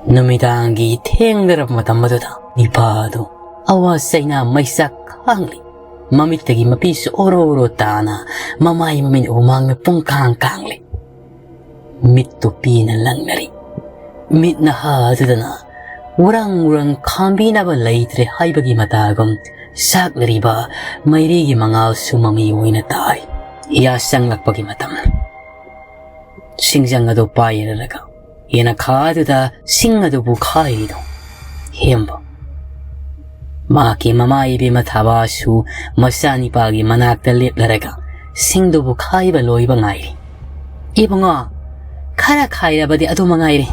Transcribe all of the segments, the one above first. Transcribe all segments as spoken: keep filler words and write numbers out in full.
ꯅꯨꯃꯤꯗꯥꯡꯒꯤ ꯊꯦꯡꯂꯔꯕ ꯃꯇꯝ ꯑꯗꯨꯗ ꯅꯤꯄꯥ ꯑꯗꯨ ꯑꯋꯥ ꯆꯩꯅꯥ ꯃꯩꯆꯥꯛ ꯈꯥꯡꯂꯤ꯫ ꯃꯃꯤꯠꯇꯒꯤ ꯃꯄꯤꯁꯨ ꯑꯣꯔꯣ ꯑꯣꯔꯣ ꯇꯥꯅ ꯃꯃꯥꯏ ꯃꯃꯤꯠ ꯎꯃꯥꯡꯅ ꯄꯨꯡꯀꯥꯡ ꯀꯥꯡꯂꯤ꯫ ꯃꯤꯠꯇꯨ ꯄꯤꯅ ꯂꯪꯅꯔꯤ꯫ ꯃꯤꯠ ꯅꯍꯥ ꯑꯗꯨꯗꯅ ꯎꯔꯥꯡ ꯎꯔꯥꯡ ꯈꯥꯝꯕꯤꯅꯕ ꯂꯩꯇ꯭ꯔꯦ ꯍꯥꯏꯕꯒꯤ ꯃꯇꯥꯒꯨꯝ ꯆꯥꯛꯅꯔꯤꯕ ꯃꯩꯔꯤꯒꯤ ꯃꯉꯥꯜꯁꯨ ꯃꯃꯤ ꯑꯣꯏꯅ ꯇꯥꯔꯤ꯫ ꯌꯥ ꯆꯪꯂꯛꯄꯒꯤ ꯃꯇꯝꯅꯤ꯫ ꯁꯤꯡꯖꯪ ꯑꯗꯨ ꯄꯥꯏꯔꯂꯒ ꯌꯦꯅꯈꯥꯗꯨꯗ ꯁꯤꯡ ꯑꯗꯨꯕꯨ ꯈꯥꯏꯔꯤꯗꯣ ꯍꯦꯝꯕ꯫ ꯃꯍꯥꯛꯀꯤ ꯃꯃꯥ ꯏꯕꯦꯝꯃ ꯊꯥꯕꯥꯁꯨ ꯃꯆꯥꯅꯤꯄꯥꯒꯤ ꯃꯅꯥꯛꯇ ꯂꯦꯞꯂꯔꯒ ꯁꯤꯡꯗꯨꯕꯨ ꯈꯥꯏꯕ ꯂꯣꯏꯕ ꯉꯥꯏꯔꯤ꯫ "ꯏꯕꯨꯡꯉꯣ, ꯈꯔ ꯈꯥꯏꯔꯕꯗꯤ ꯑꯗꯨ ꯃꯉꯥꯏꯔꯦ꯫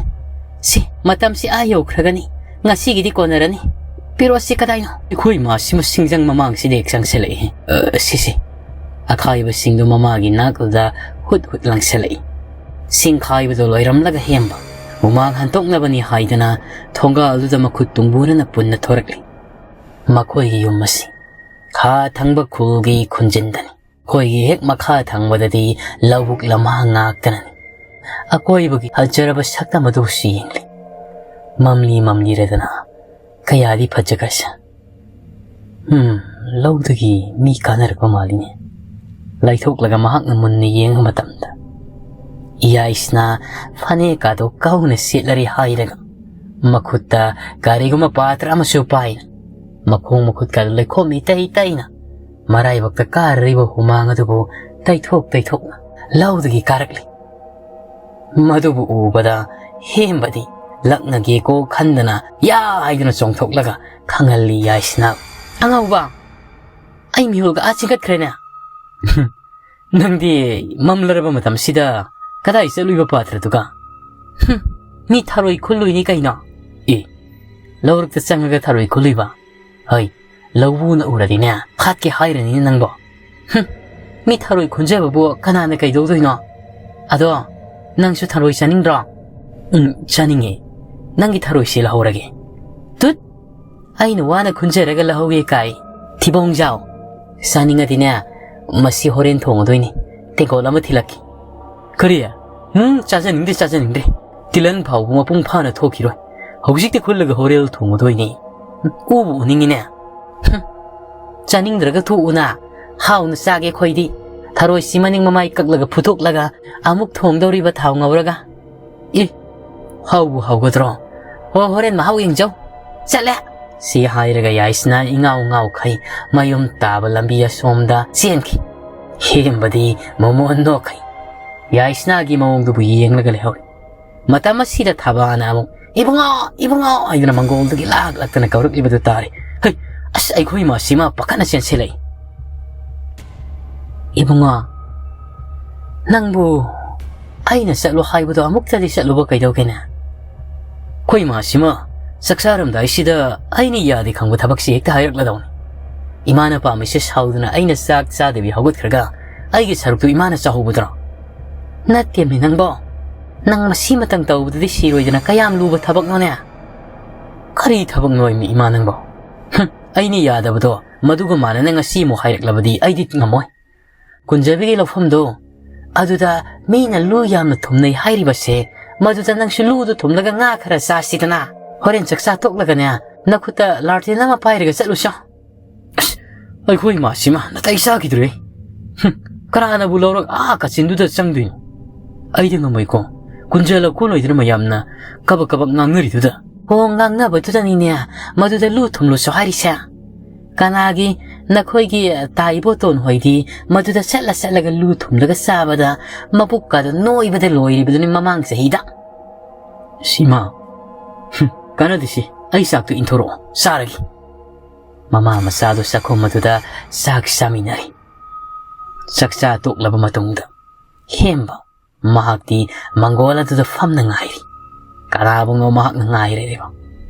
ꯁꯤ, ꯃꯇꯝꯁꯤ ꯑꯥ ꯌꯧꯈ꯭ꯔꯒꯅꯤ꯫ ꯉꯁꯤꯒꯤꯗꯤ ꯀꯣꯟꯅꯔꯅꯤ꯫ ꯄꯤꯔꯣꯠꯁꯤ ꯀꯗꯥꯏꯅꯣ?" ꯑꯩꯈꯣꯏ ꯃꯥꯁꯤꯃ ꯁꯤꯡꯖꯪ ꯃꯃꯥꯡꯁꯤꯗ ꯍꯦꯛ ꯆꯪꯁꯤꯜꯂꯛꯏ꯫ "ꯑ, ꯁꯤꯁꯦ꯫" ꯑꯈꯥꯏꯕꯁꯤꯡꯗꯨ ꯃꯃꯥꯒꯤ ꯅꯥꯛꯇꯨꯗ ꯍꯨꯠ ꯍꯨꯠ ꯂꯪꯁꯤꯜꯂꯛꯏ꯫ ꯁꯤꯡ ꯈꯥꯏꯕꯗꯨ ꯂꯣꯏꯔꯝꯂꯒ ꯍꯦꯝꯕ ꯍꯨꯃꯥꯡ ꯍꯟꯗꯣꯛꯅꯕꯅꯤ ꯍꯥꯏꯗꯅ ꯊꯣꯡꯒꯥꯜꯗꯨꯗ ꯃꯈꯨꯠ ꯇꯨꯡꯕꯨꯔꯅ ꯄꯨꯟꯅ ꯊꯣꯔꯛꯂꯤ꯫ ꯃꯈꯣꯏꯒꯤ ꯌꯨꯝ ꯑꯁꯤ ꯈꯥ ꯊꯪꯕ ꯈꯨꯜꯒꯤ ꯈꯨꯟꯖꯤꯟꯗꯅꯤ꯫ ꯑꯩꯈꯣꯏꯒꯤ ꯍꯦꯛ ꯃꯈꯥ ꯊꯪꯕꯗꯗꯤ ꯂꯧꯕꯨꯛ ꯂꯝꯍꯥꯡ ꯉꯥꯛꯇꯅꯅꯤ꯫ ꯑꯀꯣꯏꯕꯒꯤ ꯐꯖꯔꯕ ꯁꯛꯇꯝ ꯑꯗꯨꯁꯨ ꯌꯦꯡꯂꯤ꯫ ꯃꯝꯂꯤ ꯃꯝꯂꯤꯔꯗꯅ ꯀꯌꯥꯗꯤ ꯐꯖꯈ꯭ꯔꯁꯦ꯫ "ꯍꯝ, ꯂꯧꯗꯒꯤ ꯃꯤ ꯀꯥꯅꯔꯛꯄ ꯃꯥꯜꯂꯤꯅꯦ꯫" ꯂꯩꯊꯣꯛꯂꯒ ꯃꯍꯥꯛꯅ ꯃꯨꯟꯅ ꯌꯦꯡꯕ ꯃꯇꯝꯗ ꯏꯌꯥꯏꯁꯅ ꯐꯅꯦꯛ ꯑꯗꯨ ꯀꯧꯅ ꯁꯦꯠꯂꯔꯤ ꯍꯥꯏꯔꯒ ꯃꯈꯨꯠꯇ ꯀꯔꯤꯒꯨꯝꯕ ꯄꯥꯇ꯭ꯔ ꯑꯃꯁꯨ ꯄꯥꯏꯅ ꯃꯈꯣꯡ ꯃꯈꯨꯠꯀ ꯂꯩꯈꯣꯝ ꯏꯇꯩ ꯇꯩꯅ ꯃꯔꯥꯏꯕꯛꯇ ꯀꯥꯔꯔꯤꯕ ꯍꯨꯃꯥꯡ ꯑꯗꯨꯕꯨ ꯇꯩꯊꯣꯛ ꯇꯩꯊꯣꯛꯅ ꯂꯧꯗꯒꯤ ꯀꯥꯔꯛꯂꯤ꯫ ꯃꯗꯨꯕꯨ ꯎꯕꯗ ꯍꯦꯝꯕꯗꯤ ꯂꯛꯅꯒꯦꯀꯣ ꯈꯟꯗꯅ ꯌꯥ ꯍꯥꯏꯗꯨꯅ ꯆꯣꯡꯊꯣꯛꯂꯒ ꯈꯪꯍꯜꯂꯤ ꯌꯥꯏꯁꯅꯥ꯫ "ꯑꯉꯥꯎꯕ, ꯑꯩ ꯃꯤꯍꯨꯜꯒ ꯑꯥ ꯆꯤꯡꯈꯠꯈ꯭ꯔꯦꯅꯦ꯫" "ꯅꯪꯗꯤ ꯃꯝꯂꯔꯕ ꯃꯇꯝꯁꯤꯗ ꯀꯗꯥꯏ ꯆꯠꯂꯨꯏꯕ ꯄꯥꯇ꯭ꯔꯗꯨꯒ?" "ꯍꯨꯝ, ꯃꯤ ꯊꯔꯣꯏ ꯈꯨꯜꯂꯨꯏꯅꯤ ꯀꯩꯅꯣ꯫" "ꯑꯦ, ꯂꯧꯔꯛꯇ ꯆꯪꯉꯒ ꯊꯔꯣꯏ ꯈꯨꯜꯂꯨꯏꯕ? ꯍꯩ, ꯂꯧꯕꯨꯅ ꯎꯔꯗꯤꯅꯦ, ꯍꯥꯠꯀꯦ ꯍꯥꯏꯔꯅꯤꯅꯦ ꯅꯪꯕꯣ꯫" "ꯍꯨꯝ, ꯃꯤ ꯊꯔꯣꯏ ꯈꯨꯟꯖꯕꯕꯨ ꯀꯅꯥꯅ ꯀꯩꯗꯧꯗꯣꯏꯅꯣ? ꯑꯗꯣ, ꯅꯪꯁꯨ ꯊꯔꯣꯏ ꯆꯥꯅꯤꯡꯗ꯭ꯔꯣ?" "ꯎꯝ, ꯆꯥꯅꯤꯡꯉꯦ꯫ ꯅꯪꯒꯤ ꯊꯔꯣꯏꯁꯤ ꯂꯧꯍꯧꯔꯒꯦ꯫" "ꯇꯨꯠ! ꯑꯩꯅ ꯋꯥꯅ ꯈꯨꯟꯖꯔꯒ ꯂꯧꯍꯧꯒꯦ ꯀꯥꯏ, ꯊꯤꯕꯣꯡꯖꯥꯎ꯫ ꯆꯥꯅꯤꯡꯉꯗꯤꯅꯦ, ꯃꯁꯤ ꯍꯣꯔꯦꯟ ꯊꯣꯡꯉꯗꯣꯏꯅꯤ꯫ ꯇꯦꯡꯀꯣꯠ ꯑꯃ ꯊꯤꯜꯂꯛꯀꯦ꯫" "ꯀꯔꯤ? ꯎꯝ, ꯆꯥꯖꯅꯤꯡꯗꯦ, ꯆꯥꯖꯅꯤꯡꯗꯦ꯫ ꯏꯂꯟ ꯐꯥꯎꯕ ꯃꯄꯨꯡ ꯐꯥꯅ ꯊꯣꯛꯈꯤꯔꯣꯏ꯫ ꯍꯧꯖꯤꯛꯇꯤ ꯈꯨꯜꯂꯒ ꯍꯣꯔꯦꯜ ꯊꯣꯡꯉꯗꯣꯏꯅꯤ꯫ ꯎꯕꯨ ꯎꯅꯤꯡꯉꯤꯅꯦ꯫ ꯍꯨꯝ, ꯆꯥꯅꯤꯡꯗ꯭ꯔꯒ ꯊꯣꯛꯎꯅ꯫ ꯍꯥꯎꯅ ꯆꯥꯒꯦ ꯑꯩꯈꯣꯏꯗꯤ꯫ ꯊꯔꯣꯏꯁꯤ ꯃꯅꯤꯡ ꯃꯃꯥꯏ ꯀꯛꯂꯒ ꯐꯨꯠꯇꯣꯛꯂꯒ ꯑꯃꯨꯛ ꯊꯣꯡꯗꯧꯔꯤꯕ ꯊꯥꯎ ꯉꯧꯔꯒ꯫ ꯏ, ꯍꯥꯎꯕꯨ ꯍꯥꯎꯒꯗ꯭ꯔꯣ? ꯍꯣ, ꯍꯣꯔꯦꯟ ꯃꯍꯥꯎ ꯌꯦꯡꯖꯧ꯫ ꯆꯠꯂꯦ꯫ ꯁꯤ ꯍꯥꯏꯔꯒ ꯌꯥꯏꯁꯅꯥ ꯏꯉꯥꯎ ꯉꯥꯎꯈꯩ ꯃꯌꯨꯝ ꯇꯥꯕ ꯂꯝꯕꯤ ꯑꯁꯣꯝꯗ ꯆꯦꯟꯈꯤ꯫ ꯍꯦꯝꯕꯗꯤ ꯃꯃꯣꯟ ꯅꯣꯛꯈꯩ ꯌꯥꯏꯁꯅꯥꯒꯤ ꯃꯑꯣꯡꯗꯨꯕꯨ ꯌꯦꯡꯂꯒ ꯂꯩꯍꯧꯔꯤ꯫ ꯃꯇꯝ ꯑꯁꯤꯗ ꯊꯕꯥꯅ ꯑꯃꯨꯛ, "ꯏꯕꯨꯡꯉꯣ, ꯏꯕꯨꯡꯉꯣ" ꯍꯥꯏꯗꯨꯅ ꯃꯪꯒꯣꯜꯗꯒꯤ ꯂꯥꯛ ꯂꯥꯛꯇꯅ ꯀꯧꯔꯛꯂꯤꯕꯗꯨ ꯇꯥꯔꯦ꯫ ꯍꯩ, ꯑꯁ, ꯑꯩꯈꯣꯏ ꯏꯃꯥꯁꯤꯃ ꯄꯥꯈꯠꯅ ꯆꯦꯟꯁꯤꯜꯂꯛꯏ꯫ "ꯏꯕꯨꯡꯉꯣ, ꯅꯪꯕꯨ ꯑꯩꯅ ꯆꯠꯂꯣ ꯍꯥꯏꯕꯗꯣ ꯑꯃꯨꯛꯇꯗꯤ ꯆꯠꯂꯨꯕ ꯀꯩꯗꯧꯒꯦꯅꯦ? ꯑꯩꯈꯣꯏ ꯏꯃꯥꯁꯤꯃ ꯆꯥꯛ ꯆꯥꯔꯝꯗꯥꯏꯁꯤꯗ ꯑꯩꯅ ꯌꯥꯗꯦ ꯈꯪꯕ ꯊꯕꯛꯁꯤ ꯍꯦꯛꯇ ꯍꯥꯏꯔꯛꯂꯗꯧꯅꯤ꯫ ꯏꯃꯥꯅ ꯄꯥꯝꯃꯤꯁꯦ ꯁꯥꯎꯗꯅ ꯑꯩꯅ ꯆꯥꯛ ꯆꯥꯗꯕꯤ ꯍꯧꯒꯠꯈ꯭ꯔꯒ ꯑꯩꯒꯤ ꯁꯔꯨꯛꯇꯨ ꯏꯃꯥꯅ ꯆꯥꯍꯧꯕꯗꯨꯔꯣ? ꯅꯠꯇꯦꯃꯤ ꯅꯪꯕꯣ, ꯅꯪ ꯃꯁꯤꯃꯇꯪ ꯇꯧꯕꯗꯗꯤ ꯁꯤꯔꯣꯏꯗꯅ ꯀꯌꯥꯝ ꯂꯨꯕ ꯊꯕꯛꯅꯣꯅꯦ?" "ꯀꯔꯤ ꯊꯕꯛꯅꯣ ꯏꯃꯤ ꯏꯃꯥ ꯅꯪꯕꯣ? ꯍꯨꯝ, ꯑꯩꯅ ꯌꯥꯗꯕꯗꯣ ꯃꯗꯨꯒ ꯃꯥꯟꯅꯅ ꯉꯁꯤ ꯑꯃꯨꯛ ꯍꯥꯏꯔꯛꯂꯕꯗꯤ ꯑꯩꯗꯤ ꯉꯝꯃꯣꯏ꯫ ꯀꯨꯟꯖꯕꯤꯒꯤ ꯂꯧꯐꯝꯗꯣ, ꯑꯗꯨꯗ ꯃꯤꯅ ꯂꯨ ꯌꯥꯝꯅ ꯊꯨꯝꯅꯩ ꯍꯥꯏꯔꯤꯕꯁꯦ, ꯃꯗꯨꯗ ꯅꯪꯁꯨ ꯂꯨꯗꯨ ꯊꯨꯝꯂꯒ ꯉꯥ ꯈꯔ ꯆꯥꯁꯤꯗꯅ꯫ ꯍꯣꯔꯦꯟ ꯆꯥꯛꯆꯥ ꯇꯣꯛꯂꯒꯅꯦ, ꯅꯈꯨꯠꯇ ꯂꯥꯔꯇꯦꯟ ꯑꯃ ꯄꯥꯏꯔꯒ ꯆꯠꯂꯨꯁꯣ꯫" ꯑꯁ, ꯑꯩꯈꯣꯏ ꯏꯃꯥꯁꯤꯃ ꯅꯥꯇꯩ ꯆꯥꯈꯤꯗ꯭ꯔꯦ꯫ ꯍꯨꯝ, ꯀꯅꯥꯅꯕꯨ ꯂꯧꯔꯒ ꯑꯥ ꯀꯥꯆꯤꯟꯗꯨꯗ ꯆꯪꯗꯣꯏꯅꯣ? ꯑꯩꯗꯤ ꯉꯝꯃꯣꯏꯀꯣ꯫ ꯀꯨꯟꯖ ꯂꯧꯀꯣꯟ ꯑꯣꯏꯗꯨꯅ ꯃꯌꯥꯝꯅ ꯀꯕꯛ ꯀꯕꯛ ꯉꯥꯡꯅꯔꯤꯗꯨꯗ꯫ ꯑꯣ, ꯉꯥꯡꯅꯕꯗꯨꯗꯅꯤꯅꯦ ꯃꯗꯨꯗ ꯂꯨ ꯊꯨꯝꯂꯨꯁꯨ ꯍꯥꯏꯔꯤꯁꯦ꯫ ꯀꯅꯥꯒꯤ, ꯅꯈꯣꯏꯒꯤ ꯇꯥ ꯏꯕꯣꯇꯣꯟ ꯍꯣꯏꯗꯤ ꯃꯗꯨꯗ ꯆꯠꯂ ꯆꯠꯂꯒ ꯂꯨ ꯊꯨꯝꯂꯒ ꯆꯥꯕꯗ ꯃꯕꯨꯛꯀꯗꯣ ꯅꯣꯏꯕꯗ ꯂꯣꯏꯔꯤꯕꯗꯨꯅꯤ ꯃꯃꯥꯡ ꯆꯍꯤꯗ꯫ ꯁꯤꯃ, ꯍꯨꯝ, ꯀꯥꯟꯅꯗꯦꯁꯤ, ꯑꯩ ꯆꯥꯛꯇꯨ ꯏꯟꯊꯣꯔꯛꯑꯣ, ꯆꯥꯔꯒꯦ꯫ ꯃꯃꯥ ꯃꯆꯥꯗꯨ ꯆꯥꯛꯈꯨꯝ ꯑꯗꯨꯗ ꯆꯥꯛ ꯆꯥꯃꯤꯟꯅꯔꯤ꯫ ꯆꯥꯛꯆꯥ ꯇꯣꯛꯂꯕ ꯃꯇꯨꯡꯗ ꯍꯦꯝꯕ ꯃꯍꯥꯛꯇꯤ ꯃꯪꯒꯣꯜ ꯑꯗꯨꯗ ꯐꯝꯅ ꯉꯥꯏꯔꯤ꯫ ꯀꯅꯥꯕꯨꯅꯣ ꯃꯍꯥꯛꯅ ꯉꯥꯏꯔꯤꯕ?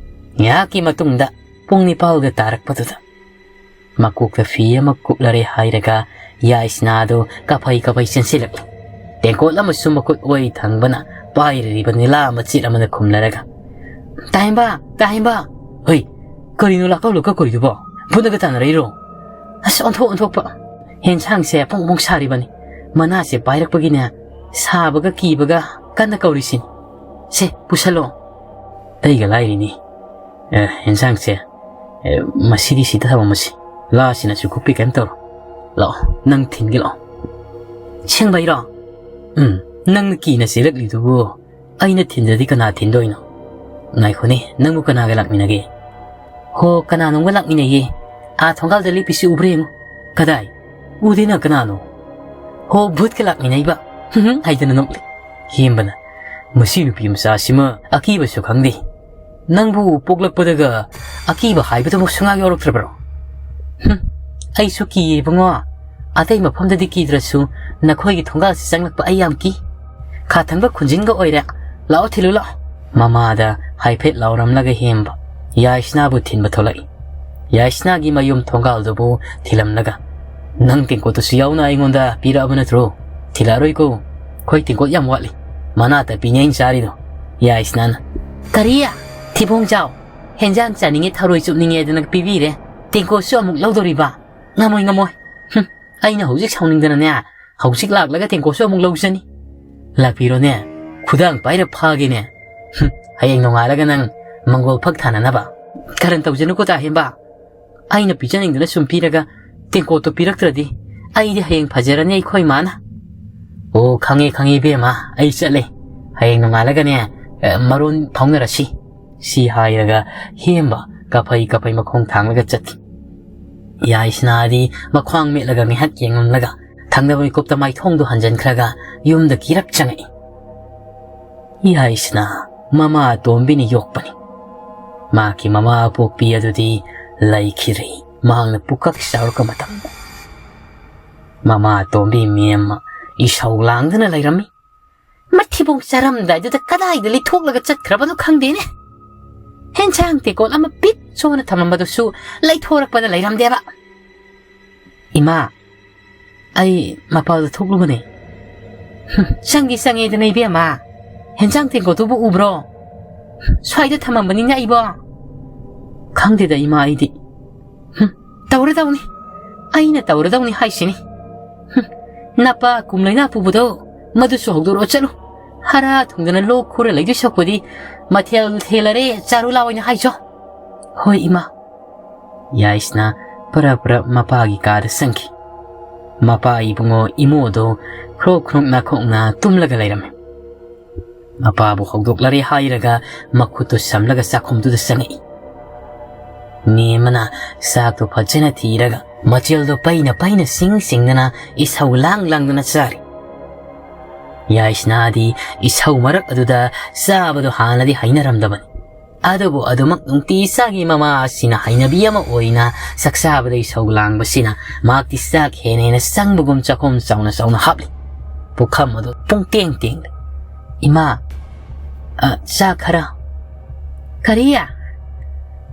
ꯉꯥꯏꯍꯥꯛꯀꯤ ꯃꯇꯨꯡꯗ ꯄꯨꯡ ꯅꯤꯄꯥꯜꯒ ꯇꯥꯔꯛꯄꯗꯨꯗ ꯃꯀꯣꯛꯇ ꯐꯤ ꯑꯃ ꯀꯨꯞꯂꯔꯦ ꯍꯥꯏꯔꯒ ꯌꯥꯏꯁꯅꯥꯗꯨ ꯀꯥꯐꯩ ꯀꯥꯐꯩ ꯆꯦꯟꯁꯤꯜꯂꯛꯂꯤ꯫ ꯇꯦꯡꯀꯣꯠ ꯑꯃꯁꯨ ꯃꯈꯨꯠ ꯑꯣꯏ ꯊꯪꯕꯅ ꯄꯥꯏꯔꯤꯕ ꯅꯤꯂꯥ ꯃꯆꯦꯠ ꯑꯃꯅ ꯈꯨꯝꯂꯔꯒ, "ꯇꯥꯍꯦꯝꯕ, ꯇꯥꯍꯦꯝꯕ!" "ꯍꯣꯏ, ꯀꯔꯤꯅꯣ ꯂꯥꯛꯀꯧ ꯂꯥꯛꯀꯧ ꯀꯧꯔꯤꯗꯨꯕꯣ? ꯐꯨꯅꯒ ꯇꯥꯟꯅꯔꯛꯏꯔꯣ?" "ꯑꯁ, ꯑꯣꯟꯊꯣꯛ ꯑꯣꯟꯊꯣꯛꯄ! ꯍꯦꯟꯁꯥꯡꯁꯦ ꯐꯣꯡ ꯐꯣꯡ ꯁꯥꯔꯤꯕꯅꯤ꯫ ꯃꯅꯥꯁꯦ ꯄꯥꯏꯔꯛꯄꯒꯤꯅꯦ, ꯁꯥꯕꯒ ꯀꯤꯕꯒ ꯀꯟꯅ ꯀꯧꯔꯤꯁꯤꯅꯤ꯫" ꯁꯦ, ꯄꯨꯁꯜꯂꯣ꯫ ꯑꯇꯩꯒ ꯂꯥꯏꯔꯤꯅꯤ꯫ ꯑꯦ, ꯌꯦꯟꯁꯥꯡꯁꯦ, ꯑꯦ, ꯃꯁꯤꯗꯤ ꯁꯤꯗ ꯊꯝꯃꯝꯃꯁꯤ꯫ ꯂꯥꯁꯤꯅꯁꯨ ꯀꯨꯞꯄꯤ ꯀꯩꯝ ꯇꯧꯔꯣ꯫ ꯂꯥꯛꯑꯣ, ꯅꯪ ꯊꯤꯟꯒꯦ ꯂꯥꯛꯑꯣ꯫ ꯑꯁꯦꯡꯕꯩꯔꯣ? ꯎꯝ, ꯅꯪꯅ ꯀꯤꯅ ꯆꯦꯜꯂꯛꯂꯤꯗꯨꯕꯨ ꯑꯩꯅ ꯊꯤꯟꯗ꯭ꯔꯗꯤ ꯀꯅꯥ ꯊꯤꯟꯗꯣꯏꯅꯣ? ꯉꯥꯏꯈꯣꯅꯦ, ꯅꯪꯕꯨ ꯀꯅꯥꯒ ꯂꯥꯛꯃꯤꯟꯅꯒꯦ? ꯍꯣ, ꯀꯅꯥꯅꯣꯝꯒ ꯂꯥꯛꯃꯤꯟꯅꯩꯌꯦ꯫ ꯑꯥ, ꯊꯣꯡꯒꯥꯜꯗ ꯂꯦꯞꯄꯤꯁꯤ ꯎꯕ꯭ꯔꯥ ꯌꯦꯡꯉꯨ꯫ ꯀꯗꯥꯏ? ꯎꯗꯦꯅ, ꯀꯅꯥꯅꯣ? ꯍꯣ, ꯚꯨꯠꯀ ꯂꯥꯛꯃꯤꯟꯅꯩꯕ꯫ ꯍꯥꯏꯗꯅ ꯅꯣꯛꯂꯤ꯫ ꯍꯦꯝꯕꯅ, "ꯃꯁꯤ ꯅꯨꯄꯤ ꯃꯆꯥꯁꯤꯃ ꯑꯀꯤꯕꯁꯨ ꯈꯪꯗꯦ꯫ ꯅꯪꯕꯨ ꯄꯣꯛꯂꯛꯄꯗꯒ ꯑꯀꯤꯕ ꯍꯥꯏꯕꯗꯨꯃꯛ ꯁꯨꯡꯌꯥꯎ ꯌꯥꯎꯔꯛꯇ꯭ꯔꯕ꯭ꯔꯣ?" "ꯍꯨꯝ, ꯑꯩꯁꯨ ꯀꯤꯌꯦ ꯏꯕꯨꯡꯉꯣ꯫ ꯑꯇꯩ ꯃꯐꯝꯗꯗꯤ ꯀꯤꯗ꯭ꯔꯁꯨ ꯅꯈꯣꯏꯒꯤ ꯊꯣꯡꯒꯥꯜꯁꯤ ꯆꯪꯂꯛꯄ ꯑꯩ ꯌꯥꯝ ꯀꯤ꯫ ꯈꯥ ꯊꯪꯕ ꯈꯨꯟꯖꯤꯟꯒ ꯑꯣꯏꯔꯦ꯫ ꯂꯥꯛꯑꯣ, ꯊꯤꯜꯂꯨ ꯂꯥꯛꯑꯣ꯫" ꯃꯃꯥꯗ ꯍꯥꯏꯐꯦꯠ ꯂꯥꯎꯔꯝꯂꯒ ꯍꯦꯝꯕ ꯌꯥꯏꯁꯅꯥꯕꯨ ꯊꯤꯟꯕ ꯊꯣꯛꯂꯛꯏ꯫ ꯌꯥꯏꯁꯅꯥꯒꯤ ꯃꯌꯨꯝ ꯊꯣꯡꯒꯥꯜꯗꯨꯕꯨ ꯊꯤꯜꯂꯝꯂꯒ, "ꯅꯪ ꯇꯦꯡꯀꯣꯠꯇꯨꯁꯨ ꯌꯥꯎꯅ ꯑꯩꯉꯣꯟꯗ ꯄꯤꯔꯛꯑꯕ ꯅꯠꯇ꯭ꯔꯣ?" "ꯊꯤꯜꯂꯛꯑꯔꯣꯏꯀꯣ꯫ ꯑꯩꯈꯣꯏ ꯇꯦꯡꯀꯣꯠ ꯌꯥꯝ ꯋꯥꯠꯂꯤ꯫ ꯃꯅꯥ ꯇꯠꯄꯤꯅꯦ ꯑꯩꯅ ꯆꯥꯔꯤꯗꯣ", ꯌꯥꯏꯁꯅꯥꯅ꯫ "ꯀꯔꯤ? ꯊꯤꯕꯣꯡ ꯆꯥꯎ꯫ ꯍꯦꯟꯖꯥꯡ ꯆꯥꯅꯤꯡꯉꯦ, ꯊꯔꯣꯏ ꯆꯨꯞꯅꯤꯡꯉꯦ ꯑꯗꯨꯅ ꯄꯤꯕꯤꯔꯦ꯫ ꯇꯦꯡꯀꯣꯠꯁꯨ ꯑꯃꯨꯛ ꯂꯧꯗꯣꯔꯤꯕ? ꯉꯝꯃꯣꯏ, ꯉꯝꯃꯣꯏ꯫ ꯍꯨꯝ, ꯑꯩꯅ ꯍꯧꯖꯤꯛ ꯁꯥꯎꯅꯤꯡꯗꯅꯅꯦ, ꯍꯧꯖꯤꯛ ꯂꯥꯛꯂꯒ ꯇꯦꯡꯀꯣꯠꯁꯨ ꯑꯃꯨꯛ ꯂꯧꯖꯅꯤ꯫ ꯂꯥꯛꯄꯤꯔꯣꯅꯦ, ꯈꯨꯗꯥꯡ ꯄꯥꯏꯔ ꯐꯥꯒꯦꯅꯦ꯫ ꯍꯨꯝ, ꯍꯌꯦꯡ ꯅꯣꯡꯉꯥꯜꯂꯒ ꯅꯪ ꯃꯪꯒꯣꯜ ꯐꯛ ꯊꯥꯅꯅꯕ꯫ ꯀꯔꯟ ꯇꯧꯖꯅꯨꯀꯣ ꯇꯥ ꯍꯦꯝꯕ꯫ ꯑꯩꯅ ꯄꯤꯖꯅꯤꯡꯗꯅ ꯁꯨꯝ ꯄꯤꯔꯒ ꯇꯦꯡꯀꯣꯠꯇꯣ ꯄꯤꯔꯛꯇ꯭ꯔꯗꯤ ꯑꯩꯗꯤ ꯍꯌꯦꯡ ꯐꯖꯔꯅꯤ ꯑꯩꯈꯣꯏ ꯃꯥꯅ꯫ ꯑꯣ, ꯈꯪꯉꯦ, ꯈꯪꯉꯦ ꯏꯕꯦꯝꯃ, ꯑꯩ ꯆꯠꯂꯦ꯫ ꯍꯌꯦꯡ ꯅꯣꯡꯉꯥꯜꯂꯒꯅꯦ, ꯑ, ꯃꯔꯣꯟ ꯐꯥꯎꯅꯔꯁꯤ꯫ ꯁꯤ ꯍꯥꯏꯔꯒ ꯍꯦꯝꯕ ꯀꯥꯐꯩ ꯀꯥꯐꯩ ꯃꯈꯣꯡ ꯊꯥꯡꯂꯒ ꯆꯠꯈꯤ꯫ ꯌꯥꯏꯁꯅꯥꯗꯤ ꯃꯈ꯭ꯋꯥꯡ ꯃꯦꯠꯂꯒ ꯉꯥꯏꯍꯥꯛ ꯌꯦꯡꯂꯝꯂꯒ ꯊꯪꯅꯕ ꯃꯤꯀꯨꯞꯇ ꯃꯥꯏꯊꯣꯡꯗꯨ ꯍꯟꯖꯤꯟꯈ꯭ꯔꯒ ꯌꯨꯝꯗ ꯀꯤꯔꯞ ꯆꯪꯉꯛꯏ꯫ ꯌꯥꯏꯁꯅꯥ ꯃꯃꯥ ꯑꯇꯣꯝꯕꯤꯅ ꯌꯣꯛꯄꯅꯤ꯫ ꯃꯍꯥꯛꯀꯤ ꯃꯃꯥ ꯑꯄꯣꯛꯄꯤ ꯑꯗꯨꯗꯤ ꯂꯩꯈꯤꯗ꯭ꯔꯦ꯫ ꯃꯍꯥꯛꯅ ꯄꯨꯀꯛ ꯆꯥꯎꯔꯛꯄ ꯃꯇꯝꯗ ꯃꯃꯥ ꯑꯇꯣꯝꯕꯤ ꯃꯦꯝꯃ ꯏꯁꯧ ꯂꯥꯡꯗꯨꯅ ꯂꯩꯔꯝꯃꯤ꯫ ꯃꯊꯤꯕꯣꯡ ꯆꯥꯔꯝꯗꯥꯏꯗꯨꯗ ꯀꯗꯥꯏꯗ ꯂꯩꯊꯣꯛꯂꯒ ꯆꯠꯈ꯭ꯔꯕꯅꯣ ꯈꯪꯗꯦꯅꯦ꯫ ꯍꯦꯟꯁꯥꯡ ꯇꯦꯡꯀꯣꯠ ꯑꯃ ꯄꯤꯛ ꯆꯣꯅ ꯊꯝꯂꯝꯕꯗꯨꯁꯨ ꯂꯩꯊꯣꯔꯛꯄꯗ ꯂꯩꯔꯝꯗꯦꯕ꯫ "ꯏꯃꯥ, ꯑꯩ ꯃꯄꯥꯜꯗ ꯊꯣꯛꯂꯨꯕꯅꯦ꯫" "ꯍꯨꯝ, ꯆꯪꯗꯤ ꯆꯪꯉꯦꯗꯅ ꯏꯕꯦꯝꯃ, ꯍꯦꯟꯁꯥꯡ ꯇꯦꯡꯀꯣꯠꯇꯨꯕꯨ ꯎꯕ꯭ꯔꯣ? ꯁ꯭ꯋꯥꯏꯗ ꯊꯝꯃꯝꯕꯅꯤꯅ ꯑꯩꯕꯣ?" "ꯈꯪꯗꯦꯗ ꯏꯃꯥ ꯑꯩꯗꯤ꯫" "ꯍꯨꯝ, ꯇꯧꯔꯗꯧꯅꯤ꯫ ꯑꯩꯅ ꯇꯧꯔꯗꯧꯅꯤ ꯍꯥꯏꯁꯤꯅꯤ꯫ ꯍꯨꯝ, ꯅꯄꯥ ꯀꯨꯝꯂꯩꯅꯥ ꯄꯨꯕꯗꯣ ꯃꯗꯨꯁꯨ ꯍꯧꯗꯣꯔꯛꯑꯣ ꯆꯠꯂꯨ꯫ ꯍꯔꯥ ꯊꯨꯡꯗꯅ ꯂꯣꯛ ꯈꯨꯔ ꯂꯩꯗꯣꯏ ꯁꯔꯨꯛꯄꯨꯗꯤ ꯃꯊꯦꯜ ꯊꯦꯜꯂꯔꯦ, ꯆꯥꯔꯨ ꯂꯥꯎ ꯍꯥꯏꯅ ꯍꯥꯏꯖꯣ꯫ ꯍꯣꯏ ꯏꯃꯥ꯫ ꯌꯥꯏꯁꯅꯥ ꯄꯔꯞ ꯄꯔꯞ ꯃꯄꯥꯒꯤ ꯀꯥꯗ ꯆꯪꯈꯤ꯫ ꯃꯄꯥ ꯏꯕꯨꯡꯉꯣ ꯏꯃꯣꯗꯣ ꯈ꯭ꯔꯣꯛ ꯈ꯭ꯔꯣꯛ ꯅꯥꯈꯣꯛꯅ ꯇꯨꯝꯂꯒ ꯂꯩꯔꯝꯃꯤ꯫ ꯃꯄꯥꯕꯨ ꯍꯧꯗꯣꯛꯂꯔꯦ ꯍꯥꯏꯔꯒ ꯃꯈꯨꯠꯇꯨ ꯁꯝꯂꯒ ꯆꯥꯛꯈꯨꯝꯗꯨꯗ ꯆꯪꯉꯛꯏ꯫ ꯃꯦꯝꯃꯅ ꯆꯥꯛꯇꯨ ꯐꯖꯅ ꯊꯤꯔꯒ ꯃꯆꯦꯜꯗꯣ ꯄꯩꯅ ꯄꯩꯅ ꯁꯤꯡ ꯁꯤꯡꯗꯅ ꯏꯁꯧ ꯂꯥꯡ ꯂꯥꯡꯗꯨꯅ ꯆꯥꯔꯤ꯫ ꯌꯥꯏꯁꯅꯥꯗꯤ ꯏꯁꯧ ꯃꯔꯛ ꯑꯗꯨꯗ ꯆꯥꯕꯗꯣ ꯍꯥꯟꯅꯗꯤ ꯍꯩꯅꯔꯝꯗꯕꯅꯤ꯫ ꯑꯗꯨꯕꯨ ꯑꯗꯨꯃꯛ ꯅꯨꯡꯇꯤ ꯆꯥꯒꯤ ꯃꯃꯥ ꯑꯁꯤꯅ ꯍꯩꯅꯕꯤ ꯑꯃ ꯑꯣꯏꯅ ꯆꯥꯛꯆꯥꯕꯗ ꯏꯁꯧ ꯂꯥꯡꯕꯁꯤꯅ ꯃꯍꯥꯛꯇꯤ ꯆꯥꯛ ꯍꯦꯟꯅ ꯍꯦꯟꯅ ꯆꯪꯕꯒꯨꯝ ꯆꯥꯛꯈꯨꯝ ꯆꯥꯎꯅ ꯆꯥꯎꯅ ꯍꯥꯞꯂꯤ꯫ ꯄꯨꯈꯝ ꯑꯗꯨ ꯄꯨꯡꯇꯦꯡ ꯇꯦꯡꯂꯤ꯫ "ꯏꯃꯥ, ꯑ, ꯆꯥꯛ ꯈꯔ"꯫ "ꯀꯔꯤ?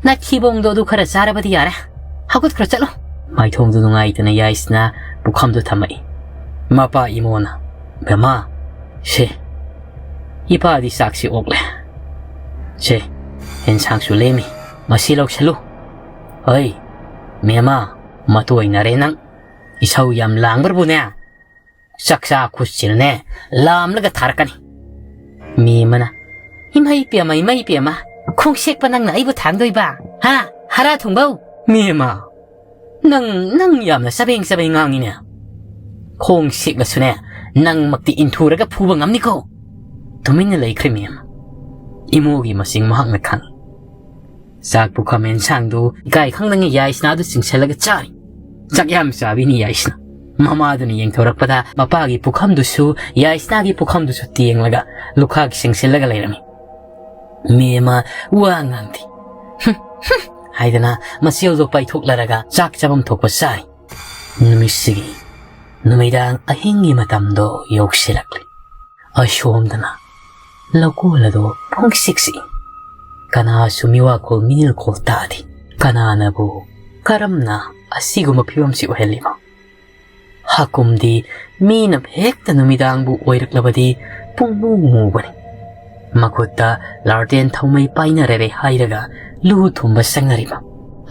ꯅꯊꯤꯕꯣꯡꯗꯣ ꯑꯗꯨ ꯈꯔ ꯆꯥꯔꯕꯗꯤ ꯌꯥꯔꯦ꯫ ꯍꯧꯒꯠꯈ꯭ꯔꯣ, ꯆꯠꯂꯣ"꯫ ꯃꯥꯏꯊꯣꯡꯗꯨ ꯅꯨꯡꯉꯥꯏꯇꯅ ꯌꯥꯏꯁꯅꯥ ꯄꯨꯈꯝꯗꯨ ꯊꯝꯃꯛꯏ꯫ ꯃꯄꯥ ꯏꯃꯣꯅ, "ꯕꯦꯝꯃ, ꯁꯦ, ꯏꯄꯥꯗꯤ ꯆꯥꯛꯁꯤ ꯑꯣꯛꯂꯦ꯫ ꯁꯦ, ꯑꯦꯟꯁꯥꯡꯁꯨ ꯂꯦꯝꯃꯤ, ꯃꯁꯤ ꯂꯧꯁꯜꯂꯨ"꯫ "ꯍꯩ, ꯃꯦꯝꯃ, ꯃꯇꯣꯏꯅꯔꯦ ꯅꯪ꯫ ꯏꯁꯧ ꯌꯥꯝ ꯂꯥꯡꯕ꯭ꯔꯕꯨꯅꯦ, ꯆꯥꯛꯆꯥ ꯈꯨꯠꯁꯤꯅꯅꯦ, ꯂꯥꯝꯂꯒ ꯊꯥꯔꯛꯀꯅꯤ"꯫ ꯃꯦꯝꯃꯅ, "ꯏꯃꯩ ꯄꯦꯝꯃ, ꯏꯃꯩ ꯄꯦꯝꯃ, ꯈꯣꯡꯁꯦꯛꯄ ꯅꯪꯅ ꯑꯩꯕꯨ ꯊꯥꯡꯗꯣꯏꯕ? ꯍꯥ? ꯍꯥꯔꯥ ꯊꯨꯡꯕꯧ?" "ꯃꯦꯝꯃ, ꯅꯪ, ꯅꯪ ꯌꯥꯝꯅ ꯆꯕꯦꯡ ꯆꯕꯦꯡ ꯉꯥꯡꯉꯤꯅꯦ꯫ ꯈꯣꯡ ꯁꯦꯛꯂꯁꯨꯅꯦ, ꯅꯪꯃꯛꯇꯤ ꯏꯟꯊꯨꯔꯒ ꯐꯨꯕ ꯉꯝꯅꯤꯀꯣ"꯫ ꯇꯨꯃꯤꯟꯅ ꯂꯩꯈ꯭ꯔꯦ ꯃꯦꯝ꯫ ꯏꯃꯣꯒꯤ ꯃꯁꯤꯡ ꯃꯍꯥꯛꯅ ꯈꯪꯏ꯫ ꯆꯥꯛ ꯄꯨꯈꯝ ꯑꯦꯟꯁꯥꯡꯗꯨ ꯏꯀꯥꯏ ꯈꯪꯗꯉꯩ ꯌꯥꯏꯁꯅꯥꯗꯨ ꯆꯤꯡꯁꯤꯜꯂꯒ ꯆꯥꯔꯤ꯫ ꯆꯥꯛ ꯌꯥꯝ ꯆꯥꯕꯤꯅꯤ ꯌꯥꯏꯁꯅꯥ꯫ ꯃꯃꯥꯗꯨꯅ ꯌꯦꯡꯊꯣꯔꯛꯄꯗ ꯃꯄꯥꯒꯤ ꯄꯨꯈꯝꯗꯨꯁꯨ ꯌꯥꯏꯁꯅꯥꯒꯤ ꯄꯨꯈꯝꯗꯨꯁꯨ ꯇꯦꯡꯂꯒ ꯂꯨꯈꯥꯛ ꯆꯤꯡꯁꯤꯜꯂꯒ ꯂꯩꯔꯝꯃꯤ꯫ ꯃꯦꯝꯃ ꯋꯥ ꯉꯥꯡꯗꯦ꯫ "ꯍꯨꯝ, ꯍꯨꯝ" ꯍꯥꯏꯗꯅ ꯃꯆꯦꯜꯗꯣ ꯄꯥꯏꯊꯣꯛꯂꯔꯒ ꯆꯥꯛ ꯆꯥꯐꯝ ꯊꯣꯛꯄ ꯆꯥꯏ꯫ ꯅꯨꯃꯤꯠꯁꯤꯒꯤ ꯅꯨꯃꯤꯗꯥꯡ ꯑꯍꯤꯡꯒꯤ ꯃꯇꯝꯗꯣ ꯌꯧꯁꯤꯜꯂꯛꯂꯤ꯫ ꯑꯁꯣꯝꯗꯅ ꯂꯧꯀꯣꯜ ꯑꯗꯨ ꯄꯨꯡꯁꯤꯛ ꯁꯤꯛꯏ꯫ ꯀꯅꯥꯁꯨ ꯃꯤꯋꯥꯈꯣꯜ ꯃꯤꯅꯤꯜꯈꯣꯜ ꯇꯥꯗꯦ꯫ ꯀꯅꯥꯅꯕꯨ ꯀꯔꯝꯅ ꯑꯁꯤꯒꯨꯝꯕ ꯐꯤꯕꯝꯁꯤ ꯑꯣꯏꯍꯜꯂꯤꯕ? ꯍꯥꯀꯨꯝꯗꯤ ꯃꯤꯅ ꯍꯦꯛꯇ ꯅꯨꯃꯤꯗꯥꯡꯕꯨ ꯑꯣꯏꯔꯛꯂꯕꯗꯤ ꯄꯨꯡꯃꯨ ꯃꯨꯕꯅꯤ꯫ ꯃꯈꯨꯠꯇ ꯂꯥꯔꯇꯦꯟ ꯊꯧꯃꯩ ꯄꯥꯏꯅꯔꯔꯦ ꯍꯥꯏꯔꯒ ꯂꯨ ꯊꯨꯝꯕ ꯆꯪꯅꯔꯤꯕ꯫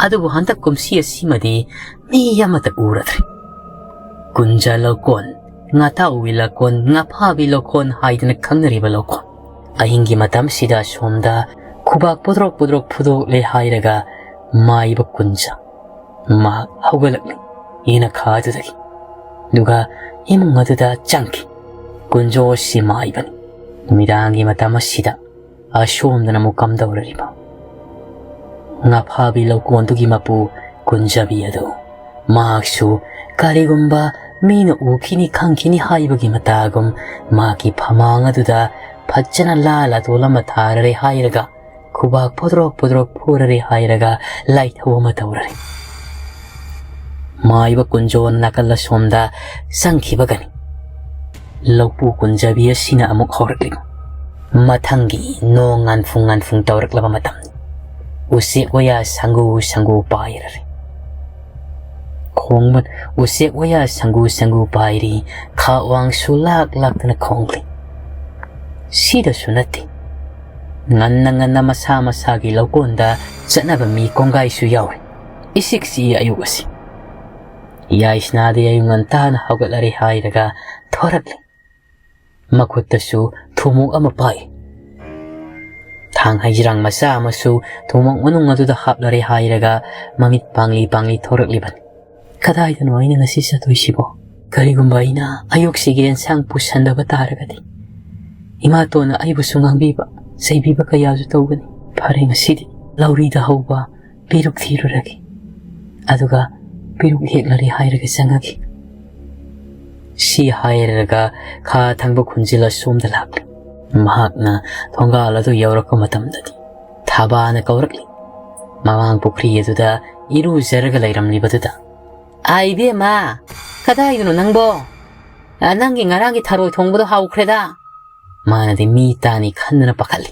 ꯑꯗꯨꯕꯨ ꯍꯟꯗꯛ ꯀꯨꯝꯁꯤ ꯑꯁꯤꯃꯗꯤ ꯃꯤ ꯑꯃꯠꯇ ꯎꯔꯗ꯭ꯔꯦ꯫ ꯀꯨꯟꯖ ꯂꯧꯀꯣꯟ ꯉꯥꯇꯥꯎꯕꯤ ꯂꯧꯀꯣꯟ, ꯉꯥꯐꯥꯕꯤ ꯂꯧꯀꯣꯟ ꯍꯥꯏꯗꯅ ꯈꯪꯅꯔꯤꯕ ꯂꯧꯀꯣꯟ꯫ ꯑꯍꯤꯡꯒꯤ ꯃꯇꯝꯁꯤꯗ ꯁꯣꯝꯗ ꯈꯨꯕꯥꯛ ꯄꯨꯗ꯭ꯔꯣꯛ ꯄꯨꯗ꯭ꯔꯣꯛ ꯐꯨꯗꯣꯛꯂꯦ ꯍꯥꯏꯔꯒ ꯃꯥꯏꯕ ꯀꯨꯟꯖ ꯃꯍꯥꯛ ꯍꯧꯒꯠꯂꯛꯂꯤ ꯌꯦꯅꯈꯥꯗꯨꯗꯒꯤ꯫ ꯑꯗꯨꯒ ꯏꯃꯨꯡ ꯑꯗꯨꯗ ꯆꯪꯈꯤ꯫ ꯀꯨꯟꯖꯣ ꯑꯁꯤ ꯃꯥꯏꯕꯅꯤ꯫ ꯅꯨꯃꯤꯗꯥꯡꯒꯤ ꯃꯇꯝ ꯑꯁꯤꯗ ꯑꯁꯣꯝꯗꯅ ꯑꯃꯨꯛ ꯀꯝꯗꯧꯔꯤꯕ? ꯉꯥꯐꯥꯕꯤ ꯂꯧꯀꯣꯟꯗꯨꯒꯤ ꯃꯄꯨ ꯀꯨꯟꯖꯕꯤ ꯑꯗꯨ ꯃꯍꯥꯛꯁꯨ ꯀꯔꯤꯒꯨꯝꯕ ꯃꯤꯅ ꯎꯈꯤꯅꯤ ꯈꯪꯈꯤꯅꯤ ꯍꯥꯏꯕꯒꯤ ꯃꯇꯥꯒꯨꯝ ꯃꯍꯥꯛꯀꯤ ꯐꯃꯥꯡ ꯑꯗꯨꯗ ꯐꯖꯅ ꯂꯥ ꯂꯥꯇꯣꯜ ꯑꯃ ꯊꯥꯔꯔꯦ ꯍꯥꯏꯔꯒ ꯈꯨꯕꯥꯛ ꯄꯨꯗ꯭ꯔꯣꯛ ꯄꯨꯗ꯭ꯔꯣꯛ ꯐꯨꯔꯔꯦ ꯍꯥꯏꯔꯒ ꯂꯥꯏꯊꯧ ꯑꯃ ꯇꯧꯔꯔꯦ꯫ ꯃꯥꯏꯕ ꯀꯨꯟꯖꯣ ꯅꯥꯀꯜ ꯑꯁꯣꯝꯗ ꯆꯪꯈꯤꯕꯒꯅꯤ ꯂꯧꯄꯨ ꯀꯨꯟꯖꯕꯤ ꯑꯁꯤꯅ ꯑꯃꯨꯛ ꯍꯧꯔꯛꯂꯤꯕ꯫ ꯃꯊꯪꯒꯤ ꯅꯣꯡ ꯉꯥꯟꯐꯨꯡ ꯉꯥꯟꯐꯨꯡ ꯇꯧꯔꯛꯂꯕ ꯃꯇꯝꯅꯤ꯫ ꯎꯆꯦꯛ ꯋꯥꯌꯥ ꯁꯪꯒꯨ ꯁꯪꯒꯨ ꯄꯥꯏꯔꯔꯦ꯫ ꯈꯣꯡꯕ ꯎꯆꯦꯛ ꯋꯥꯌꯥ ꯁꯪꯒꯨ ꯁꯪꯒꯨ ꯄꯥꯏꯔꯤ꯫ ꯈꯥꯛꯋꯥꯡꯁꯨ ꯂꯥꯛ ꯂꯥꯛꯇꯅ ꯈꯣꯡꯂꯤ꯫ ꯁꯤꯗꯁꯨ ꯅꯠꯇꯦ, ꯉꯟꯅ ꯉꯟꯅ ꯃꯁꯥ ꯃꯁꯥꯒꯤ ꯂꯧꯀꯣꯟꯗ ꯆꯠꯅꯕ ꯃꯤ ꯀꯣꯡꯒꯥꯏꯁꯨ ꯌꯥꯎꯔꯤ꯫ ꯏꯁꯤꯛꯁꯤ ꯑꯌꯨꯛ ꯑꯁꯤ꯫ ꯌꯥꯏꯁꯅꯥꯗꯤ ꯑꯌꯨꯛ ꯉꯟꯇꯥꯅ ꯍꯧꯒꯠꯂꯔꯦ ꯍꯥꯏꯔꯒ ꯊꯣꯔꯛꯂꯤ꯫ ꯃꯈꯨꯠꯇꯁꯨ ꯊꯨꯃꯣꯛ ꯑꯃ ꯄꯥꯏ꯫ ꯊꯥꯡ ꯍꯩꯖꯤꯔꯥꯡ ꯃꯆꯥ ꯑꯃꯁꯨ ꯊꯨꯃꯣꯛ ꯃꯅꯨꯡ ꯑꯗꯨꯗ ꯍꯥꯞꯂꯔꯦ ꯍꯥꯏꯔꯒ ꯃꯃꯤꯠ ꯄꯥꯡꯂꯤ ꯄꯥꯡꯂꯤ ꯊꯣꯔꯛꯂꯤꯕꯅꯤ꯫ "ꯀꯗꯥꯏꯗꯅꯣ ꯑꯩꯅ ꯉꯁꯤ ꯆꯠꯇꯣꯏꯁꯤꯕꯣ? ꯀꯔꯤꯒꯨꯝꯕ ꯑꯩꯅ ꯑꯌꯨꯛꯁꯤꯒꯤ ꯑꯦꯟꯁꯥꯡ ꯄꯨꯁꯟꯗꯕ ꯇꯥꯔꯒꯗꯤ ꯏꯃꯥꯇꯣꯟꯅ ꯑꯩꯕꯨꯁꯨ ꯉꯥꯡꯕꯤꯕ, ꯆꯩꯕꯤꯕ ꯀꯌꯥꯁꯨ ꯇꯧꯒꯅꯤ꯫ ꯐꯔꯦ, ꯉꯁꯤꯗꯤ ꯂꯧꯔꯤꯗ ꯍꯧꯕ ꯄꯦꯔꯨꯛ ꯊꯤꯔꯨꯔꯒꯦ꯫ ꯑꯗꯨꯒ ꯄꯦꯔꯨꯛ ꯍꯦꯛꯂꯔꯦ ꯍꯥꯏꯔꯒ ꯆꯪꯉꯒꯦ꯫" ꯁꯤ ꯍꯥꯏꯔꯒ ꯈꯥ ꯊꯪꯕ ꯈꯨꯟꯖꯤꯜ ꯑꯁꯣꯝꯗ ꯂꯥꯛꯂꯤ꯫ ꯃꯍꯥꯛꯅ ꯊꯣꯡꯒꯥꯜ ꯑꯗꯨ ꯌꯧꯔꯛꯄ ꯃꯇꯝꯗꯗꯤ ꯊꯥꯕꯥꯅ ꯀꯧꯔꯛꯂꯤ꯫ ꯃꯃꯥꯡ ꯄꯨꯈ꯭ꯔꯤ ꯑꯗꯨꯗ ꯏꯔꯨꯖꯔꯒ ꯂꯩꯔꯝꯂꯤꯕꯗꯨꯗ, "ꯑꯥ, ꯏꯕꯦꯝꯃ, ꯀꯗꯥꯏꯗꯅꯣ ꯅꯪꯕꯣ? ꯑ, ꯅꯪꯒꯤ ꯉꯔꯥꯡꯒꯤ ꯊꯔꯣꯏ ꯊꯣꯡꯕꯗꯣ ꯍꯥꯎꯈ꯭ꯔꯦꯗ꯫" ꯃꯥꯅꯗꯤ ꯃꯤ ꯇꯥꯅꯤ ꯈꯟꯗꯅ ꯄꯥꯈꯠꯂꯤ꯫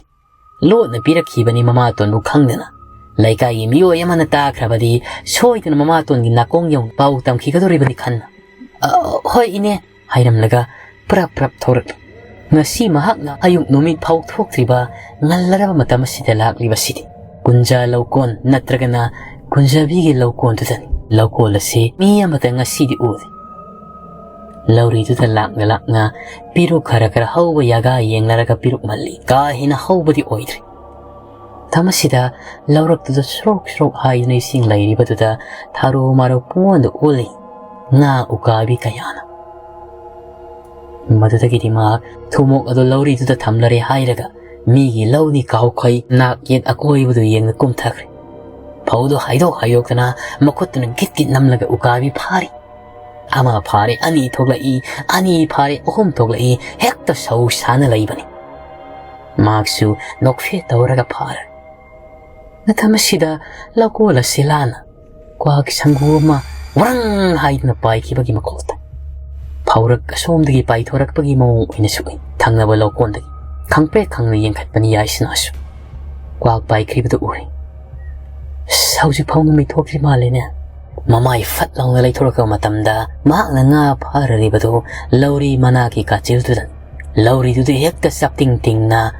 ꯂꯣꯠꯅ ꯄꯤꯔꯛꯈꯤꯕꯅꯤ ꯃꯃꯥꯇꯣꯟꯕꯨ ꯈꯪꯗꯅ꯫ ꯂꯩꯀꯥꯏꯒꯤ ꯃꯤꯑꯣꯏ ꯑꯃꯅ ꯇꯥꯈ꯭ꯔꯕꯗꯤ ꯁꯣꯏꯗꯅ ꯃꯃꯥꯇꯣꯟꯒꯤ ꯅꯥꯀꯣꯡ ꯌꯧꯅ ꯄꯥꯎ ꯇꯝꯈꯤꯒꯗꯧꯔꯤꯕꯅꯤ ꯈꯟꯅ, "ꯑ, ꯍꯣꯏ ꯏꯅꯦ" ꯍꯥꯏꯔꯝꯂꯒ ꯄ꯭ꯔꯞ ꯄ꯭ꯔꯞ ꯊꯣꯔꯛꯂꯤ꯫ ꯉꯁꯤ ꯃꯍꯥꯛꯅ ꯑꯌꯨꯛ ꯅꯨꯃꯤꯠ ꯐꯥꯎ ꯊꯣꯛꯇ꯭ꯔꯤꯕ ꯉꯜꯂꯔꯕ ꯃꯇꯝ ꯑꯁꯤꯗ ꯂꯥꯛꯂꯤꯕꯁꯤꯗꯤ ꯀꯨꯟꯖ ꯂꯧꯀꯣꯟ ꯅꯠꯇ꯭ꯔꯒꯅ ꯀꯨꯟꯖꯕꯤꯒꯤ ꯂꯧꯀꯣꯟꯗꯨꯗꯅꯤ꯫ ꯂꯧꯀꯣꯜ ꯑꯁꯤ ꯃꯤ ꯑꯃꯇ ꯉꯁꯤꯗꯤ ꯎꯗꯦ꯫ ꯂꯧꯔꯤꯗꯨꯗ ꯂꯥꯛꯅ ꯂꯥꯛꯅ ꯄꯤꯔꯨꯛ ꯈꯔ ꯈꯔ ꯍꯧꯕ ꯌꯥꯒꯥ ꯌꯦꯡꯅꯔꯒ ꯄꯤꯔꯨꯛ ꯃꯜꯂꯤ꯫ ꯀꯥ ꯍꯦꯟꯅ ꯍꯧꯕꯗꯤ ꯑꯣꯏꯗ꯭ꯔꯤ꯫ ꯃꯇꯝ ꯑꯁꯤꯗ ꯂꯧꯔꯛꯇꯨꯗ ꯁ꯭ꯔꯣꯛ ꯁ꯭ꯔꯣꯛ ꯍꯥꯏꯗꯨꯅ ꯏꯁꯤꯡ ꯂꯩꯔꯤꯕꯗꯨꯗ ꯊꯥꯔꯨ ꯃꯥꯔꯨ ꯄꯨꯡꯑꯣꯟꯗ ꯑꯣꯜꯂꯤ ꯉꯥ ꯎꯀꯥꯕꯤ ꯀꯌꯥꯅ꯫ ꯃꯗꯨꯗꯒꯤꯗꯤ ꯃꯍꯥꯛ ꯊꯨꯝꯃꯣꯛ ꯑꯗꯨ ꯂꯧꯔꯤꯗꯨꯗ ꯊꯝꯂꯔꯦ ꯍꯥꯏꯔꯒ ꯃꯤꯒꯤ ꯂꯧꯅꯤ ꯀꯥꯎꯈꯩ ꯅꯥꯛ ꯌꯦꯠ ꯑꯀꯣꯏꯕꯗꯨ ꯌꯦꯡꯅ ꯀꯨꯝꯊꯈ꯭ꯔꯦ꯫ ꯐꯧꯗꯨ ꯍꯥꯏꯗꯣꯛ ꯍꯥꯏꯗꯣꯛꯇꯅ ꯃꯈꯨꯠꯇꯨꯅ ꯒꯤꯠ ꯒꯤꯠ ꯅꯝꯂꯒ ꯎꯀꯥꯕꯤ ꯐꯥꯔꯤ꯫ ꯑꯃ ꯐꯥꯔꯦ, ꯑꯅꯤ ꯊꯣꯛꯂꯛꯏ, ꯑꯅꯤ ꯐꯥꯔꯦ, ꯑꯍꯨꯝ ꯊꯣꯛꯂꯛꯏ, ꯍꯦꯛꯇ ꯁꯧ ꯁꯥꯅ ꯂꯩꯕꯅꯤ꯫ ꯃꯍꯥꯛꯁꯨ ꯅꯣꯛꯐꯦꯠ ꯇꯧꯔꯒ ꯐꯥꯔꯦ꯫ ꯃꯇꯝ ꯑꯁꯤꯗ ꯂꯧꯀꯣꯜ ꯑꯁꯤ ꯂꯥꯟꯅ ꯀ꯭ꯋꯥꯛ ꯁꯪꯒꯨ ꯑꯃ ꯋ꯭ꯔꯪ ꯍꯥꯏꯗꯨꯅ ꯄꯥꯏꯈꯤꯕꯒꯤ ꯃꯈꯣꯜ ꯇꯥꯏ꯫ ꯐꯧꯔꯛ ꯑꯁꯣꯝꯗꯒꯤ ꯄꯥꯏꯊꯣꯔꯛꯄꯒꯤ ꯃꯑꯣꯡ ꯑꯣꯏꯅꯁꯨ ꯎꯏ꯫ ꯊꯪꯅꯕ ꯂꯧꯀꯣꯟꯗꯒꯤ ꯈꯪꯄ꯭ꯔꯦꯛ ꯈꯪꯅ ꯌꯦꯡꯈꯠꯄꯅꯤ ꯌꯥꯏꯁꯅꯥꯁꯨ꯫ ꯀ꯭ꯋꯥꯛ ꯄꯥꯏꯈ꯭ꯔꯤꯕꯗꯨ ꯎꯔꯦ꯫ "ꯑꯁ, ꯍꯧꯖꯤꯛ ꯐꯥꯎ ꯅꯨꯃꯤꯠ ꯊꯣꯛꯇ꯭ꯔꯤ ꯃꯥꯜꯂꯦꯅꯦ"꯫ ꯃꯃꯥꯏ ꯐꯠ ꯂꯥꯎꯅ ꯂꯩꯊꯣꯔꯛꯄ ꯃꯇꯝꯗ ꯃꯍꯥꯛꯅ ꯉꯥ ꯐꯥꯔꯔꯤꯕꯗꯨ ꯂꯧꯔꯤ ꯃꯅꯥꯛꯀꯤ ꯀꯥꯆꯤꯜꯗꯨꯗꯅꯤ꯫ ꯂꯧꯔꯤꯗꯨꯗ ꯍꯦꯛꯇ ꯆꯞꯇꯤꯡ ꯇꯤꯡꯅ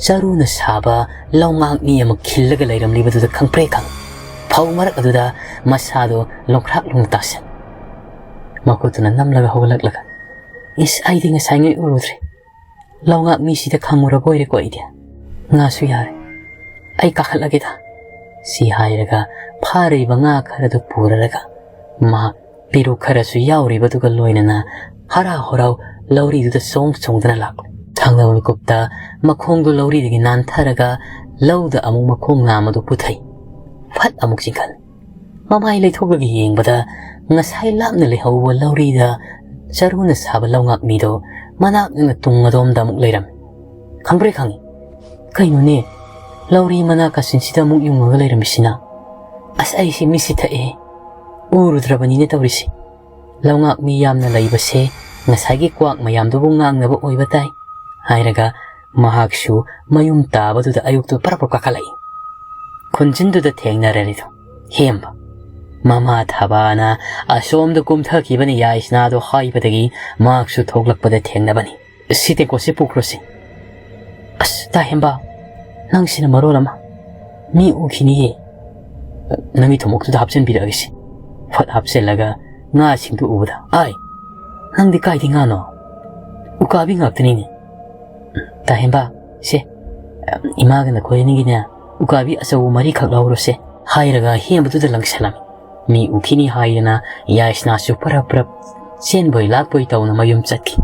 ꯆꯔꯨꯅ ꯁꯥꯕ ꯂꯧꯉꯥꯛꯅꯤ ꯑꯃ ꯈꯤꯜꯂꯒ ꯂꯩꯔꯝꯂꯤꯕꯗꯨꯗ ꯈꯪꯄ꯭ꯔꯦꯛ ꯈꯪꯏ꯫ ꯐꯧ ꯃꯔꯛ ꯑꯗꯨꯗ ꯃꯁꯥꯗꯨ ꯂꯣꯡꯈ꯭ꯔꯥꯛ ꯂꯣꯡꯅ ꯇꯥꯁꯤꯜꯂꯤ꯫ ꯃꯈꯨꯠꯇꯨꯅ ꯅꯝꯂꯒ ꯍꯧꯒꯠꯂꯛꯂꯒ, "ꯏꯁ, ꯑꯩꯗꯤ ꯉꯁꯥꯏꯉꯩ ꯎꯔꯨꯗ꯭ꯔꯦ꯫ ꯂꯧꯉꯥꯛꯅꯤꯁꯤꯗ ꯈꯪꯉꯨꯔꯕ ꯑꯣꯏꯔꯦꯀꯣ ꯑꯩꯗꯤ꯫ ꯉꯥꯁꯨ ꯌꯥꯔꯦ꯫ ꯑꯩ ꯀꯥꯈꯠꯂꯒꯦꯗ"꯫ ꯁꯤ ꯍꯥꯏꯔꯒ ꯐꯥꯔꯤꯕ ꯉꯥ ꯈꯔꯗꯨ ꯄꯨꯔꯔꯒ ꯃꯍꯥꯛ ꯄꯤꯔꯨꯛ ꯈꯔꯁꯨ ꯌꯥꯎꯔꯤꯕꯗꯨꯒ ꯂꯣꯏꯅꯅ ꯍꯔꯥꯎ ꯍꯔꯥꯎ ꯂꯧꯔꯤꯗꯨꯗ ꯆꯣꯡ ꯆꯣꯡꯗꯅ ꯂꯥꯛꯂꯦ꯫ ꯊꯪꯅꯕ ꯃꯤꯀꯨꯞꯇ ꯃꯈꯣꯡꯗꯨ ꯂꯧꯔꯤꯗꯒꯤ ꯅꯥꯟꯊꯔꯒ ꯂꯧꯗ ꯑꯃꯨꯛ ꯃꯈꯣꯡ ꯅꯥꯝꯃꯗꯨ ꯄꯨꯊꯩ꯫ ꯐꯠ ꯑꯃꯨꯛ ꯆꯤꯡꯈꯠꯂꯦ꯫ ꯃꯃꯥꯏ ꯂꯩꯊꯣꯛꯂꯒ ꯌꯦꯡꯕꯗ ꯉꯁꯥꯏ ꯂꯥꯞꯅ ꯂꯩꯍꯧꯕ ꯂꯧꯔꯤꯗ ꯆꯔꯨꯅ ꯁꯥꯕ ꯂꯧꯉꯥꯛꯅꯤꯗꯣ ꯃꯅꯥꯛ ꯅꯛꯅ ꯇꯨꯡ ꯑꯗꯣꯝꯗ ꯑꯃꯨꯛ ꯂꯩꯔꯝꯃꯤ꯫ ꯈꯪꯄ꯭ꯔꯦꯛ ꯈꯪꯉꯤ꯫ ꯀꯩꯅꯣꯅꯦ, ꯂꯧꯔꯤ ꯃꯅꯥ ꯀꯥꯆꯤꯟꯁꯤꯗ ꯑꯃꯨꯛ ꯌꯨꯡꯉꯒ ꯂꯩꯔꯝꯃꯤꯁꯤꯅ? ꯑꯁ, ꯑꯩꯁꯤ ꯃꯤꯠꯁꯤ ꯊꯛꯑꯦ꯫ ꯎꯔꯨꯗ꯭ꯔꯕꯅꯤꯅꯦ ꯇꯧꯔꯤꯁꯤ꯫ ꯂꯧꯉꯥꯛꯅꯤ ꯌꯥꯝꯅ ꯂꯩꯕꯁꯦ ꯉꯁꯥꯏꯒꯤ ꯀ꯭ꯋꯥꯛ ꯃꯌꯥꯝꯗꯨꯕꯨ ꯉꯥꯡꯅꯕ ꯑꯣꯏꯕ ꯇꯥꯏ꯫ ꯍꯥꯏꯔꯒ ꯃꯍꯥꯛꯁꯨ ꯃꯌꯨꯝ ꯇꯥꯕꯗꯨꯗ ꯑꯌꯨꯛꯇꯨ ꯄꯔꯞ ꯄꯔꯞ ꯀꯥꯈꯠꯂꯛꯏ꯫ ꯈꯨꯟꯖꯤꯟꯗꯨꯗ ꯊꯦꯡꯅꯔꯔꯤꯗꯣ ꯍꯦꯝꯕ꯫ ꯃꯃꯥ ꯊꯕꯥꯅ ꯑꯁꯣꯝꯗ ꯀꯨꯝꯊꯈꯤꯕꯅꯤ ꯌꯥꯏꯁꯅꯥꯗꯣ ꯍꯥꯏꯕꯗꯒꯤ ꯃꯍꯥꯛꯁꯨ ꯊꯣꯛꯂꯛꯄꯗ ꯊꯦꯡꯅꯕꯅꯤ꯫ "ꯁꯤ ꯇꯦꯡꯀꯣꯠꯁꯤ ꯄꯨꯈ꯭ꯔꯣꯁꯤ"꯫ "ꯑꯁ, ꯇꯥ ꯍꯦꯝꯕ, ꯅꯪꯁꯤꯅ ꯃꯔꯣꯜ ꯑꯃ꯫ ꯃꯤ ꯎꯈꯤꯅꯤꯌꯦ"꯫ "ꯅꯪꯒꯤ ꯊꯨꯝꯃꯣꯛꯇꯨꯗ ꯍꯥꯞꯆꯤꯟꯕꯤꯔꯛꯑꯒꯦꯁꯤ"꯫ ꯐꯠ ꯍꯥꯞꯆꯤꯜꯂꯒ ꯉꯥꯁꯤꯡꯗꯨ ꯎꯕꯗ, "ꯑꯥꯏ, "ꯅꯪꯗꯤ ꯀꯥꯏꯗꯩ ꯉꯥꯅꯣ?" "ꯎꯀꯥꯕꯤ ꯉꯥꯛꯇꯅꯤꯅꯦ꯫" "ꯇꯥꯍꯦꯝꯕ, ꯁꯦ, ꯏꯃꯥꯒ ꯅꯈꯣꯏ ꯑꯅꯤꯒꯤꯅꯦ, ꯎꯀꯥꯕꯤ ꯑꯆꯧꯕ ꯃꯔꯤꯈꯛ ꯂꯧꯔꯣꯁꯦ," ꯍꯥꯏꯔꯒ ꯍꯦꯝꯕꯗꯨꯗ ꯂꯪꯁꯜꯂꯝꯃꯤ꯫ ꯃꯤ ꯎꯈꯤꯅꯤ ꯍꯥꯏꯗꯅ ꯌꯥꯏꯁꯅꯥꯁꯨ ꯄꯔꯞ ꯄꯔꯞ ꯆꯦꯟꯕꯣꯏ ꯂꯥꯛꯄꯣꯏ ꯇꯧꯅ ꯃꯌꯨꯝ ꯆꯠꯈꯤ꯫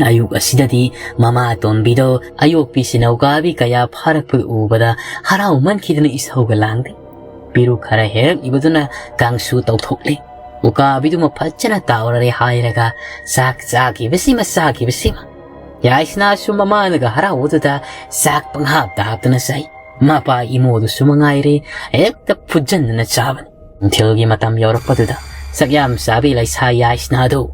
ꯑꯌꯨꯛ ꯑꯁꯤꯗꯗꯤ ꯃꯃꯥ ꯑꯇꯣꯝꯕꯤꯗꯣ ꯑꯌꯣꯛꯄꯤꯁꯤꯅ ꯎꯀꯥꯕꯤ ꯀꯌꯥ ꯐꯥꯔꯛꯄ ꯎꯕꯗ ꯍꯔꯥꯎꯃꯟꯈꯤꯗꯅ ꯏꯁꯧꯒ ꯂꯥꯡꯗꯦ꯫ ꯄꯦꯔꯨꯛ ꯈꯔ ꯍꯦꯛꯂꯤꯕꯗꯨꯅ ꯀꯥꯡꯁꯨ ꯇꯧꯊꯣꯛꯂꯦ꯫ ꯎꯀꯥꯕꯤꯗꯨꯃ ꯐꯖꯅ ꯇꯥꯎꯔꯔꯦ ꯍꯥꯏꯔꯒ ꯆꯥꯛ ꯆꯥꯈꯤꯕꯁꯤꯃ ꯆꯥꯈꯤꯕꯁꯤꯃ꯫ ꯌꯥꯏꯁꯅꯥꯁꯨ ꯃꯃꯥꯅꯒ ꯍꯔꯥꯎꯕꯗꯨꯗ ꯆꯥꯛ ꯄꯪꯍꯥꯞꯇ ꯍꯥꯞꯇꯅ ꯆꯥꯏ꯫ ꯃꯄꯥ ꯏꯃꯣꯗꯨꯁꯨ ꯃꯉꯥꯏꯔꯦ, ꯍꯦꯛꯇ ꯐꯨꯠꯖꯟꯗꯅ ꯆꯥꯕꯅꯤ꯫ ꯅꯨꯡꯊꯤꯜꯒꯤ ꯃꯇꯝ ꯌꯧꯔꯛꯄꯗꯨꯗ ꯆꯥꯛꯌꯥꯝ ꯆꯥꯕꯤ ꯂꯩꯁꯥ ꯌꯥꯏꯁꯅꯥꯗꯨ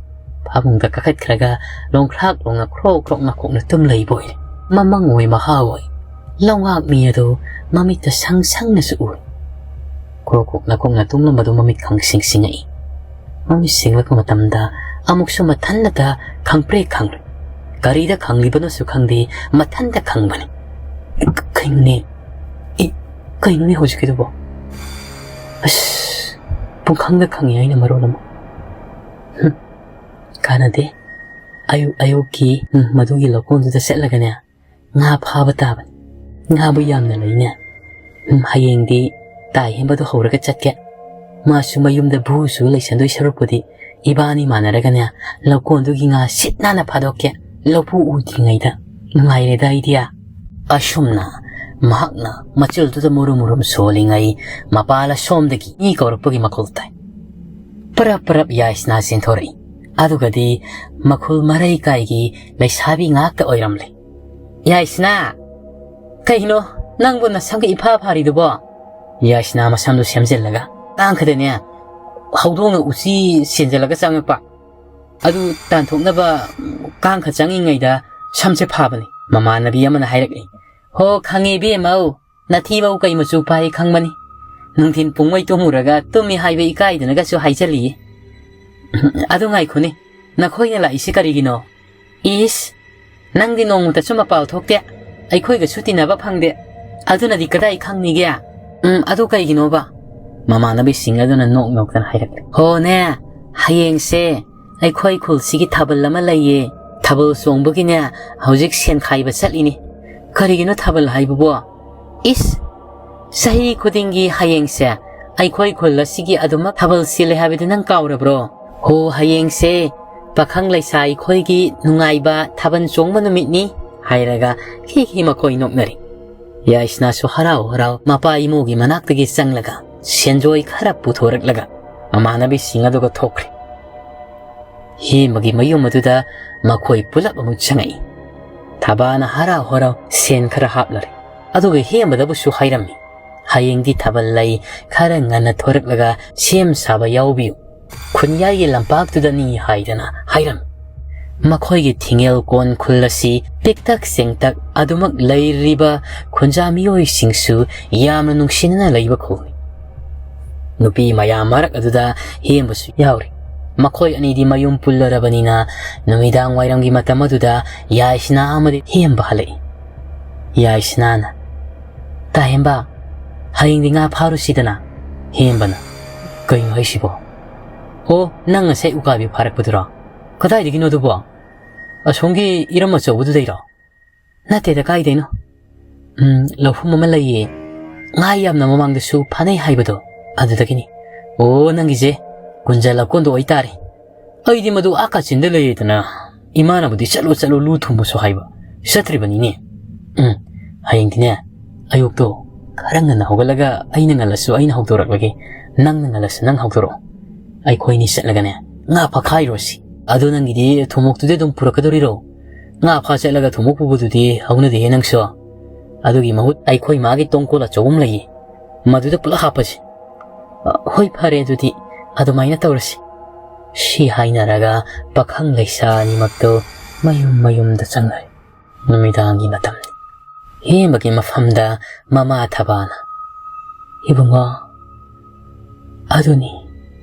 ꯐꯃꯨꯡꯗ ꯀꯥꯈꯠꯈ꯭ꯔꯒ ꯂꯣꯡꯈ꯭ꯔꯥꯛ ꯂꯣꯡꯅ ꯈ꯭ꯔꯣꯛ ꯈ꯭ꯔꯣꯛ ꯅꯈꯣꯛꯅ ꯇꯨꯝ ꯂꯩꯕ ꯑꯣꯏꯔꯦ꯫ ꯃꯃꯪ ꯑꯣꯏ ꯃꯍꯥ ꯑꯣꯏ꯫ ꯂꯧꯉꯥꯛ ꯃꯤ ꯑꯗꯨ ꯃꯃꯤꯠꯇ ꯁꯪ ꯁꯪꯅꯁꯨ ꯎꯏ꯫ ꯈ꯭ꯔꯣꯛ ꯈ꯭ꯔꯣꯛ ꯅꯈꯣꯛꯅ ꯇꯨꯝꯂꯝꯕꯗꯨ ꯃꯃꯤꯠ ꯈꯪꯁꯤꯡ ꯁꯤꯡꯉꯛꯏ꯫ ꯃꯃꯤꯠ ꯁꯤꯡꯂꯛꯄ ꯃꯇꯝꯗ ꯑꯃꯨꯛꯁꯨ ꯃꯊꯟꯇ ꯈꯪꯄ꯭ꯔꯦꯛ ꯈꯪꯂꯦ꯫ ꯀꯔꯤꯗ ꯈꯪꯂꯤꯕꯅꯣꯁꯨ ꯈꯪꯗꯦ, ꯃꯊꯟꯇ ꯈꯪꯕꯅꯤ꯫ ꯀꯩꯅꯣꯅꯦ? ꯑꯦ, ꯀꯩꯅꯣꯅꯦ ꯍꯧꯖꯤꯛꯀꯤꯗꯨꯕꯣ? ꯑꯁ, ꯄꯨꯡꯈꯪꯗ ꯈꯪꯉꯤ ꯑꯩꯅ ꯃꯔꯣꯜ ꯑꯃ꯫ ꯍꯨꯝ, ꯀꯥꯟꯅꯗꯦ꯫ ꯑꯌꯨꯛ ꯑꯌꯨꯛꯀꯤ, ꯎꯝ, ꯃꯗꯨꯒꯤ ꯂꯧꯀꯣꯟꯗꯨꯗ ꯆꯠꯂꯒꯅꯦ, ꯉꯥ ꯐꯥꯕ ꯇꯥꯕꯅꯤ꯫ ꯉꯥꯕꯨ ꯌꯥꯝꯅ ꯂꯩꯅꯦ꯫ ꯎꯝ, ꯍꯌꯦꯡꯗꯤ ꯇꯥꯏ ꯍꯦꯟꯕꯗꯣ ꯍꯧꯔꯒ ꯆꯠꯀꯦ꯫ ꯃꯥꯁꯨ ꯃꯌꯨꯝꯗ ꯚꯨ ꯆꯨ ꯂꯩꯁꯟꯗꯣꯏ ꯁꯔꯨꯛꯄꯨꯗꯤ ꯏꯕꯥꯅꯤ ꯃꯥꯟꯅꯔꯒꯅꯦ, ꯂꯧꯀꯣꯟꯗꯨꯒꯤ ꯉꯥ ꯁꯤꯠ ꯅꯥꯟꯅ ꯐꯥꯗꯣꯛꯀꯦ꯫ ꯂꯧꯄꯨ ꯎꯗ꯭ꯔꯤꯉꯩꯗ꯫ ꯅꯨꯡꯉꯥꯏꯔꯦꯗ ꯑꯩꯗꯤ꯫ ꯑꯁꯨꯝꯅ ꯃꯍꯥꯛꯅ ꯃꯆꯤꯜꯗꯨꯗ ꯃꯨꯔꯨꯝ ꯃꯨꯔꯨꯝ ꯁꯣꯜꯂꯤꯉꯩ ꯃꯄꯥꯜ ꯑꯁꯣꯝꯗꯒꯤ ꯃꯤ ꯀꯧꯔꯛꯄꯒꯤ ꯃꯈꯣꯜ ꯇꯥꯏ꯫ ꯄꯔꯞ ꯄꯔꯞ ꯌꯥꯏꯁꯅꯥ ꯆꯦꯟꯊꯣꯔꯛꯏ꯫ ꯑꯗꯨꯒꯗꯤ ꯃꯈꯨꯜ ꯃꯔꯩ ꯀꯥꯏꯒꯤ ꯂꯩꯁꯥꯕꯤ ꯉꯥꯛꯇ ꯑꯣꯏꯔꯝꯂꯦ꯫ "ꯌꯥꯏꯁꯅꯥ, ꯀꯩꯅꯣ ꯅꯪꯕꯨ ꯅꯁꯝꯒ ꯏꯐꯥ ꯐꯥꯔꯤꯗꯨꯕꯣ?" ꯌꯥꯏꯁꯅꯥ ꯃꯁꯝꯗꯨ ꯁꯦꯝꯖꯤꯜꯂꯒ꯫ "ꯇꯥꯡꯈꯗꯅꯦ ꯍꯧꯗꯣꯡꯅ ꯎꯆꯤ ꯆꯦꯟꯖꯜꯂꯒ ꯆꯪꯉꯛꯄ꯫ ꯑꯗꯨ ꯇꯥꯟꯊꯣꯛꯅꯕ ꯀꯥꯡꯈ ꯆꯪꯉꯤꯉꯩꯗ ꯁꯝꯁꯦ ꯐꯥꯕꯅꯤ꯫" ꯃꯃꯥꯟꯅꯕꯤ ꯑꯃꯅ ꯍꯥꯏꯔꯛꯏ꯫ "ꯍꯣ, ꯈꯪꯉꯦ ꯏꯕꯦꯝꯃꯧ, ꯅꯊꯤꯕꯧ ꯀꯩ ꯃꯆꯨ ꯐꯥꯏ ꯈꯪꯕꯅꯤ꯫ ꯅꯨꯡꯊꯤꯟ ꯄꯨꯡꯃꯩ ꯇꯨꯝꯃꯨꯔꯒ ꯇꯨꯝꯃꯤ ꯍꯥꯏꯕ ꯏꯀꯥꯏꯗꯅꯒꯁꯨ ꯍꯥꯏꯖꯜꯂꯤꯌꯦ꯫ ꯑꯗꯨ ꯉꯥꯏꯈꯣꯅꯦ, ꯅꯈꯣꯏꯅ ꯂꯥꯛꯏꯁꯤ ꯀꯔꯤꯒꯤꯅꯣ?" "ꯏꯁ, ꯅꯪꯗꯤ ꯅꯣꯡꯃꯇꯁꯨ ꯃꯄꯥꯜ ꯊꯣꯛꯇꯦ, ꯑꯩꯈꯣꯏꯒꯁꯨ ꯇꯤꯟꯅꯕ ꯐꯪꯗꯦ, ꯑꯗꯨꯅꯗꯤ ꯀꯗꯥꯏ ꯈꯪꯅꯤꯒꯦ?" "ꯎꯝ, ꯑꯗꯨ ꯀꯩꯒꯤꯅꯣꯕ?" ꯃꯃꯥꯟꯅꯕꯤꯁꯤꯡ ꯑꯗꯨꯅ ꯅꯣꯛ ꯅꯣꯛꯇꯅ ꯍꯥꯏꯔꯛꯂꯦ꯫ "ꯍꯣꯅꯦ, ꯍꯌꯦꯡꯁꯦ ꯑꯩꯈꯣꯏ ꯈꯨꯜꯁꯤꯒꯤ ꯊꯥꯕꯜ ꯑꯃ ꯂꯩꯌꯦ꯫ ꯊꯥꯕꯜ ꯆꯣꯡꯕꯒꯤꯅꯦ, ꯍꯧꯖꯤꯛ ꯁꯦꯟ ꯈꯥꯏꯕ ꯆꯠꯂꯤꯅꯤ꯫ ꯀꯔꯤꯒꯤꯅꯣ ꯊꯥꯕꯜ ꯍꯥꯏꯕꯕꯣ? ꯏꯁ! ꯆꯍꯤ ꯈꯨꯗꯤꯡꯒꯤ ꯍꯌꯦꯡꯁꯦ ꯑꯩꯈꯣꯏ ꯈꯨꯜ ꯑꯁꯤꯒꯤ ꯑꯗꯨꯃꯛ ꯊꯥꯕꯜ ꯁꯤꯜꯂꯦ ꯍꯥꯏꯕꯗꯤ ꯅꯪ ꯀꯥꯎꯔꯕ꯭ꯔꯣ? ꯍꯣ, ꯍꯌꯦꯡꯁꯦ ꯄꯥꯈꯪ ꯂꯩꯁꯥ ꯑꯩꯈꯣꯏꯒꯤ ꯅꯨꯡꯉꯥꯏꯕ ꯊꯥꯕꯜ ꯆꯣꯡꯕ ꯅꯨꯃꯤꯠꯅꯤ ꯍꯥꯏꯔꯒ ꯍꯤ ꯍꯤ ꯃꯈꯣꯏ ꯅꯣꯛꯅꯔꯤ꯫ ꯌꯥꯏꯁꯅꯥꯁꯨ ꯍꯔꯥꯎ ꯍꯔꯥꯎ ꯃꯄꯥ ꯏꯃꯣꯒꯤ ꯃꯅꯥꯛꯇꯒꯤ ꯆꯪꯂꯒ ꯁꯦꯟꯖꯣꯏ ꯈꯔ ꯄꯨꯊꯣꯔꯛꯂꯒ ꯃꯃꯥꯟꯅꯕꯤꯁꯤꯡ ꯑꯗꯨꯒ ꯊꯣꯛꯈ꯭ꯔꯦ꯫ ꯍꯦꯃꯒꯤ ꯃꯌꯨꯝ ꯑꯗꯨꯗ ꯃꯈꯣꯏ ꯄꯨꯂꯞ ꯑꯃꯨꯛ ꯆꯪꯉꯛꯏ꯫ ꯊꯕꯥꯅ ꯍꯔꯥꯎ ꯍꯔꯥꯎ ꯁꯦꯟ ꯈꯔ ꯍꯥꯞꯂꯔꯦ꯫ ꯑꯗꯨꯒ ꯍꯦꯃꯗꯕꯨꯁꯨ ꯍꯥꯏꯔꯝꯃꯤ, ꯍꯌꯦꯡꯗꯤ ꯊꯥꯕꯜ ꯂꯩ, ꯈꯔ ꯉꯟꯅ ꯊꯣꯔꯛꯂꯒ ꯁꯦꯝ ꯁꯥꯕ ꯌꯥꯎꯕꯤꯌꯨ, ꯈꯨꯟꯌꯥꯏꯒꯤ ꯂꯝꯄꯥꯛꯇꯨꯗꯅꯤ ꯍꯥꯏꯗꯅ ꯍꯥꯏꯔꯝꯃꯤ꯫ ꯃꯈꯣꯏꯒꯤ ꯊꯤꯡꯉꯦꯜ ꯀꯣꯟ ꯈꯨꯜ ꯑꯁꯤ ꯄꯤꯛꯇꯛ ꯆꯦꯡꯇꯛ ꯑꯗꯨꯃꯛ ꯂꯩꯔꯤꯕ ꯈꯨꯟꯖꯥ ꯃꯤꯑꯣꯏꯁꯤꯡꯁꯨ ꯌꯥꯝꯅ ꯅꯨꯡꯁꯤꯅꯅ ꯂꯩꯕ ꯈꯨꯜꯅꯤ꯫ ꯅꯨꯄꯤ ꯃꯌꯥꯝ ꯃꯔꯛ ꯑꯗꯨꯗ ꯍꯦꯝꯕꯁꯨ ꯌꯥꯎꯔꯤ꯫ ꯃꯈꯣꯏ ꯑꯅꯤꯗꯤ ꯃꯌꯨꯝ ꯄꯨꯜꯂꯔꯕꯅꯤꯅ ꯅꯨꯃꯤꯗꯥꯡ ꯋꯥꯏꯔꯝꯒꯤ ꯃꯇꯝ ꯑꯗꯨꯗ ꯌꯥꯏꯁꯅꯥ ꯑꯃꯗꯤ ꯍꯦꯝꯕ ꯍꯜꯂꯛꯏ꯫ ꯌꯥꯏꯁꯅꯥꯅ, "ꯇꯥꯍꯦꯝꯕ, ꯍꯌꯦꯡꯗꯤ ꯉꯥ ꯐꯥꯔꯨꯁꯤꯗꯅ?" ꯍꯦꯝꯕꯅ, "ꯀꯩꯅꯣ ꯍꯥꯏꯁꯤꯕꯣ? ꯑꯣ, ꯅꯪ ꯉꯁꯥꯏ ꯎꯀꯥꯕꯤ ꯐꯥꯔꯛꯄꯗꯨꯔꯣ? ꯀꯗꯥꯏꯗꯒꯤꯅꯣ ꯑꯗꯨꯕꯣ? ꯑꯁꯣꯝꯒꯤ ꯏꯔꯝ ꯑꯆꯧꯕꯗꯨꯗꯩꯔꯣ?" "ꯅꯠꯇꯦꯗ, ꯀꯥꯏꯗꯩꯅꯣ? ꯎꯝ, ꯂꯧꯐꯝ ꯑꯃ ꯂꯩꯌꯦ, ꯉꯥ ꯌꯥꯝꯅ ꯃꯃꯥꯡꯗꯁꯨ ꯐꯥꯅꯩ ꯍꯥꯏꯕꯗꯣ, ꯑꯗꯨꯗꯒꯤꯅꯤ꯫" "ꯑꯣ, ꯅꯪꯒꯤꯁꯦ ꯀꯨꯟꯖ ꯂꯧꯀꯣꯟꯗꯣ ꯑꯣꯏꯇꯥꯔꯦ꯫ ꯑꯩꯗꯤ ꯃꯗꯨ ꯑꯥ ꯀꯥꯆꯤꯟꯗ ꯂꯩꯌꯦꯗꯅ, ꯏꯃꯥꯅꯕꯨꯗꯤ ꯆꯠꯂꯣ ꯆꯠꯂꯣ ꯂꯨ ꯊꯨꯝꯃꯨꯁꯨ ꯍꯥꯏꯕ, ꯆꯠꯇ꯭ꯔꯤꯕꯅꯤꯅꯦ꯫ ꯎꯝ, ꯍꯌꯦꯡꯗꯤꯅꯦ, ꯑꯌꯨꯛꯇꯣ ꯈꯔ ꯉꯟꯅ ꯍꯧꯒꯠꯂꯒ, ꯑꯩꯅ ꯉꯜꯂꯁꯨ ꯑꯩꯅ ꯍꯧꯗꯣꯔꯛꯂꯒꯦ, ꯅꯪꯅ ꯉꯜꯂꯁꯨ ꯅꯪ ꯍꯧꯗꯣꯔꯛꯑꯣ꯫ ꯑꯩꯈꯣꯏꯅꯤ ꯆꯠꯂꯒꯅꯦ, ꯉꯥ ꯐꯥꯈꯥꯏꯔꯨꯔꯁꯤ꯫ ꯑꯗꯣ ꯅꯪꯒꯤꯗꯤ ꯊꯨꯝꯃꯣꯛꯇꯨꯗꯤ ꯑꯗꯨꯝ ꯄꯨꯔꯛꯀꯗꯣꯔꯤꯔꯣ? ꯉꯥ ꯐꯥ ꯆꯠꯂꯒ ꯊꯨꯝꯃꯣꯛ ꯄꯨꯕꯗꯨꯗꯤ ꯍꯧꯅꯗꯦꯍꯦ ꯅꯪꯁꯨ꯫ ꯑꯗꯨꯒꯤ ꯃꯍꯨꯠ ꯑꯩꯈꯣꯏ ꯃꯥꯒꯤ ꯇꯣꯡꯀꯣꯜ ꯑꯆꯧꯕ ꯑꯃ ꯂꯩꯌꯦ, ꯃꯗꯨꯗ ꯄꯨꯂꯞ ꯍꯥꯞꯄꯁꯤ꯫" "ꯍꯣꯏ, ꯐꯔꯦ, ꯑꯗꯨꯗꯤ ꯑꯗꯨꯃꯥꯏꯅ ꯇꯧꯔꯁꯤ꯫" ꯁꯤ ꯍꯥꯏꯅꯔꯒ ꯄꯥꯈꯪ ꯂꯩꯁꯥ ꯑꯅꯤꯃꯛꯇꯨ ꯃꯌꯨꯝ ꯃꯌꯨꯝꯗ ꯆꯪꯅꯔꯦ꯫ ꯅꯨꯃꯤꯗꯥꯡꯒꯤ ꯃꯇꯝꯅꯤ꯫ ꯍꯦꯝꯕꯒꯤ ꯃꯐꯝꯗ ꯃꯃꯥ ꯊꯕꯥꯅ, "ꯏꯕꯨꯡꯉꯣ, ꯑꯗꯨꯅꯤ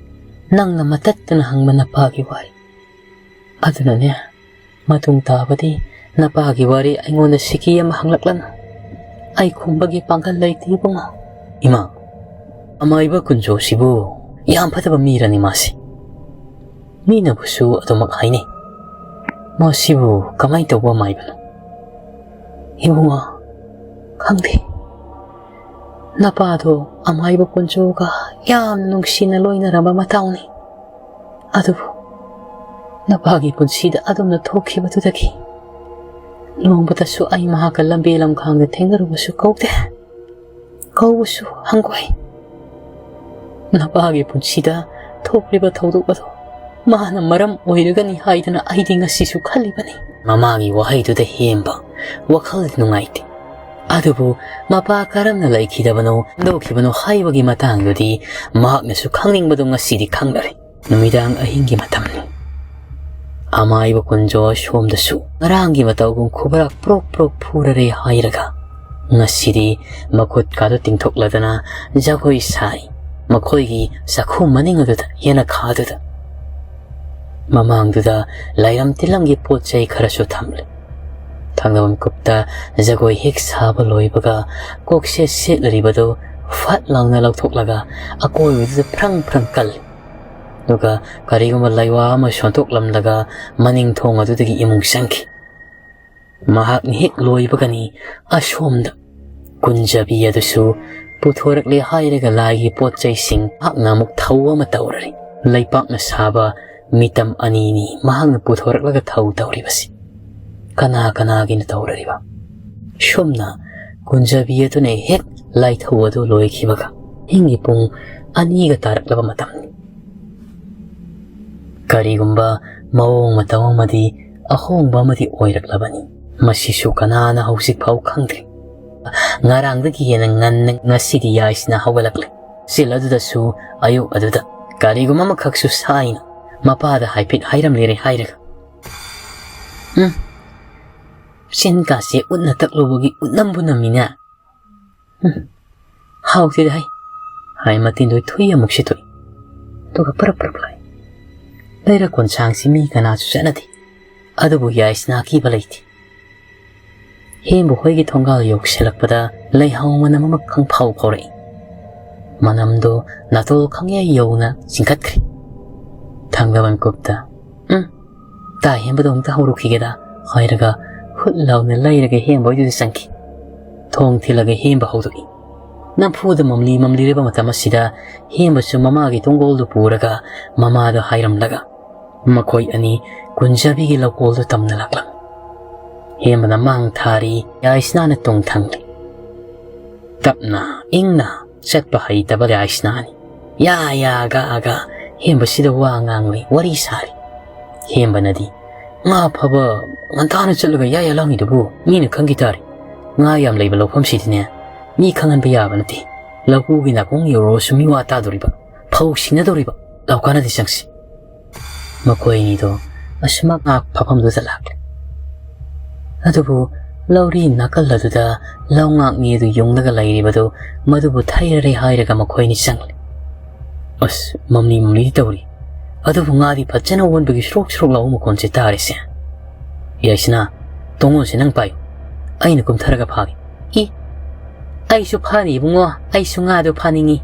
ꯅꯪꯅ ꯃꯇꯠꯇꯅ ꯍꯪꯕ ꯅꯄꯥꯒꯤ ꯋꯥꯔꯤ꯫ ꯑꯗꯨꯅꯅꯦ, ꯃꯇꯨꯡ ꯇꯥꯕꯗꯤ ꯅꯄꯥꯒꯤ ꯋꯥꯔꯤ ꯑꯩꯉꯣꯟꯗ ꯁꯤꯀꯤ ꯑꯃ ꯍꯪꯂꯛꯂꯅꯨ꯫ ꯑꯩ ꯈꯨꯝꯕꯒꯤ ꯄꯥꯡꯒꯜ ꯂꯩꯇꯦ ꯏꯕꯨꯡꯉꯣ꯫" "ꯏꯃꯥ, ꯑꯃꯥꯏꯕ ꯀꯨꯟꯖꯣꯁꯤꯕꯨ ꯌꯥꯝ ꯐꯠꯇꯕ ꯃꯤꯔꯅꯤ ꯃꯥꯁꯤ?" ꯃꯤꯅꯕꯨꯁꯨ ꯑꯗꯨꯃꯛ ꯍꯥꯏꯅꯩ꯫ "ꯃꯁꯤꯕꯨ ꯀꯃꯥꯏꯅ ꯇꯧꯕ ꯑꯃꯥꯏꯕꯅꯣ?" "ꯏꯕꯨꯡꯉꯣ, ꯈꯪꯗꯦ꯫ ꯅꯄꯥꯗꯣ ꯑꯃꯥꯏꯕ ꯀꯨꯟꯖꯣꯒ ꯌꯥꯝꯅ ꯅꯨꯡꯁꯤꯅ ꯂꯣꯏꯅꯔꯝꯕ ꯃꯇꯥꯎꯅꯤ꯫ ꯑꯗꯨꯕꯨ ꯅꯄꯥꯒꯤ ꯄꯨꯟꯁꯤꯗ ꯑꯗꯨꯝꯅ ꯊꯣꯛꯈꯤꯕꯗꯨꯗꯒꯤ ꯅꯣꯡꯃꯇꯁꯨ ꯑꯩ ꯃꯍꯥꯛꯀ ꯂꯝꯕꯤ ꯂꯝꯈꯥꯡꯗ ꯊꯦꯡꯅꯔꯨꯕꯁꯨ ꯀꯧꯗꯦ, ꯀꯧꯕꯁꯨ ꯍꯪꯒꯣꯏ꯫ ꯅꯄꯥꯒꯤ ꯄꯨꯟꯁꯤꯗ ꯊꯣꯛꯂꯤꯕ ꯊꯧꯗꯣꯛ ꯑꯗꯨ ꯃꯥꯅ ꯃꯔꯝ ꯑꯣꯏꯔꯒꯅꯤ ꯍꯥꯏꯗꯅ ꯑꯩꯗꯤ ꯉꯁꯤꯁꯨ ꯈꯜꯂꯤꯕꯅꯤ꯫" ꯃꯃꯥꯒꯤ ꯋꯥꯍꯩꯗꯨꯗ ꯍꯦꯟꯕ ꯋꯥꯈꯜ ꯅꯨꯡꯉꯥꯏꯇꯦ꯫ ꯑꯗꯨꯕꯨ ꯃꯄꯥ ꯀꯔꯝꯅ ꯂꯩꯈꯤꯗꯕꯅꯣ, ꯍꯟꯗꯣꯛꯈꯤꯕꯅꯣ ꯍꯥꯏꯕꯒꯤ ꯃꯇꯥꯡꯗꯨꯗꯤ ꯃꯍꯥꯛꯅꯁꯨ ꯈꯪꯅꯤꯡꯕꯗꯨ ꯉꯁꯤꯗꯤ ꯈꯪꯂꯔꯦ꯫ ꯅꯨꯃꯤꯗꯥꯡ ꯑꯍꯤꯡꯒꯤ ꯃꯇꯝꯅꯤ꯫ ꯑꯃꯥꯏꯕ ꯀꯨꯟꯖꯣ ꯁꯣꯝꯗꯁꯨ ꯉꯔꯥꯡꯒꯤ ꯃꯇꯧꯒꯨꯝ ꯈꯨꯕꯔꯥꯛ ꯄ꯭ꯔꯣꯛ ꯄ꯭ꯔꯣꯛ ꯐꯨꯔꯔꯦ ꯍꯥꯏꯔꯒ ꯉꯁꯤꯗꯤ ꯃꯈꯨꯠꯀꯥꯗꯨ ꯇꯤꯡꯊꯣꯛꯂꯗꯅ ꯖꯒꯣꯏ ꯁꯥꯏ꯫ ꯃꯈꯣꯏꯒꯤ ꯆꯥꯛꯈꯨꯝ ꯃꯅꯤꯡ ꯑꯗꯨꯗ, ꯌꯦꯅꯈꯥꯗꯨꯗ꯫ ꯃꯃꯥꯡꯗꯨꯗ ꯂꯥꯏꯔꯝ ꯇꯤꯜꯂꯝꯒꯤ ꯄꯣꯠ ꯆꯩ ꯈꯔꯁꯨ ꯊꯝꯂꯦ꯫ ꯊꯪꯅꯕ ꯃꯤꯀꯨꯞꯇ ꯖꯒꯣꯏ ꯍꯦꯛ ꯁꯥꯕ ꯂꯣꯏꯕꯒ ꯀꯣꯛꯁꯦ ꯁꯦꯠꯂꯔꯤꯕꯗꯨ ꯐꯠ ꯂꯥꯎꯅ ꯂꯧꯊꯣꯛꯂꯒ ꯑꯀꯣꯏꯕꯗꯨꯗ ꯐ꯭ꯔꯪ ꯐ꯭ꯔꯪ ꯀꯜꯂꯤ꯫ ꯑꯗꯨꯒ ꯀꯔꯤꯒꯨꯝꯕ ꯂꯩꯋꯥ ꯑꯃ ꯁꯣꯟꯊꯣꯛꯂꯝꯂꯒ ꯃꯅꯤꯡ ꯊꯣꯡ ꯑꯗꯨꯗꯒꯤ ꯏꯃꯨꯡ ꯆꯪꯈꯤ꯫ ꯃꯍꯥꯛꯅ ꯍꯦꯛ ꯂꯣꯏꯕꯒꯅꯤ ꯑꯁꯣꯝꯗ ꯀꯨꯟꯖꯕꯤ ꯑꯗꯨꯁꯨ ꯄꯨꯊꯣꯔꯛꯂꯦ ꯍꯥꯏꯔꯒ ꯂꯥꯏꯒꯤ ꯄꯣꯠ ꯆꯩꯁꯤꯡ ꯃꯍꯥꯛꯅ ꯑꯃꯨꯛ ꯊꯧ ꯑꯃ ꯇꯧꯔꯔꯤ꯫ ꯂꯩꯄꯥꯛꯅ ꯁꯥꯕ ꯃꯤꯇꯝ ꯑꯅꯤꯅꯤ ꯃꯍꯥꯛꯅ ꯄꯨꯊꯣꯔꯛꯂꯒ ꯊꯧ ꯇꯧꯔꯤꯕꯁꯤ꯫ ꯀꯅꯥ ꯀꯅꯥꯒꯤꯅ ꯇꯧꯔꯔꯤꯕ? ꯁꯣꯝꯅ ꯀꯨꯟꯖꯕꯤ ꯑꯗꯨꯅ ꯍꯦꯛ ꯂꯥꯏꯊꯧ ꯑꯗꯨ ꯂꯣꯏꯈꯤꯕꯒ ꯑꯍꯤꯡꯒꯤ ꯄꯨꯡ ꯑꯅꯤꯒ ꯇꯥꯔꯛꯂꯕ ꯃꯇꯝꯅꯤ꯫ ꯀꯔꯤꯒꯨꯝꯕ ꯃꯑꯣꯡ ꯃꯇꯧ ꯑꯃꯗꯤ ꯑꯍꯣꯡꯕ ꯑꯃꯗꯤ ꯑꯣꯏꯔꯛꯂꯕꯅꯤ꯫ ꯃꯁꯤꯁꯨ ꯀꯅꯥꯅ ꯍꯧꯖꯤꯛ ꯐꯥꯎ ꯈꯪꯗ꯭ꯔꯤ꯫ ꯉꯔꯥꯡꯗꯒꯤ ꯍꯦꯟꯅ ꯉꯟꯅ ꯉꯁꯤꯗꯤ ꯌꯥꯏꯁꯅꯥ ꯍꯧꯒꯠꯂꯛꯂꯦ꯫ ꯆꯤꯜ ꯑꯗꯨꯗꯁꯨ ꯑꯌꯨꯛ ꯑꯗꯨꯗ ꯀꯔꯤꯒꯨꯝꯕ ꯑꯃꯈꯛꯁꯨ ꯁꯥꯏꯅ ꯃꯄꯥꯗ ꯍꯥꯏꯐꯦꯠ ꯍꯥꯏꯔꯝꯂꯦꯔꯦ ꯍꯥꯏꯔꯒ, "ꯎꯝ, ꯆꯤꯟꯀꯥꯁꯦ ꯎꯠꯅ ꯇꯛꯂꯨꯕꯒꯤ ꯎꯠꯅꯝꯕꯨ ꯅꯝꯃꯤꯅꯦ꯫ ꯎꯝ, ꯍꯥꯎꯇꯦꯗ ꯍꯩ," ꯍꯥꯏ ꯃꯇꯤꯟꯗꯣ ꯊꯨꯏ ꯑꯃꯨꯛ ꯁꯤꯠꯇꯣꯛꯏ꯫ ꯑꯗꯨꯒ ꯄꯔꯞ ꯄꯔꯞ ꯂꯥꯛꯏ꯫ ꯂꯩꯔꯛ ꯀꯣꯟꯁꯥꯡꯁꯤ ꯃꯤ ꯀꯅꯥꯁꯨ ꯆꯠꯅꯗꯦ꯫ ꯑꯗꯨꯕꯨ ꯌꯥꯏꯁꯅꯥ ꯀꯤꯕ ꯂꯩꯇꯦ꯫ ꯍꯦꯝꯕ ꯍꯣꯏꯒꯤ ꯊꯣꯡꯒꯥꯜ ꯌꯧꯁꯤꯜꯂꯛꯄꯗ ꯂꯩꯍꯥꯎ ꯃꯅꯝ ꯑꯃ ꯈꯪꯐꯥꯎ ꯐꯥꯎꯔꯛꯏ꯫ ꯃꯅꯝꯗꯣ ꯅꯥꯇꯣꯜ ꯈꯪꯌꯩ ꯌꯧꯅ ꯆꯤꯡꯈꯠꯈ꯭ꯔꯦ꯫ ꯊꯥꯡꯗꯕꯟ ꯀꯨꯞꯇ, "ꯎꯝ, ꯇꯥ ꯍꯦꯝꯕꯗꯣ ꯑꯝꯇ ꯍꯧꯔꯛꯈꯤꯒꯦꯗ" ꯍꯥꯏꯔꯒ ꯍꯨꯠ ꯂꯥꯎꯅ ꯂꯩꯔꯒ ꯍꯦꯝꯕ ꯍꯣꯏꯗꯨꯗ ꯆꯪꯈꯤ꯫ ꯊꯣꯡ ꯊꯤꯜꯂꯒ ꯍꯦꯝꯕ ꯍꯧꯗꯣꯛꯏ꯫ ꯅꯝꯐꯨꯗ ꯃꯝꯂꯤ ꯃꯝꯂꯤꯔꯕ ꯃꯇꯝ ꯑꯁꯤꯗ ꯍꯦꯝꯕꯁꯨ ꯃꯃꯥꯒꯤ ꯇꯣꯡꯒꯣꯜꯗꯨ ꯄꯨꯔꯒ ꯃꯃꯥꯗ ꯍꯥꯏꯔꯝꯂꯒ ꯃꯈꯣꯏ ꯑꯅꯤ ꯀꯨꯟꯖꯕꯤꯒꯤ ꯂꯧꯀꯣꯜꯗꯨ ꯇꯝꯅ ꯂꯥꯛꯂꯝꯃꯤ꯫ ꯍꯦꯝꯕꯅ ꯃꯥꯡ ꯊꯥꯔꯤ, ꯌꯥꯏꯁꯅꯥꯅ ꯇꯨꯡ ꯊꯪꯂꯤ꯫ ꯇꯞꯅ ꯏꯪꯅ ꯆꯠꯄ ꯍꯩꯇꯕ ꯌꯥꯏꯁꯅꯥꯅꯤ꯫ ꯌꯥ ꯌꯥ ꯒꯥ ꯒꯥ ꯍꯦꯝꯕꯁꯤꯗ ꯋꯥ ꯉꯥꯡꯂꯤ, ꯋꯥꯔꯤ ꯁꯥꯔꯤ꯫ ꯍꯦꯝꯕꯅꯗꯤ, "ꯉꯥ ꯐꯕ ꯉꯟꯇꯥꯅ ꯆꯠꯂꯒ ꯌꯥ ꯌꯥ ꯂꯥꯡꯉꯤꯗꯨꯕꯨ ꯃꯤꯅ ꯈꯪꯈꯤ ꯇꯥꯔꯦ꯫ ꯉꯥ ꯌꯥꯝ ꯂꯩꯕ ꯂꯧꯐꯝꯁꯤꯗꯤꯅꯦ ꯃꯤ ꯈꯪꯍꯟꯕ ꯌꯥꯕ ꯅꯠꯇꯦ꯫ ꯂꯧꯕꯨꯒꯤ ꯅꯥꯀꯣꯡ ꯌꯧꯔꯛꯑꯁꯨ ꯃꯤꯋꯥ ꯇꯥꯗꯣꯔꯤꯕ, ꯐꯧ ꯁꯤꯡꯅꯗꯧꯔꯤꯕ꯫ ꯂꯥꯎ, ꯀꯥꯟꯅꯗꯦ, ꯆꯪꯁꯤ"꯫ ꯃꯈꯣꯏ ꯑꯅꯤꯗꯣ ꯑꯁꯨꯃꯛ ꯉꯥ ꯐꯐꯝꯗꯨꯗ ꯂꯥꯛꯂꯦ꯫ ꯑꯗꯨꯕꯨ ꯂꯧꯔꯤ ꯅꯥꯀꯜ ꯑꯗꯨꯗ ꯂꯧꯉꯥꯛꯅꯤ ꯑꯗꯨ ꯌꯨꯡꯂꯒ ꯂꯩꯔꯤꯕꯗꯨ ꯃꯗꯨꯕꯨ ꯊꯩꯔꯔꯦ ꯍꯥꯏꯔꯒ ꯃꯈꯣꯏꯅꯤ ꯆꯪꯂꯦ꯫ ꯑꯁ, ꯃꯝꯂꯤ ꯃꯝꯂꯤꯗꯤ ꯇꯧꯔꯤ, ꯑꯗꯨꯕꯨ ꯉꯥꯗꯤ ꯐꯖꯅ ꯑꯣꯟꯕꯒꯤ ꯁ꯭ꯔꯣꯛ ꯁ꯭ꯔꯣꯛ ꯂꯥꯎꯕ ꯃꯈꯣꯟꯁꯦ ꯇꯥꯔꯤꯁꯦ꯫ ꯌꯥꯏꯁꯅꯥ, ꯇꯣꯡꯉꯣꯟꯁꯦ ꯅꯪ ꯄꯥꯏꯌꯨ, ꯑꯩꯅ ꯀꯨꯝꯊꯔꯒ ꯐꯥꯒꯦ꯫ ꯏ, ꯑꯩꯁꯨ ꯐꯥꯅꯤ ꯏꯕꯨꯡꯉꯣ, ꯑꯩꯁꯨ ꯉꯥꯗꯣ ꯐꯥꯅꯤꯡꯉꯤ꯫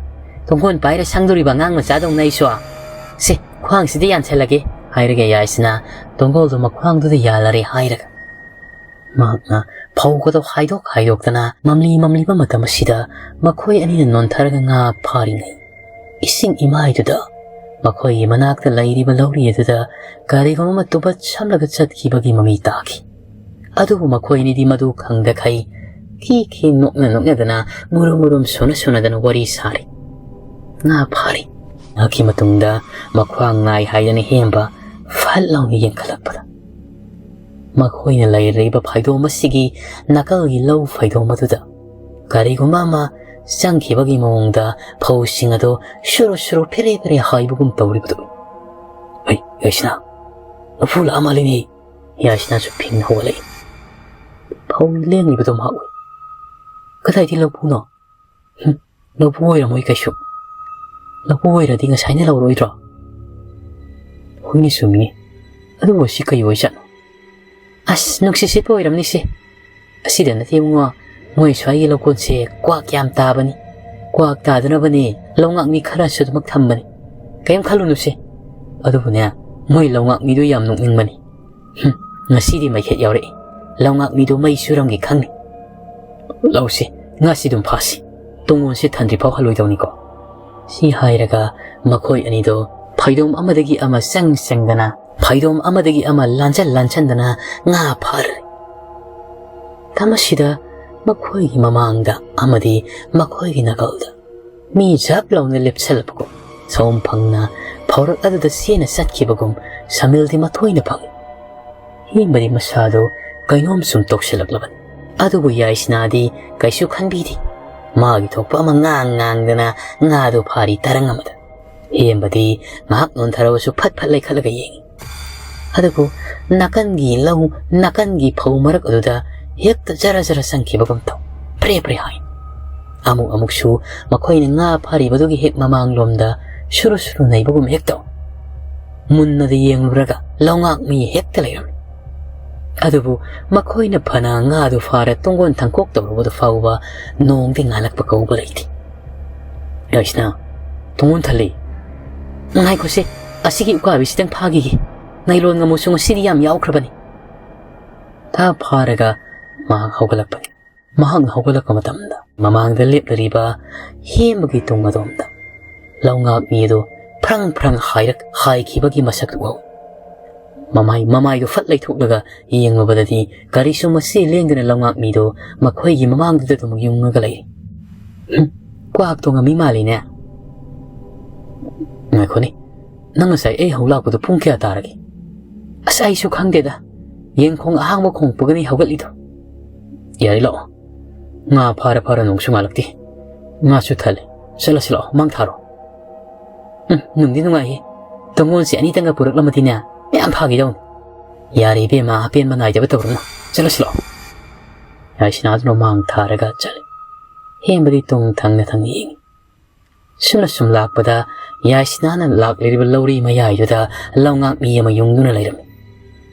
ꯇꯣꯡꯒꯣꯟ ꯄꯥꯏꯔ ꯁꯪꯗꯣꯔꯤꯕ ꯑꯉꯥꯡ ꯃꯆꯥꯗꯧꯅ ꯑꯩꯁꯨ꯫ ꯁꯦ, ꯈ꯭ꯋꯥꯡꯁꯤꯗ ꯌꯥꯟꯁꯜꯂꯒꯦ ꯍꯥꯏꯔꯒ ꯌꯥꯏꯁꯅꯥ ꯇꯣꯡꯒꯣꯜꯗꯣ ꯃꯈ꯭ꯋꯥꯡꯗꯨꯗ ꯌꯥꯜꯂꯔꯦ ꯍꯥꯏꯔꯒ ꯃꯍꯥꯛꯅ ꯐꯧꯒꯗꯣ ꯍꯥꯏꯗꯣꯛ ꯍꯥꯏꯗꯣꯛꯇꯅ ꯃꯝꯂꯤ ꯃꯝꯂꯤꯕ ꯃꯇꯝ ꯑꯁꯤꯗ ꯃꯈꯣꯏ ꯑꯅꯤꯅ ꯅꯣꯟꯊꯔꯒ ꯉꯥ ꯐꯥꯔꯤꯉꯩ, ꯏꯁꯤꯡ ꯏꯃꯥꯏꯗꯨꯗ ꯃꯈꯣꯏꯒꯤ ꯃꯅꯥꯛꯇ ꯂꯩꯔꯤꯕ ꯂꯧꯔꯤ ꯑꯗꯨꯗ ꯀꯔꯤꯒꯨꯝꯕ ꯑꯃ ꯇꯨꯕꯠ ꯁꯝꯂꯒ ꯆꯠꯈꯤꯕꯒꯤ ꯃꯃꯤ ꯇꯥꯈꯤ꯫ ꯑꯗꯨꯕꯨ ꯃꯈꯣꯏ ꯑꯅꯤꯗꯤ ꯃꯗꯨ ꯈꯪꯗꯈꯩ ꯈꯤ ꯈꯤ ꯅꯣꯛꯅ ꯅꯣꯛꯅꯗꯅ ꯃꯨꯔꯨꯝ ꯃꯨꯔꯨꯝ ꯁꯣꯟꯅ ꯁꯣꯟꯅꯗꯅ ꯋꯥꯔꯤ ꯁꯥꯔꯤ꯫ ꯉꯥ ꯐꯥꯔꯤ꯫ ꯉꯥꯏꯍꯥꯛꯀꯤ ꯃꯇꯨꯡꯗ ꯃꯈ꯭ꯋꯥꯡ ꯅꯥꯏ ꯍꯥꯏꯗꯅ ꯍꯦꯝꯕ ꯐꯠ ꯂꯥꯎꯅ ꯌꯦꯡꯈꯠꯂꯛꯄꯗ ꯃꯈꯣꯏꯅ ꯂꯩꯔꯤꯕ ꯐꯩꯗꯣꯝ ꯑꯁꯤꯒꯤ ꯅꯥꯀꯜꯒꯤ ꯂꯧ ꯐꯩꯗꯣꯝ ꯑꯗꯨꯗ ꯀꯔꯤꯒꯨꯝꯕ ꯑꯃ ꯆꯪꯈꯤꯕꯒꯤ ꯃꯑꯣꯡꯗ ꯐꯧꯁꯤꯡ ꯑꯗꯨ ꯁꯨꯔꯨ ꯁꯨꯔꯨ ꯐꯦꯔꯦ ꯐꯦꯔꯦ ꯍꯥꯏꯕꯒꯨꯝ ꯇꯧꯔꯤꯕꯗꯨ꯫ "ꯑꯩ, ꯌꯥꯏꯁꯅꯥ, ꯂꯐꯨ ꯂꯥꯛꯑ ꯃꯥꯜꯂꯤꯅꯦ!" ꯌꯥꯏꯁꯅꯥꯁꯨ ꯐꯤꯡꯅ ꯍꯧꯒꯠꯂꯛꯏ꯫ ꯐꯧ ꯂꯦꯡꯂꯤꯕꯗꯨ ꯃꯍꯥꯛ ꯎꯏ꯫ "ꯀꯗꯥꯏꯗꯒꯤ ꯂꯐꯨꯅꯣ? ꯍꯨꯝ, ꯂꯐꯨ ꯑꯣꯏꯔꯝꯃꯣꯏ ꯀꯩꯁꯨ꯫ ꯂꯐꯨ ꯑꯣꯏꯔꯗꯤ ꯉꯁꯥꯏꯅ ꯂꯧꯔꯣꯏꯗ꯭ꯔꯣ?" "ꯍꯣꯏꯅꯦ, ꯆꯨꯝꯃꯤꯅꯦ꯫ ꯑꯗꯨꯕꯨ ꯁꯤ ꯀꯩ ꯑꯣꯏꯖꯥꯠꯅꯣ?" "ꯑꯁ, ꯅꯨꯡꯁꯤꯠ ꯁꯤꯠꯄ ꯑꯣꯏꯔꯝꯅꯤꯁꯦ꯫ ꯑꯁꯤꯗ ꯅꯠꯇꯦ ꯏꯕꯨꯡꯉꯣ, ꯃꯣꯏ ꯁ꯭ꯋꯥꯏꯒꯤ ꯂꯧꯀꯣꯟꯁꯦ ꯀ꯭ꯋꯥꯛ ꯌꯥꯝ ꯇꯥꯕꯅꯤ꯫ ꯀ꯭ꯋꯥꯛ ꯇꯥꯗꯅꯕꯅꯦ ꯂꯧꯉꯥꯛ ꯃꯤ ꯈꯔꯁꯨ ꯑꯗꯨꯃꯛ ꯊꯝꯕꯅꯤ꯫ ꯀꯔꯤꯝ ꯈꯜꯂꯨꯅꯨꯁꯦ꯫ ꯑꯗꯨꯕꯨꯅꯦ, ꯃꯣꯏ ꯂꯧꯉꯥꯛꯃꯤꯗꯨ ꯌꯥꯝ ꯅꯣꯛꯅꯤꯡꯕꯅꯤ꯫ "ꯍꯨꯝ, ꯉꯁꯤꯗꯤ ꯃꯩꯈꯦꯠ ꯌꯥꯎꯔꯛꯏ꯫ ꯂꯧꯉꯥꯛꯃꯤꯗꯨ ꯃꯩ ꯆꯨꯔꯝꯒꯦ ꯈꯪꯅꯤ꯫ ꯂꯧꯁꯤ, ꯉꯥꯁꯤ ꯑꯗꯨꯝ ꯐꯥꯁꯤ꯫ ꯇꯨꯡꯒꯣꯟꯁꯦ ꯊꯟꯗ꯭ꯔꯤꯐꯥꯎ ꯍꯜꯂꯣꯏꯗꯧꯅꯤꯀꯣ"꯫ ꯁꯤ ꯍꯥꯏꯔꯒ ꯃꯈꯣꯏ ꯑꯅꯤꯗꯣ ꯐꯩꯗꯣꯝ ꯑꯃꯗꯒꯤ ꯑꯃ ꯆꯪ ꯆꯪꯗꯅ, ꯐꯩꯗꯣꯝ ꯑꯃꯗꯒꯤ ꯑꯃ ꯂꯥꯟꯖꯟ ꯂꯥꯟꯖꯟꯗꯅ ꯉꯥ ꯐꯥꯔꯦ꯫ ꯃꯇꯝ ꯑꯁꯤꯗ ꯃꯈꯣꯏꯒꯤ ꯃꯃꯥꯡꯗ ꯑꯃꯗꯤ ꯃꯈꯣꯏꯒꯤ ꯅꯥꯀꯜꯗ ꯃꯤ ꯖꯞ ꯂꯥꯎꯅ ꯂꯦꯞꯁꯜꯂꯛꯄꯒꯨꯝ, ꯁꯑꯣꯝ ꯐꯪꯅ ꯐꯧꯔꯛ ꯑꯗꯨꯗ ꯆꯦꯟꯅ ꯆꯠꯈꯤꯕꯒꯨꯝ ꯁꯃꯤꯜꯗꯤ ꯃꯊꯣꯏꯅ ꯐꯪꯏ꯫ ꯍꯦꯝꯕꯗꯤ ꯃꯁꯥꯗꯨ ꯀꯩꯅꯣꯝ ꯁꯨꯝ ꯇꯧꯁꯤꯜꯂꯛꯂꯕꯅꯤ꯫ ꯑꯗꯨꯕꯨ ꯌꯥꯏꯁꯅꯥꯗꯤ ꯀꯩꯁꯨ ꯈꯟꯕꯤꯗꯦ꯫ ꯃꯥꯒꯤ ꯊꯣꯛꯄ ꯑꯃ ꯉꯥꯡ ꯉꯥꯡꯗꯅ ꯉꯥꯗꯨ ꯐꯥꯔꯤ ꯇꯔꯪ ꯑꯃꯗ꯫ ꯍꯦꯝꯕꯗꯤ ꯉꯥꯏꯍꯥꯛ ꯅꯣꯟꯊꯔꯕꯁꯨ ꯐꯠ ꯐꯠ ꯂꯩꯈꯠꯂꯒ ꯌꯦꯡꯏ꯫ ꯑꯗꯨꯕꯨ ꯅꯥꯀꯟꯒꯤ ꯂꯧ, ꯅꯥꯀꯟꯒꯤ ꯐꯧ ꯃꯔꯛ ꯑꯗꯨꯗ ꯍꯦꯛꯇ ꯖꯔ ꯖꯔ ꯆꯪꯈꯤꯕꯒꯨꯝ ꯇꯧ꯫ ꯄ꯭ꯔꯦ ꯄ꯭ꯔꯦ ꯍꯥꯏ꯫ ꯑꯃꯨꯛ ꯑꯃꯨꯛꯁꯨ ꯃꯈꯣꯏꯅ ꯉꯥ ꯐꯥꯔꯤꯕꯗꯨꯒꯤ ꯍꯦꯛ ꯃꯃꯥꯡꯂꯣꯝꯗ ꯁꯨꯔꯨ ꯁꯨꯔꯨ ꯅꯩꯕꯒꯨꯝ ꯍꯦꯛ ꯇꯧ꯫ ꯃꯨꯟꯅꯗ ꯌꯦꯡꯂꯨꯔꯒ ꯂꯧꯉꯥꯛ ꯃꯤ ꯍꯦꯛꯇ ꯂꯩꯔꯝꯃꯤ꯫ ꯑꯗꯨꯕꯨ ꯃꯈꯣꯏꯅ ꯐꯅ ꯉꯥꯗꯨ ꯐꯥꯔ ꯇꯨꯡꯒꯣꯟ ꯊꯥꯡꯀꯣꯛ ꯇꯧꯔꯨꯕꯗꯨ ꯐꯥꯎꯕ ꯅꯣꯡꯗꯤ ꯉꯥꯜꯂꯛꯄ ꯀꯧꯕ ꯂꯩꯇꯦ꯫ "ꯌꯥꯏꯁꯅꯥ, ꯇꯨꯡꯒꯣꯟ ꯊꯜꯂꯤ꯫ ꯉꯥꯏꯈꯣꯁꯦ, ꯑꯁꯤꯒꯤ ꯎꯀꯥꯕꯤꯁꯤꯗꯪ ꯐꯥꯈꯤꯒꯦ꯫ ꯅꯥꯏꯂꯣꯟ ꯉꯥꯃꯨꯁꯨ ꯉꯁꯤꯗꯤ ꯌꯥꯝ ꯌꯥꯎꯈ꯭ꯔꯕꯅꯤ"꯫ ꯊꯥ ꯐꯥꯔꯒ ꯃꯍꯥꯛ ꯍꯧꯒꯠꯂꯛꯄꯅꯤ꯫ ꯃꯍꯥꯛꯅ ꯍꯧꯒꯠꯂꯛꯄ ꯃꯇꯝꯗ ꯃꯃꯥꯡꯗ ꯂꯦꯞꯂꯤꯕ ꯍꯦꯝꯕꯒꯤ ꯇꯨꯡ ꯑꯗꯣꯝꯗ ꯂꯧꯉꯥꯛ ꯃꯤ ꯑꯗꯨ ꯐ꯭ꯔꯪ ꯐ꯭ꯔꯪ ꯍꯥꯏꯔꯛ-, ꯍꯥꯏꯈꯤꯕꯒꯤ ꯃꯁꯛ ꯎꯍꯧꯏ꯫ ꯃꯃꯥꯏ, ꯃꯃꯥꯏꯗꯨ ꯐꯠ ꯂꯩꯊꯣꯛꯂꯒ ꯌꯦꯡꯂꯨꯕꯗꯗꯤ ꯀꯔꯤꯁꯨ ꯃꯆꯤ ꯂꯦꯡꯗꯅ ꯂꯧꯉꯥꯛ ꯃꯤꯗꯨ ꯃꯈꯣꯏꯒꯤ ꯃꯃꯥꯡꯗꯨꯗ ꯑꯗꯨꯃꯛ ꯌꯨꯡꯉꯒ ꯂꯩꯔꯤ꯫ "ꯍꯨꯝ, ꯀ꯭ꯋꯥꯛ ꯇꯣꯡꯉꯝꯃꯤ ꯃꯥꯜꯂꯤꯅꯦ꯫ ꯉꯥꯏꯈꯣꯅꯦ, ꯅꯪ ꯉꯁꯥꯏ ꯑꯩ ꯍꯧ ꯂꯥꯛꯄꯗꯣ ꯄꯨꯡ ꯀꯌꯥ ꯇꯥꯔꯒꯦ?" "ꯑꯁ, ꯑꯩꯁꯨ ꯈꯪꯗꯦꯗ꯫ ꯌꯦꯟꯈꯣꯡ ꯑꯍꯥꯡꯕ ꯈꯣꯡꯉꯛꯄꯒꯅꯤ ꯍꯧꯒꯠꯂꯤꯗꯣ"꯫ "ꯌꯥꯔꯦ, ꯂꯥꯛꯑꯣ꯫ ꯉꯥ ꯐꯥꯔ ꯐꯥꯔ ꯅꯣꯡꯁꯨ ꯉꯥꯜꯂꯛꯇꯦ꯫ ꯉꯥꯁꯨ ꯊꯜꯂꯦ꯫ ꯆꯠꯂꯁꯤ ꯂꯥꯛꯑꯣ, ꯃꯥꯡ ꯊꯥꯔꯣ꯫ ꯎꯝ, ꯅꯨꯡꯗꯤ ꯅꯨꯡꯉꯥꯏꯍꯦ꯫ ꯇꯨꯡꯒꯣꯟꯁꯦ ꯑꯅꯤꯇꯪꯒ ꯄꯨꯔꯛꯂꯝꯃꯗꯤꯅꯦ, ꯃꯌꯥꯝ ꯐꯥꯈꯤꯗꯧꯅꯤ꯫ ꯌꯥꯔꯦ ꯏꯕꯦꯝꯃ, ꯑꯄꯦꯟꯕ ꯅꯥꯏꯗꯕ ꯇꯧꯔꯨꯅꯨ꯫ ꯆꯠꯂꯁꯤ ꯂꯥꯛꯑꯣ"꯫ ꯌꯥꯏꯁꯅꯥꯗꯨꯅ ꯃꯥꯡ ꯊꯥꯔꯒ ꯆꯠꯂꯦ꯫ ꯍꯦꯝꯕꯗꯤ ꯇꯨꯡ ꯊꯪꯅ ꯊꯪꯅ ꯌꯦꯡꯉꯤ꯫ ꯁꯨꯝꯅ ꯁꯨꯝ ꯂꯥꯛꯄꯗ ꯌꯥꯏꯁꯅꯥꯅ ꯂꯥꯛꯂꯤꯕ ꯂꯧꯔꯤ ꯃꯌꯥꯏꯗꯨꯗ ꯂꯧꯉꯥꯛ ꯃꯤ ꯑꯃ ꯌꯨꯡꯗꯨꯅ ꯂꯩꯔꯝꯃꯤ꯫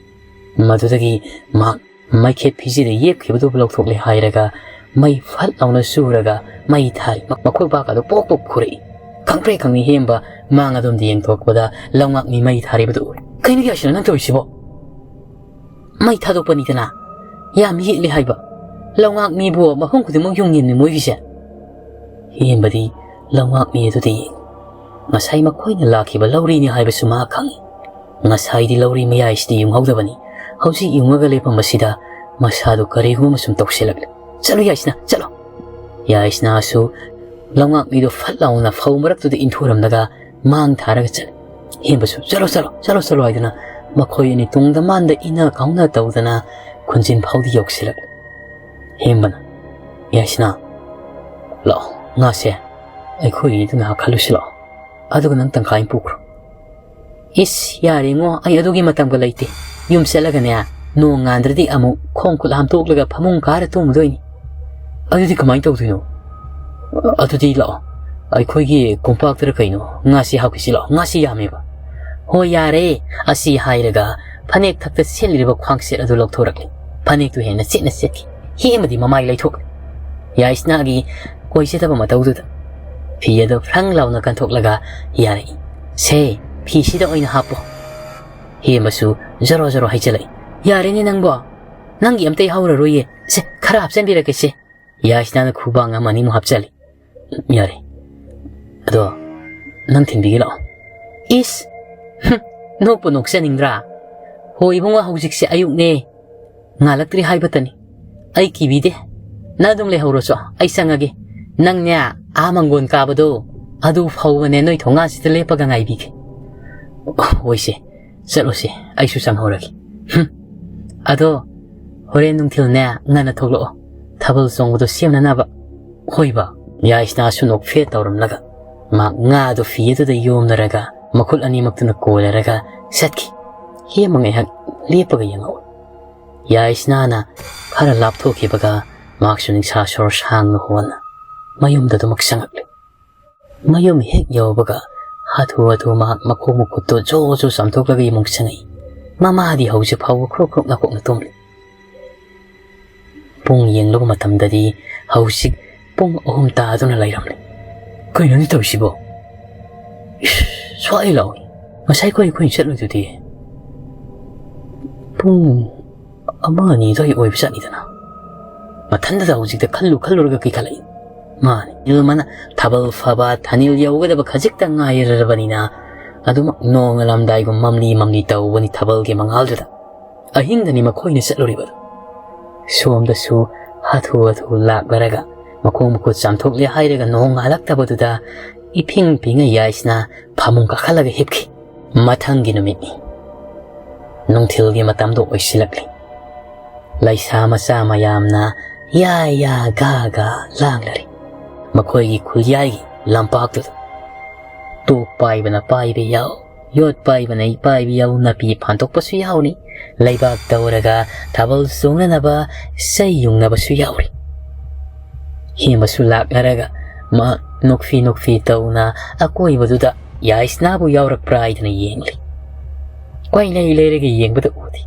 ꯃꯗꯨꯗꯒꯤ ꯃꯍꯥꯛ ꯃꯩꯈꯦꯠ ꯐꯤꯖꯤꯗ ꯌꯦꯞꯈꯤꯕꯗꯨꯕꯨ ꯂꯧꯊꯣꯛꯂꯦ ꯍꯥꯏꯔꯒ ꯃꯩ ꯐꯠ ꯂꯥꯎꯅ ꯆꯨꯔꯒ ꯃꯩ ꯊꯥꯔꯤ꯫ ꯃ-, ꯃꯈꯣꯏ ꯕꯥꯛ ꯑꯗꯨ ꯄꯣꯛ ꯄꯣꯛ ꯈꯨꯔꯛꯏ꯫ ꯈꯪꯄ꯭ꯔꯦꯛ ꯈꯪꯉꯤ ꯍꯦꯝꯕ ꯃꯥꯡ ꯑꯗꯣꯝꯗ ꯌꯦꯡꯊꯣꯛꯄꯗ ꯂꯧꯉꯥꯛꯃꯤ ꯃꯩ ꯊꯥꯔꯤꯕꯗꯨ ꯎꯏ꯫ "ꯀꯩꯅꯣ ꯌꯥꯏꯁꯅꯥ, ꯅꯪ ꯇꯧꯔꯤꯁꯤꯕꯣ?" "ꯃꯩ ꯊꯥꯗꯣꯛꯄꯅꯤꯗꯅ, ꯌꯥꯝ ꯌꯦꯠꯂꯦ ꯍꯥꯏꯕ꯫ ꯂꯧꯉꯥꯛꯃꯤꯕꯨ ꯃꯐꯝ ꯈꯨꯗꯤꯡꯃꯛ ꯌꯨꯡꯉꯤꯕꯅꯤ ꯃꯣꯏꯒꯤꯁꯦ"꯫ ꯍꯦꯝꯕꯗꯤ ꯂꯧꯉꯥꯛꯃꯤ ꯑꯗꯨꯗ ꯌꯦꯡꯉꯤ꯫ ꯉꯁꯥꯏ ꯃꯈꯣꯏꯅ ꯂꯥꯛꯈꯤꯕ ꯂꯧꯔꯤꯅꯤ ꯍꯥꯏꯕꯁꯨ ꯃꯍꯥꯛ ꯈꯪꯏ꯫ ꯉꯁꯥꯏꯗꯤ ꯂꯧꯔꯤ ꯃꯌꯥꯏꯁꯤꯗ ꯌꯨꯡꯍꯧꯗꯕꯅꯤ꯫ ꯍꯧꯖꯤꯛ ꯌꯨꯡꯉꯒ ꯂꯦꯞꯄꯝꯕꯁꯤꯗ ꯃꯁꯥꯗꯨ ꯀꯔꯤꯒꯨꯝꯕ ꯁꯨꯝ ꯇꯧꯁꯤꯜꯂꯛꯂꯦ꯫ "ꯆꯠꯂꯨ ꯌꯥꯏꯁꯅꯥ, ꯆꯠꯂꯨ!" ꯌꯥꯏꯁꯅꯥꯁꯨ ꯂꯧꯉꯥꯛꯃꯤꯗꯨ ꯐꯠ ꯂꯥꯎꯅ ꯐꯧ ꯃꯔꯛꯇꯨꯗ ꯏꯟꯊꯨꯔꯝꯂꯒ ꯃꯥꯡ ꯊꯥꯔꯒ ꯆꯠꯂꯤ꯫ ꯍꯦꯝꯕꯁꯨ "ꯆꯠꯂꯣ, ꯆꯠꯂꯣ, ꯆꯠꯂꯣ, ꯆꯠꯂꯣ" ꯍꯥꯏꯗꯨꯅ ꯃꯈꯣꯏ ꯑꯅꯤ ꯇꯨꯡꯗ ꯃꯥꯡꯗ ꯏꯟꯅ ꯀꯥꯎꯅ ꯇꯧꯗꯅ ꯈꯨꯟꯖꯤꯟ ꯐꯥꯎꯗꯤ ꯌꯧꯁꯤꯜꯂꯛꯂꯦ꯫ ꯍꯦꯝꯕꯅ, "ꯌꯥꯏꯁꯅꯥ, ꯂꯥꯛꯑꯣ, ꯉꯥꯁꯦ ꯑꯩꯈꯣꯏꯒꯤꯗ ꯉꯥꯏꯍꯥꯛ ꯈꯜꯂꯨꯁꯤ ꯂꯥꯛꯑꯣ, ꯑꯗꯨꯒ ꯅꯪ ꯇꯪꯈꯥꯏ ꯑꯃ ꯄꯨꯈ꯭ꯔꯣ"꯫ "ꯏꯁ, ꯌꯥꯔꯦꯉꯣ, ꯑꯩ ꯑꯗꯨꯒꯤ ꯃꯇꯝꯒ ꯂꯩꯇꯦ꯫ ꯌꯨꯝ ꯆꯠꯂꯒꯅꯦ, ꯅꯣꯡ ꯉꯥꯟꯗ꯭ꯔꯗꯤ ꯑꯃꯨꯛ ꯈꯣꯡ ꯈꯨꯠ ꯍꯥꯝꯇꯣꯛꯂꯒ ꯐꯃꯨꯡ ꯀꯥꯔ ꯇꯨꯝꯃꯨꯗꯣꯏꯅꯤ"꯫ "ꯑꯗꯨꯗꯤ ꯀꯃꯥꯏꯅ ꯇꯧꯗꯣꯏꯅꯣ?" "ꯑꯗꯨꯗꯤ ꯂꯥꯛꯑꯣ, ꯑꯩꯈꯣꯏꯒꯤ ꯀꯣꯝꯄꯥꯛꯇꯔ ꯀꯩꯅꯣ ꯉꯥꯁꯤ ꯍꯥꯞꯈꯤꯁꯤ ꯂꯥꯛꯑꯣ, ꯉꯥꯁꯤ ꯌꯥꯝꯃꯦꯕ"꯫ "ꯍꯣꯏ, ꯌꯥꯔꯦ"꯫ ꯑꯁꯤ ꯍꯥꯏꯔꯒ ꯐꯅꯦꯛ ꯊꯛꯇ ꯁꯦꯠꯂꯤꯕ ꯈ꯭ꯋꯥꯡꯁꯦꯠ ꯑꯗꯨ ꯂꯧꯊꯣꯔꯛꯂꯦ꯫ ꯐꯅꯦꯛꯇꯨ ꯍꯦꯟꯅ ꯆꯦꯠꯅ ꯁꯦꯠꯈꯤ꯫ ꯍꯦꯝꯕꯗꯤ ꯃꯃꯥꯏ ꯂꯩꯊꯣꯛꯂꯦ꯫ ꯌꯥꯏꯁꯅꯥꯒꯤ ꯀꯣꯏꯖꯗꯕ ꯃꯇꯧꯗꯨꯗ ꯐꯤ ꯑꯗꯨ ꯐ꯭ꯔꯪ ꯂꯥꯎꯅ ꯀꯟꯊꯣꯛꯂꯒ ꯌꯥꯔꯛꯏ꯫ "ꯁꯦ, ꯐꯤꯁꯤꯗ ꯑꯣꯏꯅ ꯍꯥꯞꯄꯣ"꯫ ꯍꯦꯝꯕꯁꯨ ꯖꯔꯣ ꯖꯔꯣ ꯍꯩꯖꯤꯜꯂꯛꯏ꯫ "ꯌꯥꯔꯦꯅꯦ ꯅꯪꯕꯣ, ꯅꯪꯒꯤ ꯑꯝꯇ ꯌꯥꯍꯧꯔꯔꯣꯏꯌꯦ꯫ ꯁꯦ, ꯈꯔ ꯍꯥꯞꯆꯤꯟꯕꯤꯔꯛꯀꯦꯁꯦ"꯫ ꯌꯥꯏꯁꯅꯥꯅ ꯈꯨꯕꯥꯡ ꯑꯃ ꯑꯅꯤꯃꯨꯛ ꯍꯥꯞꯆꯜꯂꯤ꯫ "ꯌꯥꯔꯦ꯫ ꯑꯗꯣ ꯅꯪ ꯊꯤꯟꯕꯤꯒꯦ ꯂꯥꯛꯑꯣ"꯫ "ꯏꯁ! ꯍꯨꯝ, ꯅꯣꯛꯄꯨ ꯅꯣꯛꯆꯅꯤꯡꯗ꯭ꯔꯥ? ꯍꯣ ꯏꯕꯨꯡꯉꯣ, ꯍꯧꯖꯤꯛꯁꯦ ꯑꯌꯨꯛꯅꯦ꯫ ꯉꯥꯜꯂꯛꯇ꯭ꯔꯤ ꯍꯥꯏꯕꯇꯅꯤ꯫ ꯑꯩ ꯀꯤꯕꯤꯗꯦ꯫ ꯅꯪ ꯑꯗꯨꯝ ꯂꯩꯍꯧꯔꯣꯆꯣ, ꯑꯩ ꯆꯪꯉꯒꯦ꯫ ꯅꯪꯅꯦ, ꯑꯥ ꯃꯪꯒꯣꯟ ꯀꯥꯕꯗꯣ, ꯑꯗꯨ ꯐꯥꯎꯕꯅꯦ ꯅꯣꯏ ꯊꯣꯡꯒꯥꯟꯁꯤꯗ ꯂꯦꯞꯄꯒ ꯉꯥꯏꯕꯤꯒꯦ"꯫ "ꯍꯣꯏꯁꯦ, ꯆꯠꯂꯨꯁꯦ, ꯑꯩꯁꯨ ꯆꯪꯍꯧꯔꯒꯦ"꯫ "ꯍꯨꯝ꯫ ꯑꯗꯣ ꯍꯣꯔꯦꯟ ꯅꯨꯡꯊꯤꯜꯅꯦ ꯉꯟꯅ ꯊꯣꯛꯂꯛꯑꯣ, ꯊꯥꯕꯜ ꯆꯣꯡꯕꯗꯣ ꯁꯦꯝꯅꯅꯕ"꯫ "ꯍꯣꯏꯕ"꯫ ꯌꯥꯏꯁꯅꯥꯁꯨ ꯅꯣꯛꯐꯦꯠ ꯇꯧꯔꯝꯂꯒ ꯃꯍꯥꯛ ꯉꯥꯗꯨ ꯐꯤ ꯑꯗꯨꯗ ꯌꯣꯝꯅꯔꯒ ꯃꯈꯨꯠ ꯑꯅꯤꯃꯛꯇꯨꯅ ꯀꯣꯜꯂꯔꯒ ꯆꯠꯈꯤ꯫ ꯍꯦꯝꯕ ꯉꯥꯏꯍꯥꯛ ꯂꯦꯞꯄꯒ ꯌꯦꯡꯍꯧꯏ꯫ ꯌꯥꯏꯁꯅꯥꯅ ꯈꯔ ꯂꯥꯞꯊꯣꯛꯈꯤꯕꯒ ꯃꯍꯥꯛꯁꯨ ꯅꯤꯡꯁꯥ ꯁꯣꯔ ꯁꯥꯡꯅ ꯍꯣꯟꯅ ꯃꯌꯨꯝꯗ ꯑꯗꯨꯃꯛ ꯆꯪꯉꯛꯂꯦ꯫ ꯃꯌꯨꯝ ꯍꯦꯛ ꯌꯧꯕꯒ ꯍꯥꯊꯨ ꯍꯥꯊꯨ ꯃꯍꯥꯛ ꯃꯈꯣꯡ ꯃꯈꯨꯠꯇꯨ ꯖꯣ ꯖꯣ ꯆꯥꯝꯊꯣꯛꯂꯒ ꯏꯃꯨꯡ ꯆꯪꯉꯛꯏ꯫ ꯃꯃꯥꯗꯤ ꯍꯧꯖꯤꯛ ꯐꯥꯎꯕ ꯈ꯭ꯔꯣꯛ ꯈ꯭ꯔꯣꯛ ꯅꯥꯀꯣꯛꯅ ꯇꯨꯝꯂꯤ꯫ ꯄꯨꯡ ꯌꯦꯡꯂꯨꯕ ꯃꯇꯝꯗꯗꯤ ꯍꯧꯖꯤꯛ ꯄꯨꯡ ꯑꯍꯨꯝ ꯇꯥꯗꯨꯅ ꯂꯩꯔꯝꯂꯦ꯫ "ꯀꯩꯅꯣꯅꯦ ꯇꯧꯔꯤꯁꯤꯕꯣ?" "ꯏꯁ, ꯁ꯭ꯋꯥꯏ ꯂꯥꯎꯏ꯫ ꯉꯁꯥꯏ ꯑꯩꯈꯣꯏ, ꯑꯩꯈꯣꯏꯅ ꯆꯠꯂꯨꯏꯗꯨꯗꯤ ꯄꯨꯡ ꯑꯃ ꯑꯅꯤ ꯑꯗꯨꯋꯥꯏ ꯑꯣꯏꯕ ꯆꯠꯅꯤꯗꯅ?" ꯃꯊꯟꯇꯗ ꯍꯧꯖꯤꯛꯇ ꯈꯜꯂꯨ ꯈꯜꯂꯨꯔꯒ ꯀꯤꯈꯠꯂꯛꯏ꯫ ꯃꯥꯅꯤ, ꯅꯤꯜꯃꯅ ꯊꯥꯕꯜ ꯐꯕ ꯊꯥꯅꯤꯜ ꯌꯧꯒꯗꯕ ꯈꯖꯤꯛꯇ ꯉꯥꯏꯔꯕꯅꯤꯅ ꯑꯗꯨꯃꯛ ꯅꯣꯡꯉꯥꯜꯂꯝꯗꯥꯏꯒꯨꯝ ꯃꯝꯂꯤ ꯃꯝꯂꯤ ꯇꯧꯕꯅꯤ ꯊꯥꯕꯜꯒꯤ ꯃꯉꯥꯜꯗꯨꯗ꯫ ꯑꯍꯤꯡꯗꯅꯤ ꯃꯈꯣꯏꯅ ꯆꯠꯂꯨꯔꯤꯕꯗꯨ꯫ ꯁꯣꯝꯗꯁꯨ ꯍꯥꯊꯨ ꯍꯥꯊꯨ ꯂꯥꯛꯂꯔꯒ ꯃꯈꯣꯡ ꯃꯈꯨꯠ ꯆꯥꯝꯊꯣꯛꯂꯦ ꯍꯥꯏꯔꯒ ꯅꯣꯡ ꯉꯥꯜꯂꯛꯇꯕꯗꯨꯗ ꯏꯐꯤꯡ ꯐꯤꯡꯉ ꯌꯥꯏꯁꯅꯥ ꯐꯃꯨꯡ ꯀꯥꯈꯠꯂꯒ ꯍꯤꯞꯈꯤ꯫ ꯃꯊꯪꯒꯤ ꯅꯨꯃꯤꯠꯅꯤ꯫ ꯅꯨꯡꯊꯤꯜꯒꯤ ꯃꯇꯝꯗꯣ ꯑꯣꯏꯁꯤꯜꯂꯛꯂꯤ꯫ ꯂꯩꯁꯥ ꯃꯆꯥ ꯃꯌꯥꯝꯅ ꯌꯥ ꯌꯥ ꯒꯥ ꯒꯥ ꯂꯥꯡꯂꯔꯤ꯫ ꯃꯈꯣꯏꯒꯤ ꯈꯨꯜꯌꯥꯏꯒꯤ ꯂꯝꯄꯥꯛꯇꯨꯗ ꯇꯣꯛ ꯄꯥꯏꯕꯅ ꯄꯥꯏꯕ ꯌꯥꯎ, ꯌꯣꯠ ꯄꯥꯏꯕꯅ ꯄꯥꯏꯕ ꯌꯥꯎ, ꯅꯥꯄꯤ ꯐꯥꯟꯗꯣꯛꯄꯁꯨ ꯌꯥꯎꯔꯤ, ꯂꯩꯕꯥꯛ ꯇꯧꯔꯒ ꯊꯥꯕꯜ ꯆꯣꯡꯅꯅꯕ ꯆꯩ ꯌꯨꯡꯅꯕꯁꯨ ꯌꯥꯎꯔꯤ꯫ ꯍꯦꯃꯁꯨ ꯂꯥꯛꯅꯔꯒ ꯃꯍꯥꯛ ꯅꯣꯛꯐꯤ ꯅꯣꯛꯐꯤ ꯇꯧꯅ ꯑꯀꯣꯏꯕꯗꯨꯗ ꯌꯥꯏꯁꯅꯥꯕꯨ ꯌꯥꯎꯔꯛꯄ꯭ꯔꯥ ꯍꯥꯏꯗꯅ ꯌꯦꯡꯂꯤ꯫ ꯀꯣꯏꯂꯩ ꯂꯩꯔꯒ ꯌꯦꯡꯕꯗ ꯎꯗꯦ꯫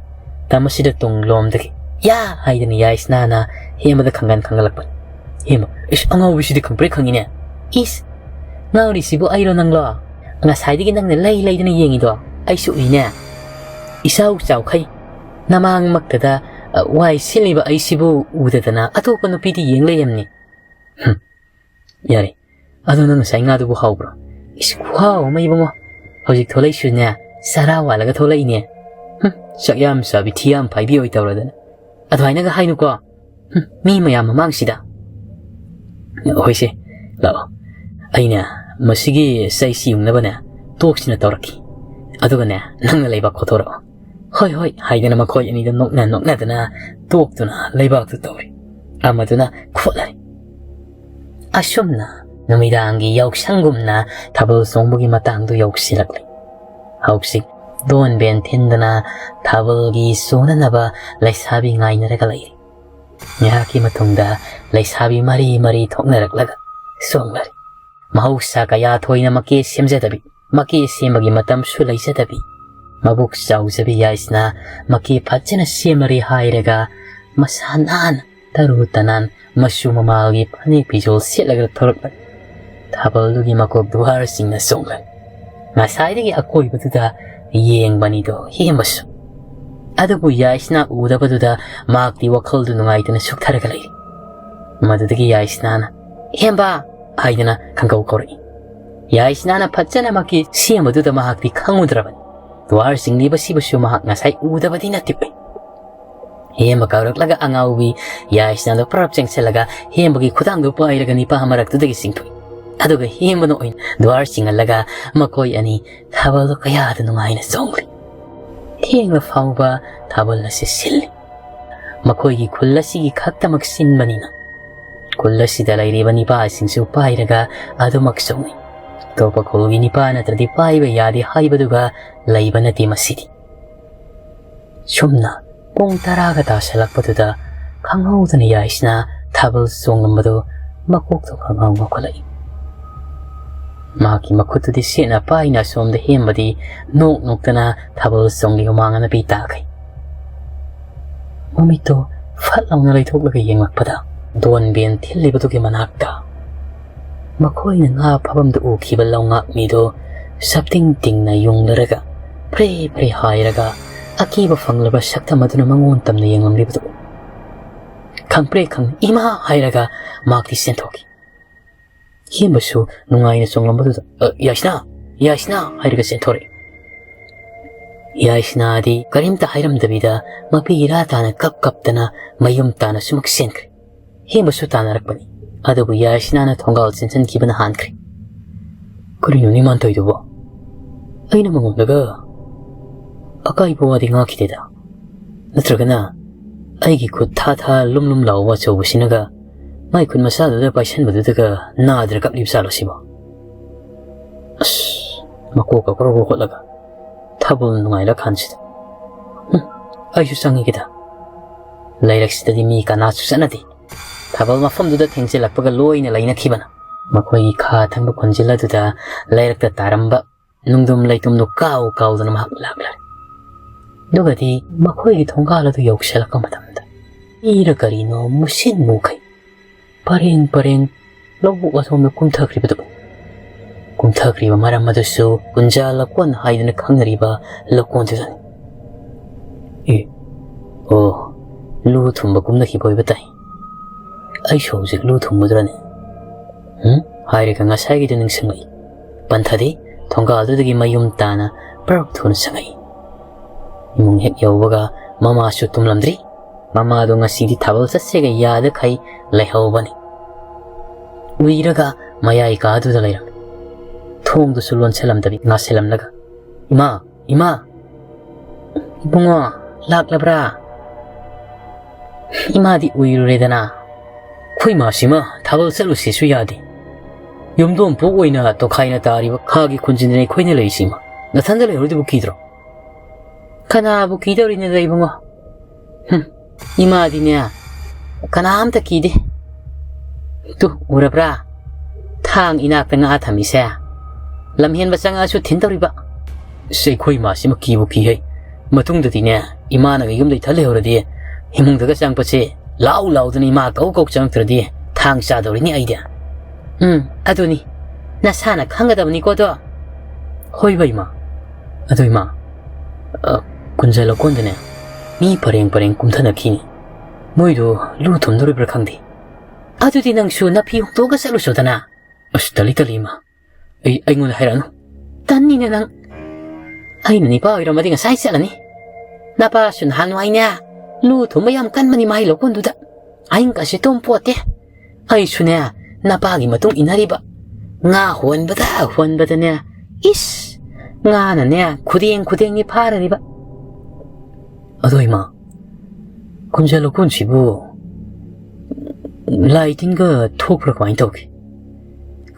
ꯇꯝ ꯑꯁꯤꯗ ꯇꯨꯡꯂꯣꯝꯗꯒꯤ "ꯌꯥ!" ꯍꯥꯏꯗꯅ ꯌꯥꯏꯁꯅꯥꯅ ꯍꯦꯃꯗ ꯈꯪꯒꯟ ꯈꯪꯒꯠꯂꯛꯄꯅꯤ꯫ ꯍꯦꯃ, "ꯏꯁ, ꯑꯉꯥꯎꯕꯤꯁꯤꯗꯤ ꯈꯪꯄ꯭ꯔꯦꯛ ꯈꯪꯉꯤꯅꯦ꯫ ꯏꯁ, ꯉꯥꯎꯔꯤꯁꯤꯕꯨ ꯑꯩꯔꯣ ꯅꯪꯂꯣ? ꯉꯁꯥꯏꯗꯒꯤ ꯅꯪꯅ ꯂꯩ ꯂꯩꯗꯅ ꯌꯦꯡꯉꯤꯗꯣ ꯑꯩꯁꯨ ꯎꯏꯅꯦ꯫ ꯏꯆꯥꯎ ꯆꯥꯎꯈꯩ ꯅꯃꯥꯡꯃꯛꯇꯗ, ꯑ, ꯋꯥꯏ ꯁꯤꯜꯂꯤꯕ ꯑꯩꯁꯤꯕꯨ ꯎꯗꯗꯅ ꯑꯇꯣꯞꯄ ꯅꯨꯄꯤꯗꯤ ꯌꯦꯡ ꯂꯩꯔꯝꯅꯤ꯫" ꯍꯨꯝ, ꯌꯥꯔꯦ꯫ ꯑꯗꯣ ꯅꯪ ꯉꯁꯥꯏ ꯉꯥꯗꯨꯕꯨ ꯍꯥꯎꯕ꯭ꯔꯣ? ꯏꯁ, ꯈꯨꯍꯥꯎ ꯑꯃ ꯏꯕꯨꯡꯉꯣ꯫ ꯍꯧꯖꯤꯛ ꯊꯣꯛꯂꯛꯏꯁꯨꯅꯦ, ꯆꯔꯥ ꯋꯥꯜꯂꯒ ꯊꯣꯛꯂꯛꯏꯅꯦ꯫ ꯍꯨꯝ, ꯆꯥꯛ ꯌꯥꯝ ꯆꯥꯕꯤ, ꯊꯤ ꯌꯥꯝ ꯐꯥꯏꯕꯤ ꯑꯣꯏ ꯇꯧꯔꯗꯅ꯫ ꯑꯗꯨꯃꯥꯏꯅꯒ ꯍꯥꯏꯅꯨꯀꯣ꯫ ꯍꯨꯝ, ꯃꯤ ꯃꯌꯥꯝ ꯃꯃꯥꯡꯁꯤꯗ꯫ ꯍꯣꯏꯁꯦ, ꯂꯥꯛꯑꯣ꯫ ꯑꯩꯅꯦ, ꯃꯁꯤꯒꯤ ꯆꯩꯁꯤ ꯌꯨꯡꯅꯕꯅꯦ, ꯇꯣꯛꯁꯤꯅ ꯇꯧꯔꯛꯈꯤ꯫ ꯑꯗꯨꯒꯅꯦ, ꯅꯪꯅ ꯂꯩꯕꯥꯛ ꯈꯣꯠꯇꯣꯔꯛꯑꯣ꯫ "ꯍꯣꯏ, ꯍꯣꯏ" ꯍꯥꯏꯗꯅ ꯃꯈꯣꯏ ꯑꯅꯤꯗ ꯅꯣꯛꯅ ꯅꯣꯛꯅꯗꯅ ꯇꯣꯛꯇꯨꯅ ꯂꯩꯕꯥꯛꯇꯨ ꯇꯧꯔꯤ꯫ ꯑꯃꯗꯨꯅ ꯈꯣꯠꯂꯔꯤ꯫ ꯑꯁꯨꯝꯅ ꯅꯨꯃꯤꯗꯥꯡꯒꯤ ꯌꯥꯎꯁꯪꯒꯨꯝꯅ ꯊꯥꯕꯜ ꯆꯣꯡꯕꯒꯤ ꯃꯇꯥꯡꯗꯨ ꯌꯧꯁꯤꯜꯂꯛꯂꯤ꯫ ꯍꯧꯖꯤꯛ ꯗꯣꯟ ꯕꯦꯟ ꯊꯤꯟꯗꯅ ꯊꯥꯕꯜꯒꯤ ꯆꯣꯡꯅꯅꯕ ꯂꯩꯁꯥꯕꯤ ꯉꯥꯏꯅꯔꯒ ꯂꯩꯔꯤ꯫ ꯉꯥꯏꯍꯥꯛꯀꯤ ꯃꯇꯨꯡꯗ ꯂꯩꯁꯥꯕꯤ ꯃꯔꯤ ꯃꯔꯤ ꯊꯣꯛꯅꯔꯛꯂꯒ ꯆꯣꯡꯂꯔꯤ꯫ ꯃꯍꯧꯁꯥ ꯀꯌꯥ ꯊꯣꯏꯅ ꯃꯀꯦ ꯁꯦꯝꯖꯗꯕꯤ, ꯃꯀꯦ ꯁꯦꯝꯕꯒꯤ ꯃꯇꯝꯁꯨ ꯂꯩꯖꯗꯕꯤ, ꯃꯕꯨꯛ ꯆꯥꯎꯖꯕꯤ ꯌꯥꯏꯁꯅꯥ ꯃꯀꯦ ꯐꯖꯅ ꯁꯦꯝꯂꯔꯦ ꯍꯥꯏꯔꯒ ꯃꯁꯥ ꯅꯥꯟꯅ ꯇꯔꯨ ꯇꯅꯥꯟ ꯃꯆꯨ ꯃꯃꯥꯜꯒꯤ ꯐꯅꯦꯛ ꯐꯤꯖꯣꯜ ꯁꯦꯠꯂꯒ ꯊꯣꯔꯛꯂꯦ꯫ ꯊꯥꯕꯜꯗꯨꯒꯤ ꯃꯀꯣꯛ ꯗꯨꯋꯥꯔꯁꯤꯡꯅ ꯆꯣꯡꯂꯦ꯫ ꯉꯁꯥꯏꯗꯒꯤ ꯑꯀꯣꯏꯕꯗꯨꯗ ꯌꯦꯡꯕꯅꯤꯗꯣ ꯍꯦꯝꯕꯁꯨ꯫ ꯑꯗꯨꯕꯨ ꯌꯥꯏꯁꯅꯥ ꯎꯗꯕꯗꯨꯗ ꯃꯍꯥꯛꯇꯤ ꯋꯥꯈꯜꯗꯨ ꯅꯨꯡꯉꯥꯏꯇꯅ ꯁꯨꯛꯊꯔꯒ ꯂꯩꯔꯤ꯫ ꯃꯗꯨꯗꯒꯤ ꯌꯥꯏꯁꯅꯥꯅ, "ꯍꯦꯝꯕ!" ꯍꯥꯏꯗꯅ ꯈꯪꯀꯧ ꯀꯧꯔꯛꯏ꯫ ꯌꯥꯏꯁꯅꯥꯅ ꯐꯖꯅꯃꯛꯀꯤ ꯁꯦꯝꯕꯗꯨꯗ ꯃꯍꯥꯛꯇꯤ ꯈꯪꯉꯨꯗ꯭ꯔꯕꯅꯤ꯫ ꯗꯨꯋꯥꯔ ꯆꯤꯡꯂꯤꯕꯁꯤꯕꯨꯁꯨ ꯃꯍꯥꯛ ꯉꯁꯥꯏ ꯎꯗꯕꯗꯤ ꯅꯠꯇꯦ꯫ ꯍꯦꯝꯕ ꯀꯧꯔꯛꯂꯒ ꯑꯉꯥꯎꯕꯤ ꯌꯥꯏꯁꯅꯥꯗꯣ ꯄ꯭ꯔꯞ ꯆꯦꯡꯁꯤꯜꯂꯒ ꯍꯦꯝꯕꯒꯤ ꯈꯨꯗꯥꯡꯗꯨ ꯄꯥꯏꯔꯒ ꯅꯤꯄꯥ ꯃꯔꯛꯇꯨꯗꯒꯤ ꯆꯤꯡꯊꯣꯛꯏ꯫ ꯑꯗꯨꯒ ꯍꯦꯝꯕꯅ ꯑꯣꯏꯅ ꯗꯨꯋꯥꯔ ꯆꯤꯡꯍꯜꯂꯒ ꯃꯈꯣꯏ ꯑꯅꯤ ꯊꯥꯕꯜꯗꯣ ꯀꯌꯥꯗ ꯅꯨꯡꯉꯥꯏꯅ ꯆꯣꯡꯂꯤ꯫ ꯊꯦꯡꯂ ꯐꯥꯎꯕ ꯊꯥꯕꯜ ꯑꯁꯤ ꯁꯤꯜꯂꯤ꯫ ꯃꯈꯣꯏꯒꯤ ꯈꯨꯜ ꯑꯁꯤꯒꯤ ꯈꯛꯇꯃꯛ ꯁꯤꯟꯕꯅꯤꯅ ꯈꯨꯜ ꯑꯁꯤꯗ ꯂꯩꯔꯤꯕ ꯅꯤꯄꯥꯁꯤꯡꯁꯨ ꯄꯥꯏꯔꯒ ꯑꯗꯨꯃꯛ ꯆꯣꯡꯏ꯫ ꯑꯇꯣꯞꯄ ꯈꯨꯜꯒꯤ ꯅꯤꯄꯥ ꯅꯠꯇ꯭ꯔꯗꯤ ꯄꯥꯏꯕ ꯌꯥꯗꯦ ꯍꯥꯏꯕꯗꯨꯒ ꯂꯩꯕ ꯅꯠꯇꯦ ꯃꯁꯤꯗꯤ꯫ ꯁꯨꯝꯅ ꯄꯨꯡ ꯇꯔꯥꯒ ꯇꯥꯁꯜꯂꯛꯄꯗꯨꯗ ꯈꯪꯍꯧꯗꯅ ꯌꯥꯏꯁꯅꯥ ꯊꯥꯕꯜ ꯆꯣꯡꯂꯝꯕꯗꯨ ꯃꯀꯣꯛꯇ ꯈꯪꯍꯧ ꯉꯧꯈꯠꯂꯛꯏ꯫ ꯃꯍꯥꯛꯀꯤ ꯃꯈꯨꯠꯇꯨꯗꯤ ꯁꯦꯠꯅ ꯄꯥꯏꯅ ꯑꯁꯣꯝꯗ ꯍꯦꯝꯕꯗꯤ ꯅꯣꯛ ꯅꯣꯛꯇꯅ ꯊꯥꯕꯜ ꯆꯣꯡꯂꯤ ꯍꯨꯃꯥꯡ ꯑꯅꯞꯄꯤ ꯇꯥꯈꯩ꯫ ꯃꯃꯤꯠꯇꯨ ꯐꯠ ꯂꯥꯎꯅ ꯂꯩꯊꯣꯛꯂꯒ ꯌꯦꯡꯂꯛꯄꯗ ꯗꯣꯟꯕꯦꯟ ꯊꯤꯜꯂꯤꯕꯗꯨꯒꯤ ꯃꯅꯥꯛꯇ ꯃꯈꯣꯏꯅ ꯉꯥ ꯐꯥꯐꯝꯗ ꯎꯈꯤꯕ ꯂꯧꯉꯥꯛ ꯃꯤꯗꯨ ꯁꯞꯇꯤꯡ ꯇꯤꯡꯅ ꯌꯨꯡꯂꯔꯒ ꯐ꯭ꯔꯦ ꯐ꯭ꯔꯦ ꯍꯥꯏꯔꯒ ꯑꯀꯤꯕ ꯐꯪꯂꯕ ꯁꯛꯇꯝ ꯑꯗꯨꯅ ꯃꯉꯣꯟ ꯇꯝꯅ ꯌꯦꯡꯂꯝꯂꯤꯕꯗꯨ ꯈꯪꯄ꯭ꯔꯦ ꯈꯪ "ꯏꯃꯥ!" ꯍꯥꯏꯔꯒ ꯃꯍꯥꯛꯇꯤ ꯆꯦꯟꯊꯣꯛꯈꯤ꯫ ꯍꯦꯝꯕꯁꯨ ꯅꯨꯡꯉꯥꯏꯅ ꯆꯣꯡꯂꯝꯕꯗꯨꯗ, "ꯑ, ꯌꯥꯏꯁꯅꯥ! ꯌꯥꯏꯁꯅꯥ!" ꯍꯥꯏꯔꯒ ꯆꯦꯟꯊꯣꯔꯛꯏ꯫ ꯌꯥꯏꯁꯅꯥꯗꯤ ꯀꯔꯤꯝꯇ ꯍꯥꯏꯔꯝꯗꯕꯤꯗ ꯃꯄꯤ ꯏꯔꯥ ꯇꯥꯅ ꯀꯞ ꯀꯞꯇꯅ ꯃꯌꯨꯝ ꯇꯥꯅ ꯁꯨꯃꯛ ꯆꯦꯟꯈ꯭ꯔꯦ꯫ ꯍꯦꯝꯕꯁꯨ ꯇꯥꯟꯅꯔꯛꯄꯅꯤ꯫ ꯑꯗꯨꯕꯨ ꯌꯥꯏꯁꯅꯥꯅ ꯊꯣꯡꯒꯥꯜ ꯆꯦꯟꯁꯤꯟꯈꯤꯕꯅ ꯍꯥꯟꯈ꯭ꯔꯦ꯫ ꯀꯔꯤꯅꯣꯅꯦ ꯃꯥꯅ ꯇꯧꯔꯤꯗꯨꯕꯣ? ꯑꯩꯅ ꯃꯉꯣꯟꯗꯒ ꯑꯀꯥꯏꯕ ꯋꯥꯗꯤ ꯉꯥꯡꯈꯤꯗꯦꯗ꯫ ꯅꯠꯇ꯭ꯔꯒꯅ ꯑꯩꯒꯤ ꯈꯨꯠ ꯊꯥ ꯊꯥ ꯂꯨꯝ ꯂꯨꯝ ꯂꯥꯎꯕ ꯑꯆꯧꯕꯁꯤꯅꯒ ꯃꯥꯏ ꯈꯨꯠ ꯃꯆꯥꯗꯨꯗ ꯄꯥꯏꯁꯟꯕꯗꯨꯗꯒ ꯅꯥꯗꯅ ꯀꯞꯂꯤꯕ ꯖꯥꯠꯂꯣ ꯁꯤꯕꯣ? ꯑꯁ, ꯃꯀꯣꯛꯀ ꯀ꯭ꯔꯣꯛ ꯀ꯭ꯔꯣꯛ ꯍꯣꯠꯂꯒ ꯊꯥꯕꯜ ꯅꯨꯡꯉꯥꯏꯔꯀꯥꯟꯁꯤꯗ꯫ ꯍꯨꯝ, ꯑꯩꯁꯨ ꯆꯪꯉꯒꯦꯗ꯫ ꯂꯩꯔꯛꯁꯤꯗꯗꯤ ꯃꯤ ꯀꯅꯥꯁꯨ ꯆꯠꯅꯗꯦ꯫ ꯊꯥꯕꯜ ꯃꯐꯝꯗꯨꯗ ꯊꯦꯡꯖꯤꯜꯂꯛꯄꯒ ꯂꯣꯏꯅ ꯂꯩꯅꯈꯤꯕꯅ ꯃꯈꯣꯏꯒꯤ ꯈꯥ ꯊꯪꯕ ꯈꯣꯟꯖꯦꯜ ꯑꯗꯨꯗ ꯂꯩꯔꯛꯇ ꯇꯥꯔꯝꯕ ꯅꯨꯡꯗꯨꯝ ꯂꯩꯇꯨꯝꯗꯨ ꯀꯥꯎ ꯀꯥꯎꯗꯅ ꯃꯍꯥꯛ ꯂꯥꯛꯂꯔꯦ꯫ ꯑꯗꯨꯒꯗꯤ ꯃꯈꯣꯏꯒꯤ ꯊꯣꯡꯒꯥꯜ ꯑꯗꯨ ꯌꯧꯁꯤꯜꯂꯛꯄ ꯃꯇꯝꯗ ꯃꯤꯔ ꯀꯔꯤꯅꯣ ꯃꯨꯁꯤꯟ ꯃꯨꯈꯩ ꯄꯔꯦꯡ ꯄꯔꯦꯡ ꯂꯧꯕꯨꯛ ꯑꯁꯣꯝꯗ ꯀꯨꯝꯊꯈ꯭ꯔꯤꯕꯗꯨ ꯀꯨꯝꯊꯈ꯭ꯔꯤꯕ ꯃꯔꯝ ꯑꯗꯨꯁꯨ ꯀꯨꯟꯖꯥ ꯂꯧꯀꯣꯟ ꯍꯥꯏꯗꯨꯅ ꯈꯪꯅꯔꯤꯕ ꯂꯧꯀꯣꯟꯗꯨꯗꯅꯤ꯫ "ꯑꯦ, ꯑꯣ, ꯂꯨ ꯊꯨꯝꯕ ꯀꯨꯝꯅꯈꯤꯕ ꯑꯣꯏꯕ ꯇꯥꯏ꯫ ꯑꯩꯁꯨ ꯍꯧꯖꯤꯛ ꯂꯨ ꯊꯨꯝꯒꯗ꯭ꯔꯅꯦ?" ꯎꯝ? ꯍꯥꯏꯔꯒ ꯉꯁꯥꯏꯒꯤꯗꯨ ꯅꯤꯡꯁꯤꯡꯂꯛꯏ꯫ ꯄꯟꯊꯗꯦ, ꯊꯣꯡꯒꯥꯜꯗꯨꯗꯒꯤ ꯃꯌꯨꯝ ꯇꯥꯅ ꯄꯔꯞ ꯊꯨꯅ ꯆꯪꯉꯛꯏ꯫ ꯏꯃꯨꯡ ꯍꯦꯛ ꯌꯧꯕꯒ ꯃꯃꯥꯁꯨ ꯇꯨꯝꯂꯝꯗ꯭ꯔꯤ꯫ ꯃꯃꯥꯗꯣ ꯉꯁꯤꯗꯤ ꯊꯥꯕꯜ ꯆꯠꯁꯦꯒ ꯌꯥꯗꯈꯩ ꯂꯩꯍꯧꯕꯅꯤ꯫ ꯎꯏꯔꯒ ꯃꯌꯥꯏ ꯀꯥꯗꯨꯗ ꯂꯩꯔꯝꯃꯤ꯫ ꯊꯣꯡꯗꯨꯁꯨ ꯂꯣꯟꯁꯤꯜꯂꯝꯗꯕꯤ ꯉꯥꯁꯤꯜꯂꯝꯂꯒ, "ꯏꯃꯥ, ꯏꯃꯥ!" "ꯏꯕꯨꯡꯉꯣ, ꯂꯥꯛꯂꯕ꯭ꯔꯥ?" ꯏꯃꯥꯗꯤ ꯎꯏꯔꯨꯔꯦꯗꯅ꯫ "ꯑꯩꯈꯣꯏ ꯃꯥꯁꯤꯃ ꯊꯥꯕꯜ ꯆꯠꯂꯨꯁꯤꯁꯨ ꯌꯥꯗꯦ꯫ ꯌꯨꯝꯗꯣꯡ ꯄꯣꯛ ꯑꯣꯏꯅ ꯇꯣꯈꯥꯏꯅ ꯇꯥꯔꯤꯕ ꯈꯥꯒꯤ ꯈꯨꯟꯁꯤꯟꯗꯅ ꯑꯩꯈꯣꯏꯅ ꯂꯩꯔꯤꯁꯤꯃ꯫ ꯅꯊꯟꯗ ꯂꯩꯍꯧꯔꯤꯗꯨꯕꯨ ꯀꯤꯗ꯭ꯔꯣ?" "ꯀꯅꯥꯕꯨ ꯀꯤꯗꯧꯔꯤꯅꯣꯗ ꯏꯕꯨꯡꯉꯣ? ꯍꯨꯝ, ꯏꯃꯥꯗꯤꯅꯦ ꯀꯅꯥꯝꯇ ꯀꯤꯗꯦ꯫ ꯇꯨ, ꯎꯔꯕ꯭ꯔꯥ? ꯊꯥꯡ ꯏꯅꯥꯛꯇ ꯉꯥ ꯊꯝꯃꯤꯁꯦ꯫ ꯂꯝꯍꯦꯟꯕ ꯆꯪꯉꯛꯑꯁꯨ ꯊꯤꯟꯗꯧꯔꯤꯕ꯫ ꯑꯁ, ꯑꯩꯈꯣꯏ ꯏꯃꯥꯁꯤꯃ ꯀꯤꯕꯨ ꯀꯤꯍꯩ꯫ ꯃꯇꯨꯡꯗꯗꯤꯅꯦ, ꯏꯃꯥꯅꯒ ꯌꯨꯝꯗꯩ ꯊꯜ ꯂꯩꯍꯧꯔꯗꯤ ꯏꯃꯨꯡꯗꯒ ꯆꯪꯉꯛꯄꯁꯦ ꯂꯥꯎ ꯂꯥꯎꯗꯅ ꯏꯃꯥ ꯀꯧ ꯀꯧ ꯆꯪꯉꯛꯇ꯭ꯔꯗꯤ ꯊꯥꯡ ꯆꯥꯗꯧꯔꯤꯅꯤ ꯑꯩꯗꯤ꯫" "ꯎꯝ, ꯑꯗꯨꯅꯤ꯫ ꯅꯁꯥꯅ ꯈꯪꯒꯗꯕꯅꯤꯀꯣ ꯑꯗꯣ꯫" "ꯍꯣꯏꯕ ꯏꯃꯥ꯫ ꯑꯗꯣ ꯏꯃꯥ, ꯑ, ꯀꯨꯟꯖ ꯂꯧꯀꯣꯟꯗꯅꯦ ꯃꯤ ꯄꯔꯦꯡ ꯄꯔꯦꯡ ꯀꯨꯝꯊꯅꯈꯤꯅꯤ꯫ ꯃꯣꯏꯗꯣ ꯂꯨ ꯊꯨꯝꯗꯧꯔꯤꯕ꯭ꯔꯥ ꯈꯪꯗꯦ꯫" "ꯑꯗꯨꯗꯤ ꯅꯪꯁꯨ ꯅꯐꯤ ꯍꯣꯡꯗꯣꯛꯑꯒ ꯆꯠꯂꯨꯆꯣꯗꯅ꯫" "ꯑꯁ, ꯇꯜꯂꯤ, ꯇꯜꯂꯤ ꯏꯃꯥ꯫ ꯑꯩ, ꯑꯩꯉꯣꯟꯗ ꯍꯥꯏꯔꯛꯑꯅꯨ꯫" "ꯇꯟꯅꯤꯅꯦ ꯅꯪ꯫ ꯑꯩꯅ ꯅꯤꯄꯥ ꯑꯣꯏꯔꯝꯃꯗꯤ ꯉꯁꯥꯏ ꯆꯠꯂꯅꯤ꯫ ꯅꯄꯥꯁꯨ ꯅꯍꯥꯟꯋꯥꯏꯅꯦ ꯂꯨ ꯊꯨꯝꯕ ꯌꯥꯝ ꯀꯟꯕꯅꯤ ꯃꯥꯏ ꯂꯧꯀꯣꯟꯗꯨꯗ꯫ ꯑꯍꯤꯡꯒꯁꯦ ꯇꯨꯝ ꯄꯣꯠꯇꯦ꯫ ꯑꯩꯁꯨꯅꯦ ꯅꯄꯥꯒꯤ ꯃꯇꯨꯡ ꯏꯟꯅꯔꯤꯕ꯫ ꯉꯥ ꯍꯣꯟꯕꯗ ꯍꯣꯟꯕꯗꯅꯦ, ꯏꯁ, ꯉꯥꯅꯅꯦ ꯈꯨꯗꯦꯡ ꯈꯨꯗꯦꯡꯅꯤ ꯐꯥꯔꯔꯤꯕ꯫" "ꯑꯗꯣ ꯏꯃꯥ, ꯀꯨꯟꯖ ꯂꯧꯀꯣꯟꯁꯤꯕꯨ ꯂꯥꯏ ꯇꯤꯟꯒ ꯊꯣꯛꯄ꯭ꯔꯥ ꯀꯃꯥꯏꯅ ꯇꯧꯒꯦ?"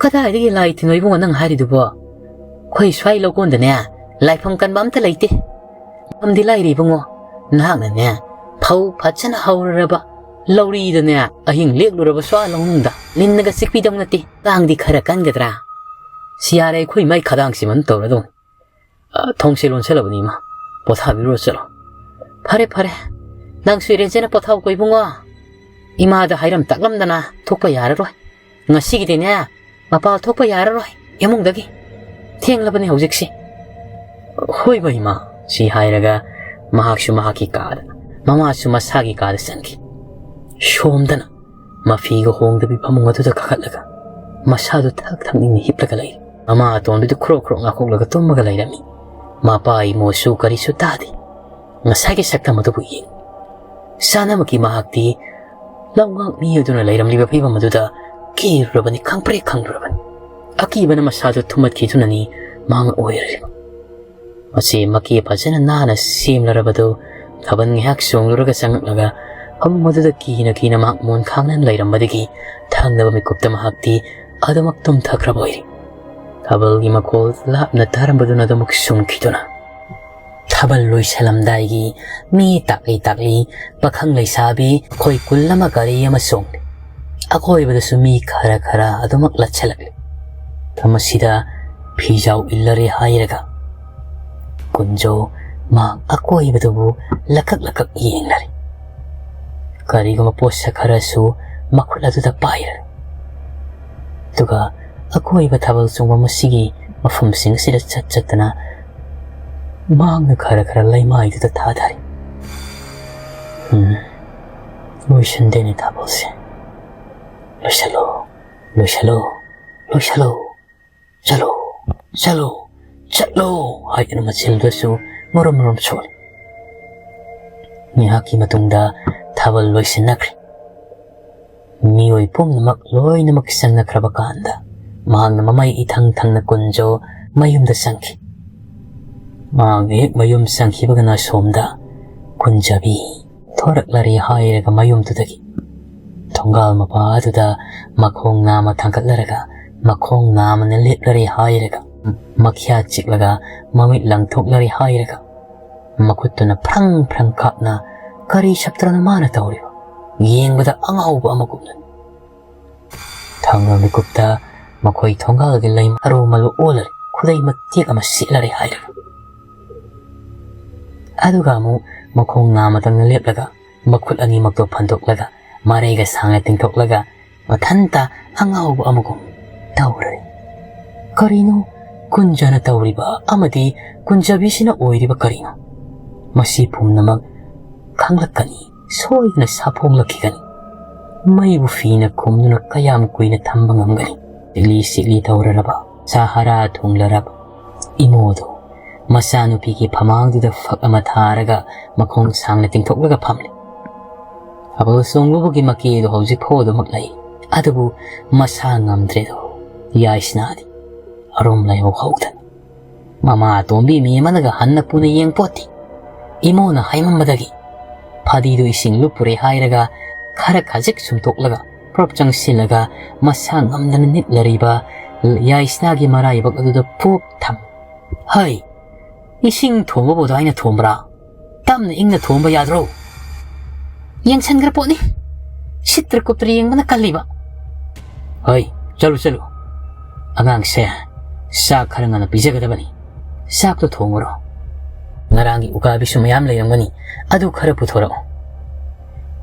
"ꯀꯗꯥꯏꯗꯒꯤ ꯂꯥꯏ ꯇꯤꯟꯅꯣ ꯏꯕꯨꯡꯉꯣ ꯅꯪ ꯍꯥꯏꯔꯤꯗꯨꯕꯣ? ꯑꯩꯈꯣꯏ ꯁ꯭ꯋꯥꯏ ꯂꯧꯀꯣꯟꯗꯅꯦ ꯂꯥꯏꯐꯝ ꯀꯟꯕ ꯑꯝꯇ ꯂꯩꯇꯦ꯫ ꯃꯔꯝꯗꯤ ꯂꯥꯏꯔꯤ ꯏꯕꯨꯡꯉꯣ, ꯅꯍꯥꯛꯅꯅꯦ ꯐꯧ ꯐꯖꯅ ꯍꯧꯔꯔꯕ ꯂꯧꯔꯤꯗꯅꯦ ꯑꯍꯤꯡ ꯂꯦꯛꯂꯨꯔꯕ ꯁ꯭ꯋꯥ ꯂꯧꯅꯨꯡꯗ ꯂꯤꯟꯅꯒ ꯆꯤꯛꯄꯤꯗꯧ ꯅꯠꯇꯦ꯫ ꯀꯥꯡꯗꯤ ꯈꯔ ꯀꯟꯒꯗ꯭ꯔꯥ?" "ꯁꯤ ꯌꯥꯔꯦ, ꯑꯩꯈꯣꯏ ꯃꯥꯏ ꯈꯗꯥꯡꯁꯤꯃ ꯇꯧꯔꯗꯧꯅꯤ꯫ ꯑ, ꯊꯣꯡꯁꯦ ꯂꯣꯟꯁꯤꯜꯂꯕꯅꯤ ꯏꯃꯥ꯫ ꯄꯣꯊꯥꯕꯤꯔꯨꯔꯣ ꯆꯠꯂꯣ꯫" "ꯐꯔꯦ, ꯐꯔꯦ꯫ ꯅꯪꯁꯨ ꯏꯔꯦꯟꯖꯅ ꯄꯣꯊꯥꯎꯀꯣ ꯏꯕꯨꯡꯉꯣ꯫ ꯏꯃꯥꯗ ꯍꯥꯏꯔꯝ ꯇꯥꯛꯂꯝꯗꯅ ꯊꯣꯛꯄ ꯌꯥꯔꯔꯣꯏ꯫ ꯉꯁꯤꯒꯤꯗꯤꯅꯦ ꯃꯄꯥꯜ ꯊꯣꯛꯄ ꯌꯥꯔꯔꯣꯏ꯫ "ꯏꯃꯨꯡꯗꯒꯤ ꯊꯦꯡꯂꯕꯅꯤ ꯍꯧꯖꯤꯛꯁꯤ꯫" "ꯍꯣꯏꯕ ꯏꯃꯥ," ꯁꯤ ꯍꯥꯏꯔꯒ ꯃꯍꯥꯛꯁꯨ ꯃꯍꯥꯛꯀꯤ ꯀꯥꯗ, ꯃꯃꯥꯁꯨ ꯃꯁꯥꯒꯤ ꯀꯥꯗ ꯆꯪꯈꯤ꯫ ꯁꯣꯝꯗꯅ ꯃꯐꯤꯒ ꯍꯣꯡꯗꯕꯤ ꯐꯃꯨꯡ ꯑꯗꯨꯗ ꯀꯥꯈꯠꯂꯒ ꯃꯁꯥꯗꯨ ꯊꯛ ꯊꯛ ꯅꯤꯡꯅ ꯍꯤꯞꯂꯒ ꯂꯩꯔꯤ꯫ ꯃꯃꯥ ꯑꯇꯣꯟꯕꯤꯗꯨ ꯈ꯭ꯔꯣꯛ ꯈ꯭ꯔꯣꯛ ꯉꯥꯈꯣꯛꯂꯒ ꯇꯨꯝꯃꯒ ꯂꯩꯔꯝꯃꯤ꯫ ꯃꯄꯥ ꯏꯃꯣꯁꯨ ꯀꯔꯤꯁꯨ ꯇꯥꯗꯦ꯫ ꯉꯁꯥꯏꯒꯤ ꯁꯛꯇꯝ ꯑꯗꯨꯕꯨ ꯌꯦꯡ꯫ ꯆꯥꯅꯕꯒꯤ ꯃꯍꯥꯛꯇꯤ ꯂꯧꯉꯥꯛ ꯃꯤ ꯑꯗꯨꯅ ꯂꯩꯔꯝꯂꯤꯕ ꯐꯤꯕꯝ ꯑꯗꯨꯗ ꯀꯤꯔꯨꯔꯕꯅꯤ, ꯈꯪꯄ꯭ꯔꯦꯛ ꯈꯪꯂꯨꯔꯕꯅꯤ꯫ ꯑꯀꯤꯕꯅ ꯃꯁꯥꯗꯨ ꯊꯨꯝꯃꯠꯈꯤꯗꯨꯅꯅꯤ ꯃꯍꯥꯛꯅ ꯑꯣꯏꯔꯤꯕ꯫ ꯃꯁꯤ ꯃꯀꯤ ꯐꯖꯅ ꯅꯥꯟꯅ ꯁꯦꯝꯂꯔꯕꯗꯨ ꯊꯥꯕꯜ ꯉꯥꯏꯍꯥꯛ ꯆꯣꯡꯂꯨꯔꯒ ꯆꯪꯂꯛꯂꯒ ꯐꯃꯨꯡ ꯑꯗꯨꯗ ꯀꯤꯅ ꯀꯤꯅ ꯃꯍꯥꯛ ꯃꯣꯟ ꯈꯥꯡꯅ ꯂꯩꯔꯝꯕꯗꯒꯤ ꯊꯪꯅꯕ ꯃꯤꯀꯨꯞꯇ ꯃꯍꯥꯛꯇꯤ ꯑꯗꯨꯃꯛ ꯇꯨꯝꯊꯈ꯭ꯔꯕ ꯑꯣꯏꯔꯤ꯫ ꯊꯥꯕꯜꯒꯤ ꯃꯈꯣꯜ ꯂꯥꯞꯅ ꯇꯥꯔꯝꯕꯗꯨꯅ ꯑꯗꯨꯃꯛ ꯁꯨꯝꯈꯤꯗꯨꯅ, ꯊꯥꯕꯜ ꯂꯣꯏꯁꯤꯜꯂꯝꯗꯥꯏꯒꯤ ꯃꯤ ꯇꯥꯛꯂꯤ ꯇꯥꯛꯂꯤ, ꯄꯥꯈꯪ ꯂꯩꯁꯥꯕꯤ ꯑꯩꯈꯣꯏ ꯀꯨꯜ ꯑꯃ ꯒꯥꯔꯤ ꯑꯃ ꯆꯣꯡꯂꯤ꯫ ꯑꯀꯣꯏꯕꯗꯁꯨ ꯃꯤ ꯈꯔ ꯈꯔ ꯑꯗꯨꯃꯛ ꯂꯠꯁꯤꯜꯂꯛꯂꯤ꯫ ꯃꯁꯤꯗ ꯐꯤꯖꯥꯎ ꯏꯜꯂꯔꯦ ꯍꯥꯏꯔꯒ ꯀꯨꯟꯖꯣ ꯃꯍꯥꯛ ꯑꯀꯣꯏꯕꯗꯨꯕꯨ ꯂꯀꯛ ꯂꯀꯛ ꯌꯦꯡꯂꯔꯦ꯫ ꯀꯔꯤꯒꯨꯝꯕ ꯄꯣꯠꯁꯛ ꯈꯔꯁꯨ ꯃꯈꯨꯠ ꯑꯗꯨꯗ ꯄꯥꯏꯔꯦ꯫ ꯑꯗꯨꯒ ꯑꯀꯣꯏꯕ ꯊꯥꯕꯜ ꯆꯣꯡꯕ ꯃꯁꯤꯒꯤ ꯃꯐꯝꯁꯤꯡ ꯑꯁꯤꯗ ꯆꯠ ꯆꯠꯇꯅ ꯃꯍꯥꯛꯅ ꯈꯔ ꯈꯔ ꯂꯩꯃꯥꯏꯗꯨꯗ ꯊꯥꯗꯔꯤ꯫ "ꯎꯝ, ꯂꯣꯏꯁꯟꯗꯦꯅꯦ ꯊꯥꯕꯜꯁꯦ꯫ ꯂꯣꯏꯁꯜꯂꯣ, ꯂꯣꯏꯁꯜꯂꯣ, ꯂꯣꯏꯁꯜꯂꯣ꯫ ꯆꯠꯂꯣ, ꯆꯠꯂꯣ, ꯆꯠꯂꯣ" ꯍꯥꯏꯗꯨꯅ ꯃꯆꯤꯜꯗꯁꯨ ꯃꯔꯨꯝ ꯃꯔꯨꯝ ꯁꯣꯜꯂꯤ꯫ ꯉꯥꯏꯍꯥꯛꯀꯤ ꯃꯇꯨꯡꯗ ꯊꯥꯕꯜ ꯂꯣꯏꯁꯤꯟꯅꯈ꯭ꯔꯦ꯫ ꯃꯤꯑꯣꯏ ꯄꯨꯝꯅꯃꯛ ꯂꯣꯏꯅꯃꯛ ꯆꯪꯅꯈ꯭ꯔꯕ ꯀꯥꯟꯗ ꯃꯍꯥꯛꯅ ꯃꯃꯩ ꯏꯊꯪ ꯊꯪꯅ ꯀꯨꯟꯖꯣ ꯃꯌꯨꯝꯗ ꯆꯪꯈꯤ꯫ ꯃꯍꯥꯛꯅ ꯍꯦꯛ ꯃꯌꯨꯝ ꯆꯪꯈꯤꯕꯒꯅ ꯑꯁꯣꯝꯗ ꯀꯨꯟꯖꯕꯤ ꯊꯣꯔꯛꯂꯔꯦ ꯍꯥꯏꯔꯒ ꯃꯌꯨꯝꯗꯨꯗꯒꯤ ꯊꯣꯡꯒꯥꯜ ꯃꯄꯥ ꯑꯗꯨꯗ ꯃꯈꯣꯡ ꯅꯥꯝꯃ ꯊꯥꯡꯒꯠꯂꯔꯒ ꯃꯈꯣꯡ ꯅꯥꯝꯃꯅ ꯂꯦꯞꯂꯔꯦ ꯍꯥꯏꯔꯒ ꯃꯈ꯭ꯌꯥ ꯆꯤꯛꯂꯒ ꯃꯃꯤꯠ ꯂꯪꯊꯣꯛꯂꯔꯦ ꯍꯥꯏꯔꯒ ꯃꯈꯨꯠꯇꯨꯅ ꯐ꯭ꯔꯪ ꯐ꯭ꯔꯪ ꯈꯥꯛꯅ ꯀꯔꯤ ꯁꯞꯇ꯭ꯔꯅꯣ ꯃꯥꯅ ꯇꯧꯔꯤꯕ? ꯌꯦꯡꯕꯗ ꯑꯉꯥꯎꯕ ꯑꯃꯒꯨꯝꯅ꯫ ꯊꯪꯅ ꯃꯤꯀꯨꯞꯇ ꯃꯈꯣꯏ ꯊꯣꯡꯒꯥꯜꯒꯤ ꯂꯩ ꯃꯔꯨ ꯃꯔꯨ ꯑꯣꯜꯂꯔꯦ, ꯈꯨꯗꯩ ꯃꯇꯦꯛ ꯑꯃ ꯁꯦꯠꯂꯔꯦ ꯍꯥꯏꯔꯒ꯫ ꯑꯗꯨꯒ ꯑꯃꯨꯛ ꯃꯈꯣꯡ ꯅꯥꯝꯃꯇꯪꯅ ꯂꯦꯞꯂꯒ ꯃꯈꯨꯠ ꯑꯅꯤꯃꯛꯇꯣ ꯐꯟꯗꯣꯛꯂꯒ ꯃꯔꯩꯒ ꯁꯥꯡꯅ ꯇꯤꯡꯊꯣꯛꯂꯒ ꯃꯊꯟꯇ ꯑꯉꯥꯎꯕ ꯑꯃꯒꯨꯝ ꯇꯧꯔꯦ꯫ ꯀꯔꯤꯅꯣ ꯀꯨꯟꯖꯅ ꯇꯧꯔꯤꯕ ꯑꯃꯗꯤ ꯀꯨꯟꯖꯕꯤꯁꯤꯅ ꯑꯣꯏꯔꯤꯕ ꯀꯔꯤꯅꯣ? ꯃꯁꯤ ꯄꯨꯝꯅꯃꯛ ꯈꯪꯂꯛꯀꯅꯤ, ꯁꯣꯏꯗꯅ ꯁꯥꯐꯣꯡꯂꯛꯈꯤꯒꯅꯤ꯫ ꯃꯩꯕꯨ ꯐꯤꯅ ꯈꯨꯝꯗꯨꯅ ꯀꯌꯥꯝ ꯀꯨꯏꯅ ꯊꯝꯕ ꯉꯝꯒꯅꯤ? ꯁꯤꯛꯂꯤ ꯁꯤꯛꯂꯤ ꯇꯧꯔꯔꯕ, ꯁꯍꯥꯔꯥ ꯊꯨꯡꯂꯔꯕ ꯏꯃꯣꯗꯣ ꯃꯆꯥꯅꯨꯄꯤꯒꯤ ꯐꯃꯥꯡꯗꯨꯗ ꯐꯛ ꯑꯃ ꯊꯥꯔꯒ ꯃꯈꯣꯡ ꯁꯥꯡꯅ ꯇꯤꯡꯊꯣꯛꯂꯒ ꯐꯝꯂꯤ꯫ ꯊꯥꯕꯜ ꯆꯣꯡꯂꯨꯕꯒꯤ ꯃꯀꯦꯗꯣ ꯍꯧꯖꯤꯛ ꯐꯥꯎ ꯑꯗꯨꯃꯛ ꯂꯩ, ꯑꯗꯨꯕꯨ ꯃꯁꯥ ꯉꯝꯗ꯭ꯔꯦꯗꯣ꯫ ꯌꯥꯏꯁꯅꯥꯗꯤ ꯑꯔꯨꯝ ꯂꯥꯏꯍꯧ ꯍꯧꯗꯅ ꯃꯃꯥ ꯑꯇꯣꯝꯕꯤ ꯃꯤ ꯑꯃꯅꯒ ꯍꯟꯅ ꯄꯨꯅ ꯌꯦꯡꯄꯣꯠꯇꯦ꯫ ꯏꯃꯣꯅ ꯍꯥꯏꯃꯝꯕꯗꯒꯤ ꯐꯗꯤꯗꯨ ꯏꯁꯤꯡ ꯂꯨꯞꯄꯨꯔꯦ ꯍꯥꯏꯔꯒ ꯈꯔ ꯈꯖꯤꯛ ꯁꯨꯝꯇꯣꯛꯂꯒ ꯄ꯭ꯔꯞ ꯆꯪꯁꯤꯜꯂꯒ ꯃꯁꯥ ꯉꯝꯗꯅ ꯅꯤꯠꯂꯔꯤꯕ ꯌꯥꯏꯁꯅꯥꯒꯤ ꯃꯔꯥꯏꯕꯛ ꯑꯗꯨꯗ ꯄꯨꯛ ꯊꯝ꯫ "ꯍꯩ, ꯏꯁꯤꯡ ꯊꯣꯡꯕꯕꯨ ꯑꯗꯨꯃꯥꯏꯅ ꯊꯣꯡꯕ꯭ꯔꯥ? ꯇꯞꯅ ꯏꯪꯅ ꯊꯣꯡꯕ ꯌꯥꯗ꯭ꯔꯣ? ꯌꯦꯡꯁꯟꯈ꯭ꯔ ꯄꯣꯠꯅꯤ꯫ ꯁꯤꯠꯇ꯭ꯔ ꯀꯨꯞꯇ꯭ꯔ ꯌꯦꯡꯕꯅ ꯀꯜꯂꯤꯕ꯫ ꯍꯣꯏ, ꯆꯠꯂꯨ, ꯆꯠꯂꯨ꯫ ꯑꯉꯥꯡꯁꯦ ꯆꯥꯛ ꯈꯔ ꯉꯟꯅ ꯄꯤꯖꯒꯗꯕꯅꯤ꯫ ꯆꯥꯛꯇꯣ ꯊꯣꯡꯉꯨꯔꯣ꯫ ꯉꯔꯥꯡꯒꯤ ꯎꯀꯥꯕꯤꯁꯨ ꯃꯌꯥꯝ ꯂꯩꯔꯝꯒꯅꯤ, ꯑꯗꯨ ꯈꯔ ꯄꯨꯊꯣꯔꯛꯑꯣ꯫"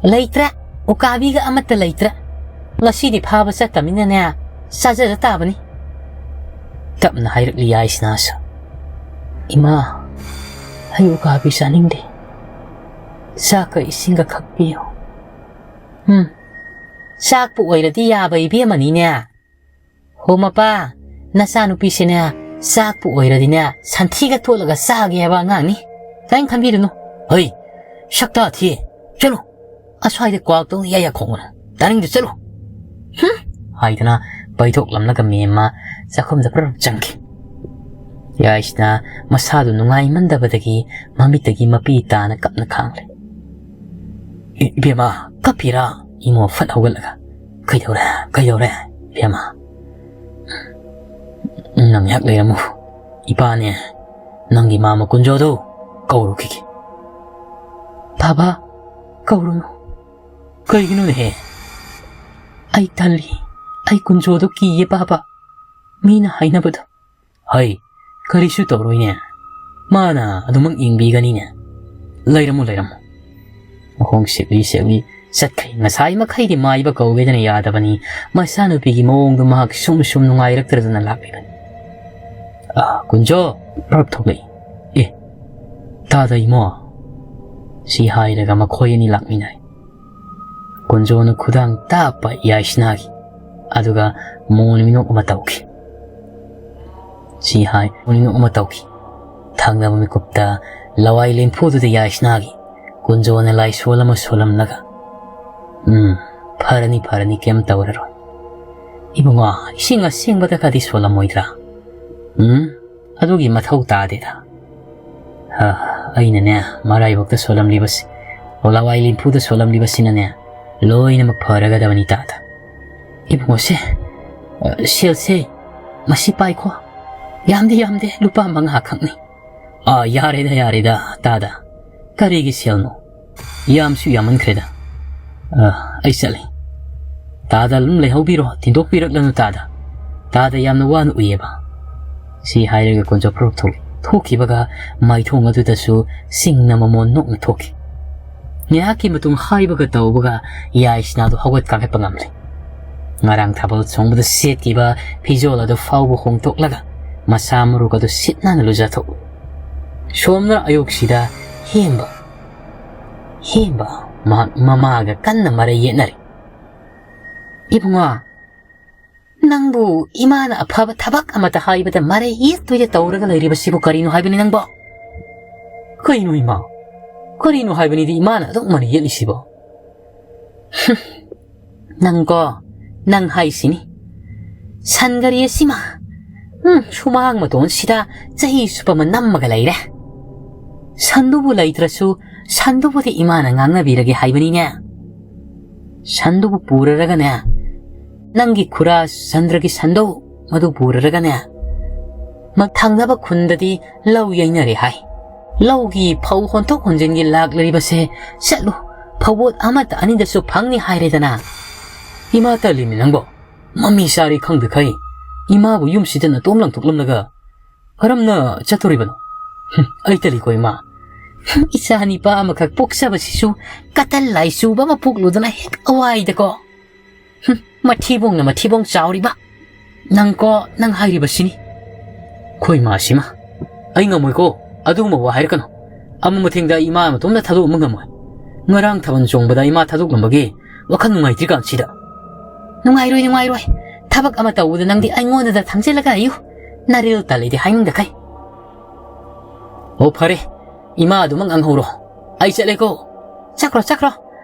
"ꯂꯩꯇ꯭ꯔꯦ, ꯎꯀꯥꯕꯤꯒ ꯑꯃꯠꯇ ꯂꯩꯇ꯭ꯔꯦ꯫ ꯉꯁꯤꯗꯤ ꯐꯥꯕ ꯆꯠꯇꯃꯤꯅꯅꯦ, ꯆꯥꯖꯔ ꯇꯥꯕꯅꯤ꯫" ꯇꯞꯅ ꯍꯥꯏꯔꯛꯂꯤ ꯌꯥꯏꯁꯅꯥꯁꯨ꯫ "ꯏꯃꯥ, ꯑꯩ ꯎꯀꯥꯕꯤ ꯆꯥꯅꯤꯡꯗꯦ꯫ ꯆꯥꯛꯀ ꯏꯁꯤꯡꯒ ꯈꯛ ꯄꯤꯌꯨ꯫" "ꯎꯝ, ꯆꯥꯛꯄꯨ ꯑꯣꯏꯔꯗꯤ ꯌꯥꯕ ꯏꯕꯦꯝꯃꯅꯤꯅꯦ꯫ ꯍꯣ ꯃꯄꯥ, ꯅꯆꯥꯅꯨꯄꯤꯁꯤꯅꯦ, ꯆꯥꯛꯄꯨ ꯑꯣꯏꯔꯗꯤꯅꯦ, ꯁꯟꯊꯤꯒ ꯇꯣꯠꯂꯒ ꯆꯥꯒꯦ ꯍꯥꯏꯕ ꯑꯉꯥꯡꯅꯤ꯫ ꯀꯔꯤꯝ ꯈꯟꯕꯤꯔꯨꯅꯨ꯫" "ꯍꯩ, ꯁꯛꯇꯥ ꯊꯤ, ꯆꯠꯂꯨ꯫ ꯑꯁ꯭ꯋꯥꯏꯗ ꯀ꯭ꯋꯥꯛꯇꯧꯅ ꯏꯌꯥ ꯌꯥꯈꯣꯡꯒꯅꯨ꯫ ꯇꯥꯅꯤꯡꯗꯦ, ꯆꯠꯂꯨ꯫" "ꯍꯨꯝ!" ꯍꯥꯏꯗꯨꯅ ꯄꯩꯊꯣꯛꯂꯝꯂꯒ ꯃꯦꯝꯃ ꯆꯥꯛꯈꯨꯝꯗ ꯄꯨꯔꯞ ꯆꯪꯈꯤ꯫ ꯌꯥꯏꯁꯅꯥ ꯃꯁꯥꯗꯨ ꯅꯨꯡꯉꯥꯏꯃꯟꯗꯕꯗꯒꯤ ꯃꯃꯤꯠꯇꯒꯤ ꯃꯄꯤ ꯇꯥꯅ ꯀꯞꯅ ꯈꯥꯡꯂꯦ꯫ "ꯏ-, ꯏꯕꯦꯝꯃ, ꯀꯞꯄꯤꯔꯥ?" ꯏꯃꯣ ꯐꯠ ꯍꯧꯒꯠꯂꯒ, "ꯀꯩꯗꯧꯔꯦ? ꯀꯩꯗꯧꯔꯦ, ꯏꯕꯦꯝꯃ?" "ꯅꯪ ꯉꯥꯏꯍꯥꯛ ꯂꯩꯔꯝꯃꯨ꯫ ꯏꯄꯥꯅꯦ, ꯅꯪꯒꯤ ꯃꯥꯃ ꯀꯨꯟꯖꯣꯗꯣ ꯀꯧꯔꯨꯈꯤꯒꯦ꯫" "ꯕꯥꯕꯥ, ꯀꯧꯔꯨꯅꯨ꯫" "ꯀꯩꯒꯤꯅꯣꯅꯦꯍꯦ?" "ꯑꯩ ꯇꯜꯂꯤ꯫ ꯑꯩ ꯀꯨꯟꯖꯣꯗꯣ ꯀꯤꯌꯦ, ꯕꯥꯕꯥ꯫ ꯃꯤꯅ ꯍꯥꯏꯅꯕꯗꯣ꯫" "ꯍꯩ, ꯀꯔꯤꯁꯨ ꯇꯧꯔꯣꯏꯅꯦ꯫ ꯃꯥꯅ ꯑꯗꯨꯃꯛ ꯌꯦꯡꯕꯤꯒꯅꯤꯅꯦ꯫ ꯂꯩꯔꯝꯃꯨ, ꯂꯩꯔꯝꯃꯨ꯫" ꯃꯈꯣꯡ ꯁꯦꯛꯂꯤ ꯁꯦꯛꯂꯤ ꯆꯠꯈ꯭ꯔꯦ꯫ ꯉꯁꯥꯏ ꯃꯈꯩꯗꯤ ꯃꯥꯏꯕ ꯀꯧꯒꯦꯗꯅ ꯌꯥꯗꯕꯅꯤ꯫ ꯃꯆꯥꯅꯨꯄꯤꯒꯤ ꯃꯑꯣꯡꯗꯨ ꯃꯍꯥꯛ ꯁꯨꯝ ꯁꯨꯝ ꯅꯨꯡꯉꯥꯏꯔꯛꯇ꯭ꯔꯗꯅ ꯂꯥꯛꯂꯤꯕꯅꯤ꯫ ꯑ, ꯀꯨꯟꯖꯣ, ꯄ꯭ꯔꯞ ꯊꯣꯛꯂꯛꯏ꯫ ꯑꯦ, ꯇꯥꯗ ꯏꯃꯣ꯫ ꯁꯤ ꯍꯥꯏꯔꯒ ꯃꯈꯣꯏ ꯑꯅꯤ ꯂꯥꯛꯃꯤꯟꯅꯔꯦ꯫ ꯀꯨꯟꯖꯣꯅ ꯈꯨꯗꯥꯡ ꯇꯥꯞꯄ ꯌꯥꯏꯁꯅꯥꯒꯤ, ꯑꯗꯨꯒ ꯃꯣꯟ ꯃꯤꯅꯣꯛ ꯑꯃ ꯇꯧꯈꯤ꯫ ꯁꯤ ꯍꯥꯏ ꯃꯣꯟ ꯃꯤꯅꯣꯛ ꯑꯃ ꯇꯧꯈꯤ꯫ ꯊꯪꯅꯕ ꯃꯤꯀꯨꯞꯇ ꯂꯋꯥꯏ ꯂꯦꯝꯐꯨꯗꯨꯗ ꯌꯥꯏꯁꯅꯥꯒꯤ꯫ ꯀꯨꯟꯖꯣꯅ ꯂꯥꯏꯁꯣꯜ ꯑꯃ ꯁꯣꯜꯂꯝꯂꯒ, "ꯎꯝ, ꯐꯔꯅꯤ, ꯐꯔꯅꯤ, ꯀꯩꯝ ꯇꯧꯔꯔꯣꯏ꯫ ꯏꯕꯨꯡꯉꯣ, ꯏꯁꯤꯡ ꯑꯁꯦꯡꯕꯗ ꯈꯗꯤ ꯁꯣꯜꯂꯝꯃꯣꯏꯗ꯭ꯔꯥ? ꯎꯝ, ꯑꯗꯨꯒꯤ ꯃꯊꯧ ꯇꯥꯗꯦꯗ꯫ ꯑ, ꯑꯩꯅꯅꯦ, ꯃꯔꯥꯏꯕꯛꯇ ꯁꯣꯜꯂꯝꯂꯤꯕꯁꯤ, ꯂꯋꯥꯏ ꯂꯦꯝꯐꯨꯗ ꯁꯣꯜꯂꯝꯂꯤꯕꯁꯤꯅꯅꯦ, ꯂꯣꯏꯅꯃꯛ ꯐꯔꯒꯗꯕꯅꯤ ꯇꯥꯗ꯫ ꯏꯕꯨꯡꯉꯣꯁꯦ, ꯑ, ꯁꯦꯜꯁꯦ ꯃꯁꯤ ꯄꯥꯏꯈꯣ꯫ ꯌꯥꯝꯗꯤ ꯌꯥꯝꯗꯦ, ꯂꯨꯄꯥ ꯃꯉꯥ ꯈꯛꯅꯤ꯫" "ꯑꯥ, ꯌꯥꯔꯦꯗ, ꯌꯥꯔꯦꯗ, ꯇꯥꯗ꯫ ꯀꯔꯤꯒꯤ ꯁꯦꯜꯅꯣ? ꯌꯥꯝꯁꯨ ꯌꯥꯝꯃꯟꯈ꯭ꯔꯦꯗ꯫ ꯑꯥ, ꯑꯩ ꯆꯠꯂꯤ꯫ ꯇꯥꯗ ꯑꯗꯨꯝ ꯂꯩꯍꯧꯕꯤꯔꯣ, ꯊꯤꯟꯗꯣꯛꯄꯤꯔꯛꯂꯅꯨ ꯇꯥꯗ꯫ ꯇꯥꯗ ꯌꯥꯝꯅ ꯋꯥꯅ ꯎꯏꯌꯦꯕ꯫" ꯁꯤ ꯍꯥꯏꯔꯒ ꯀꯣꯟꯖꯣ ꯐꯨꯔꯨꯞ ꯊꯣꯛꯂꯛꯏ꯫ ꯊꯣꯛꯈꯤꯕꯒ ꯃꯥꯏꯊꯣꯡ ꯑꯗꯨꯗꯁꯨ ꯆꯤꯡꯅ ꯃꯃꯣꯟ ꯅꯣꯛꯅ ꯊꯣꯛꯈꯤ꯫ ꯉꯥꯏꯍꯥꯛꯀꯤ ꯃꯇꯨꯡ ꯍꯥꯏꯕꯒ ꯇꯧꯕꯒ ꯌꯥꯏꯁꯅꯥꯗꯨ ꯍꯧꯒꯠ ꯀꯥꯡꯈꯠꯄ ꯉꯝꯂꯦ꯫ ꯉꯔꯥꯡ ꯊꯥꯕꯜ ꯆꯣꯡꯕꯗ ꯁꯦꯠꯈꯤꯕ ꯐꯤꯖꯣꯜ ꯑꯗꯨ ꯐꯥꯎꯕ ꯍꯣꯡꯗꯣꯛꯂꯒ ꯃꯁꯥ ꯃꯔꯨꯛ ꯑꯗꯨ ꯁꯤꯠ ꯅꯥꯟꯅ ꯂꯨꯖꯊꯣꯛꯏ꯫ ꯁꯣꯝꯅ ꯑꯌꯨꯛꯁꯤꯗ ꯍꯦꯝꯕ, ꯍꯦꯝꯕ ꯃꯍꯥꯛ ꯃꯃꯥꯒ ꯀꯟꯅ ꯃꯔꯩ ꯌꯦꯠꯅꯔꯤ꯫ "ꯏꯕꯨꯡꯉꯣ, ꯅꯪꯕꯨ ꯏꯃꯥꯅ ꯑꯐꯕ ꯊꯕꯛ ꯑꯃꯇ ꯍꯥꯏꯕꯗ ꯃꯔꯩ ꯌꯦꯠꯇꯣꯏꯗ ꯇꯧꯔꯒ ꯂꯩꯔꯤꯕꯁꯤꯕꯨ ꯀꯔꯤꯅꯣ ꯍꯥꯏꯕꯅꯤ ꯅꯪꯕꯣ?" "ꯀꯩꯅꯣ ꯏꯃꯥ? ꯀꯔꯤꯅꯣ ꯍꯥꯏꯕꯅꯤꯗꯤ ꯏꯃꯥꯅ ꯑꯗꯨꯛ ꯃꯔꯩ ꯌꯦꯠꯂꯤꯁꯤꯕꯣ?" "ꯍꯨꯝ, ꯅꯪꯀꯣ, ꯅꯪ ꯍꯥꯏꯁꯤꯅꯤ꯫ ꯁꯟ ꯒꯥꯔꯤ ꯑꯁꯤꯃ, ꯎꯝ, ꯁꯨꯃꯥꯡ ꯃꯇꯣꯟꯁꯤꯗ ꯆꯍꯤ ꯆꯨꯞꯄ ꯑꯃ ꯅꯝꯃꯒ ꯂꯩꯔꯦ꯫ ꯁꯟꯗꯨꯕꯨ ꯂꯩꯇ꯭ꯔꯁꯨ ꯁꯟꯗꯨꯕꯨꯗꯤ ꯏꯃꯥꯅ ꯉꯥꯡꯅꯕꯤꯔꯒꯦ ꯍꯥꯏꯕꯅꯤꯅꯦ꯫ ꯁꯟꯗꯨꯕꯨ ꯄꯨꯔꯔꯒꯅꯦ, ꯅꯪꯒꯤ ꯈꯨꯔꯥ ꯆꯟꯗ꯭ꯔꯒꯤ ꯁꯟꯗꯣ, ꯃꯗꯨ ꯄꯨꯔꯔꯒꯅꯦ, ꯃ-, ꯊꯪꯅꯕ ꯈꯨꯟꯗꯗꯤ ꯂꯧ ꯌꯩꯅꯔꯦ ꯍꯥꯏ꯫ ꯂꯧꯒꯤ ꯐꯧ ꯍꯣꯟꯊꯣꯛ ꯍꯣꯟꯖꯤꯟꯒꯤ ꯂꯥꯛꯂꯤꯕꯁꯦ, ꯆꯠꯂꯨ, ꯐꯧꯕꯣꯠ ꯑꯃꯠꯇ ꯑꯅꯤꯗꯁꯨ ꯐꯪꯅꯤ ꯍꯥꯏꯔꯦꯗꯅ꯫" "ꯏꯃꯥ ꯇꯜꯂꯤꯃꯤ ꯅꯪꯕꯣ, ꯃꯃꯤ ꯆꯥꯔꯤ ꯈꯪꯗꯈꯩ ꯏꯃꯥꯕꯨ ꯌꯨꯝꯁꯤꯗ ꯅꯇꯣꯝ ꯂꯪꯊꯣꯛꯂꯝꯂꯒ ꯀꯔꯝꯅ ꯆꯠꯇꯣꯔꯤꯕꯅꯣ?" "ꯍꯨꯝ, ꯑꯩ ꯇꯜꯂꯤꯀꯣ ꯏꯃꯥ꯫" "ꯍꯨꯝ, ꯏꯆꯥ ꯅꯤꯄꯥ ꯑꯃꯈꯛ ꯄꯣꯛꯆꯕꯁꯤꯁꯨ ꯀꯇꯟ ꯂꯥꯏ ꯆꯨꯕ ꯑꯃ ꯄꯣꯛꯂꯨꯗꯅ ꯍꯦꯛ ꯑꯋꯥꯏꯗꯀꯣ꯫ ꯍꯨꯝ, ꯃꯊꯤꯕꯣꯡꯅ ꯃꯊꯤꯕꯣꯡ ꯆꯥꯎꯔꯤꯕ꯫ ꯅꯪꯀꯣ, ꯅꯪ ꯍꯥꯏꯔꯤꯕꯁꯤꯅꯤ꯫" "ꯈꯣꯏ ꯃꯥꯁꯤꯃ, ꯑꯩ ꯉꯝꯃꯣꯏꯀꯣ, ꯑꯗꯨꯒꯨꯝꯕ ꯋꯥ ꯍꯥꯏꯔꯛꯀꯅꯨ꯫ ꯑꯃ ꯃꯊꯦꯡꯗ ꯑꯩ ꯏꯃꯥ ꯃꯇꯣꯝꯇ ꯊꯥꯗꯣꯛꯑꯝꯕ ꯉꯝꯃꯣꯏ꯫ ꯉꯔꯥꯡ ꯊꯥꯕꯜ ꯆꯣꯡꯕꯗ ꯏꯃꯥ ꯊꯥꯗꯣꯛꯂꯝꯕꯒꯤ ꯋꯥꯈꯜ ꯅꯨꯡꯉꯥꯏꯇ꯭ꯔꯤꯀꯥꯟꯁꯤꯗ꯫" "ꯅꯨꯡꯉꯥꯏꯔꯣꯏ, ꯅꯨꯡꯉꯥꯏꯔꯣꯏ꯫ ꯊꯕꯛ ꯑꯃ ꯇꯧꯕꯗ ꯅꯪꯗꯤ ꯑꯩꯉꯣꯟꯗꯗ ꯊꯥꯡꯖꯤꯜꯂꯒ ꯍꯥꯏꯌꯨ꯫ ꯅꯔꯤꯜ ꯇꯜꯂꯤꯗꯤ ꯍꯥꯏꯅꯤꯡꯗꯈꯩ꯫" "ꯑꯣ, ꯐꯔꯦ, ꯏꯃꯥ ꯑꯗꯨꯃꯛ ꯉꯥꯡꯍꯧꯔꯣ꯫ ꯑꯩ ꯆꯠꯂꯦꯀꯣ꯫" "ꯆꯠꯈ꯭ꯔꯣ, ꯆꯠꯈ꯭ꯔꯣ꯫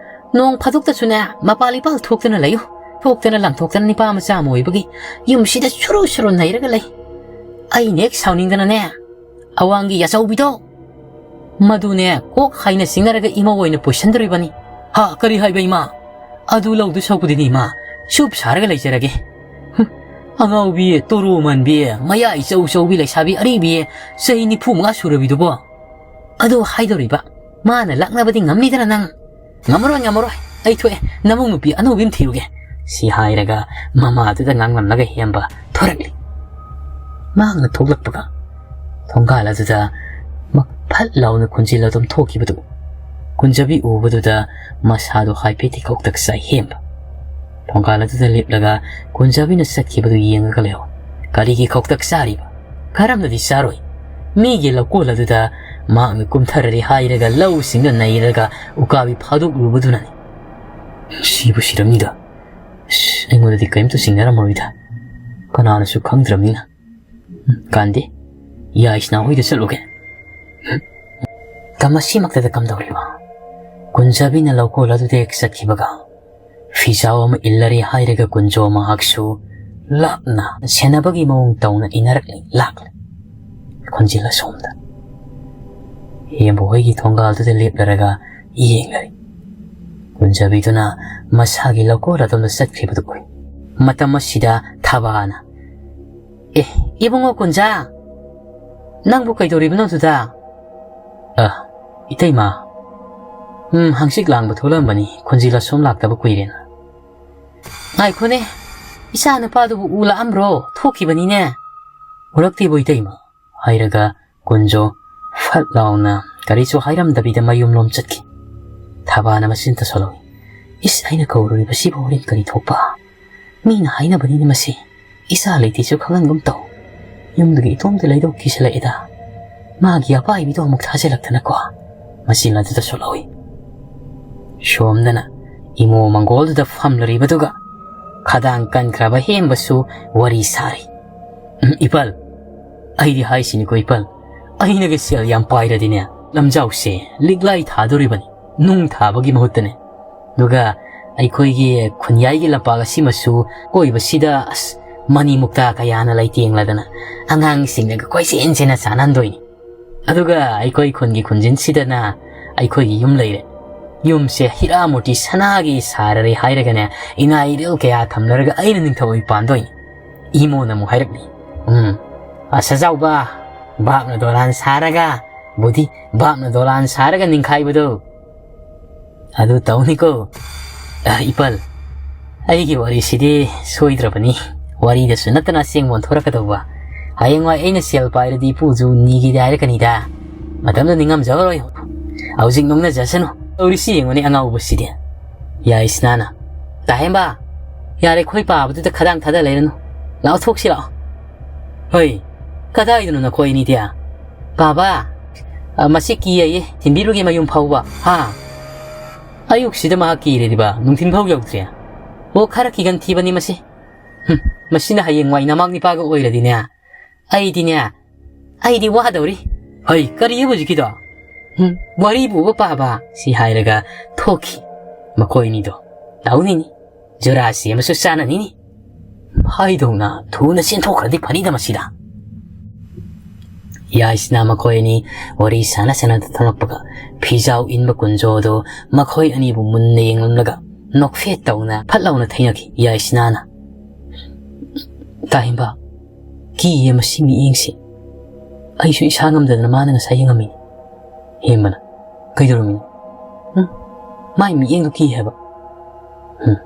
ꯅꯣꯡ ꯐꯥꯗꯣꯛꯇꯁꯨꯅꯦ, ꯃꯄꯥꯜ ꯏꯄꯥꯜ ꯊꯣꯛꯇꯅ ꯂꯩꯌꯨ꯫ ꯊꯣꯛꯇꯅ ꯂꯥꯡꯊꯣꯛꯇꯅ ꯅꯤꯄꯥ ꯃꯆꯥ ꯑꯃ ꯑꯣꯏꯕꯒꯤ ꯌꯨꯝꯁꯤꯗ ꯁꯨꯔꯨ ꯁꯨꯔꯨ ꯅꯩꯔꯒ ꯂꯩ꯫ ꯑꯩꯅ ꯍꯦꯛ ꯁꯥꯎꯅꯤꯡꯗꯅꯅꯦ, ꯑꯋꯥꯡꯒꯤ ꯌꯥꯆꯧꯕꯤꯗꯣ, ꯃꯗꯨꯅꯦ ꯀꯣꯛ ꯍꯥꯏꯅ ꯆꯤꯡꯅꯔꯒ ꯏꯃꯧ ꯑꯣꯏꯅ ꯄꯨꯁꯟꯗꯣꯔꯤꯕꯅꯤ꯫" "ꯍꯥ, ꯀꯔꯤ ꯍꯥꯏꯕ ꯏꯃꯥ? ꯑꯗꯨ ꯂꯧꯗꯨ ꯁꯧꯕꯗꯤꯅꯤ ꯏꯃꯥ, ꯆꯨꯞ ꯁꯥꯔꯒ ꯂꯩꯖꯔꯒꯦ꯫" "ꯍꯨꯝ, ꯑꯉꯥꯎꯕꯤ, ꯇꯣꯔꯣ ꯃꯥꯟꯕꯤ, ꯃꯌꯥ ꯏꯆꯧ ꯆꯧꯕꯤ ꯂꯩꯁꯥꯕꯤ ꯑꯔꯤꯕꯤ, ꯆꯍꯤ ꯅꯤꯐꯨ ꯃꯉꯥ ꯁꯨꯔꯕꯤꯗꯨꯕꯣ?" "ꯑꯗꯨ ꯍꯥꯏꯗꯧꯔꯤꯕ, ꯃꯥꯅ ꯂꯥꯛꯅꯕꯗꯤ ꯉꯝꯅꯤꯗꯅ ꯅꯪ?" "ꯉꯝꯃꯔꯣꯏ, ꯉꯝꯃꯔꯣꯏ, ꯑꯩ ꯊꯣꯛꯑꯦ, ꯅꯃꯧ ꯅꯨꯄꯤ ꯑꯅꯧꯕꯤ ꯑꯃ ꯊꯤꯔꯨꯒꯦ꯫" ꯁꯤ ꯍꯥꯏꯔꯒ ꯃꯃꯥꯗꯨꯗ ꯉꯥꯡꯂꯝꯂꯒ ꯍꯦꯝꯕ ꯊꯣꯔꯛꯂꯤ꯫ ꯃꯍꯥꯛꯅ ꯊꯣꯛꯂꯛꯄꯒ ꯊꯣꯡꯒꯥꯜ ꯑꯗꯨꯗ ꯃ-, ꯐꯠ ꯂꯥꯎꯅ ꯈꯨꯟꯖꯤꯜ ꯑꯗꯨꯝ ꯊꯣꯛꯈꯤꯕꯗꯨ ꯀꯨꯟꯖꯕꯤ ꯎꯕꯗꯨꯗ ꯃꯁꯥꯗꯣ ꯍꯥꯏꯐꯦꯠꯇꯤ ꯀꯧꯇꯛ ꯆꯥꯏ ꯍꯦꯝꯕ꯫ ꯊꯣꯡꯒꯥꯜ ꯑꯗꯨꯗ ꯂꯦꯞꯂꯒ ꯀꯨꯟꯖꯕꯤꯅ ꯆꯠꯈꯤꯕꯗꯨ ꯌꯦꯡꯉꯒ ꯂꯩꯍꯧ꯫ ꯀꯔꯤꯒꯤ ꯀꯧꯇꯛ ꯆꯥꯔꯤꯕ? ꯀꯔꯝꯅꯗꯤ ꯆꯥꯔꯣꯏ? ꯃꯤꯒꯤ ꯂꯧꯀꯣꯜ ꯑꯗꯨꯗ ꯃꯍꯥꯛꯅ ꯀꯨꯝꯊꯔꯔꯦ ꯍꯥꯏꯔꯒ ꯂꯧꯁꯤꯡꯗ ꯅꯩꯔꯒ ꯎꯀꯥꯕꯤ ꯐꯥꯗꯣꯛꯂꯨꯕꯗꯨꯅꯅꯤ꯫ ꯁꯤꯕꯨ ꯁꯤꯔꯝꯅꯤꯗ꯫ ꯑꯁ, ꯑꯩꯉꯣꯟꯗꯗꯤ ꯀꯔꯤꯝꯇ ꯆꯤꯡꯅꯔꯝꯃꯔꯣꯏꯗ꯫ ꯀꯅꯥꯅꯁꯨ ꯈꯪꯗ꯭ꯔꯕꯅꯤꯅ꯫ ꯎꯝ, ꯀꯥꯟꯗꯦ꯫ ꯌꯥꯏꯁꯅꯥ ꯍꯣꯏꯗ ꯆꯠꯂꯨꯒꯦ꯫ ꯎꯝ꯫ ꯇ ꯃꯁꯤꯃꯛꯇꯗ ꯀꯝꯗꯧꯔꯤꯕ? ꯀꯨꯟꯖꯕꯤꯅ ꯂꯧꯀꯣꯜ ꯑꯗꯨꯗ ꯍꯦꯛ ꯆꯠꯈꯤꯕꯒ ꯐꯤꯖꯥꯎ ꯑꯃ ꯏꯜꯂꯔꯦ ꯍꯥꯏꯔꯒ ꯀꯨꯟꯖꯣ ꯃꯍꯥꯛꯁꯨ ꯂꯥꯞꯅ ꯁꯦꯟꯅꯕꯒꯤ ꯃꯑꯣꯡ ꯇꯧꯅ ꯏꯟꯅꯔꯛꯂꯦ, ꯂꯥꯛꯂꯦ꯫ ꯈꯣꯟꯖꯦꯜ ꯑꯁꯣꯝꯗ꯫ ꯍꯦꯝꯕ ꯍꯣꯏꯒꯤ ꯊꯣꯡꯒꯥꯜꯗꯨꯗ ꯂꯦꯞꯂꯔꯒ ꯌꯦꯡꯂꯔꯦ꯫ ꯀꯨꯟꯖꯕꯤꯗꯨꯅ ꯃꯁꯥꯒꯤ ꯂꯧꯀꯣꯜ ꯑꯗꯣꯝꯗ ꯆꯠꯈꯤꯕꯗꯨ ꯎꯏ꯫ ꯃꯇꯝ ꯑꯁꯤꯗ ꯊꯕꯥꯅ, "ꯑꯦ, ꯏꯕꯨꯡꯉꯣ ꯀꯨꯟꯖꯥ, ꯅꯪꯕꯨ ꯀꯩꯗꯧꯔꯤꯕꯅꯣ ꯑꯗꯨꯗ?" "ꯑ, ꯏꯇꯩꯃ, ꯎꯝ, ꯍꯪꯆꯤꯠ ꯂꯥꯡꯕ ꯊꯣꯛꯂꯛꯑꯝꯕꯅꯤ, ꯈꯣꯟꯖꯦꯜ ꯑꯁꯣꯝ ꯂꯥꯛꯇꯕ ꯀꯨꯏꯔꯦꯅ꯫" "ꯉꯥꯏꯈꯣꯅꯦ, ꯏꯆꯥ ꯅꯨꯄꯥꯗꯨꯕꯨ ꯎ ꯂꯥꯛꯑꯝꯕ꯭ꯔꯣ? ꯊꯣꯛꯈꯤꯕꯅꯤꯅꯦ꯫" "ꯎꯔꯛꯇꯦꯕꯨ ꯏꯇꯩꯃ," ꯍꯥꯏꯔꯒ ꯀꯨꯟꯖꯣ ꯐꯠ ꯂꯥꯎꯅ ꯀꯔꯤꯁꯨ ꯍꯥꯏꯔꯝꯗꯕꯤꯗ ꯃꯌꯨꯝꯂꯣꯝ ꯆꯠꯈꯤ꯫ ꯊꯕꯥꯅ ꯃꯆꯤꯟ ꯇꯁꯜꯍꯧꯏ꯫ "ꯏꯁ, ꯑꯩꯅ ꯀꯧꯔꯨꯔꯤꯕꯁꯤꯕꯨ ꯍꯣꯔꯦꯟ ꯀꯔꯤ ꯊꯣꯛꯄ? ꯃꯤꯅ ꯍꯥꯏꯅꯕꯅꯤꯅ ꯃꯁꯤ ꯏꯆꯥ ꯂꯩꯇꯦꯁꯨ ꯈꯪꯍꯟꯒꯨꯝ ꯇꯧ꯫" ꯌꯨꯝꯗꯒꯤ ꯏꯇꯣꯝꯇ ꯂꯩꯗꯧ ꯀꯤꯁꯤꯜꯂꯛꯑꯦꯗ꯫ ꯃꯥꯒꯤ ꯑꯄꯥꯏꯕꯤꯗꯣ ꯑꯃꯨꯛ ꯊꯥꯖꯤꯜꯂꯛꯇꯅꯀꯣ꯫ ꯃꯆꯤꯟ ꯑꯗꯨꯗꯁꯨ ꯂꯧꯏ꯫ ꯁꯣꯝꯗꯅ ꯏꯃꯣ ꯃꯪꯒꯣꯜꯗꯨꯗ ꯐꯝꯂꯨꯔꯤꯕꯗꯨꯒ ꯈꯗꯥꯡ ꯀꯟꯈ꯭ꯔꯕ ꯍꯦꯝꯕꯁꯨ ꯋꯥꯔꯤ ꯁꯥꯔꯤ꯫ "ꯎꯝ, ꯏꯄꯜ, ꯑꯩꯗꯤ ꯍꯥꯏꯁꯤꯅꯤꯀꯣ ꯏꯄꯜ, ꯑꯩꯅꯒ ꯁꯦꯜ ꯌꯥꯝ ꯄꯥꯏꯔꯗꯤꯅꯦ, ꯂꯝꯖꯥꯎꯁꯦ ꯂꯤꯛꯂꯥꯏ ꯊꯥꯗꯣꯔꯤꯕꯅꯤ, ꯅꯨꯡ ꯊꯥꯕꯒꯤ ꯃꯍꯨꯠꯇꯅꯦ꯫ ꯑꯗꯨꯒ ꯑꯩꯈꯣꯏꯒꯤ ꯈꯨꯟꯌꯥꯏꯒꯤ ꯂꯝꯄꯥꯛ ꯑꯁꯤꯃꯁꯨ ꯀꯣꯏꯕꯁꯤꯗ ꯑꯁ ꯃꯅꯤ ꯃꯨꯛꯇꯥ ꯀꯌꯥꯅ ꯂꯩꯇꯦꯡꯂꯗꯅ ꯑꯉꯥꯡꯁꯤꯡꯅꯒ ꯀꯣꯏꯆꯦꯟ ꯆꯦꯟꯅ ꯁꯥꯟꯅꯍꯟꯗꯣꯏꯅꯤ꯫ ꯑꯗꯨꯒ ꯑꯩꯈꯣꯏ ꯈꯨꯟꯒꯤ ꯈꯨꯟꯖꯤꯟꯁꯤꯗꯅ ꯑꯩꯈꯣꯏꯒꯤ ꯌꯨꯝ ꯂꯩꯔꯦ꯫ ꯌꯨꯝꯁꯦ ꯍꯤꯔꯥ ꯃꯨꯔꯇꯤ ꯁꯅꯥꯒꯤ ꯁꯥꯔꯔꯦ ꯍꯥꯏꯔꯒꯅꯦ, ꯏꯅꯥ ꯏꯔꯤꯜ ꯀꯌꯥ ꯊꯝꯅꯔꯒ ꯑꯩꯅ ꯅꯤꯡꯊꯧ ꯑꯣꯏ ꯄꯥꯟꯗꯣꯏꯅꯤ꯫" ꯏꯃꯣꯅ ꯑꯃꯨꯛ ꯍꯥꯏꯔꯛꯂꯤ꯫ "ꯎꯝ, ꯑꯁ ꯆꯥꯎꯕ, ꯚꯥꯞꯅ ꯗꯣꯂꯥꯟ ꯁꯥꯔꯒ, ꯕꯨꯙꯤ, ꯚꯥꯞꯅ ꯗꯣꯂꯥꯟ ꯁꯥꯔꯒ ꯅꯤꯡꯈꯥꯏꯕꯗꯣ ꯑꯗꯨ ꯇꯧꯅꯤꯀꯣ꯫ ꯑ, ꯏꯄꯜ, ꯑꯩꯒꯤ ꯋꯥꯔꯤꯁꯤꯗꯤ ꯁꯣꯏꯗ꯭ꯔꯕꯅꯤ꯫ ꯋꯥꯔꯤꯗꯁꯨ ꯅꯠꯇꯅ ꯑꯁꯦꯡꯕ ꯑꯣꯟꯊꯣꯔꯛꯀꯗꯧꯕ꯫ ꯍꯌꯦꯡꯋꯥꯏ ꯑꯩꯅ ꯁꯦꯜ ꯄꯥꯏꯔꯗꯤ ꯏꯄꯨꯁꯨ ꯅꯤꯒꯦꯗꯤ ꯍꯥꯏꯔꯛꯀꯅꯤꯗ꯫ ꯃꯇꯝꯗ ꯅꯤꯡꯉꯝꯖꯔꯣꯏ꯫ ꯍꯧꯖꯤꯛ ꯅꯣꯛꯅꯖꯁꯅꯨ꯫ ꯇꯧꯔꯤꯁꯤ ꯌꯦꯡꯉꯨꯅꯦ ꯑꯉꯥꯎꯕꯁꯤꯗꯤ꯫" ꯌꯥꯏꯁꯅꯥꯅ, "ꯇꯥꯍꯦꯝꯕ, ꯌꯥꯔꯦ, ꯑꯩꯈꯣꯏ ꯄꯥꯕꯗꯨꯗ ꯈꯗꯥꯡ ꯊꯥꯗ ꯂꯩꯔꯅꯨ꯫ ꯂꯥꯛꯑꯣ, ꯊꯣꯛꯁꯤ ꯂꯥꯛꯑꯣ꯫" "ꯍꯣꯏ, ꯀꯗꯥꯏꯗꯅꯣ ꯅꯈꯣꯏ ꯑꯅꯤꯗꯤ?" "ꯄꯥꯕ, ꯑ, ꯃꯁꯤ ꯀꯤ ꯍꯥꯏꯌꯦ, ꯊꯤꯟꯕꯤꯔꯨꯒꯦ ꯃꯌꯨꯝ ꯐꯥꯎꯕ꯫" "ꯍꯥ? ꯑꯌꯨꯛꯁꯤꯗ ꯃꯍꯥꯛ ꯀꯤꯔꯤꯕ, ꯅꯨꯡꯊꯤꯟ ꯐꯥꯎ ꯌꯧꯗ꯭ꯔꯤ? ꯑꯣ, ꯈꯔ ꯀꯤꯒꯟ ꯊꯤꯕꯅꯤ ꯃꯁꯤ꯫ ꯍꯨꯝ, ꯃꯁꯤꯅ ꯍꯌꯦꯡꯋꯥꯏ ꯅꯃꯥꯛ ꯅꯤꯄꯥꯒ ꯑꯣꯏꯔꯗꯤꯅꯦ, ꯑꯩꯗꯤꯅꯦ, ꯑꯩꯗꯤ ꯋꯥꯗꯧꯔꯤ꯫" "ꯍꯩ, ꯀꯔꯤ ꯍꯧꯖꯤꯛꯀꯤꯗꯣ?" "ꯍꯨꯝ, ꯋꯥꯔꯤꯕꯨꯕ ꯄꯥꯕ꯫" ꯁꯤ ꯍꯥꯏꯔꯒ ꯊꯣꯛꯈꯤ ꯃꯈꯣꯏ ꯑꯅꯤꯗꯣ꯫ ꯇꯧꯅꯤꯅꯤ, ꯖꯨꯔꯥꯁꯤ ꯑꯃꯁꯨ ꯆꯥꯅꯅꯤꯅꯤ꯫ ꯍꯥꯏꯗꯧꯅ ꯊꯨꯅ ꯆꯦꯟꯊꯣꯛꯈ꯭ꯔꯗꯤ ꯐꯅꯤꯗ ꯃꯁꯤꯗ꯫ ꯌꯥꯏꯁꯅꯥ ꯃꯈꯣꯏ ꯑꯅꯤ ꯋꯥꯔꯤ ꯁꯥꯟꯅ ꯁꯥꯟꯅꯗ ꯊꯣꯛꯂꯛꯄꯒ ꯐꯤꯖꯥꯎ ꯏꯟꯕ ꯀꯨꯟꯖꯣꯗꯣ ꯃꯈꯣꯏ ꯑꯅꯤꯕꯨ ꯃꯨꯟꯅ ꯌꯦꯡꯂꯝꯂꯒ ꯅꯣꯛꯐꯦꯠ ꯇꯧꯅ ꯐꯠ ꯂꯥꯎꯅ ꯊꯩꯅꯈꯤ꯫ ꯌꯥꯏꯁꯅꯥꯅ, "ꯇꯥꯍꯦꯝꯕ, ꯀꯤꯌꯦ ꯃꯁꯤ ꯃꯤꯠꯌꯦꯡꯁꯤ꯫ ꯑꯩꯁꯨ ꯏꯁꯥ ꯉꯝꯗꯗꯅ ꯃꯥꯅ ꯉꯁꯥꯏ ꯌꯦꯡꯉꯝꯃꯤꯅꯤ꯫" ꯍꯦꯝꯕꯅ, "ꯀꯩꯗꯧꯔꯝꯃꯤꯅꯣ?" "ꯎꯝ, ꯃꯥꯏ ꯃꯤꯠꯌꯦꯡꯗꯣ ꯀꯤ ꯍꯥꯏꯕ꯫" "ꯎꯝ,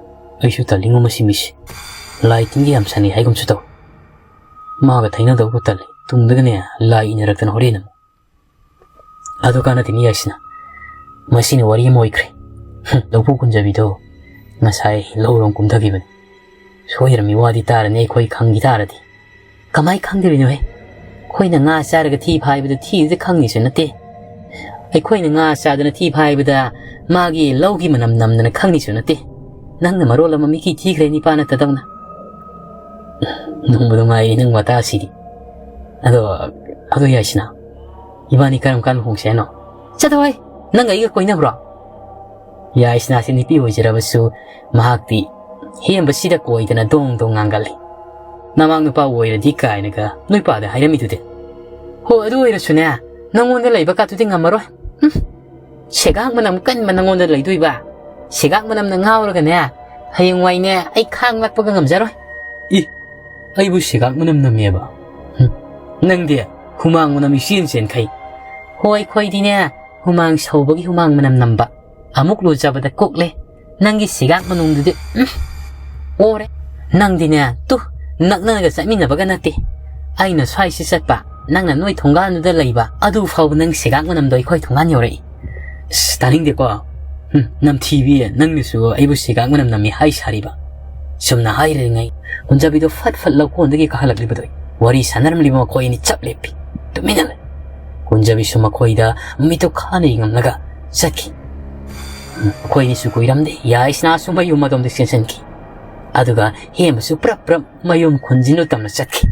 ꯑꯩꯁꯨ ꯇꯜꯂꯤꯉꯣ ꯃꯁꯤ ꯃꯤꯁꯤ꯫ ꯂꯥꯏ ꯇꯤꯟꯒꯤ ꯌꯥꯝ ꯁꯥꯟꯅꯩ ꯍꯥꯏꯒꯨꯝꯁꯨ ꯇꯧ꯫ ꯃꯥꯒ ꯊꯩꯅꯗꯧꯕ ꯇꯜꯂꯤ꯫ ꯇꯨꯡꯗꯒꯅꯦ ꯂꯥꯏ ꯏꯟꯅꯔꯛꯇꯅ ꯍꯣꯔꯦꯟ ꯑꯃꯨꯛ꯫ ꯑꯗꯨ ꯀꯥꯟꯅꯗꯦꯅꯦ ꯌꯥꯏꯁꯅꯥ꯫ ꯃꯁꯤꯅ ꯋꯥꯔꯤ ꯑꯃ ꯑꯣꯏꯈ꯭ꯔꯦ꯫ ꯍꯨꯝ, ꯂꯧꯕꯨꯛ ꯀꯨꯟꯖꯕꯤꯗꯣ ꯉꯁꯥꯏ ꯂꯧꯔꯣꯝ ꯀꯨꯝꯊꯈꯤꯕꯅꯤ꯫ ꯁꯣꯏꯗ꯭ꯔꯕ ꯃꯤꯋꯥꯗꯤ ꯇꯥꯔꯅꯤ ꯑꯩꯈꯣꯏ ꯈꯪꯈꯤ ꯇꯥꯔꯗꯤ꯫ ꯀꯃꯥꯏ ꯈꯪꯗꯣꯔꯤꯅꯣꯍꯦ? ꯑꯩꯈꯣꯏꯅ ꯉꯥ ꯆꯥꯔꯒ ꯊꯤ ꯐꯥꯏꯕꯗ ꯊꯤꯗꯨꯗ ꯈꯪꯅꯤꯁꯨ ꯅꯠꯇꯦ꯫ ꯑꯩꯈꯣꯏꯅ ꯉꯥ ꯆꯥꯗꯅ ꯊꯤ ꯐꯥꯏꯕꯗ ꯃꯥꯒꯤ ꯂꯧꯒꯤ ꯃꯅꯝ ꯅꯝꯗꯅ ꯈꯪꯅꯤꯁꯨ ꯅꯠꯇꯦ꯫ ꯅꯪꯅ ꯃꯔꯣꯜ ꯑꯃ ꯃꯤꯀꯤ ꯊꯤꯈ꯭ꯔꯦ ꯅꯤꯄꯥ ꯅꯠꯇꯗꯧꯅ꯫ ꯅꯨꯡꯕꯨ ꯅꯨꯡꯉꯥꯏꯔꯤ ꯅꯪ ꯋꯥꯇꯥꯁꯤꯗꯤ꯫ ꯑꯗꯣ, ꯑꯗꯣ ꯌꯥꯏꯁꯅꯥ, ꯏꯕꯥꯅꯤ ꯀꯔꯝ ꯀꯥꯟ ꯂꯨꯍꯣꯡꯁꯦ ꯍꯥꯏꯅꯣ? ꯆꯠꯂꯣꯍꯦ, ꯅꯪ ꯑꯩꯒ ꯀꯣꯏꯅꯕ꯭ꯔꯣ? ꯌꯥꯏꯁꯅꯥꯁꯤ ꯅꯨꯄꯤ ꯑꯣꯏꯖꯔꯕꯁꯨ ꯃꯍꯥꯛꯇꯤ ꯍꯦꯝꯕꯁꯤꯗ ꯀꯣꯏꯗꯅ ꯗꯣꯡ ꯗꯣꯡ ꯉꯥꯡꯒꯜꯂꯤ꯫ ꯅꯃꯥ ꯅꯨꯄꯥ ꯑꯣꯏꯔꯗꯤ ꯀꯥꯏꯅꯒ ꯅꯣꯏ ꯄꯥꯗ ꯍꯥꯏꯔꯝꯃꯤꯗꯨꯗꯤ꯫ ꯍꯣ, ꯑꯗꯨ ꯑꯣꯏꯔꯁꯨꯅꯦ, ꯅꯪꯉꯣꯟꯗ ꯂꯩꯕ ꯀꯥꯇꯨꯗꯤ ꯉꯝꯃꯔꯣꯏ꯫ ꯍꯨꯝ, ꯁꯦꯒꯥꯛ ꯃꯅꯝ ꯀꯟꯕ ꯅꯪꯉꯣꯟꯗ ꯂꯩꯗꯣꯏꯕ? ꯁꯦꯒꯥꯛ ꯃꯅꯝꯅ ꯉꯥꯎꯔꯒꯅꯦ, ꯍꯌꯦꯡꯋꯥꯏꯅꯦ ꯑꯩ ꯈꯥꯡ ꯂꯥꯛꯄꯒ ꯉꯝꯖꯔꯣꯏ꯫ ꯏ, ꯑꯩꯕꯨ ꯁꯦꯒꯥꯛ ꯃꯅꯝ ꯅꯝꯃꯦꯕ? ꯍꯨꯝ, ꯅꯪꯗꯤ ꯍꯨꯃꯥꯡ ꯃꯅꯝ ꯏꯆꯦꯟ ꯆꯦꯟꯈꯩ꯫ ꯍꯣꯏ, ꯑꯩꯈꯣꯏꯗꯤꯅꯦ ꯍꯨꯃꯥꯡ ꯁꯧꯕꯒꯤ ꯍꯨꯃꯥꯡ ꯃꯅꯝ ꯅꯝꯕ꯫ ꯑꯃꯨꯛ ꯂꯨꯖꯕꯗ ꯀꯣꯛꯂꯦ꯫ ꯅꯪꯒꯤ ꯁꯤꯒꯥꯛ ꯃꯅꯨꯡꯗꯨꯗꯤ, ꯎꯝ, ꯑꯣꯔꯦ꯫ ꯅꯪꯗꯤꯅꯦ, ꯇꯨ, ꯅꯛꯅꯒ ꯆꯠꯃꯤꯟꯅꯕꯒ ꯅꯠꯇꯦ꯫ ꯑꯩꯅ ꯁ꯭ꯋꯥꯏꯁꯤ ꯆꯠꯄ, ꯅꯪꯅ ꯅꯣꯏ ꯊꯣꯡꯒꯥꯟꯗꯨꯗ ꯂꯩꯕ, ꯑꯗꯨ ꯐꯥꯎꯕ ꯅꯪ ꯁꯤꯒꯥꯛ ꯃꯅꯝꯗꯣ ꯑꯩꯈꯣꯏ ꯊꯣꯡꯒꯥꯟ ꯌꯧꯔꯛꯏ꯫ ꯑꯁ, ꯇꯥꯅꯤꯡꯗꯦꯀꯣ꯫ ꯍꯨꯝ, ꯅꯝꯊꯤꯕꯤ, ꯅꯪꯅꯁꯨ ꯑꯩꯕꯨ ꯁꯤꯒꯥꯛ ꯃꯅꯝ ꯅꯝꯃꯤ ꯍꯥꯏ ꯁꯥꯔꯤꯕ꯫ ꯆꯨꯝꯅ ꯍꯥꯏꯔꯤꯉꯩ, ꯀꯨꯟꯖꯕꯤꯗꯣ ꯐꯠ ꯐꯠ ꯂꯧꯀꯣꯟꯗꯒꯤ ꯀꯥꯈꯠꯂꯛꯂꯤꯕꯗꯣ꯫ ꯋꯥꯔꯤ ꯁꯥꯟꯅꯔꯝꯂꯤꯕ ꯃꯈꯣꯏ ꯑꯅꯤ ꯆꯞ ꯂꯦꯞꯄꯤ꯫ ꯇꯨꯃꯤꯟꯅ ꯂꯩ꯫ ꯀꯨꯟꯖꯕꯤꯁꯨ ꯃꯈꯣꯏꯗ ꯃꯤꯠꯇꯨ ꯈꯥꯅ ꯌꯦꯡꯂꯝꯂꯒ ꯆꯠꯈꯤ꯫ ꯃꯈꯣꯏ ꯑꯅꯤꯁꯨ ꯀꯨꯏꯔꯝꯗꯦ, ꯌꯥꯏꯁꯅꯥꯁꯨ ꯃꯌꯨꯝ ꯑꯗꯣꯝꯗ ꯆꯦꯟꯁꯤꯟꯈꯤ꯫ ꯑꯗꯨꯒ ꯍꯦꯝꯕꯁꯨ ꯄ꯭ꯔꯞ ꯄ꯭ꯔꯞ ꯃꯌꯨꯝ ꯈꯨꯟꯖꯤꯟꯅ ꯇꯝꯅ ꯆꯠꯈꯤ꯫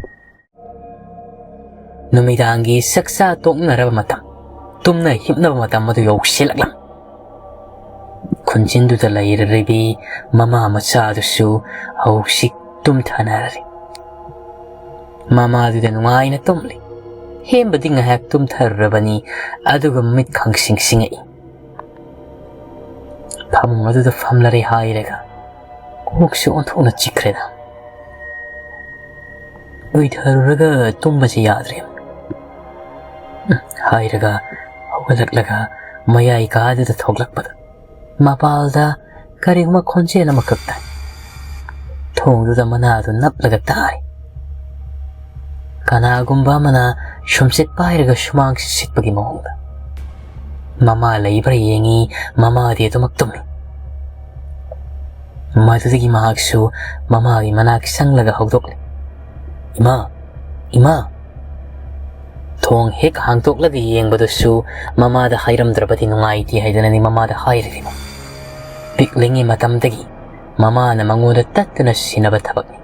ꯅꯨꯃꯤꯗꯥꯡꯒꯤ ꯆꯥꯛꯆꯥ ꯇꯣꯛꯅꯔꯕ ꯃꯇꯝ, ꯇꯨꯝꯅ ꯍꯤꯞꯅꯕ ꯃꯇꯝ ꯑꯗꯨ ꯌꯧꯁꯤꯜꯂꯛꯂꯝꯃꯤ꯫ ꯈꯨꯟꯖꯤꯟꯗꯨꯗ ꯂꯩꯔꯤꯕꯤ ꯃꯃꯥ ꯃꯆꯥꯗꯨꯁꯨ ꯍꯧꯖꯤꯛ ꯇꯨꯝꯊꯅꯔꯦ꯫ ꯃꯃꯥꯗꯨꯗ ꯅꯨꯡꯉꯥꯏꯅ ꯇꯨꯝꯂꯤ꯫ ꯍꯦꯝꯕꯗꯤ ꯉꯥꯏꯍꯥꯛ ꯇꯨꯝꯊꯔꯨꯔꯕꯅꯤ, ꯑꯗꯨꯒ ꯃꯤꯠ ꯈꯪꯁꯤꯡ ꯁꯤꯡꯉꯛꯏ꯫ ꯐꯃꯨꯡ ꯑꯗꯨꯗ ꯐꯝꯂꯔꯦ ꯍꯥꯏꯔꯒ ꯀꯣꯛꯁꯨ ꯑꯣꯟꯊꯣꯛꯅ ꯆꯤꯛꯈ꯭ꯔꯦꯗ꯫ ꯎꯏꯊꯔꯨꯔꯒ ꯇꯨꯝꯕꯁꯤ ꯌꯥꯗ꯭ꯔꯦ꯫ ꯎꯝ, ꯍꯥꯏꯔꯒ ꯍꯧꯒꯠꯂꯛꯂꯒ ꯃꯌꯥꯏ ꯀꯥꯗꯨꯗ ꯊꯣꯛꯂꯛꯄꯗ ꯃꯄꯥꯜꯗ ꯀꯔꯤꯒꯨꯝꯕ ꯈꯣꯟꯖꯦꯜ ꯑꯃꯈꯛ ꯇꯥꯏ꯫ ꯊꯣꯡꯗꯨꯗ ꯃꯅꯥꯗꯨ ꯅꯞꯂꯒ ꯇꯥꯔꯤ꯫ ꯀꯅꯥꯒꯨꯝꯕ ꯑꯃꯅ ꯁꯨꯝꯆꯤꯠ ꯄꯥꯏꯔꯒ ꯁꯨꯃꯥꯡ ꯁꯤꯠꯄꯒꯤ ꯃꯑꯣꯡꯗ꯫ ꯃꯃꯥ ꯂꯩꯕ꯭ꯔꯥ ꯌꯦꯡꯉꯤ, ꯃꯃꯥꯗꯤ ꯑꯗꯨꯃꯛ ꯇꯨꯝꯃꯤ꯫ ꯃꯗꯨꯗꯒꯤ ꯃꯍꯥꯛꯁꯨ ꯃꯃꯥꯒꯤ ꯃꯅꯥꯛ ꯆꯪꯂꯒ ꯍꯧꯗꯣꯛꯂꯤ꯫ "ꯏꯃꯥ, "ꯏꯃꯥ!" ꯊꯣꯡ ꯍꯦꯛ ꯍꯥꯡꯗꯣꯛꯂꯒ ꯌꯦꯡꯕꯗꯨꯁꯨ ꯃꯃꯥꯗ ꯍꯥꯏꯔꯝꯗ꯭ꯔꯕꯗꯤ ꯅꯨꯡꯉꯥꯏꯇꯦ ꯍꯥꯏꯗꯅꯅꯤ ꯃꯃꯥꯗ ꯍꯥꯏꯔꯤꯕ꯫ ꯄꯤꯛꯂꯤꯉꯩ ꯃꯇꯝꯗꯒꯤ ꯃꯃꯥꯅ ꯃꯉꯣꯟꯗ ꯇꯠꯇꯅ ꯁꯤꯟꯅꯕ ꯊꯕꯛꯅꯤ꯫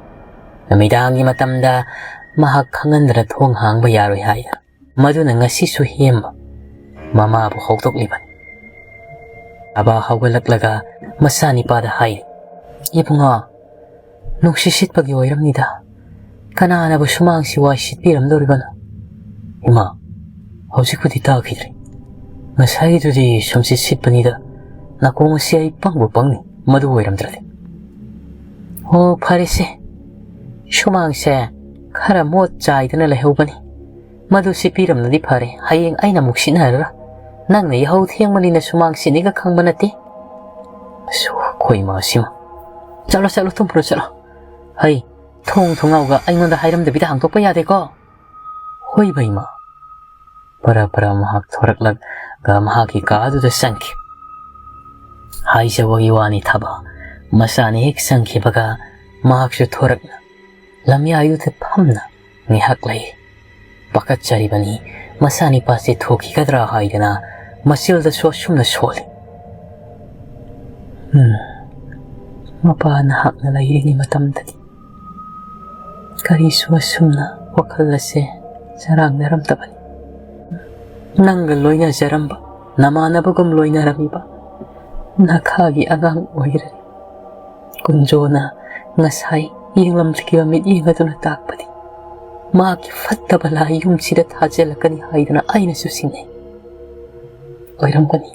ꯅꯨꯃꯤꯗꯥꯡꯒꯤ ꯃꯇꯝꯗ ꯃꯍꯥꯛ ꯈꯪꯍꯟꯗꯅ ꯊꯣꯡ ꯍꯥꯡꯕ ꯌꯥꯔꯣꯏ ꯍꯥꯏꯗꯅ꯫ ꯃꯗꯨꯅ ꯉꯁꯤꯁꯨ ꯍꯦꯝꯕ ꯃꯃꯥꯕꯨ ꯍꯧꯗꯣꯛꯂꯤꯕꯅꯤ꯫ ꯕꯥꯕꯥ ꯍꯧꯒꯠꯂꯛꯂꯒ ꯃꯆꯥꯅꯤꯄꯥꯗ ꯍꯥꯏꯔꯤ, "ꯏꯕꯨꯡꯉꯣ, ꯅꯨꯡꯁꯤꯠ ꯁꯤꯠꯄꯒꯤ ꯑꯣꯏꯔꯝꯅꯤꯗ꯫ ꯀꯅꯥꯅꯕꯨ ꯁꯨꯃꯥꯡꯁꯤ ꯋꯥꯏ ꯁꯤꯠꯄꯤꯔꯝꯗꯧꯔꯤꯕꯅꯣ?" "ꯏꯃꯥ, ꯍꯧꯖꯤꯛꯄꯨꯗꯤ ꯇꯥꯈꯤꯗ꯭ꯔꯦ꯫ ꯉꯁꯥꯏꯒꯤꯗꯨꯗꯤ ꯁꯨꯝꯁꯤꯠ ꯁꯤꯠꯄꯅꯤꯗ꯫ ꯅꯥꯀꯣꯡ ꯑꯁꯤ ꯑꯩ ꯄꯪꯕꯨ ꯄꯪꯅꯤ, ꯃꯗꯨ ꯑꯣꯏꯔꯝꯗ꯭ꯔꯗꯤ꯫" "ꯑꯣ, ꯐꯔꯦꯁꯦ꯫ ꯁꯨꯃꯥꯡꯁꯦ ꯈꯔ ꯃꯣꯠ ꯆꯥꯏꯗꯅ ꯂꯩꯍꯧꯕꯅꯤ꯫ ꯃꯗꯨ ꯁꯤꯠꯄꯤꯔꯝꯂꯗꯤ ꯐꯔꯦ꯫ ꯍꯌꯦꯡ ꯑꯩꯅ ꯑꯃꯨꯛ ꯁꯤꯠꯅꯔꯔꯣꯏ꯫ ꯅꯪꯅ ꯌꯥꯍꯧ ꯊꯦꯡꯕꯅꯤꯅ ꯁꯨꯃꯥꯡ ꯁꯤꯠꯅꯤꯒ ꯈꯪꯕ ꯅꯠꯇꯦ꯫" ꯑꯁ, ꯑꯩꯈꯣꯏ ꯏꯃꯥꯁꯤꯃ꯫ "ꯆꯠꯂꯣ, ꯆꯠꯂꯣ, ꯇꯨꯝꯈ꯭ꯔꯣ, ꯆꯠꯂꯣ꯫ ꯍꯩ, ꯊꯣꯡ ꯊꯣꯡꯅꯥꯎꯒ ꯑꯩꯉꯣꯟꯗ ꯍꯥꯏꯔꯝꯗꯕꯤꯗ ꯍꯥꯡꯗꯣꯛꯄ ꯌꯥꯗꯦꯀꯣ꯫" "ꯍꯣꯏꯕ ꯏꯃꯥ꯫" ꯄꯔ ꯄꯔ ꯃꯍꯥꯛ ꯊꯣꯔꯛꯂꯒ ꯃꯍꯥꯛꯀꯤ ꯀꯥꯗꯨꯗ ꯆꯪꯈꯤ꯫ ꯍꯥꯏꯖꯕꯒꯤ ꯋꯥꯅꯤ ꯊꯕ, ꯃꯆꯥꯅ ꯍꯦꯛ ꯆꯪꯈꯤꯕꯒ ꯃꯍꯥꯛꯁꯨ ꯊꯣꯔꯛꯅ ꯂꯝꯌꯥꯏꯗꯨꯗ ꯐꯝꯅ ꯉꯥꯏꯍꯥꯛ ꯂꯩ꯫ ꯄꯥꯈꯠꯆꯔꯤꯕꯅꯤ, ꯃꯆꯥꯅꯤꯄꯥꯁꯦ ꯊꯣꯛꯈꯤꯒꯗ꯭ꯔꯥ ꯍꯥꯏꯗꯅ ꯃꯆꯤꯜꯗꯁꯨ ꯑꯁꯨꯝꯅ ꯁꯣꯜꯂꯤ꯫ ꯎꯝ, ꯃꯄꯥ ꯅꯍꯥꯛꯅ ꯂꯩꯔꯤꯉꯩ ꯃꯇꯝꯗꯗꯤ ꯀꯔꯤꯁꯨ ꯑꯁꯨꯝꯅ ꯋꯥꯈꯜ ꯑꯁꯦ ꯆꯔꯥꯡꯅꯔꯝꯗꯕꯅꯤ꯫ ꯅꯪꯒ ꯂꯣꯏꯅꯖꯔꯝꯕ, ꯅꯃꯥꯟꯅꯕꯒꯨꯝ ꯂꯣꯏꯅꯔꯝꯃꯤꯕ ꯅꯈꯥꯒꯤ ꯑꯉꯥꯡ ꯑꯣꯏꯔꯅꯤ꯫ ꯀꯨꯟꯖꯣꯅ ꯉꯁꯥꯏ ꯌꯦꯡꯂꯝꯈꯤꯕ ꯃꯤꯠꯌꯦꯡ ꯑꯗꯨꯅ ꯇꯥꯛꯄꯗꯤ ꯃꯍꯥꯛꯀꯤ ꯐꯠꯇꯕ ꯂꯥꯏ ꯌꯨꯝꯁꯤꯗ ꯊꯥꯖꯤꯜꯂꯛꯀꯅꯤ ꯍꯥꯏꯗꯅ ꯑꯩꯅꯁꯨ ꯆꯤꯡꯅꯩ꯫ ꯑꯣꯏꯔꯝꯒꯅꯤ,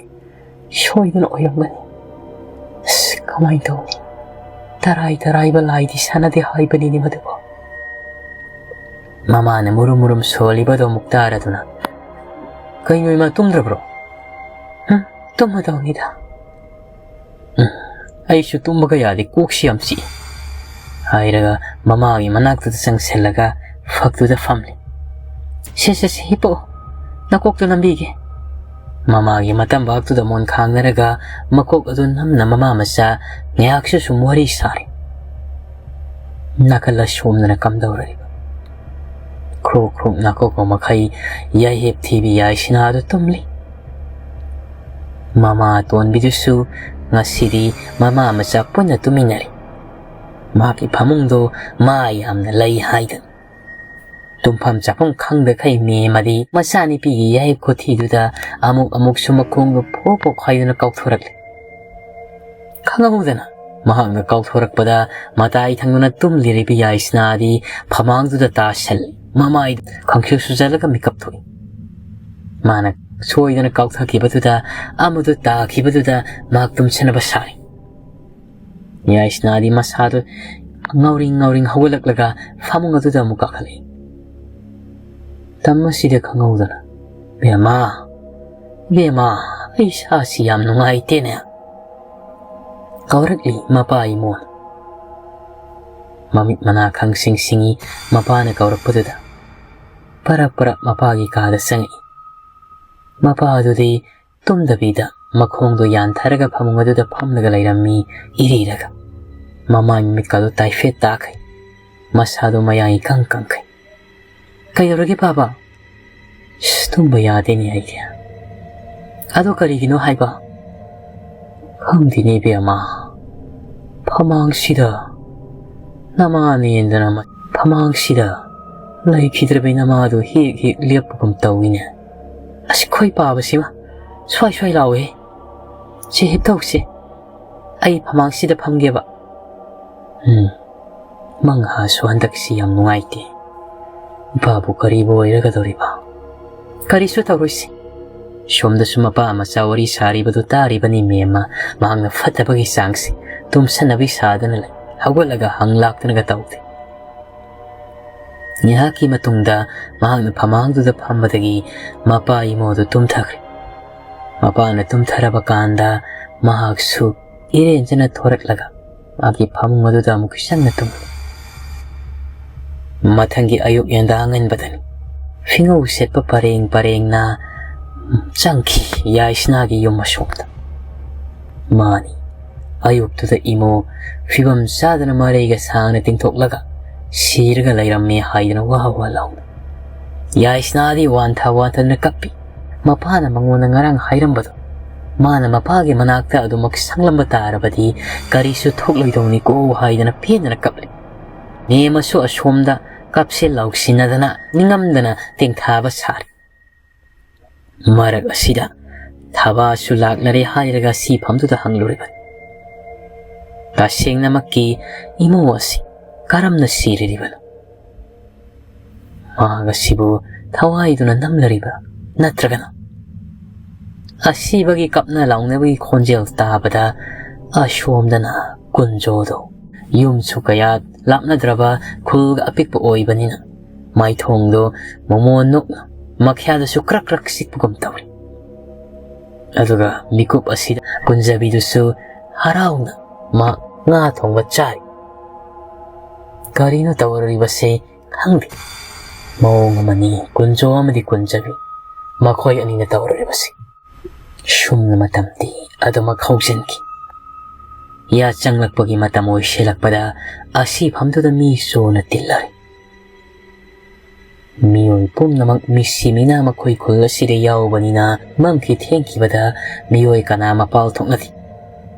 ꯁꯣꯏꯗꯅ ꯑꯣꯏꯔꯝꯒꯅꯤ꯫ ꯑꯁ, ꯀꯃꯥꯏꯅ ꯇꯧꯅꯤ? ꯇꯔꯥꯏ ꯇꯔꯥꯏꯕ ꯂꯥꯏꯗꯤ ꯁꯥꯟꯅꯗꯦ ꯍꯥꯏꯕꯅꯤꯅꯦ ꯃꯗꯨꯕꯨ꯫ ꯃꯃꯥꯅ ꯃꯨꯔꯨꯝ ꯃꯨꯔꯨꯝ ꯁꯣꯜꯂꯤꯕꯗꯣ ꯑꯃꯨꯛ ꯇꯥꯔꯗꯨꯅ, "ꯀꯩꯅꯣ ꯏꯃꯥ, ꯇꯨꯝꯗ꯭ꯔꯕ꯭ꯔꯣ?" "ꯍꯨꯝ, ꯇꯨꯝꯃꯗꯧꯅꯤꯗ꯫" "ꯎꯝ, ꯑꯩꯁꯨ ꯇꯨꯝꯕꯒ ꯌꯥꯗꯦ, ꯀꯣꯛꯁꯤ ꯌꯥꯝ ꯆꯤꯛꯏ," ꯍꯥꯏꯔꯒ ꯃꯃꯥꯒꯤ ꯃꯅꯥꯛꯇꯨꯗ ꯆꯪꯁꯤꯜꯂꯒ ꯐꯛꯇꯨꯗ ꯐꯝꯂꯤ꯫ "ꯁꯦ, ꯁꯦ, ꯁꯦ, ꯍꯤꯞꯄꯛꯑꯣ, ꯅꯀꯣꯛꯇꯣ ꯅꯝꯕꯤꯒꯦ꯫" ꯃꯃꯥꯒꯤ ꯃꯇꯝꯕꯥꯛꯇꯨꯗ ꯃꯣꯟ ꯈꯥꯡꯅꯔꯒ ꯃꯀꯣꯛ ꯑꯗꯨ ꯅꯝꯅ ꯃꯃꯥ ꯃꯆꯥ ꯉꯥꯏꯍꯥꯛꯁꯨ ꯁꯨꯝ ꯋꯥꯔꯤ ꯁꯥꯔꯤ꯫ ꯅꯥꯀꯜ ꯑꯁꯣꯝꯗꯅ ꯀꯝꯗꯧꯔꯤꯕ? ꯈ꯭ꯔꯣꯛ ꯈ꯭ꯔꯣꯛ ꯅꯥꯀꯣꯛꯄ ꯃꯈꯩ ꯌꯥꯏꯍꯦꯞ ꯊꯤꯕꯤ ꯌꯥꯏꯁꯅꯥꯗꯨ ꯇꯨꯝꯂꯤ꯫ ꯃꯃꯥ ꯑꯇꯣꯟꯕꯤꯗꯨꯁꯨ ꯉꯁꯤꯗꯤ ꯃꯃꯥ ꯃꯆꯥ ꯄꯨꯟꯅ ꯇꯨꯃꯤꯟꯅꯔꯤ꯫ ꯃꯍꯥꯛꯀꯤ ꯐꯃꯨꯡꯗꯣ ꯃꯥ ꯌꯥꯝꯅ ꯂꯩ ꯍꯥꯏꯗꯅ꯫ ꯇꯨꯝꯐꯝ ꯆꯥꯐꯝ ꯈꯪꯗꯈꯩ ꯃꯦꯝꯃꯗꯤ ꯃꯆꯥꯅꯨꯄꯤꯒꯤ ꯌꯥꯍꯤꯞ ꯈꯨꯊꯤꯗꯨꯗ ꯑꯃꯨꯛ ꯑꯃꯨꯛꯁꯨ ꯃꯈꯣꯡꯗꯣ ꯐꯣꯛ ꯐꯣꯛ ꯍꯥꯏꯗꯨꯅ ꯀꯥꯎꯊꯣꯔꯛꯂꯦ꯫ ꯈꯪꯍꯧꯗꯅ ꯃꯍꯥꯛꯅ ꯀꯥꯎꯊꯣꯔꯛꯄꯗ ꯃꯇꯥꯏ ꯊꯪꯗꯨꯅ ꯇꯨꯝꯂꯤꯔꯤꯕ ꯌꯥꯏꯁꯅꯥꯗꯤ ꯐꯃꯥꯡꯗꯨꯗ ꯇꯥꯁꯜꯂꯤ꯫ ꯃꯃꯥꯏꯗꯨ ꯈꯪꯁꯨ ꯁꯨꯖꯜꯂꯒ ꯃꯤꯀꯞ ꯊꯣꯛꯏ꯫ ꯃꯥꯅ ꯁꯣꯏꯗꯅ ꯀꯥꯎꯊꯈꯤꯕꯗꯨꯗ ꯑꯃꯗꯨ ꯇꯥꯈꯤꯕꯗꯨꯗ ꯃꯍꯥꯛ ꯇꯨꯝꯁꯟꯅꯕ ꯁꯥꯔꯤ꯫ ꯌꯥꯏꯁꯅꯥꯗꯤ ꯃꯁꯥꯗꯨ ꯉꯥꯎꯔꯤꯡ ꯉꯥꯎꯔꯤꯡ ꯍꯧꯒꯠꯂꯛꯂꯒ ꯐꯃꯨꯡ ꯑꯗꯨꯗ ꯑꯃꯨꯛ ꯀꯥꯈꯠꯂꯛꯏ꯫ ꯇꯝ ꯑꯁꯤꯗ ꯈꯪꯍꯧꯗꯅ, "ꯕꯦꯝꯃ, ꯕꯦꯝꯃ, ꯑꯩ ꯏꯁꯥꯁꯤ ꯌꯥꯝ ꯅꯨꯡꯉꯥꯏꯇꯦꯅꯦ," ꯀꯧꯔꯛꯂꯤ ꯃꯄꯥ ꯏꯃꯣꯅ꯫ ꯃꯃꯤꯠ ꯃꯅꯥ ꯈꯪꯁꯤꯡ ꯁꯤꯡꯏ ꯃꯄꯥꯅ ꯀꯧꯔꯛꯄꯗꯨꯗ꯫ ꯄꯔꯞ ꯄꯔꯞ ꯃꯄꯥꯒꯤ ꯀꯥꯗ ꯆꯪꯉꯛꯏ꯫ ꯃꯄꯥ ꯑꯗꯨꯗꯤ ꯇꯨꯝꯗꯕꯤꯗ ꯃꯈꯣꯡꯗꯣ ꯌꯥꯟꯊꯔꯒ ꯐꯃꯨꯡ ꯑꯗꯨꯗ ꯐꯝꯂꯒ ꯂꯩꯔꯝꯃꯤ, ꯏꯔꯤꯔꯒ꯫ ꯃꯃꯥꯏ ꯃꯃꯤꯠꯀꯗꯣ ꯇꯥꯏꯐꯦꯠ ꯇꯥꯈꯩ꯫ ꯃꯁꯥꯗꯣ ꯃꯌꯥ ꯏꯀꯪ ꯀꯪꯈꯩ꯫ "ꯀꯩꯗꯧꯔꯒꯦ ꯄꯥꯕ?" "ꯏꯁ, ꯇꯨꯝꯕ ꯌꯥꯗꯦꯅꯦ ꯑꯩꯗꯤ꯫ ꯑꯗꯣ ꯀꯔꯤꯒꯤꯅꯣ ꯍꯥꯏꯕ?" "ꯈꯪꯗꯦꯅꯦ ꯏꯕꯦꯝꯃ, ꯐꯃꯥꯡꯁꯤꯗ ꯅꯃꯥꯅꯦꯟꯗꯅ ꯃ-, ꯐꯃꯥꯡꯁꯤꯗ ꯂꯩꯈꯤꯗ꯭ꯔꯕ ꯅꯃꯥꯗꯣ ꯍꯦꯛ ꯍꯦꯛ ꯂꯦꯞꯄꯒꯨꯝ ꯇꯧꯏꯅꯦ꯫ ꯑꯁ, ꯈꯣꯏ ꯄꯥꯕꯁꯤꯃ ꯁ꯭ꯋꯥꯏ ꯁ꯭ꯋꯥꯏ ꯂꯥꯎꯋꯦ꯫ ꯁꯦ, ꯍꯤꯞꯊꯧꯁꯦ꯫ ꯑꯩ ꯐꯃꯥꯡꯁꯤꯗ ꯐꯝꯒꯦꯕ꯫ ꯎꯝ, ꯃꯪꯍꯥꯁꯨ ꯍꯟꯗꯛꯁꯤ ꯌꯥꯝ ꯅꯨꯡꯉꯥꯏꯇꯦ꯫ ꯏꯄꯥꯕꯨ ꯀꯔꯤꯕꯨ ꯑꯣꯏꯔꯒꯗꯧꯔꯤꯕ? ꯀꯔꯤꯁꯨ ꯇꯧꯔꯣꯏꯁꯦ꯫" ꯁꯣꯝꯗꯁꯨ ꯃꯄꯥ ꯃꯆꯥ ꯋꯥꯔꯤ ꯁꯥꯔꯤꯕꯗꯨ ꯇꯥꯔꯤꯕꯅꯤ ꯃꯦꯝꯃ꯫ ꯃꯍꯥꯛꯅ ꯐꯠꯇꯕꯒꯤ ꯆꯥꯡꯁꯤ ꯇꯨꯝꯁꯟꯅꯕꯤ ꯁꯥꯗꯅ ꯂꯩ꯫ ꯍꯧꯒꯠꯂꯒ ꯍꯪ ꯂꯥꯛꯇꯅꯒ ꯇꯧꯗꯦ꯫ ꯉꯥꯏꯍꯥꯛꯀꯤ ꯃꯇꯨꯡꯗ ꯃꯍꯥꯛꯅ ꯐꯃꯥꯡꯗꯨꯗ ꯐꯝꯕꯗꯒꯤ ꯃꯄꯥ ꯏꯃꯣꯗꯨ ꯇꯨꯝꯊꯈ꯭ꯔꯦ꯫ ꯃꯄꯥꯅ ꯇꯨꯝꯊꯔꯕ ꯀꯥꯟꯗ ꯃꯍꯥꯛꯁꯨ ꯏꯔꯦꯟꯖꯅ ꯊꯣꯔꯛꯂꯒ ꯃꯥꯒꯤ ꯐꯃꯨꯡ ꯑꯗꯨꯗ ꯑꯃꯨꯛ ꯆꯪꯅ ꯇꯨꯝꯂꯦ꯫ ꯃꯊꯪꯒꯤ ꯑꯌꯨꯛ ꯌꯦꯟꯗꯥ ꯉꯟꯕꯗꯅꯤ꯫ ꯐꯤꯉꯧ ꯁꯦꯠꯄ ꯄꯔꯦꯡ ꯄꯔꯦꯡꯅ ꯆꯪꯈꯤ ꯌꯥꯏꯁꯅꯥꯒꯤ ꯌꯨꯝ ꯑꯁꯣꯝꯗ꯫ ꯃꯥꯅꯤ, ꯑꯌꯨꯛꯇꯨꯗ ꯏꯃꯣ ꯐꯤꯕꯝ ꯆꯥꯗꯅ ꯃꯔꯩꯒ ꯁꯥꯡꯅ ꯇꯤꯡꯊꯣꯛꯂꯒ ꯁꯤꯔꯒ ꯂꯩꯔꯝꯃꯦ ꯍꯥꯏꯗꯅ ꯋꯥ ꯋꯥ ꯂꯥꯎꯅ꯫ ꯌꯥꯏꯁꯅꯥꯗꯤ ꯋꯥꯟꯊ ꯋꯥꯟꯊꯗꯨꯅ ꯀꯞꯄꯤ꯫ ꯃꯄꯥꯅ ꯃꯉꯣꯟꯗ ꯉꯔꯥꯡ ꯍꯥꯏꯔꯝꯕꯗꯣ, ꯃꯥꯅ ꯃꯄꯥꯒꯤ ꯃꯅꯥꯛꯇ ꯑꯗꯨꯃꯛ ꯁꯪꯂꯝꯕ ꯇꯥꯔꯕꯗꯤ ꯀꯔꯤꯁꯨ ꯊꯣꯛꯂꯣꯏꯗꯧꯅꯤꯀꯣ ꯍꯥꯏꯗꯅ ꯄꯦꯟꯗꯅ ꯀꯞꯂꯤ꯫ ꯅꯦꯃꯁꯨ ꯑꯁꯣꯝꯗ ꯀꯞꯁꯦ ꯂꯥꯎꯁꯤꯟꯅꯗꯅ ꯅꯤꯡꯉꯝꯗꯅ ꯇꯦꯡꯊꯥꯕ ꯁꯥꯔꯤ꯫ ꯃꯔꯛ ꯑꯁꯤꯗ ꯊꯕꯥꯁꯨ ꯂꯥꯛꯂꯔꯦ ꯍꯥꯏꯔꯒ ꯁꯤꯐꯝꯗꯨꯗ ꯍꯪꯂꯨꯔꯤꯕꯅꯤ꯫ ꯇꯁꯦꯡꯅꯃꯛꯀꯤ ꯏꯃꯧ ꯑꯁꯤ ꯀꯔꯝꯅ ꯁꯤꯔꯤꯕꯅꯣ? ꯃꯍꯥꯛ ꯑꯁꯤꯕꯨ ꯊꯋꯥꯏꯗꯨꯅ ꯅꯝꯂꯔꯤꯕ꯭ꯔꯥ? ꯅꯠꯇ꯭ꯔꯒꯅ ꯑꯁꯤꯕꯒꯤ ꯀꯞꯅ ꯂꯥꯎꯅꯕꯒꯤ ꯈꯣꯟꯖꯦꯜ ꯇꯥꯕꯗ ꯑꯁꯣꯝꯗꯅ ꯀꯨꯟꯖꯣꯗꯣ ꯌꯨꯝꯁꯨ ꯀꯌꯥ ꯂꯥꯞꯅꯗ꯭ꯔꯕ ꯈꯨꯜ ꯑꯄꯤꯛꯄ ꯑꯣꯏꯕꯅꯤꯅ ꯃꯥꯏꯊꯣꯡꯗꯣ ꯃꯃꯣꯟ ꯅꯣꯛꯅ ꯃꯈ꯭ꯌꯥꯗꯁꯨ ꯀ꯭ꯔꯛ ꯀ꯭ꯔꯛ ꯆꯤꯛꯄꯒꯨꯝ ꯇꯧꯏ꯫ ꯑꯗꯨꯒ ꯃꯤꯀꯨꯞ ꯑꯁꯤꯗ ꯀꯨꯟꯖꯕꯤꯗꯨꯁꯨ ꯍꯔꯥꯎꯅ ꯃꯥ ꯉꯥ ꯊꯣꯡꯕ ꯆꯥꯔꯤ꯫ ꯀꯔꯤꯅꯣ ꯇꯧꯔꯤꯕꯁꯦ ꯈꯪꯗꯦ꯫ ꯃꯑꯣꯡ ꯑꯃꯅꯤ ꯀꯨꯟꯖꯣ ꯑꯃꯗꯤ ꯀꯨꯟꯖꯕꯤ ꯃꯈꯣꯏ ꯑꯅꯤꯅ ꯇꯧꯔꯤꯕꯁꯤ꯫ ꯁꯨꯝꯅ ꯃꯇꯝꯗꯤ ꯑꯗꯨꯃꯛ ꯍꯧꯖꯤꯟꯈꯤ꯫ ꯌꯥ ꯆꯪꯂꯛꯄꯒꯤ ꯃꯇꯝ ꯑꯣꯏꯁꯤꯜꯂꯛꯄꯗ ꯑꯁꯤꯐꯝꯗꯨꯗ ꯃꯤ ꯆꯣꯅ ꯇꯤꯜꯂꯔꯤ꯫ ꯃꯤꯑꯣꯏ ꯄꯨꯝꯅꯃꯛ ꯃꯤꯁꯤ ꯃꯤꯅꯥ ꯃꯈꯣꯏ ꯈꯨꯜ ꯑꯁꯤꯗ ꯌꯥꯎꯕꯅꯤꯅ ꯃꯝꯈꯤ ꯊꯦꯡꯈꯤꯕꯗ ꯃꯤꯑꯣꯏ ꯀꯅꯥ ꯃꯄꯥꯜ ꯊꯣꯛꯅꯗꯦ꯫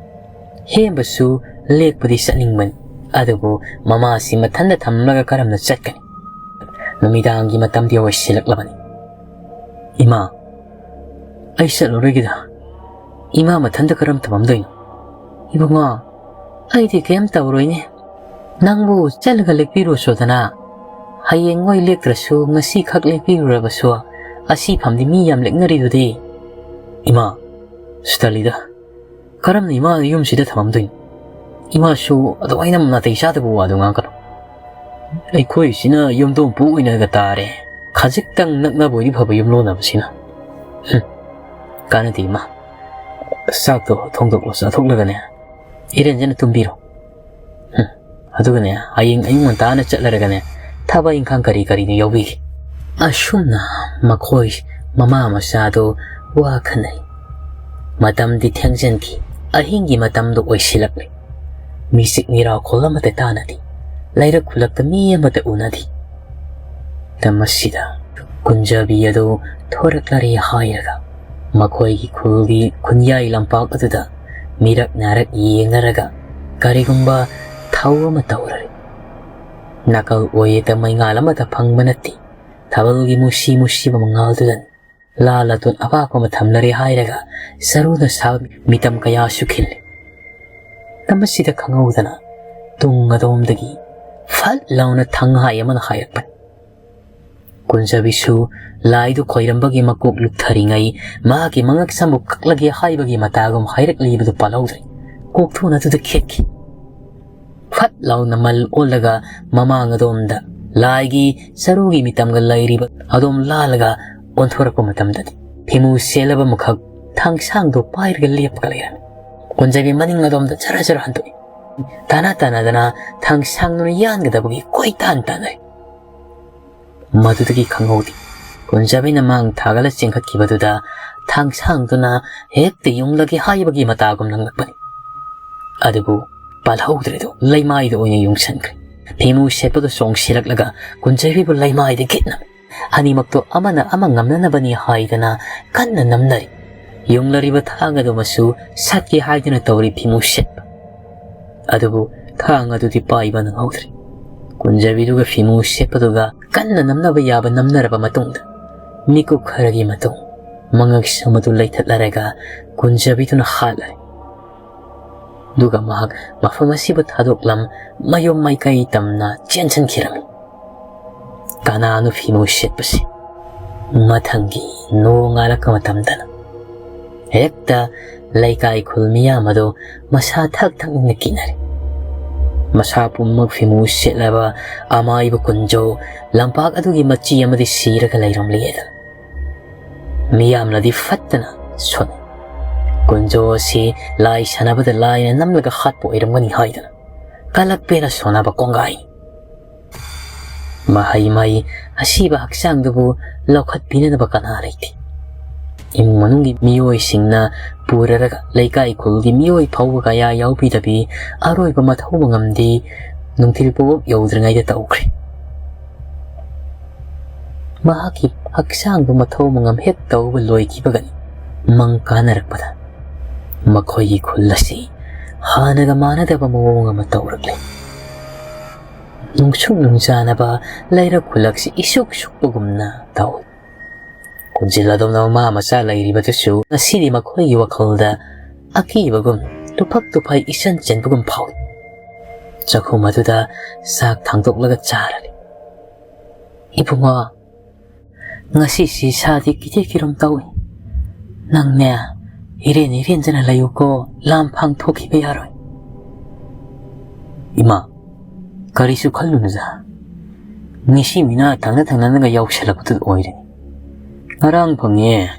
ꯍꯦꯝꯕꯁꯨ ꯂꯦꯛꯄꯗꯤ ꯆꯠꯅꯤꯡꯕꯅꯤ, ꯑꯗꯨꯕꯨ ꯃꯃꯥꯁꯤ ꯃꯊꯟꯇ ꯊꯝꯂꯒ ꯀꯔꯝꯅ ꯆꯠꯀꯅꯤ? ꯅꯨꯃꯤꯗꯥꯡꯒꯤ ꯃꯇꯝꯗꯤ ꯑꯣꯏꯁꯤꯜꯂꯛꯂꯕꯅꯤ꯫ "ꯏꯃꯥ, ꯑꯩ ꯆꯠꯂꯔꯣꯏꯒꯦꯗ꯫ ꯏꯃꯥ ꯃꯊꯟꯇ ꯀꯔꯝ ꯊꯝꯃꯝꯗꯣꯏꯅꯣ?" "ꯏꯕꯨꯡꯉꯣ, ꯑꯩꯗꯤ ꯀꯩꯝ ꯇꯧꯔꯣꯏꯅꯦ꯫ ꯅꯪꯕꯨ ꯆꯠꯂꯒ ꯂꯦꯛꯄꯤꯔꯨꯁꯣꯗꯅ꯫ ꯍꯌꯦꯡ ꯃꯣꯏ ꯂꯦꯛꯇ꯭ꯔꯁꯨ ꯉꯁꯤ ꯈꯛ ꯂꯦꯛꯄꯤꯔꯨꯔꯕꯁꯨ ꯑꯁꯤ ꯐꯝꯗꯤ ꯃꯤ ꯌꯥꯝ ꯂꯦꯛꯅꯔꯤꯗꯨꯗꯤ꯫" "ꯏꯃꯥ, ꯁꯤꯇꯂꯤꯗ, ꯀꯔꯝꯅ ꯏꯃꯥ ꯌꯨꯝꯁꯤꯗ ꯊꯝꯃꯝꯗꯣꯏꯅꯣ? ꯏꯃꯥꯁꯨ ꯑꯗꯨꯃꯥꯏꯅ ꯅꯥꯇꯩ ꯆꯥꯗꯕ ꯋꯥꯗꯣ ꯉꯥꯡꯒꯅꯨ꯫ ꯑꯩꯈꯣꯏꯁꯤꯅ ꯌꯨꯝꯊꯣꯡ ꯄꯨ ꯑꯣꯏꯅꯒ ꯇꯥꯔꯦ꯫ ꯈꯖꯤꯛꯇꯪ ꯅꯛꯅꯕ ꯑꯣꯏꯗꯤ ꯐꯕ ꯌꯨꯝ ꯂꯣꯟꯅꯕꯁꯤꯅ꯫ ꯍꯨꯝ, ꯀꯥꯟꯅꯗꯦ ꯏꯃꯥ꯫ ꯆꯥꯛꯇꯣ ꯊꯣꯡꯗꯣꯛꯂꯣ, ꯆꯥꯊꯣꯛꯂꯒꯅꯦ ꯏꯔꯦꯟꯖꯅ ꯇꯨꯝꯕꯤꯔꯣ꯫ ꯍꯨꯝ, ꯑꯗꯨꯒꯅꯦ ꯍꯌꯦꯡ ꯑꯌꯨꯛ ꯉꯟꯇꯥꯅ ꯆꯠꯂꯔꯒꯅꯦ ꯊꯕꯛ ꯏꯪꯈꯥꯡ ꯀꯔꯤ ꯀꯔꯤꯅꯣ ꯌꯥꯎꯕꯤꯒꯦ꯫" ꯑꯁꯨꯝꯅ ꯃꯈꯣꯏ ꯃꯃꯥ ꯃꯆꯥꯗꯣ ꯋꯥ ꯈꯟꯅꯩ꯫ ꯃꯇꯝꯗꯤ ꯊꯦꯡꯖꯤꯟꯈꯤ꯫ ꯑꯍꯤꯡꯒꯤ ꯃꯇꯝꯗꯣ ꯑꯣꯏꯁꯤꯜꯂꯛꯂꯦ꯫ ꯃꯤꯆꯤꯛ ꯃꯤꯔꯥꯎꯈꯣꯜ ꯑꯃꯠꯇ ꯇꯥꯅꯗꯦ꯫ ꯂꯩꯔꯛ ꯈꯨꯜꯂꯛꯇ ꯃꯤ ꯑꯃꯠꯇ ꯎꯅꯗꯦ꯫ ꯃꯇꯝ ꯑꯁꯤꯗ ꯀꯨꯟꯖꯕꯤ ꯑꯗꯨ ꯊꯣꯔꯛꯂꯔꯦ ꯍꯥꯏꯔꯒ ꯃꯈꯣꯏꯒꯤ ꯈꯨꯜꯒꯤ ꯈꯨꯟꯌꯥꯏ ꯂꯝꯄꯥꯛ ꯑꯗꯨꯗ ꯃꯤꯔꯛ ꯅꯥꯔꯛ ꯌꯦꯡꯅꯔꯒ ꯀꯔꯤꯒꯨꯝꯕ ꯊꯧ ꯑꯃ ꯇꯧꯔꯔꯦ꯫ ꯅꯥꯀꯜ ꯑꯣꯏꯌꯦꯗ ꯃꯩꯉꯥꯜ ꯑꯃꯠꯇ ꯐꯪꯕ ꯅꯠꯇꯦ꯫ ꯊꯥꯕꯜꯒꯤ ꯃꯨꯁꯤ ꯃꯨꯁꯤꯕ ꯃꯉꯥꯜꯗꯨꯗꯅꯤ ꯂꯥ ꯂꯥꯇꯣꯟ ꯑꯄꯥꯛꯄ ꯑꯃ ꯊꯝꯂꯔꯦ ꯍꯥꯏꯔꯒ ꯁꯔꯨꯅ ꯁꯥꯕ ꯃꯤꯇꯝ ꯀꯌꯥꯁꯨ ꯈꯤꯜꯂꯤ꯫ ꯃꯁꯤꯗ ꯈꯪꯍꯧꯗꯅ ꯇꯨꯡ ꯑꯗꯣꯝꯗꯒꯤ ꯐꯠ ꯂꯥꯎꯅ ꯊꯪꯍꯥꯏ ꯑꯃꯅ ꯍꯥꯏꯔꯛꯄꯅꯤ꯫ ꯀꯨꯟꯖꯕꯤꯁꯨ ꯂꯥꯏꯗꯨ ꯈꯣꯏꯔꯝꯕꯒꯤ ꯃꯀꯣꯛ ꯂꯨꯞꯊꯔꯤꯉꯩ ꯃꯍꯥꯛꯀꯤ ꯃꯉꯛ ꯁꯝꯕꯨ ꯀꯛꯂꯒꯦ ꯍꯥꯏꯕꯒꯤ ꯃꯇꯥꯒꯨꯝ ꯍꯥꯏꯔꯛꯂꯤꯕꯗꯨ ꯄꯥꯜꯍꯧꯗ꯭ꯔꯦ꯫ ꯀꯣꯛꯊꯣꯟ ꯑꯗꯨꯗ ꯈꯦꯠꯈꯤ꯫ ꯐꯠ ꯂꯥꯎꯅ ꯃꯜ ꯑꯣꯜꯂꯒ ꯃꯃꯥꯡ ꯑꯗꯣꯝꯗ ꯂꯥꯏꯒꯤ ꯆꯔꯨꯒꯤ ꯃꯤꯇꯝꯒ ꯂꯩꯔꯤꯕ ꯑꯗꯣꯝ ꯂꯥꯜꯂꯒ ꯑꯣꯟꯊꯣꯔꯛꯄ ꯃꯇꯝꯗꯗꯤ ꯐꯤꯃꯨ ꯁꯦꯠꯂꯕ ꯑꯃꯈꯛ ꯊꯥꯡꯁꯥꯡꯗꯣ ꯄꯥꯏꯔꯒ ꯂꯦꯞꯄꯒ ꯂꯩꯔꯝꯃꯤ꯫ ꯀꯨꯟꯖꯕꯤ ꯃꯅꯤꯡ ꯑꯗꯣꯝꯗ ꯖꯔ ꯖꯔ ꯍꯟꯗꯣꯛꯏ꯫ ꯇꯥꯅ ꯇꯥꯅꯗꯅ ꯊꯥꯡꯁꯥꯡꯗꯨꯅ ꯌꯥꯟꯒꯗꯕꯒꯤ ꯀꯣꯏꯇꯥꯟ ꯇꯥꯟꯅꯔꯤ꯫ ꯃꯗꯨꯗꯒꯤ ꯈꯪꯍꯧꯗꯦ꯫ ꯀꯨꯟꯖꯕꯤꯅ ꯃꯥꯡ ꯊꯥꯒꯠꯂ ꯆꯦꯟꯈꯠꯈꯤꯕꯗꯨꯗ ꯊꯥꯡꯁꯥꯡꯗꯨꯅ ꯍꯦꯛꯇ ꯌꯨꯡꯂꯒꯦ ꯍꯥꯏꯕꯒꯤ ꯃꯇꯥꯒꯨꯝ ꯂꯪꯂꯛꯄꯅꯤ꯫ ꯑꯗꯨꯕꯨ ꯄꯥꯜꯍꯧꯗ꯭ꯔꯦꯗꯣ, ꯂꯩꯃꯥꯏꯗ ꯑꯣꯏꯅ ꯌꯨꯡꯁꯟꯈ꯭ꯔꯦ꯫ ꯐꯤꯃꯨ ꯁꯦꯠꯄꯗꯨ ꯆꯣꯡꯁꯤꯜꯂꯛꯂꯒ ꯀꯨꯟꯖꯕꯤꯕꯨ ꯂꯩꯃꯥꯏꯗ ꯒꯤꯠꯅ ꯑꯅꯤꯃꯛꯇꯣ ꯑꯃꯅ ꯑꯃ ꯉꯝꯅꯅꯕꯅꯤ ꯍꯥꯏꯗꯅ ꯀꯟꯅ ꯅꯝꯅꯔꯤ꯫ ꯌꯨꯡꯂꯔꯤꯕ ꯊꯥꯡ ꯑꯗꯨꯃꯁꯨ ꯁꯠꯀꯦ ꯍꯥꯏꯗꯨꯅ ꯇꯧꯔꯤ ꯐꯤꯃꯨ ꯁꯦꯠꯄ꯫ ꯑꯗꯨꯕꯨ ꯊꯥꯡ ꯑꯗꯨꯗꯤ ꯄꯥꯏꯕ ꯅꯪꯍꯧꯗ꯭ꯔꯦ꯫ ꯀꯨꯟꯖꯕꯤꯗꯨꯒ ꯐꯤꯃꯨ ꯁꯦꯠꯄꯗꯨꯒ ꯀꯟꯅ ꯅꯝꯅꯕ ꯌꯥꯕ ꯅꯝꯅꯔꯕ ꯃꯇꯨꯡꯗ, ꯃꯤꯀꯨꯞ ꯈꯔꯒꯤ ꯃꯇꯨꯡ, ꯃꯉꯛꯁꯝ ꯑꯗꯨ ꯂꯩꯊꯠꯂꯔꯒ ꯀꯨꯟꯖꯕꯤꯗꯨꯅ ꯍꯥꯠꯂꯔꯦ꯫ ꯑꯗꯨꯒ ꯃꯍꯥꯛ ꯃꯐꯝ ꯑꯁꯤꯕꯨ ꯊꯥꯗꯣꯛꯂꯝ ꯃꯌꯨꯝ ꯃꯥꯏꯀꯩ ꯇꯝꯅ ꯆꯦꯟꯁꯤꯟꯈꯤꯔꯝꯃꯤ꯫ ꯀꯅꯥꯅꯣ ꯐꯤꯃꯨ ꯁꯦꯠꯄꯁꯤ? ꯃꯊꯪꯒꯤ ꯅꯣꯡꯉꯥꯜꯂꯛꯄ ꯃꯇꯝꯗꯅ ꯍꯦꯛꯇ ꯂꯩꯀꯥꯏ ꯈꯨꯜ ꯃꯤꯌꯥꯝ ꯑꯗꯨ ꯃꯁꯥ ꯊꯛ ꯊꯛꯅ ꯀꯤꯅꯔꯦ꯫ ꯃꯁꯥ ꯄꯨꯝꯅꯃꯛ ꯐꯤꯃꯨ ꯁꯦꯠꯂꯕ ꯑꯃꯥꯏꯕ ꯀꯨꯟꯖꯣ ꯂꯝꯄꯥꯛ ꯑꯗꯨꯒꯤ ꯃꯆꯤ ꯑꯃꯗꯤ ꯁꯤꯔꯒ ꯂꯩꯔꯝꯂꯦꯗꯅ ꯃꯤꯌꯥꯝꯅꯗꯤ ꯐꯠꯇꯅ ꯁꯣꯟꯅꯩ꯫ ꯀꯨꯟꯖꯣ ꯑꯁꯤ ꯂꯥꯏ ꯁꯥꯟꯅꯕꯗ ꯂꯥꯏꯅ ꯅꯝꯂꯒ ꯍꯥꯠꯄ ꯑꯣꯏꯔꯝꯒꯅꯤ ꯍꯥꯏꯗꯅ ꯀꯂꯛꯄꯦꯅ ꯁꯣꯟꯅꯕ ꯀꯣꯡꯒꯥꯏꯅꯤ꯫ ꯃꯍꯩ ꯃꯍꯩ ꯑꯁꯤꯕ ꯍꯛꯆꯥꯡꯗꯨꯕꯨ ꯂꯧꯈꯠꯄꯤꯅꯅꯕ ꯀꯅꯥ ꯂꯩꯇꯦ꯫ ꯏꯃꯨꯡ ꯃꯅꯨꯡꯒꯤ ꯃꯤꯑꯣꯏꯁꯤꯡꯅ ꯄꯨꯔꯔꯒ ꯂꯩꯀꯥꯏ ꯈꯨꯜꯒꯤ ꯃꯤꯑꯣꯏ ꯐꯥꯎꯕ ꯀꯌꯥ ꯌꯥꯎꯕꯤꯗꯕꯤ ꯑꯔꯣꯏꯕ ꯃꯊꯧ ꯃꯉꯝꯗꯤ ꯅꯨꯡꯊꯤꯜ ꯄꯨꯡ ꯌꯧꯗ꯭ꯔꯤꯉꯩꯗ ꯇꯧꯈ꯭ꯔꯦ꯫ ꯃꯍꯥꯛꯀꯤ ꯍꯛꯆꯥꯡꯗꯨ ꯃꯊꯧ ꯃꯉꯝ ꯍꯦꯛ ꯇꯧꯕ ꯂꯣꯏꯈꯤꯕꯒꯅꯤ ꯃꯪ ꯀꯥꯅꯔꯛꯄꯗ ꯃꯈꯣꯏꯒꯤ ꯈꯨꯜ ꯑꯁꯤ ꯍꯥꯟꯅꯒ ꯃꯥꯟꯅꯗꯕ ꯃꯑꯣꯡ ꯑꯃ ꯇꯧꯔꯛꯂꯦ꯫ ꯅꯨꯡꯁꯨꯛ ꯅꯨꯡꯖꯥꯅꯕ ꯂꯩꯔꯛ ꯈꯨꯜꯂꯛꯁꯤ ꯏꯁꯨꯛ ꯁꯨꯛꯄꯒꯨꯝꯅ ꯇꯧꯏ꯫ ꯈꯣꯟꯖꯦꯜ ꯑꯗꯨꯝꯅ ꯃꯃꯥ ꯃꯆꯥ ꯂꯩꯔꯤꯕꯗꯨꯁꯨ ꯉꯁꯤꯗꯤ ꯃꯈꯣꯏꯒꯤ ꯋꯥꯈꯜꯗ ꯑꯀꯤꯕꯒꯨꯝ ꯇꯨꯐꯛ ꯇꯨꯐꯩ ꯏꯆꯟ ꯆꯦꯟꯕꯒꯨꯝ ꯐꯥꯎꯏ꯫ ꯆꯥꯛꯈꯨꯝ ꯑꯗꯨꯗ ꯆꯥꯛ ꯊꯥꯡꯗꯣꯛꯂꯒ ꯆꯥꯔꯔꯤ꯫ "ꯏꯕꯨꯡꯉꯣ, ꯉꯁꯤꯁꯤ ꯏꯁꯥꯗꯤ ꯀꯤꯊꯦꯛ ꯀꯤꯔꯨꯝ ꯇꯧꯏ꯫ ꯅꯪꯅꯦ, ꯏꯔꯦꯟ ꯏꯔꯦꯟꯖꯅ ꯂꯩꯌꯨꯀꯣ, ꯂꯥꯝ ꯐꯥꯡ ꯊꯣꯛꯈꯤꯕ ꯌꯥꯔꯣꯏ꯫" "ꯏꯃꯥ, ꯀꯔꯤꯁꯨ ꯈꯜꯂꯨꯅꯨꯗ꯫ ꯉꯁꯤ ꯃꯤꯅꯥ ꯊꯪꯅ ꯊꯪꯅꯅꯒ ꯌꯥꯎꯁꯜꯂꯛꯄꯗꯨ ꯑꯣꯏꯔꯦ꯫ ꯉꯔꯥꯡ ꯐꯪꯉꯦ,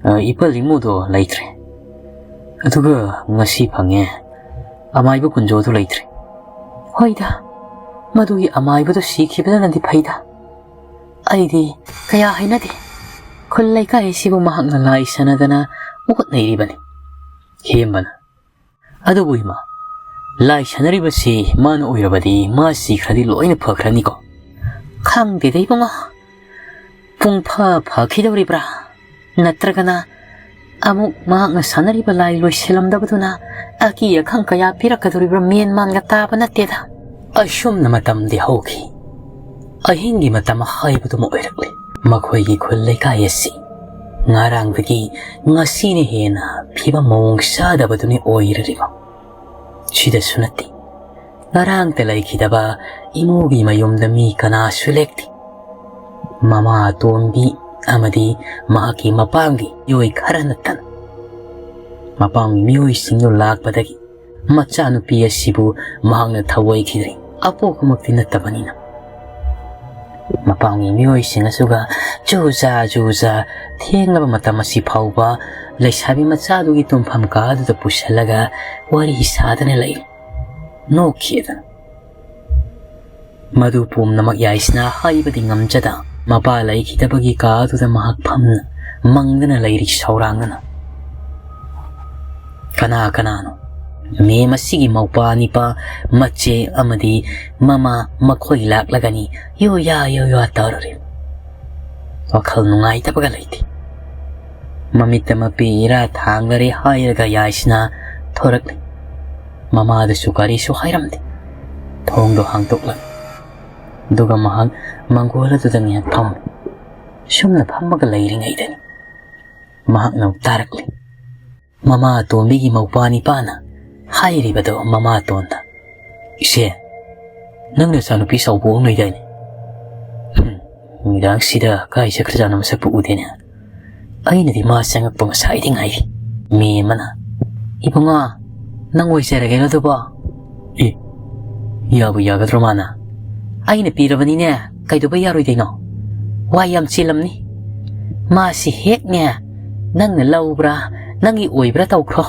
ꯑ, ꯏꯄꯜ ꯏꯃꯨꯗꯣ ꯂꯩꯇ꯭ꯔꯦ꯫ ꯑꯗꯨꯒ ꯉꯁꯤ ꯐꯪꯉꯦ, ꯑꯃꯥꯏꯕ ꯀꯨꯟꯖꯣꯗꯣ ꯂꯩꯇ꯭ꯔꯦ꯫" "ꯍꯣꯏꯗ, ꯃꯗꯨꯒꯤ ꯑꯃꯥꯏꯕꯗꯣ ꯁꯤꯈꯤꯕꯗꯅꯗꯤ ꯐꯩꯗ꯫ ꯑꯩꯗꯤ ꯀꯌꯥ ꯍꯩꯅꯗꯦ꯫ ꯈꯨꯜ ꯂꯩꯀꯥꯏ ꯑꯁꯤꯕꯨ ꯃꯍꯥꯛꯅ ꯂꯥꯏ ꯁꯥꯟꯅꯗꯅ ꯑꯣꯠ ꯅꯩꯔꯤꯕꯅꯤ꯫" ꯍꯦꯝꯕꯅ, "ꯑꯗꯨꯕꯨ ꯏꯃꯥ, ꯂꯥꯏ ꯁꯥꯟꯅꯔꯤꯕꯁꯤ ꯃꯥꯅ ꯑꯣꯏꯔꯕꯗꯤ ꯃꯥ ꯁꯤꯈ꯭ꯔꯗꯤ ꯂꯣꯏꯅ ꯐꯈ꯭ꯔꯅꯤꯀꯣ?" "ꯈꯪꯗꯦꯗ ꯏꯕꯨꯡꯉꯣ, ꯄꯨꯡ ꯐ ꯐꯈꯤꯗꯧꯔꯤꯕ꯭ꯔꯥ? ꯅꯠꯇ꯭ꯔꯒꯅ ꯑꯃꯨꯛ ꯃꯍꯥꯛꯅ ꯁꯥꯟꯅꯔꯤꯕ ꯂꯥꯏ ꯂꯣꯏꯁꯤꯜꯂꯝꯗꯕꯗꯨꯅ ꯑꯀꯤ ꯑꯈꯪ ꯀꯌꯥ ꯄꯤꯔꯛꯀꯗꯧꯔꯤꯕ꯭ꯔꯥ? ꯃꯦꯟ ꯃꯥꯟꯒ ꯇꯥꯕ ꯅꯠꯇꯦꯗ꯫" ꯑꯁꯨꯝꯅ ꯃꯇꯝꯗꯤ ꯍꯧꯈꯤ꯫ ꯑꯍꯤꯡꯒꯤ ꯃꯇꯝ ꯍꯥꯏꯕꯗꯨꯃ ꯑꯣꯏꯔꯛꯂꯦ꯫ ꯃꯈꯣꯏꯒꯤ ꯈꯨꯜ ꯂꯩꯀꯥꯏ ꯑꯁꯤ ꯉꯔꯥꯡꯗꯒꯤ ꯉꯁꯤꯅ ꯍꯦꯟꯅ ꯐꯤꯕꯝ ꯃꯑꯣꯡ ꯆꯥꯗꯕꯗꯨꯅꯤ ꯑꯣꯏꯔꯤꯕ꯫ ꯁꯤꯗꯁꯨ ꯅꯠꯇꯦ, ꯉꯔꯥꯡꯇ ꯂꯩꯈꯤꯗꯕ ꯏꯃꯨꯒꯤ ꯃꯌꯨꯝꯗ ꯃꯤ ꯀꯅꯥꯁꯨ ꯂꯦꯛꯇꯦ꯫ ꯃꯃꯥ ꯑꯇꯣꯝꯕꯤ ꯑꯃꯗꯤ ꯃꯍꯥꯛꯀꯤ ꯃꯄꯥꯝꯒꯤ ꯃꯤꯑꯣꯏ ꯈꯔ ꯅꯠꯇꯅ꯫ ꯃꯄꯥꯝꯒꯤ ꯃꯤꯑꯣꯏꯁꯤꯡꯗꯨ ꯂꯥꯛꯄꯗꯒꯤ ꯃꯆꯥꯅꯨꯄꯤ ꯑꯁꯤꯕꯨ ꯃꯍꯥꯛꯅ ꯊꯧꯑꯣꯏꯈꯤꯗ꯭ꯔꯦ, ꯑꯄꯣꯛꯄꯃꯛꯇꯤ ꯅꯠꯇꯕꯅꯤꯅ꯫ ꯃꯄꯥꯝꯒꯤ ꯃꯤꯑꯣꯏꯁꯤꯡ ꯑꯁꯤꯒ ꯖꯨꯖꯥ ꯖꯨꯖꯥ ꯊꯦꯡꯂꯕ ꯃꯇꯝ ꯑꯁꯤ ꯐꯥꯎꯕ ꯂꯩꯁꯥꯕꯤ ꯃꯆꯥꯗꯨꯒꯤ ꯇꯨꯝꯐꯝ ꯀꯥ ꯑꯗꯨꯗ ꯄꯨꯁꯤꯜꯂꯒ ꯋꯥꯔꯤ ꯁꯥꯗꯅ ꯂꯩ꯫ ꯅꯣꯛꯈꯤꯗꯅ꯫ ꯃꯗꯨ ꯄꯨꯝꯅꯃꯛ ꯌꯥꯏꯁꯅꯥ ꯍꯥꯏꯕꯗꯤ ꯉꯝꯖꯗ, ꯃꯄꯥ ꯂꯩꯈꯤꯗꯕꯒꯤ ꯀꯥ ꯑꯗꯨꯗ ꯃꯍꯥꯛ ꯐꯝꯅ ꯃꯪꯗꯅ ꯂꯩꯔꯤ ꯁꯧꯔꯥꯡꯅꯅ꯫ ꯀꯅꯥ ꯀꯅꯥꯅꯣ? ꯃꯦꯝ ꯑꯁꯤꯒꯤ ꯃꯧꯄꯥ ꯅꯤꯄꯥ, ꯃꯆꯦ ꯑꯃꯗꯤ ꯃꯃꯥ ꯃꯈꯣꯏ ꯂꯥꯛꯂꯒꯅꯤ ꯌꯣ ꯌꯥ ꯌꯣ ꯌꯥ ꯇꯧꯔꯔꯤ꯫ ꯋꯥꯈꯜ ꯅꯨꯡꯉꯥꯏꯇꯕꯒ ꯂꯩꯇꯦ꯫ ꯃꯃꯤꯠꯇ ꯃꯄꯤ ꯏꯔꯥ ꯊꯥꯡꯂꯔꯦ ꯍꯥꯏꯔꯒ ꯌꯥꯏꯁꯅꯥ ꯊꯣꯔꯛꯂꯤ꯫ ꯃꯃꯥꯗꯁꯨ ꯀꯔꯤꯁꯨ ꯍꯥꯏꯔꯝꯗꯦ꯫ ꯊꯣꯡꯗꯣ ꯍꯥꯡꯗꯣꯛꯂꯝꯃꯤ꯫ ꯑꯗꯨꯒ ꯃꯍꯥꯛ ꯃꯪꯒꯣꯜ ꯑꯗꯨꯗ ꯉꯥꯏꯍꯥꯛ ꯐꯝꯃꯤ꯫ ꯁꯨꯝꯅ ꯐꯝꯃꯒ ꯂꯩꯔꯤꯉꯩꯗꯅꯤ ꯃꯍꯥꯛꯅ ꯇꯥꯔꯛꯂꯤ꯫ ꯃꯃꯥ ꯑꯇꯣꯝꯕꯤꯒꯤ ꯃꯧꯄ꯭ꯋꯥ ꯅꯤꯄꯥꯅ ꯍꯥꯏꯔꯤꯕꯗꯣ ꯃꯃꯥꯇꯣꯟꯗ, "ꯏꯆꯦ, ꯅꯪ ꯅꯆꯥꯅꯨꯄꯤ ꯆꯥꯎꯕ ꯑꯃ ꯂꯩꯗꯥꯏꯅꯦ? ꯍꯨꯝ, ꯅꯨꯃꯤꯗꯥꯡꯁꯤꯗ ꯀꯥꯏ ꯆꯠꯈ꯭ꯔꯖꯥꯠꯅꯣ, ꯃꯁꯛꯄꯨ ꯎꯗꯦꯅꯦ꯫ ꯑꯩꯅꯗꯤ ꯃꯥ ꯆꯪꯉꯛꯄ ꯉꯁꯥꯏꯗꯤ ꯉꯥꯏꯔꯤ꯫" ꯃꯤ ꯑꯃꯅ, "ꯏꯕꯨꯡꯉꯣ, ꯅꯪ ꯑꯣꯏꯖꯔꯒꯦꯔꯣ ꯑꯗꯨꯕꯣ?" "ꯑꯦ, ꯌꯥꯕꯨ ꯌꯥꯒꯗ꯭ꯔꯣ ꯃꯥꯅ?" "ꯑꯩꯅ ꯄꯤꯔꯕꯅꯤꯅꯦ, ꯀꯩꯗꯧꯕ ꯌꯥꯔꯣꯏꯗꯣꯏꯅꯣ? ꯋꯥ ꯌꯥꯝ ꯆꯦꯜꯂꯝꯅꯤ꯫ ꯃꯥꯁꯤ ꯍꯦꯛꯅꯦ, ꯅꯪꯅ ꯂꯧꯕ꯭ꯔꯥ, ꯅꯪꯒꯤ ꯑꯣꯏꯕ꯭ꯔꯥ ꯇꯧꯈ꯭ꯔꯣ꯫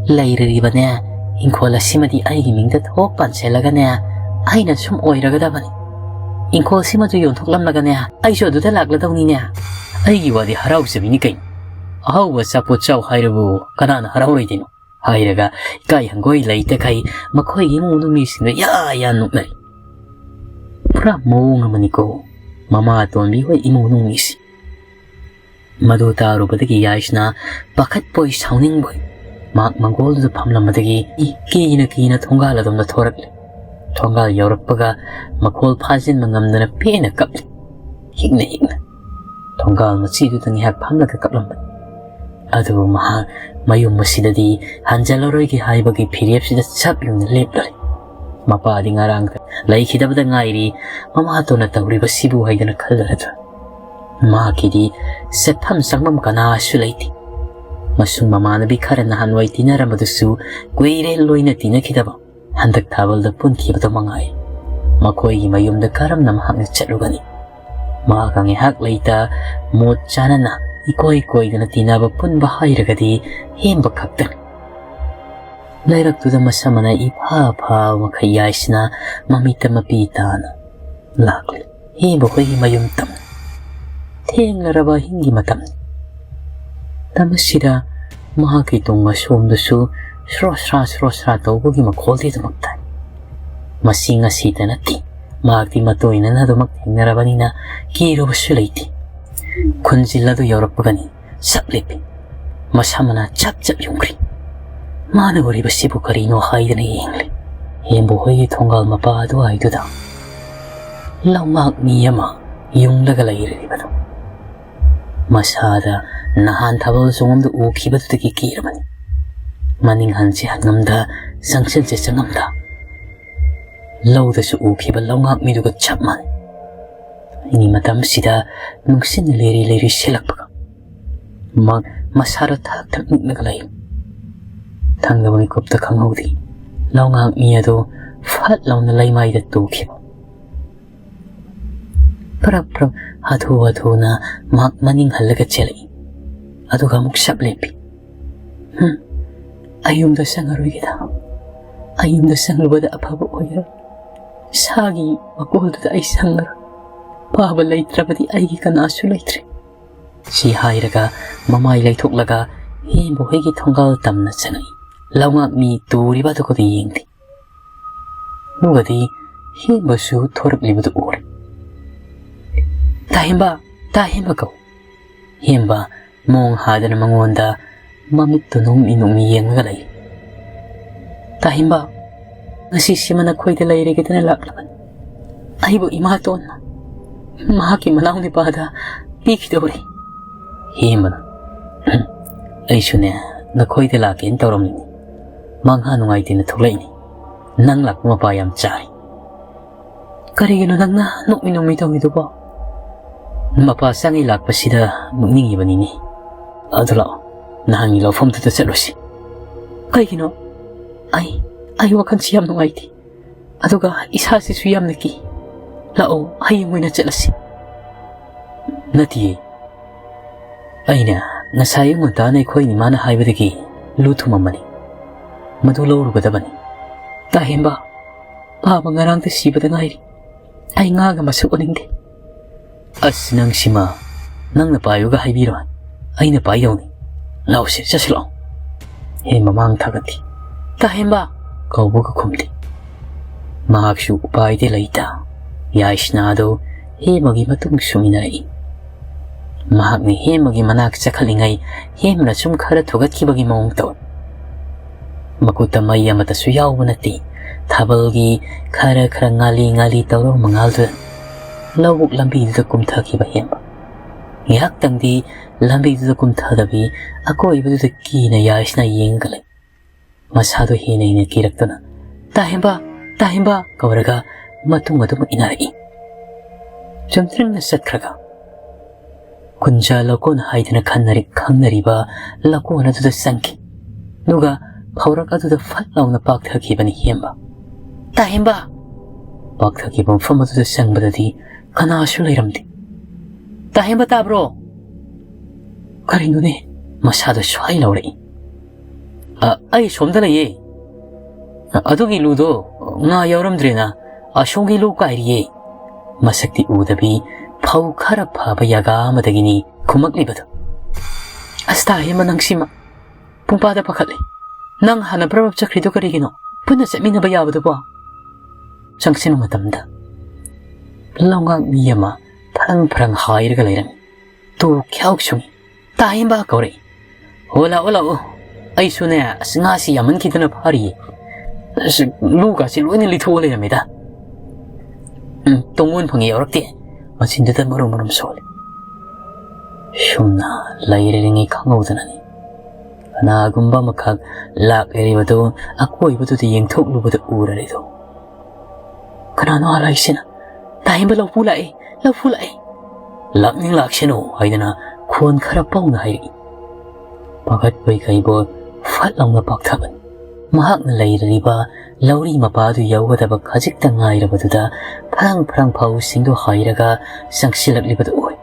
ꯂꯩꯔꯤꯕꯅꯦ, ꯏꯪꯈꯣꯜ ꯑꯁꯤꯃꯗꯤ ꯑꯩꯒꯤ ꯃꯤꯡꯗ ꯊꯣꯛ ꯄꯥꯟꯁꯤꯜꯂꯒꯅꯦ, ꯑꯩꯅ ꯁꯨꯝ ꯑꯣꯏꯔꯒꯗꯕꯅꯤ꯫ ꯏꯪꯈꯣꯜꯁꯤꯃꯁꯨ ꯌꯣꯟꯊꯣꯛꯂꯝꯂꯒꯅꯦ, ꯑꯩꯁꯨ ꯑꯗꯨꯗ ꯂꯥꯛꯂꯗꯧꯅꯤꯅꯦ꯫ ꯑꯩꯒꯤ ꯋꯥꯗꯤ ꯍꯔꯥꯎꯖꯕꯤꯅꯤ ꯀꯩꯅꯣ꯫ ꯑꯍꯥꯎꯕ ꯑꯆꯥꯄꯣꯠ ꯆꯥꯎ ꯍꯥꯏꯔꯕꯨ ꯀꯅꯥꯅ ꯍꯔꯥꯎꯔꯣꯏꯗꯣꯏꯅꯣ?" ꯍꯥꯏꯔꯒ ꯏꯀꯥꯏ ꯍꯪꯒꯣꯏ ꯂꯩꯇꯈꯩ ꯃꯈꯣꯏꯒꯤ ꯏꯃꯨꯡ ꯃꯅꯨꯡ ꯃꯤꯁꯤꯡꯗ ꯌꯥ ꯌꯥ ꯅꯣꯛꯅꯔꯤ꯫ ꯄꯨꯔꯥ ꯃꯑꯣꯡ ꯑꯃꯅꯤꯀꯣ ꯃꯃꯥ ꯑꯇꯣꯟꯕꯤ ꯍꯣꯏ ꯏꯃꯨꯡ ꯃꯅꯨꯡ ꯃꯤꯁꯤ꯫ ꯃꯗꯨ ꯇꯥꯔꯨꯕꯗꯒꯤ ꯌꯥꯏꯁꯅꯥ ꯄꯥꯈꯠꯄꯣꯏ ꯁꯥꯎꯅꯤꯡꯕꯣꯏ ꯃꯍꯥꯛ ꯃꯪꯒꯣꯜꯗꯨꯗ ꯐꯝꯂꯝꯕꯗꯒꯤ ꯀꯤꯅ ꯀꯤꯅ ꯊꯣꯡꯒꯥꯜ ꯑꯗꯣꯝꯗ ꯊꯣꯔꯛꯂꯦ꯫ ꯊꯣꯡꯒꯥꯜ ꯌꯧꯔꯛꯄꯒ ꯃꯈꯣꯜ ꯐꯥꯖꯤꯟꯕ ꯉꯝꯗꯅ ꯄꯦꯟꯅ ꯀꯞꯂꯤ꯫ ꯍꯤꯛꯅ ꯍꯤꯛꯅ ꯊꯣꯡꯒꯥꯜ ꯃꯆꯤꯗꯨꯗ ꯉꯥꯏꯍꯥꯛ ꯐꯝꯂꯒ ꯀꯞꯂꯝꯕꯅꯤ꯫ ꯑꯗꯨꯕꯨ ꯃꯍꯥꯛ ꯃꯌꯨꯝ ꯑꯁꯤꯗꯗꯤ ꯍꯟꯖꯜꯂꯔꯣꯏꯒꯦ ꯍꯥꯏꯕꯒꯤ ꯐꯤꯔꯦꯞꯁꯤꯗ ꯆꯞ ꯌꯨꯡꯅ ꯂꯦꯞꯂꯔꯦ꯫ ꯃꯄꯥꯗꯤ ꯉꯔꯥꯡ ꯂꯩꯈꯤꯗꯕꯗ ꯉꯥꯏꯔꯤ, ꯃꯃꯥꯇꯣꯟꯅ ꯇꯧꯔꯤꯕꯁꯤꯕꯨ ꯍꯥꯏꯗꯅ ꯈꯜꯂꯔꯗ꯭ꯔꯥ? ꯃꯍꯥꯛꯀꯤꯗꯤ ꯆꯠꯐꯝ ꯆꯪꯐꯝ ꯀꯅꯥꯁꯨ ꯂꯩꯇꯦ꯫ ꯃꯁꯨꯡ ꯃꯃꯥꯟꯅꯕꯤ ꯈꯔ ꯅꯍꯥꯟꯋꯥꯏ ꯇꯤꯟꯅꯔꯝꯕꯗꯨꯁꯨ ꯀꯨꯏꯔꯦ ꯂꯣꯏꯅ ꯇꯤꯟꯅꯈꯤꯗꯕ꯫ ꯍꯟꯗꯛ ꯊꯥꯕꯜꯗ ꯄꯨꯟꯈꯤꯕꯗ ꯃꯉꯥꯏ꯫ ꯃꯈꯣꯏꯒꯤ ꯃꯌꯨꯝꯗ ꯀꯔꯝꯅ ꯃꯍꯥꯛꯅ ꯆꯠꯂꯨꯒꯅꯤ? ꯃꯍꯥꯛꯀ ꯉꯥꯏꯍꯥꯛ ꯂꯩꯇ ꯃꯣꯠ ꯆꯥꯅꯅ ꯏꯀꯣꯏ ꯀꯣꯏꯗꯅ ꯇꯤꯟꯅꯕ ꯄꯨꯟꯕ ꯍꯥꯏꯔꯒꯗꯤ ꯍꯦꯟꯕ ꯈꯛꯇꯅꯤ꯫ ꯂꯩꯔꯛꯇꯨꯗ ꯃꯁꯝ ꯃꯅꯥꯏ ꯏꯐꯥ ꯐꯥꯕ ꯃꯈꯩ ꯌꯥꯏꯁꯅꯥ ꯃꯃꯤꯠꯇ ꯃꯄꯤ ꯇꯥꯅ ꯂꯥꯛꯂꯤ꯫ ꯍꯦ ꯃꯈꯣꯏꯒꯤ ꯃꯌꯨꯝ ꯇꯝ꯫ ꯊꯦꯡꯂꯔꯕ ꯑꯍꯤꯡꯒꯤ ꯃꯇꯝꯅꯤ꯫ ꯇꯝ ꯑꯁꯤꯗ ꯃꯍꯥꯛꯀꯤ ꯇꯨꯡ ꯑꯁꯣꯝꯗꯁꯨ ꯁ꯭ꯔꯣ ꯁ꯭ꯔꯥ ꯁ꯭ꯔꯣ ꯁ꯭ꯔꯥ ꯇꯧꯕꯒꯤ ꯃꯈꯣꯜꯗꯤ ꯑꯗꯨꯃꯛ ꯇꯥꯏ꯫ ꯃꯁꯤ ꯉꯁꯤꯇ ꯅꯠꯇꯦ, ꯃꯍꯥꯛꯇꯤ ꯃꯇꯣꯏꯅꯅ ꯑꯗꯨꯃꯛ ꯊꯦꯡꯅꯔꯕꯅꯤꯅ ꯀꯤꯔꯨꯕꯁꯨ ꯂꯩꯇꯦ꯫ ꯈꯨꯟꯖꯤꯜ ꯑꯗꯨ ꯌꯧꯔꯛꯄꯒꯅꯤ ꯁꯛ ꯂꯦꯞꯄꯤ꯫ ꯃꯁꯝ ꯃꯅꯥ ꯆꯞ ꯆꯞ ꯌꯨꯡꯈ꯭ꯔꯤ꯫ ꯃꯥꯅ ꯎꯔꯤꯕꯁꯤꯕꯨ ꯀꯔꯤꯅꯣ ꯍꯥꯏꯗꯅ ꯌꯦꯡꯂꯤ꯫ ꯍꯦꯝꯕ ꯍꯣꯏꯒꯤ ꯊꯣꯡꯒꯥꯜ ꯃꯄꯥ ꯑꯗꯨꯋꯥꯏꯗꯨꯗ ꯂꯧꯉꯥꯛ ꯃꯤ ꯑꯃ ꯌꯨꯡꯂꯒ ꯂꯩꯔꯤꯕꯗꯨ꯫ ꯃꯁꯥꯗ ꯅꯍꯥꯟ ꯊꯥꯕꯜ ꯆꯣꯡꯐꯝꯗ ꯎꯈꯤꯕꯗꯨꯗꯒꯤ ꯀꯤꯔꯕꯅꯤ꯫ ꯃꯅꯤꯡ ꯍꯟꯁꯦ ꯍꯟꯉꯝꯗ, ꯆꯪꯁꯤꯟꯁꯦ ꯆꯪꯉꯝꯗ, ꯂꯧꯗꯁꯨ ꯎꯈꯤꯕ ꯂꯧꯉꯥꯛ ꯃꯤꯗꯨꯒ ꯆꯞ ꯃꯥꯟꯅꯩ꯫ ꯑꯩꯒꯤ ꯃꯇꯝꯁꯤꯗ ꯅꯨꯡꯁꯤꯠꯅ ꯂꯩꯔꯤ ꯂꯩꯔꯤ ꯁꯤꯜꯂꯛꯄꯒ ꯃ-, ꯃꯁꯥꯗꯣ ꯊꯛ ꯊꯛ ꯅꯤꯛꯂꯒ ꯂꯩ꯫ ꯊꯪꯗꯕ ꯃꯤꯀꯨꯞꯇ ꯈꯪꯍꯧꯗꯦ꯫ ꯂꯧꯉꯥꯛ ꯃꯤ ꯑꯗꯨ ꯐꯠ ꯂꯥꯎꯅ ꯂꯩꯃꯥꯏꯗ ꯇꯨꯈꯤꯕ꯫ ꯄ꯭ꯔꯞ ꯄ꯭ꯔꯞ ꯍꯥꯊꯨ ꯍꯥꯊꯨꯅ ꯃꯍꯥꯛ ꯃꯅꯤꯡ ꯍꯜꯂꯒ ꯆꯦꯜꯂꯛꯏ꯫ ꯑꯗꯨꯒ ꯑꯃꯨꯛ ꯁꯞ ꯂꯦꯞꯄꯤ꯫ "ꯍꯨꯝ, ꯑꯩ ꯌꯨꯝꯗ ꯆꯪꯉꯔꯣꯏꯒꯦꯗ꯫ ꯑꯩ ꯌꯨꯝꯗ ꯆꯪꯂꯨꯕꯗ ꯑꯐꯕ ꯑꯣꯏꯔꯣꯏ꯫ ꯁꯥꯒꯤ ꯃꯀꯣꯜꯗꯨꯗ ꯑꯩ ꯆꯪꯉꯔꯣꯏ꯫ ꯄꯥꯕ ꯂꯩꯇ꯭ꯔꯕꯗꯤ ꯑꯩꯒꯤ ꯀꯅꯥꯁꯨ ꯂꯩꯇ꯭ꯔꯦ"꯫ ꯁꯤ ꯍꯥꯏꯔꯒ ꯃꯃꯥꯏ ꯂꯩꯊꯣꯛꯂꯒ ꯍꯦꯝꯕ ꯍꯣꯏꯒꯤ ꯊꯣꯡꯒꯥꯜ ꯇꯝꯅ ꯆꯪꯉꯛꯏ꯫ ꯂꯧꯉꯥꯛ ꯃꯤ ꯇꯨꯔꯤꯕ ꯑꯗꯨꯒꯗꯤ ꯌꯦꯡꯗꯦ꯫ ꯑꯗꯨꯒꯗꯤ ꯍꯦꯝꯕꯁꯨ ꯊꯣꯔꯛꯂꯤꯕꯗꯨ ꯎꯔꯦ꯫ "ꯇꯥ ꯍꯦꯝꯕ, ꯇꯥ ꯍꯦꯝꯕ" ꯀꯧ꯫ ꯍꯦꯝꯕ ꯃꯣꯡ ꯍꯥꯗꯅ ꯃꯉꯣꯟꯗ ꯃꯃꯤꯠꯇꯨ ꯅꯣꯡꯃꯤ ꯅꯣꯡꯃꯤ ꯌꯦꯡꯂꯒ ꯂꯩ꯫ "ꯇꯥ ꯍꯦꯝꯕ, ꯉꯁꯤꯁꯤꯃ ꯅꯈꯣꯏꯗ ꯂꯩꯔꯒꯦꯗꯅ ꯂꯥꯛꯂꯕꯅꯤ꯫ ꯑꯩꯕꯨ ꯏꯃꯥꯇꯣꯟꯅ ꯃꯍꯥꯛꯀꯤ ꯃꯅꯥꯎ ꯅꯨꯄꯥꯗ ꯄꯤꯈꯤꯗꯧꯔꯦ"꯫ ꯍꯦꯝꯕꯅ, "ꯍꯨꯝ, ꯑꯩꯁꯨꯅꯦ ꯅꯈꯣꯏꯗ ꯂꯥꯛꯀꯦꯅ ꯇꯧꯔꯝꯃꯤꯅꯤ꯫ ꯃꯪꯍꯥ ꯅꯨꯡꯉꯥꯏꯇꯦꯅ ꯊꯣꯛꯂꯛꯏꯅꯤ꯫ ꯅꯪ ꯂꯥꯛꯄ ꯃꯄꯥ ꯌꯥꯝ ꯆꯥꯔꯦ"꯫ "ꯀꯔꯤꯒꯤꯅꯣ ꯅꯪꯅ ꯅꯣꯛꯃꯤ ꯅꯣꯛꯃꯤ ꯇꯧꯔꯤꯗꯨꯕꯣ?" "ꯃꯄꯥ ꯆꯪꯉꯤ ꯂꯥꯛꯄꯁꯤꯗ ꯅꯣꯛꯅꯤꯡꯉꯤꯕꯅꯤꯅꯦ꯫ ꯑꯗꯨ ꯂꯥꯛꯑꯣ, ꯅꯍꯥꯟꯒꯤ ꯂꯧꯐꯝꯗꯨꯗ ꯆꯠꯂꯨꯁꯤ"꯫ "ꯀꯩꯒꯤꯅꯣ? ꯑꯩ, ꯑꯩ ꯋꯥꯈꯜꯁꯤ ꯌꯥꯝ ꯅꯨꯡꯉꯥꯏꯇꯦ꯫ ꯑꯗꯨꯒ ꯏꯁꯥꯁꯤꯁꯨ ꯌꯥꯝꯅ ꯀꯤ꯫ ꯂꯥꯛꯑꯣ, ꯍꯌꯦꯡ ꯑꯣꯏꯅ ꯆꯠꯂꯁꯤ"꯫ "ꯅꯠꯇꯤꯌꯦ꯫ ꯑꯩꯅ ꯉꯁꯥꯏ ꯑꯌꯨꯛ ꯉꯟꯇꯥꯅ ꯑꯩꯈꯣꯏ ꯏꯃꯥꯅ ꯍꯥꯏꯕꯗꯒꯤ ꯂꯨ ꯊꯨꯝꯃꯝꯕꯅꯤ꯫ ꯃꯗꯨ ꯂꯧꯔꯨꯒꯗꯕꯅꯤ"꯫ "ꯇꯥ ꯍꯦꯝꯕ, ꯄꯥꯕ ꯉꯔꯥꯡꯗ ꯁꯤꯕꯗ ꯉꯥꯏꯔꯤ꯫ ꯑꯩ ꯉꯥꯒ ꯃꯁꯛ ꯎꯅꯤꯡꯗꯦ"꯫ "ꯑꯁ, ꯅꯪꯁꯤꯃ, ꯅꯪꯅ ꯄꯥꯏꯌꯨꯒ ꯍꯥꯏꯕꯤꯔꯣꯏ꯫ ꯑꯩꯅ ꯄꯥꯏꯗꯧꯅꯤ꯫ ꯂꯥꯛꯑꯣꯁꯦ, ꯆꯠꯁꯤ ꯂꯥꯛꯑꯣ"꯫ ꯍꯦꯝꯕ ꯃꯥꯡ ꯊꯥꯒꯠꯈꯤ꯫ "ꯇꯥ ꯍꯦꯝꯕ" ꯀꯧꯕꯒ ꯈꯨꯝꯗꯦ꯫ ꯃꯍꯥꯛꯁꯨ ꯎꯄꯥꯏꯗꯤ ꯂꯩꯇ, ꯌꯥꯏꯁꯅꯥꯗꯨ ꯍꯦꯝꯕꯒꯤ ꯃꯇꯨꯡ ꯁꯨꯃꯤꯟꯅꯔꯛꯏ꯫ ꯃꯍꯥꯛꯅ ꯍꯦꯃꯒꯤ ꯃꯅꯥꯛ ꯆꯈꯠꯂꯤꯉꯩ ꯍꯦꯃꯅ ꯁꯨꯝ ꯈꯔ ꯊꯨꯒꯠꯈꯤꯕꯒꯤ ꯃꯑꯣꯡ ꯇꯧꯏ꯫ ꯃꯈꯨꯠꯇ ꯃꯩ ꯑꯃꯠꯇꯁꯨ ꯌꯥꯎꯕ ꯅꯠꯇꯦ꯫ ꯊꯥꯕꯜꯒꯤ ꯈꯔ ꯈꯔ ꯉꯥꯂꯤ ꯉꯥꯂꯤ ꯇꯧꯔꯕ ꯃꯉꯥꯜꯗꯨꯗ ꯂꯧꯕꯨꯛ ꯂꯝꯕꯤꯗꯨꯗ ꯀꯨꯝꯊꯈꯤꯕ ꯍꯦꯝꯕ꯫ ꯉꯥꯏꯍꯥꯛꯇꯪꯗꯤ ꯂꯝꯕꯤꯗꯨꯗ ꯀꯨꯝꯊꯗꯕꯤ ꯑꯀꯣꯏꯕꯗꯨꯗ ꯀꯤꯅ ꯌꯥꯏꯁꯤꯅ ꯌꯦꯡꯉꯒ ꯂꯩ꯫ ꯃꯁꯥꯗꯣ ꯍꯦꯟꯅ ꯍꯦꯟꯅ ꯀꯤꯔꯛꯇꯨꯅ, "ꯇꯥ ꯍꯦꯝꯕ, ꯇꯥ ꯍꯦꯝꯕ" ꯀꯧꯔꯒ ꯃꯇꯨꯡ ꯑꯗꯨꯝ ꯏꯟꯅꯔꯛꯏ꯫ ꯆꯨꯝꯗ꯭ꯔꯤꯡꯅ ꯆꯠꯈ꯭ꯔꯒ ꯀꯨꯟꯖꯥ ꯂꯧꯀꯣꯟ ꯍꯥꯏꯗꯅ ꯈꯟꯅꯔꯤ-, ꯈꯪꯅꯔꯤꯕ ꯂꯧꯀꯣꯟ ꯑꯗꯨꯗ ꯆꯪꯈꯤ꯫ ꯑꯗꯨꯒ ꯐꯧꯔꯛ ꯑꯗꯨꯗ ꯐꯠ ꯂꯥꯎꯅ ꯄꯥꯛꯊꯈꯤꯕꯅꯤ ꯍꯦꯝꯕ꯫ "ꯇꯥ ꯍꯦꯝꯕ!" ꯄꯥꯛꯊꯈꯤꯕ ꯃꯐꯝ ꯑꯗꯨꯗ ꯆꯪꯕꯗꯗꯤ ꯀꯅꯥꯁꯨ ꯂꯩꯔꯝꯗꯦ꯫ "ꯇꯥ ꯍꯦꯝꯕ, ꯇꯥꯕ꯭ꯔꯣ?" ꯀꯔꯤꯅꯣꯅꯦ? ꯃꯁꯥꯗꯣ ꯁ꯭ꯋꯥꯏ ꯂꯥꯎꯔꯛꯏ꯫ "ꯑ, ꯑꯩ ꯁꯣꯝꯗ ꯂꯩꯌꯦ꯫ ꯑ, ꯑꯗꯨꯒꯤ ꯂꯨꯗꯣ ꯉꯥ ꯌꯥꯎꯔꯝꯗ꯭ꯔꯦꯅ ꯑꯁꯣꯝꯒꯤ ꯂꯨ ꯀꯥꯏꯔꯤꯌꯦ꯫" ꯃꯁꯛꯇꯤ ꯎꯗꯕꯤ ꯐꯧ ꯈꯔ ꯐꯕ ꯌꯥꯒꯥ ꯑꯃꯗꯒꯤꯅꯤ ꯈꯨꯝꯃꯛꯂꯤꯕꯗꯣ꯫ "ꯑꯁ, ꯇꯥ ꯍꯦꯝꯕ, ꯅꯪꯁꯤꯃ ꯄꯨꯡꯄꯥꯗ ꯄꯥꯈꯠꯂꯦ꯫ ꯅꯪ ꯍꯥꯟꯅ ꯕ꯭ꯔꯕ ꯆꯠꯈ꯭ꯔꯤꯗꯣ ꯀꯔꯤꯒꯤꯅꯣ? ꯄꯨꯟꯅ ꯆꯠꯃꯤꯟꯅꯕ ꯌꯥꯕꯗꯨꯕꯣ?" ꯆꯪꯁꯤꯟꯕ ꯃꯇꯝꯗ ꯂꯧꯉꯥꯛ ꯃꯤ ꯑꯃ ꯐꯔꯪ ꯐꯔꯪ ꯍꯥꯏꯔꯒ ꯂꯩꯔꯝꯃꯤ꯫ ꯇꯨ ꯈ꯭ꯌꯥꯎ ꯁꯨꯡꯏ꯫ "ꯇꯥ ꯍꯦꯝꯕ!" ꯀꯧꯔꯛꯏ꯫ "ꯍꯣ, ꯂꯥꯛꯑꯣ, ꯂꯥꯛꯑꯣ꯫ ꯑꯩꯁꯨꯅꯦ, ꯑꯁ, ꯉꯥꯁꯤ ꯌꯥꯝꯃꯟꯈꯤꯗꯅ ꯐꯥꯔꯤꯌꯦ꯫ ꯑꯁ, ꯂꯨꯀꯥꯁꯤ ꯂꯣꯏꯅ ꯂꯤꯊꯣꯛꯑ ꯂꯩꯔꯝꯃꯦꯗ꯫ ꯎꯝ, ꯇꯣꯡꯉꯣꯟ ꯐꯪꯉꯤ ꯌꯥꯎꯔꯛꯇꯦ꯫ ꯃꯆꯤꯟꯗꯨꯗ ꯃꯔꯨꯝ ꯃꯔꯨꯝ ꯁꯣꯜꯂꯤ꯫ ꯁꯨꯝꯅ ꯂꯩꯔꯤꯉꯩ ꯈꯪꯍꯧꯗꯅꯅꯤ ꯀꯅꯥꯒꯨꯝꯕ ꯑꯃꯈꯛ ꯂꯥꯛꯂꯤꯕꯗꯨ ꯑꯀꯣꯏꯕꯗꯨꯗ ꯌꯦꯡꯊꯣꯛꯂꯨꯕꯗ ꯎꯔꯔꯤꯗꯣ꯫ ꯀꯅꯥꯅꯣ ꯍꯥꯏꯁꯤꯅ? "ꯇꯥ ꯍꯦꯝꯕ, ꯂꯧꯐꯨ ꯂꯥꯛꯑꯦ, ꯂꯧꯐꯨ ꯂꯥꯛꯑꯦ!" "ꯂꯥꯛꯅꯤꯡ ꯂꯥꯛꯁꯅꯨ" ꯍꯥꯏꯗꯅ ꯈꯣꯟ ꯈꯔ ꯄꯧꯅ ꯍꯥꯏꯔꯛꯏ꯫ ꯄꯥꯈꯠꯄꯣꯏ ꯀꯩꯕꯣꯏ ꯐꯠ ꯂꯥꯎꯅ ꯄꯥꯛꯊꯕꯅꯤ꯫ ꯃꯍꯥꯛꯅ ꯂꯩꯔꯤꯕ ꯂꯧꯔꯤ ꯃꯄꯥꯗꯨ ꯌꯧꯒꯗꯕ ꯈꯖꯤꯛꯇ ꯉꯥꯏꯔꯕꯗꯨꯗ ꯐꯔꯪ ꯐꯔꯪ ꯐꯧꯁꯤꯡꯗꯨ ꯍꯥꯏꯔꯒ ꯆꯪꯁꯤꯜꯂꯛꯂꯤꯕꯗꯨ ꯎꯏ꯫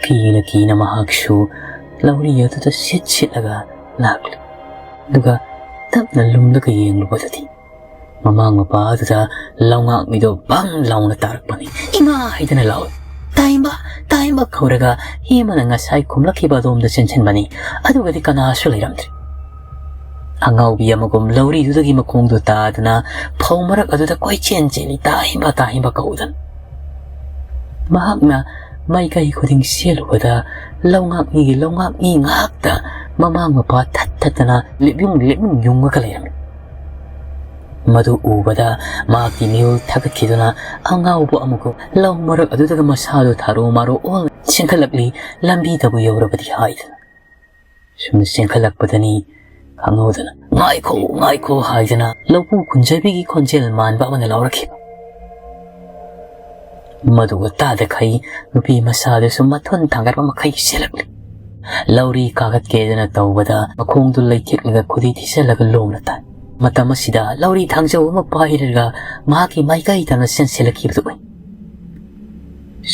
ꯀꯤꯅ ꯀꯤꯅ ꯃꯍꯥꯛꯁꯨ ꯂꯧꯔꯤ ꯑꯗꯨꯗ ꯁꯤꯠ ꯁꯤꯠꯂꯒ ꯂꯥꯛꯂꯤ꯫ ꯑꯗꯨꯒ ꯇꯞꯅ ꯂꯨꯝꯂꯒ ꯌꯦꯡꯂꯨꯕꯗꯗꯤ ꯃꯃꯥꯡ ꯃꯄꯥ ꯑꯗꯨꯗ ꯂꯧꯉꯥꯛꯃꯤꯗꯣ ꯕꯪ ꯂꯥꯎꯅ ꯇꯥꯔꯛꯄꯅꯤ꯫ "ꯏꯃꯥ!" ꯍꯥꯏꯗꯅ ꯂꯥꯎꯏ꯫ "ꯇꯥ ꯍꯦꯝꯕ! ꯇꯥ ꯍꯦꯝꯕ!" ꯀꯧꯔꯒ ꯍꯦꯃꯅ ꯉꯁꯥꯏ ꯈꯨꯝꯂꯛꯈꯤꯕ ꯑꯗꯣꯝꯗ ꯆꯦꯟꯁꯤꯟꯕꯅꯤ꯫ ꯑꯗꯨꯒꯗꯤ ꯀꯅꯥꯁꯨ ꯂꯩꯔꯝꯗ꯭ꯔꯦ꯫ ꯑꯉꯥꯎꯕꯤ ꯑꯃꯒꯨꯝ ꯂꯧꯔꯤꯗꯨꯗꯒꯤ ꯃꯈꯣꯡꯗꯨ ꯇꯥꯗꯅ ꯐꯧ ꯃꯔꯛ ꯑꯗꯨꯗ ꯀꯣꯏꯆꯦꯟ ꯆꯦꯜꯂꯤ, "ꯇꯥ ꯍꯦꯝꯕ! ꯇꯥ ꯍꯦꯝꯕ!" ꯀꯧꯗꯅ꯫ ꯃꯍꯥꯛꯅ ꯃꯥꯏꯀꯩ ꯈꯨꯗꯤꯡ ꯆꯦꯜꯂꯨꯕꯗ ꯂꯧꯉꯥꯛꯅꯤꯒꯤ ꯂꯧꯉꯥꯛꯅꯤ ꯉꯥꯛꯇ ꯃꯃꯥꯡ ꯃꯄꯥ ꯊꯠ ꯊꯠꯇꯅ ꯂꯦꯞꯌꯨꯡ ꯂꯦꯞꯌꯨꯡ ꯌꯨꯡꯉꯒ ꯂꯩꯔꯝꯃꯤ꯫ ꯃꯗꯨ ꯎꯕꯗ ꯃꯍꯥꯛꯀꯤ ꯃꯤꯍꯨꯜ ꯊꯛꯀꯠꯈꯤꯗꯨꯅ ꯑꯉꯥꯎꯕ ꯑꯃꯒꯨꯝ ꯂꯧ ꯃꯔꯛ ꯑꯗꯨꯗꯒ ꯃꯁꯥꯗꯨ ꯊꯥꯔꯨ ꯃꯥꯔꯨ ꯑꯣꯜ ꯆꯦꯟꯈꯠꯂꯛꯂꯤ꯫ ꯂꯝꯕꯤꯗꯕꯨ ꯌꯧꯔꯕꯗꯤ ꯍꯥꯏꯗꯅ꯫ ꯁꯨꯝ ꯆꯦꯟꯈꯠꯂꯛꯄꯗꯅꯤ ꯈꯪꯍꯧꯗꯅ "ꯉꯥꯏꯈꯣ, ꯉꯥꯏꯈꯣ" ꯍꯥꯏꯗꯅ ꯂꯧꯄꯨ ꯀꯨꯟꯖꯕꯤꯒꯤ ꯈꯣꯟꯖꯦꯜ ꯃꯥꯟꯕ ꯑꯃꯅ ꯂꯥꯎꯔꯛꯈꯤꯕ꯫ ꯃꯗꯨꯒ ꯇꯥꯗꯈꯩ ꯅꯨꯄꯤ ꯃꯆꯥꯗꯨꯁꯨ ꯃꯊꯣꯟ ꯊꯥꯡꯒꯠꯄ ꯃꯈꯩ ꯆꯦꯜꯂꯛꯂꯤ꯫ ꯂꯧꯔꯤ ꯀꯥꯈꯠꯀꯦꯗꯅ ꯇꯧꯕꯗ ꯃꯈꯣꯡꯗꯨ ꯂꯩꯊꯦꯛꯂꯒ ꯈꯨꯗꯤ ꯊꯤꯖꯤꯜꯂꯒ ꯂꯣꯡꯅ ꯇꯥꯏ꯫ ꯃꯇꯝ ꯑꯁꯤꯗ ꯂꯧꯔꯤ ꯊꯥꯡꯖꯧ ꯑꯃ ꯄꯥꯏꯔꯒ ꯃꯍꯥꯛꯀꯤ ꯃꯥꯏꯀꯩ ꯇꯝꯅ ꯆꯦꯟꯁꯤꯜꯂꯛꯈꯤꯕꯗꯨ ꯎꯏ꯫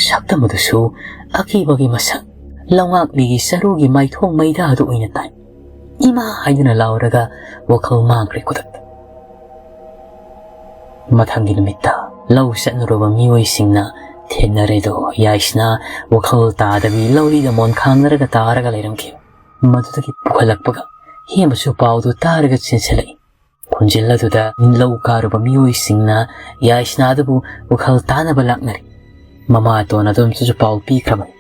ꯁꯛꯇꯝ ꯑꯗꯨꯁꯨ ꯑꯀꯤꯕꯒꯤ ꯃꯁꯛ, ꯂꯧꯉꯥꯛꯂꯤꯒꯤ ꯆꯔꯨꯒꯤ ꯃꯥꯏꯊꯣꯡ ꯃꯩꯗꯥ ꯑꯗꯨ ꯑꯣꯏꯅ ꯇꯥꯏ꯫ "ꯏꯃꯥ!" ꯍꯥꯏꯗꯨꯅ ꯂꯥꯎꯔꯒ ꯋꯥꯈꯜ ꯃꯥꯡꯈ꯭ꯔꯦ ꯈꯨꯗꯛꯇ꯫ ꯃꯊꯪꯒꯤ ꯅꯨꯃꯤꯠꯇ ꯂꯧ ꯆꯠꯅꯔꯨꯕ ꯃꯤꯑꯣꯏꯁꯤꯡꯅ ꯊꯦꯡꯅꯔꯦꯗꯣ, ꯌꯥꯏꯁꯅꯥ ꯋꯥꯈꯜ ꯇꯥꯗꯕꯤ ꯂꯧꯔꯤꯗ ꯃꯣꯟ ꯈꯥꯡꯅꯔꯒ ꯇꯥꯔꯒ ꯂꯩꯔꯝꯈꯤ꯫ ꯃꯗꯨꯗꯒꯤ ꯄꯨꯈꯠꯂꯛꯄꯒ ꯍꯦꯃꯁꯨ ꯄꯥꯎꯗꯨ ꯇꯥꯔꯒ ꯆꯦꯟꯁꯤꯜꯂꯛꯏ꯫ ꯈꯣꯟꯖꯦꯜ ꯑꯗꯨꯗ ꯂꯧ ꯀꯥꯔꯨꯕ ꯃꯤꯑꯣꯏꯁꯤꯡꯅ ꯌꯥꯏꯁꯅꯥꯗꯨꯕꯨ ꯋꯥꯈꯜ ꯇꯥꯅꯕ ꯂꯥꯛꯅꯔꯤ꯫ ꯃꯃꯥꯇꯣꯟ ꯑꯗꯣꯝꯁꯨ ꯄꯥꯎ ꯄꯤꯈ꯭ꯔꯕꯅꯤ꯫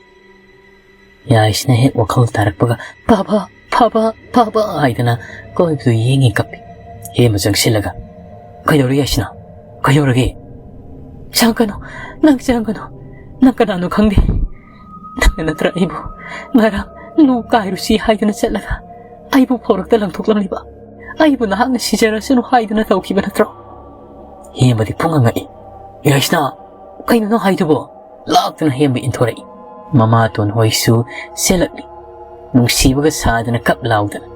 ꯌꯥꯏꯁꯅꯥ ꯍꯦꯛ ꯋꯥꯈꯜ ꯇꯥꯔꯛꯄꯒ "ꯐꯕ, ꯐꯕ, ꯐꯕ" ꯍꯥꯏꯗꯅ ꯀꯣꯏꯕꯗꯨ ꯌꯦꯡꯉꯤ ꯀꯞꯄꯤ꯫ ꯍꯦꯃ ꯆꯪꯁꯤꯜꯂꯒ "ꯀꯩꯗꯧꯔꯦ ꯌꯥꯏꯁꯅꯥ? ꯀꯩꯗꯧꯔꯒꯦ?" "ꯆꯪꯒꯅꯨ, ꯅꯪ ꯆꯪꯒꯅꯨ꯫ ꯅꯪ ꯀꯅꯥꯅꯣ ꯈꯪꯗꯦ꯫ ꯅꯪꯅ ꯅꯠꯇ꯭ꯔꯥ ꯑꯩꯕꯨ ꯉꯔꯥꯡ ꯂꯨ ꯀꯥꯏꯔꯨꯁꯤ ꯍꯥꯏꯗꯨꯅ ꯆꯠꯂꯒ ꯑꯩꯕꯨ ꯐꯧꯔꯛꯇ ꯂꯪꯊꯣꯛꯂꯝꯂꯤꯕ? ꯑꯩꯕꯨ ꯅꯍꯥꯛꯅ ꯁꯤꯖꯔꯁꯅꯨ ꯍꯥꯏꯗꯨꯅ ꯇꯧꯈꯤꯕ ꯅꯠꯇ꯭ꯔꯣ?" ꯍꯦꯃꯗꯤ ꯄꯨꯡꯉꯛ ꯉꯛꯏ꯫ "ꯌꯥꯏꯁꯅꯥ, ꯀꯩꯅꯣ ꯅꯪ ꯍꯥꯏꯗꯨꯕꯣ?" ꯂꯥꯛꯇꯨꯅ ꯍꯦꯝꯕ ꯏꯟꯊꯣꯔꯛꯏ꯫ ꯃꯃꯥꯇꯣꯟ ꯍꯣꯏꯁꯨ ꯆꯦꯜꯂꯛꯂꯤ꯫ ꯅꯨꯡꯁꯤꯕꯒ ꯁꯥꯗꯅ ꯀꯞ ꯂꯥꯎꯗꯅ,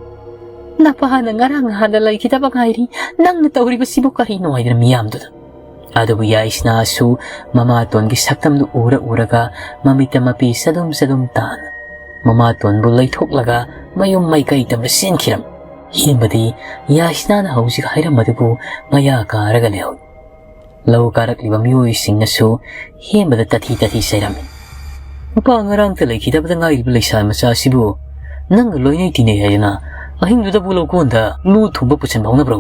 "ꯅꯄꯥꯅ ꯉꯔꯥꯡ ꯅꯍꯥꯟꯗ ꯂꯩꯈꯤꯗꯕ ꯉꯥꯏꯔꯤ, ꯅꯪꯅ ꯇꯧꯔꯤꯕꯁꯤꯕꯨ ꯀꯔꯤꯅꯣ?" ꯍꯥꯏꯗꯅ ꯃꯤꯌꯥꯝꯗꯨꯗ꯫ ꯑꯗꯨꯕꯨ ꯌꯥꯏꯁꯅꯥꯁꯨ ꯃꯃꯥꯇꯣꯟꯒꯤ ꯁꯛꯇꯝꯗꯨ ꯎꯔ ꯎꯔꯒ ꯃꯃꯤꯠꯇ ꯃꯄꯤ ꯆꯗꯨꯝ ꯆꯗꯨꯝ ꯇꯥꯅ ꯃꯃꯥꯇꯣꯟꯕꯨ ꯂꯩꯊꯣꯛꯂꯒ ꯃꯌꯨꯝ ꯃꯥꯏꯀꯩ ꯇꯝꯅ ꯆꯦꯟꯈꯤꯔꯝꯃꯤ꯫ ꯍꯦꯝꯕꯗꯤ ꯌꯥꯏꯁꯅꯥꯅ ꯍꯧꯖꯤꯛ ꯍꯥꯏꯔꯝꯕꯗꯨꯕꯨ ꯃꯌꯥ ꯀꯥꯔꯒ ꯂꯩꯍꯧꯏ꯫ ꯂꯧ ꯀꯥꯔꯛꯂꯤꯕ ꯃꯤꯑꯣꯏꯁꯤꯡꯅꯁꯨ ꯍꯦꯝꯕꯗ ꯇꯥꯊꯤ ꯇꯥꯊꯤ ꯆꯩꯔꯝꯃꯤ꯫ "ꯅꯨꯄꯥ ꯉꯔꯥꯡꯇ ꯂꯩꯈꯤꯗꯕꯗ ꯉꯥꯏꯔꯤꯕ ꯂꯩꯁꯥ ꯃꯆꯥ ꯑꯁꯤꯕꯨ ꯅꯪꯒ ꯂꯣꯏꯅꯩ ꯇꯤꯟꯅꯩ ꯍꯥꯏꯗꯅ ꯑꯍꯤꯡꯗꯨꯗꯕꯨ ꯂꯧꯀꯣꯟꯗ ꯂꯨ ꯊꯨꯝꯕ ꯄꯨꯁꯤꯟꯕ ꯍꯧꯅꯕ꯭ꯔꯣ?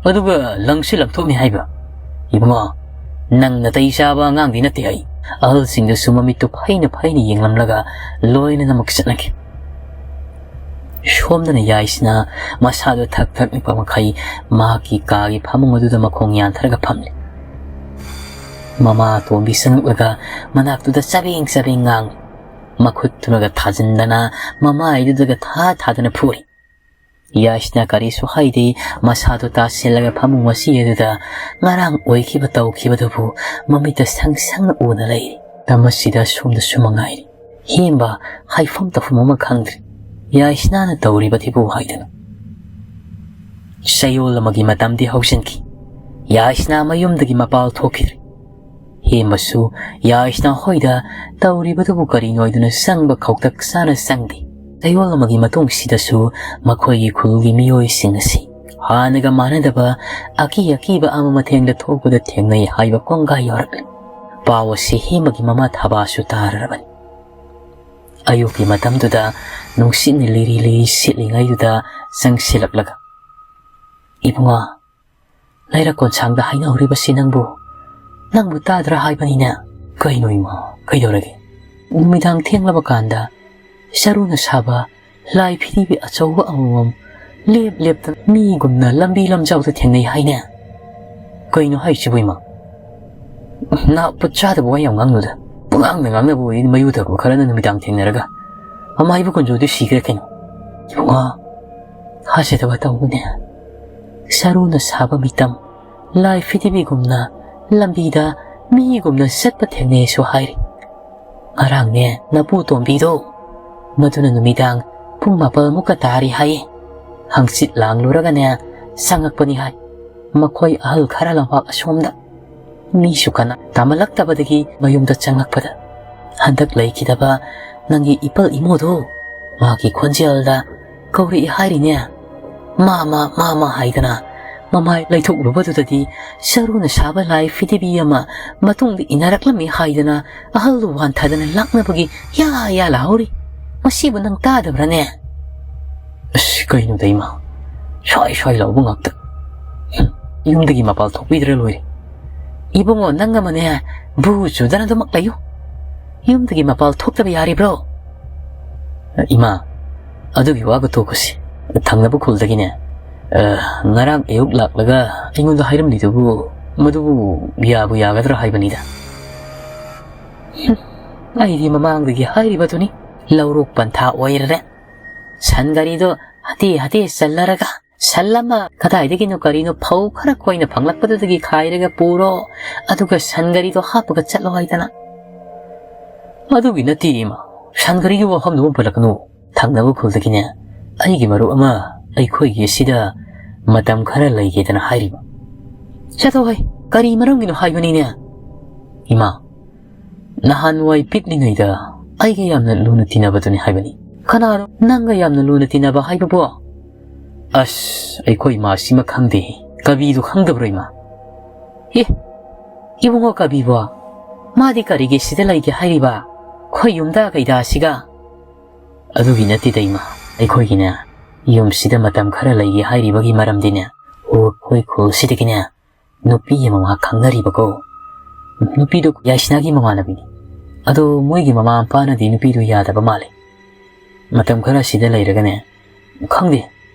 ꯑꯗꯨꯒ ꯂꯪꯁꯨ ꯂꯪꯊꯣꯛꯅꯤ ꯍꯥꯏꯕ? ꯏꯕꯨꯡꯉꯣ, ꯅꯪ ꯅꯥꯇꯩ ꯆꯥꯕ ꯑꯉꯥꯡꯗꯤ ꯅꯠꯇꯦ ꯑꯩ꯫ ꯑꯍꯜꯁꯤꯡꯗꯨꯁꯨ ꯃꯃꯤꯠꯇꯨ ꯐꯩꯅ ꯐꯩꯅ ꯌꯦꯡꯂꯝꯂꯒ ꯂꯣꯏꯅꯃꯛ ꯆꯠꯅꯈꯤ꯫ ꯁꯣꯝꯗꯅ ꯌꯥꯏꯁꯅꯥ ꯃꯁꯥꯗꯨ ꯊꯛ ꯊꯛ ꯅꯤꯛꯄ ꯃꯈꯩ ꯃꯍꯥꯛꯀꯤ ꯀꯥꯒꯤ ꯐꯃꯨꯡ ꯑꯗꯨꯗ ꯃꯈꯣꯡ ꯌꯥꯟꯊꯔꯒ ꯐꯝꯂꯤ꯫ ꯃꯃꯥ ꯑꯇꯣꯝꯕꯤ ꯆꯪꯂꯛꯂꯒ ꯃꯅꯥꯛꯇꯨꯗ ꯆꯕꯦꯡ ꯆꯕꯦꯡ ꯉꯥꯡꯂꯤ꯫ ꯃꯈꯨꯠꯇꯨꯅꯒ ꯊꯥꯖꯤꯟꯗꯅ ꯃꯃꯥꯏꯗꯨꯗꯒ ꯊꯥ ꯊꯥꯗꯅ ꯐꯨꯔꯤ꯫ ꯌꯥꯏꯁꯅꯥ ꯀꯔꯤꯁꯨ ꯍꯥꯏꯗꯦ꯫ ꯃꯁꯥꯗꯨ ꯇꯥꯁꯤꯜꯂꯒ ꯐꯃꯨꯡ ꯃꯆꯤ ꯑꯗꯨꯗ ꯉꯔꯥꯡ ꯑꯣꯏꯈꯤꯕ ꯇꯧꯈꯤꯕꯗꯨꯕꯨ ꯃꯃꯤꯠꯇ ꯁꯪ ꯁꯪꯅ ꯎꯅ ꯂꯩꯔꯤ꯫ ꯃꯁꯤꯗ ꯁꯣꯝꯗꯁꯨ ꯃꯉꯥꯏꯔꯤ꯫ ꯍꯦꯝꯕ ꯍꯥꯏꯐꯝ ꯇꯧꯐꯝ ꯑꯃ ꯈꯪꯗ꯭ꯔꯤ꯫ ꯌꯥꯏꯁꯅꯥꯅ ꯇꯧꯔꯤꯕꯗꯨꯕꯨ ꯍꯥꯏꯗꯅ꯫ ꯆꯌꯣꯜ ꯑꯃꯒꯤ ꯃꯇꯝꯗꯤ ꯍꯧꯖꯤꯟꯈꯤ꯫ ꯌꯥꯏꯁꯅꯥ ꯃꯌꯨꯝꯗꯒꯤ ꯃꯄꯥꯜ ꯊꯣꯛꯈꯤꯗ꯭ꯔꯤ꯫ ꯍꯦꯝꯕꯁꯨ ꯌꯥꯏꯁꯅꯥ ꯍꯣꯏꯗ ꯇꯧꯔꯤꯕꯗꯨꯕꯨ ꯀꯔꯤꯅꯣ ꯍꯥꯏꯗꯨꯅ ꯆꯪꯕ ꯈꯧꯇꯛ ꯆꯥꯅ ꯆꯪꯗꯦ꯫ ꯆꯌꯣꯜ ꯑꯃꯒꯤ ꯃꯇꯨꯡꯁꯤꯗꯁꯨ ꯃꯈꯣꯏꯒꯤ ꯈꯨꯜꯒꯤ ꯃꯤꯑꯣꯏꯁꯤꯡ ꯑꯁꯤ ꯍꯥꯟꯅꯒ ꯃꯥꯟꯅꯗꯕ ꯑꯀꯤ ꯑꯀꯤꯕ ꯑꯃ ꯃꯊꯦꯡꯗ ꯊꯣꯛꯄꯗ ꯊꯦꯡꯅꯩ ꯍꯥꯏꯕ ꯀꯣꯡꯒꯥꯏ ꯌꯧꯔꯛꯂꯤ꯫ ꯄꯥꯎ ꯑꯁꯤ ꯍꯦꯝꯕꯒꯤ ꯃꯃꯥ ꯊꯕꯥꯁꯨ ꯇꯥꯔꯔꯕꯅꯤ꯫ ꯑꯌꯨꯛꯀꯤ ꯃꯇꯝꯗꯨꯗ ꯅꯨꯡꯁꯤꯠꯅ ꯂꯤꯔꯤ ꯂꯤꯔꯤ ꯁꯤꯠꯂꯤꯉꯩꯗꯨꯗ ꯆꯪꯁꯤꯜꯂꯛꯂꯒ, "ꯏꯕꯨꯡꯉꯣ, ꯂꯩꯔꯛ ꯀꯣꯟꯁꯥꯡꯗ ꯍꯥꯏꯅꯍꯧꯔꯤꯕꯁꯤ ꯅꯪꯕꯨ, ꯅꯪꯕꯨ ꯇꯥꯗ꯭ꯔꯥ ꯍꯥꯏꯕꯅꯤꯅꯦ?" "ꯀꯩꯅꯣ ꯏꯃꯥ, ꯀꯩꯗꯧꯔꯒꯦ?" "ꯅꯨꯃꯤꯗꯥꯡ ꯊꯦꯡꯂꯕ ꯀꯥꯟꯗ ꯆꯔꯨꯅ ꯁꯥꯕ ꯂꯥꯏ ꯐꯤꯗꯤꯕꯤ ꯑꯆꯧꯕ ꯑꯃꯃꯝ ꯂꯦꯞ ꯂꯦꯞꯇꯅ ꯃꯤꯒꯨꯝꯅ ꯂꯝꯕꯤ ꯂꯝꯖꯥꯎꯗ ꯊꯦꯡꯅꯩ ꯍꯥꯏꯅꯦ?" "ꯀꯩꯅꯣ ꯍꯥꯏꯁꯤꯕꯨ ꯏꯃꯥ? ꯅꯥꯄꯨ ꯆꯥꯗꯕ ꯋꯥ ꯌꯥꯝ ꯉꯥꯡꯅꯨꯗ꯫ ꯄꯉꯥꯡꯗ ꯉꯥꯡꯅꯕ ꯑꯣꯏꯗꯤ ꯃꯌꯨ ꯊꯛꯄ ꯈꯔꯅ ꯅꯨꯃꯤꯗꯥꯡ ꯊꯦꯡꯅꯔꯒ ꯃꯃꯥ ꯏꯕꯨꯡ ꯀꯨꯟꯖꯣꯗꯤ ꯁꯤꯈ꯭ꯔꯦ ꯀꯩꯅꯣ?" "ꯏꯕꯨꯡꯉꯣ, ꯊꯥꯖꯗꯕ ꯇꯧꯕꯅꯦ꯫ ꯆꯔꯨꯅ ꯁꯥꯕ ꯃꯤꯇꯝ, ꯂꯥꯏ ꯐꯤꯗꯤꯕꯤꯒꯨꯝꯅ ꯂꯝꯕꯤꯗ ꯃꯤꯒꯨꯝꯅ ꯆꯠꯄ ꯊꯦꯡꯅꯩꯁꯨ ꯍꯥꯏꯔꯤ꯫ ꯉꯔꯥꯡꯅꯦ ꯅꯄꯨ ꯇꯣꯝꯕꯤꯗꯣ, ꯃꯗꯨꯅ ꯅꯨꯃꯤꯗꯥꯡ ꯄꯨꯡ ꯃꯥꯄꯜꯃꯨꯛꯀ ꯇꯥꯔꯤ ꯍꯥꯏꯌꯦ꯫ ꯍꯪꯆꯤꯠ ꯂꯥꯡꯂꯨꯔꯒꯅꯦ ꯆꯪꯉꯛꯄꯅꯤ ꯍꯥꯏ꯫ ꯃꯈꯣꯏ ꯑꯍꯜ ꯈꯔ ꯂꯝꯄꯥꯛ ꯑꯁꯣꯝꯗ꯫ ꯃꯤꯁꯨ ꯀꯅꯥ ꯇꯥꯃꯜꯂꯛꯇꯕꯗꯒꯤ ꯃꯌꯨꯝꯗ ꯆꯪꯉꯛꯄꯗ ꯍꯟꯗꯛ ꯂꯩꯈꯤꯗꯕ ꯅꯪꯒꯤ ꯏꯄꯜ ꯏꯃꯣꯗꯣ ꯃꯥꯒꯤ ꯈꯣꯟꯖꯦꯜꯗ ꯀꯧꯔꯛꯏ ꯍꯥꯏꯔꯤꯅꯦ꯫ ꯃꯥꯃ, ꯃꯥꯃ ꯍꯥꯏꯗꯅ ꯃꯃꯥꯏ ꯂꯩꯊꯣꯛꯂꯨꯕꯗꯨꯗꯗꯤ ꯆꯔꯨꯅ ꯁꯥꯕ ꯂꯥꯏ ꯐꯤꯗꯤꯕꯤ ꯑꯃ ꯃꯇꯨꯡꯗ ꯏꯟꯅꯔꯛꯂꯝꯃꯤ ꯍꯥꯏꯗꯅ ꯑꯍꯜꯗꯨ ꯋꯥꯟꯊꯗꯅ ꯂꯥꯛꯅꯕꯒꯤ ꯌꯥ ꯌꯥ ꯂꯥꯍꯧꯔꯤ꯫ ꯃꯁꯤꯕꯨ ꯅꯪ ꯇꯥꯗꯕ꯭ꯔꯅꯦ?" "ꯑꯁ, ꯀꯩꯅꯣꯗ ꯏꯃꯥ, ꯁ꯭ꯋꯥꯏ ꯁ꯭ꯋꯥꯏ ꯂꯥꯎꯕ ꯉꯥꯛꯇ꯫ ꯍꯨꯝ, ꯌꯨꯝꯗꯒꯤ ꯃꯄꯥꯜ ꯊꯣꯛꯄꯤꯗ꯭ꯔ ꯂꯣꯏꯔꯦ꯫ ꯏꯕꯨꯡꯉꯣ, ꯅꯪ ꯑꯃꯅꯦ, ꯕꯨ ꯆꯨꯗꯅ ꯑꯗꯨꯃꯛ ꯂꯩꯌꯨ꯫ ꯌꯨꯝꯗꯒꯤ ꯃꯄꯥꯜ ꯊꯣꯛꯇꯕ ꯌꯥꯔꯤꯕ꯭ꯔꯣ? ꯏꯃꯥ, ꯑꯗꯨꯒꯤ ꯋꯥꯒ ꯇꯣꯛꯈꯣꯁꯤ꯫ ꯊꯪꯅꯕ ꯈꯨꯜꯗꯒꯤꯅꯦ, ꯑ, ꯉꯔꯥꯡ ꯑꯌꯨꯛ ꯂꯥꯛꯂꯒ ꯑꯩꯉꯣꯟꯗ ꯍꯥꯏꯔꯝꯂꯤꯗꯨꯕꯨ, ꯃꯗꯨꯕꯨ ꯌꯥꯕꯨ ꯌꯥꯒꯗ꯭ꯔꯥ ꯍꯥꯏꯕꯅꯤꯗ꯫ ꯍꯨꯝ, ꯑꯩꯗꯤ ꯃꯃꯥꯡꯗꯒꯤ ꯍꯥꯏꯔꯤꯕꯗꯨꯅꯤ, ꯂꯧꯔꯣꯛ ꯄꯟꯊꯥ ꯑꯣꯏꯔꯔꯦ꯫ ꯁꯟ ꯒꯥꯔꯤꯗꯣ ꯍꯥꯇꯦ ꯍꯥꯇꯦ ꯆꯜꯂꯔꯒ, ꯁꯟ ꯑꯃ ꯀꯗꯥꯏꯗꯒꯤꯅꯣ ꯀꯔꯤꯅꯣ ꯐꯧ ꯈꯔ ꯀꯣꯏꯅ ꯐꯪꯂꯛꯄꯗꯨꯗꯒꯤ ꯈꯥꯏꯔꯒ ꯄꯨꯔꯣ, ꯑꯗꯨꯒ ꯁꯟ ꯒꯥꯔꯤꯗꯣ ꯍꯥꯞꯄꯒ ꯆꯠꯂꯣ ꯍꯥꯏꯗꯅ꯫ ꯑꯗꯨꯒꯤ ꯅꯠꯇꯦ ꯏꯃꯥ, ꯁꯟ ꯒꯥꯔꯤꯒꯤ ꯋꯥꯐꯝꯗꯨ ꯑꯃ ꯄꯜꯂꯛꯀꯅꯨ꯫ ꯊꯪꯅꯕ ꯈꯨꯜꯗꯒꯤꯅꯦ, ꯑꯩꯒꯤ ꯃꯔꯨꯞ ꯑꯃ ꯑꯩꯈꯣꯏꯒꯤ ꯑꯁꯤꯗ ꯃꯇꯝ ꯈꯔ ꯂꯩꯒꯦꯗꯅ ꯍꯥꯏꯔꯤꯕ꯫ ꯆꯠꯊꯣꯛ ꯍꯩ, ꯀꯔꯤ ꯃꯔꯝꯒꯤꯅꯣ ꯍꯥꯏꯕꯅꯤꯅꯦ? ꯏꯃꯥ, ꯅꯍꯥꯟꯋꯥꯏ ꯄꯤꯛꯂꯤꯉꯩꯗ ꯑꯩꯒ ꯌꯥꯝꯅ ꯂꯨꯅ ꯇꯤꯟꯅꯕꯗꯨꯅꯤ ꯍꯥꯏꯕꯅꯤ꯫ ꯀꯅꯥꯅꯣ ꯅꯪꯒ ꯌꯥꯝꯅ ꯂꯨꯅ ꯇꯤꯟꯅꯕ ꯍꯥꯏꯕꯕꯣ? ꯑꯁ, ꯑꯩꯈꯣꯏ ꯏꯃꯥꯁꯤꯃ ꯈꯪꯗꯦ꯫ ꯀꯕꯤꯗꯨ ꯈꯪꯗꯕ꯭ꯔꯣ ꯏꯃꯥ? ꯑꯦ, ꯏꯕꯨꯡꯉꯣ ꯀꯕꯤꯕꯣ? ꯃꯥꯗꯤ ꯀꯔꯤꯒꯤ ꯁꯤꯗ ꯂꯩꯒꯦ ꯍꯥꯏꯔꯤꯕ? ꯑꯩꯈꯣꯏ ꯌꯨꯝꯗ ꯀꯩꯗ ꯑꯁꯤꯒ? ꯑꯗꯨꯒꯤ ꯅꯠꯇꯦꯗ ꯏꯃꯥ, ꯑꯩꯈꯣꯏꯒꯤꯅꯦ, ꯌꯨꯝꯁꯤꯗ ꯃꯇꯝ ꯈꯔ ꯂꯩꯒꯦ ꯍꯥꯏꯔꯤꯕꯒꯤ ꯃꯔꯝꯗꯤꯅꯦ, ꯑꯩꯈꯣꯏ ꯈꯨꯜꯁꯤꯗꯒꯤꯅꯦ, ꯅꯨꯄꯤ ꯑꯃ ꯃꯍꯥꯛ ꯈꯪꯅꯔꯤꯕꯀꯣ꯫ ꯅꯨꯄꯤꯗꯣ ꯌꯥꯏꯁꯅꯥꯒꯤ ꯃꯃꯥꯟꯅꯕꯤꯅꯤ꯫ ꯑꯗꯣ ꯃꯣꯏꯒꯤ ꯃꯃꯥ ꯃꯄꯥꯅꯗꯤ ꯅꯨꯄꯤꯗꯣ ꯌꯥꯗꯕ ꯃꯥꯜꯂꯦ꯫ ꯃꯇꯝ ꯈꯔ ꯁꯤꯗ ꯂꯩꯔꯒꯅꯦ, ꯈꯪꯗꯦ,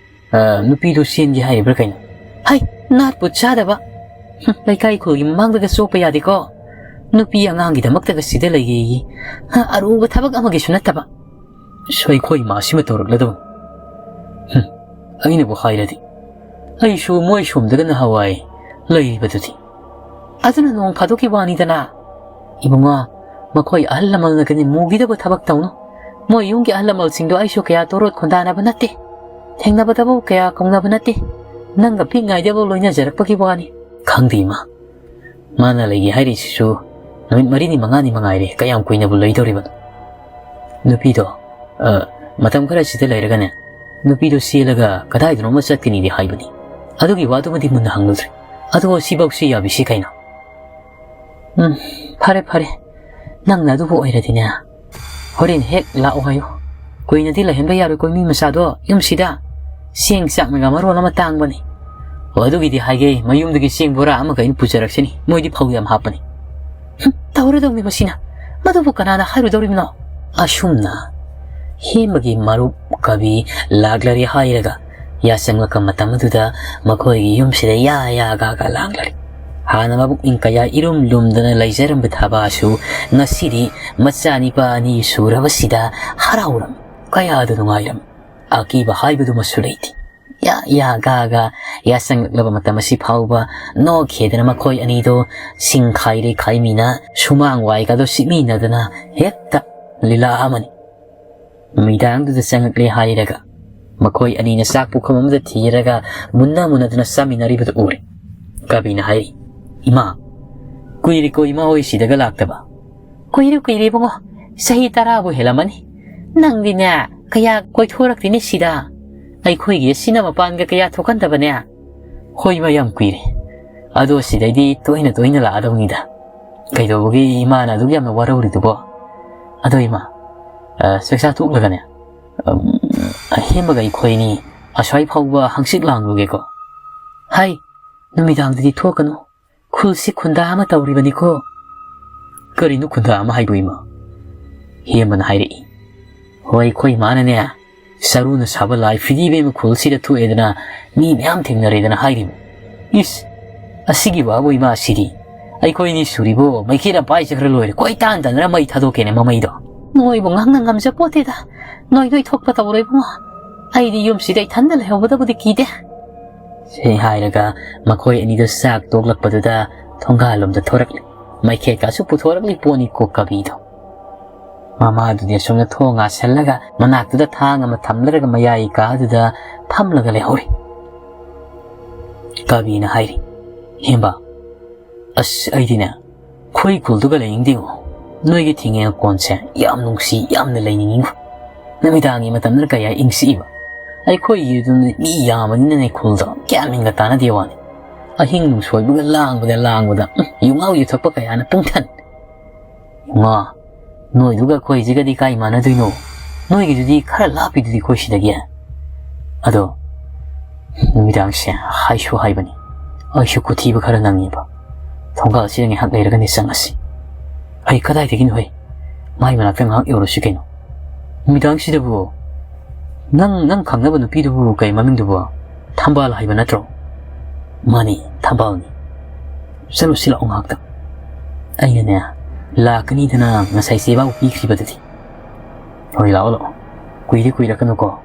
ꯑ, ꯅꯨꯄꯤꯗꯣ ꯆꯦꯟꯒꯦ ꯍꯥꯏꯔꯤꯕ꯭ꯔꯥ ꯀꯩꯅꯣ? ꯍꯩ, ꯅꯥꯠꯄꯨ ꯆꯥꯗꯕ! ꯍꯨꯝ, ꯂꯩꯀꯥꯏ ꯈꯨꯜꯒꯤ ꯃꯃꯥꯡꯗꯒ ꯆꯣꯞꯄ ꯌꯥꯗꯦꯀꯣ꯫ ꯅꯨꯄꯤ ꯑꯉꯥꯡꯒꯤꯗꯃꯛꯇꯒ ꯁꯤꯗ ꯂꯩꯒꯦꯌꯦ꯫ ꯍ, ꯑꯔꯨꯕ ꯊꯕꯛ ꯑꯃꯒꯤꯁꯨ ꯅꯠꯇꯕ꯫ ꯁꯣꯏꯈꯣꯏ ꯃꯥꯁꯤꯃ ꯇꯧꯔꯛꯂꯗꯧꯅꯤ꯫ ꯍꯨꯝ, ꯑꯩꯅꯕꯨ ꯍꯥꯏꯔꯗꯤ꯫ ꯑꯩꯁꯨ ꯃꯣꯏ ꯁꯣꯝꯗꯒ ꯅꯍꯥꯟꯋꯥꯏ ꯂꯩꯔꯤꯕꯗꯨꯗꯤ꯫ ꯑꯗꯨꯅ ꯅꯣꯡ ꯐꯥꯗꯣꯛꯀꯤ ꯋꯥꯅꯤꯗꯅ꯫ ꯏꯕꯨꯡꯉꯣ, ꯃꯈꯣꯏ ꯑꯍꯜ ꯂꯃꯟꯅꯒꯅꯤ ꯃꯨꯒꯤꯗꯕ ꯊꯕꯛ ꯇꯧꯅꯨ꯫ ꯃꯣꯏ ꯌꯨꯝꯒꯤ ꯑꯍꯜ ꯂꯃꯟꯁꯤꯡꯗꯣ ꯑꯩꯁꯨ ꯀꯌꯥ ꯇꯣꯔꯣꯠ ꯈꯣꯟꯗꯥꯅꯕ ꯅꯠꯇꯦ꯫ ꯊꯦꯡꯅꯕꯗꯕꯨ ꯀꯌꯥ ꯀꯧꯅꯕ ꯅꯠꯇꯦ꯫ ꯅꯪꯒ ꯄꯤꯛꯉꯥꯏꯗꯕꯨ ꯂꯣꯏꯅꯖꯔꯛꯄꯒꯤ ꯋꯥꯅꯤ꯫ ꯈꯪꯗꯦ ꯏꯃꯥ꯫ ꯃꯥꯅ ꯂꯩꯒꯦ ꯍꯥꯏꯔꯤꯁꯤꯁꯨ ꯅꯨꯃꯤꯠ ꯃꯔꯤꯅꯤ ꯃꯉꯥꯅꯤ ꯃꯉꯥꯏꯔꯦ, ꯀꯌꯥꯝ ꯀꯨꯏꯅꯕꯨ ꯂꯩꯗꯧꯔꯤꯕꯅꯣ? ꯅꯨꯄꯤꯗꯣ, ꯑ, ꯃꯇꯝ ꯈꯔ ꯁꯤꯗ ꯂꯩꯔꯒꯅꯦ, ꯅꯨꯄꯤꯗꯣ ꯆꯦꯜꯂꯒ ꯀꯗꯥꯏꯗꯅꯣꯃ ꯆꯠꯀꯅꯤꯗꯤ ꯍꯥꯏꯕꯅꯤ꯫ ꯑꯗꯨꯒꯤ ꯋꯥꯗꯨꯃꯗꯤ ꯃꯨꯟꯅ ꯍꯪꯂꯨꯗ꯭ꯔꯤ꯫ ꯑꯗꯨꯒ ꯁꯤꯐꯧꯁꯤ ꯌꯥꯕꯤꯁꯤ ꯀꯩꯅꯣ? ꯎꯝ, ꯐꯔꯦ, ꯐꯔꯦ꯫ ꯅꯪꯅ ꯑꯗꯨꯕꯨ ꯑꯣꯏꯔꯗꯤꯅꯦ, ꯍꯣꯔꯦꯟ ꯍꯦꯛ ꯂꯥꯛꯑꯣ ꯍꯥꯏꯌꯨ꯫ ꯀꯨꯏꯅꯗꯤ ꯂꯩꯍꯟꯕ ꯌꯥꯔꯣꯏꯀꯣ ꯃꯤ ꯃꯆꯥꯗꯣ ꯌꯨꯝꯁꯤꯗ꯫ ꯆꯦꯡ ꯆꯥꯛꯅꯒ ꯃꯔꯣꯜ ꯑꯃ ꯇꯥꯡꯕꯅꯤ꯫ "ꯑꯣ, ꯑꯗꯨꯒꯤꯗꯤ ꯍꯥꯏꯒꯦ, ꯃꯌꯨꯝꯗꯒꯤ ꯆꯦꯡ ꯕꯣꯔꯥ ꯑꯃꯒ ꯑꯩꯅ ꯄꯨꯖꯔꯛꯁꯤꯅꯤ, ꯃꯣꯏꯗꯤ ꯐꯧ ꯌꯥꯝ ꯍꯥꯞꯄꯅꯤ"꯫ "ꯍꯨꯝ, ꯇꯧꯔꯗꯧꯅꯤ ꯃꯁꯤꯅ, ꯃꯗꯨꯕꯨ ꯀꯅꯥꯅ ꯍꯥꯏꯔꯨꯗꯧꯔꯤꯕꯅꯣ?" ꯑꯁꯨꯝꯅ ꯍꯦꯃꯒꯤ ꯃꯔꯨꯞ ꯀꯕꯤ ꯂꯥꯛꯂꯔꯦ ꯍꯥꯏꯔꯒ ꯌꯥꯆꯪꯂꯛꯄ ꯃꯇꯝ ꯑꯗꯨꯗ ꯃꯈꯣꯏꯒꯤ ꯌꯨꯝꯁꯤꯗ ꯌꯥ ꯌꯥ ꯒꯥ ꯒꯥ ꯂꯥꯡꯂꯔꯦ꯫ ꯍꯥꯟꯅ ꯃꯕꯨꯛꯅꯤꯡ ꯀꯌꯥ ꯏꯔꯨꯝ ꯂꯨꯝꯗꯅ ꯂꯩꯖꯔꯝꯕ ꯊꯕꯥꯁꯨ ꯉꯁꯤꯗꯤ ꯃꯆꯥ ꯅꯤꯄꯥ ꯑꯅꯤ ꯁꯨꯔꯕꯁꯤꯗ ꯍꯔꯥꯎꯔꯝ, ꯀꯌꯥꯗ ꯅꯨꯡꯉꯥꯏꯔꯝ꯫ ꯑꯀꯤꯕ ꯍꯥꯏꯕꯗꯨꯃꯁꯨ ꯂꯩꯇꯦ꯫ ꯌꯥ ꯌꯥ ꯒꯥ ꯒꯥ ꯌꯥꯆꯪꯂꯛꯂꯕ ꯃꯇꯝ ꯑꯁꯤ ꯐꯥꯎꯕ ꯅꯣꯛꯈꯤꯗꯅ ꯃꯈꯣꯏ ꯑꯅꯤꯗꯣ ꯁꯤꯡ ꯈꯥꯏꯔꯦ ꯈꯥꯏꯃꯤꯅ ꯁꯨꯃꯥꯡ ꯋꯥꯏꯒꯗꯣ ꯁꯤꯠꯃꯤꯟꯅꯗꯅ ꯍꯦꯛꯇ ꯂꯤꯂꯥ ꯑꯃꯅꯤ꯫ ꯅꯨꯃꯤꯗꯥꯡꯗꯨꯗ ꯆꯪꯉꯛꯂꯦ ꯍꯥꯏꯔꯒ ꯃꯈꯣꯏ ꯑꯅꯤꯅ ꯆꯥꯛ ꯄꯨꯈꯝ ꯑꯃꯗ ꯊꯤꯔꯒ ꯃꯨꯟꯅ ꯃꯨꯟꯅꯗꯨꯅ ꯆꯥꯃꯤꯟꯅꯔꯤꯕꯗꯨ ꯎꯔꯦ꯫ ꯀꯕꯤꯅ ꯍꯥꯏꯔꯤ, "ꯏꯃꯥ, ꯀꯨꯏꯔꯦꯀꯣ ꯏꯃꯥ ꯍꯣꯏ ꯁꯤꯗꯒ ꯂꯥꯛꯇꯕ?" "ꯀꯨꯏꯔꯦ, ꯀꯨꯏꯔꯦ ꯏꯕꯨꯡꯉꯣ, ꯆꯍꯤ ꯇꯔꯥꯕꯨ ꯍꯦꯜꯂꯝꯃꯅꯤ꯫ ꯅꯪꯗꯤꯅꯦ ꯀꯌꯥ ꯀꯣꯏꯊꯣꯔꯛꯇꯦꯅꯦ ꯁꯤꯗ꯫ ꯑꯩꯈꯣꯏꯒꯤ ꯑꯁꯤꯅ ꯃꯄꯥꯟꯒ ꯀꯌꯥ ꯊꯣꯛꯍꯟꯗꯕꯅꯦ"꯫ "ꯍꯣꯏ ꯏꯃꯥ, ꯌꯥꯝ ꯀꯨꯏꯔꯦ꯫ ꯑꯗꯣ ꯁꯤꯗꯩꯗꯤ ꯇꯣꯏꯅ ꯇꯣꯏꯅ ꯂꯥꯛꯑꯗꯧꯅꯤꯗ꯫ ꯀꯩꯗꯧꯕꯒꯤ ꯏꯃꯥꯅ ꯑꯗꯨꯛ ꯌꯥꯝꯅ ꯋꯥꯔꯧꯔꯤꯗꯨꯕꯣ? ꯑꯗꯣ ꯏꯃꯥ, ꯑ, ꯆꯥꯛꯆꯥ ꯇꯣꯛꯂꯒꯅꯦ, ꯑꯝ, ꯑꯍꯦꯟꯕꯒ ꯑꯩꯈꯣꯏꯅꯤ ꯑꯁ꯭ꯋꯥꯏ ꯐꯥꯎꯕ ꯍꯪꯆꯤꯠ ꯂꯥꯡꯂꯨꯒꯦꯀꯣ"꯫ "ꯍꯥꯏ, ꯅꯨꯃꯤꯗꯥꯡꯗꯗꯤ ꯊꯣꯛꯀꯅꯨ꯫ ꯈꯨꯜꯁꯤ ꯈꯨꯟꯗꯥ ꯑꯃ ꯇꯧꯔꯤꯕꯅꯤꯀꯣ"꯫ "ꯀꯔꯤꯅꯣ ꯈꯨꯟꯗꯥ ꯑꯃ ꯍꯥꯏꯕꯨ ꯏꯃꯥ?" ꯍꯦꯝꯕꯅ ꯍꯥꯏꯔꯛꯏ꯫ "ꯍꯣꯏ, ꯑꯩꯈꯣꯏ ꯏꯃꯥꯅꯅꯦ, ꯁꯔꯨꯅ ꯁꯥꯕ ꯂꯥꯏ ꯐꯤꯗꯤ ꯏꯕꯦꯝꯃ ꯈꯨꯜꯁꯤꯗ ꯊꯣꯛꯑꯦꯗꯅ ꯃꯤ ꯃꯌꯥꯝ ꯊꯦꯡꯅꯔꯦꯗꯅ ꯍꯥꯏꯔꯤꯕ"꯫ "ꯏꯁ, ꯑꯁꯤꯒꯤ ꯋꯥꯕꯨ ꯏꯃꯥ ꯁꯤꯗꯤ꯫ ꯑꯩꯈꯣꯏꯅꯤ ꯁꯨꯔꯤꯕꯣ, ꯃꯩꯈꯦꯠ ꯑꯃ ꯄꯥꯏꯖꯈ꯭ꯔ ꯂꯣꯏꯔꯦ, ꯀꯣꯏ ꯇꯥꯟ ꯇꯥꯟꯅꯔ ꯃꯩ ꯊꯥꯗꯣꯛꯀꯦꯅꯦ ꯃꯃꯩꯗꯣ"꯫ "ꯅꯣꯏꯕꯨ ꯉꯥꯡꯅ ꯉꯝꯖꯄꯣꯠꯇꯦꯗ, ꯅꯣꯏ ꯅꯣꯏ ꯊꯣꯛꯄ ꯇꯧꯔꯣ ꯏꯕꯨꯡꯉꯣ꯫ ꯑꯩꯗꯤ ꯌꯨꯝꯁꯤꯗ ꯏꯊꯟꯗ ꯂꯩꯍꯧꯕꯗꯕꯨꯗꯤ ꯀꯤꯗꯦ"꯫ ꯁꯤ ꯍꯥꯏꯔꯒ ꯃꯈꯣꯏ ꯑꯅꯤꯗꯨ ꯆꯥꯛ ꯇꯣꯛꯂꯛꯄꯗꯨꯗ ꯊꯣꯡꯒꯥꯜꯂꯣꯝꯗ ꯊꯣꯔꯛꯂꯦ꯫ ꯃꯩꯈꯦꯠꯀꯁꯨ ꯄꯨꯊꯣꯔꯛꯂꯤ ꯄꯣꯠꯅꯤꯀꯣ ꯀꯕꯤꯗꯣ꯫ ꯃꯃꯥꯗꯨꯗꯤ ꯑꯁꯣꯝꯗ ꯊꯣꯡ ꯉꯥꯁꯜꯂꯒ ꯃꯅꯥꯛꯇꯨꯗ ꯊꯥꯡ ꯑꯃ ꯊꯝꯂꯔꯒ ꯃꯌꯥꯏ ꯀꯥꯗꯨꯗ ꯐꯝꯂꯒ ꯂꯩꯍꯧꯔꯤ꯫ ꯀꯕꯤꯅ ꯍꯥꯏꯔꯤ, "ꯍꯦꯝꯕ, ꯑꯁ, ꯑꯩꯗꯤꯅꯦ, ꯑꯩꯈꯣꯏ ꯈꯨꯜꯗꯨꯒ ꯂꯩꯅꯤꯡꯗꯦꯉꯣ꯫ ꯅꯣꯏꯒꯤ ꯊꯤꯡꯉꯦꯜ ꯀꯣꯟꯁꯦ ꯌꯥꯝ ꯅꯨꯡꯁꯤ, ꯌꯥꯝꯅ ꯂꯩꯅꯤꯡꯉꯤꯉꯣ꯫ ꯅꯨꯃꯤꯗꯥꯡꯒꯤ ꯃꯇꯝꯗꯅ ꯀꯌꯥ ꯏꯪ ꯆꯤꯛꯏꯕ꯫ ꯑꯩꯈꯣꯏꯒꯤꯗꯨꯅ ꯃꯤ ꯌꯥꯝꯕꯅꯤꯅꯅꯦ ꯈꯨꯜꯗꯣ ꯒ꯭ꯌꯥꯟ ꯃꯦꯟꯒ ꯇꯥꯅꯗꯦ ꯋꯥꯅꯤ꯫ ꯑꯍꯤꯡ ꯅꯨꯡꯁꯣꯏꯕꯒ ꯂꯥꯡꯕꯗ ꯂꯥꯡꯕꯗ, ꯎꯝ, ꯌꯨ ꯉꯥꯎ ꯌꯨ ꯊꯛꯄ ꯀꯌꯥꯅ ꯄꯨꯡꯊꯟ"꯫ "ꯏꯃꯥ, ꯅꯣꯏꯗꯨꯒ ꯑꯩꯈꯣꯏꯁꯤꯒꯗꯤ ꯀꯥꯏ ꯃꯥꯟꯅꯗꯣꯏꯅꯣ? ꯅꯣꯏꯒꯤꯗꯨꯗꯤ ꯈꯔ ꯂꯥꯞꯄꯤꯗꯨꯗꯤ ꯑꯩꯈꯣꯏ ꯁꯤꯗꯒꯤ"꯫ "ꯑꯗꯣ "ꯅꯨꯃꯤꯗꯥꯡꯁꯦ ꯍꯥꯏꯁꯨ ꯍꯥꯏꯕꯅꯤ, ꯑꯩꯁꯨ ꯈꯨꯊꯤꯕ ꯈꯔ ꯅꯪꯉꯦꯕ꯫ ꯊꯣꯡꯒꯥꯜꯁꯤꯗ ꯉꯥꯏꯍꯥꯛ ꯂꯩꯔꯒꯅꯤ ꯆꯪꯉꯁꯤ꯫" "ꯍꯩ, ꯀꯗꯥꯏꯗꯒꯤꯅꯣ ꯍꯩ? ꯃꯥꯏ ꯃꯅꯥꯛꯇ ꯉꯥꯏꯍꯥꯛ ꯌꯧꯔꯁꯤ ꯀꯩꯅꯣ꯫ ꯅꯨꯃꯤꯗꯥꯡꯁꯤꯗꯕꯨ? ꯅꯪ, ꯅꯪ ꯈꯪꯅꯕ ꯅꯨꯄꯤꯗꯨꯕꯨ ꯀꯩ ꯃꯃꯤꯡꯗꯨꯕꯨ? ꯊꯝꯕꯥꯜ ꯍꯥꯏꯕ ꯅꯠꯇ꯭ꯔꯣ?" "ꯃꯥꯅꯤ, ꯊꯝꯕꯥꯜꯅꯤ꯫ ꯆꯠꯂꯨꯁꯤ, ꯂꯥꯛꯑꯣ ꯉꯥꯏꯍꯥꯛꯇꯪ꯫ ꯑꯩꯅꯅꯦ, ꯂꯥꯛꯀꯅꯤꯗꯅ ꯉꯁꯥꯏ ꯆꯦꯕꯥꯎ ꯄꯤꯈ꯭ꯔꯤꯕꯗꯨꯗꯤ꯫ ꯍꯣꯏ, ꯂꯥꯛꯑꯣ, ꯂꯥꯛꯑꯣ꯫ ꯀꯨꯏꯗꯤ ꯀꯨꯏꯔꯛꯀꯅꯨꯀꯣ꯫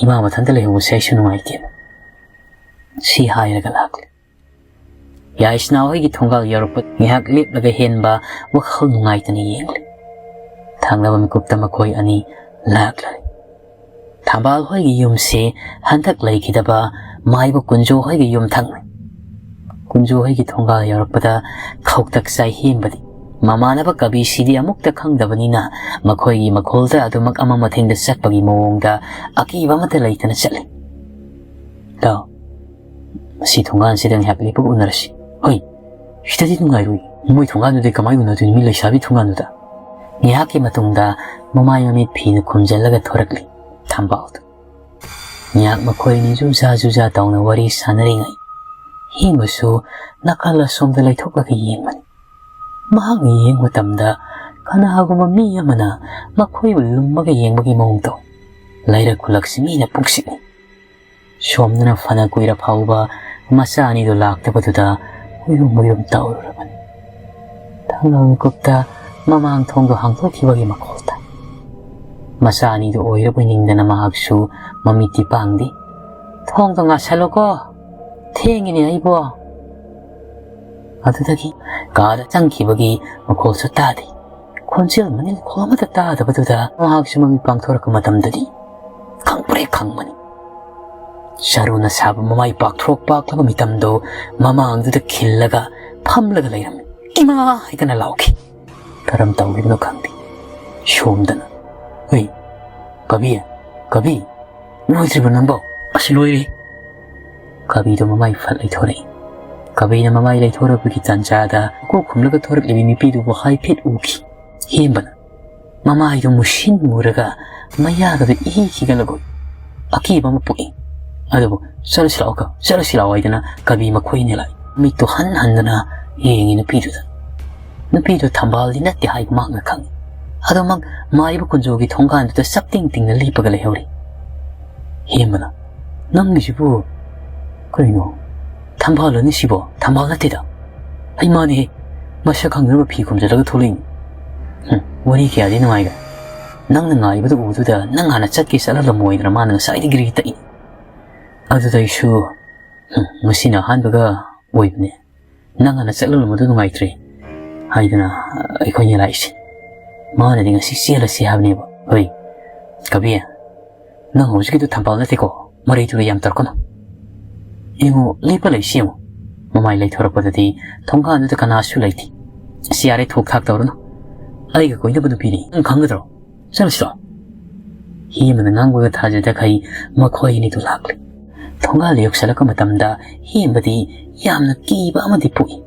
ꯏꯃꯥ ꯃꯊꯟꯇ ꯂꯩꯍꯧꯕꯁꯦ ꯑꯩꯁꯨ ꯅꯨꯡꯉꯥꯏꯇꯦꯕ꯫" ꯁꯤ ꯍꯥꯏꯔꯒ ꯂꯥꯛꯂꯦ꯫ ꯌꯥꯏꯁꯅꯥ ꯍꯣꯏꯒꯤ ꯊꯣꯡꯒꯥꯜ ꯌꯧꯔꯛꯄ ꯉꯥꯏꯍꯥꯛ ꯂꯦꯞꯂꯒ ꯍꯦꯟꯕ ꯋꯥꯈꯜ ꯅꯨꯡꯉꯥꯏꯇꯅ ꯌꯦꯡꯂꯦ꯫ ꯊꯪꯅꯕ ꯃꯤꯀꯨꯞꯇ ꯃꯈꯣꯏ ꯑꯅꯤ ꯂꯥꯛꯂꯔꯦ꯫ ꯊꯝꯕꯥꯜ ꯍꯣꯏꯒꯤ ꯌꯨꯝꯁꯦ ꯍꯟꯗꯛ ꯂꯩꯈꯤꯗꯕ ꯃꯥꯏꯕ ꯀꯨꯟꯖꯣ ꯍꯣꯏꯒꯤ ꯌꯨꯝ ꯊꯪꯅꯩ꯫ ꯀꯨꯟꯖꯣ ꯍꯣꯏꯒꯤ ꯊꯣꯡꯒꯥꯜ ꯌꯧꯔꯛꯄꯗ ꯈꯧꯇꯛ ꯆꯥꯏ ꯍꯦꯟꯕꯗꯤ꯫ ꯃꯃꯥꯟꯅꯕ ꯀꯕꯤꯁꯤꯗꯤ ꯑꯃꯨꯛꯇ ꯈꯪꯗꯕꯅꯤꯅ ꯃꯈꯣꯏꯒꯤ ꯃꯈꯣꯜꯗ ꯑꯗꯨꯃꯛ ꯑꯃ ꯃꯊꯦꯡꯗ ꯆꯠꯄꯒꯤ ꯃꯑꯣꯡꯗ ꯑꯀꯤꯕ ꯑꯃꯠꯇ ꯂꯩꯇꯅ ꯆꯠꯂꯤ꯫ "ꯇꯥꯎ, ꯃꯁꯤ ꯊꯣꯡꯒꯥꯟꯁꯤꯗ ꯉꯥꯏꯍꯥꯛ ꯂꯦꯞꯄꯒ ꯎꯅꯔꯁꯤ꯫" "ꯍꯣꯏ, ꯁꯤꯗꯗꯤ ꯅꯨꯡꯉꯥꯏꯔꯣꯏ꯫ ꯃꯣꯏ ꯊꯣꯡꯒꯥꯟꯗꯨꯗꯤ ꯀꯃꯥꯏꯅ ꯎꯅꯗꯣꯏꯅꯣ, ꯃꯤ ꯂꯩꯁꯥꯕꯤ ꯊꯣꯡꯒꯥꯟꯗꯨꯗ?" ꯉꯥꯏꯍꯥꯛꯀꯤ ꯃꯇꯨꯡꯗ ꯃꯃꯥꯏ ꯃꯃꯤꯠ ꯐꯤꯅ ꯈꯨꯝꯖꯤꯜꯂꯒ ꯊꯣꯔꯛꯂꯤ ꯊꯝꯕꯥꯜꯗꯨ꯫ ꯉꯥꯏꯍꯥꯛ ꯃꯈꯣꯏ ꯑꯅꯤ ꯖꯨꯖꯥ ꯖꯨꯖꯥ ꯇꯧꯅ ꯋꯥꯔꯤ ꯁꯥꯟꯅꯔꯤꯉꯩ, ꯍꯦꯟꯕꯁꯨ ꯅꯥꯀꯜ ꯑꯁꯣꯝꯗ ꯂꯩꯊꯣꯛꯂꯒ ꯌꯦꯡꯕꯅꯤ꯫ ꯃꯍꯥꯛꯅ ꯌꯦꯡꯕ ꯃꯇꯝꯗ ꯀꯅꯥꯒꯨꯝꯕ ꯃꯤ ꯑꯃꯅ ꯃꯈꯣꯏꯕꯨ ꯂꯨꯝꯃꯒ ꯌꯦꯡꯕꯒꯤ ꯃꯑꯣꯡ ꯇꯧꯏ꯫ ꯂꯩꯔꯛ ꯈꯨꯜꯂꯛꯁꯤ ꯃꯤꯅ ꯄꯨꯡꯁꯤꯠꯅꯤ꯫ ꯁꯣꯝꯗꯅ ꯐꯅ ꯀꯨꯏꯔ ꯐꯥꯎꯕ ꯃꯆꯥ ꯑꯅꯤꯗꯨ ꯂꯥꯛꯇꯕꯗꯨꯗ ꯎꯏꯔꯨꯝ ꯎꯏꯔꯨꯝ ꯇꯧꯔꯨꯔꯕꯅꯤ꯫ ꯊꯪꯅꯕ ꯃꯤꯀꯨꯞꯇ ꯃꯃꯥꯡ ꯊꯣꯡꯗꯣ ꯍꯥꯡꯗꯣꯛꯈꯤꯕꯒꯤ ꯃꯈꯣꯜ ꯇꯥꯏ꯫ ꯃꯆꯥ ꯑꯅꯤꯗꯨ ꯑꯣꯏꯔꯕꯣꯏ ꯅꯤꯡꯗꯅ ꯃꯍꯥꯛꯁꯨ ꯃꯃꯤꯠꯇꯤ ꯄꯥꯡꯗꯦ꯫ "ꯊꯣꯡꯗꯣ ꯉꯥꯁꯜꯂꯣꯀꯣ, ꯊꯦꯡꯉꯤꯅꯦ ꯑꯩꯕꯣ꯫" ꯑꯗꯨꯗꯒꯤ ꯀꯥꯗ ꯆꯪꯈꯤꯕꯒꯤ ꯃꯈꯣꯜꯁꯨ ꯇꯥꯗꯦ꯫ ꯈꯣꯟꯖꯦꯜ ꯃꯅꯤꯜ ꯃꯈꯣꯜ ꯑꯃꯠꯇ ꯇꯥꯗꯕꯗꯨꯗ ꯃꯍꯥꯛꯁꯨ ꯃꯃꯤꯠ ꯄꯥꯡꯊꯣꯔꯛꯄ ꯃꯇꯝꯗꯗꯤ ꯈꯪꯄ꯭ꯔꯦꯛ ꯈꯪꯕꯅꯤ꯫ ꯆꯔꯨꯅ ꯁꯥꯕ ꯃꯃꯥꯏ ꯄꯥꯛꯊꯣꯛ ꯄꯥꯛꯂꯕ ꯃꯤꯇꯝꯗꯣ ꯃꯃꯥꯡꯗꯨꯗ ꯈꯤꯜꯂꯒ ꯐꯝꯂꯒ ꯂꯩꯔꯝꯃꯤ꯫ "ꯏꯃꯥ!" ꯍꯥꯏꯗꯅ ꯂꯥꯎꯈꯤ꯫ ꯀꯔꯝ ꯇꯧꯔꯤꯕꯅꯣ ꯈꯪꯗꯦ꯫ ꯁꯣꯝꯗꯅ, "ꯍꯩ, ꯀꯕꯤ, ꯀꯕꯤ, ꯂꯣꯏꯗ꯭ꯔꯤꯕ ꯅꯪꯕꯣ?" "ꯑꯁ, ꯂꯣꯏꯔꯦ꯫" ꯀꯕꯤꯗꯣ ꯃꯃꯥꯏ ꯐꯠ ꯂꯩꯊꯣꯔꯛꯏ꯫ ꯀꯕꯤꯅ ꯃꯃꯥꯏ ꯂꯩꯊꯣꯔꯛꯄꯒꯤ ꯇꯥꯟꯖꯥꯗ ꯃꯀꯣꯛ ꯈꯨꯝꯂꯒ ꯊꯣꯔꯛꯂꯤꯕꯤ ꯅꯨꯄꯤꯗꯨꯕꯨ ꯍꯥꯏꯐꯦꯠ ꯎꯈꯤ꯫ ꯍꯦꯟꯕꯅ ꯃꯃꯥꯏꯗꯨ ꯃꯨꯁꯤꯟ ꯃꯨꯔꯒ ꯃꯌꯥꯒꯗꯨ ꯏꯍꯤ ꯍꯤꯒꯠꯂꯒ ꯑꯀꯤꯕ ꯑꯃ ꯄꯣꯛꯏ꯫ ꯑꯗꯨꯕꯨ "ꯆꯠꯂꯁꯤ ꯂꯥꯛꯑꯣ, ꯆꯠꯂꯁꯤ ꯂꯥꯛꯑꯣ" ꯍꯥꯏꯗꯅ ꯀꯕꯤ ꯃꯈꯣꯏ ꯑꯅꯤ ꯂꯥꯛꯏ꯫ ꯃꯤꯠꯇꯣ ꯍꯟ ꯍꯟꯗꯅ ꯌꯦꯡꯉꯤ ꯅꯨꯄꯤꯗꯨꯗ꯫ ꯅꯨꯄꯤꯗꯨ ꯊꯝꯕꯥꯜꯗꯤ ꯅꯠꯇꯦ ꯍꯥꯏꯕ ꯃꯍꯥꯛꯅ ꯈꯪꯉꯤ꯫ ꯑꯗꯣ ꯃꯍꯥꯛ ꯃꯥꯏꯕ ꯀꯨꯟꯖꯣꯒꯤ ꯊꯣꯡꯒꯥꯟꯗꯨꯗ ꯆꯞ ꯇꯤꯡ ꯇꯤꯡꯅ ꯂꯦꯞꯄꯒ ꯂꯩꯍꯧꯔꯤ꯫ ꯍꯦꯝꯕꯅ, "ꯅꯪꯒꯤꯁꯤꯕꯨ ꯀꯩꯅꯣ? ꯊꯝꯕꯥꯜꯂꯅꯤ ꯁꯤꯕꯣ? ꯊꯝꯕꯥꯜ ꯅꯠꯇꯦꯗ꯫ ꯑꯩ ꯃꯥꯅꯦꯍꯦ꯫ ꯃꯁꯛ ꯈꯪꯗꯅꯕ ꯐꯤ ꯈꯨꯝꯖꯤꯜꯂꯒ ꯊꯣꯛꯂꯛꯏꯅꯤ꯫ ꯍꯨꯝ, ꯋꯥꯔꯤ ꯀꯌꯥꯗꯤ ꯅꯨꯡꯉꯥꯏꯈ꯭ꯔꯦ꯫ ꯅꯪꯅ ꯉꯥꯏꯕꯗ ꯎꯕꯗꯨꯗ ꯅꯪ ꯍꯥꯟꯅ ꯆꯠꯀꯦ ꯆꯠꯍꯜꯂꯝꯃꯣꯏꯗꯅ ꯃꯥꯅ ꯉꯁꯥꯏꯗꯒꯤ ꯔꯤ ꯇꯛꯏꯅꯤ꯫ ꯑꯗꯨꯗ ꯑꯩꯁꯨ, ꯍꯨꯝ, ꯉꯁꯤꯅ ꯑꯍꯥꯟꯕꯒ ꯑꯣꯏꯕꯅꯦ꯫ ꯅꯪ ꯍꯥꯟꯅ ꯆꯠꯍꯜꯂꯝꯕꯗꯨ ꯅꯨꯡꯉꯥꯏꯇ꯭ꯔꯦ" ꯍꯥꯏꯗꯅ ꯑꯩꯈꯣꯏꯅꯤ ꯂꯥꯛꯏꯁꯦ꯫ ꯃꯥꯅꯗꯤ ꯉꯁꯤ ꯆꯦꯜꯂꯁꯤ ꯍꯥꯏꯕꯅꯦꯕ꯫ "ꯍꯣꯏ, ꯀꯕꯤ, ꯅꯪ ꯍꯧꯖꯤꯛꯀꯤꯗꯨ ꯊꯝꯕꯥꯜ ꯅꯠꯇꯦꯀꯣ? ꯃꯔꯩ ꯇꯨꯔꯩ ꯌꯥꯝ ꯇꯧꯔꯛꯀꯅꯨ꯫ ꯌꯦꯡꯉꯣ, ꯂꯦꯞꯄ ꯂꯩꯁꯤ ꯌꯦꯡꯉꯣ"꯫ ꯃꯃꯥꯏ ꯂꯩꯊꯣꯔꯛꯄꯗꯗꯤ ꯊꯣꯡꯒꯥꯟꯗꯨꯗ ꯀꯅꯥꯁꯨ ꯂꯩꯇꯦ꯫ "ꯑꯁ, ꯌꯥꯔꯦ, ꯊꯣꯛ ꯊꯥꯛ ꯇꯧꯔꯅꯨ꯫ ꯑꯩꯒ ꯀꯣꯏꯅꯕ ꯅꯨꯄꯤꯅꯤ, ꯅꯪ ꯈꯪꯒꯗ꯭ꯔꯣ? ꯆꯠꯂꯁꯤꯔꯣ?" ꯍꯦꯃꯅ ꯉꯥꯡꯕꯒ ꯊꯥꯖꯗꯈꯩ ꯃꯈꯣꯏ ꯑꯅꯤꯗꯨ ꯂꯥꯛꯂꯦ꯫ ꯊꯣꯡꯒꯥꯜꯗ ꯌꯧꯁꯤꯜꯂꯛꯄ ꯃꯇꯝꯗ ꯍꯦꯝꯕꯗꯤ ꯌꯥꯝꯅ ꯀꯤꯕ ꯑꯃꯗꯤ ꯄꯣꯛꯏ꯫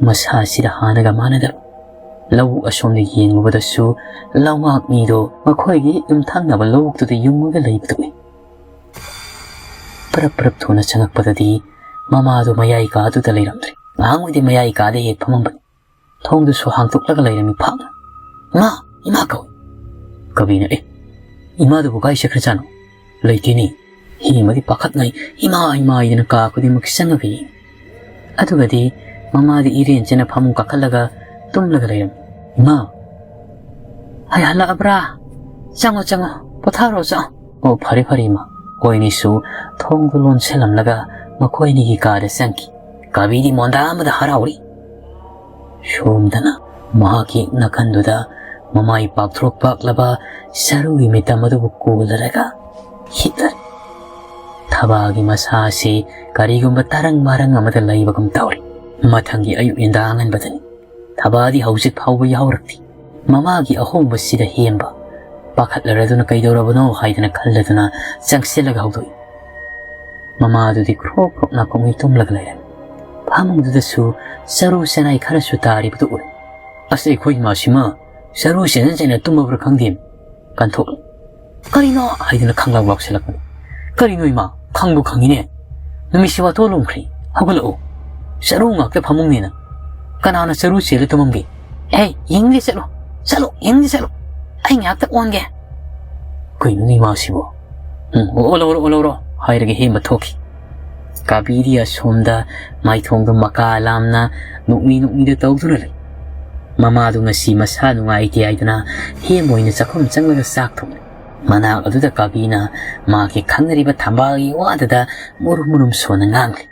ꯃꯁꯥꯁꯤꯗ ꯍꯥꯟꯅꯒ ꯃꯥꯟꯅꯗꯕ꯫ ꯂꯧꯕꯨꯛ ꯑꯁꯣꯝꯗ ꯌꯦꯡꯂꯨꯕꯗꯁꯨ ꯂꯧꯉꯥꯛ ꯃꯤꯗꯣ ꯃꯈꯣꯏꯒꯤ ꯌꯨꯝꯊꯪꯅꯕ ꯂꯧꯕꯨꯛꯇꯨꯗ ꯌꯨꯡꯉꯒ ꯂꯩꯕꯗꯨ ꯎꯏ꯫ ꯄꯔꯞ ꯄꯔꯞ ꯊꯨꯅ ꯆꯪꯉꯛꯄꯗꯗꯤ ꯃꯃꯥꯗꯨ ꯃꯌꯥꯏ ꯀꯥꯗꯨꯗ ꯂꯩꯔꯝꯗ꯭ꯔꯦ꯫ ꯉꯍꯥꯟꯉꯩꯗꯤ ꯃꯌꯥꯏ ꯀꯥꯗ ꯍꯦꯛ ꯐꯝꯃꯝꯕꯅꯤ꯫ ꯊꯣꯡꯗꯨꯁꯨ ꯍꯥꯡꯗꯣꯛꯂꯒ ꯂꯩꯔꯝꯃꯤ ꯐꯥꯛꯅ꯫ "ꯏꯃꯥ! ꯏꯃꯥ!" ꯀꯧꯏ꯫ ꯀꯕꯤꯅ, "ꯑꯦ, ꯏꯃꯥꯗꯨꯕꯨ ꯀꯥꯏ ꯆꯠꯈ꯭ꯔꯖꯥꯠꯅꯣ? ꯂꯩꯇꯦꯅꯦ"꯫ ꯍꯦꯃꯗꯤ ꯄꯥꯈꯠꯅꯩ꯫ "ꯏꯃꯥ! ꯏꯃꯥ!" ꯍꯥꯏꯗꯅ ꯀꯥ ꯈꯨꯗꯤꯡꯃꯛ ꯆꯪꯉꯒ ꯌꯦꯡꯉꯤ꯫ ꯑꯗꯨꯒꯗꯤ ꯃꯃꯥꯗꯤ ꯏꯔꯦꯟꯖꯅ ꯐꯃꯨꯡ ꯀꯥꯈꯠꯂꯒ ꯇꯨꯝꯂꯒ ꯂꯩꯔꯝꯃꯤ꯫ "ꯏꯃꯥ! ꯍꯩ, ꯍꯜꯂꯛꯑꯕ꯭ꯔꯥ? ꯆꯪꯉꯣ, ꯆꯪꯉꯣ, ꯄꯣꯊꯥꯔꯣ, ꯆꯪꯉꯣ"꯫ "ꯑꯣ, ꯐꯔꯦ, ꯐꯔꯦ, ꯏꯃꯥ"꯫ ꯃꯈꯣꯏ ꯑꯅꯤꯁꯨ ꯊꯣꯡꯗꯨ ꯂꯣꯟꯁꯤꯜꯂꯝꯂꯒ ꯃꯈꯣꯏ ꯑꯅꯤꯒꯤ ꯀꯥꯗ ꯆꯪꯈꯤ꯫ ꯀꯕꯤꯗꯤ ꯃꯣꯟꯗꯥ ꯑꯃꯗ ꯍꯔꯥꯎꯔꯤ꯫ ꯁꯣꯝꯗꯅ ꯃꯍꯥꯛꯀꯤ ꯅꯥꯀꯟꯗꯨꯗ ꯃꯃꯥꯏ ꯄꯥꯛꯊ꯭ꯔꯣꯛ ꯄꯥꯛꯂꯕ ꯁꯔꯨꯒꯤ ꯃꯤꯇꯝ ꯑꯗꯨꯕꯨ ꯀꯣꯜꯂꯔꯒ ꯍꯤꯞꯂꯔꯦ꯫ ꯊꯕꯥꯒꯤ ꯃꯁꯥ ꯑꯁꯤ ꯀꯔꯤꯒꯨꯝꯕ ꯇꯔꯪ ꯃꯔꯪ ꯑꯃꯗ ꯂꯩꯕꯒꯨꯝ ꯇꯧꯔꯤ꯫ ꯃꯊꯪꯒꯤ ꯑꯌꯨꯛ ꯌꯦꯟꯗꯥ ꯑꯉꯟꯕꯗꯅꯤ꯫ ꯊꯕꯥꯗꯤ ꯍꯧꯖꯤꯛ ꯐꯥꯎꯕ ꯌꯥꯍꯧꯔꯛꯇꯦ꯫ ꯃꯃꯥꯒꯤ ꯑꯍꯣꯡꯕꯁꯤꯗ ꯍꯦꯝꯕ ꯄꯥꯈꯠꯂꯔꯗꯨꯅ "ꯀꯩꯗꯧꯔꯕꯅꯣ?" ꯍꯥꯏꯗꯅ ꯈꯜꯂꯗꯨꯅ ꯆꯪꯁꯤꯜꯂꯒ ꯍꯧꯗꯣꯛꯏ꯫ ꯃꯃꯥꯗꯨꯗꯤ ꯈ꯭ꯔꯣꯛ ꯈ꯭ꯔꯣꯛ ꯅꯥꯀꯣꯡꯉꯩ ꯇꯨꯝꯂꯒ ꯂꯩꯔꯝꯃꯤ꯫ ꯐꯃꯨꯡꯗꯨꯗꯁꯨ ꯆꯔꯨ ꯆꯅꯥꯏ ꯈꯔꯁꯨ ꯇꯥꯔꯤꯕꯗꯨ ꯎꯔꯦ꯫ "ꯑꯁ, ꯑꯩꯈꯣꯏ ꯏꯃꯥꯁꯤꯃ ꯆꯔꯨ ꯆꯦꯟꯖꯟ ꯆꯦꯟꯖꯟ ꯇꯨꯝꯃꯕ꯭ꯔꯥ ꯈꯪꯗꯦ"꯫ ꯀꯟꯊꯣꯛꯂꯦ꯫ "ꯀꯔꯤꯅꯣ?" ꯍꯥꯏꯗꯨꯅ ꯈꯪꯂꯥꯎ ꯂꯥꯎꯁꯤꯜꯂꯛꯄꯅꯤ꯫ "ꯀꯔꯤꯅꯣ ꯏꯃꯥ? ꯈꯪꯕꯨ ꯈꯪꯉꯤꯅꯦ꯫ ꯅꯨꯃꯤꯠꯁꯤ ꯋꯥꯊꯣꯛ ꯂꯨꯝꯈ꯭ꯔꯦ꯫ ꯍꯧꯒꯠꯂꯛꯎ꯫ ꯆꯔꯨ ꯉꯥꯛꯇ ꯐꯃꯨꯡꯅꯦꯅ꯫ ꯀꯅꯥꯅ ꯆꯔꯨ ꯆꯦꯜꯂ ꯇꯨꯝꯃꯝꯒꯦ? ꯍꯦ, ꯌꯦꯡꯗꯦ, ꯆꯠꯂꯣ꯫ ꯆꯠꯂꯣ, ꯌꯦꯡꯗꯦ, ꯆꯠꯂꯣ꯫ ꯑꯩ ꯉꯥꯏꯍꯥꯛꯇ ꯑꯣꯟꯒꯦ꯫" "ꯀꯩꯅꯣꯅꯦ ꯏꯃꯥꯁꯤꯕꯣ? ꯎꯝ, ꯑꯣꯜꯍꯧꯔꯣ, ꯑꯣꯜꯍꯧꯔꯣ," ꯍꯥꯏꯔꯒ ꯍꯦꯝꯕ ꯊꯣꯛꯈꯤ꯫ ꯀꯥꯕꯤꯗꯤ ꯑꯁꯣꯝꯗ ꯃꯥꯏꯊꯣꯡꯗ ꯃꯀꯥ ꯂꯥꯝꯅ ꯅꯣꯛꯃꯤ ꯅꯣꯛꯃꯤꯗ ꯇꯧꯗꯨꯅ ꯂꯩ꯫ ꯃꯃꯥꯗꯨ ꯉꯁꯤ ꯃꯁꯥ ꯅꯨꯡꯉꯥꯏꯇꯦ ꯍꯥꯏꯗꯨꯅ ꯍꯦꯝꯕ ꯑꯣꯏꯅ ꯆꯥꯛꯈꯨꯝ ꯆꯪꯂꯒ ꯆꯥꯛ ꯊꯣꯡꯂꯤ꯫ ꯃꯅꯥꯛ ꯑꯗꯨꯗ ꯀꯥꯕꯤꯅ ꯃꯍꯥꯛꯀꯤ ꯈꯪꯅꯔꯤꯕ ꯊꯝꯕꯥꯜꯒꯤ ꯋꯥꯗꯨꯗ ꯃꯨꯔꯨꯝ ꯃꯨꯔꯨꯝ ꯁꯣꯟꯅ ꯉꯥꯡꯂꯤ꯫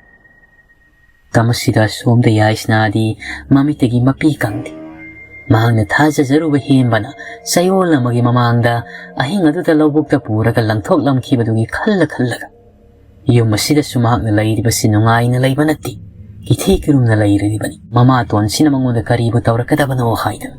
ꯇꯃꯁꯤꯗ ꯁꯣꯝꯗ ꯌꯥꯏꯁꯅꯥꯗꯤ ꯃꯃꯤꯠꯇꯒꯤ ꯃꯄꯤ ꯀꯪꯗꯦ꯫ ꯃꯍꯥꯛꯅ ꯊꯥꯖꯖꯔꯨꯕ ꯍꯦꯝꯕꯅ ꯆꯌꯣꯜ ꯑꯃꯒꯤ ꯃꯃꯥꯡꯗ ꯑꯍꯤꯡ ꯑꯗꯨꯗ ꯂꯧꯕꯨꯛꯇ ꯄꯨꯔꯒ ꯂꯪꯊꯣꯛꯂꯝꯈꯤꯕꯗꯨꯒꯤ ꯈꯜꯂ ꯈꯜꯂꯒ, ꯌꯨꯝ ꯑꯁꯤꯗꯁꯨ ꯃꯍꯥꯛꯅ ꯂꯩꯔꯤꯕꯁꯤ ꯅꯨꯡꯉꯥꯏꯅ ꯂꯩꯕ ꯅꯠꯇꯦ, ꯏꯊꯤ ꯀꯤꯔꯨꯝꯅ ꯂꯩꯔꯤꯕꯅꯤ꯫ ꯃꯃꯥꯇꯣꯟꯁꯤꯅ ꯃꯉꯣꯟꯗ ꯀꯔꯤꯕꯨ ꯇꯧꯔꯛꯀꯗꯕꯅꯣ ꯍꯥꯏꯗꯨꯅ꯫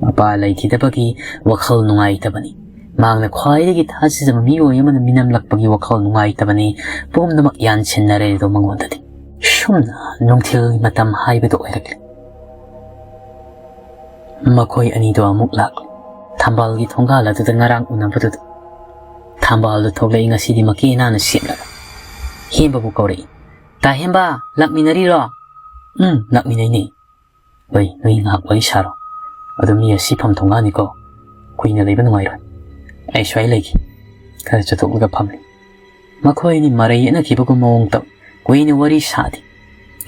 ꯃꯄꯥ ꯂꯩꯈꯤꯗꯕꯒꯤ ꯋꯥꯈꯜ ꯅꯨꯡꯉꯥꯏꯇꯕꯅꯤ꯫ ꯃꯍꯥꯛꯅ ꯈ꯭ꯋꯥꯏꯗꯒꯤ ꯊꯥꯖꯖꯕ ꯃꯤꯑꯣꯏ ꯑꯃꯅ ꯃꯤꯅꯝꯂꯛꯄꯒꯤ ꯋꯥꯈꯜ ꯅꯨꯡꯉꯥꯏꯇꯕꯅꯤ꯫ ꯄꯨꯝꯅꯃꯛ ꯌꯥꯟꯁꯤꯟꯅꯔꯦ ꯑꯗꯣ ꯃꯉꯣꯟꯗꯗꯤ꯫ ꯁꯨꯝꯅ ꯅꯨꯡꯊꯤꯜꯒꯤ ꯃꯇꯝ ꯍꯥꯏꯕꯗꯨ ꯑꯣꯏꯔꯛꯂꯦ꯫ ꯃꯈꯣꯏ ꯑꯅꯤꯗꯣ ꯑꯃꯨꯛ ꯂꯥꯛꯂꯦ꯫ ꯊꯝꯕꯥꯜꯒꯤ ꯊꯣꯡꯒꯥꯜ ꯑꯗꯨꯗ ꯉꯔꯥꯡ ꯎꯅꯕꯗꯨꯗ꯫ ꯊꯝꯕꯥꯜꯗꯨ ꯊꯣꯛꯂꯛꯏ ꯉꯁꯤꯗꯤ ꯃꯀꯦ ꯅꯥꯟꯅ ꯁꯦꯠꯂꯒ꯫ ꯍꯦꯝꯕꯕꯨ ꯀꯧꯔꯛꯏ꯫ "ꯇꯥ ꯍꯦꯝꯕ, ꯂꯥꯛꯃꯤꯟꯅꯔꯤꯔꯣ?" "ꯎꯝ, ꯂꯥꯛꯃꯤꯟꯅꯩꯅꯦ꯫" "ꯍꯣꯏ, ꯅꯣꯏ ꯉꯥꯏꯍꯥꯛ ꯋꯥꯔꯤ ꯁꯥꯔꯣ꯫ ꯑꯗꯣ ꯃꯤ ꯑꯁꯤ ꯐꯝ ꯊꯣꯡꯒꯥꯟꯅꯤꯀꯣ꯫ ꯀꯨꯏꯅ ꯂꯩꯕ ꯅꯨꯡꯉꯥꯏꯔꯣꯏ꯫ ꯑꯩ ꯁ꯭ꯋꯥꯏ ꯂꯩꯒꯦ꯫" ꯈꯔ ꯆꯠꯊꯣꯛꯂꯒ ꯐꯝꯂꯤ꯫ ꯃꯈꯣꯏ ꯑꯅꯤ ꯃꯔꯩ ꯌꯦꯠꯅꯈꯤꯕꯒꯨꯝ ꯃꯑꯣꯡ ꯇꯧ꯫ ꯀꯨꯏꯅ ꯋꯥꯔꯤ ꯁꯥꯗꯦ꯫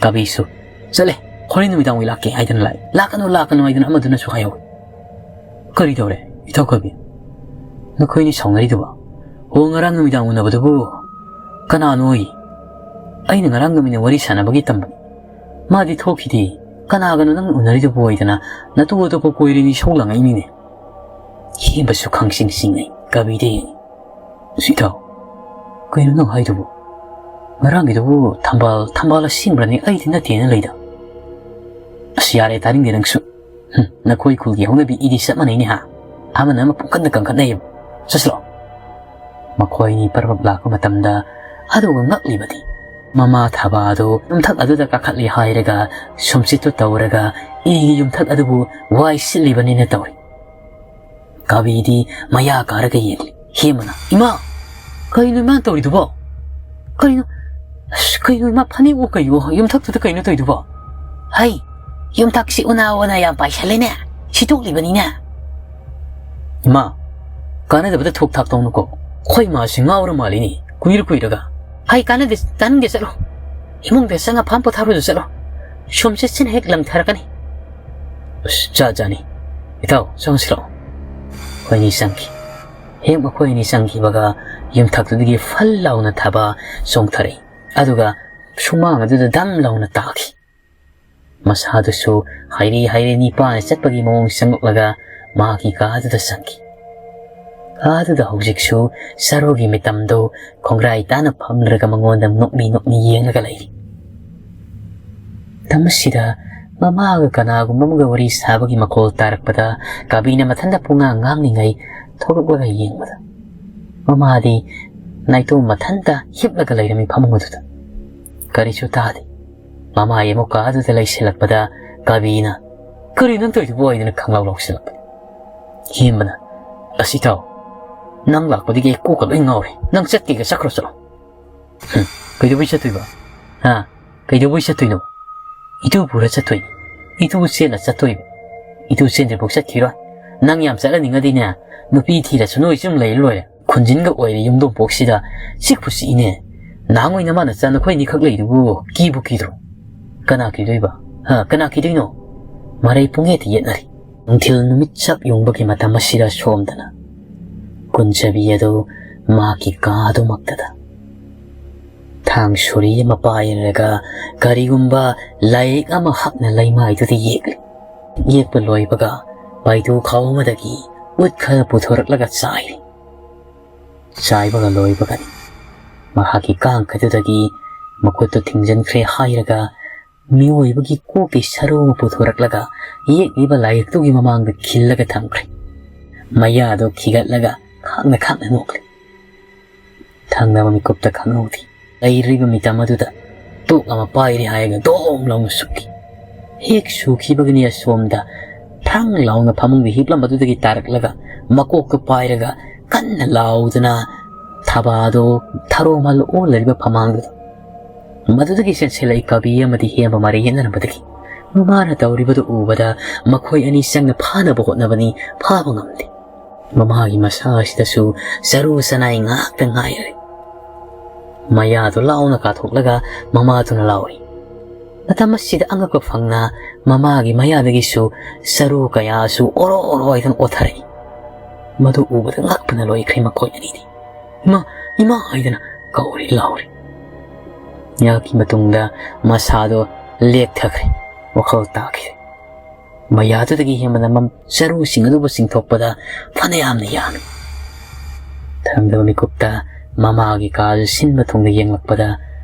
ꯀꯕꯤꯁꯨ, "ꯆꯠꯂꯦ, ꯍꯣꯔꯦꯟ ꯅꯨꯃꯤꯗꯥꯡ ꯑꯣꯏ ꯂꯥꯛꯀꯦ" ꯍꯥꯏꯗꯅ ꯂꯥꯛꯑꯦ꯫ "ꯂꯥꯛꯀꯅꯨ, ꯂꯥꯛꯀꯅꯨ" ꯍꯥꯏꯗꯅ ꯑꯃꯗꯨꯅꯁꯨ ꯍꯥꯏꯍꯧꯋꯤ꯫ "ꯀꯔꯤ ꯇꯧꯔꯦ, ꯏꯇꯥꯎ ꯀꯕꯤ? ꯅꯈꯣꯏꯅꯤ ꯁꯥꯎꯅꯔꯤꯗꯨꯕꯣ? ꯑꯣ, ꯉꯔꯥꯡ ꯅꯨꯃꯤꯗꯥꯡ ꯎꯅꯕꯗꯨꯕꯨ ꯀꯅꯥꯅꯣ ꯑꯣꯏ? ꯑꯩꯅ ꯉꯔꯥꯡ ꯅꯨꯃꯤꯠꯅ ꯋꯥꯔꯤ ꯁꯥꯟꯅꯕꯒꯤ ꯇꯝꯕꯅꯤ꯫ ꯃꯥꯗꯤ ꯊꯣꯛꯈꯤꯗꯦ꯫ ꯀꯅꯥꯒꯅꯣ ꯅꯪꯅ ꯎꯅꯔꯤꯗꯨꯕꯨ?" ꯍꯥꯏꯗꯅ ꯅꯇꯨ ꯑꯇꯣꯞꯄ ꯀꯣꯏꯔꯦꯅꯤ ꯁꯧ ꯂꯥꯡꯉꯛꯏꯅꯤꯅꯦ꯫ ꯍꯦꯟꯕꯁꯨ ꯈꯪꯁꯤꯡ ꯁꯤꯡꯉꯩ꯫ ꯀꯕꯤꯗꯤ, "ꯑꯁ ꯏꯇꯥꯎ, ꯀꯩꯅꯣ ꯅꯪ ꯍꯥꯏꯗꯨꯕꯨ? ꯉꯔꯥꯡꯒꯤꯗꯨꯕꯨ ꯊꯝꯕꯥꯜ, ꯊꯝꯕꯥꯜ ꯑꯁꯦꯡꯕ꯭ꯔꯅꯦ? ꯑꯩꯗꯤ ꯅꯠꯇꯦꯅ ꯂꯩꯗ꯫" "ꯑꯁ, ꯌꯥꯔꯦ, ꯇꯥꯅꯤꯡꯗꯦ ꯅꯪꯁꯨ꯫ ꯍꯨꯝ, ꯅꯈꯣꯏ ꯈꯨꯜꯒꯤ ꯍꯧꯅꯕꯤ ꯏꯗꯤ ꯆꯞ ꯃꯥꯟꯅꯩꯅꯦ ꯍꯥ? ꯑꯃꯅ ꯑꯃ ꯄꯨꯡꯀꯟꯗ ꯀꯟꯈꯠꯅꯩꯌꯦꯕ꯫ ꯆꯠꯁꯤꯂꯣ꯫" ꯃꯈꯣꯏ ꯑꯅꯤ ꯄꯔꯕꯞ ꯂꯥꯛꯄ ꯃꯇꯝꯗ ꯑꯗꯨꯒ ꯉꯛꯂꯤꯕꯗꯤ ꯃꯃꯥ ꯊꯥꯕ ꯑꯗꯨ ꯌꯨꯝꯊꯛ ꯑꯗꯨꯗ ꯀꯥꯈꯠꯂꯤ ꯍꯥꯏꯔꯒ ꯁꯨꯝꯆꯤꯠꯇꯨ ꯇꯧꯔꯒ ꯏꯒꯤ ꯌꯨꯝꯊꯛ ꯑꯗꯨꯕꯨ ꯋꯥꯏ ꯁꯤꯠꯂꯤꯕꯅꯤꯅ ꯇꯧꯔꯤ꯫ ꯀꯥꯕꯤꯗꯤ ꯃꯌꯥ ꯀꯥꯔꯒ ꯌꯦꯡꯂꯤ꯫ ꯍꯦꯃꯅ, "ꯏꯃꯥ!" ꯀꯩꯅꯣ ꯏꯃꯥꯅ ꯇꯧꯔꯤꯗꯨꯕꯣ? ꯀꯩꯅꯣ? ꯑꯁ, ꯀꯩꯅꯣ ꯏꯃꯥ, ꯐꯅꯦꯛ ꯑꯣ ꯀꯩꯑꯣ ꯌꯨꯝꯊꯛꯇꯨꯗ ꯀꯩꯅꯣ ꯇꯧꯔꯤꯗꯨꯕꯣ? ꯍꯩ, ꯌꯨꯝꯊꯛꯁꯤ ꯎꯅꯥ ꯋꯥꯅ ꯌꯥꯝ ꯄꯥꯏꯁꯜꯂꯦꯅꯦ꯫ ꯁꯤꯠꯇꯣꯛꯂꯤꯕꯅꯤꯅꯦ꯫ ꯏꯃꯥ, ꯀꯥꯟꯅꯗꯕꯗ ꯊꯣꯛ ꯊꯥꯛ ꯇꯧꯅꯨꯀꯣ꯫ ꯑꯩꯈꯣꯏ ꯃꯥꯁꯤ ꯉꯥꯎꯔ ꯃꯥꯜꯂꯤꯅꯦ, ꯀꯨꯏꯔ ꯀꯨꯏꯔꯒ꯫ ꯍꯩ, ꯀꯥꯟꯅꯗꯦ, ꯇꯥꯅꯤꯡꯗꯦ, ꯆꯠꯂꯣ꯫ ꯏꯃꯨꯡꯗ ꯆꯪꯉ ꯐꯝ ꯄꯣꯊꯥꯔꯨꯆꯣ, ꯆꯠꯂꯣ꯫ ꯁꯨꯝ ꯆꯠꯁꯤꯅ ꯍꯦꯛ ꯂꯪꯊꯔꯛꯀꯅꯤ꯫ ꯑꯁ, ꯖꯥꯠ ꯖꯥꯠꯅꯤ꯫ ꯏꯇꯥꯎ, ꯆꯪꯁꯤ ꯂꯥꯛꯑꯣ꯫ ꯑꯩꯈꯣꯏ ꯑꯅꯤ ꯆꯪꯈꯤ꯫ ꯍꯦꯛ ꯃꯈꯣꯏ ꯑꯅꯤ ꯆꯪꯈꯤꯕꯒ ꯌꯨꯝꯊꯛꯇꯨꯗꯒꯤ ꯐꯜ ꯂꯥꯎꯅ ꯊꯥꯕ ꯆꯣꯡꯊꯔꯛꯏ꯫ ꯑꯗꯨꯒ ꯁꯨꯃꯥꯡ ꯑꯗꯨꯗ ꯗꯝ ꯂꯥꯎꯅ ꯇꯥꯈꯤ꯫ ꯃꯁꯥꯗꯨꯁꯨ ꯍꯥꯏꯔꯤ ꯍꯥꯏꯔꯤ ꯅꯤꯄꯥꯅ ꯆꯠꯄꯒꯤ ꯃꯑꯣꯡ ꯆꯪꯂꯛꯂꯒ ꯃꯍꯥꯛꯀꯤ ꯀꯥꯗꯨꯗ ꯆꯪꯈꯤ꯫ ꯀꯥꯗꯨꯗ ꯍꯧꯖꯤꯛꯁꯨ ꯁꯔꯨꯒꯤ ꯃꯤꯇꯝꯗꯨ ꯈꯣꯡꯒ꯭ꯔꯥꯏ ꯇꯥꯅ ꯐꯝꯂꯒ ꯃꯉꯣꯟꯗ ꯅꯣꯛꯃꯤ ꯅꯣꯛꯃꯤ ꯌꯦꯡꯂꯒ ꯂꯩꯔꯤ꯫ ꯃꯇꯝ ꯑꯁꯤꯗ ꯃꯃꯥꯒ ꯀꯅꯥꯒꯨꯝꯕ ꯑꯃꯒ ꯋꯥꯔꯤ ꯁꯥꯕꯒꯤ ꯃꯈꯣꯜ ꯇꯥꯔꯛꯄꯗ ꯀꯥꯕꯤꯅ ꯃꯊꯟꯇ ꯄꯨꯡꯉꯥꯡ ꯉꯥꯡꯂꯤꯉꯩ ꯊꯣꯛꯂꯛꯂꯒ ꯌꯦꯡꯕꯗ, ꯃꯃꯥꯗꯤ ꯅꯥꯏꯇꯣꯝ ꯃꯊꯟꯇ ꯍꯤꯞꯂꯒ ꯂꯩꯔꯝꯃꯤ ꯐꯃꯨꯡ ꯑꯗꯨꯗ꯫ ꯀꯔꯤꯁꯨ ꯇꯥꯗꯦ꯫ ꯃꯃꯥ ꯑꯃꯨꯛ ꯀꯥꯗꯨꯗ ꯂꯩꯁꯤꯜꯂꯛꯄꯗ ꯀꯥꯕꯤꯅ, "ꯀꯔꯤꯅꯣ ꯅꯪ ꯇꯧꯔꯤꯗꯨꯕꯨ?" ꯍꯥꯏꯗꯨꯅ ꯈꯪꯂꯥꯎ ꯂꯥꯎꯁꯤꯜꯂꯛꯄꯅꯤ꯫ ꯍꯦꯟꯕꯅ, "ꯑꯁ ꯏꯇꯥꯎ, ꯅꯪ ꯂꯥꯛꯄꯗꯒꯤ ꯑꯩ ꯀꯣꯛꯀ ꯂꯣꯏ ꯉꯥꯎꯔꯦ꯫ ꯅꯪ ꯆꯠꯀꯦꯒ ꯆꯠꯈ꯭ꯔꯣ ꯆꯠꯂꯣ꯫" "ꯍꯨꯝ, ꯀꯩꯗꯧꯕꯩ ꯆꯠꯇꯣꯏꯕ? ꯍꯥ? ꯀꯩꯗꯧꯕꯩ ꯆꯠꯇꯣꯏꯅꯣ? ꯏꯇꯨ ꯄꯨꯔ ꯆꯠꯇꯣꯏꯅꯤ꯫ ꯏꯇꯨ ꯆꯦꯜꯂ ꯆꯠꯇꯣꯏꯕ꯫ ꯏꯇꯨ ꯆꯦꯟꯗ꯭ꯔꯤꯐꯥꯎ ꯆꯠꯈꯤꯔꯣꯏ꯫ ꯅꯪ ꯌꯥꯝ ꯆꯠꯍꯟꯅꯤꯡꯉꯗꯤꯅꯦ, ꯅꯨꯄꯤ ꯊꯤꯔꯁꯨ ꯅꯣꯏ ꯁꯨꯝ ꯂꯩꯔ ꯂꯣꯏꯔꯦ꯫ ꯈꯨꯟꯖꯤꯟꯒ ꯑꯣꯏꯔꯦ ꯌꯨꯝꯗꯣꯡꯄꯣꯛꯁꯤꯗ꯫ ꯆꯤꯛꯄꯨ ꯆꯤꯛꯏꯅꯦ꯫ ꯅꯍꯥꯟꯋꯥꯏ ꯅꯃꯥ ꯅꯆꯥ ꯅꯈꯣꯏ ꯑꯅꯤꯈꯛ ꯂꯩꯗꯨꯕꯨ ꯀꯤꯕꯨ ꯀꯤꯗ꯭ꯔꯣ?" "ꯀꯅꯥ ꯀꯤꯗꯣꯏꯕ? ꯍꯥ, ꯀꯅꯥ ꯀꯤꯗꯣꯏꯅꯣ?" ꯃꯔꯩ ꯄꯨꯡꯌꯦꯠꯇ ꯌꯦꯠꯅꯔꯤ꯫ ꯅꯨꯡꯊꯤꯜ ꯅꯨꯃꯤꯠ ꯆꯞ ꯌꯨꯡꯕꯒꯤ ꯃꯇꯝ ꯑꯁꯤꯗ ꯁꯣꯝꯗꯅ ꯀꯨꯟꯖꯕꯤ ꯑꯗꯨ ꯃꯍꯥꯛꯀꯤ ꯀꯥ ꯑꯗꯨꯃꯛꯇꯗ ꯊꯥꯡ ꯁꯣꯔꯤ ꯑꯃ ꯄꯥꯏꯔꯒ ꯀꯔꯤꯒꯨꯝꯕ ꯂꯥꯏꯔꯤꯛ ꯑꯃ ꯍꯛꯅ ꯂꯩꯃꯥꯏꯗꯨꯗ ꯌꯦꯛꯂꯤ꯫ ꯌꯦꯛꯄ ꯂꯣꯏꯕꯒ ꯄꯥꯏꯗꯨ ꯈꯥꯎ ꯑꯃꯗꯒꯤ ꯎꯠ ꯈꯔ ꯄꯨꯊꯣꯔꯛꯂꯒ ꯆꯥꯏꯔꯤ꯫ ꯆꯥꯏꯕꯒ ꯂꯣꯏꯕꯒꯅꯤ ꯃꯍꯥꯛꯀꯤ ꯀꯥꯡꯈꯗꯨꯗꯒꯤ ꯃꯈꯨꯠꯇꯨ ꯊꯤꯡꯖꯤꯟꯈ꯭ꯔꯦ ꯍꯥꯏꯔꯒ ꯃꯤꯑꯣꯏꯕꯒꯤ ꯀꯣꯛꯀꯤ ꯁꯔꯨ ꯑꯃ ꯄꯨꯊꯣꯔꯛꯂꯒ ꯌꯦꯛꯂꯤꯕ ꯂꯥꯏꯔꯤꯛꯇꯨꯒꯤ ꯃꯃꯥꯡꯗ ꯈꯤꯜꯂꯒ ꯊꯝꯈ꯭ꯔꯦ꯫ ꯃꯌꯥꯗꯨ ꯈꯤꯒꯠꯂꯒ ꯈꯥꯡꯅ ꯈꯥꯡꯅ ꯅꯣꯛꯂꯤ꯫ ꯊꯪꯅꯕ ꯃꯤꯀꯨꯞꯇ ꯈꯪꯍꯧꯗꯦ꯫ ꯂꯩꯔꯤꯕ ꯃꯤꯇꯝ ꯑꯗꯨꯗ ꯇꯣꯛ ꯑꯃ ꯄꯥꯏꯔꯦ ꯍꯥꯏꯔꯒ ꯗꯣꯝ ꯂꯥꯎꯅ ꯁꯨꯛꯈꯤ꯫ ꯍꯦꯛ ꯁꯨꯈꯤꯕꯒꯅꯤ ꯑꯁꯣꯝꯗ ꯊ꯭ꯔꯪ ꯂꯥꯎꯅ ꯐꯃꯨꯡꯗ ꯍꯤꯞꯂꯝꯕꯗꯨꯗꯒꯤ ꯇꯥꯔꯛꯂꯒ ꯃꯀꯣꯛꯇꯨ ꯄꯥꯏꯔꯒ ꯀꯟꯅ ꯂꯥꯎꯗꯅ ꯊꯕꯥꯗꯣ ꯊꯔꯣ ꯃꯥꯜꯂ ꯑꯣꯜꯂꯔꯤꯕ ꯐꯃꯥꯡꯗꯨꯗ꯫ ꯃꯗꯨꯗꯒꯤ ꯆꯦꯟꯁꯤꯜꯂꯛꯏ ꯀꯕꯤ ꯑꯃꯗꯤ ꯍꯦꯝꯕ ꯃꯔꯩ ꯌꯦꯠꯅꯔꯝꯕꯗꯨ ꯎꯕꯗ ꯃꯈꯣꯏ ꯑꯅꯤ ꯆꯪꯅ ꯐꯥꯅꯕ ꯍꯣꯠꯅꯕꯅꯤ, ꯐꯥꯕ ꯉꯝꯗꯦ꯫ ꯃꯃꯥꯒꯤ ꯃꯁꯥ ꯑꯁꯤꯗꯁꯨ ꯆꯔꯨ ꯆꯅꯥꯏ ꯉꯥꯛꯇ ꯉꯥꯏꯔꯦ꯫ ꯃꯌꯥꯗꯨ ꯂꯥꯎꯅ ꯀꯥꯊꯣꯛꯂꯒ ꯃꯃꯥꯗꯨꯅ ꯂꯥꯎꯔꯤ꯫ ꯃꯇꯝ ꯑꯁꯤꯗ ꯑꯉꯛꯄ ꯐꯪꯅ ꯃꯃꯥꯒꯤ ꯃꯌꯥꯗꯒꯤꯁꯨ ꯆꯔꯨ ꯀꯌꯥꯁꯨ ꯑꯣꯔꯣ ꯑꯣꯔꯣ ꯍꯥꯏꯗꯨꯅ ꯑꯣꯊꯔꯛꯏ꯫ ꯃꯗꯨ ꯎꯕꯗ ꯉꯛꯄꯅ ꯂꯣꯏꯈ꯭ꯔꯦ ꯃꯈꯣꯏ ꯑꯅꯤꯗꯤ꯫ "ꯏꯃꯥ, ꯏꯃꯥ" ꯍꯥꯏꯗꯅ ꯀꯧꯔꯤ ꯂꯥꯎꯔꯤ꯫ ꯉꯥꯏꯍꯥꯛꯀꯤ ꯃꯇꯨꯡꯗ ꯃꯁꯥꯗꯣ ꯂꯦꯛꯊꯈ꯭ꯔꯦ, ꯋꯥꯈꯜ ꯇꯥꯈꯤꯗꯦ꯫ ꯃꯌꯥꯗꯨꯗꯒꯤ ꯍꯦꯟꯕꯅ ꯃꯝ-, ꯆꯔꯨꯁꯤꯡ ꯑꯗꯨꯕꯨ ꯆꯤꯡꯊꯣꯛꯄꯗ ꯐꯅꯌꯥꯝꯅ ꯌꯥꯝꯃꯤ꯫ ꯊꯪꯗꯕ ꯃꯤꯀꯨꯞꯇ ꯃꯃꯥꯒꯤ ꯀꯥꯗꯨ ꯁꯤꯟꯕ ꯊꯨꯡꯅ ꯌꯦꯡꯂꯛꯄꯗ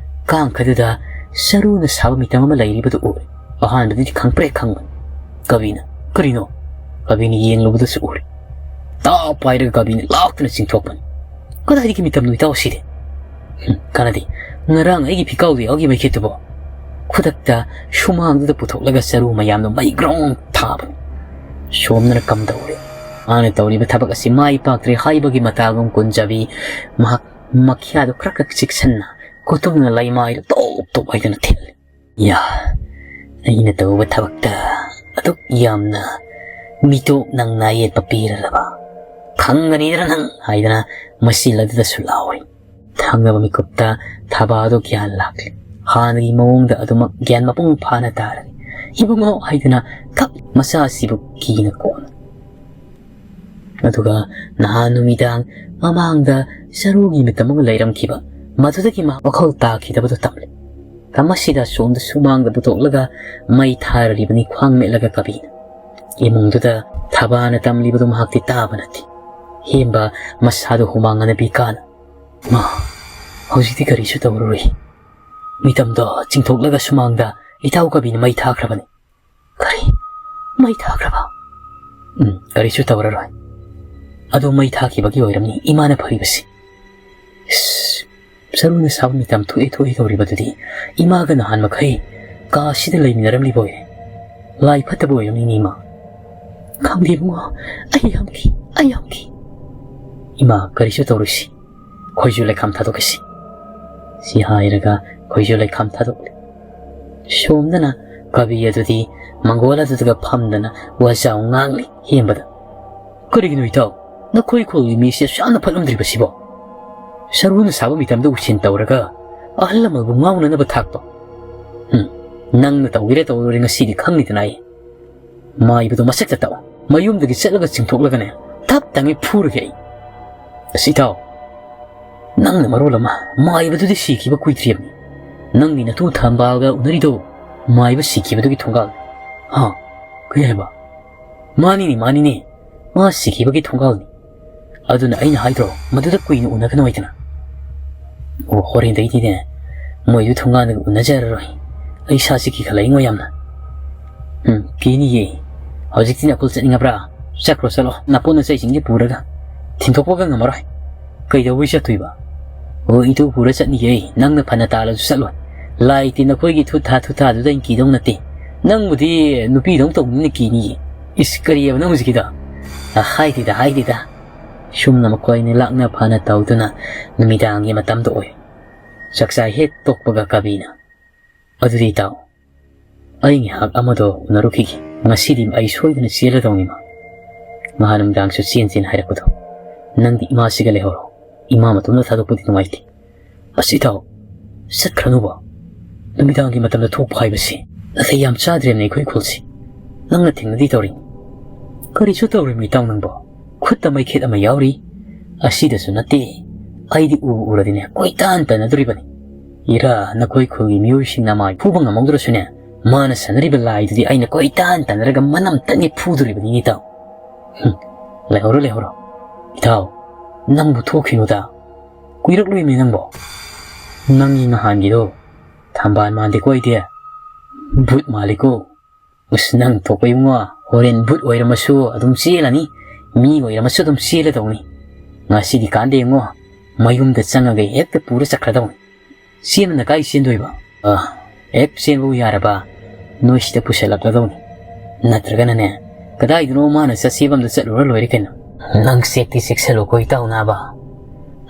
ꯀꯥꯡꯈꯗꯨꯗ ꯆꯔꯨꯅ ꯁꯥꯕ ꯃꯤꯇꯝ ꯑꯃ ꯂꯩꯔꯤꯕꯗꯨ ꯎꯔꯦ꯫ ꯑꯍꯥꯟꯕꯗꯗꯤ ꯈꯪꯄ꯭ꯔꯦꯛ ꯈꯪꯕꯅꯤ꯫ "ꯀꯕꯤꯅ, ꯀꯔꯤꯅꯣ?" ꯀꯕꯤꯅ ꯌꯦꯡꯂꯨꯕꯗꯁꯨ ꯎꯔꯦ꯫ ꯇꯥꯞ ꯄꯥꯏꯔꯒ ꯀꯕꯤꯅ ꯂꯥꯛꯇꯨꯅ ꯆꯤꯡꯊꯣꯛꯄꯅꯤ꯫ "ꯀꯗꯥꯏꯗꯒꯤ ꯃꯤꯇꯝꯅꯣ ꯏꯇꯥꯎ ꯁꯤꯗꯤ?" "ꯍꯨꯝ, ꯀꯥꯟꯅꯗꯦ꯫ ꯉꯔꯥꯡ ꯑꯩꯒꯤ ꯐꯤꯀꯥꯎꯗ ꯌꯥꯎꯈꯤ ꯃꯩꯈꯦꯠꯇꯨꯕꯣ?" ꯈꯨꯗꯛꯇ ꯁꯨꯃꯥꯡꯗꯨꯗ ꯄꯨꯊꯣꯛꯂꯒ ꯆꯔꯨ ꯃꯌꯥꯝꯗꯣ ꯃꯩ ꯒ꯭ꯔꯣꯡ ꯊꯥꯕꯅꯤ꯫ ꯁꯣꯝꯗꯅ ꯀꯝꯗꯧꯔꯦ? ꯃꯥꯅ ꯇꯧꯔꯤꯕ ꯊꯕꯛ ꯑꯁꯤ ꯃꯥꯏ ꯄꯥꯛꯇ꯭ꯔꯦ ꯍꯥꯏꯕꯒꯤ ꯃꯇꯥꯒꯨꯝ ꯀꯨꯟꯖꯕꯤ ꯃꯍꯥꯛ ꯃꯈ꯭ꯌꯥꯗꯨ ꯈꯔ ꯈꯛ ꯆꯤꯛꯁꯟꯅ ꯈꯨꯇꯨꯝꯅ ꯂꯩꯃꯥꯏꯗ ꯇꯣꯞ ꯇꯣꯞ ꯍꯥꯏꯗꯅ ꯊꯤꯜꯂꯤ꯫ "ꯌꯥ, ꯑꯩꯅ ꯇꯧꯕ ꯊꯕꯛꯇ ꯑꯗꯨꯛ ꯌꯥꯝꯅ ꯃꯤꯇꯣꯞ ꯅꯪꯅ ꯌꯦꯠꯄ ꯄꯤꯔꯔꯕ? ꯈꯪꯒꯅꯤꯗꯅ ꯅꯪ" ꯍꯥꯏꯗꯅ ꯃꯆꯤꯜ ꯑꯗꯨꯗꯁꯨ ꯂꯥꯎꯔꯤ꯫ ꯊꯪꯅꯕ ꯃꯤꯀꯨꯞꯇ ꯊꯕꯥꯗꯣ ꯒ꯭ꯌꯥꯟ ꯂꯥꯛꯂꯦ꯫ ꯍꯥꯟꯅꯒꯤ ꯃꯑꯣꯡꯗ ꯑꯗꯨꯃꯛ ꯒ꯭ꯌꯥꯟ ꯃꯄꯨꯡ ꯐꯥꯅ ꯇꯥꯔꯦ꯫ "ꯏꯕꯨꯡꯉꯣ" ꯍꯥꯏꯗꯅ ꯀꯞ ꯃꯆꯥꯁꯤꯕꯨ ꯀꯤꯅ ꯀꯣꯟꯅ꯫ ꯑꯗꯨꯒ ꯅꯍꯥꯟ ꯅꯨꯃꯤꯗꯥꯡ ꯃꯃꯥꯡꯗ ꯆꯔꯨꯒꯤ ꯃꯤꯇꯝ ꯑꯃ ꯂꯩꯔꯝꯈꯤꯕ, ꯃꯗꯨꯗꯒꯤ ꯃꯍꯥꯛ ꯋꯥꯈꯜ ꯇꯥꯈꯤꯗꯕꯗꯨ ꯇꯝꯂꯦ꯫ ꯃꯁꯤꯗ ꯁꯣꯝꯗ ꯁꯨꯃꯥꯡꯗ ꯄꯨꯊꯣꯛꯂꯒ ꯃꯩ ꯊꯥꯔꯤꯕꯅꯤ ꯈ꯭ꯋꯥꯡ ꯃꯦꯠꯂꯒ ꯀꯕꯤꯅ꯫ ꯏꯃꯨꯡꯗꯨꯗ ꯊꯕꯥꯅ ꯇꯝꯂꯤꯕꯗꯨ ꯃꯍꯥꯛꯇꯤ ꯇꯥꯕ ꯅꯠꯇꯦ꯫ ꯍꯦꯝꯕ ꯃꯁꯥꯗꯨ ꯍꯨꯃꯥꯡ ꯑꯅꯕꯤ ꯀꯥꯅ, "ꯃꯥ, ꯍꯧꯖꯤꯛꯇꯤ ꯀꯔꯤꯁꯨ ꯇꯧꯔꯔꯣꯏ꯫ ꯃꯤꯇꯝꯗꯣ ꯆꯤꯡꯊꯣꯛꯂꯒ ꯁꯨꯃꯥꯡꯗ ꯏꯇꯥꯎ ꯀꯕꯤꯅ ꯃꯩ ꯊꯥꯈ꯭ꯔꯕꯅꯤ"꯫ "ꯀꯔꯤ? ꯃꯩ ꯊꯥꯈ꯭ꯔꯕ?" "ꯎꯝ, ꯀꯔꯤꯁꯨ ꯇꯧꯔꯔꯣꯏ꯫ ꯑꯗꯨ ꯃꯩ ꯊꯥꯈꯤꯕꯒꯤ ꯑꯣꯏꯔꯝꯅꯤ ꯏꯃꯥꯅ ꯐꯔꯤꯕꯁꯤ꯫ ꯏꯁ, ꯆꯔꯨꯅ ꯁꯥꯕ ꯃꯤꯇꯝ ꯊꯣꯛꯑꯦ ꯊꯣꯛꯑꯦ ꯇꯧꯔꯤꯕꯗꯨꯗꯤ ꯏꯃꯥꯒ ꯅꯍꯥꯟ ꯃꯈꯩ ꯀꯥ ꯑꯁꯤꯗ ꯂꯩꯃꯤꯟꯅꯔꯝꯂꯤꯕ ꯑꯣꯏꯔꯦ꯫ ꯂꯥꯏ ꯐꯠꯇꯕ ꯑꯣꯏꯔꯝꯅꯤꯅꯦ ꯏꯃꯥ"꯫ "ꯈꯪꯗꯦ ꯏꯕꯨꯡꯉꯣ, ꯑꯩ ꯌꯥꯝ ꯀꯤ, ꯑꯩ ꯌꯥꯝ ꯀꯤ"꯫ "ꯏꯃꯥ, ꯀꯔꯤꯁꯨ ꯇꯧꯔꯣꯏꯁꯤ꯫ "ꯈꯣꯏꯖꯨ ꯂꯩꯈꯥꯝ ꯊꯥꯗꯣꯛꯀꯦꯁꯤ"꯫ ꯁꯤ ꯍꯥꯏꯔꯒ ꯈꯣꯏꯖꯨ ꯂꯩꯈꯥꯝ ꯊꯥꯗꯣꯛꯂꯦ꯫ ꯁꯣꯝꯗꯅ ꯀꯕꯤ ꯑꯗꯨꯗꯤ ꯃꯪꯒꯣꯜ ꯑꯗꯨꯗꯒ ꯐꯝꯗꯅ ꯋꯥꯖꯥꯎ ꯉꯥꯡꯂꯤ꯫ ꯍꯦꯟꯕꯗ, "ꯀꯔꯤꯒꯤꯅꯣ ꯏꯇꯥꯎ, ꯅꯈꯣꯏ ꯈꯨꯜꯒꯤ ꯃꯤꯁꯦ ꯑꯁꯨꯛ ꯌꯥꯝꯅ ꯐꯠꯂꯝꯗ꯭ꯔꯤꯕꯁꯤꯕꯣ? ꯁꯔꯨꯅ ꯁꯥꯕ ꯃꯤꯇꯝꯗ ꯎꯁꯤꯟ ꯇꯧꯔꯒ ꯑꯍꯜ ꯂꯃꯟꯕꯨ ꯉꯥꯎꯅꯅꯕ ꯊꯥꯛꯄ꯫ ꯍꯨꯝ, ꯅꯪꯅ ꯇꯧꯒꯦꯔꯥ ꯇꯧꯔꯣꯏꯔꯥ ꯉꯁꯤꯗꯤ ꯈꯪꯅꯤꯗꯅ ꯑꯩ꯫ ꯃꯥꯏꯕꯗꯣ ꯃꯁꯛꯇ ꯇꯥꯛꯑꯣ꯫ ꯃꯌꯨꯝꯗꯒꯤ ꯆꯠꯂꯒ ꯆꯤꯡꯊꯣꯛꯂꯒꯅꯦ, ꯇꯞ ꯇꯥꯉꯩ ꯐꯨꯔꯒꯦ ꯑꯩ꯫ ꯑꯁ ꯏꯇꯥꯎ, ꯅꯪꯅ ꯃꯔꯣꯜ ꯑꯃ, ꯃꯥꯏꯕꯗꯨꯗꯤ ꯁꯤꯈꯤꯕ ꯀꯨꯏꯗ꯭ꯔꯤꯕꯅꯤ꯫ ꯅꯪꯒꯤ ꯅꯇꯨ ꯊꯝꯕꯥꯜꯒ ꯎꯅꯔꯤꯗꯣ ꯃꯥꯏꯕ ꯁꯤꯈꯤꯕꯗꯨꯒꯤ ꯊꯣꯡꯒꯥꯜ"꯫ "ꯍꯥ? ꯀꯔꯤ ꯍꯥꯏꯕ?" "ꯃꯥꯅꯤꯅꯦ, ꯃꯥꯅꯤꯅꯦ꯫ ꯃꯥ ꯁꯤꯈꯤꯕꯒꯤ ꯊꯣꯡꯒꯥꯜꯅꯤ꯫ ꯑꯗꯨꯅ ꯑꯩꯅ ꯍꯥꯏꯗ꯭ꯔꯣ, ꯃꯗꯨꯗ ꯀꯨꯏꯅ ꯎꯅꯒꯅꯨ ꯍꯥꯏꯗꯅ꯫ ꯑꯣ, ꯍꯣꯔꯦꯟꯗꯩꯗꯤꯅꯦ, ꯃꯣꯏꯗꯨ ꯊꯣꯡꯒꯥꯟꯗꯒ ꯎꯅꯖꯔꯔꯣꯏ꯫ ꯑꯩ ꯏꯁꯥꯁꯤ ꯀꯤꯈꯠꯂꯛꯏꯉꯣ ꯌꯥꯝꯅ"꯫ "ꯎꯝ, ꯀꯤꯅꯤꯌꯦ꯫ ꯍꯧꯖꯤꯛꯇꯤ ꯅꯀꯨꯜ ꯆꯠꯅꯤꯡꯉꯕ꯭ꯔꯥ? ꯆꯠꯈ꯭ꯔꯣ, ꯆꯠꯂꯣ꯫ ꯅꯄꯣꯠ ꯅꯆꯩꯁꯤꯡꯗꯤ ꯄꯨꯔꯒ ꯊꯤꯟꯗꯣꯛꯄꯒ ꯉꯝꯃꯔꯣꯏ꯫ ꯀꯩꯗꯧꯕꯩ ꯆꯠꯇꯣꯏꯕ?" "ꯑꯣ, ꯏꯇꯨ ꯄꯨꯔ ꯆꯠꯅꯤꯌꯦ꯫ ꯅꯪꯅ ꯐꯅ ꯇꯥꯜꯂꯁꯨ ꯆꯠꯂꯣꯏ꯫ ꯂꯥꯏꯇꯤ ꯅꯈꯣꯏꯒꯤ ꯊꯨꯠ ꯊꯥ ꯊꯨꯠ ꯊꯥꯗꯨꯗ ꯑꯩꯅ ꯀꯤꯗꯧ ꯅꯠꯇꯦ꯫ ꯅꯪꯕꯨꯗꯤ ꯅꯨꯄꯤꯗꯧ ꯇꯧꯕꯅꯤꯅ ꯀꯤꯅꯤꯌꯦ"꯫ "ꯏꯁ, ꯀꯔꯤꯑꯕ ꯅꯪ ꯍꯧꯖꯤꯛꯀꯤꯗꯣ?" "ꯑ, ꯍꯥꯏꯗꯦꯗ, ꯍꯥꯏꯗꯦꯗ"꯫ ꯁꯨꯝꯅ ꯃꯈꯣꯏ ꯑꯅꯤ ꯂꯥꯛꯅ ꯐꯥꯅ ꯇꯧꯗꯨꯅ ꯅꯨꯃꯤꯗꯥꯡꯒꯤ ꯃꯇꯝꯗ ꯑꯣꯏ꯫ ꯆꯥꯛꯆꯥ ꯍꯦꯛ ꯇꯣꯛꯄꯒ ꯀꯕꯤꯅ, "ꯑꯗꯨꯗꯤ ꯏꯇꯥꯎ, ꯑꯩ ꯉꯥꯏꯍꯥꯛ ꯑꯃꯗꯣ ꯎꯅꯔꯨꯈꯤꯒꯦ꯫ ꯉꯁꯤꯗꯤ ꯑꯩ ꯁꯣꯏꯗꯅ ꯆꯦꯜꯂꯗꯧꯅꯤ ꯃꯥ꯫ ꯉꯍꯥꯟ ꯅꯨꯡꯗꯥꯡꯁꯨ ꯆꯦꯟ ꯆꯦꯟ ꯍꯥꯏꯔꯛꯄꯗꯣ꯫ ꯅꯪꯗꯤ ꯏꯃꯥꯁꯤꯒ ꯂꯩꯍꯧꯔꯣ꯫ ꯏꯃꯥ ꯃꯇꯣꯝꯇ ꯊꯥꯗꯣꯛꯄꯗꯤ ꯅꯨꯡꯉꯥꯏꯇꯦ"꯫ "ꯑꯁ ꯏꯇꯥꯎ, ꯆꯠꯈ꯭ꯔꯅꯨꯕ꯫ ꯅꯨꯃꯤꯗꯥꯡꯒꯤ ꯃꯇꯝꯗ ꯊꯣꯛꯄ ꯍꯥꯏꯕꯁꯤ ꯅꯥꯇꯩ ꯌꯥꯝ ꯆꯥꯗ꯭ꯔꯦꯅꯦ ꯑꯩꯈꯣꯏ ꯈꯨꯜꯁꯤ꯫ ꯅꯪꯅ ꯊꯦꯡꯅꯗꯤ ꯇꯧꯔꯤ"꯫ "ꯀꯔꯤꯁꯨ ꯇꯧꯔꯤꯃꯤ ꯏꯇꯥꯎ ꯅꯪꯕꯣ꯫ ꯈꯨꯠꯇ ꯃꯩꯈꯦꯠ ꯑꯃ ꯌꯥꯎꯔꯤ꯫ ꯑꯁꯤꯗꯁꯨ ꯅꯠꯇꯦ꯫ ꯑꯩꯗꯤ ꯎꯕꯨ ꯎꯔꯗꯤꯅꯦ ꯀꯣꯏꯇꯥꯟ ꯇꯥꯟꯅꯗꯣꯔꯤꯕꯅꯤ꯫ ꯏꯔꯥ, ꯅꯈꯣꯏ ꯈꯨꯜꯒꯤ ꯃꯤꯑꯣꯏꯁꯤꯡꯅ ꯃꯥꯏ ꯐꯨꯕ ꯉꯝꯍꯧꯗ꯭ꯔꯁꯨꯅꯦ, ꯃꯥꯅ ꯁꯥꯟꯅꯔꯤꯕ ꯂꯥꯏꯗꯨꯗꯤ ꯑꯩꯅ ꯀꯣꯏꯇꯥꯟ ꯇꯥꯟꯅꯔꯒ ꯃꯅꯝ ꯇꯠꯅꯤ ꯐꯨꯗꯣꯔꯤꯕꯅꯤ ꯏꯇꯥꯎ"꯫ "ꯍꯨꯝ, ꯂꯩꯍꯧꯔꯣ, ꯂꯩꯍꯧꯔꯣ꯫ ꯏꯇꯥꯎ, ꯅꯪꯕꯨ ꯊꯣꯛꯈꯤꯅꯨꯗ꯫ ꯀꯨꯏꯔꯛꯂꯣꯏꯃꯤ ꯅꯪꯕꯣ꯫ ꯅꯪꯒꯤ ꯅꯍꯥꯟꯒꯤꯗꯣ ꯊꯝꯕꯥꯜ ꯃꯥꯟꯗꯦꯀꯣ ꯑꯩꯗꯤ꯫ ꯚꯨꯠ ꯃꯥꯜꯂꯤꯀꯣ꯫ ꯑꯁ, ꯅꯪ ꯊꯣꯛꯄ ꯏꯕꯨꯡꯉꯣ, ꯍꯣꯔꯦꯟ ꯚꯨꯠ ꯑꯣꯏꯔꯝꯃꯁꯨ ꯑꯗꯨꯝ ꯆꯦꯜꯂꯅꯤ, ꯃꯤ ꯑꯣꯏꯔꯝꯃꯁꯨ ꯑꯗꯨꯝ ꯆꯦꯜꯂꯗꯧꯅꯤ꯫ ꯉꯁꯤꯗꯤ ꯀꯥꯟꯗꯦ ꯏꯕꯨꯡꯉꯣ, ꯃꯌꯨꯝꯗ ꯆꯪꯉꯒ ꯍꯦꯛꯇ ꯄꯨꯔ ꯆꯠꯈ꯭ꯔꯗꯧꯅꯤ꯫ ꯆꯦꯟꯕꯅ ꯀꯥꯏ ꯆꯦꯟꯗꯣꯏꯕ? ꯑ, ꯍꯦꯛ ꯆꯦꯟꯕꯕꯨ ꯌꯥꯔꯕ, ꯅꯣꯏ ꯁꯤꯗ ꯄꯨꯁꯜꯂꯛꯂꯗꯧꯅꯤ꯫ ꯅꯠꯇ꯭ꯔꯒꯅꯅꯦ, ꯀꯗꯥꯏꯗꯅꯣ ꯃꯥꯅ ꯆꯠꯁꯦꯕ ꯑꯝꯗ ꯆꯠꯂꯨꯔ ꯂꯣꯏꯔꯦ ꯀꯩꯅꯣ꯫ ꯅꯪ ꯆꯦꯛꯇꯤ ꯆꯦꯛꯁꯜꯂꯨꯀꯣ ꯏꯇꯥꯎ ꯅꯥꯕ꯫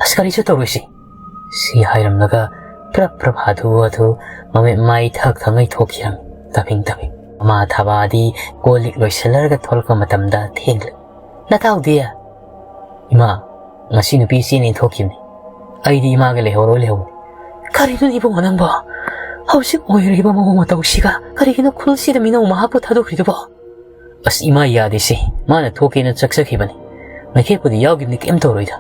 "ꯑꯁ, ꯀꯔꯤꯁꯨ ꯇꯧꯔꯣꯏꯁꯤ," ꯁꯤ ꯍꯥꯏꯔꯝꯂꯒ ꯄ꯭ꯔꯞ ꯄ꯭ꯔꯞ ꯍꯥꯊꯨ ꯍꯥꯊꯨ ꯃꯃꯤꯠ ꯃꯥꯏ ꯊꯛ ꯊꯛꯉꯩ ꯊꯣꯛꯈꯤꯔꯝꯃꯤ, ꯇꯞꯍꯤꯡ ꯇꯞꯍꯤꯡ꯫ ꯃꯃꯥ ꯊꯕꯥꯗꯤ ꯀꯣꯜ ꯂꯤꯛ ꯂꯣꯏꯁꯤꯜꯂꯔꯒ ꯊꯣꯛꯂꯛꯄ ꯃꯇꯝꯗ ꯊꯦꯡꯂꯦ꯫ "ꯅꯇꯥꯎꯗꯤ?" "ꯏꯃꯥ, ꯉꯁꯤ ꯅꯨꯄꯤ ꯆꯦꯅꯦꯅ ꯊꯣꯛꯈꯤꯕꯅꯤ꯫ ꯑꯩꯗꯤ ꯏꯃꯥꯒ ꯂꯩꯍꯧꯔꯣꯏ ꯂꯩꯍꯧꯕꯅꯤ꯫" "ꯀꯔꯤꯅꯣꯅꯦ ꯏꯕꯨꯡꯉꯣ ꯅꯪꯕꯣ? ꯍꯧꯖꯤꯛ ꯑꯣꯏꯔꯤꯕ ꯃꯑꯣꯡ ꯃꯇꯧꯁꯤꯒ ꯀꯔꯤꯒꯤꯅꯣ ꯈꯨꯜꯁꯤꯗ ꯃꯤꯅꯧ ꯃꯍꯥꯛꯄꯨ ꯊꯥꯗꯣꯛꯈ꯭ꯔꯤꯗꯨꯕꯣ?" "ꯑꯁ, ꯏꯃꯥ ꯌꯥꯗꯦꯁꯦ꯫ ꯃꯥꯅ ꯊꯣꯛꯀꯦꯅ ꯆꯠꯆꯈꯤꯕꯅꯤ꯫ ꯃꯩꯈꯦꯠꯄꯨꯗꯤ ꯌꯥꯎꯈꯤꯕꯅꯤ, ꯀꯩꯝ ꯇꯧꯔꯣꯏꯗ꯫"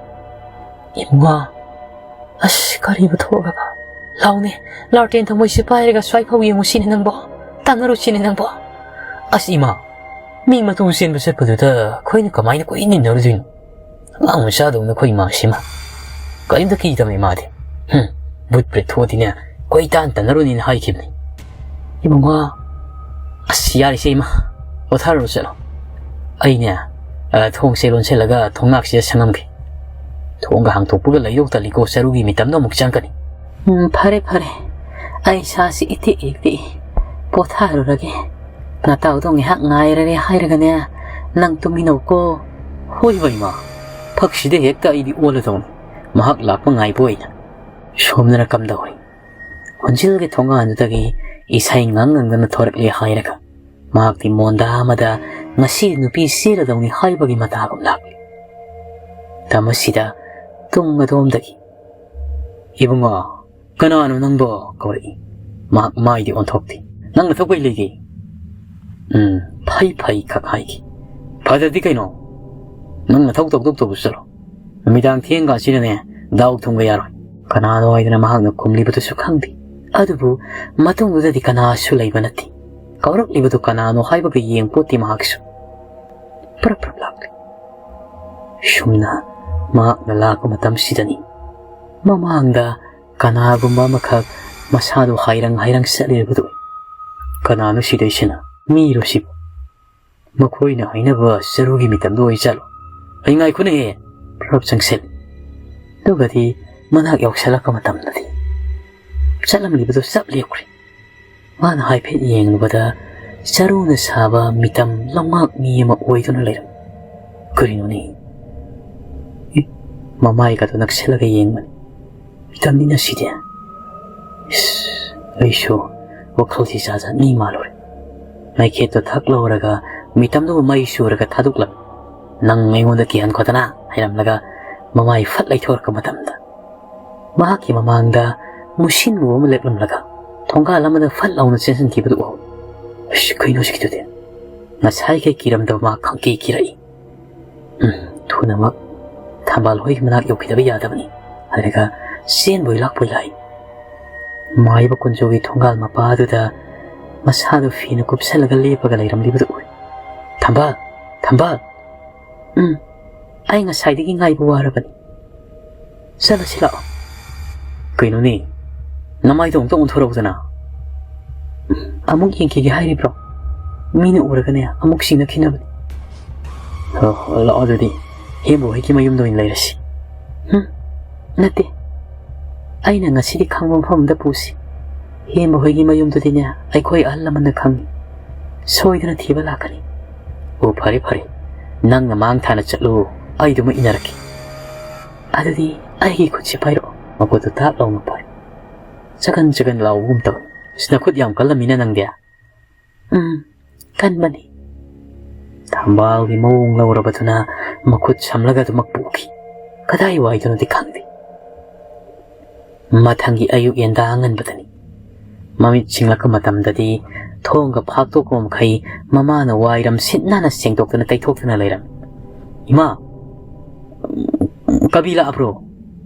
"ꯏꯕꯨꯡꯉꯣ, ꯑꯁ, ꯀꯔꯤꯕꯨ ꯊꯣꯛꯂꯒ? ꯂꯥꯎꯅꯦ, ꯂꯥꯔꯇꯦꯟ ꯊꯝꯃꯣꯏꯁꯦ ꯄꯥꯏꯔꯒ ꯁ꯭ꯋꯥꯏ ꯐꯥꯎ ꯌꯦꯡꯉꯨꯁꯤꯅꯦ ꯅꯪꯕꯣ꯫ ꯇꯥꯟꯅꯔꯨꯁꯤꯅꯦ ꯅꯪꯕꯣ꯫" "ꯑꯁ ꯏꯃꯥ, ꯃꯤ ꯃꯇꯨ ꯆꯦꯟꯕ ꯆꯠꯄꯗꯨꯗ ꯑꯩꯈꯣꯏꯅ ꯀꯃꯥꯏꯅ ꯀꯣꯏꯏꯟ ꯏꯟꯅꯔꯨꯗꯣꯏꯅꯣ? ꯑꯉꯥꯡ ꯃꯆꯥꯗꯧꯅ ꯑꯩꯈꯣꯏ ꯏꯃꯥꯁꯤꯃ꯫ ꯀꯔꯤꯝꯇ ꯀꯤꯗꯕꯅꯤ ꯃꯥꯗꯤ꯫ ꯍꯨꯝ, ꯕꯨꯠ ꯄ꯭ꯔꯦꯠ ꯊꯣꯛꯑꯗꯤꯅꯦ, ꯀꯣꯏꯇꯥꯟ ꯇꯥꯟꯅꯔꯨꯅꯤꯅ ꯍꯥꯏꯈꯤꯕꯅꯤ꯫" "ꯏꯕꯨꯡꯉꯣ, ꯑꯁ, ꯌꯥꯔꯤꯁꯦ ꯏꯃꯥ, ꯄꯣꯊꯥꯔꯨꯔꯣ ꯆꯠꯂꯣ꯫ ꯑꯩꯅꯦ, ꯑ, ꯊꯣꯡꯁꯦ ꯂꯣꯟꯁꯤꯜꯂꯒ ꯊꯣꯡꯅꯥꯛꯁꯤꯗ ꯁꯪꯉꯝꯒꯦ꯫ ꯊꯣꯡꯒ ꯍꯥꯡꯇꯣꯛꯄꯒ ꯂꯩꯔꯧ ꯇꯜꯂꯤꯀꯣ, ꯆꯔꯨꯒꯤ ꯃꯤꯇꯝꯗꯣ ꯑꯃꯨꯛ ꯆꯪꯒꯅꯤ꯫" "ꯎꯝ, ꯐꯔꯦ, ꯐꯔꯦ꯫ ꯑꯩ ꯏꯁꯥꯁꯤ ꯏꯇꯦꯛ ꯍꯦꯛ ꯇꯦꯛꯏ꯫ ꯄꯣꯊꯥꯔꯨꯔꯒꯦ꯫ ꯅꯇꯥꯎꯗꯣ ꯉꯥꯏꯍꯥꯛ ꯉꯥꯏꯔꯒꯦ ꯍꯥꯏꯔꯒꯅꯦ, ꯅꯪ ꯇꯨꯝꯃꯤꯟꯅꯧꯀꯣ꯫" "ꯍꯣꯏꯕ ꯏꯃꯥ, ꯐꯛꯁꯤꯗ ꯍꯦꯛꯇ ꯑꯩꯗꯤ ꯑꯣꯜꯂꯗꯧꯅꯤ, ꯃꯍꯥꯛ ꯂꯥꯛꯄ ꯉꯥꯏꯕ ꯑꯣꯏꯅ꯫" ꯁꯣꯝꯗꯅ ꯀꯝꯗꯧꯔꯤ? ꯍꯣꯟꯖꯤꯜꯒꯤ ꯊꯣꯡꯒꯥꯟꯗꯨꯗꯒꯤ ꯏꯁꯩ ꯉꯪ ꯉꯪꯗꯅ ꯊꯣꯔꯛꯂꯦ ꯍꯥꯏꯔꯒ, ꯃꯍꯥꯛꯇꯤ ꯃꯣꯟꯗꯥ ꯑꯃꯗ ꯉꯁꯤ ꯅꯨꯄꯤ ꯆꯦꯜꯂꯗꯧꯅꯤ ꯍꯥꯏꯕꯒꯤ ꯃꯇꯥꯒꯨꯝ ꯂꯥꯛꯂꯤ꯫ ꯇꯃꯁꯤꯗ ꯇꯨꯡ ꯑꯗꯣꯝꯗꯒꯤ, "ꯏꯕꯨꯡꯉꯣ, ꯀꯅꯥꯅꯣ ꯅꯪꯕꯣ?" ꯀꯧꯔꯛꯏ꯫ ꯃꯍꯥꯛ ꯃꯥꯏꯗꯤ ꯑꯣꯟꯊꯣꯛꯇꯦ꯫ "ꯅꯪ ꯅꯊꯧ ꯀꯩ ꯂꯩꯒꯦ?" "ꯎꯝ, ꯐꯩ ꯐꯩ" ꯈꯛ ꯍꯥꯏꯈꯤ꯫ "ꯐꯖꯗꯤ ꯀꯩꯅꯣ? ꯅꯪ ꯅꯊꯧ ꯇꯧꯗꯧ ꯇꯧꯕ ꯆꯠꯂꯣ꯫ ꯅꯨꯃꯤꯗꯥꯡ ꯊꯦꯡ ꯀꯥꯟꯁꯤꯗꯅꯦ, ꯗꯥꯎ ꯊꯨꯝꯒ ꯌꯥꯔꯣꯏ꯫" ꯀꯅꯥꯅꯣ ꯍꯥꯏꯗꯅ ꯃꯍꯥꯛꯅ ꯈꯨꯝꯂꯤꯕꯗꯨꯁꯨ ꯈꯪꯗꯦ꯫ ꯑꯗꯨꯕꯨ ꯃꯇꯨꯡꯗꯨꯗꯗꯤ ꯀꯅꯥꯁꯨ ꯂꯩꯕ ꯅꯠꯇꯦ꯫ ꯀꯧꯔꯛꯂꯤꯕꯗꯨ ꯀꯅꯥꯅꯣ ꯍꯥꯏꯕꯒ ꯌꯦꯡꯄꯣꯠꯇꯦ ꯃꯍꯥꯛꯁꯨ꯫ ꯄ꯭ꯔꯞ ꯄ꯭ꯔꯞ ꯂꯥꯛꯂꯤ꯫ ꯁꯨꯝꯅ ꯃꯍꯥꯛꯅ ꯂꯥꯛꯄ ꯃꯇꯝꯁꯤꯗꯅꯤ ꯃꯃꯥꯡꯗ ꯀꯅꯥꯒꯨꯝꯕ ꯑꯃꯈꯛ ꯃꯁꯥꯗꯨ ꯍꯥꯏꯔꯪ ꯍꯥꯏꯔꯪ ꯆꯠꯂꯤꯕꯗꯨ꯫ "ꯀꯅꯥꯅꯣ ꯁꯤꯗꯩꯁꯤꯅ? ꯃꯤꯔꯣ ꯁꯤꯕꯨ? ꯃꯈꯣꯏꯅ ꯍꯥꯏꯅꯕ ꯆꯔꯨꯒꯤ ꯃꯤꯇꯝꯗꯣ ꯑꯣꯏ ꯆꯠꯂꯣ꯫ ꯑꯩ ꯉꯥꯏꯈꯣꯅꯦꯍꯦ!" ꯄ꯭ꯔꯞ ꯆꯪꯁꯤꯜꯂꯤ꯫ ꯑꯗꯨꯒꯗꯤ ꯃꯅꯥꯛ ꯌꯧꯁꯤꯜꯂꯛꯄ ꯃꯇꯝꯗꯗꯤ ꯆꯠꯂꯝꯂꯤꯕꯗꯨ ꯆꯞ ꯂꯦꯞꯈ꯭ꯔꯦ꯫ ꯃꯥꯅ ꯍꯥꯏꯐꯦꯠ ꯌꯦꯡꯂꯨꯕꯗ ꯆꯔꯨꯅ ꯁꯥꯕ ꯃꯤꯇꯝ ꯂꯧꯉꯥꯛ ꯃꯤ ꯑꯃ ꯑꯣꯏꯗꯨꯅ ꯂꯩꯔꯝꯃꯤ꯫ ꯀꯔꯤꯅꯣꯅꯦ? ꯏ-, ꯃꯃꯥꯏꯒꯗꯣ ꯅꯛꯁꯤꯜꯂꯒ ꯌꯦꯡꯕꯅꯤ꯫ "ꯏꯇꯝꯅꯤꯅ ꯁꯤꯗꯤ?" ꯏꯁ, ꯑꯩꯁꯨ ꯋꯥꯈꯜꯁꯤ ꯖꯥꯠ ꯖꯥꯠ ꯃꯤ ꯃꯥꯜꯂꯨꯔꯦ꯫ ꯃꯩꯈꯦꯠꯇꯣ ꯊꯛ ꯂꯧꯔꯒ ꯃꯤꯇꯝꯗꯨꯕꯨ ꯃꯩ ꯆꯨꯔꯒ ꯊꯥꯗꯣꯛꯂꯝꯃꯤ꯫ "ꯅꯪ ꯑꯩꯉꯣꯟꯗ ꯀꯤꯍꯟꯈꯣꯗꯅ" ꯍꯥꯏꯔꯝꯂꯒ ꯃꯃꯥꯏ ꯐꯠ ꯂꯩꯊꯣꯔꯛꯄ ꯃꯇꯝꯗ, ꯃꯍꯥꯛꯀꯤ ꯃꯃꯥꯡꯗ ꯃꯨꯁꯤꯟꯃꯨꯕ ꯑꯃ ꯂꯦꯞꯂꯝꯂꯒ ꯊꯣꯡꯒꯥꯜ ꯑꯃꯗ ꯐꯠ ꯂꯥꯎꯅ ꯆꯦꯟꯁꯤꯟꯈꯤꯕꯗꯨ ꯎꯍꯧꯏ꯫ "ꯑꯁ, ꯀꯩꯅꯣ ꯁꯤꯒꯤꯗꯨꯗꯤ?" ꯉꯁꯥꯏꯈꯩ ꯀꯤꯔꯝꯗꯕ ꯃꯥ ꯈꯪꯀꯤ ꯀꯤꯔꯛꯏ꯫ ꯎꯝ, ꯊꯨꯅꯃꯛ ꯊꯝꯕꯥꯜ ꯍꯣꯏꯒꯤ ꯃꯅꯥꯛ ꯌꯧꯈꯤꯗꯕ ꯌꯥꯗꯕꯅꯤ ꯍꯥꯏꯔꯒ ꯆꯦꯟꯕꯣꯏ ꯂꯥꯛꯄꯣꯏ ꯂꯥꯛꯏ꯫ ꯃꯥꯏꯕ ꯀꯨꯟꯖꯣꯒꯤ ꯊꯣꯡꯒꯥꯜ ꯃꯄꯥ ꯑꯗꯨꯗ ꯃꯁꯥꯗꯨ ꯐꯤꯅ ꯀꯨꯞꯁꯜꯂꯒ ꯂꯦꯞꯄꯒ ꯂꯩꯔꯝꯂꯤꯕꯗꯨ ꯎꯏ꯫ "ꯊꯝꯕꯥꯜ! ꯊꯝꯕꯥꯜ!" "ꯎꯝ, ꯑꯩ ꯉꯁꯥꯏꯗꯒꯤ ꯉꯥꯏꯕ ꯋꯥꯔꯕꯅꯤ꯫ ꯆꯠꯂꯁꯤ ꯂꯥꯛꯑꯣ꯫" "ꯀꯩꯅꯣꯅꯦ? ꯅꯃꯥꯏꯗꯣ ꯑꯃꯨꯛꯇ ꯑꯣꯟꯊꯣꯔꯛꯎꯗꯅ꯫" "ꯑꯃꯨꯛ ꯌꯦꯡꯈꯤꯒꯦ ꯍꯥꯏꯔꯤꯕ꯭ꯔꯣ? ꯃꯤꯅ ꯎꯔꯒꯅꯦ ꯑꯃꯨꯛ ꯆꯤꯡꯅꯈꯤꯅꯕꯅꯤ꯫" "ꯍꯣ, ꯍꯣ, ꯂꯥꯛꯑꯣ ꯑꯗꯨꯗꯤ꯫ ꯍꯦꯝꯕꯨ ꯍꯣꯏꯒꯤ ꯃꯌꯨꯝꯗ ꯑꯣꯏꯅ ꯂꯩꯔꯁꯤ꯫ ꯍꯨꯝ, ꯅꯠꯇꯦ꯫ ꯑꯩꯅ ꯉꯁꯤꯗꯤ ꯈꯪꯕ ꯃꯐꯝ ꯑꯃꯗ ꯄꯨꯁꯤ꯫ ꯍꯦꯝꯕ ꯍꯣꯏꯒꯤ ꯃꯌꯨꯝꯗꯨꯗꯤꯅꯦ ꯑꯩꯈꯣꯏ ꯑꯍꯜ ꯂꯃꯟꯅ ꯈꯪꯉꯤ꯫ ꯁꯣꯏꯗꯅ ꯊꯤꯕ ꯂꯥꯛꯀꯅꯤ꯫" "ꯑꯣ, ꯐꯔꯦ, ꯐꯔꯦ꯫ ꯅꯪꯅ ꯃꯥꯡ ꯊꯥꯅ ꯆꯠꯂꯨ, ꯑꯩꯗꯨꯃ ꯏꯟꯅꯔꯛꯀꯦ꯫" "ꯑꯗꯨꯗꯤ ꯑꯩꯒꯤ ꯈꯨꯠꯁꯤ ꯄꯥꯏꯔꯛꯑꯣ꯫" ꯃꯈꯨꯠꯇꯨ ꯊꯥꯛ ꯂꯥꯎꯅ ꯄꯥꯏ꯫ ꯆꯒꯟ ꯆꯒꯟ ꯂꯥꯎꯕꯒꯨꯝ ꯇꯧꯏ꯫ "ꯑꯁ, ꯅꯈꯨꯠ ꯌꯥꯝ ꯀꯜꯂꯝꯃꯤꯅ ꯅꯪꯗꯤ꯫" "ꯎꯝ, ꯀꯟꯕꯅꯤ꯫" ꯊꯝꯕꯥꯜꯒꯤ ꯃꯑꯣꯡ ꯂꯧꯔꯕꯗꯨꯅ ꯃꯈꯨꯠ ꯁꯝꯂꯒ ꯑꯗꯨꯃꯛ ꯄꯨꯈꯤ꯫ ꯀꯗꯥꯏ ꯋꯥꯏꯗꯅꯣꯗꯤ ꯈꯪꯗꯦ꯫ ꯃꯊꯪꯒꯤ ꯑꯌꯨꯛ ꯌꯦꯟꯗꯥ ꯉꯟꯕꯗꯅꯤ꯫ ꯃꯃꯤꯠ ꯁꯤꯡꯂꯛꯄ ꯃꯇꯝꯗꯗꯤ ꯊꯣꯡꯒ ꯐꯥꯛꯇꯣꯛꯄ ꯃꯈꯩ ꯃꯃꯥꯅ ꯋꯥꯏꯔꯝ ꯁꯤꯠ ꯅꯥꯟꯅ ꯁꯦꯡꯗꯣꯛꯇꯅ ꯇꯩꯊꯣꯛꯇꯅ ꯂꯩꯔꯝꯃꯤ꯫ "ꯏꯃꯥ, ꯀꯕꯤ ꯂꯥꯛꯑꯕ꯭ꯔꯣ?"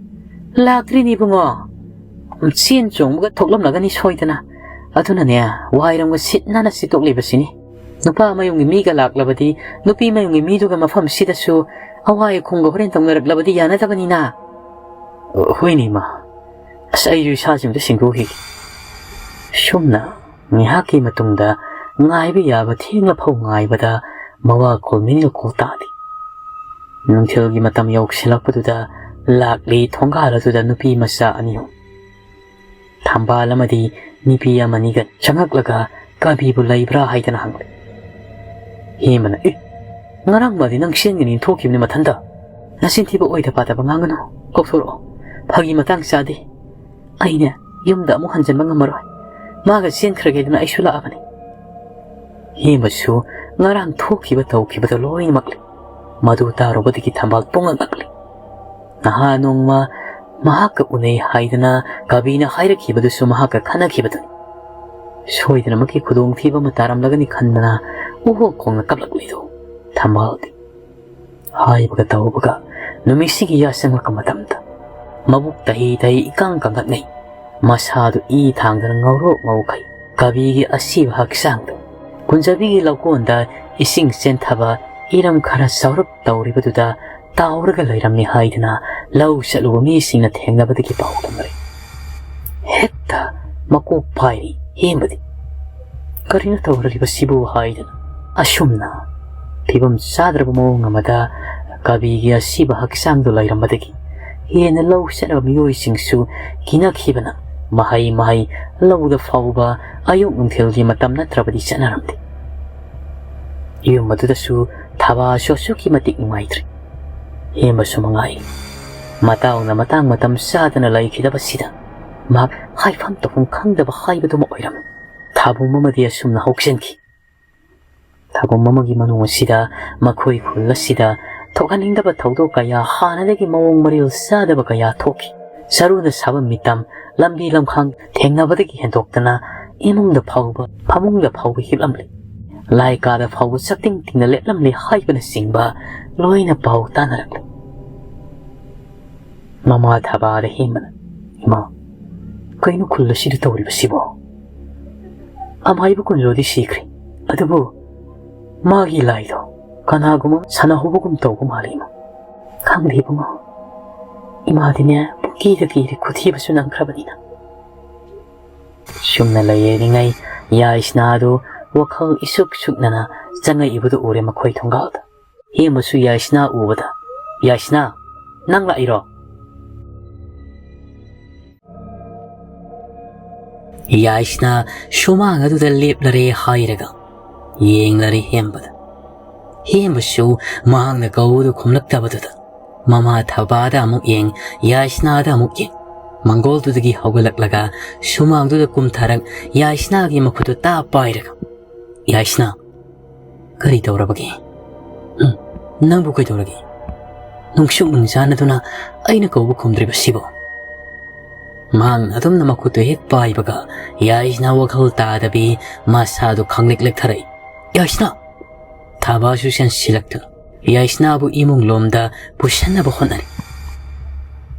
"ꯂꯥꯛꯇ꯭ꯔꯤꯅꯦ ꯏꯕꯨꯡꯉꯣ꯫ ꯆꯦꯟ ꯆꯣꯡꯕꯒ ꯊꯣꯛꯂꯝꯂꯒꯅꯤ ꯁꯣꯏꯗꯅ꯫ ꯑꯗꯨꯅꯅꯦ, ꯋꯥꯏꯔꯝꯒ ꯁꯤꯠ ꯅꯥꯟꯅ ꯁꯤꯠꯇꯣꯛꯂꯤꯕꯁꯤꯅꯤ꯫ ꯅꯨꯄꯥ ꯃꯌꯨꯝꯒꯤ ꯃꯤꯒ ꯂꯥꯛꯂꯕꯗꯤ, ꯅꯨꯄꯤ ꯃꯌꯨꯝꯒꯤ ꯃꯤꯗꯨꯒ ꯃꯐꯝꯁꯤꯗꯁꯨ ꯑꯋꯥꯏ ꯑꯈꯨꯝꯒ ꯍꯣꯔꯦꯟ ꯇꯧꯅꯔꯛꯂꯕꯗꯤ ꯌꯥꯅꯗꯕꯅꯤꯅ꯫" "ꯍꯣꯏꯅꯦ, ꯏꯃꯥ꯫ ꯑꯁ, ꯑꯩꯁꯨ ꯏꯁꯥꯁꯤ ꯑꯝꯇ ꯁꯦꯡꯗꯣꯛꯈꯤꯒꯦ꯫" ꯁꯨꯝꯅ ꯉꯥꯏꯍꯥꯛꯀꯤ ꯃꯇꯨꯡꯗ ꯉꯥꯏꯕ ꯌꯥꯕ ꯊꯦꯡꯂ ꯐꯥꯎ ꯉꯥꯏꯕꯗ ꯃꯋꯥ ꯈꯣꯜ ꯃꯤꯅꯤꯡ ꯈꯣꯜ ꯇꯥꯗꯦ꯫ ꯅꯨꯡꯊꯤꯜꯒꯤ ꯃꯇꯝ ꯌꯧꯁꯤꯜꯂꯛꯄꯗꯨꯗ ꯂꯥꯛꯂꯤ ꯊꯣꯡꯒꯥꯜ ꯑꯗꯨꯗ ꯅꯨꯄꯤ ꯃꯆꯥ ꯑꯅꯤ ꯑꯍꯨꯝ꯫ ꯊꯝꯕꯥꯜ ꯑꯃꯗꯤ ꯅꯨꯄꯤ ꯑꯃꯅꯤꯒ ꯆꯪꯉꯛꯂꯒ ꯀꯕꯤꯕꯨ ꯂꯩꯕ꯭ꯔꯥ ꯍꯥꯏꯗꯅ ꯍꯪꯂꯦ꯫ ꯍꯦꯃꯅ, "ꯑꯦ, ꯉꯔꯥꯡ ꯃꯥꯗꯤ ꯅꯪ ꯆꯦꯟꯒꯅꯤ ꯊꯣꯛꯈꯤꯕꯅꯤ ꯃꯊꯟꯇ꯫" "ꯅꯆꯤꯟ ꯊꯤꯕ ꯑꯣꯏꯗ ꯄꯥꯗꯕ ꯉꯥꯡꯒꯅꯨ꯫ ꯀꯧꯊꯣꯔꯛꯑꯣ꯫ ꯐꯥꯒꯤ ꯃꯇꯥꯡ ꯆꯥꯗꯦ꯫ ꯑꯩꯅꯦ ꯌꯨꯝꯗ ꯑꯃꯨꯛ ꯍꯟꯖꯤꯟꯕ ꯉꯝꯃꯔꯣꯏ꯫ ꯃꯥꯒ ꯆꯦꯟꯈ꯭ꯔꯒꯦꯗꯅ ꯑꯩꯁꯨ ꯂꯥꯛꯑꯕꯅꯤ꯫" ꯍꯦꯃꯁꯨ ꯉꯔꯥꯡ ꯊꯣꯛꯈꯤꯕ ꯇꯧꯈꯤꯕꯗꯣ ꯂꯣꯏꯅꯃꯛ ꯂꯩ꯫ ꯃꯗꯨ ꯇꯥꯔꯨꯕꯗꯒꯤ ꯊꯝꯕꯥꯜ ꯄꯨꯡꯉꯛ ꯉꯛꯂꯤ꯫ ꯅꯍꯥ ꯅꯣꯡꯃ ꯃꯍꯥꯛꯀ ꯎꯅꯩ ꯍꯥꯏꯗꯅ ꯀꯕꯤꯅ ꯍꯥꯏꯔꯛꯈꯤꯕꯗꯨꯁꯨ ꯃꯍꯥꯛꯀ ꯈꯟꯅꯈꯤꯕꯗꯨꯅꯤ꯫ ꯁꯣꯏꯗꯅꯃꯛꯀꯤ ꯈꯨꯗꯣꯡꯊꯤꯕ ꯑꯃ ꯇꯥꯔꯝꯂꯒꯅꯤ ꯈꯟꯗꯅ ꯎꯍꯣꯛ ꯈꯣꯡꯅ ꯀꯞꯂꯛꯂꯤꯗꯣ ꯊꯝꯕꯥꯜꯗꯤ꯫ ꯍꯥꯏꯕꯒ ꯇꯧꯕꯒ ꯅꯨꯃꯤꯠꯁꯤꯒꯤ ꯌꯥꯆꯪꯂꯛꯄ ꯃꯇꯝꯗ ꯃꯕꯨꯛ ꯇꯍꯤ ꯇꯍꯤ ꯏꯀꯪ ꯀꯪꯂꯛꯅꯩ꯫ ꯃꯁꯥꯗꯨ ꯏ ꯊꯥꯡꯗꯅ ꯉꯧꯔꯣꯛ ꯉꯧꯈꯩ꯫ ꯀꯕꯤꯒꯤ ꯑꯁꯤꯕ ꯍꯛꯆꯥꯡꯗ ꯀꯨꯟꯖꯕꯤꯒꯤ ꯂꯧꯀꯣꯟꯗ ꯏꯁꯤꯡ ꯆꯦꯟꯊꯕ ꯏꯔꯝ ꯈꯔ ꯆꯥꯎꯔꯞ ꯇꯧꯔꯤꯕꯗꯨꯗ ꯇꯥꯎꯔꯒ ꯂꯩꯔꯝꯃꯤ ꯍꯥꯏꯗꯅ ꯂꯧ ꯆꯠꯂꯨꯕ ꯃꯤꯁꯤꯡꯅ ꯊꯦꯡꯅꯕꯗꯒꯤ ꯄꯥꯎ ꯇꯝꯂꯛꯏ꯫ ꯍꯦꯛꯇ ꯃꯀꯣꯛ ꯄꯥꯏꯔꯤ ꯍꯦꯝꯕꯗꯤ꯫ "ꯀꯔꯤꯅꯣ ꯇꯧꯔꯤꯕꯁꯤꯕꯨ?" ꯍꯥꯏꯗꯅ꯫ ꯑꯁꯨꯝꯅ ꯐꯤꯕꯝ ꯆꯥꯗ꯭ꯔꯕ ꯃꯑꯣꯡ ꯑꯃꯗ ꯀꯕꯤꯒꯤ ꯑꯁꯤꯕ ꯍꯛꯆꯥꯡꯗꯨ ꯂꯩꯔꯝꯕꯗꯒꯤ ꯍꯦꯟꯅ ꯂꯧ ꯆꯠꯅꯕ ꯃꯤꯑꯣꯏꯁꯤꯡꯁꯨ ꯀꯤꯅꯈꯤꯕꯅ ꯃꯍꯩ ꯃꯍꯩ ꯂꯧꯗ ꯐꯥꯎꯕ ꯑꯌꯨꯛ ꯅꯨꯡꯊꯤꯜꯒꯤ ꯃꯇꯝ ꯅꯠꯇ꯭ꯔꯕꯗꯤ ꯆꯠꯅꯔꯝꯗꯦ꯫ ꯌꯨꯝ ꯑꯗꯨꯗꯁꯨ ꯊꯕꯥꯁꯨ ꯑꯁꯨꯛꯀꯤ ꯃꯇꯤꯛ ꯅꯨꯡꯉꯥꯏꯇ꯭ꯔꯦ꯫ ꯍꯦꯝꯕꯁꯨ ꯃꯉꯥꯏ꯫ ꯃꯇꯥꯎꯅ ꯃꯇꯥꯡ ꯃꯇꯝ ꯆꯥꯗꯅ ꯂꯩꯈꯤꯗꯕꯁꯤꯗ ꯃꯍꯥꯛ ꯍꯥꯏꯐꯝ ꯇꯧꯐꯝ ꯈꯪꯗꯕ ꯍꯥꯏꯕꯗꯨꯃ ꯑꯣꯏꯔꯝꯃꯤ꯫ ꯊꯥꯕꯨꯝ ꯑꯃꯗꯤ ꯑꯁꯨꯝꯅ ꯍꯧꯁꯤꯟꯈꯤ꯫ ꯊꯥꯕꯨꯝ ꯑꯃꯒꯤ ꯃꯅꯨꯡ ꯑꯁꯤꯗ ꯃꯈꯣꯏ ꯈꯨꯜ ꯑꯁꯤꯗ ꯊꯣꯛꯍꯟꯅꯤꯡꯗꯕ ꯊꯧꯗꯣꯛ ꯀꯌꯥ, ꯍꯥꯟꯅꯗꯒꯤ ꯃꯑꯣꯡ ꯃꯔꯤꯜ ꯆꯥꯗꯕ ꯀꯌꯥ ꯊꯣꯛꯈꯤ꯫ ꯆꯔꯨꯅ ꯁꯥꯕ ꯃꯤꯇꯝ, ꯂꯝꯕꯤ ꯂꯝꯈꯥꯡ ꯊꯦꯡꯅꯕꯗꯒꯤ ꯍꯦꯟꯗꯣꯛꯇꯅ ꯏꯃꯨꯡꯗ ꯐꯥꯎꯕ, ꯐꯃꯨꯡꯗ ꯐꯥꯎꯕ ꯍꯤꯞꯂꯝꯂꯦ꯫ ꯂꯥꯏ ꯀꯥꯗ ꯐꯥꯎꯕ ꯆꯥꯛꯇꯤꯡ ꯇꯤꯡꯅ ꯂꯦꯞꯂꯝꯂꯦ ꯍꯥꯏꯕꯅꯆꯤꯡꯕ ꯂꯣꯏꯅ ꯄꯥꯎ ꯇꯥꯅꯔꯛꯂꯦ꯫ ꯃꯃꯥ ꯊꯕꯥꯗ ꯍꯦꯟꯕꯅ, "ꯏꯃꯥ, ꯀꯩꯅꯣ ꯈꯨꯜ ꯑꯁꯤꯗ ꯇꯧꯔꯤꯕꯁꯤꯕꯣ? ꯑꯃꯥꯏꯕ ꯀꯨꯟꯖꯣꯗꯤ ꯁꯤꯈ꯭ꯔꯦ, ꯑꯗꯨꯕꯨ ꯃꯥꯒꯤ ꯂꯥꯏꯗꯣ ꯀꯅꯥꯒꯨꯝꯕ ꯁꯥꯟꯅꯍꯧꯕꯒꯨꯝ ꯇꯧꯕ ꯃꯥꯜꯂꯤ, ꯏꯃꯥ꯫" "ꯈꯪꯗꯦ ꯏꯕꯨꯡꯉꯣ, ꯏꯃꯥꯗꯤꯅꯦ ꯄꯨꯡꯀꯤꯗ ꯀꯤꯔꯦ, ꯈꯨꯊꯤꯕꯁꯨ ꯅꯪꯈ꯭ꯔꯕꯅꯤꯅ꯫" ꯁꯨꯝꯅ ꯂꯩꯔꯤꯉꯩ ꯌꯥꯏꯁꯅꯥꯗꯨ ꯋꯥꯈꯜ ꯏꯁꯨꯛ ꯁꯨꯛꯅꯅ ꯆꯪꯉꯛꯏꯕꯗꯨ ꯎꯔꯦ ꯃꯈꯣꯏ ꯊꯣꯡꯒꯥꯜꯗ꯫ ꯍꯦꯃꯁꯨ ꯌꯥꯏꯁꯅꯥ ꯎꯕꯗ, "ꯌꯥꯏꯁꯅꯥ, ꯅꯪ ꯂꯥꯛꯏꯔꯣ?" ꯌꯥꯏꯁꯅꯥ ꯁꯨꯃꯥꯡ ꯑꯗꯨꯗ ꯂꯦꯞꯂꯔꯦ ꯍꯥꯏꯔꯒ ꯌꯦꯡꯂꯔꯦ ꯍꯦꯝꯕꯗ꯫ ꯍꯦꯝꯕꯁꯨ ꯃꯍꯥꯛꯅ ꯀꯧꯕꯗꯨ ꯈꯨꯝꯂꯛꯇꯕꯗꯨꯗ ꯃꯃꯥ ꯊꯕꯥꯗ ꯑꯃꯨꯛ ꯌꯦꯡ, ꯌꯥꯏꯁꯅꯥꯗ ꯑꯃꯨꯛ ꯌꯦꯡ꯫ ꯃꯪꯒꯣꯜꯗꯨꯗꯒꯤ ꯍꯧꯒꯠꯂꯛꯂꯒ ꯁꯨꯃꯥꯡꯗꯨꯗ ꯀꯨꯝꯊꯔꯛ, ꯌꯥꯏꯁꯅꯥꯒꯤ ꯃꯈꯨꯠꯇꯨ ꯇꯥ ꯄꯥꯏꯔꯒ, "ꯌꯥꯏꯁꯅꯥ, ꯀꯔꯤ ꯇꯧꯔꯕꯒꯦ? ꯎꯝ, ꯅꯪꯕꯨ ꯀꯩꯗꯧꯔꯒꯦ? ꯅꯨꯡꯁꯨꯛ ꯅꯨꯡꯖꯥꯅꯗꯨꯅ ꯑꯩꯅ ꯀꯧꯕ ꯈꯨꯝꯗ꯭ꯔꯤꯕꯁꯤꯕꯨ?" ꯃꯍꯥꯛꯅ ꯑꯗꯨꯝꯅ ꯃꯈꯨꯠꯇꯨ ꯍꯦꯛ ꯄꯥꯏꯕꯒ, ꯌꯥꯏꯁꯅꯥ ꯋꯥꯈꯜ ꯇꯥꯗꯕꯤ ꯃꯁꯥꯗꯨ ꯈꯪꯂꯤꯛ ꯂꯤꯛꯊꯔꯛꯏ꯫ "ꯌꯥꯏꯁꯅꯥ!" ꯊꯕꯥꯁꯨ ꯆꯦꯟꯁꯤꯜꯂꯛꯇꯨꯅ ꯌꯥꯏꯁꯅꯥꯕꯨ ꯏꯃꯨꯡ ꯂꯣꯝꯗ ꯄꯨꯁꯟꯅꯕ ꯍꯣꯠꯅꯔꯤ꯫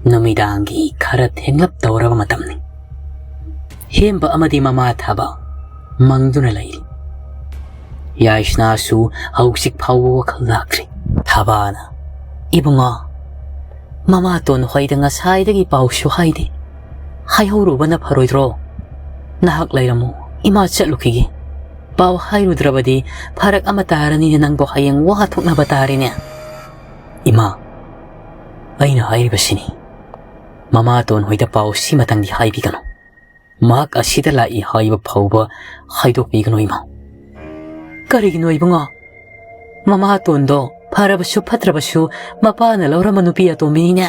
ꯅꯨꯃꯤꯗꯥꯡꯒꯤ ꯈꯔ ꯊꯦꯡꯂꯞ ꯇꯧꯔꯕ ꯃꯇꯝꯅꯤ꯫ ꯍꯦꯝꯕ ꯑꯃꯗꯤ ꯃꯃꯥ ꯊꯕꯥ ꯃꯪꯗꯨꯅ ꯂꯩꯔꯤ꯫ ꯌꯥꯏꯁꯅꯥꯁꯨ ꯍꯧꯖꯤꯛ ꯐꯥꯎꯕ ꯋꯥꯈꯜ ꯂꯥꯛꯇ꯭ꯔꯤ꯫ ꯊꯕꯥꯅ, "ꯏꯕꯨꯡꯉꯣ, ꯃꯃꯥꯇꯣꯟ ꯍꯣꯏꯗ ꯉꯁꯥꯏꯗꯒꯤ ꯄꯥꯎꯁꯨ ꯍꯥꯏꯗꯦ꯫ ꯍꯥꯏꯍꯧꯔꯨꯕꯅ ꯐꯔꯣꯏꯗ꯭ꯔꯣ? ꯅꯍꯥꯛ ꯂꯩꯔꯝꯃꯨ, ꯏꯃꯥ ꯆꯠꯂꯨꯈꯤꯒꯦ꯫ ꯄꯥꯎ ꯍꯥꯏꯔꯨꯗ꯭ꯔꯕꯗꯤ ꯐꯔꯛ ꯑꯃ ꯇꯥꯔꯅꯤꯅꯦ, ꯅꯪꯕꯨ ꯍꯌꯦꯡ ꯋꯥ ꯊꯣꯛꯅꯕ ꯇꯥꯔꯦꯅꯦ꯫" "ꯏꯃꯥ, ꯑꯩꯅ ꯍꯥꯏꯔꯤꯕꯁꯤꯅꯤ, ꯃꯃꯥꯇꯣꯟ ꯍꯣꯏꯗ ꯄꯥꯎ ꯁꯤꯃꯇꯪꯗꯤ ꯍꯥꯏꯕꯤꯒꯅꯨ꯫ ꯃꯍꯥꯛ ꯑꯁꯤꯗ ꯂꯥꯛꯏ ꯍꯥꯏꯕ ꯐꯥꯎꯕ ꯍꯥꯏꯗꯣꯛꯄꯤꯒꯅꯨ, ꯏꯃꯥ꯫" "ꯀꯔꯤꯒꯤꯅꯣ ꯏꯕꯨꯡꯉꯣ? ꯃꯃꯥꯇꯣꯟꯗꯣ ꯐꯔꯕꯁꯨ ꯐꯠꯇ꯭ꯔꯕꯁꯨ ꯃꯄꯥꯅ ꯂꯧꯔꯝꯕ ꯅꯨꯄꯤ ꯑꯇꯣꯝꯕꯤꯅꯤꯅꯦ꯫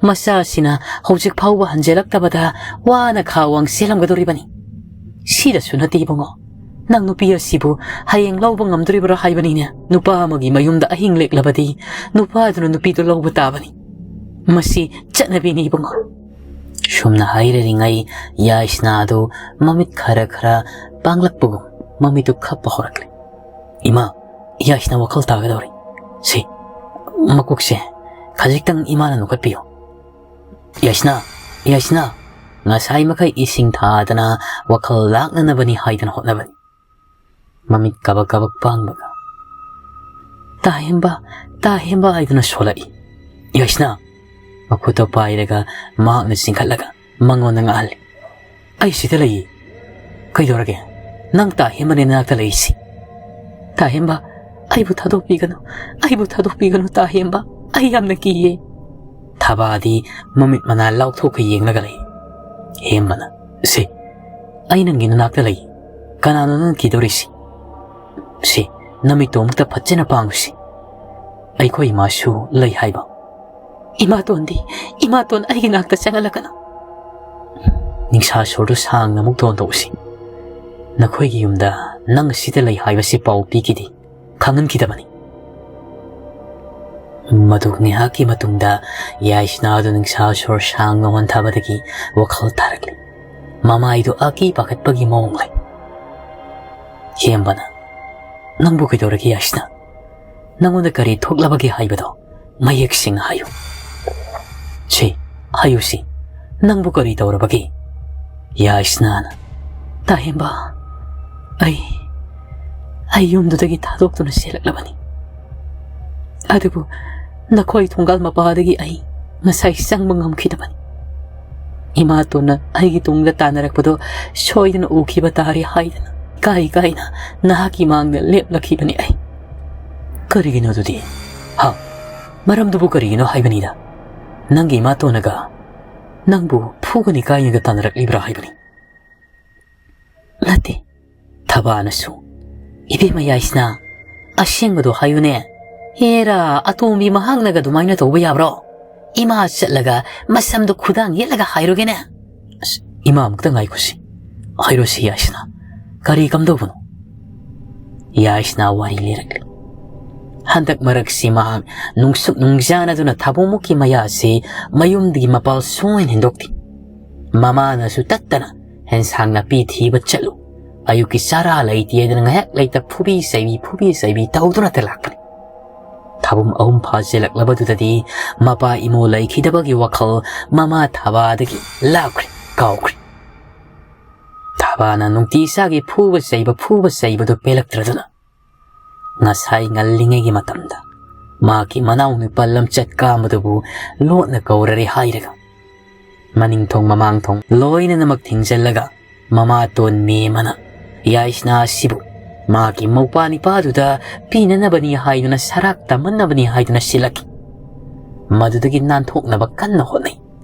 ꯃꯆꯥꯁꯤꯅ ꯍꯧꯖꯤꯛ ꯐꯥꯎꯕ ꯍꯟꯖꯤꯜꯂꯛꯇꯕꯗ ꯋꯥꯅ ꯈꯥ ꯋꯥꯡ ꯆꯦꯜꯂꯝꯒꯗꯧꯔꯤꯕꯅꯤ꯫ ꯁꯤꯗꯁꯨ ꯅꯠꯇꯦ ꯏꯕꯨꯡꯉꯣ, ꯅꯪ ꯅꯨꯄꯤ ꯑꯁꯤꯕꯨ ꯍꯌꯦꯡ ꯂꯧꯕ ꯉꯝꯗꯣꯔꯤꯕ꯭ꯔꯥ ꯍꯥꯏꯕꯅꯤꯅꯦ꯫ ꯅꯨꯄꯥ ꯑꯃꯒꯤ ꯃꯌꯨꯝꯗ ꯑꯍꯤꯡ ꯂꯦꯛꯂꯕꯗꯤ ꯅꯨꯄꯥꯗꯨꯅ ꯅꯨꯄꯤꯗꯨ ꯂꯧꯕ ꯇꯥꯕꯅꯤ꯫ ꯃꯁꯤ ꯆꯠꯅꯕꯤꯅꯤ ꯏꯕꯨꯡꯉꯣ꯫" ꯁꯨꯝꯅ ꯍꯥꯏꯔꯔꯤꯉꯩ ꯌꯥꯏꯁꯅꯥꯗꯨ ꯃꯃꯤꯠ ꯈꯔ ꯈꯔ ꯄꯥꯡꯂꯛꯄꯒꯨꯝ ꯃꯃꯤꯠꯇꯨ ꯈꯞꯄ ꯍꯧꯔꯛꯂꯦ꯫ "ꯏꯃꯥ, ꯌꯥꯏꯁꯅꯥ ꯋꯥꯈꯜ ꯇꯥꯒꯗꯧꯔꯦ꯫ ꯁꯤ, ꯃꯀꯣꯛꯁꯦ ꯈꯖꯤꯛꯇꯪ ꯏꯃꯥꯅ ꯅꯣꯛꯈꯠꯄꯤꯌꯨ꯫ ꯌꯥꯏꯁꯅꯥ, ꯌꯥꯏꯁꯅꯥ, ꯉꯁꯥꯏ ꯃꯈꯩ ꯏꯁꯤꯡ ꯊꯥꯗꯅ ꯋꯥꯈꯜ ꯂꯥꯛꯅꯅꯕꯅꯤ ꯍꯥꯏꯗꯅ ꯍꯣꯠꯅꯕꯅꯤ꯫" ꯃꯃꯤꯠ ꯀꯕꯛ ꯀꯕꯛ ꯄꯥꯡꯕꯒ, "ꯇꯥ ꯍꯦꯝꯕ, ꯇꯥ ꯍꯦꯝꯕ" ꯍꯥꯏꯗꯨꯅ ꯁꯣꯜꯂꯛꯏ꯫ ꯌꯥꯏꯁꯅꯥ ꯃꯈꯨꯠꯇꯣ ꯄꯥꯏꯔꯒ ꯃꯍꯥꯛꯅ ꯆꯤꯡꯈꯠꯂꯒ ꯃꯉꯣꯟꯗ ꯉꯥꯛꯍꯜꯂꯤ꯫ "ꯑꯩ ꯁꯤꯗ ꯂꯩꯌꯦ꯫ ꯀꯩꯗꯧꯔꯒꯦ? ꯅꯪ ꯇꯥ ꯍꯦꯝꯕꯅꯦ ꯅꯅꯥꯛꯇ ꯂꯩꯔꯤꯁꯤ꯫" "ꯇꯥ ꯍꯦꯝꯕ, ꯑꯩꯕꯨ ꯊꯥꯗꯣꯛꯄꯤꯒꯅꯨ, ꯑꯩꯕꯨ ꯊꯥꯗꯣꯛꯄꯤꯒꯅꯨ ꯇꯥ ꯍꯦꯝꯕ, ꯑꯩ ꯌꯥꯝꯅ ꯀꯤꯌꯦ꯫" ꯊꯕꯥꯗꯤ ꯃꯃꯤꯠ ꯃꯅꯥ ꯂꯥꯎꯊꯣꯛꯈ ꯌꯦꯡꯂꯒ ꯂꯩ꯫ ꯍꯦꯝꯕꯅ, "ꯁꯦ, ꯑꯩ ꯅꯪꯒꯤ ꯅꯅꯥꯛꯇ ꯂꯩ꯫ ꯀꯅꯥꯅꯣ ꯅꯪ ꯀꯤꯗꯧꯔꯤꯁꯤ? ꯁꯦ, ꯅꯃꯤꯠꯇꯣ ꯑꯃꯨꯛꯇ ꯐꯖꯅ ꯄꯥꯡꯉꯨꯁꯤ꯫ ꯑꯩꯈꯣꯏ ꯏꯃꯥꯁꯨ ꯂꯩ ꯍꯥꯏꯕ꯫ "ꯏꯃꯥꯇꯣꯟꯗꯤ, ꯏꯃꯥꯇꯣꯟ ꯑꯩꯒꯤ ꯅꯥꯛꯇ ꯆꯪꯍꯜꯂꯛꯀꯅꯨ꯫" ꯅꯤꯡꯁꯥ ꯁꯣꯔꯗꯨ ꯁꯥꯡꯅ ꯑꯃꯨꯛ ꯗꯣꯟꯊꯣꯛꯎꯁꯤ꯫ "ꯅꯈꯣꯏꯒꯤ ꯌꯨꯝꯗ ꯅꯪ ꯑꯁꯤꯗ ꯂꯩ ꯍꯥꯏꯕꯁꯤ ꯄꯥꯎ ꯄꯤꯈꯤꯗꯦ, ꯈꯪꯍꯟꯈꯤꯗꯕꯅꯤ꯫" ꯃꯗꯨ ꯉꯥꯏꯍꯥꯛꯀꯤ ꯃꯇꯨꯡꯗ ꯌꯥꯏꯁꯅꯥꯗꯨ ꯅꯤꯡꯁꯥ ꯁꯣꯔ ꯁꯥꯡꯅ ꯍꯣꯟꯊꯕꯗꯒꯤ ꯋꯥꯈꯜ ꯇꯥꯔꯛꯂꯤ꯫ ꯃꯃꯥꯏꯗꯨ ꯑꯀꯤ ꯄꯥꯈꯠꯄꯒꯤ ꯃꯑꯣꯡ ꯂꯩ꯫ "ꯍꯦꯝꯕꯅ, ꯅꯪꯕꯨ ꯀꯩꯗꯧꯔꯒꯦ ꯌꯥꯏꯁꯅꯥ? ꯅꯪꯉꯣꯟꯗ ꯀꯔꯤ ꯊꯣꯛꯂꯕꯒꯦ ꯍꯥꯏꯕꯗꯣ ꯃꯌꯦꯛ ꯁꯦꯡꯅ ꯍꯥꯏꯌꯨ꯫ ꯁꯤ, ꯍꯥꯏꯌꯨ ꯁꯤ, ꯅꯪꯕꯨ ꯀꯔꯤ ꯇꯧꯔꯕꯒꯦ?" ꯌꯥꯏꯁꯅꯥꯅ, "ꯇꯥꯍꯦꯝꯕ, ꯑꯩ, ꯑꯩ ꯌꯨꯝꯗꯨꯗꯒꯤ ꯊꯥꯗꯣꯛꯇꯨꯅ ꯆꯦꯜꯂꯛꯂꯕꯅꯤ꯫ ꯑꯗꯨꯕꯨ ꯅꯈꯣꯏ ꯊꯣꯡꯒꯥꯜ ꯃꯄꯥꯗꯒꯤ ꯑꯩ ꯉꯁꯥꯏ ꯆꯪꯕ ꯉꯝꯈꯤꯗꯕꯅꯤ꯫ ꯏꯃꯥꯇꯣꯟꯅ ꯑꯩꯒꯤ ꯇꯨꯡꯗ ꯇꯥꯟꯅꯔꯛꯄꯗꯣ ꯁꯣꯏꯗꯅ ꯎꯈꯤꯕ ꯇꯥꯔꯦ ꯍꯥꯏꯗꯅ ꯏꯀꯥꯏ ꯏꯀꯥꯏꯅ ꯅꯍꯥꯛꯀꯤ ꯃꯥꯡꯗ ꯂꯦꯞꯂꯛꯈꯤꯕꯅꯤ ꯑꯩ꯫" "ꯀꯔꯤꯒꯤꯅꯣ ꯑꯗꯨꯗꯤ? ꯍꯥ? ꯃꯔꯝꯗꯨꯕꯨ ꯀꯔꯤꯒꯤꯅꯣ ꯍꯥꯏꯕꯅꯤꯗ꯫ ꯅꯪꯒꯤ ꯏꯃꯥꯇꯣꯟꯅꯒ ꯅꯪꯕꯨ ꯐꯨꯒꯅꯤ ꯀꯥꯏꯅꯒ ꯇꯥꯟꯅꯔꯛꯂꯤꯕ꯭ꯔꯥ ꯍꯥꯏꯕꯅꯤ꯫" "ꯅꯠꯇꯦ꯫" ꯊꯕꯥꯅꯁꯨ, "ꯏꯕꯦꯝꯃ ꯌꯥꯏꯁꯅꯥ, ꯑꯁꯦꯡꯕꯗꯣ ꯍꯥꯏꯌꯨꯅꯦ꯫ ꯍꯦꯔꯥ, ꯑꯇꯣꯝꯕꯤ ꯃꯍꯥꯛꯅꯒ ꯑꯗꯨꯃꯥꯏꯅ ꯇꯧꯕ ꯌꯥꯕ꯭ꯔꯣ? ꯏꯃꯥ ꯆꯠꯂꯒ ꯃꯁꯝꯗꯣ ꯈꯨꯗꯥꯡ ꯌꯦꯠꯂꯒ ꯍꯥꯏꯔꯨꯒꯦꯅꯦ꯫" "ꯑꯁ, ꯏꯃꯥ, ꯑꯃꯨꯛꯇ ꯉꯥꯏꯈꯣꯁꯤ꯫ ꯍꯥꯏꯔꯣꯁꯤ ꯌꯥꯏꯁꯅꯥ꯫ ꯀꯔꯤ ꯀꯝꯗꯧꯕꯅꯣ?" ꯌꯥꯏꯁꯅꯥ ꯋꯥꯔꯤ ꯂꯤꯔꯛꯂꯤ꯫ ꯍꯟꯗꯛ ꯃꯔꯛꯁꯤ ꯃꯍꯥꯛ ꯅꯨꯡꯁꯨꯛ ꯅꯨꯡꯖꯥꯅꯗꯨꯅ ꯊꯥꯕꯨꯡꯃꯨꯛꯀꯤ ꯃꯌꯥꯁꯤ ꯃꯌꯨꯝꯗꯒꯤ ꯃꯄꯥꯜ ꯁꯨꯡꯍꯦꯟ ꯍꯦꯟꯗꯣꯛꯇꯦ꯫ ꯃꯃꯥꯅꯁꯨ ꯇꯠꯇꯅ "ꯑꯦꯟꯁꯥꯡ ꯅꯥꯄꯤ ꯊꯤꯕ ꯆꯠꯂꯨ, ꯑꯌꯨꯛꯀꯤ ꯆꯥꯔꯥ ꯂꯩꯇꯦꯗꯅ ꯉꯥꯏꯍꯥꯛ ꯂꯩꯇ ꯐꯨꯕꯤ ꯆꯩꯕꯤ, ꯐꯨꯕꯤ ꯆꯩꯕꯤ ꯇꯧꯗꯨꯅꯇ ꯂꯥꯛꯄꯅꯤ꯫" ꯊꯥꯕꯨꯝ ꯑꯍꯨꯝ ꯐꯥꯖꯤꯜꯂꯛꯂꯕꯗꯨꯗꯗꯤ ꯃꯄꯥ ꯏꯃꯣ ꯂꯩꯈꯤꯗꯕꯒꯤ ꯋꯥꯈꯜ ꯃꯃꯥ ꯊꯥꯕꯥꯗꯒꯤ ꯂꯥꯞꯈ꯭ꯔꯦ, ꯀꯥꯎꯈ꯭ꯔꯦ꯫ ꯊꯥꯕꯥꯅ ꯅꯨꯡꯇꯤ ꯆꯥꯒꯤ ꯐꯨꯕ ꯆꯩꯕ, ꯐꯨꯕ ꯆꯩꯕꯗꯨ ꯄꯦꯜꯂꯛꯇ꯭ꯔꯗꯨꯅ ꯉꯁꯥꯏ ꯉꯜꯂꯤꯉꯩꯒꯤ ꯃꯇꯝꯗ ꯃꯍꯥꯛꯀꯤ ꯃꯅꯥꯎ ꯅꯨꯄꯥ ꯂꯝꯆꯠ ꯀꯥꯝꯕꯗꯨꯕꯨ ꯂꯣꯠꯅ ꯀꯧꯔꯔꯦ ꯍꯥꯏꯔꯒ ꯃꯅꯤꯡ ꯊꯣꯡ ꯃꯃꯥꯡ ꯊꯣꯡ ꯂꯣꯏꯅꯃꯛ ꯊꯤꯡꯖꯤꯜꯂꯒ ꯃꯃꯥꯇꯣꯟ ꯃꯦꯝꯃꯅ ꯌꯥꯏꯁꯅꯥ ꯑꯁꯤꯕꯨ ꯃꯍꯥꯛꯀꯤ ꯃꯧꯄ꯭ꯋꯥ ꯅꯤꯄꯥꯗꯨꯗ ꯄꯤꯅꯅꯕꯅꯤ ꯍꯥꯏꯗꯨꯅ, ꯁꯔꯥꯛ ꯇꯝꯃꯟꯅꯕꯅꯤ ꯍꯥꯏꯗꯨꯅ ꯁꯤꯜꯂꯛꯈꯤ꯫ ꯃꯗꯨꯗꯒꯤ ꯅꯥꯟꯊꯣꯛꯅꯕ ꯀꯟꯅ ꯍꯣꯠꯅꯩ꯫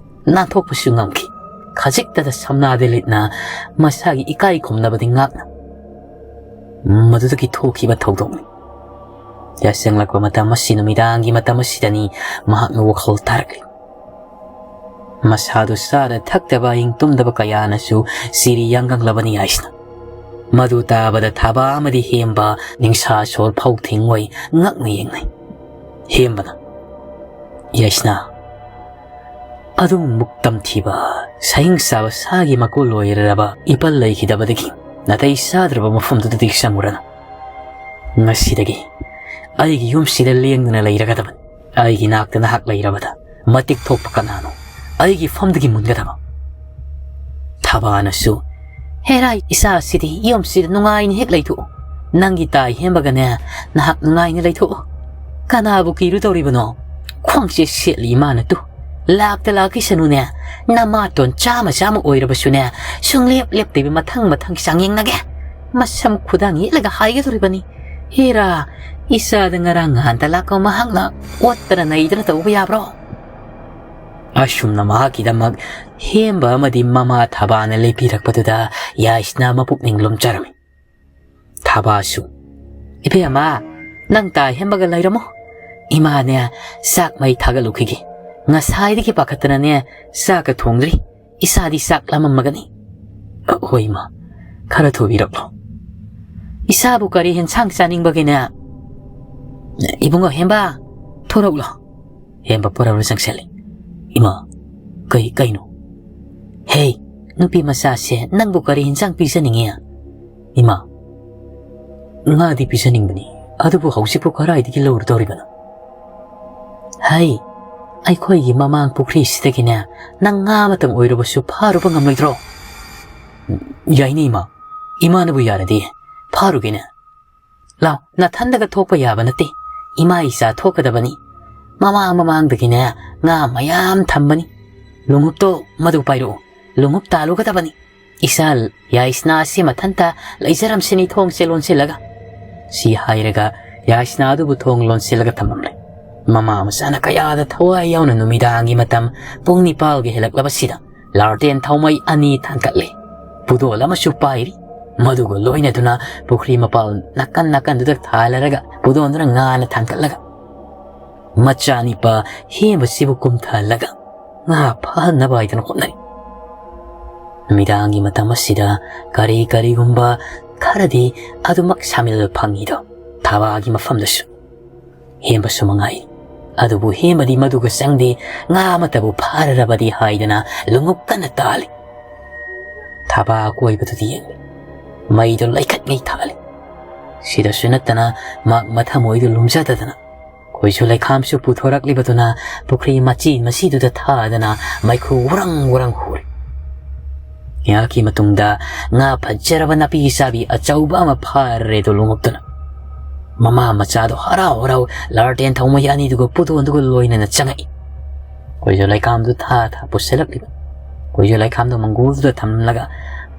ꯅꯥꯟꯊꯣꯛꯄꯁꯨ ꯉꯝꯈꯤ꯫ ꯈꯖꯤꯛꯇꯗ ꯁꯝꯅꯥꯗ ꯂꯤꯠꯅ ꯃꯁꯥꯒꯤ ꯏꯀꯥꯏ ꯈꯨꯝꯅꯕꯗꯤ ꯉꯥꯛꯅ ꯃꯗꯨꯗꯒꯤ ꯊꯣꯛꯈꯤꯕ ꯊꯧꯗꯣꯛꯅꯤ꯫ ꯌꯥꯆꯪꯂꯛꯄ ꯃꯇꯝ ꯑꯁꯤ ꯅꯨꯃꯤꯗꯥꯡꯒꯤ ꯃꯇꯝ ꯑꯁꯤꯗꯅꯤ ꯃꯍꯥꯛꯅ ꯋꯥꯈꯜ ꯇꯥꯔꯛꯂꯤ꯫ ꯃꯁꯥꯗꯨ ꯆꯥꯗ ꯊꯛꯇꯕ, ꯑꯍꯤꯡ ꯇꯨꯝꯗꯕ ꯀꯌꯥꯅꯁꯨ ꯆꯤꯔꯤ ꯌꯥꯡꯒꯪꯂꯕꯅꯤ ꯌꯥꯏꯁꯅꯥ꯫ ꯃꯗꯨ ꯇꯥꯕꯗ ꯊꯥꯕ ꯑꯃꯗꯤ ꯍꯦꯝꯕ ꯅꯤꯡꯁꯥ ꯁꯣꯔ ꯐꯧ ꯊꯤꯡꯉꯣꯏ ꯉꯛꯅ ꯌꯦꯡꯅꯩ꯫ ꯍꯦꯝꯕꯅ, "ꯌꯥꯏꯁꯅꯥ, ꯑꯗꯨꯃꯨꯛ ꯇꯝꯊꯤꯕ, ꯁꯍꯤꯡ ꯆꯥꯕ ꯁꯥꯒꯤ ꯃꯀꯣꯜ ꯑꯣꯏꯔꯔꯕ ꯏꯄꯜ ꯂꯩꯈꯤꯗꯕꯗꯒꯤ ꯅꯥꯇꯩ ꯆꯥꯗ꯭ꯔꯕ ꯃꯐꯝꯗꯨꯗꯗꯤ ꯆꯪꯉꯨꯔꯅꯨ꯫ ꯉꯁꯤꯗꯒꯤ ꯑꯩꯒꯤ ꯌꯨꯝꯁꯤꯗ ꯂꯦꯡꯗꯅ ꯂꯩꯔꯒꯗꯕꯅꯤ꯫ ꯑꯩꯒꯤ ꯅꯥꯛꯇ ꯅꯍꯥꯛ ꯂꯩꯔꯕꯗ ꯃꯇꯤꯛ ꯊꯣꯛꯄ ꯀꯅꯥꯅꯣ ꯑꯩꯒꯤ ꯐꯝꯗꯒꯤ ꯃꯨꯟꯒꯗꯕ?" ꯊꯥꯕꯥꯅꯁꯨ, "ꯍꯦꯔꯥ, ꯏꯆꯥꯁꯤꯗꯤ ꯌꯨꯝꯁꯤꯗ ꯅꯨꯡꯉꯥꯏꯅ ꯍꯦꯛ ꯂꯩꯊꯣꯛꯎ꯫ ꯅꯪꯒꯤ ꯇꯥꯏ ꯍꯦꯝꯕꯒꯅꯦ ꯅꯍꯥꯛ ꯅꯨꯡꯉꯥꯏꯅ ꯂꯩꯊꯣꯛꯎ꯫ ꯀꯅꯥꯕꯨ ꯀꯤꯔꯨꯗꯧꯔꯤꯕꯅꯣ? ꯈ꯭ꯋꯥꯡꯆꯦꯠ ꯁꯦꯠꯂꯤ ꯏꯃꯥꯅ ꯇꯨ꯫ ꯂꯥꯛꯇ ꯂꯥꯛꯈꯤꯁꯅꯨꯅꯦ꯫ ꯅꯃꯥꯇꯣꯟ ꯆꯥꯝꯃ ꯆꯥꯝꯃ ꯑꯣꯏꯔꯕꯁꯨꯅꯦ, ꯁꯨꯡꯂꯦꯞ ꯂꯦꯞꯇꯕꯤ ꯃꯊꯪ ꯃꯊꯪ ꯆꯥꯡꯌꯦꯡꯅꯒꯦ꯫ ꯃꯁꯝ ꯈꯨꯗꯥꯡ ꯌꯦꯠꯂꯒ ꯍꯥꯏꯒꯗꯧꯔꯤꯕꯅꯤ꯫ ꯍꯦꯔꯥ, ꯏꯆꯥꯗ ꯉꯔꯥꯡ ꯅꯍꯥꯟꯗ ꯂꯥꯛꯄ ꯃꯍꯥꯛꯅ ꯑꯣꯠꯇꯅ ꯅꯩꯗꯅ ꯇꯧꯕ ꯌꯥꯕ꯭ꯔꯣ?" ꯑꯁꯨꯝꯅ ꯃꯍꯥꯛꯀꯤꯗꯃꯛ ꯍꯦꯝꯕ ꯑꯃꯗꯤ ꯃꯃꯥ ꯊꯥꯕꯥꯅ ꯂꯦꯞꯄꯤꯔꯛꯄꯗꯨꯗ ꯌꯥꯏꯁꯅꯥ ꯃꯄꯨꯛꯅꯤꯡ ꯂꯨꯝꯖꯔꯝꯃꯤ꯫ ꯊꯥꯕꯥꯁꯨ, "ꯏꯕꯦꯝꯃ, ꯅꯪ ꯇꯥ ꯍꯦꯝꯕꯒ ꯂꯩꯔꯝꯃꯣ꯫ ꯏꯃꯥꯅꯦ, ꯆꯥꯛ ꯃꯩ ꯊꯥꯒꯠꯂꯨꯈꯤꯒꯦ꯫ ꯉꯁꯥꯏꯗꯒꯤ ꯄꯥꯈꯠꯇꯅꯅꯦ, ꯆꯥꯛꯀ ꯊꯣꯡꯗ꯭ꯔꯤ꯫ ꯏꯁꯥꯗꯤ ꯆꯥꯛ ꯂꯥꯝꯃꯝꯃꯒꯅꯤ꯫" "ꯑ, ꯍꯣꯏ, ꯏꯃꯥ, ꯈꯔ ꯊꯨꯕꯤꯔꯛꯂꯣ꯫" "ꯏꯁꯥꯕꯨ ꯀꯔꯤ ꯍꯦꯟꯁꯥꯡ ꯆꯥꯅꯤꯡꯕꯒꯦꯅꯦ?" "ꯏꯕꯨꯡꯉꯣ ꯍꯦꯝꯕ, ꯊꯣꯔꯛꯂꯣ꯫" ꯍꯦꯝꯕ ꯄꯨꯔꯥ ꯆꯪꯁꯤꯜꯂꯤ꯫ "ꯏꯃꯥ, ꯀꯩ, ꯀꯩꯅꯣ?" "ꯍꯦ, ꯅꯨꯄꯤ ꯃꯆꯥꯁꯦ, ꯅꯪꯕꯨ ꯀꯔꯤ ꯍꯦꯟꯁꯥꯡ ꯄꯤꯖꯅꯤꯡꯉꯤ?" "ꯏꯃꯥ, ꯉꯥꯗꯤ ꯄꯤꯖꯅꯤꯡꯕꯅꯤ, ꯑꯗꯨꯕꯨ ꯍꯧꯖꯤꯛꯄꯨ ꯀꯗꯥꯏꯗꯒꯤ ꯂꯧꯔꯨꯗꯧꯔꯤꯕꯅꯣ?" "ꯍꯩ, ꯑꯩꯈꯣꯏꯒꯤ ꯃꯃꯥꯡ ꯄꯨꯈ꯭ꯔꯤꯁꯤꯗꯒꯤꯅꯦ, ꯅꯪ ꯉꯥ ꯑꯃꯇꯪ ꯑꯣꯏꯔꯕꯁꯨ ꯐꯥꯔꯨꯕ ꯉꯝꯂꯣꯏꯗ꯭ꯔꯣ?" "ꯌꯥꯏꯅꯦ ꯏꯃꯥ, ꯏꯃꯥꯅꯕꯨ ꯌꯥꯔꯗꯤ ꯐꯥꯔꯨꯒꯦꯅꯦ꯫" "ꯂꯥꯎ, ꯅꯊꯟꯗꯒ ꯊꯣꯛꯄ ꯌꯥꯕ ꯅꯠꯇꯦ꯫ ꯏꯃꯥ ꯏꯆꯥ ꯊꯣꯛꯀꯗꯕꯅꯤ꯫ ꯃꯃꯥꯡ ꯃꯃꯥꯡꯗꯒꯤꯅꯦ ꯉꯥ ꯃꯌꯥꯝ ꯊꯝꯕꯅꯤ꯫ ꯂꯣꯡꯍꯨꯞꯇꯣ ꯃꯗꯨ ꯄꯥꯏꯔꯛꯎ꯫ ꯂꯣꯡꯍꯨꯞ ꯇꯥꯜꯂꯨꯒꯗꯕꯅꯤ꯫ ꯏꯆꯥ ꯌꯥꯏꯁꯅꯥ ꯑꯁꯤ ꯃꯊꯟꯇ ꯂꯩꯖꯔꯝꯁꯤꯅꯤ ꯊꯣꯡꯁꯦ ꯂꯣꯟꯁꯤꯜꯂꯒ꯫" ꯁꯤ ꯍꯥꯏꯔꯒ ꯌꯥꯏꯁꯅꯥ ꯑꯗꯨꯕꯨ ꯊꯣꯡ ꯂꯣꯟꯁꯤꯜꯂꯒ ꯊꯝꯂꯝꯂꯦ꯫ ꯃꯃꯥ ꯃꯆꯥꯅ ꯀꯌꯥꯗ ꯊꯋꯥꯏ ꯌꯥꯎꯅ ꯅꯨꯃꯤꯗꯥꯡꯒꯤ ꯃꯇꯝ ꯄꯨꯡ ꯅꯤꯄꯥꯜꯒꯤ ꯍꯦꯜꯂꯛꯂꯕꯁꯤꯗ ꯂꯥꯔꯇꯦꯟ ꯊꯥꯎꯃꯩ ꯑꯅꯤ ꯊꯥꯡꯒꯠꯂꯦ꯫ ꯄꯨꯗꯣꯜ ꯑꯃꯁꯨ ꯄꯥꯏꯔꯤ꯫ ꯃꯗꯨꯒ ꯂꯣꯏꯅꯗꯨꯅ ꯄꯨꯈ꯭ꯔꯤ ꯃꯄꯥꯜ ꯅꯥꯀꯟ ꯅꯥꯀꯟꯗꯨꯗ ꯊꯥꯂꯔꯒ ꯄꯨꯗꯣꯟꯗꯨꯅ ꯉꯥꯅ ꯊꯥꯡꯒꯠꯂꯒ ꯃꯆꯥꯅꯤꯄꯥ ꯍꯦꯝꯕꯁꯤꯕꯨ ꯀꯨꯝꯊꯍꯜꯂꯒ ꯉꯥ ꯐꯥꯍꯟꯅꯕ ꯍꯥꯏꯗꯅ ꯍꯣꯠꯅꯔꯤ꯫ ꯅꯨꯃꯤꯗꯥꯡꯒꯤ ꯃꯇꯝ ꯑꯁꯤꯗ ꯀꯔꯤ ꯀꯔꯤꯒꯨꯝꯕ ꯈꯔꯗꯤ ꯑꯗꯨꯃꯛ ꯁꯥꯃꯤꯜ ꯐꯪꯉꯤꯗꯣ ꯊꯕꯥꯒꯤ ꯃꯐꯝꯗꯁꯨ꯫ ꯍꯦꯝꯕꯁꯨ ꯃꯉꯥꯏ꯫ ꯑꯗꯨꯕꯨ ꯍꯦꯝꯕꯗꯤ ꯃꯗꯨꯒ ꯆꯪꯗꯦ, ꯉꯥ ꯑꯃꯠꯇꯕꯨ ꯐꯥꯔꯔꯕꯗꯤ ꯍꯥꯏꯗꯅ ꯂꯣꯡꯎꯞ ꯀꯟꯅ ꯇꯥꯜꯂꯤ꯫ ꯊꯕꯥ ꯑꯀꯣꯏꯕꯗꯨꯗ ꯌꯦꯡꯂꯤ꯫ ꯃꯩꯗꯣ ꯂꯩꯈꯠꯉꯩ ꯊꯥꯜꯂꯤ꯫ ꯁꯤꯗꯁꯨ ꯅꯠꯇꯅ ꯃꯍꯥꯛ ꯃꯊꯃꯣꯏꯗꯨ ꯂꯨꯝꯖꯗꯗꯅ ꯈꯣꯏꯖꯨ ꯂꯩꯈꯥꯝꯁꯨ ꯄꯨꯊꯣꯔꯛꯂꯤꯕꯗꯨꯅ ꯄꯨꯈ꯭ꯔꯤ ꯃꯆꯤ ꯃꯆꯤꯗꯨꯗ ꯊꯥꯗꯅ ꯃꯩꯈꯨ ꯎꯔꯪ ꯎꯔꯪ ꯍꯨꯔꯤ꯫ ꯉꯥꯏꯍꯥꯛꯀꯤ ꯃꯇꯨꯡꯗ ꯉꯥ ꯐꯖꯔꯕ ꯅꯥꯄꯤ ꯆꯥꯕꯤ ꯑꯆꯧꯕ ꯑꯃ ꯐꯥꯔꯦꯗꯣ ꯂꯣꯡꯎꯞꯇꯨꯅ꯫ ꯃꯃꯥ ꯃꯆꯥꯗꯣ ꯍꯔꯥꯎ ꯍꯔꯥꯎ ꯂꯥꯔꯇꯦꯟ ꯊꯥꯎꯃꯩ ꯑꯅꯤꯗꯨꯒ ꯄꯨꯗꯣꯟꯗꯨꯒ ꯂꯣꯏꯅꯅ ꯆꯪꯉꯛꯏ꯫ ꯈꯣꯏꯖꯨ ꯂꯩꯈꯥꯝꯗꯨ ꯊꯥ ꯊꯥ ꯄꯨꯁꯤꯜꯂꯛꯂꯤꯕ꯫ ꯈꯣꯏꯖꯨ ꯂꯩꯈꯥꯝꯗꯨ ꯃꯪꯒꯣꯜꯗꯨꯗ ꯊꯝꯂꯝꯂꯒ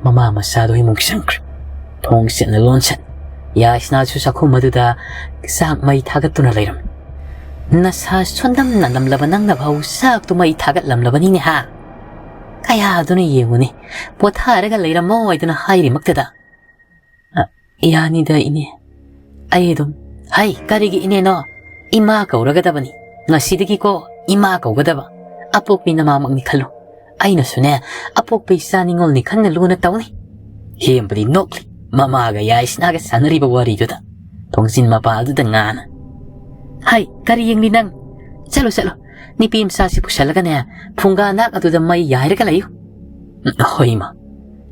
ꯃꯃꯥ ꯃꯆꯥꯗꯨ ꯏꯃꯨꯡ ꯆꯪꯈ꯭ꯔꯦ꯫ ꯊꯣꯡ ꯆꯦꯠꯅ ꯂꯣꯟꯁꯟ꯫ ꯌꯥꯏꯁꯅꯥꯁꯨ ꯆꯥꯛꯈꯨꯝ ꯑꯗꯨꯗ ꯆꯥꯛ ꯃꯩ ꯊꯥꯒꯠꯇꯨꯅ ꯂꯩꯔꯝꯃꯤ꯫ "ꯅꯁꯥ ꯁꯣꯟꯗꯝ ꯅꯥꯟꯗꯝꯂꯕ ꯅꯪꯅ ꯐꯥꯎ ꯆꯥꯛꯇꯨ ꯃꯩ ꯊꯥꯒꯠꯂꯝꯂꯕꯅꯤꯅꯦ ꯍꯥ? ꯀꯌꯥꯗꯨꯅ ꯌꯦꯡꯉꯨꯅꯦ, ꯄꯣꯊꯥꯔꯒ ꯂꯩꯔꯝꯃꯣ ꯍꯥꯏꯗꯨꯅ ꯍꯥꯏꯔꯤꯃꯛꯇꯗ?" "ꯑ, ꯌꯥꯅꯤꯗ ꯏꯅꯦ꯫ ꯑꯩ ꯑꯗꯨꯝ"꯫ "ꯍꯩ, ꯀꯔꯤꯒꯤ ꯏꯅꯦꯅꯣ? ꯏꯃꯥ ꯀꯧꯔꯒꯗꯕꯅꯤ꯫ ꯉꯁꯤꯗꯒꯤꯀꯣ ꯏꯃꯥ ꯀꯧꯒꯗꯕ꯫ ꯑꯄꯣꯛꯄꯤ ꯅꯃꯥꯃꯛꯅꯤ ꯈꯜꯂꯨ꯫ ꯑꯩꯅꯁꯨꯅꯦ ꯑꯄꯣꯛꯄ ꯏꯆꯥ ꯅꯤꯡꯉꯣꯜꯅꯤ ꯈꯟꯅ ꯂꯨꯅ ꯇꯧꯅꯤ"꯫ ꯍꯦꯝꯕꯗꯤ ꯅꯣꯛꯂꯤ꯫ ꯃꯃꯥꯒ ꯌꯥꯏꯁꯅꯥꯒ ꯁꯥꯟꯅꯔꯤꯕ ꯋꯥꯔꯤꯗꯨꯗ ꯊꯣꯡꯖꯤꯟ ꯃꯄꯥꯗꯨꯗ ꯉꯥꯅ꯫ "ꯍꯩ, ꯀꯔꯤ ꯌꯦꯡꯂꯤ ꯅꯪ? ꯆꯠꯂꯣ, ꯆꯠꯂꯣ꯫ ꯅꯨꯄꯤ ꯃꯆꯥꯁꯤ ꯄꯨꯁꯜꯂꯒꯅꯦ ꯐꯨꯡꯒꯥ ꯅꯥꯛ ꯑꯗꯨꯗ ꯃꯩ ꯌꯥꯏꯔꯒ ꯂꯩꯌꯨ"꯫ "ꯍꯣꯏ ꯏꯃꯥ"꯫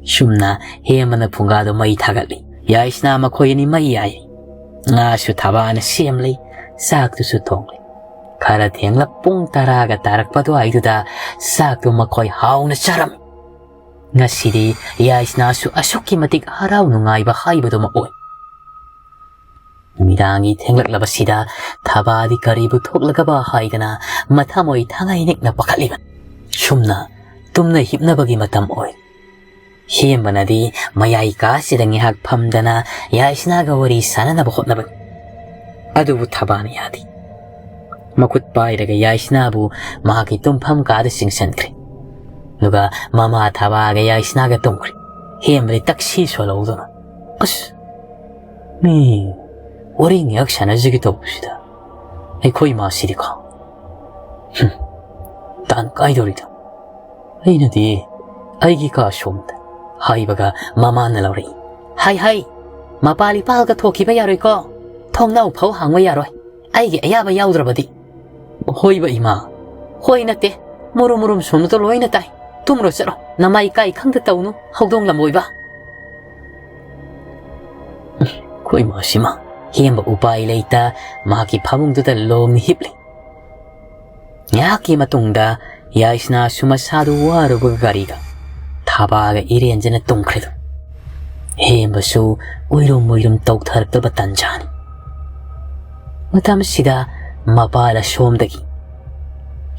ꯁꯨꯝꯅ ꯍꯦꯝꯕꯅ ꯐꯨꯡꯒꯥꯗꯨ ꯃꯩ ꯊꯥꯒꯠꯂꯤ꯫ ꯌꯥꯏꯁꯅꯥ ꯃꯈꯣꯏ ꯑꯅꯤ ꯃꯩ ꯌꯥꯏ꯫ ꯉꯥꯁꯨ ꯊꯕꯥꯅ ꯁꯦꯝꯂꯤ, ꯆꯥꯛꯇꯨꯁꯨ ꯊꯣꯡꯂꯤ꯫ ꯈꯔ ꯊꯦꯡꯂꯞ ꯄꯨꯡ ꯇꯔꯥꯒ ꯇꯥꯔꯛꯄ ꯑꯗꯨꯋꯥꯏꯗꯨꯗ ꯆꯥꯛꯇꯨ ꯃꯈꯣꯏ ꯍꯥꯎꯅ ꯆꯥꯔꯝꯃꯤ꯫ ꯉꯁꯤꯗꯤ ꯌꯥꯏꯁꯅꯥꯁꯨ ꯑꯁꯨꯛꯀꯤ ꯃꯇꯤꯛ ꯍꯔꯥꯎ ꯅꯨꯡꯉꯥꯏꯕ ꯍꯥꯏꯕꯗꯨꯃ ꯑꯣꯏ꯫ ꯅꯨꯃꯤꯗꯥꯡꯒꯤ ꯊꯦꯡꯂꯛꯂꯕꯁꯤꯗ ꯊꯕꯥꯗꯤ ꯀꯔꯤꯕꯨ ꯊꯣꯛꯂꯒꯕ ꯍꯥꯏꯗꯅ ꯃꯊꯃꯣꯏ ꯊꯉꯥꯏ ꯅꯤꯛꯅ ꯄꯥꯈꯠꯂꯤꯕꯅꯤ꯫ ꯁꯨꯝꯅ ꯇꯨꯝꯅ ꯍꯤꯞꯅꯕꯒꯤ ꯃꯇꯝ ꯑꯣꯏ꯫ ꯍꯦꯝꯕꯅꯗꯤ ꯃꯌꯥꯏ ꯀꯥꯁꯤꯗ ꯉꯥꯏꯍꯥꯛ ꯐꯝꯗꯅ ꯌꯥꯏꯁꯅꯥꯒ ꯋꯥꯔꯤ ꯁꯥꯟꯅꯅꯕ ꯍꯣꯠꯅꯕꯅꯤ꯫ ꯑꯗꯨꯕꯨ ꯊꯕꯥꯅ ꯌꯥꯗꯦ꯫ ꯃꯈꯨꯠ ꯄꯥꯏꯔꯒ ꯌꯥꯏꯁꯅꯥꯕꯨ ꯃꯍꯥꯛꯀꯤ ꯇꯨꯝꯐꯝ ꯀꯥꯗ ꯆꯤꯡꯁꯤꯟꯈ꯭ꯔꯦ꯫ ꯑꯗꯨꯒ ꯃꯃꯥ ꯊꯕꯥꯒ ꯌꯥꯏꯁꯅꯥꯒ ꯇꯨꯝꯈ꯭ꯔꯦ꯫ ꯍꯦꯝꯕꯗꯤ ꯇꯛꯁꯤ ꯁꯣꯜꯍꯧꯗꯨꯅ, "ꯑꯁ, ꯃꯤ ꯋꯥꯔꯤ ꯉꯥꯏꯍꯥꯛ ꯁꯥꯟꯅꯖꯒꯦ ꯇꯧꯕꯁꯤꯗ ꯑꯩꯈꯣꯏ ꯏꯃꯥꯁꯤꯗꯤꯀꯣ, ꯍꯨꯝ, ꯇꯥꯟ ꯀꯥꯏꯗꯧꯔꯤꯗꯣ? ꯑꯩꯅꯗꯤ ꯑꯩꯒꯤ ꯀꯥ ꯁꯣꯝꯗ ꯍꯥꯏꯕꯒ ꯃꯃꯥꯅ ꯂꯧꯔꯛꯏ꯫ "ꯍꯥꯏ ꯍꯥꯏ, ꯃꯄꯥ ꯂꯤꯄꯥꯜꯒ ꯊꯣꯛꯈꯤꯕ ꯌꯥꯔꯣꯏꯀꯣ꯫ ꯊꯣꯡꯅꯥꯎ ꯐꯥꯎ ꯍꯥꯡꯕ ꯌꯥꯔꯣꯏ, ꯑꯩꯒꯤ ꯑꯌꯥꯕ ꯌꯥꯎꯗ꯭ꯔꯕꯗꯤ꯫" "ꯍꯣꯏꯕ ꯏꯃꯥ, ꯍꯣꯏ ꯅꯠꯇꯦ, ꯃꯨꯔꯨꯝ ꯃꯨꯔꯨꯝ ꯁꯣꯟꯕꯗꯣ ꯂꯣꯏꯅ ꯇꯥꯏ꯫ ꯇꯨꯝꯔꯣ ꯆꯠꯂꯣ, ꯅꯃꯥꯏ ꯀꯥꯏ ꯈꯪꯗ ꯇꯧꯅꯨ, ꯍꯧꯗꯣꯡ ꯂꯝꯕꯣꯏꯕ꯫" ꯑꯩꯈꯣꯏ ꯏꯃꯥꯁꯤꯃ ꯍꯦꯝꯕ ꯎꯄꯥꯏ ꯂꯩꯇ ꯃꯍꯥꯛꯀꯤ ꯐꯃꯨꯡꯗꯨꯗ ꯂꯣꯡꯅ ꯍꯤꯞꯂꯤ꯫ ꯉꯥꯏꯍꯥꯛꯀꯤ ꯃꯇꯨꯡꯗ ꯌꯥꯏꯁꯅꯥꯁꯨ ꯃꯁꯥꯗꯨ ꯋꯥꯔꯨꯕꯒ ꯒꯥꯔꯤꯗ ꯊꯥꯕꯥꯒ ꯏꯔꯦꯟꯖꯅ ꯇꯨꯝꯈ꯭ꯔꯦꯗꯣ꯫ ꯍꯦꯝꯕꯁꯨ ꯎꯏꯔꯨꯝ ꯎꯏꯔꯨꯝ ꯇꯧꯊꯔꯛꯇꯕ ꯇꯟꯖꯥꯅꯤ꯫ ꯃꯇꯝꯁꯤꯗ ꯃꯄꯥꯅ ꯁꯣꯝꯗꯒꯤ,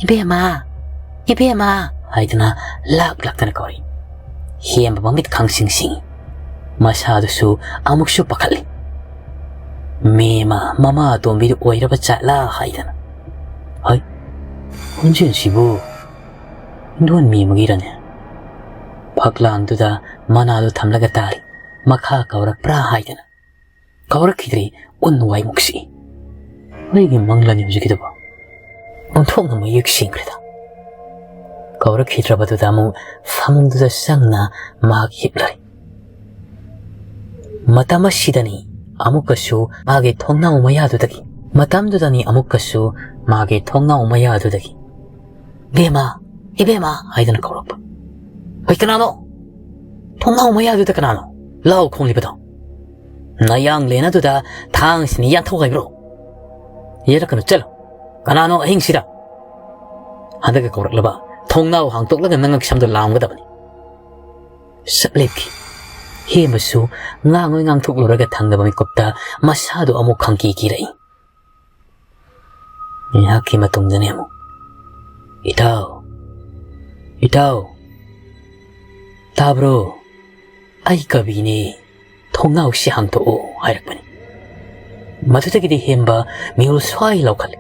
"ꯏꯕꯦꯝꯃ, ꯏꯕꯦꯝꯃ" ꯍꯥꯏꯗꯨꯅ ꯂꯥꯛ ꯂꯥꯛꯇꯅ ꯀꯧꯔꯤ꯫ ꯍꯦꯝꯕ ꯃꯃꯤꯠ ꯈꯪꯁꯤꯡ ꯁꯤꯡꯏ꯫ ꯃꯁꯥꯗꯨꯁꯨ ꯑꯃꯨꯛꯁꯨ ꯄꯥꯈꯠꯂꯤ꯫ ꯃꯦꯃ ꯃꯃꯥ ꯑꯇꯣꯝꯕꯤꯗꯨ ꯑꯣꯏꯔꯕ ꯖꯥꯠꯂꯥ ꯍꯥꯏꯗꯅ꯫ ꯍꯩ, ꯈꯣꯟꯖꯦꯜꯁꯤꯕꯨ ꯏꯟꯗꯣꯟ ꯃꯦꯃꯒꯤꯔꯅꯦ? ꯐꯛꯂꯥꯡꯗꯨꯗ ꯃꯅꯥꯗꯨ ꯊꯝꯂꯒ ꯇꯥꯔꯤ꯫ ꯃꯈꯥ ꯀꯧꯔꯛꯄ꯭ꯔꯥ ꯍꯥꯏꯗꯅ꯫ ꯀꯧꯔꯛꯈꯤꯗ꯭ꯔꯤ, ꯑꯣꯟ ꯋꯥꯏꯃꯨꯛꯁꯤ꯫ ꯑꯩꯒꯤ ꯃꯪꯂꯥꯅꯤ ꯍꯧꯖꯤꯛꯀꯤꯗꯨꯕꯨ꯫ ꯑꯣꯟꯊꯣꯛꯅ ꯃꯌꯦꯛ ꯁꯦꯡꯈ꯭ꯔꯦꯗ꯫ ꯀꯧꯔꯛꯈꯤꯗ꯭ꯔꯕꯗꯨꯗ ꯑꯃꯨꯛ ꯐꯃꯨꯡꯗꯨꯗ ꯆꯪꯅ ꯃꯍꯥꯛ ꯍꯤꯞꯂꯔꯦ꯫ ꯃꯇꯝ ꯑꯁꯤꯗꯅꯤ ꯑꯃꯨꯛꯀꯁꯨ ꯃꯥꯒꯤ ꯊꯣꯡꯅꯥꯎ ꯃꯌꯥꯗꯨꯗꯒꯤ, ꯃꯇꯝꯗꯨꯗꯅꯤ ꯑꯃꯨꯛꯀꯁꯨ ꯃꯥꯒꯤ ꯊꯣꯡꯅꯥꯎ ꯃꯌꯥꯗꯨꯗꯒꯤ, "ꯏꯕꯦꯝꯃ, ꯏꯕꯦꯝꯃ" ꯍꯥꯏꯗꯅ ꯀꯧꯔꯛꯄ꯫ "ꯍꯣꯏ, ꯀꯅꯥꯅꯣ? ꯊꯣꯡꯅꯥꯎ ꯃꯌꯥꯗꯨꯗ ꯀꯅꯥꯅꯣ ꯂꯥꯎ ꯈꯣꯡꯂꯤꯕꯗꯣ? ꯅꯌꯥꯡ ꯂꯦꯟ ꯑꯗꯨꯗ ꯊꯥꯡꯁꯤꯅ ꯌꯥꯟꯊꯣꯛ ꯍꯥꯏꯕ꯭ꯔꯣ? ꯌꯦꯠꯂꯛꯀꯅꯨ, ꯆꯠꯂꯣ꯫ ꯀꯅꯥꯅꯣ ꯑꯍꯤꯡꯁꯤꯗ?" ꯍꯟꯗꯛꯀ ꯀꯧꯔꯛꯂꯕ ꯊꯣꯡꯅꯥꯎ ꯍꯥꯡꯇꯣꯛꯂꯒ ꯅꯉꯛ ꯁꯝꯗꯣ ꯂꯥꯝꯒꯗꯕꯅꯤ꯫ ꯁꯛ ꯂꯦꯞꯈꯤ꯫ ꯍꯦꯃꯁꯨ ꯉꯥꯡꯉꯣꯏ ꯉꯥꯡꯊꯣꯛꯂꯨꯔꯒ ꯊꯪꯅꯕ ꯃꯤꯀꯨꯞꯇ ꯃꯁꯥꯗꯨ ꯑꯃꯨꯛ ꯈꯪꯀꯤ ꯀꯤꯔꯛꯏ꯫ ꯉꯥꯏꯍꯥꯛꯀꯤ ꯃꯇꯨꯡꯗꯅꯤ ꯑꯃꯨꯛ, "ꯏꯇꯥꯎ, ꯏꯇꯥꯎ, ꯇꯥꯕ꯭ꯔꯣ? ꯑꯩ ꯀꯕꯤꯅꯦ, ꯊꯣꯡꯅꯥꯎꯁꯤ ꯍꯥꯡꯇꯣꯛꯑꯣ" ꯍꯥꯏꯔꯛꯄꯅꯤ꯫ ꯃꯗꯨꯗꯒꯤꯗꯤ ꯍꯦꯝꯕ ꯃꯤꯍꯨꯜ ꯁ꯭ꯋꯥꯏ ꯂꯥꯎꯈꯠꯂꯤ꯫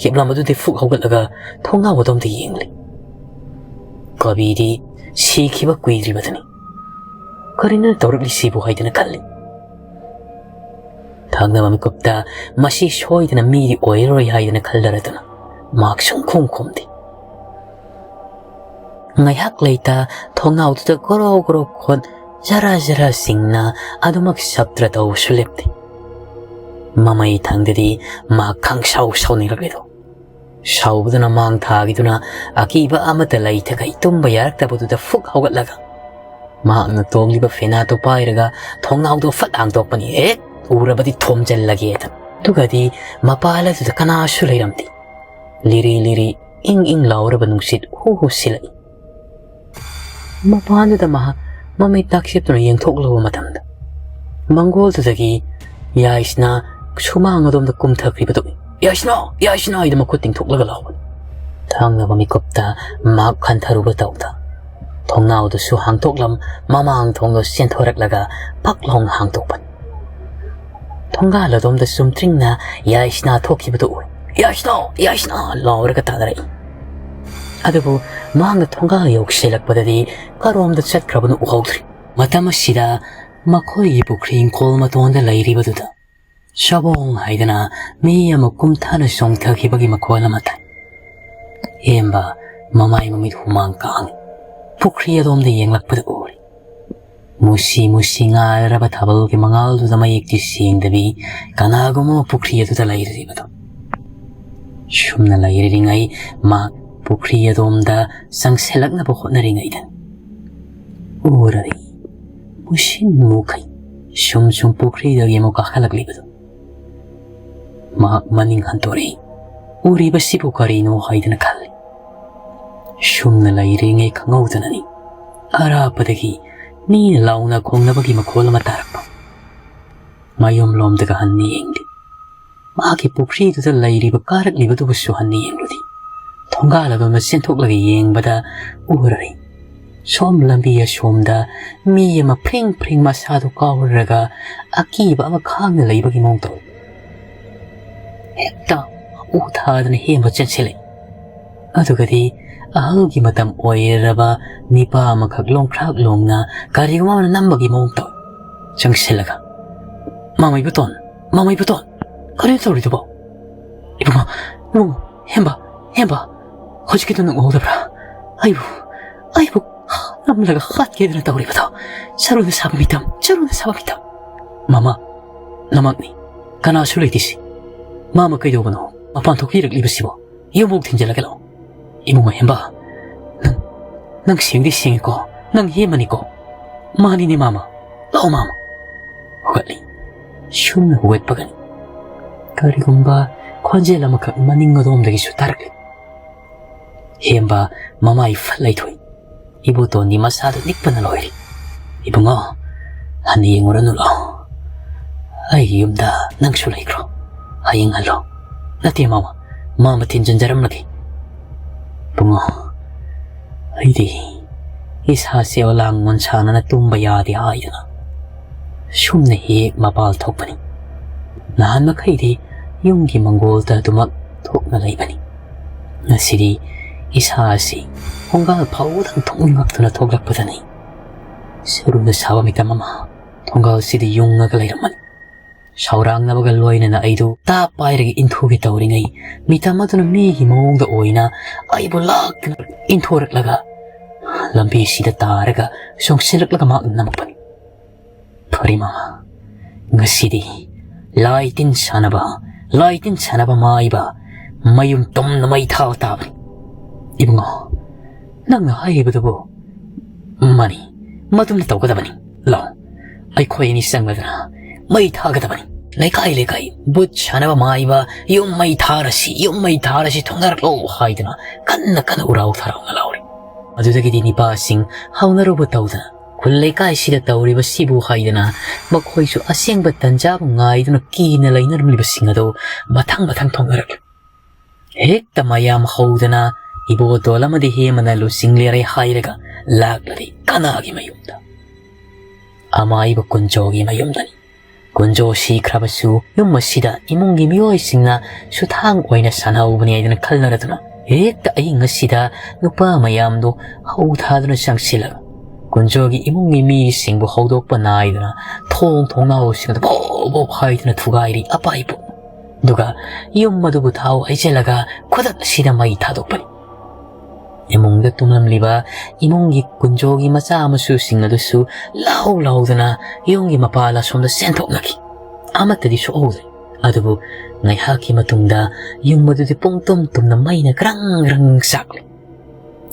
ꯍꯤꯞꯂꯝꯕꯗꯨꯗꯤ ꯐꯨꯛ ꯍꯧꯒꯠꯂꯒ ꯊꯣꯡꯅꯥꯎ ꯑꯗꯣꯝꯗ ꯌꯦꯡꯂꯤ꯫ ꯀꯕꯤꯗꯤ ꯁꯤꯈꯤꯕ ꯀꯨꯏꯗ꯭ꯔꯤꯕꯗꯨꯅꯤ꯫ "ꯀꯔꯤꯅꯣ ꯇꯧꯔꯛꯂꯤꯁꯤꯕꯨ?" ꯍꯥꯏꯗꯅ ꯈꯜꯂꯤ꯫ ꯊꯪꯅꯕ ꯃꯤꯀꯨꯞꯇ ꯃꯁꯤ ꯁꯣꯏꯗꯅ ꯃꯤꯗꯤ ꯑꯣꯏꯔꯔꯣꯏ ꯍꯥꯏꯗꯅ ꯈꯜꯂꯔꯗꯅ ꯃꯍꯥꯛ ꯁꯨꯝ ꯈꯨꯝ ꯈꯨꯝꯗꯦ꯫ ꯉꯥꯏꯍꯥꯛ ꯂꯩꯇ ꯊꯣꯡꯅꯥꯎꯗꯨꯗ ꯒꯣꯔꯣ ꯒꯣꯔꯣ ꯈꯣꯠ ꯖꯔꯥ ꯖꯔꯥ ꯁꯤꯡꯅ ꯑꯗꯨꯃꯛ ꯁꯞꯇ꯭ꯔ ꯇꯧꯕꯁꯨ ꯂꯦꯞꯇꯦ꯫ ꯃꯃꯩ ꯊꯪꯗꯗꯤ ꯃꯍꯥꯛ ꯈꯪꯁꯥꯎ ꯁꯥꯎꯅꯤꯡꯂꯛꯂꯤꯗꯣ꯫ ꯁꯥꯎꯕꯗꯨꯅ ꯃꯥꯡ ꯊꯥꯈꯤꯗꯨꯅ ꯑꯀꯤꯕ ꯑꯃꯠꯇ ꯂꯩꯊꯈꯩ ꯇꯨꯝꯕ ꯌꯥꯔꯛꯇꯕꯗꯨꯗ ꯐꯨꯛ ꯍꯧꯒꯠꯂꯒ ꯃꯍꯥꯛꯅ ꯇꯣꯡꯂꯤꯕ ꯐꯦꯅꯥꯠꯇꯨ ꯄꯥꯏꯔꯒ ꯊꯣꯡꯅꯥꯎꯗꯨ ꯐꯠ ꯍꯥꯡꯗꯣꯛꯄꯅꯤ꯫ ꯍꯦꯛ ꯎꯔꯕꯗꯤ ꯊꯣꯝꯖꯤꯜꯂꯒꯦꯗ꯫ ꯑꯗꯨꯒꯗꯤ ꯃꯄꯥꯜ ꯑꯗꯨꯗ ꯀꯅꯥꯁꯨ ꯂꯩꯔꯝꯗꯦ꯫ ꯂꯤꯔꯤ ꯂꯤꯔꯤ ꯏꯪ ꯏꯪ ꯂꯥꯎꯔꯕ ꯅꯨꯡꯁꯤꯠ ꯍꯨ ꯍꯨ ꯁꯤꯜꯂꯛꯏ꯫ ꯃꯄꯥꯟꯗꯨꯗ ꯃꯍꯥꯛ ꯃꯃꯤꯠ ꯇꯥꯛꯁꯤꯠꯇꯨꯅ ꯌꯦꯡꯊꯣꯛꯂꯨꯕ ꯃꯇꯝꯗ ꯃꯪꯒꯣꯜꯗꯨꯗꯒꯤ ꯌꯥꯏꯁꯅꯥ ꯁꯨꯃꯥꯡ ꯑꯗꯣꯝꯗ ꯀꯨꯝꯊꯈ꯭ꯔꯤꯕꯗꯨ, "ꯌꯥꯏꯁꯅꯥ! ꯌꯥꯏꯁꯅꯥ!" ꯍꯥꯏꯗꯨꯅ ꯃꯈꯨꯠ ꯇꯤꯡꯊꯣꯛꯂꯒ ꯂꯥꯎꯕꯅꯤ꯫ ꯊꯪꯅꯕ ꯃꯤꯀꯨꯞꯇ ꯃꯍꯥꯛ ꯈꯟꯊꯔꯨꯕ ꯇꯧꯗ ꯊꯣꯡꯅꯥꯎꯗꯨꯁꯨ ꯍꯥꯡꯗꯣꯛꯂꯝ, ꯃꯃꯥꯡ ꯊꯣꯡꯗꯨ ꯆꯦꯟꯊꯣꯔꯛꯂꯒ ꯐꯛ ꯂꯥꯎꯅ ꯍꯥꯡꯗꯣꯛꯄꯅꯤ꯫ ꯊꯣꯡꯒꯥꯜ ꯑꯗꯣꯝꯗ ꯆꯨꯝꯇ꯭ꯔꯤꯡꯅ ꯌꯥꯏꯁꯅꯥ ꯊꯣꯛꯈꯤꯕꯗꯨ ꯎꯏ꯫ "ꯌꯥꯏꯁꯅꯥ! ꯌꯥꯏꯁꯅꯥ!" ꯂꯥꯎꯔꯒ ꯇꯥꯅꯔꯛꯏ꯫ ꯑꯗꯨꯕꯨ ꯃꯍꯥꯛꯅ ꯊꯣꯡꯒꯥꯜ ꯌꯧꯁꯤꯜꯂꯛꯄꯗꯗꯤ ꯀꯔꯣꯝꯗ ꯆꯠꯈ꯭ꯔꯕꯅꯣ ꯎꯍꯧꯗ꯭ꯔꯤ꯫ ꯃꯇꯝ ꯑꯁꯤꯗ ꯃꯈꯣꯏꯒꯤ ꯄꯨꯈ꯭ꯔꯤ ꯏꯪꯈꯣꯜ ꯃꯇꯣꯟꯗ ꯂꯩꯔꯤꯕꯗꯨꯗ ꯁꯕꯣꯡ ꯍꯥꯏꯗꯅ ꯃꯤ ꯑꯃ ꯀꯨꯝꯊꯅ ꯆꯣꯡꯊꯈꯤꯕꯒꯤ ꯃꯈꯣꯜ ꯑꯃ ꯇꯥꯏ꯫ ꯍꯦꯝꯕ ꯃꯃꯥꯏ ꯃꯃꯤꯠ ꯍꯨꯃꯥꯡ ꯀꯥꯡꯏ꯫ ꯄꯨꯈ꯭ꯔꯤ ꯑꯗꯣꯝꯗ ꯌꯦꯡꯂꯛꯄꯗ ꯎꯔꯤ꯫ ꯃꯨꯁꯤ ꯃꯨꯁꯤ ꯉꯥꯔꯕ ꯊꯥꯕꯜꯒꯤ ꯃꯉꯥꯜꯗꯨꯗ ꯃꯌꯦꯛꯇꯤ ꯁꯦꯡꯗꯕꯤ ꯀꯅꯥꯒꯨꯝꯕ ꯑꯃ ꯄꯨꯈ꯭ꯔꯤ ꯑꯗꯨꯗ ꯂꯩꯔꯤꯕꯗꯣ꯫ ꯁꯨꯝꯅ ꯂꯩꯔꯤꯉꯩ ꯃꯍꯥꯛ ꯄꯨꯈ꯭ꯔꯤ ꯑꯗꯣꯝꯗ ꯆꯪꯁꯤꯜꯂꯛꯅꯕ ꯍꯣꯠꯅꯔꯤꯉꯩꯗ ꯎꯔꯔꯤ ꯃꯨꯁꯤꯟ ꯃꯨꯈꯩ ꯁꯨꯝ ꯁꯨꯝ ꯄꯨꯈ꯭ꯔꯤꯗꯒꯤ ꯑꯃꯨꯛ ꯀꯥꯈꯠꯂꯛꯂꯤꯕꯗꯨ꯫ ꯃꯍꯥꯛ ꯃꯅꯤꯡ ꯍꯟꯗꯣꯔꯛꯏ꯫ ꯎꯔꯤꯕꯁꯤꯕꯨ ꯀꯔꯤꯅꯣ ꯍꯥꯏꯗꯅ ꯈꯜꯂꯤ꯫ ꯁꯨꯝꯅ ꯂꯩꯔꯤꯉꯩ ꯈꯪꯍꯧꯗꯅꯅꯤ ꯑꯔꯥꯞꯄꯗꯒꯤ ꯃꯤꯅ ꯂꯥꯎꯅ ꯈꯣꯡꯅꯕꯒꯤ ꯃꯈꯣꯜ ꯑꯃ ꯇꯥꯔꯛꯄ꯫ ꯃꯌꯨꯝꯂꯣꯝꯗꯒ ꯍꯟꯅ ꯌꯦꯡꯂꯤ꯫ ꯃꯍꯥꯛꯀꯤ ꯄꯨꯈ꯭ꯔꯤꯗꯨꯗ ꯂꯩꯔꯤꯕ ꯀꯥꯔꯛꯂꯤꯕꯗꯨꯕꯨꯁꯨ ꯍꯟꯅ ꯌꯦꯡꯂꯨꯔꯤ꯫ ꯊꯣꯡꯒꯥꯜ ꯑꯗꯣꯝꯗ ꯆꯦꯟꯊꯣꯛꯂꯒ ꯌꯦꯡꯕꯗ ꯎꯔꯔꯦ꯫ ꯁꯣꯝ ꯂꯝꯕꯤ ꯑꯁꯣꯝꯗ ꯃꯤ ꯑꯃ ꯐ꯭ꯔꯤꯡ ꯐ꯭ꯔꯤꯡ ꯃꯁꯥꯗꯨ ꯀꯥꯎꯔꯒ ꯑꯀꯤꯕ ꯑꯃ ꯈꯥꯡꯅ ꯂꯩꯕꯒꯤ ꯃꯑꯣꯡ ꯇꯧꯏ꯫ ꯍꯦꯛꯇ ꯎ ꯊꯥꯗꯅ ꯍꯦꯟꯕ ꯆꯦꯟꯁꯤꯜꯂꯛꯏ꯫ ꯑꯗꯨꯒꯗꯤ ꯑꯍꯜꯒꯤ ꯃꯇꯝ ꯑꯣꯏꯔꯕ ꯅꯤꯄꯥ ꯑꯃꯈꯛ ꯂꯣꯡꯈ꯭ꯔꯥꯛ ꯂꯣꯡꯅ ꯀꯔꯤꯒꯨꯝꯕ ꯑꯃꯅ ꯅꯝꯕꯒꯤ ꯃꯑꯣꯡ ꯇꯧꯏ꯫ ꯆꯪꯁꯤꯜꯂꯒ, "ꯃꯃꯩꯕꯨꯇꯣꯟ, ꯃꯃꯥ ꯏꯕꯣꯇꯣꯟ, ꯀꯔꯤꯅꯣ ꯇꯧꯔꯤꯗꯨꯕꯣ? ꯏꯕꯨꯡꯉꯣ, ꯏꯕꯨꯡꯉꯣ, ꯍꯦꯝꯕ, ꯍꯦꯝꯕ, ꯍꯧꯖꯤꯛꯀꯤꯗꯣ ꯅꯪ ꯎꯍꯧꯗꯕ꯭ꯔꯥ? ꯑꯩꯕꯨ, ꯑꯩꯕꯨ ꯅꯝꯂꯒ ꯍꯥꯠꯀꯦꯗꯅ ꯇꯧꯔꯤꯕꯗꯣ꯫ ꯆꯔꯨꯅ ꯁꯥꯕ ꯃꯤꯇꯝ, ꯆꯔꯨꯅ ꯁꯥꯕ ꯃꯤꯇꯝ꯫ ꯃꯃꯥ, ꯅꯃꯛꯅꯤ꯫ ꯀꯅꯥꯁꯨ ꯂꯩꯇꯦ ꯁꯤ꯫ ꯃꯥꯃ ꯀꯩꯗꯧꯕꯅꯣ ꯃꯄꯥꯟ ꯊꯣꯛꯄꯤꯔꯛꯂꯤꯕꯁꯤꯕꯣ? ꯌꯨꯝꯕꯨꯛ ꯊꯤꯟꯖꯤꯜꯂꯒ ꯂꯥꯛꯑꯣ꯫ ꯏꯕꯨꯡꯉꯣ ꯍꯦꯝꯕ, ꯅꯪ, ꯅꯪ ꯁꯦꯡꯗꯤ ꯁꯦꯡꯉꯤꯀꯣ? ꯅꯪ ꯍꯦꯝꯕꯅꯤꯀꯣ? ꯃꯥꯅꯤꯅꯦ ꯃꯥꯃ꯫ ꯂꯥꯛꯑꯣ ꯃꯥꯃ꯫ ꯍꯧꯒꯠꯂꯤ꯫ ꯁꯨꯝꯅ ꯍꯧꯒꯠꯄꯒꯅꯤ ꯀꯔꯤꯒꯨꯝꯕ ꯈꯣꯟꯖꯦꯜ ꯑꯃꯈꯛ ꯃꯅꯤꯡ ꯑꯗꯣꯝꯗꯒꯤꯁꯨ ꯇꯥꯔꯛꯂꯤ꯫ ꯍꯦꯝꯕ ꯃꯃꯥꯏ ꯐꯠ ꯂꯩꯊꯣꯛꯏ꯫ ꯏꯕꯣꯇꯣꯟꯗꯤ ꯃꯁꯥꯗꯨ ꯅꯤꯛꯄꯅ ꯂꯣꯏꯔꯦ꯫ "ꯏꯕꯨꯡꯉꯣ, ꯍꯟꯅ ꯌꯦꯡꯉꯨꯔꯅꯨ ꯂꯥꯛꯑꯣ꯫ ꯑꯩꯒꯤ ꯌꯨꯝꯗ ꯅꯪꯁꯨ ꯂꯩꯈ꯭ꯔꯣ꯫ ꯍꯌꯦꯡ ꯍꯜꯂꯣ꯫ ꯅꯠꯇꯦ ꯃꯥꯃ, ꯃꯥꯃ ꯊꯤꯟꯖꯤꯟꯖꯔꯝꯂꯒꯦ꯫ ꯏꯕꯨꯡꯉꯣ, ꯑꯩꯗꯤ ꯏꯁꯥꯁꯦ ꯑꯣꯂꯥꯡ ꯃꯣꯟꯁꯥꯅꯅ ꯇꯨꯝꯕ ꯌꯥꯗꯦ ꯍꯥꯏꯗꯅ ꯁꯨꯝꯅ ꯍꯦꯛ ꯃꯄꯥꯜ ꯊꯣꯛꯄꯅꯤ꯫ ꯅꯍꯥꯟ ꯃꯈꯩꯗꯤ ꯌꯨꯝꯒꯤ ꯃꯪꯒꯣꯜꯗ ꯑꯗꯨꯃꯛ ꯊꯣꯛꯅ ꯂꯩꯕꯅꯤ꯫ ꯉꯁꯤꯗꯤ ꯏꯁꯥ ꯑꯁꯤ ꯊꯣꯡꯒꯥꯜ ꯐꯥꯎꯕꯗꯪ ꯊꯣꯛꯅꯤꯡꯉꯛꯇꯨꯅ ꯊꯣꯛꯂꯛꯄꯗꯅꯤ ꯆꯔꯨꯅ ꯁꯥꯕ ꯃꯤꯇꯝ ꯑꯃ ꯊꯣꯡꯒꯥꯜꯁꯤꯗ ꯌꯨꯡꯉꯒ ꯂꯩꯔꯝꯃꯅꯤ꯫ ꯁꯥꯎꯔꯥꯡꯅꯕꯒ ꯂꯣꯏꯅꯅ ꯑꯩꯗꯨ ꯇꯥꯞ ꯄꯥꯏꯔꯒ ꯏꯟꯊꯨꯒꯦ ꯇꯧꯔꯤꯉꯩ, ꯃꯤꯇꯝ ꯑꯗꯨꯅ ꯃꯤꯒꯤ ꯃꯑꯣꯡꯗ ꯑꯣꯏꯅ ꯑꯩꯕꯨ ꯂꯥꯛꯇꯨꯅ ꯏꯟꯊꯣꯔꯛꯂꯒ ꯂꯝꯕꯤꯁꯤꯗ ꯇꯥꯔꯒ ꯆꯣꯡꯁꯤꯜꯂꯛꯂꯒ ꯃꯍꯥꯛꯅ ꯅꯝꯃꯛꯄꯅꯤ꯫ ꯐꯔꯦ ꯃꯃꯥ, ꯉꯁꯤꯗꯤ ꯂꯥꯏ ꯇꯤꯟ ꯁꯥꯟꯅꯕ, ꯂꯥꯏ ꯇꯤꯟ ꯁꯥꯟꯅꯕ ꯃꯥꯏꯕ ꯃꯌꯨꯝ ꯇꯨꯝꯅ ꯃꯩ ꯊꯥꯕ ꯇꯥꯕꯅꯤ꯫ ꯏꯕꯨꯡꯉꯣ, ꯅꯪꯅ ꯍꯥꯏꯔꯤꯕꯗꯨꯕꯨ ꯃꯥꯅꯤ, ꯃꯗꯨꯝꯅ ꯇꯧꯒꯗꯕꯅꯤ꯫ ꯂꯥꯎ, ꯑꯩꯈꯣꯏ ꯑꯅꯤ ꯆꯪꯂꯗꯅ ꯃꯩ ꯊꯥꯒꯗꯕꯅꯤ꯫ ꯂꯩꯀꯥꯏ ꯂꯩꯀꯥꯏ ꯚꯨꯠ ꯁꯥꯟꯅꯕ ꯃꯥꯏꯕ ꯌꯨꯝ ꯃꯩ ꯊꯥꯔꯁꯤ, ꯌꯨꯝ ꯃꯩ ꯊꯥꯔꯁꯤ, ꯊꯣꯡꯅꯔꯛꯂꯣ ꯍꯥꯏꯗꯨꯅ ꯀꯟꯅ ꯀꯟꯅ ꯎꯔꯥꯎ ꯊꯔꯥꯎꯅ ꯂꯥꯎꯔꯤ꯫ ꯑꯗꯨꯗꯒꯤꯗꯤ ꯅꯤꯄꯥꯁꯤꯡ ꯍꯧꯅꯔꯨꯕ ꯇꯧꯗꯅ ꯈꯨꯜ ꯂꯩꯀꯥꯏꯁꯤꯗ ꯇꯧꯔꯤꯕꯁꯤꯕꯨ ꯍꯥꯏꯗꯅ ꯃꯈꯣꯏꯁꯨ ꯑꯁꯦꯡꯕ ꯇꯟꯖꯥꯕꯨ ꯉꯥꯏꯗꯨꯅ ꯀꯤꯅ ꯂꯩꯅꯔꯝꯂꯤꯕꯁꯤꯡ ꯑꯗꯨ ꯃꯊꯪ ꯃꯊꯪ ꯊꯣꯛꯅꯔꯛꯂꯤ꯫ ꯍꯦꯛꯇ ꯃꯌꯥꯝ ꯍꯧꯗꯅ ꯏꯕꯣꯇꯣꯜ ꯑꯃꯗꯤ ꯍꯦꯃꯅ ꯂꯨꯆꯤꯡꯂꯦꯔꯦ ꯍꯥꯏꯔꯒ ꯂꯥꯛꯂꯗꯤ ꯀꯅꯥꯒꯤ ꯃꯌꯨꯝꯗ? ꯑꯃꯥꯏꯕ ꯀꯨꯟꯖꯣꯒꯤ ꯃꯌꯨꯝꯗꯅꯤ꯫ ꯀꯨꯟꯖꯣ ꯁꯤꯈ꯭ꯔꯕꯁꯨ ꯌꯨꯝ ꯑꯁꯤꯗ ꯏꯃꯨꯡꯒꯤ ꯃꯤꯑꯣꯏꯁꯤꯡꯅ ꯁꯨꯊꯥꯡ ꯑꯣꯏꯅ ꯁꯥꯟꯅꯍꯧꯕꯅꯤ ꯍꯥꯏꯗꯅ ꯈꯜꯂꯔꯗꯨꯅ ꯍꯦꯛꯇ ꯑꯍꯤꯡ ꯑꯁꯤꯗ ꯅꯨꯄꯥ ꯃꯌꯥꯝꯗꯨ ꯍꯧ ꯊꯥꯗꯨꯅ ꯆꯪꯁꯤꯜꯂꯒ ꯀꯨꯟꯖꯣꯒꯤ ꯏꯃꯨꯡꯒꯤ ꯃꯤꯁꯤꯡꯕꯨ ꯍꯧꯗꯣꯛꯄ ꯅꯥꯏꯗꯅ ꯊꯣꯡ ꯊꯣꯡꯅꯥꯎꯁꯤꯡ ꯑꯗꯨ ꯕꯣꯞ ꯕꯣꯞ ꯍꯥꯏꯗꯨꯅ ꯊꯨꯒꯥꯏꯔꯤ ꯑꯄꯥꯏꯕꯨ꯫ ꯑꯗꯨꯒ ꯌꯨꯝ ꯑꯗꯨꯕꯨ ꯊꯥꯎ ꯍꯩꯖꯤꯜꯂꯒ ꯈꯨꯗꯛ ꯑꯁꯤꯗ ꯃꯩ ꯊꯥꯗꯣꯛꯄꯅꯤ꯫ ꯏꯃꯨꯡꯗ ꯇꯨꯝꯂꯝꯂꯤꯕ ꯏꯃꯨꯡꯒꯤ ꯀꯨꯟꯖꯣꯒꯤ ꯃꯆꯥ ꯃꯁꯨꯁꯤꯡ ꯑꯗꯨꯁꯨ ꯂꯥꯎ ꯂꯥꯎꯗꯅ ꯌꯨꯝꯒꯤ ꯃꯄꯥꯜ ꯑꯁꯣꯝꯗ ꯆꯦꯟꯊꯣꯛꯅꯈꯤ꯫ ꯑꯃꯠꯇꯗꯤ ꯁꯣꯛꯍꯧꯗ꯭ꯔꯦ꯫ ꯑꯗꯨꯕꯨ ꯉꯥꯏꯍꯥꯛꯀꯤ ꯃꯇꯨꯡꯗ ꯌꯨꯝ ꯑꯗꯨꯗꯤ ꯄꯨꯡꯇꯨꯝ ꯇꯨꯝꯅ ꯃꯩꯅ ꯒ꯭ꯔꯪ ꯒ꯭ꯔꯪ ꯆꯥꯛꯂꯤ꯫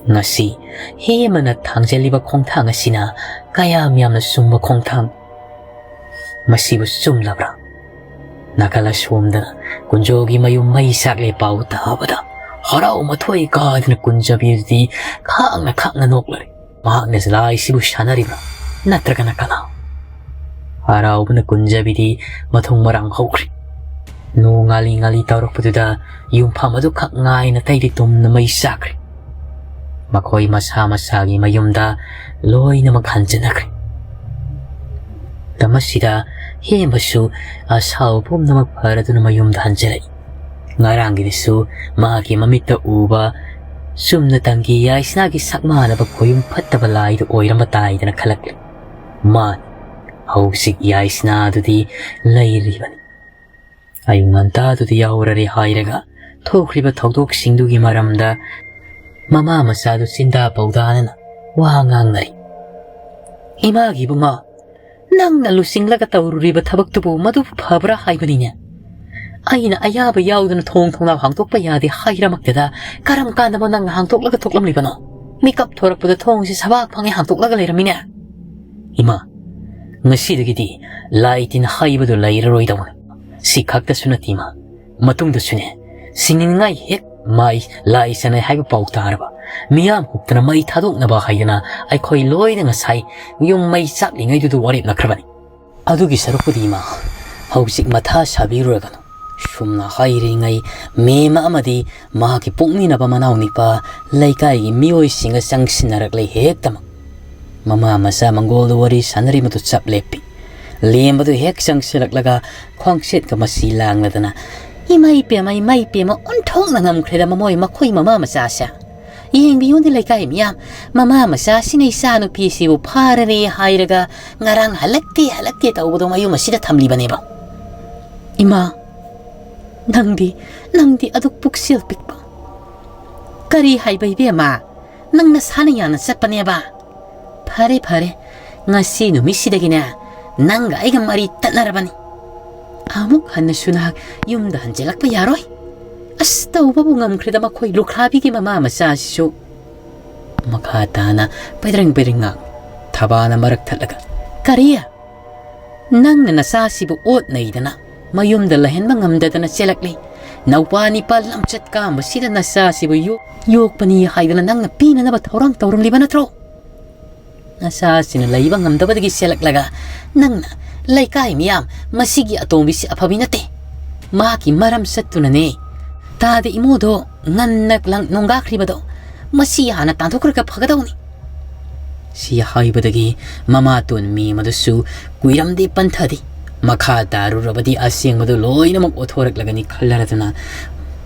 ꯉꯁꯤ ꯍꯦꯃꯅ ꯊꯥꯡꯖꯜꯂꯤꯕ ꯈꯣꯡꯊꯥꯡ ꯑꯁꯤꯅ ꯀꯌꯥꯝ ꯌꯥꯝꯅ ꯆꯨꯝꯕ ꯈꯣꯡꯊꯥꯡ? ꯃꯁꯤꯕꯨ ꯆꯨꯝꯂꯕ꯭ꯔꯥ? ꯅꯥꯀꯜ ꯑꯁꯣꯝꯗ ꯀꯨꯟꯖꯣꯒꯤ ꯃꯌꯨꯝ ꯃꯩ ꯆꯥꯛꯂꯦ ꯄꯥꯎ ꯇꯥꯕꯗ ꯍꯔꯥꯎ ꯃꯊꯣꯏ ꯀꯥꯗꯅ ꯀꯨꯟꯖꯕꯤꯗꯨꯗꯤ ꯈꯥꯡꯅ ꯈꯥꯡꯅ ꯅꯣꯛꯂꯔꯦ꯫ ꯃꯍꯥꯛꯅ ꯂꯥꯏꯁꯤꯕꯨ ꯁꯥꯟꯅꯔꯤꯕ꯭ꯔꯥ ꯅꯠꯇ꯭ꯔꯒꯅ ꯀꯂꯥ? ꯍꯔꯥꯎꯕꯅ ꯀꯨꯟꯖꯕꯤꯗꯤ ꯃꯊꯣꯡ ꯃꯔꯥꯡ ꯍꯧꯈ꯭ꯔꯦ꯫ ꯅꯣꯡ ꯉꯥꯂꯤ ꯉꯥꯂꯤ ꯇꯧꯔꯛꯄꯗꯨꯗ ꯌꯨꯝꯐꯝ ꯑꯗꯨꯈꯛ ꯉꯥꯏꯅ ꯑꯇꯩꯗꯤ ꯇꯨꯝꯅ ꯃꯩ ꯆꯥꯛꯈ꯭ꯔꯦ꯫ ꯃꯈꯣꯏ ꯃꯁꯥ ꯃꯁꯥꯒꯤ ꯃꯌꯨꯝꯗ ꯂꯣꯏꯅꯃꯛ ꯍꯟꯖꯅꯈ꯭ꯔꯦ꯫ ꯃꯇꯝ ꯑꯁꯤꯗ ꯍꯦꯝꯕꯁꯨ ꯑꯁꯥꯎꯕ ꯄꯨꯝꯅꯃꯛ ꯐꯔꯗꯨꯅ ꯃꯌꯨꯝꯗ ꯍꯟꯖꯔꯛꯏ꯫ ꯉꯔꯥꯡꯒꯤꯗꯨꯁꯨ ꯃꯍꯥꯛꯀꯤ ꯃꯃꯤꯠꯇ ꯎꯕ ꯆꯨꯝꯅ ꯇꯪꯒꯤ ꯌꯥꯏꯁꯅꯥꯒꯤ ꯁꯛ ꯃꯥꯟꯅꯕ ꯈꯣꯌꯨꯝ ꯐꯠꯇꯕ ꯂꯥꯏꯗꯨ ꯑꯣꯏꯔꯝꯕ ꯇꯥꯏꯗꯅ ꯈꯜꯂꯛꯂꯤ꯫ ꯃꯥꯅꯤ, ꯍꯧꯖꯤꯛ ꯌꯥꯏꯁꯅꯥ ꯑꯗꯨꯗꯤ ꯂꯩꯔꯤꯕꯅꯤ꯫ ꯑꯌꯨꯛ ꯉꯟꯇꯥꯗꯨꯗ ꯌꯥꯎꯔꯔꯦ ꯍꯥꯏꯔꯒ ꯊꯣꯛꯈ꯭ꯔꯤꯕ ꯊꯧꯗꯣꯛꯁꯤꯡꯗꯨꯒꯤ ꯃꯔꯝꯗ ꯃꯃꯥ ꯃꯆꯥꯗꯨ ꯆꯤꯟꯗꯥ ꯄꯧꯗꯥꯅꯅ ꯋꯥ ꯉꯥꯡꯅꯔꯤ꯫ "ꯏꯃꯥꯒꯤ ꯏꯕꯨꯡꯉꯣ, ꯅꯪꯅ ꯂꯨꯆꯤꯡꯂꯒ ꯇꯧꯔꯨꯔꯤꯕ ꯊꯕꯛꯇꯨꯕꯨ ꯃꯗꯨ ꯐꯕ꯭ꯔꯥ ꯍꯥꯏꯕꯅꯤꯅꯦ? ꯑꯩꯅ ꯑꯌꯥꯕ ꯌꯥꯎꯗꯅ ꯊꯣꯡ ꯊꯣꯡꯅꯥꯎ ꯍꯥꯡꯗꯣꯛꯄ ꯌꯥꯗꯦ ꯍꯥꯏꯔꯃꯛꯇꯗ ꯀꯔꯝ ꯀꯥꯟꯗꯕꯨ ꯅꯪꯅ ꯍꯥꯡꯗꯣꯛꯂꯒ ꯊꯣꯛꯂꯝꯂꯤꯕꯅꯣ? ꯃꯤꯀꯞ ꯊꯣꯔꯛꯄꯗ ꯊꯣꯡꯁꯤ ꯁꯕꯥꯛ ꯐꯪꯉꯦ ꯍꯥꯡꯗꯣꯛꯂꯒ ꯂꯩꯔꯝꯃꯤꯅꯦ꯫ ꯏꯃꯥ, ꯉꯁꯤꯗꯒꯤꯗꯤ ꯂꯥꯏ ꯇꯤꯟ ꯍꯩꯕꯗꯨ ꯂꯩꯔꯔꯣꯏꯗꯧꯅꯤ꯫ ꯁꯤ ꯈꯛꯇꯁꯨ ꯅꯠꯇꯦ ꯏꯃꯥ, ꯃꯇꯨꯡꯗꯁꯨꯅꯦ, ꯁꯤꯡꯅꯤꯡꯉꯥꯏ ꯍꯦꯛ ꯃꯥꯏ ꯂꯥꯏ ꯆꯅꯩ ꯍꯥꯏꯕ ꯄꯥꯎ ꯇꯥꯔꯕ, ꯃꯤꯌꯥꯝ ꯍꯨꯞꯇꯅ ꯃꯩ ꯊꯥꯗꯣꯛꯅꯕ ꯍꯥꯏꯗꯅ ꯑꯩꯈꯣꯏ ꯂꯣꯏꯅ ꯉꯁꯥꯏ ꯌꯨꯝ ꯃꯩ ꯆꯥꯛꯂꯤꯉꯩꯗꯨꯗ ꯋꯥꯔꯦꯞꯅꯈ꯭ꯔꯕꯅꯤ꯫ ꯑꯗꯨꯒꯤ ꯁꯔꯨꯛꯄꯨꯗꯤ ꯏꯃꯥ, ꯍꯧꯖꯤꯛ ꯃꯊꯥ ꯁꯥꯕꯤꯔꯨꯔꯒꯅꯨ꯫ ꯁꯨꯝꯅ ꯍꯥꯏꯔꯤꯉꯩ ꯃꯦꯝꯃ ꯑꯃꯗꯤ ꯃꯍꯥꯛꯀꯤ ꯄꯣꯛꯃꯤꯟꯅꯕ ꯃꯅꯥꯎ ꯅꯤꯄꯥ ꯂꯩꯀꯥꯏꯒꯤ ꯃꯤꯑꯣꯏꯁꯤꯡꯒ ꯆꯪꯁꯤꯟꯅꯔꯛꯂꯦ ꯍꯦꯛꯇꯃꯛ꯫ ꯃꯃꯥ ꯃꯆꯥ ꯃꯪꯒꯣꯜꯗ ꯋꯥꯔꯤ ꯁꯥꯟꯅꯔꯤꯕꯗꯨ ꯆꯞ ꯂꯦꯞꯄꯤ꯫ ꯂꯦꯝꯕꯗꯨ ꯍꯦꯛ ꯆꯪꯁꯤꯜꯂꯛꯂꯒ ꯈ꯭ꯋꯥꯡꯁꯦꯠꯀ ꯃꯁꯤ ꯂꯥꯡꯂꯗꯅ, "ꯏꯃꯩ ꯄꯦꯝꯃ, ꯏꯃꯩ ꯄꯦꯝꯃ, ꯑꯣꯟꯊꯣꯛꯅ ꯉꯝꯈ꯭ꯔꯦꯗ ꯃꯃꯣꯏ ꯃꯈꯣꯏ ꯃꯃꯥ ꯃꯆꯥꯁꯦ꯫ ꯌꯦꯡꯕꯤꯌꯨꯅꯦ ꯂꯩꯀꯥꯏ ꯃꯤꯌꯥꯝ, ꯃꯃꯥ ꯃꯆꯥꯁꯤꯅ ꯏꯆꯥ ꯅꯨꯄꯤꯁꯤꯕꯨ ꯐꯥꯔꯔꯦ ꯍꯥꯏꯔꯒ ꯉꯔꯥꯡ ꯍꯜꯂꯛꯇꯦ ꯍꯜꯂꯛꯇꯦ ꯇꯧꯕꯗꯣ ꯃꯌꯨꯝ ꯑꯁꯤꯗ ꯊꯝꯂꯤꯕꯅꯦꯕ꯫ ꯏꯃꯥ, ꯅꯪꯗꯤ, ꯅꯪꯗꯤ ꯑꯗꯨꯛ ꯄꯨꯛꯆꯦꯜ ꯄꯤꯛꯄ꯫ ꯀꯔꯤ ꯍꯥꯏꯕ ꯏꯕꯦꯝꯃ? ꯅꯪ ꯅꯁꯥꯅ ꯌꯥꯅ ꯆꯠꯄꯅꯦꯕ꯫ ꯐꯔꯦ ꯐꯔꯦ, ꯉꯁꯤ ꯅꯨꯃꯤꯠꯁꯤꯗꯒꯤꯅꯦ ꯅꯪꯒ ꯑꯩꯒ ꯃꯔꯤ ꯇꯠꯅꯔꯕꯅꯤ꯫ ꯑꯃꯨꯛ ꯍꯟꯅꯁꯨ ꯅꯍꯥꯛ ꯌꯨꯝꯗ ꯍꯟꯖꯤꯜꯂꯛꯄ ꯌꯥꯔꯣꯏ꯫ ꯑꯁ, ꯇꯧꯕꯕꯨ ꯉꯝꯈ꯭ꯔꯦꯗ ꯃꯈꯣꯏ ꯂꯨꯈ꯭ꯔꯥꯕꯤꯒꯤ ꯃꯃꯥ ꯃꯆꯥꯁꯤꯁꯨ꯫ ꯃꯈꯥ ꯇꯥꯅ ꯄꯩꯗ꯭ꯔꯤꯡ ꯄꯩꯗ꯭ꯔꯤꯡ ꯉꯥꯡ꯫ ꯊꯕꯥꯅ ꯃꯔꯛ ꯊꯠꯂꯒ, "ꯀꯔꯤ? ꯅꯪꯅ ꯅꯆꯥꯁꯤꯕꯨ ꯑꯣꯠ ꯅꯩꯗꯅ ꯃꯌꯨꯝꯗ ꯂꯩꯍꯟꯕ ꯉꯝꯗꯗꯅ ꯆꯦꯜꯂꯛꯂꯤ꯫ ꯅꯧꯄꯥ ꯅꯤꯄꯥ ꯂꯝꯆꯠ ꯀꯥꯝꯕꯁꯤꯗ ꯅꯆꯥꯁꯤꯕꯨ ꯌꯣ-, ꯌꯣꯛꯄꯅꯤ ꯍꯥꯏꯗꯅ ꯅꯪꯅ ꯄꯤꯅꯅꯕ ꯊꯧꯔꯥꯡ ꯇꯧꯔꯝꯂꯤꯕ ꯅꯠꯇ꯭ꯔꯣ? ꯅꯆꯥꯁꯤꯅ ꯂꯩꯕ ꯉꯝꯗꯕꯗꯒꯤ ꯆꯦꯜꯂꯛꯂꯒ ꯅꯪꯅ, ꯂꯩꯀꯥꯏ ꯃꯤꯌꯥꯝ, ꯃꯁꯤꯒꯤ ꯑꯇꯣꯝꯕꯤꯁꯤ ꯑꯐꯕꯤ ꯅꯠꯇꯦ꯫ ꯃꯍꯥꯛꯀꯤ ꯃꯔꯝ ꯆꯠꯇꯨꯅꯅꯦ ꯇꯥꯗ ꯏꯃꯣꯗꯣ ꯉꯟꯅ ꯂꯪ-, ꯅꯣꯡꯒꯥꯈ꯭ꯔꯤꯕꯗꯣ꯫ ꯃꯁꯤ ꯍꯥꯟꯅ ꯇꯥꯟꯊꯣꯛꯈ꯭ꯔꯒ ꯐꯒꯗꯧꯅꯤ꯫" ꯁꯤ ꯍꯥꯏꯕꯗꯒꯤ ꯃꯃꯥꯇꯣꯟ ꯃꯦꯝ ꯑꯗꯨꯁꯨ ꯀꯨꯏꯔꯝꯗꯦ ꯄꯟꯊꯗꯦ꯫ ꯃꯈꯥ ꯇꯥꯔꯨꯔꯕꯗꯤ ꯑꯁꯦꯡꯕꯗꯨ ꯂꯣꯏꯅꯃꯛ ꯑꯣꯊꯣꯔꯛꯂꯒꯅꯤ ꯈꯜꯂꯔꯗꯨꯅ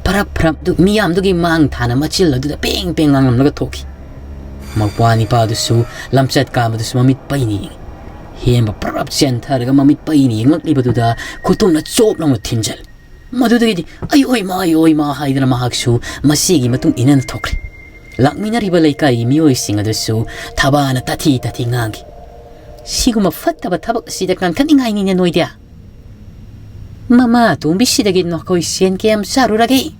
ꯐꯔꯞ ꯐꯔꯞ ꯗꯨ ꯃꯤꯌꯥꯝꯗꯨꯒꯤ ꯃꯥꯡ ꯊꯥꯅ ꯃꯆꯤꯜ ꯑꯗꯨꯗ ꯄꯦꯡ ꯄꯦꯡ ꯉꯥꯡꯂꯝꯂꯒ ꯊꯣꯛꯈꯤ꯫ ꯃꯧꯄ꯭ꯋꯥ ꯅꯤꯄꯥꯗꯨꯁꯨ ꯂꯝꯆꯠ ꯀꯥꯕꯗꯨꯁꯨ ꯃꯃꯤꯠ ꯄꯩꯅ ꯌꯦꯡꯉꯤ꯫ ꯍꯦꯝꯕ ꯄ꯭ꯔꯞ ꯄ꯭ꯔꯞ ꯆꯦꯟꯊꯔꯒ ꯃꯃꯤꯠ ꯄꯩꯅ ꯌꯦꯡꯂꯛꯂꯤꯕꯗꯨꯗ ꯈꯨꯇꯨꯝꯅ ꯆꯣꯞ ꯂꯥꯎꯅ ꯊꯤꯟꯖꯜꯂꯤ꯫ ꯃꯗꯨꯗꯒꯤꯗꯤ "ꯑꯩ ꯑꯣꯏ ꯃꯥ, ꯑꯩ ꯑꯣꯏ ꯃꯥ" ꯍꯥꯏꯗꯅ ꯃꯍꯥꯛꯁꯨ ꯃꯁꯤꯒꯤ ꯃꯇꯨꯡ ꯏꯟꯅꯅ ꯊꯣꯛꯈ꯭ꯔꯦ꯫ ꯂꯥꯛꯃꯤꯟꯅꯔꯤꯕ ꯂꯩꯀꯥꯏꯒꯤ ꯃꯤꯑꯣꯏꯁꯤꯡ ꯑꯗꯨꯁꯨ ꯊꯕꯥꯅ ꯇꯥꯊꯤ ꯇꯥꯊꯤ ꯉꯥꯡꯈꯤ꯫ "ꯁꯤꯒꯨꯝꯕ ꯐꯠꯇꯕ ꯊꯕꯛ ꯑꯁꯤꯗ ꯀꯟꯈꯠꯅꯤꯡꯉꯥꯏꯅꯤꯅꯦ ꯅꯣꯏꯗꯤ? ꯃꯃꯥ ꯑꯇꯣꯝꯕꯤꯁꯤꯗꯒꯤ ꯅꯈꯣꯏ ꯁꯦꯟ ꯀꯌꯥꯝ ꯆꯥꯔꯨꯔꯒꯦ?"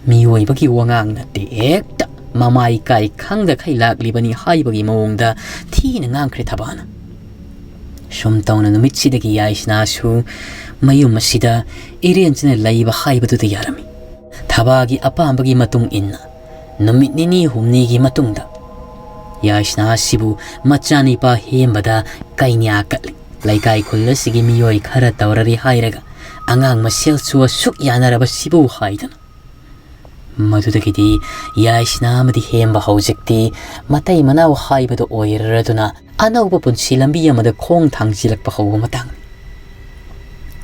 ꯃꯤꯑꯣꯏꯕꯒꯤ ꯋꯥꯉꯥꯡ ꯅꯠꯇꯦ, ꯍꯦꯛꯇ ꯃꯃꯥ ꯏꯀꯥꯏ ꯈꯪꯗꯈꯩ ꯂꯥꯛꯂꯤꯕꯅꯤ ꯍꯥꯏꯕꯒꯤ ꯃꯑꯣꯡꯗ ꯊꯤꯅ ꯉꯥꯡꯈ꯭ꯔꯦ ꯊꯕꯥꯅ꯫ ꯁꯨꯝ ꯇꯧꯅ ꯅꯨꯃꯤꯠꯁꯤꯗꯒꯤ ꯌꯥꯏꯁꯅꯥꯁꯨ ꯃꯌꯨꯝ ꯑꯁꯤꯗ ꯏꯔꯦꯟꯖꯅ ꯂꯩꯕ ꯍꯥꯏꯕꯗꯨꯗ ꯌꯥꯔꯝꯃꯤ꯫ ꯊꯕꯥꯒꯤ ꯑꯄꯥꯝꯕꯒꯤ ꯃꯇꯨꯡ ꯏꯟꯅ ꯅꯨꯃꯤꯠ ꯅꯤꯅꯤ ꯍꯨꯝꯅꯤꯒꯤ ꯃꯇꯨꯡꯗ ꯌꯥꯏꯁꯅꯥ ꯑꯁꯤꯕꯨ ꯃꯆꯥꯅꯤꯄꯥ ꯍꯦꯝꯕꯗ ꯀꯩꯅ꯭ꯌꯥ ꯀꯠꯂꯤ꯫ ꯂꯩꯀꯥꯏ ꯈꯨꯜ ꯑꯁꯤꯒꯤ ꯃꯤꯑꯣꯏ ꯈꯔ ꯇꯧꯔꯔꯤ ꯍꯥꯏꯔꯒ ꯑꯉꯥꯡ ꯃꯁꯦꯜꯁꯨ ꯑꯁꯨꯛ ꯌꯥꯅꯔꯕꯁꯤꯕꯨ ꯍꯥꯏꯗꯨꯅ꯫ ꯃꯗꯨꯗꯒꯤꯗꯤ ꯌꯥꯏꯁꯅꯥ ꯑꯃꯗꯤ ꯍꯦꯝꯕ ꯍꯧꯖꯤꯛꯇꯤ ꯃꯇꯩ ꯃꯅꯥꯎ ꯍꯥꯏꯕꯗꯨ ꯑꯣꯏꯔꯔꯗꯨꯅ ꯑꯅꯧꯕ ꯄꯨꯟꯁꯤ ꯂꯝꯕꯤ ꯑꯃꯗ ꯈꯣꯡ ꯊꯥꯡꯖꯤꯜꯂꯛꯄ ꯍꯧꯕ ꯃꯇꯥꯡꯅꯤ꯫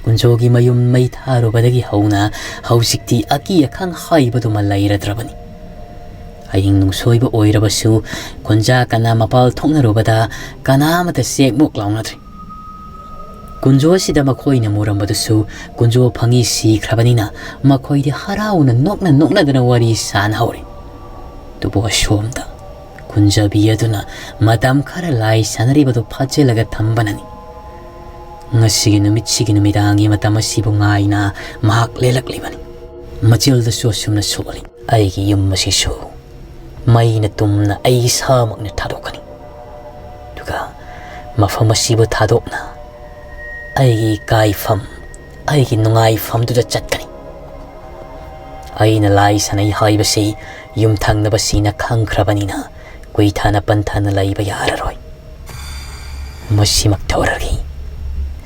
ꯀꯨꯟꯖꯣꯒꯤ ꯃꯌꯨꯝ ꯃꯩ ꯊꯥꯔꯨꯕꯗꯒꯤ ꯍꯧꯅ ꯍꯧꯖꯤꯛꯇꯤ ꯑꯀꯤ ꯑꯈꯪ ꯍꯥꯏꯕꯗꯨꯃ ꯂꯩꯔꯗ꯭ꯔꯕꯅꯤ꯫ ꯍꯌꯤꯡ ꯅꯨꯡꯁꯣꯏꯕ ꯑꯣꯏꯔꯕꯁꯨ ꯈꯨꯟꯖꯥ ꯀꯅꯥ ꯃꯄꯥꯜ ꯊꯣꯛꯅꯔꯨꯕꯗ ꯀꯅꯥ ꯑꯃꯠꯇ ꯆꯦꯛꯃꯨꯛ ꯂꯥꯎꯅꯗ꯭ꯔꯤ꯫ ꯀꯨꯟꯖꯣ ꯑꯁꯤꯗ ꯃꯈꯣꯏꯅ ꯃꯨꯔꯝꯕꯗꯨꯁꯨ ꯀꯨꯟꯖꯣ ꯐꯪꯉꯤ ꯁꯤꯈ꯭ꯔꯕꯅꯤꯅ ꯃꯈꯣꯏꯗꯤ ꯍꯔꯥꯎꯅ ꯅꯣꯛꯅ ꯅꯣꯛꯅꯗꯅ ꯋꯥꯔꯤ ꯁꯥꯅꯍꯧꯔꯤ꯫ ꯑꯗꯨꯕꯨ ꯑꯁꯣꯝꯗ ꯀꯨꯟꯖꯕꯤ ꯑꯗꯨꯅ ꯃꯇꯝ ꯈꯔ ꯂꯥꯏ ꯁꯥꯟꯅꯔꯤꯕꯗꯨ ꯐꯥꯖꯤꯜꯂꯒ ꯊꯝꯕꯅꯅꯤ꯫ ꯉꯁꯤꯒꯤ ꯅꯨꯃꯤꯠꯁꯤꯒꯤ ꯅꯨꯃꯤꯗꯥꯡꯒꯤ ꯃꯇꯝ ꯑꯁꯤꯕꯨ ꯉꯥꯏꯅ ꯃꯍꯥꯛ ꯂꯦꯜꯂꯛꯂꯤꯕꯅꯤ꯫ ꯃꯆꯤꯜꯗꯁꯨ ꯑꯁꯨꯝꯅ ꯁꯣꯛꯂꯤ꯫ ꯑꯩꯒꯤ ꯌꯨꯝ ꯑꯁꯤꯁꯨ ꯃꯩꯅ ꯇꯨꯝꯅ ꯑꯩ ꯏꯁꯥꯃꯛꯅ ꯊꯥꯗꯣꯛꯀꯅꯤ꯫ ꯑꯗꯨꯒ ꯃꯐꯝ ꯑꯁꯤꯕꯨ ꯊꯥꯗꯣꯛꯅ ꯑꯩꯒꯤ ꯏꯀꯥꯏꯐꯝ, ꯑꯩꯒꯤ ꯅꯨꯡꯉꯥꯏꯐꯝꯗꯨꯗ ꯆꯠꯀꯅꯤ꯫ ꯑꯩꯅ ꯂꯥꯏ ꯁꯥꯟꯅꯩ ꯍꯥꯏꯕꯁꯤ ꯌꯨꯝꯊꯪꯅꯕꯁꯤꯡꯅ ꯈꯪꯈ꯭ꯔꯕꯅꯤꯅ ꯀꯨꯏꯊꯅ ꯄꯟꯊꯅ ꯂꯩꯕ ꯌꯥꯔꯔꯣꯏ꯫ ꯃꯁꯤꯃꯛ ꯇꯧꯔꯒꯦ꯫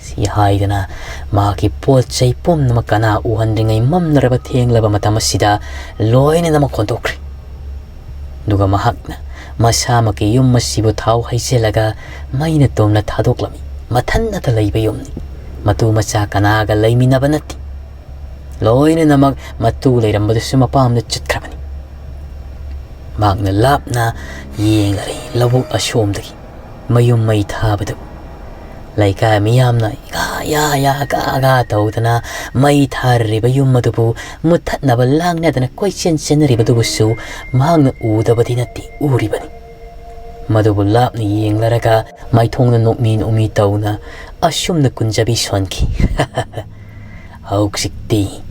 ꯁꯤ ꯍꯥꯏꯗꯅ ꯃꯍꯥꯛꯀꯤ ꯄꯣꯠ ꯆꯩ ꯄꯨꯝꯅꯃꯛ ꯀꯅꯥ ꯎꯍꯟꯗ꯭ꯔꯤꯉꯩ ꯃꯝꯂꯔꯕ ꯊꯦꯡꯂꯕ ꯃꯇꯝ ꯑꯁꯤꯗ ꯂꯣꯏꯅꯅꯃꯛ ꯍꯣꯟꯗꯣꯛꯈ꯭ꯔꯦ꯫ ꯑꯗꯨꯒ ꯃꯍꯥꯛꯅ ꯃꯁꯥꯃꯛꯀꯤ ꯌꯨꯝ ꯑꯁꯤꯕꯨ ꯊꯥꯎ ꯍꯩꯖꯤꯜꯂꯒ ꯃꯩꯅ ꯇꯣꯝꯅ ꯊꯥꯗꯣꯛꯂꯝꯃꯤ꯫ ꯃꯊꯟꯅꯇ ꯂꯩꯕ ꯌꯨꯝꯅꯤ꯫ ꯃꯇꯨ ꯃꯆꯥ ꯀꯅꯥꯒ ꯂꯩꯃꯤꯟꯅꯕ ꯅꯠꯇꯦ꯫ ꯂꯣꯏꯅꯅꯃꯛ ꯃꯇꯨ ꯂꯩꯔꯝꯕꯗꯨꯁꯨ ꯃꯄꯥꯝꯗ ꯆꯠꯈ꯭ꯔꯕꯅꯤ꯫ ꯃꯍꯥꯛꯅ ꯂꯥꯞꯅ ꯌꯦꯡꯂꯔꯦ ꯂꯧꯕꯨꯛ ꯑꯁꯣꯝꯗꯒꯤ꯫ ꯃꯌꯨꯝ ꯃꯩ ꯊꯥꯕꯗꯨ ꯂꯩꯀꯥꯏ ꯃꯤꯌꯥꯝꯅ ꯏꯒꯥ ꯌꯥ ꯌꯥ ꯒꯥ ꯒꯥ ꯇꯧꯗꯅ ꯃꯩ ꯊꯥꯔꯤꯕ ꯌꯨꯝ ꯑꯗꯨꯕꯨ ꯃꯨꯠꯊꯠꯅꯕ ꯂꯥꯡꯅꯗꯅ ꯀꯣꯏꯆꯦꯟ ꯆꯦꯟꯅꯔꯤꯕꯗꯨꯕꯨꯁꯨ ꯃꯍꯥꯛꯅ ꯎꯗꯕꯗꯤ ꯅꯠꯇꯦ, ꯎꯔꯤꯕꯅꯤ꯫ ꯃꯗꯨꯕꯨ ꯂꯥꯞꯅ ꯌꯦꯡꯂꯔꯒ ꯃꯥꯏꯊꯣꯡꯗ ꯅꯣꯛꯃꯤ ꯅꯣꯛꯃꯤ ꯇꯧꯅ ꯑꯁꯨꯝꯅ ꯀꯨꯟꯖꯕꯤ ꯁꯣꯟꯈꯤ꯫ ꯍꯧꯖꯤꯛꯇꯤ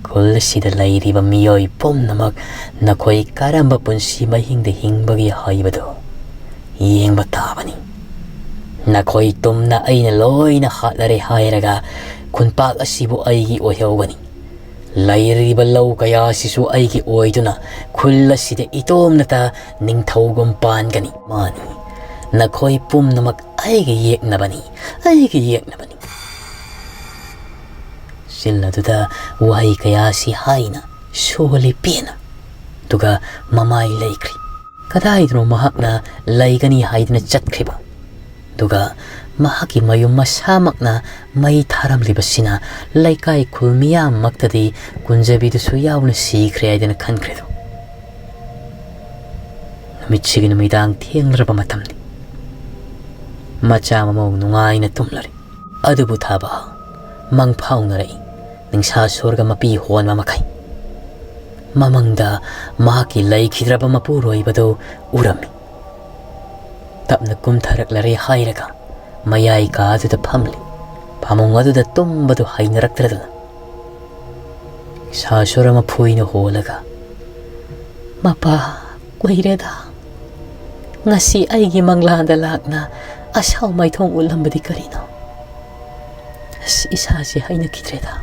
ꯈꯨꯜ ꯑꯁꯤꯗ ꯂꯩꯔꯤꯕ ꯃꯤꯑꯣꯏ ꯄꯨꯝꯅꯃꯛ ꯅꯈꯣꯏ ꯀꯔꯝꯕ ꯄꯨꯟꯁꯤ ꯃꯍꯤꯡꯗ ꯍꯤꯡꯕꯒꯦ ꯍꯥꯏꯕꯗꯨ ꯌꯦꯡꯕ ꯇꯥꯕꯅꯤ꯫ ꯅꯈꯣꯏ ꯇꯨꯝꯅ ꯑꯩꯅ ꯂꯣꯏꯅ ꯍꯥꯠꯂꯔꯦ ꯍꯥꯏꯔꯒ ꯈꯨꯟꯄꯥꯛ ꯑꯁꯤꯕꯨ ꯑꯩꯒꯤ ꯑꯣꯏꯍꯧꯒꯅꯤ꯫ ꯂꯩꯔꯤꯕ ꯂꯧ ꯀꯌꯥ ꯑꯁꯤꯁꯨ ꯑꯩꯒꯤ ꯑꯣꯏꯗꯨꯅ ꯈꯨꯜ ꯑꯁꯤꯗ ꯏꯇꯣꯝꯅꯇ ꯅꯤꯡꯊꯧꯒꯨꯝ ꯄꯥꯟꯒꯅꯤ꯫ ꯃꯥꯅꯤ, ꯅꯈꯣꯏ ꯄꯨꯝꯅꯃꯛ ꯑꯩꯒꯤ ꯌꯦꯛꯅꯕꯅꯤ, ꯑꯩꯒꯤ ꯌꯦꯛꯅꯕꯅꯤ꯫ ꯆꯤꯜ ꯑꯗꯨꯗ ꯋꯥꯍꯩ ꯀꯌꯥ ꯑꯁꯤ ꯍꯥꯏꯅ ꯁꯣꯜꯂꯤ ꯄꯦꯟꯅ꯫ ꯑꯗꯨꯒ ꯃꯃꯥꯏ ꯂꯩꯈ꯭ꯔꯤ꯫ ꯀꯗꯥꯏꯗꯅꯣ ꯃꯍꯥꯛꯅ ꯂꯩꯒꯅꯤ ꯍꯥꯏꯗꯨꯅ ꯆꯠꯈ꯭ꯔꯤꯕ? ꯑꯗꯨꯒ ꯃꯍꯥꯛꯀꯤ ꯃꯌꯨꯝ ꯃꯁꯥꯃꯛꯅ ꯃꯩ ꯊꯥꯔꯝꯂꯤꯕꯁꯤꯅ ꯂꯩꯀꯥꯏ ꯈꯨꯜ ꯃꯤꯌꯥꯝꯃꯛꯇꯗꯤ ꯀꯨꯟꯖꯕꯤꯗꯨꯁꯨ ꯌꯥꯎꯅ ꯁꯤꯈ꯭ꯔꯦ ꯍꯥꯏꯗꯅ ꯈꯟꯈ꯭ꯔꯦꯗꯣ꯫ ꯅꯨꯃꯤꯠꯁꯤꯒꯤ ꯅꯨꯃꯤꯗꯥꯡ ꯊꯦꯡꯂꯔꯕ ꯃꯇꯝꯅꯤ꯫ ꯃꯆꯥ ꯃꯃꯧ ꯅꯨꯡꯉꯥꯏꯅ ꯇꯨꯝꯂꯔꯤ꯫ ꯑꯗꯨꯕꯨ ꯊꯥꯕ ꯃꯪ ꯐꯥꯎꯅꯔꯛꯏ꯫ ꯅꯤꯡꯁꯥ ꯁꯣꯔꯒ ꯃꯄꯤ ꯍꯣꯟꯕ ꯃꯈꯩ꯫ ꯃꯃꯪꯗ ꯃꯍꯥꯛꯀꯤ ꯂꯩꯈꯤꯗ꯭ꯔꯕ ꯃꯄꯨꯔꯣꯏꯕꯗꯨ ꯎꯔꯝꯃꯤ꯫ ꯇꯞꯅ ꯀꯨꯝꯊꯔꯛꯂꯔꯦ ꯍꯥꯏꯔꯒ ꯃꯌꯥꯏ ꯀꯥ ꯑꯗꯨꯗ ꯐꯝꯂꯤ꯫ ꯐꯃꯨꯡ ꯑꯗꯨꯗ ꯇꯨꯝꯕꯗꯨ ꯍꯩꯅꯔꯛꯇ꯭ꯔꯗꯅ ꯁꯥꯁꯨꯔ ꯃꯐꯣꯏꯅ ꯍꯣꯜꯂꯒ, "ꯃꯄꯥ, ꯀꯨꯏꯔꯦꯗ꯫ ꯉꯁꯤ ꯑꯩꯒꯤ ꯃꯪꯂꯥꯟꯗ ꯂꯥꯛꯅ ꯑꯁꯥꯎ ꯃꯥꯏꯊꯣꯡ ꯎꯠꯂꯝꯕꯗꯤ ꯀꯔꯤꯅꯣ? ꯑꯁ, ꯏꯁꯥꯁꯦ ꯍꯩꯅꯈꯤꯗ꯭ꯔꯦꯗ꯫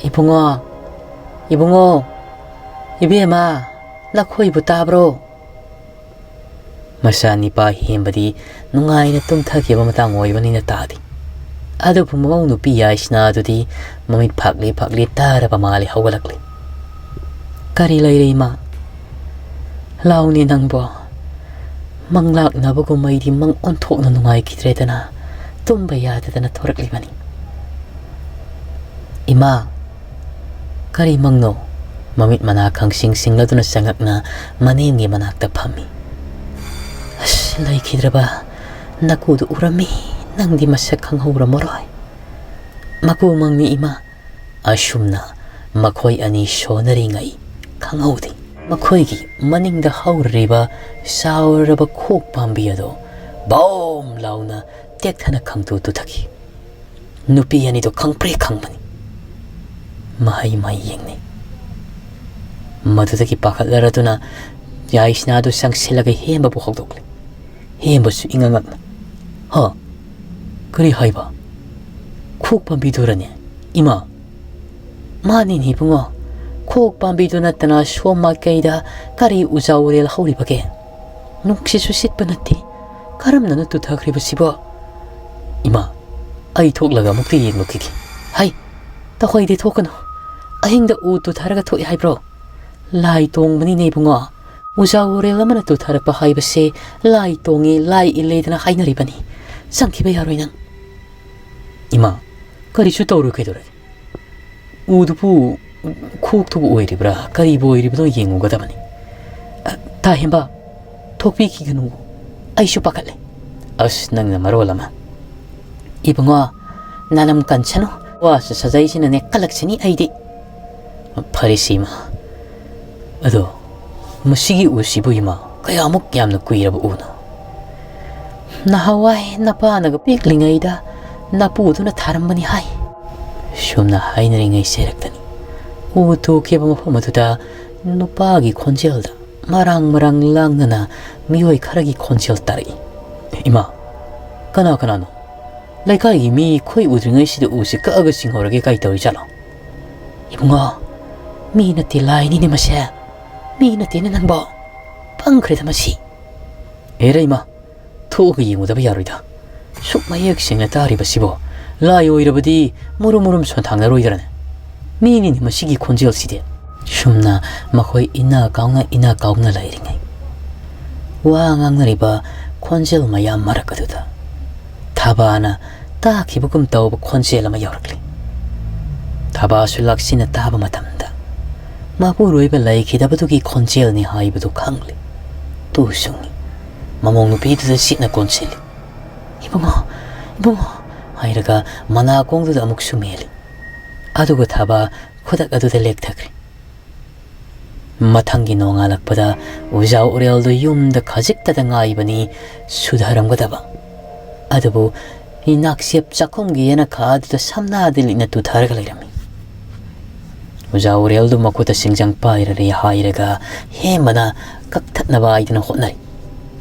ꯏꯕꯨꯡꯉꯣ, ꯏꯕꯨꯡꯉꯣ, ꯏꯕꯦꯝꯃ, ꯅꯈꯣꯏꯕꯨ ꯇꯥꯕ꯭ꯔꯣ?" ꯃꯆꯥ ꯅꯤꯄꯥ ꯍꯦꯝꯕꯗꯤ ꯅꯨꯡꯉꯥꯏꯅ ꯇꯨꯝꯊꯈꯤꯕ ꯃꯇꯥꯡ ꯑꯣꯏꯕꯅꯤꯅ ꯇꯥꯗꯦ꯫ ꯑꯗꯨꯕꯨ ꯃꯃꯧ ꯅꯨꯄꯤ ꯌꯥꯏꯁꯅꯥ ꯑꯗꯨꯗꯤ ꯃꯃꯤꯠ ꯐꯥꯛꯂꯤ ꯐꯥꯛꯂꯤ ꯇꯥꯔꯕ ꯃꯥꯜꯂꯦ ꯍꯧꯒꯠꯂꯛꯂꯤ꯫ "ꯀꯔꯤ ꯂꯩꯔꯦ, ꯏꯃꯥ? ꯂꯥꯎꯅꯦ ꯅꯪꯕꯣ꯫ ꯃꯪ ꯂꯥꯛꯅꯕꯒꯨꯝ ꯑꯩꯗꯤ ꯃꯪ ꯑꯣꯟꯊꯣꯛꯅ ꯅꯨꯡꯉꯥꯏꯈꯤꯗ꯭ꯔꯦꯗꯅ ꯇꯨꯝꯕ ꯌꯥꯗꯗꯅ ꯊꯣꯔꯛꯂꯤꯕꯅꯤ꯫" "ꯏꯃꯥ, ꯀꯔꯤ ꯃꯪꯅꯣ?" ꯃꯃꯤꯠ ꯃꯅꯥ ꯈꯪꯁꯤꯡ ꯁꯤꯡꯂꯗꯨꯅ ꯆꯪꯉꯛꯅ ꯃꯅꯦꯝꯒꯤ ꯃꯅꯥꯛꯇ ꯐꯝꯃꯤ꯫ "ꯑꯁ, ꯂꯩꯈꯤꯗ꯭ꯔꯕ ꯅꯀꯨꯗꯨ ꯎꯔꯝꯃꯤ꯫ ꯅꯪꯗꯤ ꯃꯁꯛ ꯈꯪꯍꯧꯔꯝꯃꯔꯣꯏ꯫" "ꯃꯀꯨ ꯃꯪꯅꯤ, ꯏꯃꯥ꯫" ꯑꯁꯨꯝꯅ ꯃꯈꯣꯏ ꯑꯅꯤ ꯁꯣꯟꯅꯔꯤꯉꯩ ꯈꯪꯍꯧꯗꯦ꯫ ꯃꯈꯣꯏꯒꯤ ꯃꯅꯤꯡꯗ ꯍꯧꯔꯤꯕ ꯆꯥꯎꯔꯕ ꯈꯣꯛ ꯄꯥꯝꯕꯤ ꯑꯗꯣ ꯕꯣꯝ ꯂꯥꯎꯅ ꯇꯦꯛꯊꯅ ꯈꯪꯇꯨ ꯇꯨꯊꯈꯤ꯫ ꯅꯨꯄꯤ ꯑꯅꯤꯗꯣ ꯈꯪꯄ꯭ꯔꯦꯛ ꯈꯪꯕꯅꯤ꯫ ꯃꯍꯩ ꯃꯍꯩ ꯌꯦꯡꯅꯩ꯫ ꯃꯗꯨꯗꯒꯤ ꯄꯥꯈꯠꯂꯔꯗꯨꯅ ꯌꯥꯏꯁꯅꯥꯗꯨ ꯆꯪꯁꯤꯜꯂꯒ ꯍꯦꯝꯕꯕꯨ ꯍꯧꯗꯣꯛꯂꯦ꯫ ꯍꯦꯝꯕꯁꯨ ꯏꯉꯛ ꯉꯛꯅ, "ꯍ? ꯀꯔꯤ ꯍꯥꯏꯕ? ꯈꯣꯛ ꯄꯥꯝꯕꯤꯗꯨꯔꯅꯦ, ꯏꯃꯥ?" "ꯃꯥꯅꯤꯅꯦ ꯏꯕꯨꯡꯉꯣ, ꯈꯣꯛ ꯄꯥꯝꯕꯤꯗꯨ ꯅꯠꯇꯅ ꯁꯣꯝ ꯃꯥꯏꯀꯩꯗ ꯀꯔꯤ ꯎꯖꯥ ꯎꯔꯦꯜ ꯍꯧꯔꯤꯕꯒꯦ? ꯅꯨꯡꯁꯤꯠꯁꯨ ꯁꯤꯠꯄ ꯅꯠꯇꯦ꯫ ꯀꯔꯝꯅꯅꯣ ꯇꯨꯊꯈ꯭ꯔꯤꯕꯁꯤꯕꯣ? ꯏꯃꯥ, ꯑꯩ ꯊꯣꯛꯂꯒ ꯑꯃꯨꯛꯇ ꯌꯦꯡꯂꯨꯈꯤꯒꯦ꯫" "ꯍꯩ, ꯇꯧꯍꯩꯗꯦ, ꯊꯣꯛꯀꯅꯨ꯫ ꯑꯍꯤꯡꯗ ꯎ ꯇꯨꯊꯔꯒ ꯊꯣꯛꯏ ꯍꯥꯏꯕ꯭ꯔꯣ? ꯂꯥꯏ ꯇꯣꯡꯕꯅꯤꯅꯦ ꯏꯕꯨꯡꯉꯣ꯫ ꯎꯖꯥ ꯎꯔꯦꯜ ꯑꯃꯅ ꯇꯨꯊꯔꯛꯄ ꯍꯥꯏꯕꯁꯦ ꯂꯥꯏ ꯇꯣꯡꯉꯤ, ꯂꯥꯏ ꯏꯜꯂꯦꯗꯅ ꯍꯥꯏꯅꯔꯤꯕꯅꯤ꯫ ꯆꯪꯈꯤꯕ ꯌꯥꯔꯣꯏ ꯅꯪ꯫" "ꯏꯃꯥ, ꯀꯔꯤꯁꯨ ꯇꯧꯔꯣꯏ, ꯀꯩꯗꯧꯔꯒꯦ? ꯎꯗꯨꯕꯨ ꯈꯣꯛꯇꯨꯕꯨ ꯑꯣꯏꯔꯤꯕ꯭ꯔꯥ, ꯀꯔꯤꯕꯨ ꯑꯣꯏꯔꯤꯕꯅꯣ ꯌꯦꯡꯉꯨꯒꯗꯕꯅꯤ꯫" "ꯑ, ꯀꯥ ꯍꯦꯝꯕ, ꯊꯣꯛꯄꯤꯈꯤꯒꯅꯨ꯫ ꯑꯩꯁꯨ ꯄꯥꯈꯠꯂꯦ꯫ ꯑꯁ, ꯅꯪꯅ ꯃꯔꯣꯜ ꯑꯃ꯫ ꯏꯕꯨꯡꯉꯣ, ꯅꯥꯂꯝ ꯀꯟꯁꯅꯨ꯫ ꯋꯥꯁꯨ ꯁꯥꯖꯩꯁꯤꯅꯅꯦ ꯀꯜꯂꯛꯁꯤꯅꯤ ꯑꯩꯗꯤ꯫ ꯐꯔꯦꯁꯤ ꯏꯃꯥ꯫ ꯑꯗꯣ, ꯃꯁꯤꯒꯤ ꯎꯁꯤꯕꯨ ꯏꯃꯥ, ꯀꯌꯥꯃꯨꯛ ꯌꯥꯝꯅ ꯀꯨꯏꯔꯕ ꯎꯅꯣ? ꯅꯍꯥꯟꯋꯥꯏ ꯅꯄꯥꯅꯒ ꯄꯤꯛꯂꯤꯉꯩꯗ ꯅꯄꯨꯗꯨꯅ ꯊꯥꯔꯝꯕꯅꯤ ꯍꯥꯏ꯫ ꯁꯨꯝꯅ ꯍꯥꯏꯅꯔꯤꯉꯩ ꯁꯦꯔꯛꯇꯅꯤ ꯎ ꯊꯣꯛꯈꯤꯕ ꯃꯐꯝ ꯑꯗꯨꯗ ꯅꯨꯄꯥꯒꯤ ꯈꯣꯟꯖꯦꯜꯗ ꯃꯔꯥꯡ ꯃꯔꯥꯡ ꯂꯥꯡꯅꯅ ꯃꯤꯑꯣꯏ ꯈꯔꯒꯤ ꯈꯣꯟꯖꯦꯜ ꯇꯥꯔꯛꯏ꯫ ꯏꯃꯥ, ꯀꯅꯥ ꯀꯅꯥꯅꯣ? ꯂꯩꯀꯥꯏꯒꯤ ꯃꯤ ꯈꯣꯏ ꯎꯗ꯭ꯔꯤꯉꯩꯁꯤꯗ ꯎꯁꯤ ꯀꯛꯑꯒ ꯁꯤꯡꯍꯧꯔꯒꯦ ꯀꯥꯏ ꯇꯧꯔꯤꯖꯥꯠꯂꯣ? ꯏꯕꯨꯡꯉꯣ, ꯃꯤ ꯅꯠꯇꯦ ꯂꯥꯏꯅꯤꯅꯦ ꯃꯁꯦ꯫ ꯃꯤ ꯅꯠꯇꯦꯅꯦ ꯅꯪꯕꯣ꯫ ꯄꯪꯈ꯭ꯔꯦꯗ ꯃꯁꯤ꯫ ꯑꯦꯔꯩꯃ, ꯊꯣꯛꯑꯒ ꯌꯦꯡꯉꯨꯗꯕ ꯌꯥꯔꯣꯏꯗ꯫ ꯁꯨꯛ ꯃꯌꯦꯛ ꯁꯦꯡꯅ ꯇꯥꯔꯤꯕꯁꯤꯕꯣ꯫ ꯂꯥꯏ ꯑꯣꯏꯔꯕꯗꯤ ꯃꯨꯔꯨꯝ ꯃꯨꯔꯨꯝ ꯁꯣꯟꯊꯥꯡꯅꯔꯣꯏꯗ꯭ꯔꯅꯦ? ꯃꯤꯅꯤꯅꯦ ꯃꯁꯤꯒꯤ ꯈꯣꯟꯖꯦꯜꯁꯤꯗꯤ꯫ ꯁꯨꯝꯅ ꯃꯈꯣꯏ ꯏꯟꯅ ꯀꯥꯎꯅ ꯏꯟꯅ ꯀꯥꯎꯅ ꯂꯩꯔꯤꯉꯩ, ꯋꯥ ꯉꯥꯡꯅꯔꯤꯕ ꯈꯣꯟꯖꯦꯜ ꯃꯌꯥꯝ ꯃꯔꯛ ꯑꯗꯨꯗ ꯊꯥꯕꯥꯅ ꯇꯥꯈꯤꯕꯒꯨꯝ ꯇꯧꯕ ꯈꯣꯟꯖꯦꯜ ꯑꯃ ꯌꯧꯔꯛꯂꯤ꯫ ꯊꯥꯕꯥꯁꯨ ꯂꯥꯛꯁꯤꯟꯅ ꯇꯥꯕ ꯃꯇꯝꯗ ꯃꯄꯨꯔꯣꯏꯕ ꯂꯩꯈꯤꯗꯕꯗꯨꯒꯤ ꯈꯣꯟꯖꯦꯜꯅꯤ ꯍꯥꯏꯕꯗꯨ ꯈꯪꯂꯤ꯫ ꯇꯨ ꯁꯨꯡꯉꯤ꯫ ꯃꯃꯧ ꯅꯨꯄꯤꯗꯨꯗ ꯁꯤꯠꯅ ꯀꯣꯟꯁꯤꯜꯂꯤ꯫ "ꯏꯕꯨꯡꯉꯣ, ꯏꯕꯨꯡꯉꯣ" ꯍꯥꯏꯔꯒ ꯃꯅꯥꯀꯣꯡꯗꯨꯗ ꯑꯃꯨꯛꯁꯨ ꯃꯦꯜꯂꯤ꯫ ꯑꯗꯨꯒ ꯊꯥꯕꯥ ꯈꯨꯗꯛ ꯑꯗꯨꯗ ꯂꯦꯛꯊꯈ꯭ꯔꯦ꯫ ꯃꯊꯪꯒꯤ ꯅꯣꯡꯉꯥꯜꯂꯛꯄꯗ ꯑꯣꯖꯥ ꯎꯔꯦꯜꯗꯨ ꯌꯨꯝꯗ ꯈꯖꯤꯛꯇꯗ ꯉꯥꯏꯕꯅꯤ ꯁꯨꯙꯔꯝꯒꯗꯕ꯫ ꯑꯗꯨꯕꯨ ꯅꯥꯛꯁꯦꯞ ꯆꯥꯛꯈꯨꯝꯒꯤ ꯌꯦꯅꯈꯥ ꯑꯗꯨꯗ ꯁꯝꯅꯥꯗ ꯂꯤꯠꯅ ꯇꯨꯊꯔꯒ ꯂꯩꯔꯝꯃꯤ꯫ ꯑꯣꯖꯥ ꯎꯔꯦꯜꯗꯨ ꯃꯈꯨꯠꯇ ꯁꯤꯡꯖꯪ ꯄꯥꯏꯔꯔꯦ ꯍꯥꯏꯔꯒ ꯍꯦꯃꯅ ꯀꯛꯊꯠꯅꯕ ꯍꯥꯏꯗꯅ ꯍꯣꯠꯅꯔꯤ꯫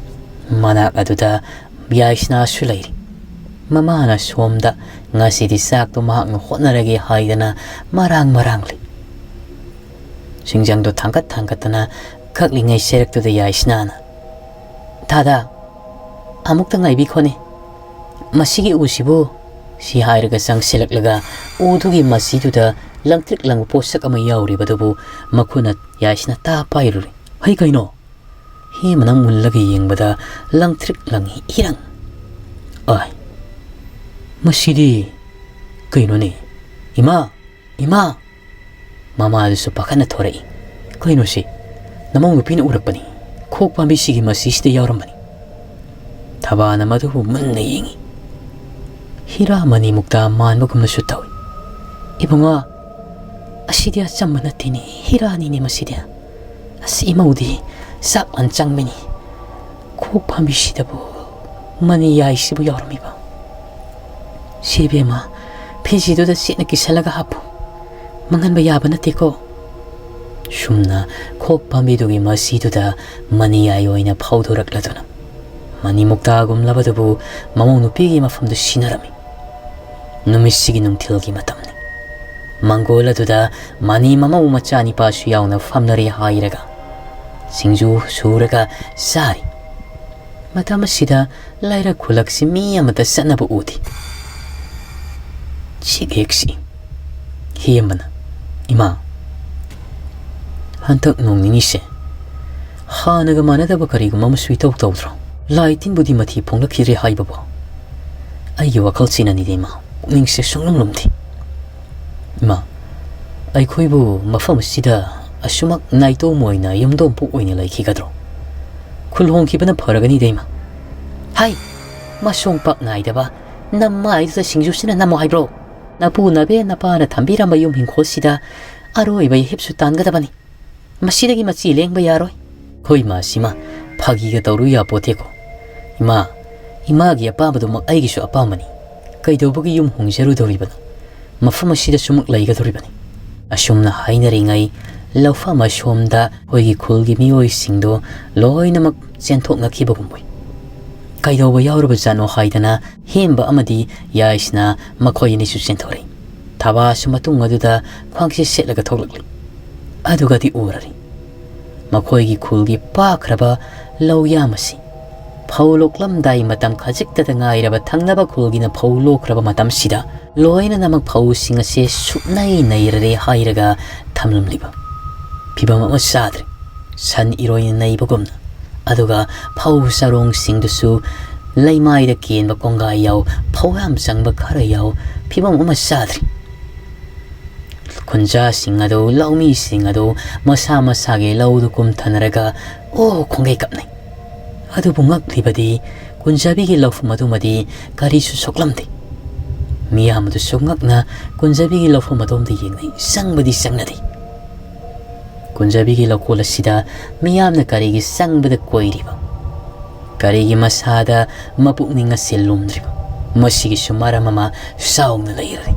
ꯃꯅꯥꯛ ꯑꯗꯨꯗ ꯌꯥꯏꯁꯅꯥꯁꯨ ꯂꯩꯔꯤ꯫ ꯃꯃꯥꯅ ꯁꯣꯝꯗ ꯉꯁꯤꯗꯤ ꯆꯥꯛꯇꯣ ꯃꯍꯥꯛꯅ ꯍꯣꯠꯅꯔꯒꯦ ꯍꯥꯏꯗꯅ ꯃꯔꯥꯡ ꯃꯔꯥꯡꯂꯤ꯫ ꯁꯤꯡꯖꯪꯗꯣ ꯊꯥꯡꯒꯠ ꯊꯥꯡꯒꯠꯇꯅ ꯀꯛꯂꯤꯉꯩ ꯁꯦꯔꯛꯇꯨꯗ ꯌꯥꯏꯁꯅꯥꯅ, "ꯊꯥꯗꯥ, ꯑꯃꯨꯛꯇ ꯉꯥꯏꯕꯤꯈꯣꯅꯦ꯫ ꯃꯁꯤꯒꯤ ꯎꯁꯤꯕꯨ?" ꯁꯤ ꯍꯥꯏꯔꯒ ꯆꯪꯁꯤꯜꯂꯛꯂꯒ ꯎꯗꯨꯒꯤ ꯃꯁꯤꯗꯨꯗ ꯂꯪꯇ꯭ꯔꯤꯛ ꯂꯪꯕ ꯄꯣꯠꯁꯛ ꯑꯃ ꯌꯥꯎꯔꯤꯕꯗꯨꯕꯨ ꯃꯈꯨꯠꯅ ꯌꯥꯏꯁꯅꯥ ꯇꯥ ꯄꯥꯏꯔꯨꯔꯦ꯫ "ꯍꯩ, ꯀꯩꯅꯣ?" ꯍꯦꯃꯅ ꯃꯨꯜꯂꯒ ꯌꯦꯡꯕꯗ ꯂꯪꯇ꯭ꯔꯤꯛ ꯂꯪꯉꯤ ꯏꯔꯪ꯫ "ꯑꯥꯏ, ꯃꯁꯤꯗꯤ ꯀꯩꯅꯣꯅꯦ? ꯏꯃꯥ! ꯏꯃꯥ!" ꯃꯃꯥꯗꯨꯁꯨ ꯄꯥꯈꯠꯅ ꯊꯣꯔꯛꯏ꯫ "ꯀꯩꯅꯣꯁꯤ? ꯅꯃꯧ ꯅꯨꯄꯤꯅ ꯎꯔꯛꯄꯅꯤ꯫ ꯈꯣꯛ ꯄꯥꯝꯕꯤꯁꯤꯒꯤ ꯃꯁꯤꯁꯤꯗ ꯌꯥꯎꯔꯝꯕꯅꯤ꯫ ꯊꯕꯥꯅ ꯃꯗꯨꯕꯨ ꯃꯨꯟꯅ ꯌꯦꯡꯏ꯫ ꯍꯤꯔꯥ ꯃꯅꯤ ꯃꯨꯛꯇꯥ ꯃꯥꯟꯕꯒꯨꯝꯅꯁꯨ ꯇꯧꯏ꯫ "ꯏꯕꯨꯡꯉꯣ, ꯑꯁꯤꯗꯤ ꯑꯆꯝꯕ ꯅꯠꯇꯦꯅꯦ, ꯍꯤꯔꯥꯅꯤꯅꯦ ꯃꯁꯤꯗꯤ꯫ ꯑꯁ, ꯏꯃꯧꯗꯤ ꯆꯥꯛ ꯃꯟ ꯆꯪꯕꯅꯤ꯫ ꯈꯣꯛ ꯄꯥꯝꯕꯤꯁꯤꯗꯕꯨ ꯃꯅꯤ ꯌꯥꯏꯁꯤꯕꯨ ꯌꯥꯎꯔꯝꯃꯤꯕ꯫ ꯁꯤ ꯏꯕꯦꯝꯃ, ꯐꯤꯖꯤꯗꯨꯗ ꯆꯦꯠꯅ ꯀꯤꯁꯜꯂꯒ ꯍꯥꯞꯄꯨ꯫ ꯃꯪꯍꯟꯕ ꯌꯥꯕ ꯅꯠꯇꯦꯀꯣ꯫" ꯁꯨꯝꯅ ꯈꯣꯛ ꯄꯥꯝꯕꯤꯗꯨꯒꯤ ꯃꯁꯤꯗꯨꯗ ꯃꯅꯤ ꯌꯥꯏ ꯑꯣꯏꯅ ꯐꯧꯗꯣꯔꯛꯂꯗꯨꯅ, ꯃꯅꯤ ꯃꯨꯛꯇꯥꯒꯨꯝꯂꯕꯗꯨꯕꯨ ꯃꯃꯧ ꯅꯨꯄꯤꯒꯤ ꯃꯐꯝꯗ ꯁꯤꯟꯅꯔꯝꯃꯤ꯫ ꯅꯨꯃꯤꯠꯁꯤꯒꯤ ꯅꯨꯡꯊꯤꯜꯒꯤ ꯃꯇꯝꯅꯤ꯫ ꯃꯪꯒꯣꯜ ꯑꯗꯨꯗ ꯃꯅꯤ ꯃꯃꯧ ꯃꯆꯥꯅꯤꯄꯥꯁꯨ ꯌꯥꯎꯅ ꯐꯝꯅꯔꯦ ꯍꯥꯏꯔꯒ ꯁꯤꯡꯖꯨ ꯁꯨꯔꯒ ꯆꯥꯔꯤ꯫ ꯃꯇꯝ ꯑꯁꯤꯗ ꯂꯥꯏꯔꯛ ꯈꯨꯂꯛꯁꯤ ꯃꯤ ꯑꯃꯠꯇ ꯆꯠꯅꯕ ꯎꯗꯦ꯫ ꯆꯤꯛ ꯍꯦꯛ ꯆꯤꯛꯏ꯫ ꯍꯦꯝꯕꯅ, "ꯏꯃꯥ, ꯍꯟꯗꯛ ꯅꯣꯡ ꯅꯤꯅꯤꯁꯦ ꯍꯥꯟꯅꯒ ꯃꯥꯟꯅꯗꯕ ꯀꯔꯤꯒꯨꯝꯕ ꯑꯃꯁꯨ ꯏꯇꯧ ꯇꯧꯗ꯭ꯔꯣ? ꯂꯥꯏ ꯇꯤꯟꯕꯨꯗꯤ ꯃꯊꯤ ꯐꯣꯡꯂꯛꯈꯤꯗ꯭ꯔꯦ ꯍꯥꯏꯕꯕꯨ ꯑꯩꯒꯤ ꯋꯥꯈꯜꯁꯤꯅꯅꯤꯗ ꯏꯃꯥ, ꯄꯨꯛꯅꯤꯡꯁꯦ ꯁꯨꯡꯂꯨꯝ ꯂꯨꯝꯗꯦ꯫ ꯏꯃꯥ, ꯑꯩꯈꯣꯏꯕꯨ ꯃꯐꯝ ꯑꯁꯤꯗ ꯑꯁꯨꯃꯛ ꯅꯥꯏꯇꯣꯝ ꯑꯣꯏꯅ ꯌꯨꯝꯗꯣꯡꯄꯣꯛ ꯑꯣꯏꯅ ꯂꯩꯈꯤꯒꯗ꯭ꯔꯣ? ꯈꯨꯜ ꯍꯣꯡꯈꯤꯕꯅ ꯐꯔꯒꯅꯤꯗ ꯏꯃꯥ꯫" "ꯍꯥꯏ, ꯃꯁꯣꯡ ꯄꯥꯛ ꯅꯥꯏꯗꯕ ꯅꯝꯃꯥꯏꯗꯨꯗ ꯁꯤꯡꯖꯨꯁꯤꯅ ꯅꯝꯃꯣ ꯍꯥꯏꯕ꯭ꯔꯣ? ꯅꯄꯨ ꯅꯕꯦ ꯅꯄꯥꯅ ꯊꯝꯕꯤꯔꯝꯕ ꯌꯨꯝ ꯍꯤꯡꯈꯣꯜꯁꯤꯗ ꯑꯔꯣꯏꯕ ꯏꯍꯤꯞꯁꯨ ꯇꯥꯟꯒꯗꯕꯅꯤ꯫ ꯃꯁꯤꯗꯒꯤ ꯃꯆꯤ ꯂꯦꯡꯕ ꯌꯥꯔꯣꯏ꯫" "ꯑꯩꯈꯣꯏ ꯏꯃꯥꯁꯤꯃ ꯐꯥꯒꯤꯒ ꯇꯧꯔꯨ ꯌꯥꯄꯣꯠꯇꯦꯀꯣ꯫ ꯏꯃꯥ, ꯏꯃꯥꯒꯤ ꯑꯄꯥꯝꯕꯗꯨꯃꯛ ꯑꯩꯒꯤꯁꯨ ꯑꯄꯥꯝꯕꯅꯤ꯫ ꯀꯩꯗꯧꯕꯒꯤ ꯌꯨꯝ ꯍꯣꯡꯖꯔꯨꯗꯧꯔꯤꯕꯅꯣ? ꯃꯐꯝ ꯑꯁꯤꯗ ꯁꯨꯃꯛ ꯂꯩꯒꯗꯧꯔꯤꯕꯅꯤ꯫" ꯑꯁꯨꯝꯅ ꯍꯥꯏꯅꯔꯤꯉꯩ ꯂꯧꯐꯝ ꯑꯁꯣꯝꯗ ꯑꯩꯈꯣꯏꯒꯤ ꯈꯨꯜꯒꯤ ꯃꯤꯑꯣꯏꯁꯤꯡꯗꯣ ꯂꯣꯏꯅꯃꯛ ꯆꯦꯟꯊꯣꯛꯅꯈꯤꯕꯒꯨꯝ ꯑꯣꯏ꯫ ꯀꯩꯗꯧꯕ ꯌꯥꯎꯔꯕꯖꯥꯠꯅꯣ ꯍꯥꯏꯗꯅ ꯍꯦꯝꯕ ꯑꯃꯗꯤ ꯌꯥꯏꯁꯅ ꯃꯈꯣꯏ ꯑꯅꯤꯁꯨ ꯆꯦꯟꯊꯣꯔꯛꯏ꯫ ꯊꯕꯥꯁꯨ ꯃꯇꯨꯡ ꯑꯗꯨꯗ ꯈ꯭ꯋꯥꯡꯁꯤ ꯁꯦꯠꯂꯒ ꯊꯣꯛꯂꯛꯂꯤ꯫ ꯑꯗꯨꯒꯗꯤ ꯎꯔꯔꯤ꯫ ꯃꯈꯣꯏꯒꯤ ꯈꯨꯜꯒꯤ ꯄꯥꯛꯈ꯭ꯔꯕ ꯂꯧꯌꯥꯝ ꯑꯁꯤ ꯐꯧ ꯂꯣꯛꯂꯝꯗꯥꯏ ꯃꯇꯝ ꯈꯖꯤꯛꯇꯗ ꯉꯥꯏꯔꯕ ꯊꯪꯅꯕ ꯈꯨꯜꯒꯤꯅ ꯐꯧ ꯂꯣꯛꯈ꯭ꯔꯕ ꯃꯇꯝꯁꯤꯗ ꯂꯣꯏꯅꯅꯃꯛ ꯐꯧꯁꯤꯡ ꯑꯁꯦ ꯁꯨꯞꯅꯩ ꯅꯩꯔꯔꯦ ꯍꯥꯏꯔꯒ ꯊꯝꯂꯝꯂꯤꯕ ꯐꯤꯕꯝ ꯑꯃ ꯆꯥꯗ꯭ꯔꯦ꯫ ꯁꯟ ꯏꯔꯣꯏꯅ ꯅꯩꯕꯒꯨꯝꯅ꯫ ꯑꯗꯨꯒ ꯐꯧ ꯆꯔꯣꯡꯁꯤꯡꯗꯨꯁꯨ ꯂꯩꯃꯥꯏꯗ ꯀꯦꯟꯕ ꯀꯣꯡꯒꯥꯏ ꯌꯥꯎ, ꯐꯧ ꯌꯥꯝ ꯆꯪꯕ ꯈꯔ ꯌꯥꯎ, ꯐꯤꯕꯝ ꯑꯃ ꯆꯥꯗ꯭ꯔꯤ꯫ ꯈꯨꯟꯖꯥꯁꯤꯡ ꯑꯗꯨ, ꯂꯧꯃꯤꯁꯤꯡ ꯑꯗꯨ ꯃꯁꯥ ꯃꯁꯥꯒꯤ ꯂꯧꯗꯨ ꯀꯨꯝꯊꯅꯔꯒ ꯑꯣ ꯈꯣꯡꯒꯩ ꯀꯞꯅꯩ꯫ ꯑꯗꯨꯕꯨ ꯉꯛꯂꯤꯕꯗꯤ ꯀꯨꯟꯖꯥꯕꯤꯒꯤ ꯂꯧꯐꯝ ꯑꯗꯨꯃꯗꯤ ꯀꯔꯤꯁꯨ ꯁꯣꯛꯂꯝꯗꯦ꯫ ꯃꯤꯌꯥꯝ ꯑꯗꯨꯁꯨ ꯉꯛꯅ ꯀꯨꯟꯖꯥꯕꯤꯒꯤ ꯂꯧꯐꯝ ꯑꯗꯣꯝꯗ ꯌꯦꯡꯅꯩ, ꯆꯪꯕꯗꯤ ꯆꯪꯅꯗꯦ꯫ ꯀꯨꯟꯖꯥꯕꯤꯒꯤ ꯂꯧꯀꯣꯜ ꯑꯁꯤꯗ ꯃꯤꯌꯥꯝꯅ ꯀꯔꯤꯒꯤ ꯆꯪꯕꯗ ꯀꯣꯏꯔꯤꯕ? ꯀꯔꯤꯒꯤ ꯃꯁꯥꯗ ꯃꯄꯨꯛꯅꯤꯡ ꯑꯁꯤ ꯂꯨꯝꯗ꯭ꯔꯤꯕ? ꯃꯁꯤꯒꯤꯁꯨ ꯃꯔꯝ ꯑꯃ ꯆꯥꯎꯅ ꯂꯩꯔꯤ꯫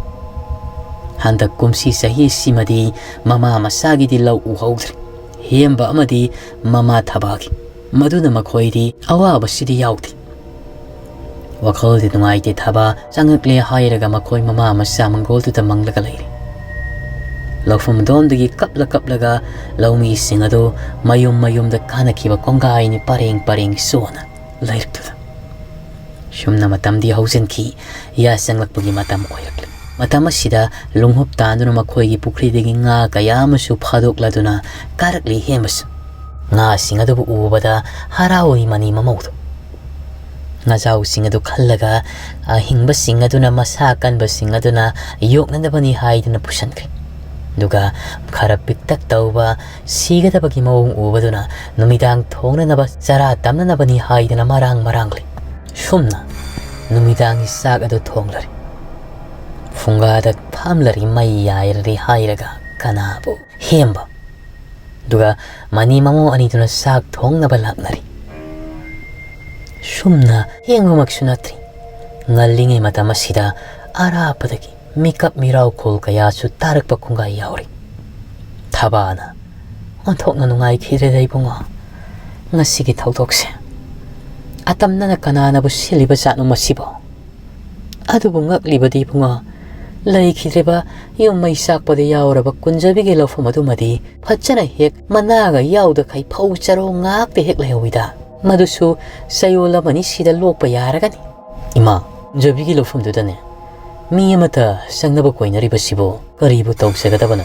ꯍꯟꯗꯛ ꯀꯨꯝꯁꯤ ꯆꯍꯤ ꯑꯁꯤꯃꯗꯤ ꯃꯃꯥ ꯃꯆꯥꯒꯤꯗꯤ ꯂꯧ ꯎꯍꯧꯗ꯭ꯔꯤ꯫ ꯍꯦꯝꯕ ꯑꯃꯗꯤ ꯃꯃꯥ ꯊꯕꯥꯒꯤ꯫ ꯃꯗꯨꯅ ꯃꯈꯣꯏꯗꯤ ꯑꯋꯥꯕꯁꯤꯗꯤ ꯌꯥꯎꯗꯦ꯫ ꯋꯥꯈꯜꯗꯤ ꯅꯨꯡꯉꯥꯏꯇꯦ ꯊꯕꯥ, ꯆꯪꯉꯛꯂꯦ ꯍꯥꯏꯔꯒ ꯃꯈꯣꯏ ꯃꯃꯥ ꯃꯆꯥ ꯃꯪꯒꯣꯜꯗꯨꯗ ꯃꯪꯂꯒ ꯂꯩꯔꯤ꯫ ꯂꯧꯐꯝ ꯑꯗꯣꯝꯗꯒꯤ ꯀꯞꯂ ꯀꯞꯂꯒ ꯂꯧꯃꯤꯁꯤꯡ ꯑꯗꯨ ꯃꯌꯨꯝ ꯃꯌꯨꯝꯗ ꯀꯥꯅꯈꯤꯕ ꯀꯣꯡꯒꯥꯏꯅꯤ ꯄꯔꯦꯡ ꯄꯔꯦꯡ ꯆꯣꯟꯅ ꯂꯩꯔꯛꯇꯨꯗ꯫ ꯁꯨꯝꯅ ꯃꯇꯝꯗꯤ ꯍꯧꯖꯤꯟꯈꯤ, ꯌꯥ ꯆꯪꯂꯛꯄꯒꯤ ꯃꯇꯝ ꯑꯣꯏꯔꯛꯂꯦ꯫ ꯃꯇꯝ ꯑꯁꯤꯗ ꯂꯣꯡꯍꯨꯞ ꯇꯥꯟꯗꯨꯅ ꯃꯈꯣꯏꯒꯤ ꯄꯨꯈ꯭ꯔꯤꯗꯒꯤ ꯉꯥ ꯀꯌꯥ ꯑꯃꯁꯨ ꯐꯥꯗꯣꯛꯂꯗꯨꯅ ꯀꯥꯔꯛꯂꯤ ꯍꯦꯟꯕꯁꯨ꯫ ꯉꯥꯁꯤꯡ ꯑꯗꯨꯕꯨ ꯎꯕꯗ ꯍꯔꯥꯎꯔꯤ ꯃꯅꯤ ꯃꯃꯧꯗꯨ꯫ ꯉꯥꯖꯥꯎꯁꯤꯡ ꯑꯗꯨ ꯈꯜꯂꯒ ꯑꯍꯤꯡꯕꯁꯤꯡ ꯑꯗꯨꯅ ꯃꯁꯥ ꯀꯟꯕꯁꯤꯡ ꯑꯗꯨꯅ ꯌꯣꯛꯅꯅꯕꯅꯤ ꯍꯥꯏꯗꯨꯅ ꯄꯨꯁꯟꯈ꯭ꯔꯦ꯫ ꯑꯗꯨꯒ ꯈꯔ ꯄꯤꯛꯇꯛ ꯇꯧꯕ ꯁꯤꯒꯗꯕꯒꯤ ꯃꯑꯣꯡ ꯎꯕꯗꯨꯅ ꯅꯨꯃꯤꯗꯥꯡ ꯊꯣꯡꯅꯅꯕ ꯆꯔꯥ ꯇꯝꯅꯅꯕꯅꯤ ꯍꯥꯏꯗꯨꯅ ꯃꯔꯥꯡ ꯃꯔꯥꯡꯂꯤ꯫ ꯁꯨꯝꯅ ꯅꯨꯃꯤꯗꯥꯡꯒꯤ ꯆꯥꯛ ꯑꯗꯨ ꯊꯣꯡꯂꯔꯤ꯫ ꯐꯨꯡꯒꯥꯗ ꯐꯝꯂꯔꯤ, ꯃꯩ ꯌꯥꯏꯔꯔꯤ ꯍꯥꯏꯔꯒ ꯀꯅꯥꯕꯨ? ꯍꯦꯝꯕ꯫ ꯑꯗꯨꯒ ꯃꯅꯤ ꯃꯃꯧ ꯑꯅꯤꯗꯨꯅ ꯆꯥꯛ ꯊꯣꯡꯅꯕ ꯂꯥꯛꯅꯔꯤ꯫ ꯁꯨꯝꯅ ꯍꯦꯡꯕꯃꯛꯁꯨ ꯅꯠꯇ꯭ꯔꯤ꯫ ꯉꯜꯂꯤꯉꯩ ꯃꯇꯝ ꯑꯁꯤꯗ ꯑꯔꯥꯞꯄꯗꯒꯤ ꯃꯤꯀꯞ ꯃꯤꯔꯥꯎꯈꯣꯜ ꯀꯌꯥꯁꯨ ꯇꯥꯔꯛꯄ ꯈꯣꯡꯒꯥꯏ ꯌꯥꯎꯔꯤ꯫ ꯊꯕꯥꯅ, "ꯑꯣꯟꯊꯣꯛꯅ ꯅꯨꯡꯉꯥꯏꯈꯤꯗ꯭ꯔꯦꯗ ꯏꯕꯨꯡꯉꯣ꯫ ꯉꯁꯤꯒꯤ ꯊꯧꯗꯣꯛꯁꯦ꯫ ꯑꯇꯝꯅꯅ ꯀꯅꯥꯅꯕꯨ ꯁꯤꯜꯂꯤꯕ ꯖꯥꯠꯅꯣ ꯃꯁꯤꯕꯣ? ꯑꯗꯨꯕꯨ ꯉꯛꯂꯤꯕꯗꯤ ꯏꯕꯨꯡꯉꯣ, ꯂꯩꯈꯤꯗ꯭ꯔꯤꯕ ꯌꯨꯝ ꯃꯩ ꯆꯥꯛꯄꯗ ꯌꯥꯎꯔꯕ ꯀꯨꯟꯖꯕꯤꯒꯤ ꯂꯧꯐꯝ ꯑꯗꯨꯃꯗꯤ ꯐꯖꯅ ꯍꯦꯛ ꯃꯅꯥꯒ ꯌꯥꯎꯗꯈꯩ ꯐꯧ ꯆꯔꯣꯡ ꯉꯥꯛꯇ ꯍꯦꯛ ꯂꯩꯍꯧꯋꯤꯗ꯫ ꯃꯗꯨꯁꯨ ꯆꯌꯣꯜ ꯑꯃꯅꯤ ꯁꯤꯗ ꯂꯣꯛꯄ ꯌꯥꯔꯒꯅꯤ꯫ ꯏꯃꯥ, ꯀꯨꯟꯖꯕꯤꯒꯤ ꯂꯧꯐꯝꯗꯨꯗꯅꯦ ꯃꯤ ꯑꯃꯠꯇ ꯆꯪꯅꯕ ꯀꯣꯏꯅꯔꯤꯕꯁꯤꯕꯨ ꯀꯔꯤꯕꯨ ꯇꯧꯖꯒꯗꯕꯅꯣ?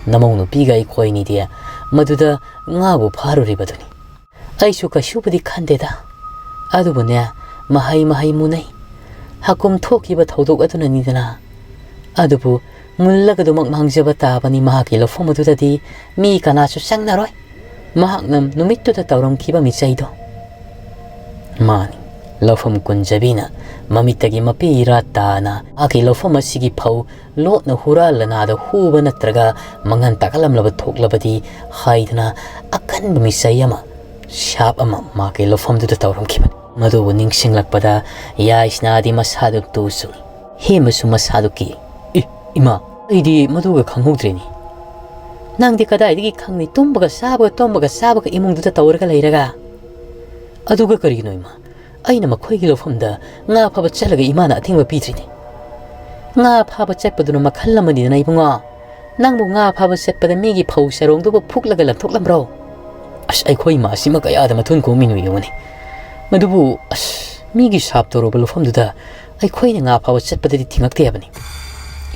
ꯅꯃꯧ ꯅꯨꯄꯤꯒ ꯑꯩꯈꯣꯏꯅꯤꯗꯤ ꯃꯗꯨꯗ ꯉꯥꯕꯨ ꯐꯥꯔꯨꯔꯤꯕꯗꯨꯅꯤ꯫ ꯑꯩꯁꯨ ꯀꯩꯁꯨꯕꯨꯗꯤ ꯈꯟꯗꯦꯗ꯫ ꯑꯗꯨꯕꯨꯅꯦ, ꯃꯍꯩ ꯃꯍꯩ ꯃꯨꯅꯩ꯫ ꯍꯥꯀꯨꯝ ꯊꯣꯛꯈꯤꯕ ꯊꯧꯗꯣꯛ ꯑꯗꯨꯅꯅꯤꯗꯅ꯫ ꯑꯗꯨꯕꯨ ꯃꯨꯜꯂꯒꯗꯨꯃꯛ ꯃꯥꯡꯖꯕ ꯇꯥꯕꯅꯤ꯫ ꯃꯍꯥꯛꯀꯤ ꯂꯧꯐꯝ ꯑꯗꯨꯗꯗꯤ ꯃꯤ ꯀꯅꯥꯁꯨ ꯆꯪꯅꯔꯣꯏ꯫ ꯃꯍꯥꯛꯅ ꯅꯨꯃꯤꯠꯇꯨꯗ ꯇꯧꯔꯝꯈꯤꯕ ꯃꯤꯆꯩꯗꯣ꯫ ꯃꯥꯅꯤ, ꯂꯧꯐꯝ ꯀꯨꯟꯖꯕꯤꯅ ꯃꯃꯤꯠꯇꯒꯤ ꯃꯄꯤ ꯏꯔꯥ ꯇꯥꯅ ꯃꯍꯥꯛꯀꯤ ꯂꯧꯐꯝ ꯑꯁꯤꯒꯤ ꯐꯧ ꯂꯣꯠꯅ ꯍꯨꯔꯥꯟꯂꯅꯥꯗ ꯍꯨꯕ ꯅꯠꯇ꯭ꯔꯒ ꯃꯥꯡꯍꯟ ꯇꯥꯛꯍꯜꯂꯝꯂꯕ ꯊꯣꯛꯂꯕꯗꯤ ꯍꯥꯏꯗꯅ ꯑꯀꯟꯕ ꯃꯤꯆꯩ ꯑꯃ, ꯁꯥꯞ ꯑꯃ ꯃꯍꯥꯛꯀꯤ ꯂꯧꯐꯝꯗꯨꯗ ꯇꯧꯔꯝꯈꯤꯕꯅꯤ꯫ ꯃꯗꯨꯕꯨ ꯅꯤꯡꯁꯤꯡꯂꯛꯄꯗ ꯌꯥꯏꯁꯅꯥꯗꯤ ꯃꯁꯥꯗꯨ ꯇꯨ ꯆꯨꯡꯏ꯫ ꯍꯦꯃꯁꯨ ꯃꯁꯥꯗꯨ ꯀꯤ꯫ "ꯏ, ꯏꯃꯥ, ꯑꯩꯗꯤ ꯃꯗꯨꯒ ꯈꯪꯍꯧꯗ꯭ꯔꯦꯅꯦ꯫" "ꯅꯪꯗꯤ ꯀꯗꯥꯏꯗꯒꯤ ꯈꯪꯅꯤ? ꯇꯨꯝꯕꯒ ꯆꯥꯕꯒ, ꯇꯨꯝꯕꯒ ꯆꯥꯕꯒ ꯏꯃꯨꯡꯗꯨꯗ ꯇꯧꯔꯒ ꯂꯩꯔꯒ?" "ꯑꯗꯨꯒ ꯀꯔꯤꯒꯤꯅꯣ ꯏꯃꯥ? ꯑꯩꯅ ꯃꯈꯣꯏꯒꯤ ꯂꯧꯐꯝꯗ ꯉꯥ ꯐꯥꯕ ꯆꯠꯂꯒ ꯏꯃꯥꯅ ꯑꯊꯤꯡꯕ ꯄꯤꯗ꯭ꯔꯤꯅꯦ꯫" "ꯉꯥ ꯐꯥꯕ ꯆꯠꯄꯗꯨꯅ ꯃꯈꯜ ꯑꯃꯅꯤꯗꯅ ꯏꯕꯨꯡꯉꯣ꯫ ꯅꯪꯕꯨ ꯉꯥ ꯐꯥꯕ ꯆꯠꯄꯗ ꯃꯤꯒꯤ ꯐꯧ ꯆꯔꯣꯡꯗꯨꯕꯨ ꯐꯨꯛꯂꯒ ꯂꯪꯊꯣꯛꯂꯝꯕ꯭ꯔꯣ?" "ꯑꯁ, ꯑꯩꯈꯣꯏ ꯏꯃꯥꯁꯤꯃ ꯀꯌꯥꯗ ꯃꯊꯨꯟ ꯀꯣꯝꯃꯤꯅꯣ ꯌꯦꯡꯉꯨꯅꯦ꯫ ꯃꯗꯨꯕꯨ, ꯑꯁ, ꯃꯤꯒꯤ ꯁꯥꯞ ꯇꯧꯔꯨꯕ ꯂꯧꯐꯝꯗꯨꯗ ꯑꯩꯈꯣꯏꯅ ꯉꯥ ꯐꯥꯕ ꯆꯠꯄꯗꯗꯤ ꯊꯤꯡꯉꯛꯇꯦ ꯍꯥꯏꯕꯅꯤ꯫"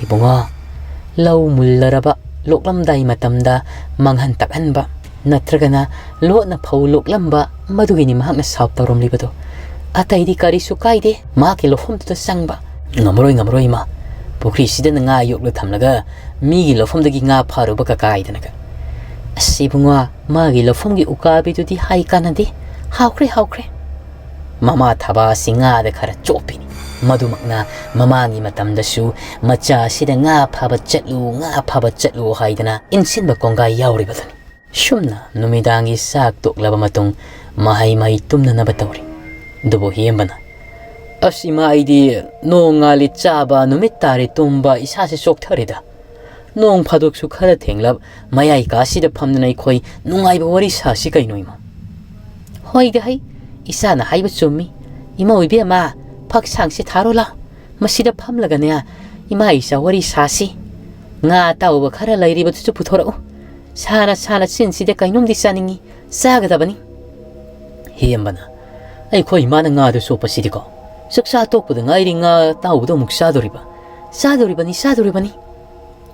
"ꯏꯕꯨꯡꯉꯣ, ꯂꯧ ꯃꯨꯜꯂꯔꯕ ꯂꯣꯛꯂꯝꯗꯥꯏ ꯃꯇꯝꯗ ꯃꯥꯡꯍꯟ ꯇꯥꯛꯍꯟꯕ ꯅꯠꯇ꯭ꯔꯒꯅ ꯂꯣꯠꯅ ꯐꯧ ꯂꯣꯛꯂꯝꯕ, ꯃꯗꯨꯒꯤꯅꯤ ꯃꯍꯥꯛꯅ ꯁꯥꯞ ꯇꯧꯔꯝꯂꯤꯕꯗꯣ꯫ ꯑꯇꯩꯗꯤ ꯀꯔꯤꯁꯨ ꯀꯥꯏꯗꯦ, ꯃꯍꯥꯛꯀꯤ ꯂꯧꯐꯝꯗꯨꯗ ꯆꯪꯕ꯫" "ꯉꯝꯃꯔꯣꯏ, ꯉꯝꯃꯔꯣꯏ ꯏꯃꯥ꯫ ꯄꯨꯈ꯭ꯔꯤꯁꯤꯗꯅ ꯉꯥ ꯌꯣꯛꯂ ꯊꯝꯂꯒ ꯃꯤꯒꯤ ꯂꯧꯐꯝꯗꯒꯤ ꯉꯥ ꯐꯥꯔꯨꯕ ꯀꯀꯥꯏꯗꯅꯒ꯫" "ꯑꯁ ꯏꯕꯨꯡꯉꯣ, ꯃꯥꯒꯤ ꯂꯧꯐꯝꯒꯤ ꯎꯀꯥꯕꯤꯗꯨꯗꯤ ꯍꯥꯏ ꯀꯥꯟꯅꯗꯦ꯫ ꯍꯥꯎꯈ꯭ꯔꯦ, ꯍꯥꯎꯈ꯭ꯔꯦ꯫" ꯃꯃꯥ ꯊꯕꯥ ꯑꯁꯤ ꯉꯥꯗ ꯈꯔ ꯆꯣꯞꯄꯤꯅꯤ꯫ ꯃꯗꯨꯃꯛꯅ ꯃꯃꯥꯡꯒꯤ ꯃꯇꯝꯗꯁꯨ ꯃꯆꯥ ꯑꯁꯤꯗ "ꯉꯥ ꯐꯥꯕ ꯆꯠꯂꯨ, ꯉꯥ ꯐꯥꯕ ꯆꯠꯂꯨ" ꯍꯥꯏꯗꯅ ꯏꯟꯁꯤꯟꯕ ꯀꯣꯡꯒꯥꯏ ꯌꯥꯎꯔꯤꯕꯗꯨꯅꯤ꯫ ꯁꯨꯝꯅ ꯅꯨꯃꯤꯗꯥꯡꯒꯤ ꯆꯥꯛ ꯇꯣꯛꯂꯕ ꯃꯇꯨꯡ ꯃꯍꯩ ꯃꯍꯩ ꯇꯨꯝꯅꯅꯕ ꯇꯧꯔꯤ꯫ ꯑꯗꯨꯕꯨ ꯍꯦꯝꯕꯅ, "ꯑꯁ ꯏꯃꯥ, ꯑꯩꯗꯤ ꯅꯣꯡ ꯉꯥꯜꯂꯤ ꯆꯥꯕ, ꯅꯨꯃꯤꯠ ꯇꯥꯔꯦ ꯇꯨꯝꯕ, ꯏꯁꯥꯁꯦ ꯆꯣꯛꯊꯔꯦꯗ꯫ ꯅꯣꯡ ꯐꯥꯗꯣꯛꯁꯨ ꯈꯔ ꯊꯦꯡꯂꯞ ꯃꯌꯥꯏ ꯀꯥꯁꯤꯗ ꯐꯝꯗꯨꯅ ꯑꯩꯈꯣꯏ ꯅꯨꯡꯉꯥꯏꯕ ꯋꯥꯔꯤ ꯁꯥꯁꯤ ꯀꯩꯅꯣ ꯏꯃꯥ?" "ꯍꯣꯏꯗ ꯍꯩ, ꯏꯆꯥꯅ ꯍꯥꯏꯕ ꯆꯨꯝꯃꯤ꯫ ꯏꯃꯧ ꯏꯕꯦꯝꯃ, ꯐꯛꯁꯥꯡꯁꯦ ꯊꯥꯔꯣ ꯂꯥꯎ꯫ ꯃꯁꯤꯗ ꯐꯝꯂꯒꯅꯦ ꯏꯃꯥ ꯏꯆꯥ ꯋꯥꯔꯤ ꯁꯥꯁꯤ꯫ ꯉꯥ ꯑꯇꯥꯎꯕ ꯈꯔ ꯂꯩꯔꯤꯕꯗꯨꯁꯨ ꯄꯨꯊꯣꯔꯛꯎ꯫ ꯁꯥꯅ ꯁꯥꯅ ꯆꯤꯟꯁꯤꯗ ꯀꯩꯅꯣꯝꯗꯤ ꯆꯥꯅꯤꯡꯉꯤ, ꯆꯥꯒꯗꯕꯅꯤ꯫" ꯍꯦꯝꯕꯅ, "ꯑꯩꯈꯣꯏ ꯏꯃꯥꯅ ꯉꯥꯗꯨ ꯆꯣꯞꯄꯁꯤꯗꯤꯀꯣ꯫ ꯆꯥꯛꯆꯥ ꯇꯣꯛꯄꯗ ꯉꯥꯏꯔꯤ, ꯉꯥ ꯑꯇꯥꯎꯕꯗꯣ ꯑꯃꯨꯛ ꯆꯥꯗꯣꯔꯤꯕ?" "ꯆꯥꯗꯣꯔꯤꯕꯅꯤ, ꯆꯥꯗꯣꯔꯤꯕꯅꯤ꯫"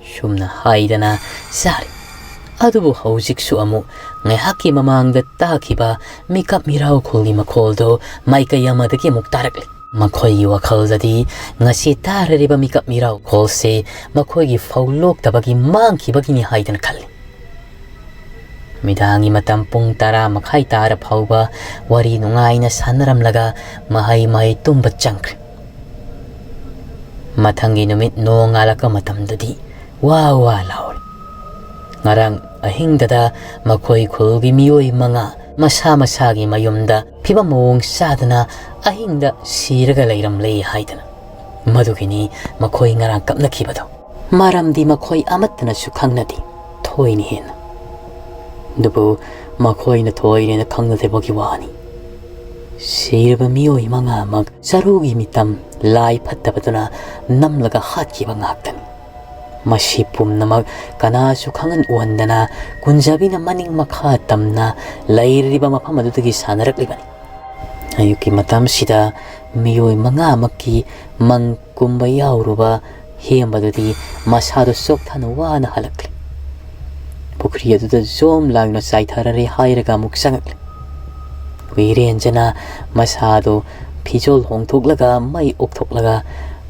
ꯁꯨꯝꯅ ꯍꯥꯏꯗꯅ ꯆꯥꯔꯤ꯫ ꯑꯗꯨꯕꯨ ꯍꯧꯖꯤꯛꯁꯨ ꯑꯃꯨꯛ ꯉꯥꯏꯍꯥꯛꯀꯤ ꯃꯃꯥꯡꯗ ꯇꯥꯈꯤꯕ ꯃꯤꯀꯞ ꯃꯤꯔꯥꯎꯈꯣꯜꯒꯤ ꯃꯈꯣꯜꯗꯣ ꯃꯥꯏꯀꯩ ꯑꯃꯗꯒꯤ ꯑꯃꯨꯛ ꯇꯥꯔꯛꯂꯤ꯫ ꯃꯈꯣꯏꯒꯤ ꯋꯥꯈꯜꯗꯗꯤ ꯉꯁꯤ ꯇꯥꯔꯔꯤꯕ ꯃꯤꯀꯞ ꯃꯤꯔꯥꯎꯈꯣꯜꯁꯦ ꯃꯈꯣꯏꯒꯤ ꯐꯧ ꯂꯣꯛꯇꯕꯒꯤ ꯃꯥꯡꯈꯤꯕꯒꯤꯅꯤ ꯍꯥꯏꯗꯅ ꯈꯜꯂꯤ꯫ ꯃꯤꯗꯥꯡꯒꯤ ꯃꯇꯝ ꯄꯨꯡ ꯇꯔꯥ ꯃꯈꯥꯏ ꯇꯥꯔ ꯐꯥꯎꯕ ꯋꯥꯔꯤ ꯅꯨꯡꯉꯥꯏꯅ ꯁꯥꯟꯅꯔꯝꯂꯒ ꯃꯍꯩ ꯃꯍꯩ ꯇꯨꯝꯕ ꯆꯪꯈ꯭ꯔꯦ꯫ ꯃꯊꯪꯒꯤ ꯅꯨꯃꯤꯠ ꯅꯣꯡ ꯉꯥꯜꯂꯛꯄ ꯃꯇꯝꯗꯗꯤ ꯋꯥ ꯋꯥ ꯂꯥꯎꯔꯦ꯫ ꯉꯔꯥꯡ ꯑꯍꯤꯡꯗꯗ ꯃꯈꯣꯏ ꯈꯨꯜꯒꯤ ꯃꯤꯑꯣꯏ ꯃꯉꯥ ꯃꯁꯥ ꯃꯁꯥꯒꯤ ꯃꯌꯨꯝꯗ ꯐꯤꯕꯝ ꯃꯑꯣꯡ ꯆꯥꯗꯅ ꯑꯍꯤꯡꯗ ꯁꯤꯔꯒ ꯂꯩꯔꯝꯂꯦ ꯍꯥꯏꯗꯅ꯫ ꯃꯗꯨꯒꯤꯅꯤ ꯃꯈꯣꯏ ꯉꯔꯥꯡ ꯀꯞꯅꯈꯤꯕꯗꯣ꯫ ꯃꯔꯝꯗꯤ ꯃꯈꯣꯏ ꯑꯃꯠꯇꯅꯁꯨ ꯈꯪꯅꯗꯦ ꯊꯣꯏꯅ ꯍꯦꯟꯅ꯫ ꯑꯗꯨꯕꯨ ꯃꯈꯣꯏꯅ ꯊꯣꯏꯅ ꯈꯪꯅꯗꯕꯒꯤ ꯋꯥꯅꯤ꯫ ꯁꯤꯔꯕ ꯃꯤꯑꯣꯏ ꯃꯉꯥꯃꯛ ꯆꯔꯨꯒꯤ ꯃꯤꯇꯝ ꯂꯥꯏ ꯐꯠꯇꯕꯗꯨꯅ ꯅꯝꯂꯒ ꯍꯥꯠꯈꯤꯕ ꯉꯥꯛꯇꯅꯤ꯫ ꯃꯁꯤ ꯄꯨꯝꯅꯃꯛ ꯀꯅꯥꯁꯨ ꯈꯪꯍꯟ ꯎꯍꯟꯗꯅ ꯀꯨꯟꯖꯕꯤꯅ ꯃꯅꯤꯡ ꯃꯈꯥ ꯇꯝꯅ ꯂꯩꯔꯤꯕ ꯃꯐꯝ ꯑꯗꯨꯗꯒꯤ ꯁꯥꯟꯅꯔꯛꯂꯤꯕꯅꯤ꯫ ꯑꯌꯨꯛꯀꯤ ꯃꯇꯝꯁꯤꯗ ꯃꯤꯑꯣꯏ ꯃꯉꯥꯃꯛꯀꯤ ꯃꯪ ꯀꯨꯝꯕ ꯌꯥꯎꯔꯨꯕ ꯍꯦꯝꯕꯗꯨꯗꯤ ꯃꯁꯥꯗꯣ ꯆꯣꯛꯊꯅ ꯋꯥꯅ ꯍꯜꯂꯛꯂꯤ꯫ ꯄꯨꯈ꯭ꯔꯤ ꯑꯗꯨꯗ ꯖꯣꯝ ꯂꯥꯡꯅ ꯆꯥꯏꯊꯔꯔꯦ ꯍꯥꯏꯔꯒ ꯑꯃꯨꯛ ꯆꯪꯉꯛꯂꯤ꯫ ꯋꯤꯔꯦꯟꯖꯅ ꯃꯁꯥꯗꯣ ꯐꯤꯖꯣꯜ ꯍꯣꯡꯊꯣꯛꯂꯒ ꯃꯩ ꯑꯣꯛꯊꯣꯛꯂꯒ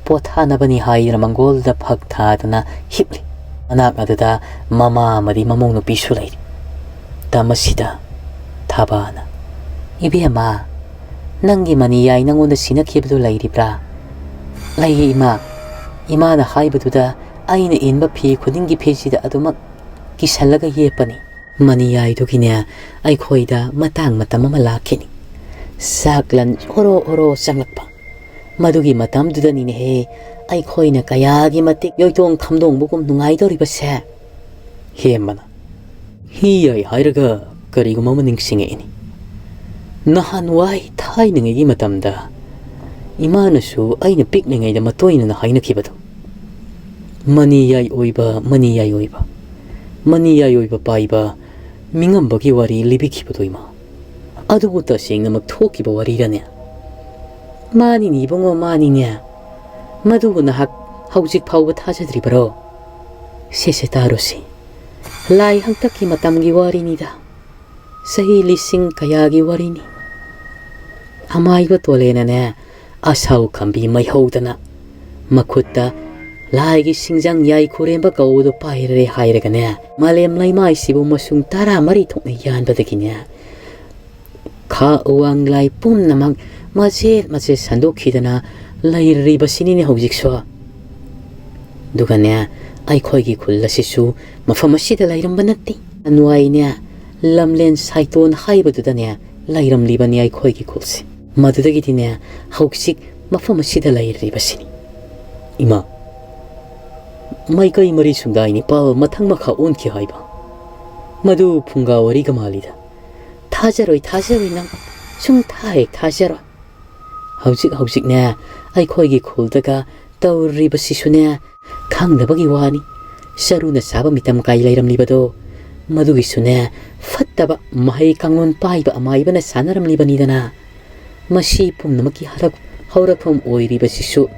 ꯄꯣꯊꯥꯅꯕꯅꯤ ꯍꯥꯏꯗꯨꯅ ꯃꯪꯒꯣꯜꯗ ꯐꯛ ꯊꯥꯗꯨꯅ ꯍꯤꯞꯂꯤ꯫ ꯃꯅꯥꯛ ꯑꯗꯨꯗ ꯃꯃꯥ ꯑꯃꯗꯤ ꯃꯃꯧ ꯅꯨꯄꯤꯁꯨ ꯂꯩꯔꯤ꯫ ꯇꯃꯁꯤꯗ ꯊꯥꯕꯥꯅ, "ꯏꯕꯦꯝꯃ, ꯅꯪꯒꯤ ꯃꯅꯤꯌꯥꯏ ꯅꯪꯉꯣꯟꯗ ꯁꯤꯟꯅꯈꯤꯕꯗꯨ ꯂꯩꯔꯤꯕ꯭ꯔꯥ?" "ꯂꯩꯌꯦ ꯏꯃꯥ꯫ ꯏꯃꯥꯅ ꯍꯥꯏꯕꯗꯨꯗ ꯑꯩꯅ ꯏꯟꯕ ꯐꯤ ꯈꯨꯗꯤꯡꯒꯤ ꯐꯤꯁꯤꯗ ꯑꯗꯨꯃꯛ ꯀꯤꯁꯜꯂꯒ ꯌꯦꯞꯄꯅꯤ꯫ ꯃꯅꯤꯌꯥꯏꯗꯨꯒꯤꯅꯦ ꯑꯩꯈꯣꯏꯗ ꯃꯇꯥꯡ ꯃꯇꯝ ꯑꯃ ꯂꯥꯛꯈꯤꯅꯤ꯫ ꯆꯥꯛꯂꯟ ꯑꯣꯔꯣ ꯑꯣꯔꯣ ꯆꯪꯂꯛꯄ꯫ ꯃꯗꯨꯒꯤ ꯃꯇꯝꯗꯨꯗꯅꯤꯅꯦꯍꯦ ꯑꯩꯈꯣꯏꯅ ꯀꯌꯥꯒꯤ ꯃꯇꯤꯛ ꯌꯣꯏꯇꯣꯡ ꯈꯝꯗꯣꯡꯕꯒꯨꯝ ꯅꯨꯡꯉꯥꯏꯗꯧꯔꯤꯕꯁꯦ꯫" ꯍꯦꯝꯕꯅ, "ꯍꯤ ꯌꯥꯏ ꯍꯥꯏꯔꯒ ꯀꯔꯤꯒꯨꯝꯕ ꯑꯃ ꯅꯤꯡꯁꯤꯡꯉꯛꯏꯅꯤ꯫ ꯅꯍꯥꯟꯋꯥꯏ ꯊꯥꯏꯅꯉꯩꯒꯤ ꯃꯇꯝꯗ ꯏꯃꯥꯅꯁꯨ ꯑꯩꯅ ꯄꯤꯛꯂꯤꯉꯩꯗ ꯃꯇꯣꯏꯅꯅ ꯍꯥꯏꯅꯈꯤꯕꯗꯣ꯫ ꯃꯅꯤ ꯌꯥꯏ ꯑꯣꯏꯕ, ꯃꯅꯤ ꯌꯥꯏ ꯑꯣꯏꯕ, ꯃꯅꯤ ꯌꯥꯏ ꯑꯣꯏꯕ ꯄꯥꯏꯕ ꯃꯤꯉꯝꯕꯒꯤ ꯋꯥꯔꯤ ꯂꯤꯕꯤꯈꯤꯕꯗꯣ ꯏꯃꯥ꯫ ꯑꯗꯨꯕꯨ ꯇꯁꯦꯡꯅꯃꯛ ꯊꯣꯛꯈꯤꯕ ꯋꯥꯔꯤꯔꯅꯦ?" "ꯃꯥꯅꯤꯅꯦ ꯏꯕꯨꯡꯉꯣ, ꯃꯥꯅꯤꯅꯦ꯫ ꯃꯗꯨꯕꯨ ꯅꯍꯥꯛ ꯍꯧꯖꯤꯛ ꯐꯥꯎꯕ ꯊꯥꯖꯗ꯭ꯔꯤꯕꯔꯣ? ꯁꯦ ꯁꯦ ꯇꯥꯔꯣꯁꯤ꯫ ꯂꯥꯏ ꯍꯥꯛꯇꯛꯀꯤ ꯃꯇꯝꯒꯤ ꯋꯥꯔꯤꯅꯤꯗ꯫ ꯆꯍꯤ ꯂꯤꯁꯤꯡ ꯀꯌꯥꯒꯤ ꯋꯥꯔꯤꯅꯤ꯫ ꯑꯃꯥꯏꯕ ꯇꯣꯂꯦꯅꯅꯦ, ꯑꯁꯥꯎ ꯈꯝꯕꯤ ꯃꯩꯍꯧꯗꯅ ꯃꯈꯨꯠꯇ ꯂꯥꯏꯒꯤ ꯁꯤꯡꯖꯪ ꯌꯥꯏ ꯈꯨꯔꯦꯝꯕ ꯀꯧꯕꯗꯨ ꯄꯥꯏꯔꯦ ꯍꯥꯏꯔꯒꯅꯦ, ꯃꯥꯂꯦꯝ ꯂꯩꯃꯥꯏꯁꯤꯕꯨ ꯃꯁꯨꯡ ꯇꯔꯥꯃꯔꯤ ꯊꯣꯛꯅ ꯌꯥꯟꯕꯗꯒꯤꯅꯦ, ꯈꯥ ꯎꯋꯥꯡ ꯂꯥꯏ ꯄꯨꯝꯅꯃꯛ ꯃꯆꯦꯠ ꯃꯆꯦꯠ ꯁꯟꯗꯣꯛꯈꯤꯗꯅ ꯂꯩꯔꯤꯕꯁꯤꯅꯤꯅꯦ ꯍꯧꯖꯤꯛꯁꯨ꯫ ꯑꯗꯨꯒꯅꯦ, ꯑꯩꯈꯣꯏꯒꯤ ꯈꯨꯜ ꯑꯁꯤꯁꯨ ꯃꯐꯝ ꯑꯁꯤꯗ ꯂꯩꯔꯝꯕ ꯅꯠꯇꯦ꯫ ꯅꯋꯥꯏꯅꯦ, ꯂꯝꯂꯦꯟ ꯁꯥꯏꯇꯣꯟ ꯍꯥꯏꯕꯗꯨꯗꯅꯦ ꯂꯩꯔꯝꯂꯤꯕꯅꯤ ꯑꯩꯈꯣꯏꯒꯤ ꯈꯨꯜꯁꯦ꯫ ꯃꯗꯨꯗꯒꯤꯗꯤꯅꯦ ꯍꯧꯖꯤꯛ ꯃꯐꯝ ꯑꯁꯤꯗ ꯂꯩꯔꯤꯕꯁꯤꯅꯤ꯫ ꯏꯃꯥ, ꯃꯥꯏꯀꯩ ꯃꯔꯤ ꯁꯨꯝꯗꯥꯏ ꯅꯤꯄꯥꯜ ꯃꯊꯪ ꯃꯈꯥ ꯑꯣꯟꯈꯤ ꯍꯥꯏꯕ꯫ ꯃꯗꯨ ꯐꯨꯡꯒꯥ ꯋꯥꯔꯤꯒ ꯃꯥꯜꯂꯤꯗ꯫ ꯊꯥꯖꯔꯣꯏ, ꯊꯥꯖꯔꯣꯏ ꯅꯪ꯫ ꯁꯨꯝ ꯊꯥ ꯍꯦꯛ ꯊꯥꯖꯔꯣꯏ꯫ ꯍꯧꯖꯤꯛ ꯍꯧꯖꯤꯛꯅꯦ ꯑꯩꯈꯣꯏꯒꯤ ꯈꯨꯜꯗꯒ ꯇꯧꯔꯤꯕꯁꯤꯁꯨꯅꯦ ꯈꯪꯗꯕꯒꯤ ꯋꯥꯅꯤ꯫ ꯆꯔꯨꯅ ꯆꯥꯕ ꯃꯤꯇꯝ ꯀꯥꯏ ꯂꯩꯔꯝꯂꯤꯕꯗꯣ, ꯃꯗꯨꯒꯤꯁꯨꯅꯦ ꯐꯠꯇꯕ ꯃꯍꯩ ꯀꯥꯡꯂꯣꯟ ꯄꯥꯏꯕ ꯑꯃꯥꯏꯕꯅ ꯁꯥꯟꯅꯔꯝꯂꯤꯕꯅꯤꯗꯅ꯫ ꯃꯁꯤ ꯄꯨꯝꯅꯃꯛꯀꯤ ꯍꯔꯛ-, ꯍꯧꯔꯛꯐꯝ ꯑꯣꯏꯔꯤꯕꯁꯤꯁꯨ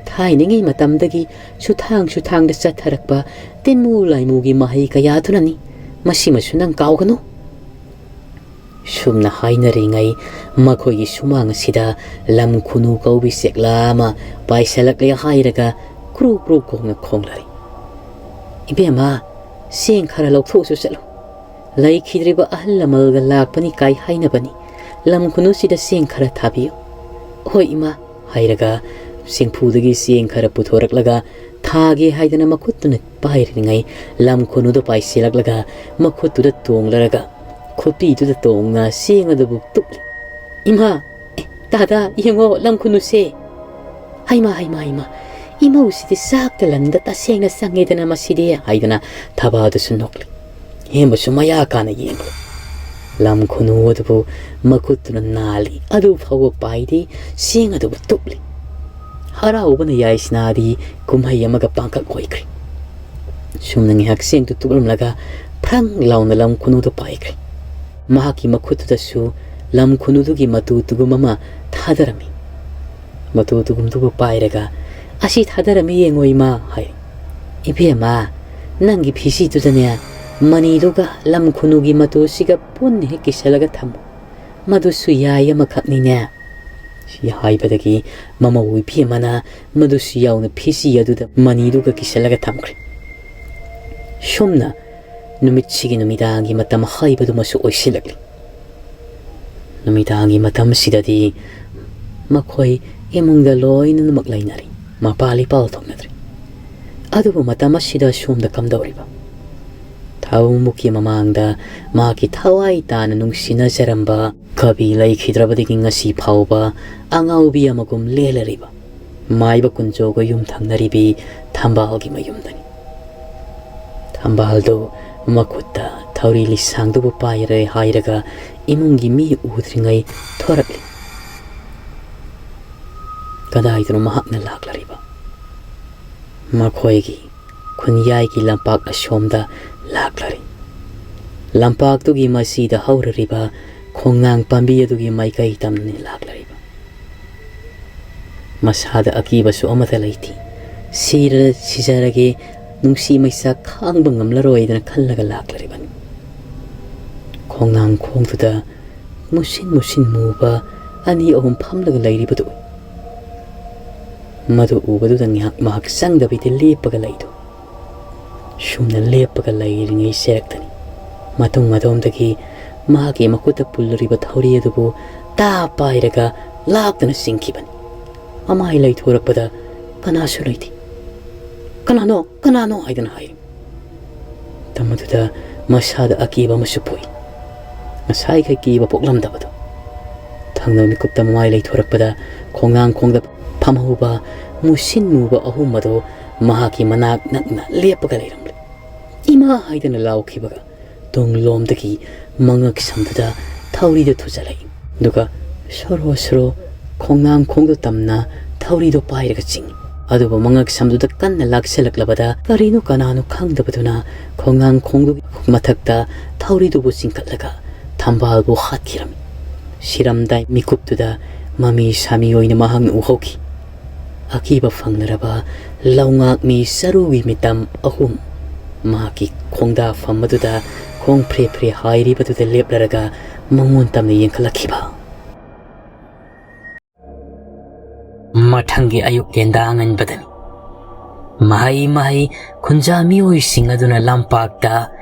ꯊꯥꯏꯅꯉꯩ ꯃꯇꯝꯗꯒꯤ ꯁꯨꯊꯥꯡ ꯁꯨꯊꯥꯡꯗ ꯆꯠꯊꯔꯛꯄ ꯇꯤꯟꯃꯨ ꯂꯥꯏꯃꯨꯒꯤ ꯃꯍꯩ ꯀꯌꯥꯗꯨꯅꯅꯤ꯫ ꯃꯁꯤꯃꯁꯨ ꯅꯪ ꯀꯥꯎꯒꯅꯨ꯫ ꯁꯨꯝꯅ ꯍꯥꯏꯅꯔꯤꯉꯩ ꯃꯈꯣꯏꯒꯤ ꯁꯨꯃꯥꯡ ꯑꯁꯤꯗ ꯂꯝ ꯈꯨꯅꯨ ꯀꯧꯕꯤ ꯆꯦꯛꯂꯥ ꯑꯃ ꯄꯥꯏꯁꯜꯂꯛꯂꯦ ꯍꯥꯏꯔꯒ ꯀ꯭ꯔꯨ ꯀ꯭ꯔꯨ ꯈꯣꯡꯅ ꯈꯣꯡꯂꯔꯤ꯫ "ꯏꯕꯦꯝꯃ, ꯆꯦꯡ ꯈꯔ ꯂꯧꯊꯣꯛꯎꯆꯣ ꯆꯠꯂꯨ꯫ ꯂꯩꯈꯤꯗ꯭ꯔꯤꯕ ꯑꯍꯜ ꯂꯃꯟꯒ ꯂꯥꯛꯄꯅꯤ ꯀꯥꯏ ꯍꯥꯏꯅꯕꯅꯤ꯫ ꯂꯝ ꯈꯨꯅꯨꯁꯤꯗ ꯆꯦꯡ ꯈꯔ ꯊꯥꯕꯤꯌꯨ꯫" "ꯍꯣꯏ ꯏꯃꯥ" ꯍꯥꯏꯔꯒ ꯆꯦꯡꯐꯨꯗꯒꯤ ꯆꯦꯡ ꯈꯔ ꯄꯨꯊꯣꯔꯛꯂꯒ ꯊꯥꯒꯦ ꯍꯥꯏꯗꯅ ꯃꯈꯨꯠꯇꯨꯅ ꯄꯥꯏꯔꯤꯉꯩ ꯂꯝ ꯈꯨꯅꯨꯗꯨ ꯄꯥꯏꯁꯤꯜꯂꯛꯂꯒ ꯃꯈꯨꯠꯇꯨꯗ ꯇꯣꯡꯂꯔꯒ ꯈꯨꯄꯤꯗꯨꯗ ꯇꯣꯡꯅ ꯆꯦꯡ ꯑꯗꯨꯕꯨ ꯇꯨꯞꯂꯤ꯫ "ꯏꯃꯥ, ꯑꯦ, ꯇꯥꯗꯥ, ꯌꯦꯡꯉꯣ, ꯂꯝ ꯈꯨꯅꯨꯁꯦ!" "ꯍꯩꯃꯥ, ꯍꯩꯃꯥ, ꯍꯩꯃꯥ, ꯏꯃꯧꯁꯤꯗꯤ ꯆꯥꯛꯇ ꯂꯟꯗ ꯇꯁꯦꯡꯅ ꯆꯪꯉꯦꯗꯅ ꯃꯁꯤꯗꯤ" ꯍꯥꯏꯗꯅ ꯊꯕꯥꯗꯨꯁꯨ ꯅꯣꯛꯂꯤ꯫ ꯍꯦꯝꯕꯁꯨ ꯃꯌꯥ ꯀꯥꯅ ꯌꯦꯡꯂꯤ꯫ ꯂꯝ ꯈꯨꯅꯨ ꯑꯗꯨꯕꯨ ꯃꯈꯨꯠꯇꯨꯅ ꯅꯥꯜꯂꯤ, ꯑꯗꯨ ꯐꯥꯎꯕ ꯄꯥꯏꯗꯦ, ꯆꯦꯡ ꯑꯗꯨꯕꯨ ꯇꯨꯞꯂꯤ꯫ ꯍꯔꯥꯎꯕꯅ ꯌꯥꯏꯁꯅꯥꯗꯤ ꯀꯨꯝꯍꯩ ꯑꯃꯒ ꯄꯥꯡꯀꯛ ꯑꯣꯏꯈ꯭ꯔꯦ꯫ ꯁꯨꯝꯅ ꯉꯥꯏꯍꯥꯛ ꯆꯦꯡꯗꯨ ꯇꯨꯞꯂꯝꯂꯒ ꯐ꯭ꯔꯪ ꯂꯥꯎꯅ ꯂꯝ ꯈꯨꯅꯨꯗꯨ ꯄꯥꯏꯈ꯭ꯔꯦ꯫ ꯃꯍꯥꯛꯀꯤ ꯃꯈꯨꯠꯇꯨꯗꯁꯨ ꯂꯝ ꯈꯨꯅꯨꯗꯨꯒꯤ ꯃꯇꯨ ꯇꯨꯒꯨꯝ ꯑꯃ ꯊꯥꯗꯔꯝꯃꯤ꯫ ꯃꯇꯨ ꯇꯨꯒꯨꯝꯗꯨꯕꯨ ꯄꯥꯏꯔꯒ, "ꯑꯁꯤ ꯊꯥꯗꯔꯝꯃꯤ ꯌꯦꯡꯉꯣ ꯏꯃꯥ" ꯍꯥꯏ꯫ "ꯏꯕꯦꯝꯃ, ꯅꯪꯒꯤ ꯐꯤꯁꯤꯗꯨꯗꯅꯦ ꯃꯅꯤꯗꯨꯒ ꯂꯝ ꯈꯨꯅꯨꯒꯤ ꯃꯇꯨꯁꯤꯒ ꯄꯨꯟꯅ ꯍꯦꯛ ꯀꯤꯁꯜꯂꯒ ꯊꯝꯃꯨ꯫ ꯃꯗꯨꯁꯨ ꯌꯥꯏ ꯑꯃꯈꯛꯅꯤꯅꯦ"꯫ ꯁꯤ ꯍꯥꯏꯕꯗꯒꯤ ꯃꯃꯧ ꯏꯕꯦꯝꯃꯅ ꯃꯗꯨꯁꯨ ꯌꯥꯎꯅ ꯐꯤꯖꯤ ꯑꯗꯨꯗ ꯃꯅꯤꯗꯨꯒ ꯀꯤꯁꯜꯂꯒ ꯊꯝꯈ꯭ꯔꯦ꯫ ꯁꯨꯝꯅ ꯅꯨꯃꯤꯠꯁꯤꯒꯤ ꯅꯨꯃꯤꯗꯥꯡꯒꯤ ꯃꯇꯝ ꯍꯥꯏꯕꯗꯨꯃꯁꯨ ꯑꯣꯏꯁꯤꯜꯂꯛꯂꯤ꯫ ꯅꯨꯃꯤꯗꯥꯡꯒꯤ ꯃꯇꯝꯁꯤꯗꯗꯤ ꯃꯈꯣꯏ ꯏꯃꯨꯡꯗ ꯂꯣꯏꯅꯃꯛ ꯂꯩꯅꯔꯤ, ꯃꯄꯥꯜ ꯏꯄꯥꯜ ꯊꯣꯛꯅꯗ꯭ꯔꯤ꯫ ꯑꯗꯨꯕꯨ ꯃꯇꯝ ꯑꯁꯤꯗ ꯁꯣꯝꯗ ꯀꯝꯗꯧꯔꯤꯕ? ꯊꯥꯕꯨꯡꯃꯨꯛꯀꯤ ꯃꯃꯥꯡꯗ ꯃꯍꯥꯛꯀꯤ ꯊꯋꯥꯏ ꯇꯥꯅ ꯅꯨꯡꯁꯤꯅꯖꯔꯝꯕ ꯀꯕꯤ ꯂꯩꯈꯤꯗ꯭ꯔꯕꯗꯒꯤ ꯉꯁꯤ ꯐꯥꯎꯕ ꯑꯉꯥꯎꯕꯤ ꯑꯃꯒꯨꯝ ꯂꯦꯜꯂꯔꯤꯕ ꯃꯥꯏꯕ ꯀꯨꯟꯖꯣꯒ ꯌꯨꯝ ꯊꯪꯅꯔꯤꯕꯤ ꯊꯝꯕꯥꯜꯒꯤ ꯃꯌꯨꯝꯗꯅꯤ꯫ ꯊꯝꯕꯥꯜꯗꯨ ꯃꯈꯨꯠꯇ ꯊꯧꯔꯤ ꯂꯤꯁꯥꯡꯗꯨꯕꯨ ꯄꯥꯏꯔꯦ ꯍꯥꯏꯔꯒ ꯏꯃꯨꯡꯒꯤ ꯃꯤ ꯎꯗ꯭ꯔꯤꯉꯩ ꯊꯣꯔꯛꯂꯤ꯫ ꯀꯗꯥꯏꯗꯅꯣ ꯃꯍꯥꯛꯅ ꯂꯥꯛꯂꯔꯤꯕ? ꯃꯈꯣꯏꯒꯤ ꯈꯨꯟꯌꯥꯏꯒꯤ ꯂꯝꯄꯥꯛ ꯑꯁꯣꯝꯗ ꯂꯥꯛꯂꯔꯤ꯫ ꯂꯝꯄꯥꯛꯇꯨꯒꯤ ꯃꯁꯤꯗ ꯍꯧꯔꯔꯤꯕ ꯈꯣꯡꯅꯥꯡ ꯄꯥꯝꯕꯤ ꯑꯗꯨꯒꯤ ꯃꯥꯏꯀꯩ ꯇꯝꯅ ꯂꯥꯛꯂꯔꯤꯕ꯫ ꯃꯁꯥꯗ ꯑꯀꯤꯕꯁꯨ ꯑꯃꯠꯇ ꯂꯩꯇꯦ꯫ ꯁꯤꯔ-, ꯁꯤꯖꯔꯒꯦ, ꯅꯨꯡꯁꯤ ꯃꯩꯁꯥ ꯈꯥꯡꯕ ꯉꯝꯂꯔꯣꯏꯗꯅ ꯈꯜꯂꯒ ꯂꯥꯛꯂꯔꯤꯕꯅꯤ꯫ ꯈꯣꯡꯅꯥꯡ ꯈꯣꯡꯗꯨꯗ ꯃꯨꯁꯤꯟ ꯃꯨꯁꯤꯟ ꯃꯨꯕ ꯑꯅꯤ ꯑꯍꯨꯝ ꯐꯝꯂꯒ ꯂꯩꯔꯤꯕꯗꯨ ꯎꯏ꯫ ꯃꯗꯨ ꯎꯕꯗꯨꯗ ꯉꯥꯏꯍꯥꯛ ꯃꯍꯥꯛ ꯆꯪꯗꯕꯤꯗ ꯂꯦꯞꯄꯒ ꯂꯩꯗꯨ꯫ ꯁꯨꯝꯅ ꯂꯦꯞꯄꯒ ꯂꯩꯔꯤꯉꯩ ꯆꯦꯔꯛꯇꯅꯤ꯫ ꯃꯇꯨꯡ ꯑꯗꯣꯝꯗꯒꯤ ꯃꯍꯥꯛꯀꯤ ꯃꯈꯨꯠꯇ ꯄꯨꯜꯂꯨꯔꯤꯕ ꯊꯧꯔꯤ ꯑꯗꯨꯕꯨ ꯇꯥ ꯄꯥꯏꯔꯒ ꯂꯥꯛꯇꯅ ꯆꯤꯡꯈꯤꯕꯅꯤ꯫ ꯃꯃꯥꯏ ꯂꯩꯊꯣꯔꯛꯄꯗ ꯀꯅꯥꯁꯨ ꯂꯩꯇꯦ꯫ "ꯀꯅꯥꯅꯣ? ꯀꯅꯥꯅꯣ?" ꯍꯥꯏꯗꯅ ꯍꯥꯏꯔꯤ꯫ ꯃꯇꯝ ꯑꯗꯨꯗ ꯃꯁꯥꯗ ꯑꯀꯤꯕ ꯑꯃꯁꯨ ꯄꯣꯛꯏ꯫ ꯉꯁꯥꯏꯈꯩ ꯀꯤꯕ ꯄꯣꯛꯂꯝꯗꯕꯗꯨ꯫ ꯊꯪꯅꯕ ꯃꯤꯀꯨꯞꯇ ꯃꯃꯥꯏ ꯂꯩꯊꯣꯔꯛꯄꯗ ꯈꯣꯡꯅꯥꯡ ꯈꯣꯡꯗ ꯐꯝꯍꯧꯕ ꯃꯨꯁꯤꯟ ꯃꯨꯕ ꯑꯍꯨꯝ ꯑꯗꯨ ꯃꯍꯥꯛꯀꯤ ꯃꯅꯥꯛ ꯅꯛꯅ ꯂꯦꯞꯄꯒ ꯂꯩꯔꯝꯂꯦ꯫ "ꯏꯃꯥ!" ꯍꯥꯏꯗꯅ ꯂꯥꯎꯈꯤꯕꯒ ꯇꯨꯡꯂꯣꯝꯗꯒꯤ ꯃꯉꯛ ꯁꯝꯗꯨꯗ ꯊꯧꯔꯤꯗꯨ ꯊꯨꯖꯜꯂꯛꯏ꯫ ꯑꯗꯨꯒ ꯁꯣꯔꯣ ꯁꯣꯔꯣ ꯈꯣꯡꯅꯥꯡ ꯈꯣꯡꯗꯨ ꯇꯝꯅ ꯊꯧꯔꯤꯗꯨ ꯄꯥꯏꯔꯒ ꯆꯤꯡꯏ꯫ ꯑꯗꯨꯕꯨ ꯃꯉꯛ ꯁꯝꯗꯨꯗ ꯀꯟꯅ ꯂꯥꯛꯁꯤꯜꯂꯛꯂꯕꯗ ꯀꯔꯤꯅꯣ ꯀꯅꯥꯅꯣ ꯈꯪꯗꯕꯗꯨꯅ ꯈꯣꯡꯅꯥꯡ ꯈꯣꯡꯗꯨꯒꯤ ꯃꯊꯛꯇ ꯊꯧꯔꯤꯗꯨꯕꯨ ꯆꯤꯡꯈꯠꯂꯒ ꯊꯝꯕꯥꯜꯕꯨ ꯍꯥꯠꯈꯤꯔꯝꯃꯤ꯫ ꯁꯤꯔꯝꯗꯥꯏ ꯃꯤꯀꯨꯞꯇꯨꯗ ꯃꯃꯤ ꯁꯥꯃꯤ ꯑꯣꯏꯅ ꯃꯍꯥꯛꯅ ꯎꯍꯧꯈꯤ꯫ ꯑꯀꯤꯕ ꯐꯪꯅꯔꯕ ꯂꯧꯉꯥꯛꯃꯤ ꯆꯔꯨꯒꯤ ꯃꯤꯇꯝ ꯑꯍꯨꯝ ꯃꯍꯥꯛꯀꯤ ꯈꯣꯡꯗꯥꯐꯝ ꯑꯗꯨꯗ ꯈꯣꯡ ꯐ꯭ꯔꯦ ꯐ꯭ꯔꯦ ꯍꯥꯏꯔꯤꯕꯗꯨꯗ ꯂꯦꯞꯂꯔꯒ ꯃꯉꯣꯟ ꯇꯝꯅ ꯌꯦꯡꯈꯠꯂꯛꯈꯤꯕ꯫ ꯃꯊꯪꯒꯤ ꯑꯌꯨꯛ ꯂꯦꯟꯗꯥ ꯉꯟꯕꯗꯅꯤ꯫ ꯃꯍꯩ ꯃꯍꯩ ꯈꯨꯟꯖꯥ ꯃꯤꯑꯣꯏꯁꯤꯡ ꯑꯗꯨꯅ ꯂꯝꯄꯥꯛꯇ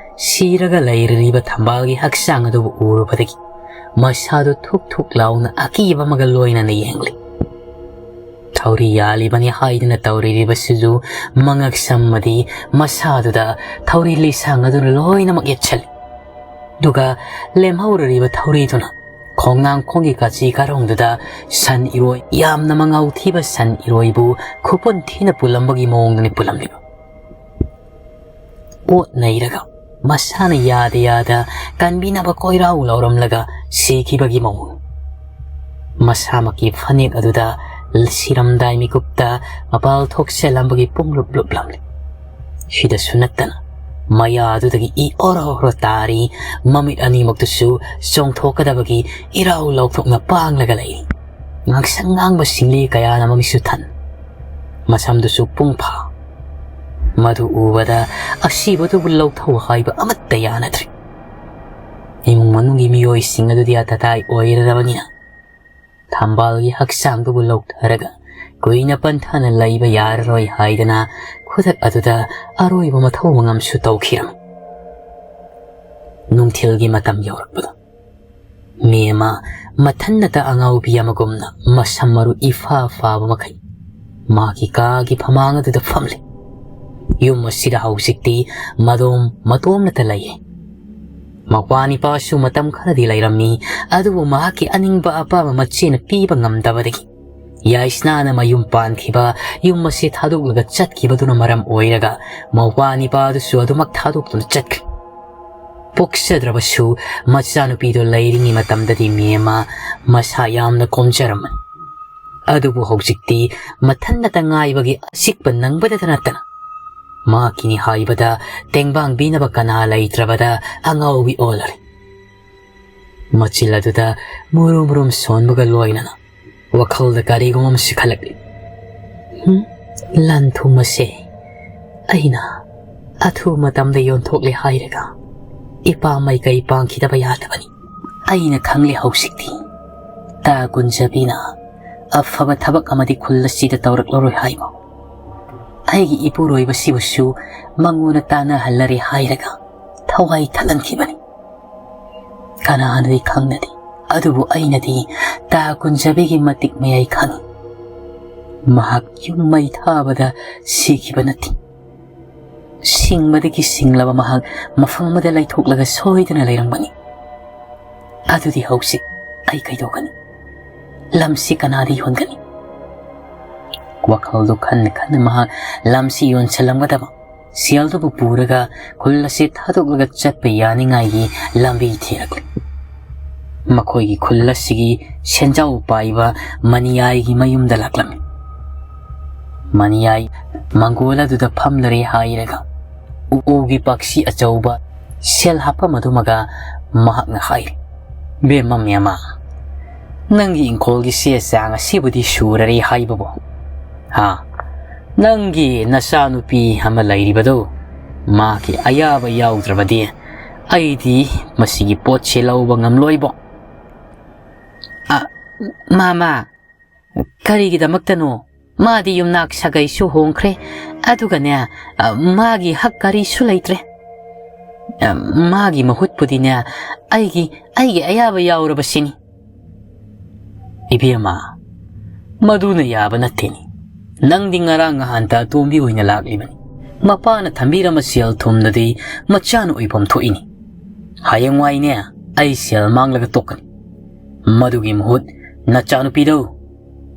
ꯁꯤꯔꯒ ꯂꯩꯔꯤꯕ ꯊꯝꯕꯥꯜꯒꯤ ꯍꯛꯆꯥꯡ ꯑꯗꯨꯕꯨ ꯎꯔꯨꯕꯗꯒꯤ ꯃꯁꯥꯗꯨ ꯊꯨꯛ ꯊꯨꯛ ꯂꯥꯎꯅ ꯑꯀꯤꯕ ꯑꯃꯒ ꯂꯣꯏꯅꯅ ꯌꯦꯡꯂꯤ꯫ ꯊꯧꯔꯤ ꯌꯥꯜꯂꯤꯕꯅꯤ ꯍꯥꯏꯗꯨꯅ ꯇꯧꯔꯤꯕꯁꯤꯁꯨ ꯃꯉꯛ ꯁꯝꯃꯗꯤ ꯃꯁꯥꯗꯨꯗ ꯊꯧꯔꯤ ꯂꯤꯁꯥꯡ ꯑꯗꯨꯅ ꯂꯣꯏꯅꯃꯛ ꯌꯦꯠꯁꯜꯂꯤ꯫ ꯑꯗꯨꯒ ꯂꯦꯝꯍꯧꯔꯤꯕ ꯊꯧꯔꯤꯗꯨꯅ ꯈꯣꯡꯅꯥꯡꯈꯣꯡꯒꯤ ꯀꯥꯆꯤ ꯀꯥꯔꯣꯡꯗꯨꯗ ꯁꯟ ꯏꯔꯣꯏ, ꯌꯥꯝꯅ ꯃꯉꯥꯎ ꯊꯤꯕ ꯁꯟ ꯏꯔꯣꯏꯕꯨ ꯈꯨꯄꯨꯟ ꯊꯤꯅ ꯄꯨꯜꯂꯝꯕꯒꯤ ꯃꯑꯣꯡꯗꯅꯤ ꯄꯨꯜꯂꯝꯂꯤꯕ꯫ ꯑꯣꯠ ꯅꯩꯔꯒ ꯃꯁꯥꯅ ꯌꯥꯗ ꯌꯥꯗ ꯀꯟꯕꯤꯅꯕ ꯀꯣꯏꯔꯥꯎ ꯂꯥꯎꯔꯝꯂꯒ ꯁꯤꯈꯤꯕꯒꯤ ꯃꯑꯣꯡ꯫ ꯃꯁꯥꯃꯛꯀꯤ ꯐꯅꯦꯛ ꯑꯗꯨꯗ ꯁꯤꯔꯝꯗꯥꯏ ꯃꯤꯀꯨꯞꯇ ꯃꯄꯥꯜ ꯊꯣꯛꯆꯜꯂꯝꯕꯒꯤ ꯄꯨꯡꯂꯨꯞ ꯂꯨꯞꯂꯝꯂꯤ꯫ ꯁꯤꯗꯁꯨ ꯅꯠꯇꯅ ꯃꯌꯥ ꯑꯗꯨꯗꯒꯤ ꯏ ꯑꯣꯔꯣ ꯑꯣꯔꯣ ꯇꯥꯔꯤ, ꯃꯃꯤꯠ ꯑꯅꯤꯃꯛꯇꯨꯁꯨ ꯆꯣꯡꯊꯣꯛꯀꯗꯕꯒꯤ ꯏꯔꯥꯎ ꯂꯥꯎꯊꯣꯛꯅ ꯄꯥꯡꯂꯒ ꯂꯩꯔꯤ꯫ ꯉꯥꯡꯁꯪ ꯉꯥꯡꯕ ꯁꯤꯡꯂꯤ ꯀꯌꯥꯅ ꯃꯃꯤꯠꯁꯨ ꯊꯟ, ꯃꯁꯝꯗꯨꯁꯨ ꯄꯨꯡꯐꯥ꯫ ꯃꯗꯨ ꯎꯕꯗ ꯑꯁꯤꯕꯗꯨꯕꯨ ꯂꯧꯊꯧ ꯍꯥꯏꯕ ꯑꯃꯠꯇ ꯌꯥꯅꯗ꯭ꯔꯤ꯫ ꯏꯃꯨꯡ ꯃꯅꯨꯡꯒꯤ ꯃꯤꯑꯣꯏꯁꯤꯡ ꯑꯗꯨꯗꯤ ꯑꯇꯇꯥꯏ ꯑꯣꯏꯔꯔꯕꯅꯤꯅ ꯊꯝꯕꯥꯜꯒꯤ ꯍꯛꯆꯥꯡꯗꯨꯕꯨ ꯂꯧꯊꯔꯒ ꯀꯨꯏꯅ ꯄꯟꯊꯅ ꯂꯩꯕ ꯌꯥꯔꯔꯣꯏ ꯍꯥꯏꯗꯅ ꯈꯨꯗꯛ ꯑꯗꯨꯗ ꯑꯔꯣꯏꯕ ꯃꯊꯧ ꯃꯉꯝꯁꯨ ꯇꯧꯈꯤꯔꯝꯃꯤ꯫ ꯅꯨꯡꯊꯤꯜꯒꯤ ꯃꯇꯝ ꯌꯧꯔꯛꯄꯗ ꯃꯦꯃ ꯃꯊꯟꯅꯇ ꯑꯉꯥꯎꯕꯤ ꯑꯃꯒꯨꯝꯅ ꯃꯁꯝ ꯃꯔꯨ ꯏꯐꯥ ꯐꯥꯕ ꯃꯈꯩ ꯃꯥꯒꯤ ꯀꯥꯒꯤ ꯐꯃꯥꯡ ꯑꯗꯨꯗ ꯐꯝꯂꯤ꯫ ꯌꯨꯝ ꯑꯁꯤꯗ ꯍꯧꯖꯤꯛꯇꯤ ꯃꯗꯣꯝ ꯃꯇꯣꯝꯅꯇ ꯂꯩꯌꯦ꯫ ꯃꯄꯥ ꯅꯤꯄꯥꯁꯨ ꯃꯇꯝ ꯈꯔꯗꯤ ꯂꯩꯔꯝꯃꯤ, ꯑꯗꯨꯕꯨ ꯃꯍꯥꯛꯀꯤ ꯑꯅꯤꯡꯕ ꯑꯄꯥꯝꯕ ꯃꯆꯦꯅ ꯄꯤꯕ ꯉꯝꯗꯕꯗꯒꯤ ꯌꯥꯏꯁꯅꯥꯅ ꯃꯌꯨꯝ ꯄꯥꯟꯈꯤꯕ, ꯌꯨꯝ ꯑꯁꯤ ꯊꯥꯗꯣꯛꯂꯒ ꯆꯠꯈꯤꯕꯗꯨꯅ ꯃꯔꯝ ꯑꯣꯏꯔꯒ ꯃꯧꯄ꯭ꯋꯥ ꯅꯤꯄꯥꯗꯨꯁꯨ ꯑꯗꯨꯃꯛ ꯊꯥꯗꯣꯛꯇꯨꯅ ꯆꯠꯈ꯭ꯔꯦ꯫ ꯄꯣꯛꯆꯗ꯭ꯔꯕꯁꯨ ꯃꯆꯥꯅꯨꯄꯤꯗꯨ ꯂꯩꯔꯤꯉꯩ ꯃꯇꯝꯗꯗꯤ ꯃꯦꯃ ꯃꯁꯥ ꯌꯥꯝꯅ ꯀꯣꯝꯖꯔꯝꯃꯤ꯫ ꯑꯗꯨꯕꯨ ꯍꯧꯖꯤꯛꯇꯤ ꯃꯊꯟꯅꯇ ꯉꯥꯏꯕꯒꯤ ꯑꯆꯤꯛꯄ ꯅꯪꯕꯗꯇ ꯅꯠꯇꯅ ꯃꯍꯥꯛꯀꯤꯅꯤ ꯍꯥꯏꯕꯗ ꯇꯦꯡꯕꯥꯡꯕꯤꯅꯕ ꯀꯅꯥ ꯂꯩꯇ꯭ꯔꯕꯗ ꯑꯉꯥꯎꯕꯤ ꯑꯣꯜꯂꯔꯦ꯫ ꯃꯆꯤꯜ ꯑꯗꯨꯗ ꯃꯨꯔꯨꯝ ꯃꯨꯔꯨꯝ ꯁꯣꯟꯕꯒ ꯂꯣꯏꯅꯅ ꯋꯥꯈꯜꯗ ꯀꯔꯤꯒꯨꯝꯕ ꯑꯃꯁꯨ ꯈꯜꯂꯛꯂꯤ꯫ ꯍꯨꯝ, ꯂꯟ ꯊꯨꯝ ꯑꯁꯦ ꯑꯩꯅ ꯑꯊꯨꯕ ꯃꯇꯝꯗ ꯌꯣꯟꯊꯣꯛꯂꯦ ꯍꯥꯏꯔꯒ ꯏꯄꯥ ꯃꯥꯏꯀꯩ ꯄꯥꯡꯈꯤꯗꯕ ꯌꯥꯗꯕꯅꯤ꯫ ꯑꯩꯅ ꯈꯪꯂꯦ ꯍꯧꯖꯤꯛꯇꯤ꯫ ꯇꯥ ꯀꯨꯟꯖꯕꯤꯅ ꯑꯐꯕ ꯊꯕꯛ ꯑꯃꯗꯤ ꯈꯨꯜ ꯑꯁꯤꯗ ꯇꯧꯔꯛꯂꯔꯣꯏ ꯍꯥꯏꯕ꯫ ꯑꯩꯒꯤ ꯏꯄꯨꯔꯣꯏꯕꯁꯤꯕꯨꯁꯨ ꯃꯉꯣꯟꯗ ꯇꯥꯟꯅꯍꯜꯂꯔꯦ ꯍꯥꯏꯔꯒ ꯊꯋꯥꯏ ꯊꯠꯍꯟꯈꯤꯕꯅꯤ꯫ ꯀꯅꯥꯅꯗꯤ ꯈꯪꯅꯗꯦ, ꯑꯗꯨꯕꯨ ꯑꯩꯅꯗꯤ ꯇꯥ ꯀꯨꯟꯖꯕꯤꯒꯤ ꯃꯇꯤꯛ ꯃꯌꯥꯏ ꯈꯪꯏ꯫ ꯃꯍꯥꯛ ꯌꯨꯝ ꯃꯩ ꯊꯥꯕꯗ ꯁꯤꯈꯤꯕ ꯅꯠꯇꯦ꯫ ꯁꯤꯡꯕꯗꯒꯤ ꯁꯤꯡꯂꯕ ꯃꯍꯥꯛ ꯃꯐꯝ ꯑꯃꯗ ꯂꯩꯊꯣꯛꯂꯒ ꯁꯣꯏꯗꯅ ꯂꯩꯔꯝꯒꯅꯤ꯫ ꯑꯗꯨꯗꯤ ꯍꯧꯖꯤꯛ ꯑꯩ ꯀꯩꯗꯧꯒꯅꯤ? ꯂꯝꯁꯤ ꯀꯅꯥꯗ ꯌꯣꯟꯒꯅꯤ? ꯋꯥꯈꯜꯗꯨ ꯈꯟꯅ ꯈꯟꯅ ꯃꯍꯥꯛ ꯂꯝꯁꯤ ꯌꯣꯟꯁꯤꯜꯂꯝꯒꯗꯕ, ꯁꯦꯜꯗꯨꯕꯨ ꯄꯨꯔꯒ ꯈꯨꯜ ꯑꯁꯤ ꯊꯥꯗꯣꯛꯂꯒ ꯆꯠꯄ ꯌꯥꯅꯤꯡꯉꯥꯏꯒꯤ ꯂꯝꯕꯤ ꯊꯤꯔꯛꯂꯤ꯫ ꯃꯈꯣꯏꯒꯤ ꯈꯨꯜ ꯑꯁꯤꯒꯤ ꯁꯦꯟꯖꯥꯎ ꯄꯥꯏꯕ ꯃꯅꯤꯌꯥꯏꯒꯤ ꯃꯌꯨꯝꯗ ꯂꯥꯛꯂꯝꯃꯤ꯫ ꯃꯅꯤꯌꯥꯏ ꯃꯪꯒꯣꯜ ꯑꯗꯨꯗ ꯐꯝꯂꯔꯦ ꯍꯥꯏꯔꯒ ꯎ-, ꯎꯒꯤ ꯄꯥꯛꯁꯤ ꯑꯆꯧꯕ ꯁꯦꯜ ꯍꯥꯞꯐꯝ ꯑꯗꯨꯃꯒ ꯃꯍꯥꯛꯅ ꯍꯥꯏꯔꯤ, "ꯕꯦꯝꯃ ꯃꯦꯝꯃ, ꯅꯪꯒꯤ ꯏꯪꯈꯣꯜꯒꯤ ꯆꯦ ꯆꯥꯡ ꯑꯁꯤꯕꯨꯗꯤ ꯁꯨꯔꯔꯦ ꯍꯥꯏꯕꯕꯨ? ꯍꯥ? ꯅꯪꯒꯤ ꯅꯆꯥꯅꯨꯄꯤ ꯑꯃ ꯂꯩꯔꯤꯕꯗꯨ, ꯃꯥꯒꯤ ꯑꯌꯥꯕ ꯌꯥꯎꯗ꯭ꯔꯕꯗꯤ ꯑꯩꯗꯤ ꯃꯁꯤꯒꯤ ꯄꯣꯠꯁꯤ ꯂꯧꯕ ꯉꯝꯂꯣꯏꯕꯣ꯫" "ꯑ, ꯃꯥꯃꯥ, ꯀꯔꯤꯒꯤꯗꯃꯛꯇꯅꯣ? ꯃꯥꯗꯤ ꯌꯨꯝꯅꯥꯛ ꯁꯥꯒꯩꯁꯨ ꯍꯣꯡꯈ꯭ꯔꯦ, ꯑꯗꯨꯒꯅꯦ, ꯑ, ꯃꯥꯒꯤ ꯍꯛ ꯀꯔꯤꯁꯨ ꯂꯩꯇ꯭ꯔꯦ꯫ ꯑ, ꯃꯥꯒꯤ ꯃꯍꯨꯠꯄꯨꯗꯤꯅꯦ, ꯑꯩꯒꯤ, ꯑꯩꯒꯤ ꯑꯌꯥꯕ ꯌꯥꯎꯔꯕꯁꯤꯅꯤ꯫" "ꯏꯕꯦꯝꯃ, ꯃꯗꯨꯅ ꯌꯥꯕ ꯅꯠꯇꯦꯅꯦ꯫ ꯅꯪꯗꯤ ꯉꯔꯥꯡ ꯉꯍꯥꯟꯇ ꯑꯇꯣꯝꯕꯤ ꯑꯣꯏꯅ ꯂꯥꯛꯂꯤꯕꯅꯤ꯫ ꯃꯄꯥꯅ ꯊꯝꯕꯤꯔꯝꯕ ꯁꯦꯜ ꯊꯨꯝꯗꯗꯤ ꯃꯆꯥꯅ ꯑꯣꯏꯐꯝ ꯊꯣꯛꯏꯅꯤ꯫ ꯍꯌꯦꯡꯋꯥꯏꯅꯦ, ꯑꯩ ꯁꯦꯜ ꯃꯥꯡꯂꯒ ꯇꯣꯛꯀꯅꯤ꯫ ꯃꯗꯨꯒꯤ ꯃꯍꯨꯠ ꯅꯆꯥꯅꯨꯄꯤꯗꯧ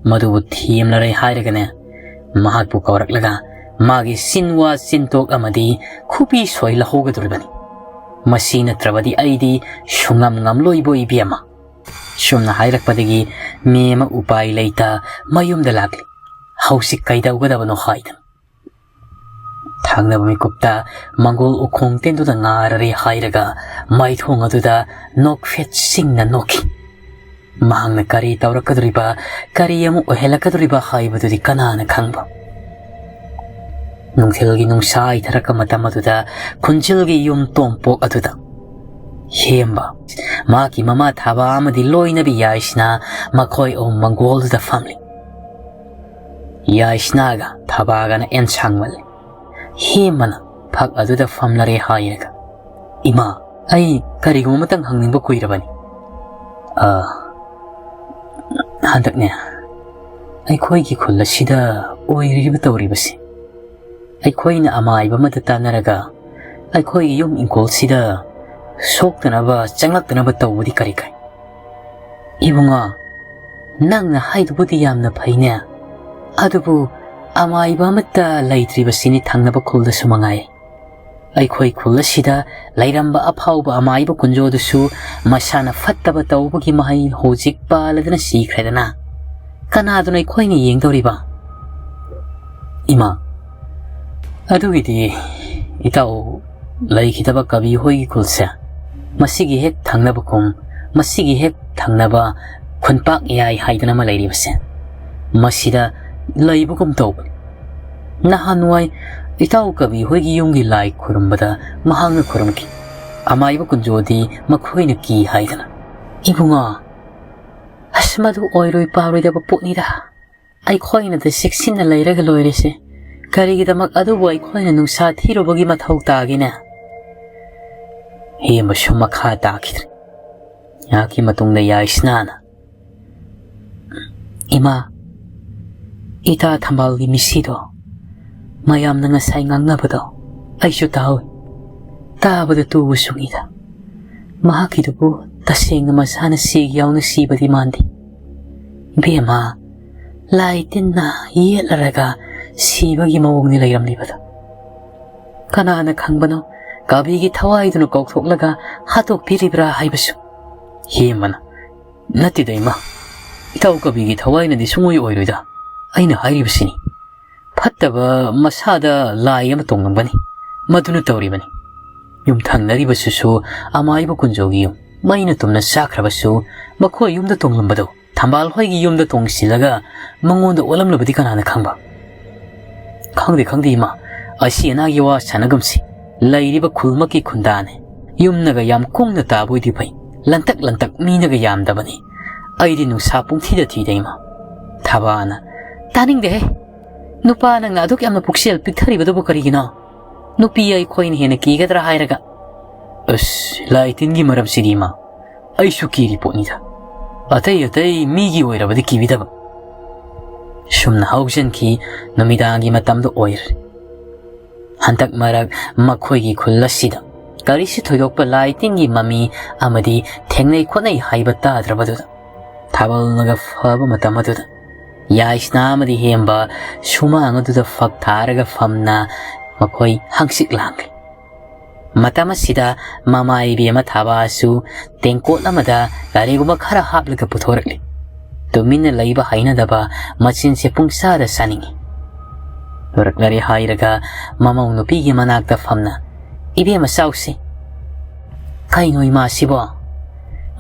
ꯃꯗꯨꯕꯨ ꯊꯦꯝꯂꯔꯦ ꯍꯥꯏꯔꯒꯅꯦ, ꯃꯍꯥꯛꯄꯨ ꯀꯧꯔꯛꯂꯒ ꯃꯥꯒꯤ ꯁꯤꯟꯋꯥ ꯁꯤꯟꯇꯣꯛ ꯑꯃꯗꯤ ꯈꯨꯕꯤ ꯁꯣꯏ ꯂꯧꯍꯧꯒꯗꯧꯔꯤꯕꯅꯤ꯫ ꯃꯁꯤ ꯅꯠꯇ꯭ꯔꯕꯗꯤ ꯑꯩꯗꯤ ꯁꯨꯡꯉꯝ ꯉꯝꯂꯣꯏꯕꯣ ꯏꯕꯦꯝꯃ꯫" ꯁꯨꯝꯅ ꯍꯥꯏꯔꯛꯄꯗꯒꯤ ꯃꯦꯝꯃ ꯎꯄꯥꯏ ꯂꯩꯇ ꯃꯌꯨꯝꯗ ꯂꯥꯛꯂꯤ꯫ ꯍꯧꯖꯤꯛ ꯀꯩꯗꯧꯒꯗꯕꯅꯣ ꯍꯥꯏꯗꯅ꯫ ꯊꯪꯅꯕ ꯃꯤꯀꯨꯞꯇ ꯃꯪꯒꯣꯜ ꯎꯈꯣꯡ ꯇꯦꯟꯗꯨꯗ ꯉꯥꯔꯔꯦ ꯍꯥꯏꯔꯒ ꯃꯥꯏꯊꯣꯡ ꯑꯗꯨꯗ ꯅꯣꯛꯐꯦꯠ ꯁꯤꯡꯅ ꯅꯣꯛꯈꯤ꯫ ꯃꯍꯥꯛꯅ ꯀꯔꯤ ꯇꯧꯔꯛꯀꯗꯧꯔꯤꯕ, ꯀꯔꯤ ꯑꯃꯨꯛ ꯑꯣꯏꯍꯜꯂꯛꯀꯗꯧꯔꯤꯕ ꯍꯥꯏꯕꯗꯨꯗꯤ ꯀꯅꯥꯅ ꯈꯪꯕ? ꯅꯨꯡꯊꯤꯜꯒꯤ ꯅꯨꯡꯁꯥ ꯍꯥꯏꯊꯔꯛꯄ ꯃꯇꯝ ꯑꯗꯨꯗ ꯈꯨꯟꯖꯤꯜꯒꯤ ꯌꯨꯝ ꯇꯣꯝꯄꯣꯛ ꯑꯗꯨꯗ ꯍꯦꯝꯕ, ꯃꯍꯥꯛꯀꯤ ꯃꯃꯥ ꯊꯥꯕꯥ ꯑꯃꯗꯤ ꯂꯣꯏꯅꯕꯤ ꯌꯥꯏꯁꯅꯥ, ꯃꯈꯣꯏ ꯑꯍꯨꯝ ꯃꯪꯒꯣꯜꯗꯨꯗ ꯐꯝꯂꯤ꯫ ꯌꯥꯏꯁꯅꯥꯒ ꯊꯥꯕꯥꯒꯅ ꯑꯦꯟꯁꯥꯡꯃꯜꯂꯤ꯫ ꯍꯦꯝꯕꯅ ꯐꯛ ꯑꯗꯨꯗ ꯐꯝꯂꯔꯦ ꯍꯥꯏꯔꯒ, "ꯏꯃꯥ, ꯑꯩ ꯀꯔꯤꯒꯨꯝꯕ ꯑꯃꯇꯪ ꯍꯪꯅꯤꯡꯕ ꯀꯨꯏꯔꯕꯅꯤ꯫ ꯑ, ꯍꯟꯗꯛꯅꯦ, ꯑꯩꯈꯣꯏꯒꯤ ꯈꯨꯜ ꯑꯁꯤꯗ ꯑꯣꯏꯔꯤꯕ ꯇꯧꯔꯤꯕꯁꯦ, ꯑꯩꯈꯣꯏꯅ ꯑꯃꯥꯏꯕ ꯑꯃꯗ ꯇꯥꯟꯅꯔꯒ ꯑꯩꯈꯣꯏꯒꯤ ꯌꯨꯝ ꯏꯪꯈꯣꯜꯁꯤꯗ ꯁꯣꯛꯇꯅꯕ, ꯆꯪꯂꯛꯇꯅꯕ ꯇꯧꯕꯗꯤ ꯀꯔꯤ ꯀꯥꯏ?" "ꯏꯕꯨꯡꯉꯣ, ꯅꯪꯅ ꯍꯥꯏꯗꯨꯕꯨꯗꯤ ꯌꯥꯝꯅ ꯐꯩꯅꯦ, ꯑꯗꯨꯕꯨ ꯑꯃꯥꯏꯕ ꯑꯃꯠꯇ ꯂꯩꯇ꯭ꯔꯤꯕꯁꯤꯅꯤ ꯊꯪꯅꯕ ꯈꯨꯜꯗꯁꯨ ꯃꯉꯥꯏ꯫ ꯑꯩꯈꯣꯏ ꯈꯨꯜ ꯑꯁꯤꯗ ꯂꯩꯔꯝꯕ ꯑꯐꯥꯎꯕ ꯑꯃꯥꯏꯕ ꯀꯨꯟꯖꯣꯗꯨꯁꯨ ꯃꯁꯥꯅ ꯐꯠꯇꯕ ꯇꯧꯕꯒꯤ ꯃꯍꯩ ꯍꯧꯖꯤꯛ ꯄꯥꯜꯂꯗꯅ ꯁꯤꯈ꯭ꯔꯦꯗꯅ꯫ ꯀꯅꯥꯗꯨꯅ ꯑꯩꯈꯣꯏꯅ ꯌꯦꯡꯗꯧꯔꯤꯕ?" "ꯏꯃꯥ, ꯑꯗꯨꯒꯤꯗꯤ ꯏꯇꯥꯎ ꯂꯩꯈꯤꯗꯕ ꯀꯕꯤ ꯍꯣꯏꯒꯤ ꯈꯨꯜꯁꯦ, ꯃꯁꯤꯒꯤ ꯍꯦꯛ ꯊꯪꯅꯕ ꯈꯨꯟ, ꯃꯁꯤꯒꯤ ꯍꯦꯛ ꯊꯪꯅꯕ ꯈꯨꯟꯄꯥꯛ ꯌꯥꯏ ꯍꯥꯏꯗꯅ ꯑꯃ ꯂꯩꯔꯤꯕꯁꯦ, ꯃꯁꯤꯗ ꯂꯩꯕꯒꯨꯝ ꯇꯧꯕꯅꯤ꯫ ꯅꯍꯥꯟꯋꯥꯏ ꯏꯇꯥꯎ ꯀꯕꯤ ꯍꯣꯏꯒꯤ ꯌꯨꯝꯒꯤ ꯂꯥꯏ ꯈꯨꯔꯨꯝꯕꯗ ꯃꯍꯥꯛꯅ ꯈꯨꯔꯨꯝꯈꯤ꯫ ꯑꯃꯥꯏꯕ ꯀꯨꯟꯖꯣꯗꯤ ꯃꯈꯣꯏꯅ ꯀꯤ ꯍꯥꯏꯗꯅ꯫" "ꯏꯕꯨꯡꯉꯣ, ꯑꯁ, ꯃꯗꯨ ꯑꯣꯏꯔꯣꯏ ꯄꯥꯔꯣꯏꯗꯕ ꯄꯣꯠꯅꯤꯗ꯫ ꯑꯩꯈꯣꯏꯅꯗ ꯆꯦꯛꯁꯤꯟꯅ ꯂꯩꯔꯒ ꯂꯣꯏꯔꯦꯁꯦ꯫ ꯀꯔꯤꯒꯤꯗꯃꯛ ꯑꯗꯨꯕꯨ ꯑꯩꯈꯣꯏꯅ ꯅꯨꯡꯁꯥ ꯊꯤꯔꯨꯕꯒꯤ ꯃꯊꯧ ꯇꯥꯒꯦꯅꯦ?" ꯍꯦꯝꯕꯁꯨ ꯃꯈꯥ ꯇꯥꯈꯤꯗ꯭ꯔꯦ꯫ ꯉꯥꯏꯍꯥꯛꯀꯤ ꯃꯇꯨꯡꯗ ꯌꯥꯏꯁꯅꯥꯅ, "ꯏꯃꯥ, ꯏꯇꯥ ꯊꯝꯕꯥꯜꯒꯤ ꯃꯤꯁꯤꯗꯣ ꯃꯌꯥꯝꯅ ꯉꯁꯥꯏ ꯉꯥꯡꯅꯕꯗꯣ ꯑꯩꯁꯨ ꯇꯥꯍꯧꯏ꯫ ꯇꯥꯕꯗ ꯇꯨꯕ ꯆꯨꯡꯉꯤꯗ꯫ ꯃꯍꯥꯛꯀꯤꯗꯨꯕꯨ ꯇꯁꯦꯡꯅ ꯃꯁꯥꯅ ꯁꯤꯒꯦ ꯌꯥꯎꯅ ꯁꯤꯕꯗꯤ ꯃꯥꯟꯗꯦ꯫ ꯏꯕꯦꯝꯃ, ꯂꯥꯏ ꯇꯤꯟꯅ ꯌꯦꯠꯂꯔꯒ ꯁꯤꯕꯒꯤ ꯃꯑꯣꯡꯅꯤ ꯂꯩꯔꯝꯂꯤꯕꯗꯣ꯫ ꯀꯅꯥꯅ ꯈꯪꯕꯅꯣ, ꯀꯕꯤꯒꯤ ꯊꯋꯥꯏꯗꯨꯅ ꯀꯧꯊꯣꯛꯂꯒ ꯍꯥꯠꯇꯣꯛꯄꯤꯔꯤꯕ꯭ꯔꯥ ꯍꯥꯏꯕꯁꯨ?" ꯍꯦꯝꯕꯅ, "ꯅꯠꯇꯦꯗ ꯏꯃꯥ, ꯏꯇꯥꯎ ꯀꯕꯤꯒꯤ ꯊꯋꯥꯏꯅꯗꯤ ꯁꯨꯡꯑꯣꯏ ꯑꯣꯏꯔꯣꯏꯗ꯫ ꯑꯩꯅ ꯍꯥꯏꯔꯤꯕꯁꯤꯅꯤ, ꯐꯠꯇꯕ ꯃꯁꯥꯗ ꯂꯥꯏ ꯑꯃ ꯇꯣꯡꯂꯝꯒꯅꯤ, ꯃꯗꯨꯅ ꯇꯧꯔꯤꯕꯅꯤ꯫ ꯌꯨꯝꯊꯪꯅꯔꯤꯕꯁꯤꯁꯨ ꯑꯃꯥꯏꯕ ꯀꯨꯟꯖꯣꯒꯤ ꯌꯨꯝ꯫ ꯃꯩꯅ ꯇꯨꯝꯅ ꯆꯥꯛꯈ꯭ꯔꯕꯁꯨ ꯃꯈꯣꯏ ꯌꯨꯝꯗ ꯇꯣꯡꯂꯝꯕꯗꯣ ꯊꯝꯕꯥꯜ ꯍꯣꯏꯒꯤ ꯌꯨꯝꯗ ꯇꯣꯡꯁꯤꯜꯂꯒ ꯃꯉꯣꯟꯗ ꯑꯣꯠꯂꯝꯂꯕꯗꯤ ꯀꯅꯥꯅ ꯈꯪꯕ?" "ꯈꯪꯗꯦ, ꯈꯪꯗꯦ ꯏꯃꯥ, ꯑꯁꯤ ꯑꯅꯥꯒꯤ ꯋꯥ ꯁꯥꯟꯅꯒꯨꯝꯁꯤ꯫ ꯂꯩꯔꯤꯕ ꯈꯨꯜꯃꯛꯀꯤ ꯈꯨꯟꯗꯥꯅꯤ꯫ ꯌꯨꯝꯅꯒ ꯌꯥꯝ ꯀꯨꯡꯅ ꯇꯥꯕ ꯑꯣꯏꯗꯤ ꯐꯩ, ꯂꯟꯇꯛ ꯂꯟꯇꯛ ꯃꯤꯅꯒ ꯌꯥꯝꯗꯕꯅꯤ꯫ ꯑꯩꯗꯤ ꯅꯨꯡꯁꯥ ꯄꯨꯡꯊꯤꯗ ꯊꯤꯗ ꯏꯃꯥ꯫ ꯊꯕꯥꯅ, "ꯇꯥꯅꯤꯡꯗꯦꯍꯦ꯫ ꯅꯨꯄꯥ ꯅꯪꯅ ꯑꯗꯨꯛ ꯌꯥꯝꯅ ꯄꯨꯛꯆꯦꯜ ꯄꯤꯛꯊꯔꯤꯕꯗꯨꯕꯨ ꯀꯔꯤꯒꯤꯅꯣ? ꯅꯨꯄꯤ ꯑꯩꯈꯣꯏꯅ ꯍꯦꯟꯅ ꯀꯤꯒꯗ꯭ꯔꯥ ꯍꯥꯏꯔꯒ?" "ꯑꯁ, ꯂꯥꯏ ꯇꯤꯟꯒꯤ ꯃꯔꯝꯁꯤꯗꯤ ꯏꯃꯥ, ꯑꯩꯁꯨ ꯀꯤꯔꯤ ꯄꯣꯠꯅꯤꯗ꯫ ꯑꯇꯩ ꯑꯇꯩ ꯃꯤꯒꯤ ꯑꯣꯏꯔꯕꯗꯤ ꯀꯤꯕꯤꯗꯕ꯫" ꯁꯨꯝꯅ ꯍꯧꯖꯤꯟꯈꯤ꯫ ꯅꯨꯃꯤꯗꯥꯡꯒꯤ ꯃꯇꯝꯗ ꯑꯣꯏꯔꯦ꯫ ꯍꯟꯗꯛ ꯃꯔꯛ ꯃꯈꯣꯏꯒꯤ ꯈꯨꯜ ꯑꯁꯤꯗ ꯀꯔꯤꯁꯨ ꯊꯣꯏꯗꯣꯛꯄ ꯂꯥꯏ ꯇꯤꯟꯒꯤ ꯃꯃꯤ ꯑꯃꯗꯤ ꯊꯦꯡꯅꯩ ꯈꯣꯠꯅꯩ ꯍꯥꯏꯕ ꯇꯥꯗ꯭ꯔꯕꯗꯨꯗ, ꯊꯥꯕꯜꯅꯒ ꯐꯕ ꯃꯇꯝ ꯑꯗꯨꯗ, ꯌꯥꯏꯁꯅꯥ ꯑꯃꯗꯤ ꯍꯦꯝꯕ ꯁꯨꯃꯥꯡ ꯑꯗꯨꯗ ꯐꯛ ꯊꯥꯔꯒ ꯐꯝꯅ ꯃꯈꯣꯏ ꯍꯪꯆꯤꯠ ꯂꯥꯡꯂꯤ꯫ ꯃꯇꯝ ꯑꯁꯤꯗ ꯃꯃꯥ ꯏꯕꯦꯝꯃ ꯊꯥꯕꯥꯁꯨ ꯇꯦꯡꯀꯣꯠ ꯑꯃꯗ ꯀꯔꯤꯒꯨꯝꯕ ꯈꯔ ꯍꯥꯞꯂꯒ ꯄꯨꯊꯣꯔꯛꯂꯤ꯫ ꯇꯨꯃꯤꯟꯅ ꯂꯩꯕ ꯍꯩꯅꯗꯕ, ꯃꯆꯤꯟꯁꯦ ꯄꯨꯡꯁꯥꯗ ꯁꯥꯅꯤꯡꯏ꯫ ꯂꯣꯏꯔꯛꯂꯔꯦ ꯍꯥꯏꯔꯒ ꯃꯃꯧ ꯅꯨꯄꯤꯒꯤ ꯃꯅꯥꯛꯇ ꯐꯝꯅ, "ꯏꯕꯦꯝꯃ, ꯆꯥꯎꯁꯤ꯫ ꯀꯩꯅꯣ ꯏꯃꯥꯁꯤꯕꯣ?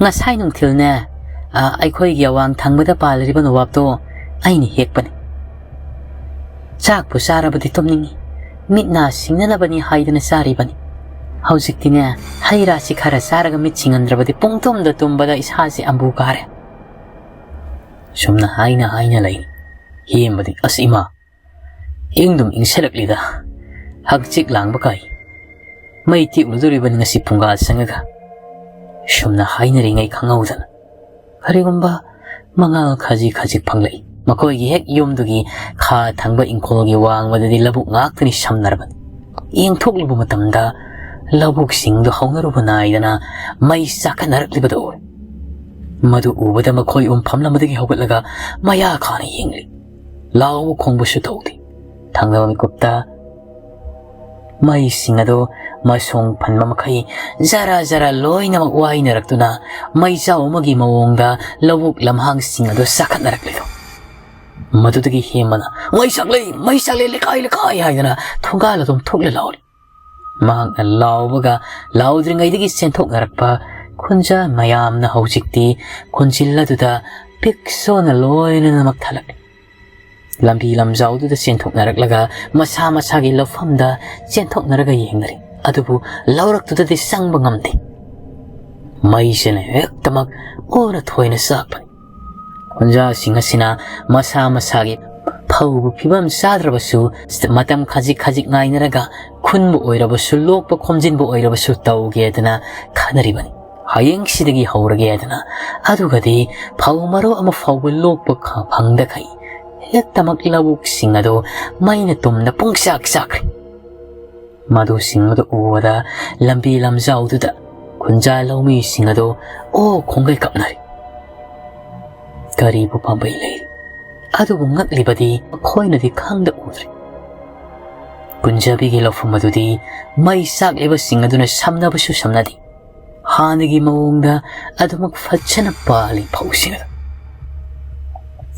ꯉꯁꯥꯏ ꯅꯨꯡꯊꯤꯜꯅꯦ, ꯑ, ꯑꯩꯈꯣꯏꯒꯤ ꯑꯋꯥꯡ ꯊꯪꯕꯗ ꯄꯥꯜꯂꯤꯕ ꯅꯣꯕꯥꯞꯇꯣ ꯑꯩꯅ ꯍꯦꯛꯄꯅꯤ꯫ ꯆꯥꯛꯄꯨ ꯆꯥꯔꯕꯗꯤ ꯇꯨꯝꯅꯤꯡꯏ꯫ ꯃꯤꯠ ꯅꯥ ꯁꯤꯡꯅꯅꯕꯅꯤ ꯍꯥꯏꯗꯅ ꯆꯥꯔꯤꯕꯅꯤ꯫ ꯍꯧꯖꯤꯛꯇꯤꯅꯦ, ꯍꯩ ꯔꯥꯁꯤ ꯈꯔ ꯆꯥꯔꯒ ꯃꯤꯠ ꯁꯤꯡꯍꯟꯗ꯭ꯔꯕꯗꯤ ꯄꯨꯡꯇꯨꯝꯗ ꯇꯨꯝꯕꯗ ꯏꯁꯥꯁꯦ ꯑꯝꯕꯨ ꯀꯥꯔꯦ꯫" ꯁꯨꯝꯅ ꯍꯥꯏꯅ ꯍꯥꯏꯅ ꯂꯩ꯫ ꯍꯦꯝꯕꯗꯤ, "ꯑꯁ ꯏꯃꯥ, ꯏꯪꯗꯨꯝ ꯏꯪꯁꯜꯂꯛꯂꯤꯗ꯫ ꯍꯛꯆꯤꯛ ꯂꯥꯡꯕ ꯀꯥꯏ꯫ ꯃꯩ ꯇꯦꯛꯂꯨꯗꯧꯔꯤꯕꯅꯤ ꯉꯁꯤ ꯄꯨꯡꯒꯥ ꯆꯪꯉꯒ꯫" ꯁꯨꯝꯅ ꯍꯥꯏꯅꯔꯤꯉꯩ ꯈꯪꯍꯧꯗꯅ ꯀꯔꯤꯒꯨꯝꯕ ꯃꯉꯥꯜ ꯈꯖꯤꯛ ꯈꯖꯤꯛ ꯐꯪꯂꯛꯏ꯫ ꯃꯈꯣꯏꯒꯤ ꯍꯦꯛ ꯌꯨꯝꯗꯨꯒꯤ ꯈꯥ ꯊꯪꯕ ꯏꯪꯈꯣꯜꯒꯤ ꯋꯥꯡꯃꯗꯗꯤ ꯂꯧꯕꯨꯛ ꯉꯥꯛꯇꯅꯤ ꯁꯝꯅꯔꯕꯅꯤ꯫ ꯌꯦꯡꯊꯣꯛꯂꯨꯕ ꯃꯇꯝꯗ ꯂꯧꯕꯨꯛꯁꯤꯡꯗꯨ ꯍꯧꯅꯔꯨꯕ ꯅꯥꯏꯗꯅ ꯃꯩ ꯆꯥꯛꯈꯠꯅꯔꯛꯂꯤꯕꯗꯨ ꯎꯔꯦ꯫ ꯃꯗꯨ ꯎꯕꯗ ꯃꯈꯣꯏ ꯑꯍꯨꯝ ꯐꯝꯂꯝꯕꯗꯒꯤ ꯍꯧꯒꯠꯂꯒ ꯃꯌꯥ ꯀꯥꯅ ꯌꯦꯡꯂꯤ꯫ ꯂꯥꯎꯕ ꯈꯣꯡꯕꯁꯨ ꯇꯧꯗꯦ꯫ ꯊꯪꯅꯕ ꯃꯤꯀꯨꯞꯇ ꯃꯩꯁꯤꯡ ꯑꯗꯨ ꯃꯁꯣꯡ ꯐꯟꯕ ꯃꯈꯩ ꯖꯔ ꯖꯔ ꯂꯣꯏꯅꯃꯛ ꯋꯥꯏꯅꯔꯛꯇꯨꯅ ꯃꯩꯖꯥꯎ ꯑꯃꯒꯤ ꯃꯑꯣꯡꯗ ꯂꯧꯕꯨꯛ ꯂꯝꯍꯥꯡꯁꯤꯡ ꯑꯗꯨ ꯆꯥꯈꯠꯅꯔꯛꯂꯤꯗꯣ꯫ ꯃꯗꯨꯗꯒꯤ ꯍꯦꯟꯕꯅ, "ꯃꯩ ꯆꯥꯛꯂꯦ! ꯃꯩ ꯆꯥꯛꯂꯦ! ꯂꯩꯀꯥꯏ, ꯂꯩꯀꯥꯏ!" ꯍꯥꯏꯗꯅ ꯊꯣꯡꯒꯥꯜ ꯑꯗꯨꯝ ꯊꯣꯛꯂ ꯂꯥꯎꯔꯤ꯫ ꯃꯍꯥꯛꯅ ꯂꯥꯎꯕꯒ ꯂꯥꯎꯗ꯭ꯔꯤꯉꯩꯗꯒꯤ ꯆꯦꯟꯊꯣꯛꯅꯔꯛꯄ ꯈꯨꯟꯖꯥ ꯃꯌꯥꯝꯅ ꯍꯧꯖꯤꯛꯇꯤ ꯈꯨꯟꯖꯤꯜ ꯑꯗꯨꯗ ꯄꯤꯛ ꯁꯣꯟꯅ ꯂꯣꯏꯅꯃꯛ ꯊꯜꯂꯛꯂꯤ꯫ ꯂꯝꯕꯤ ꯂꯝꯖꯥꯎꯗꯨꯗ ꯆꯦꯟꯊꯣꯛꯅꯔꯛꯂꯒ ꯃꯁꯥ ꯃꯁꯥꯒꯤ ꯂꯧꯐꯝꯗ ꯆꯦꯟꯊꯣꯛꯅꯔꯒ ꯌꯦꯡꯅꯔꯤ꯫ ꯑꯗꯨꯕꯨ ꯂꯧꯔꯛꯇꯨꯗꯗꯤ ꯆꯪꯕ ꯉꯝꯗꯦ꯫ ꯃꯩꯁꯤꯅ ꯍꯦꯛꯇꯃꯛ ꯑꯣꯅ ꯊꯣꯏꯅ ꯆꯥꯛꯄꯅꯤ꯫ ꯈꯨꯟꯖꯥꯁꯤꯡ ꯑꯁꯤꯅ ꯃꯁꯥ ꯃꯁꯥꯒꯤ ꯐꯧꯕꯨ ꯐꯤꯕꯝ ꯆꯥꯗ꯭ꯔꯕꯁꯨ ꯃꯇꯝ ꯈꯖꯤꯛ ꯈꯖꯤꯛ ꯉꯥꯏꯅꯔꯒ ꯈꯨꯟꯕ ꯑꯣꯏꯔꯕꯁꯨ, ꯂꯣꯛꯄ ꯈꯣꯝꯖꯤꯟꯕ ꯑꯣꯏꯔꯕꯁꯨ ꯇꯧꯒꯦꯗꯅ ꯈꯟꯅꯔꯤꯕꯅꯤ꯫ ꯍꯌꯦꯡꯁꯤꯗꯒꯤ ꯍꯧꯔꯒꯦꯗꯅ꯫ ꯑꯗꯨꯒꯗꯤ ꯐꯧ ꯃꯔꯨ ꯑꯃ ꯐꯥꯎꯕ ꯂꯣꯛꯄ ꯈ-, ꯐꯪꯗꯈꯩ ꯍꯦꯛꯇꯃꯛ ꯂꯧꯕꯨꯛꯁꯤꯡ ꯑꯗꯨ ꯃꯩꯅ ꯇꯨꯝꯅ ꯄꯨꯡꯆꯥꯛ ꯆꯥꯛꯈ꯭ꯔꯦ꯫ ꯃꯗꯨꯁꯤꯡ ꯑꯗꯨ ꯎꯕꯗ ꯂꯝꯕꯤ ꯂꯝꯖꯥꯎꯗꯨꯗ ꯈꯨꯟꯖꯥ ꯂꯧꯃꯤꯁꯤꯡ ꯑꯗꯨ ꯑꯣ ꯈꯣꯡꯒꯩ ꯀꯞꯅꯔꯤ꯫ ꯀꯔꯤꯕꯨ ꯄꯥꯝꯕꯩ ꯂꯩꯔꯤ? ꯑꯗꯨꯕꯨ ꯉꯛꯂꯤꯕꯗꯤ ꯃꯈꯣꯏꯅꯗꯤ ꯈꯪꯗ ꯎꯗ꯭ꯔꯤ꯫ ꯀꯨꯟꯖꯕꯤꯒꯤ ꯂꯧꯐꯝ ꯑꯗꯨꯗꯤ ꯃꯩ ꯆꯥꯛꯂꯤꯕꯁꯤꯡ ꯑꯗꯨꯅ ꯁꯝꯅꯕꯁꯨ ꯁꯝꯅꯗꯦ꯫ ꯍꯥꯟꯅꯒꯤ ꯃꯑꯣꯡꯗ ꯑꯗꯨꯃꯛ ꯐꯖꯅ ꯄꯥꯜꯂꯤ ꯐꯧꯁꯤꯡ ꯑꯗꯨ꯫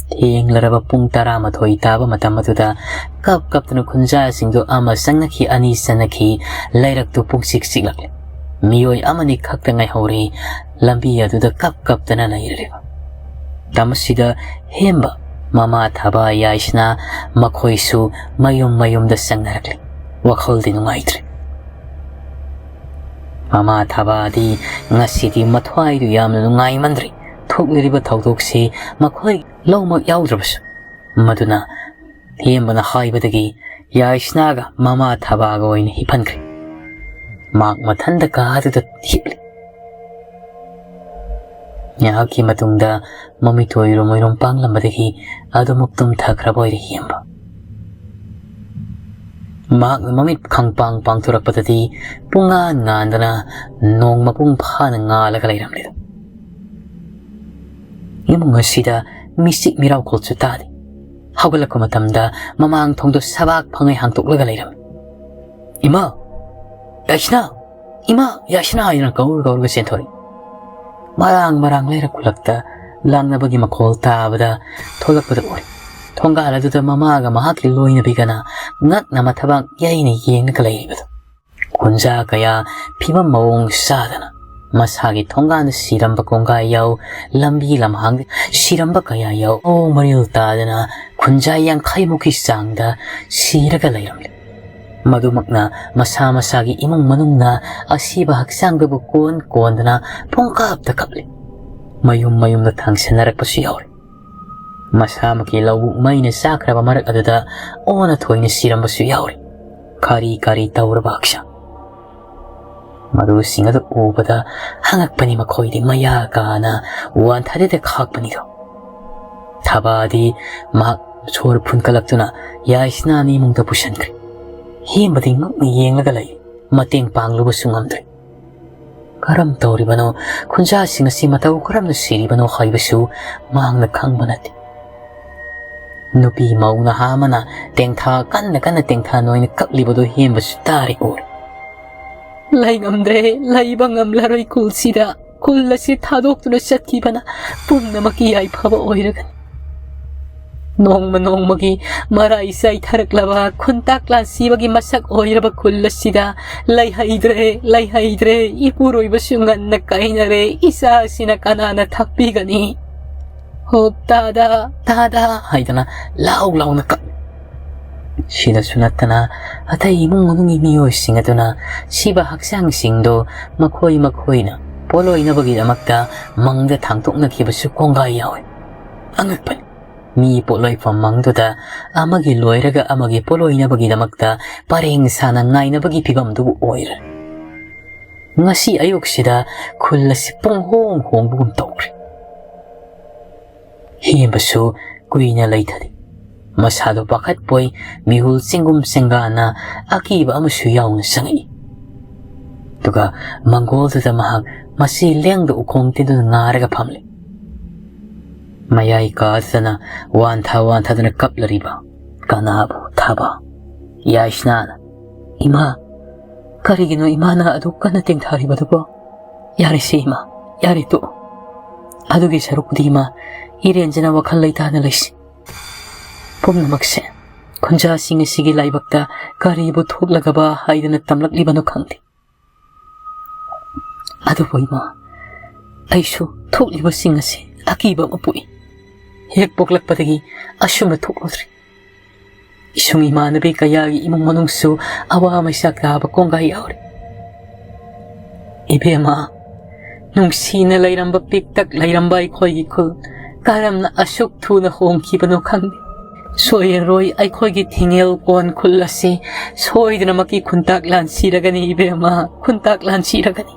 ꯊꯦꯡꯂꯔꯕ ꯄꯨꯡ ꯇꯔꯥꯃꯥꯊꯣꯏ ꯇꯥꯕ ꯃꯇꯝ ꯑꯗꯨꯗ ꯀꯞ ꯀꯞꯇꯨꯅ ꯈꯨꯟꯖꯥꯁꯤꯡꯗꯨ ꯑꯃ ꯆꯪꯅꯈꯤ, ꯑꯅꯤ ꯆꯪꯅꯈꯤ, ꯂꯩꯔꯛꯇꯨ ꯄꯨꯡꯆꯤꯛ ꯆꯤꯛꯂꯛꯂꯦ꯫ ꯃꯤꯑꯣꯏ ꯑꯃꯅꯤ ꯈꯛꯇ ꯉꯥꯏꯍꯧꯔꯦ ꯂꯝꯕꯤ ꯑꯗꯨꯗ ꯀꯞ ꯀꯞꯇꯅ ꯂꯩꯔꯤꯕ꯫ ꯃꯇꯝ ꯑꯁꯤꯗ ꯍꯦꯝꯕ, ꯃꯃꯥ ꯊꯥꯕ ꯌꯥꯏꯁꯅꯥ ꯃꯈꯣꯏꯁꯨ ꯃꯌꯨꯝ ꯃꯌꯨꯝꯗ ꯆꯪꯅꯔꯛꯂꯦ꯫ ꯋꯥꯈꯜꯗꯤ ꯅꯨꯡꯉꯥꯏꯇ꯭ꯔꯦ꯫ ꯃꯃꯥ ꯊꯥꯕꯗꯤ ꯉꯁꯤꯗꯤ ꯃꯊ꯭ꯋꯥꯏꯗꯨ ꯌꯥꯝꯅ ꯅꯨꯡꯉꯥꯏꯃꯟꯗ꯭ꯔꯦ꯫ ꯊꯣꯛꯂꯤꯕ ꯊꯧꯗꯣꯛꯁꯤ ꯃꯈꯣꯏ ꯂꯧꯃꯛ ꯌꯥꯎꯗ꯭ꯔꯕꯁꯨ꯫ ꯃꯗꯨꯅ ꯍꯦꯝꯕꯅ ꯍꯥꯏꯕꯗꯒꯤ ꯌꯥꯏꯁꯅꯥꯒ ꯃꯃꯥ ꯊꯥꯕꯒ ꯑꯣꯏꯅ ꯍꯤꯞꯍꯟꯈ꯭ꯔꯦ꯫ ꯃꯍꯥꯛ ꯃꯊꯟꯗ ꯀꯥꯗꯨꯗ ꯍꯤꯞꯂꯤ꯫ ꯉꯥꯏꯍꯥꯛꯀꯤ ꯃꯇꯨꯡꯗ ꯃꯃꯤꯠ ꯑꯣꯏꯔꯨꯝ ꯑꯣꯏꯔꯨꯝ ꯄꯥꯡꯂꯝꯕꯗꯒꯤ ꯑꯗꯨꯃꯛ ꯇꯨꯝꯊꯈ꯭ꯔꯕ ꯑꯣꯏꯔꯦ ꯍꯦꯝꯕ꯫ ꯃꯍꯥꯛꯅ ꯃꯃꯤꯠ ꯈꯪꯄꯥꯡ ꯄꯥꯡꯊꯣꯔꯛꯄꯗꯗꯤ ꯄꯨꯡꯉꯥꯟ ꯉꯥꯟꯗꯅ ꯅꯣꯡ ꯃꯄꯨꯡ ꯐꯥꯅ ꯉꯥꯜꯂꯒ ꯂꯩꯔꯝꯂꯦ꯫ ꯏꯃꯨꯡ ꯑꯁꯤꯗ ꯃꯤꯆꯤꯛ ꯃꯤꯔꯥꯎꯈꯣꯜꯁꯨ ꯇꯥꯗꯦ꯫ ꯍꯧꯒꯠꯂꯛꯄ ꯃꯇꯝꯗ ꯃꯃꯥꯡ ꯊꯣꯡꯗꯣ ꯁꯕꯥꯛ ꯐꯪꯉꯩ ꯍꯥꯡꯇꯣꯛꯂꯒ ꯂꯩꯔꯝꯃꯤ꯫ "ꯏꯃꯥ! ꯌꯥꯏꯁꯅꯥ! ꯏꯃꯥ! ꯌꯥꯏꯁꯅꯥ!" ꯍꯥꯏꯗꯨꯅ ꯀꯧꯔ ꯀꯧꯔꯒ ꯆꯦꯟꯊꯣꯔꯛꯏ꯫ ꯃꯔꯥꯡ ꯃꯔꯥꯡ ꯂꯩꯔꯛ ꯈꯨꯂꯛꯇ ꯂꯥꯡꯅꯕꯒꯤ ꯃꯈꯣꯜ ꯇꯥꯕꯗ ꯊꯣꯛꯂꯛꯄꯗ ꯎꯔꯦ꯫ ꯊꯣꯡꯒꯥꯜ ꯑꯗꯨꯗ ꯃꯃꯥꯒ ꯃꯍꯥꯛꯀꯤ ꯂꯣꯏꯅꯕꯤꯒꯅ ꯉꯛꯅ ꯃꯊꯕꯥꯛ ꯌꯩꯅ ꯌꯦꯡꯂꯒ ꯂꯩꯔꯤꯕꯗꯨ꯫ ꯈꯨꯟꯖꯥ ꯀꯌꯥ ꯐꯤꯕꯝ ꯃꯑꯣꯡ ꯆꯥꯗꯅ ꯃꯁꯥꯒꯤ ꯊꯣꯡꯒꯥꯟꯗ ꯁꯤꯔꯝꯕ ꯀꯣꯡꯒꯥꯏ ꯌꯥꯎ, ꯂꯝꯕꯤ ꯂꯝꯍꯥꯡꯗ ꯁꯤꯔꯝꯕ ꯀꯌꯥ ꯌꯥꯎ, ꯃꯑꯣꯡ ꯃꯔꯤꯜ ꯇꯥꯗꯅ ꯈꯨꯟꯖꯥ ꯌꯥꯡꯈꯩꯃꯨꯛꯀꯤ ꯆꯥꯡꯗ ꯁꯤꯔꯒ ꯂꯩꯔꯝꯂꯦ꯫ ꯃꯗꯨꯃꯛꯅ ꯃꯁꯥ ꯃꯁꯥꯒꯤ ꯏꯃꯨꯡ ꯃꯅꯨꯡꯅ ꯑꯁꯤꯕ ꯍꯛꯆꯥꯡꯗꯕꯨ ꯀꯣꯟ ꯀꯣꯟꯗꯅ ꯄꯨꯡꯀꯥꯞꯇ ꯀꯞꯂꯤ꯫ ꯃꯌꯨꯝ ꯃꯌꯨꯝꯗ ꯊꯥꯡꯁꯟꯅꯔꯛꯄꯁꯨ ꯌꯥꯎꯔꯤ꯫ ꯃꯁꯥꯃꯛꯀꯤ ꯂꯧꯕꯨꯛ ꯃꯩꯅ ꯆꯥꯛꯈ꯭ꯔꯕ ꯃꯔꯛ ꯑꯗꯨꯗ ꯑꯣꯟꯅ ꯊꯣꯏꯅ ꯁꯤꯔꯝꯕꯁꯨ ꯌꯥꯎꯔꯤ꯫ ꯀꯔꯤ ꯀꯔꯤ ꯇꯧꯔꯕ ꯍꯛꯆꯥꯡ! ꯃꯗꯨꯁꯤꯡ ꯑꯗꯨ ꯎꯕꯗ ꯍꯪꯉꯛꯄꯅꯤ ꯃꯈꯣꯏꯗꯤ ꯃꯌꯥ ꯀꯥꯅ ꯋꯥꯟꯊꯗꯗ ꯈꯥꯛꯄꯅꯤꯗꯣ꯫ ꯊꯕꯥꯗꯤ ꯃꯍꯥꯛ ꯁꯣꯔ ꯐꯨꯟꯀꯠꯂꯛꯇꯨꯅ ꯌꯥꯏꯁꯅꯥꯅ ꯏꯃꯨꯡꯗ ꯄꯨꯁꯤꯟꯈ꯭ꯔꯦ꯫ ꯍꯦꯝꯕꯗꯤ ꯉꯛꯅ ꯌꯦꯡꯂꯒ ꯂꯩ꯫ ꯃꯇꯦꯡ ꯄꯥꯡꯂꯨꯕꯁꯨ ꯉꯝꯗ꯭ꯔꯦ꯫ ꯀꯔꯝ ꯇꯧꯔꯤꯕꯅꯣ, ꯈꯨꯟꯖꯥꯁꯤꯡ ꯑꯁꯤ ꯃꯇꯧ ꯀꯔꯝꯅ ꯁꯤꯔꯤꯕꯅꯣ ꯍꯥꯏꯕꯁꯨ ꯃꯍꯥꯛꯅ ꯈꯪꯕ ꯅꯠꯇꯦ꯫ ꯅꯨꯄꯤ ꯃꯧ ꯅꯍꯥ ꯑꯃꯅ ꯇꯦꯡꯊꯥ ꯀꯟꯅ ꯀꯟꯅ ꯇꯦꯡꯊꯥ ꯅꯣꯏꯅ ꯀꯛꯂꯤꯕꯗꯨ ꯍꯦꯝꯕꯁꯨ ꯇꯥꯔꯤ ꯎꯔꯦ꯫ "ꯂꯩ ꯉꯝꯗ꯭ꯔꯦ, ꯂꯩꯕ ꯉꯝꯂꯔꯣꯏ ꯈꯨꯜꯁꯤꯗ꯫ ꯈꯨꯜ ꯑꯁꯤ ꯊꯥꯗꯣꯛꯇꯨꯅ ꯆꯠꯈꯤꯕꯅ ꯄꯨꯝꯅꯃꯛꯀꯤ ꯌꯥꯏꯐꯕ ꯑꯣꯏꯔꯒꯅꯤ꯫ ꯅꯣꯡꯃ ꯅꯣꯡꯃꯒꯤ ꯃꯔꯥꯏ ꯆꯥꯏꯊꯔꯛꯂꯕ ꯈꯨꯟꯇꯥꯛ ꯂꯥꯟꯁꯤꯕꯒꯤ ꯃꯁꯛ ꯑꯣꯏꯔꯕ ꯈꯨꯜ ꯑꯁꯤꯗ ꯂꯩꯍꯩꯗ꯭ꯔꯦ, ꯂꯩꯍꯩꯗ꯭ꯔꯦ꯫ ꯏꯄꯨꯔꯣꯏꯕꯁꯨ ꯉꯟꯅ ꯀꯥꯏꯅꯔꯦ꯫ ꯏꯆꯥꯁꯤꯅ ꯀꯅꯥꯅ ꯊꯥꯛꯄꯤꯒꯅꯤ? ꯍꯣꯞ ꯇꯥꯗ, ꯇꯥꯗ" ꯍꯥꯏꯗꯨꯅ ꯂꯥꯎ ꯂꯥꯎꯅ ꯀꯞ꯫ ꯁꯤꯗꯁꯨ ꯅꯠꯇꯅ ꯑꯇꯩ ꯏꯃꯨꯡ ꯃꯅꯨꯡꯒꯤ ꯃꯤꯑꯣꯏꯁꯤꯡ ꯑꯗꯨꯅ ꯁꯤꯕ ꯍꯛꯆꯥꯡꯁꯤꯡꯗꯨ ꯃꯈꯣꯏ ꯃꯈꯣꯏꯅ ꯄꯣꯠꯂꯣꯏꯅꯕꯒꯤꯗꯃꯛꯇ ꯃꯪꯗ ꯊꯥꯡꯗꯣꯛꯅꯈꯤꯕꯁꯨ ꯀꯣꯡꯒꯥꯏ ꯌꯥꯎꯏ꯫ ꯑꯉꯛꯄꯅꯤ꯫ ꯃꯤ ꯄꯣꯠꯂꯣꯏꯐꯝ ꯃꯪꯗꯨꯗ ꯑꯃꯒꯤ ꯂꯣꯏꯔꯒ ꯑꯃꯒꯤ ꯄꯣꯠꯂꯣꯏꯅꯕꯒꯤꯗꯃꯛꯇ ꯄꯔꯦꯡ ꯁꯥꯅ ꯉꯥꯏꯅꯕꯒꯤ ꯐꯤꯕꯝꯗꯨꯕꯨ ꯑꯣꯏꯔꯦ꯫ ꯉꯁꯤ ꯑꯌꯨꯛꯁꯤꯗ ꯈꯨꯜ ꯑꯁꯤ ꯄꯨꯡꯍꯣꯡ ꯍꯣꯡꯕꯒꯨꯝ ꯇꯧꯈ꯭ꯔꯦ꯫ ꯍꯦꯝꯕꯁꯨ ꯀꯨꯏꯅ ꯂꯩꯊꯗꯦ꯫ ꯃꯁꯥꯗꯣ ꯄꯥꯈꯠꯄꯣꯏ ꯃꯤꯍꯨꯜ ꯆꯦꯡꯒꯨꯝ ꯆꯦꯡꯒꯥꯅ ꯑꯀꯤꯕ ꯑꯃꯁꯨ ꯌꯥꯎꯅ ꯆꯪꯉꯛꯏ꯫ ꯑꯗꯨꯒ ꯃꯪꯒꯣꯜꯗꯨꯗ ꯃꯍꯥꯛ ꯃꯁꯤ ꯂꯦꯡꯗ ꯎꯈꯣꯡ ꯇꯤꯟꯗꯨꯅ ꯉꯥꯔꯒ ꯐꯝꯂꯤ꯫ ꯃꯌꯥꯏ ꯀꯥꯗꯨꯗꯅ ꯋꯥꯟꯊ ꯋꯥꯟꯊꯗꯨꯅ ꯀꯞꯂꯔꯤꯕ ꯀꯅꯥꯕꯨ ꯊꯥꯕ? ꯌꯥꯏꯁꯅꯥꯅ, "ꯏꯃꯥ, ꯀꯔꯤꯒꯤꯅꯣ ꯏꯃꯥꯅ ꯑꯗꯨꯛ ꯀꯟꯅ ꯇꯦꯡꯊꯥꯔꯤꯕꯗꯨꯕꯣ? ꯌꯥꯔꯦꯁꯦ ꯏꯃꯥ, ꯌꯥꯔꯦ ꯇꯣꯛꯑꯣ꯫ ꯑꯗꯨꯒꯤ ꯁꯔꯨꯛꯄꯨꯗꯤ ꯏꯃꯥ, ꯏꯔꯦꯟꯖꯅ ꯋꯥꯈꯜ ꯂꯩꯇꯥꯅ ꯂꯩꯁꯤ꯫ ꯄꯨꯝꯅꯃꯛꯁꯦ ꯈꯨꯟꯖꯥꯁꯤꯡ ꯑꯁꯤꯒꯤ ꯂꯥꯏꯕꯛꯇ ꯀꯔꯤꯕꯨ ꯊꯣꯛꯂꯒꯕ ꯍꯥꯏꯗꯨꯅ ꯇꯝꯂꯛꯂꯤꯕꯅꯣ ꯈꯪꯗꯦ꯫ ꯑꯗꯨꯕꯨ ꯏꯃꯥ, ꯑꯩꯁꯨ ꯊꯣꯛꯂꯤꯕꯁꯤꯡ ꯑꯁꯤ ꯑꯀꯤꯕ ꯑꯃ ꯄꯣꯛꯏ꯫ ꯍꯦꯛ ꯄꯣꯛꯂꯛꯄꯗꯒꯤ ꯑꯁꯨꯝꯅ ꯊꯣꯛꯂꯨꯗ꯭ꯔꯤ꯫ ꯏꯁꯨꯡ ꯏꯃꯥꯟꯅꯕꯤ ꯀꯌꯥꯒꯤ ꯏꯃꯨꯡ ꯃꯅꯨꯡꯁꯨ ꯑꯋꯥ ꯃꯩꯁꯥꯛ ꯇꯥꯕ ꯀꯣꯡꯒꯥꯏ ꯌꯥꯎꯔꯤ꯫ ꯏꯕꯦꯝꯃ, ꯅꯨꯡꯁꯤꯅ ꯂꯩꯔꯝꯕ, ꯄꯤꯛꯇꯛ ꯂꯩꯔꯝꯕ ꯑꯩꯈꯣꯏꯒꯤ ꯈꯨꯜ ꯀꯔꯝꯅ ꯑꯁꯨꯛ ꯊꯨꯅ ꯍꯣꯡꯈꯤꯕꯅꯣ ꯈꯪꯗꯦ꯫ ꯁꯣꯏꯔꯔꯣꯏ, ꯑꯩꯈꯣꯏꯒꯤ ꯊꯤꯡꯉꯦꯜ ꯀꯣꯟ ꯈꯨꯜ ꯑꯁꯤ ꯁꯣꯏꯗꯅꯃꯛꯀꯤ ꯈꯨꯟꯇꯥꯛ ꯂꯥꯟꯁꯤꯔꯒꯅꯤ ꯏꯕꯦꯝꯃ, ꯈꯨꯟꯇꯥꯛ ꯂꯥꯟꯁꯤꯔꯒꯅꯤ꯫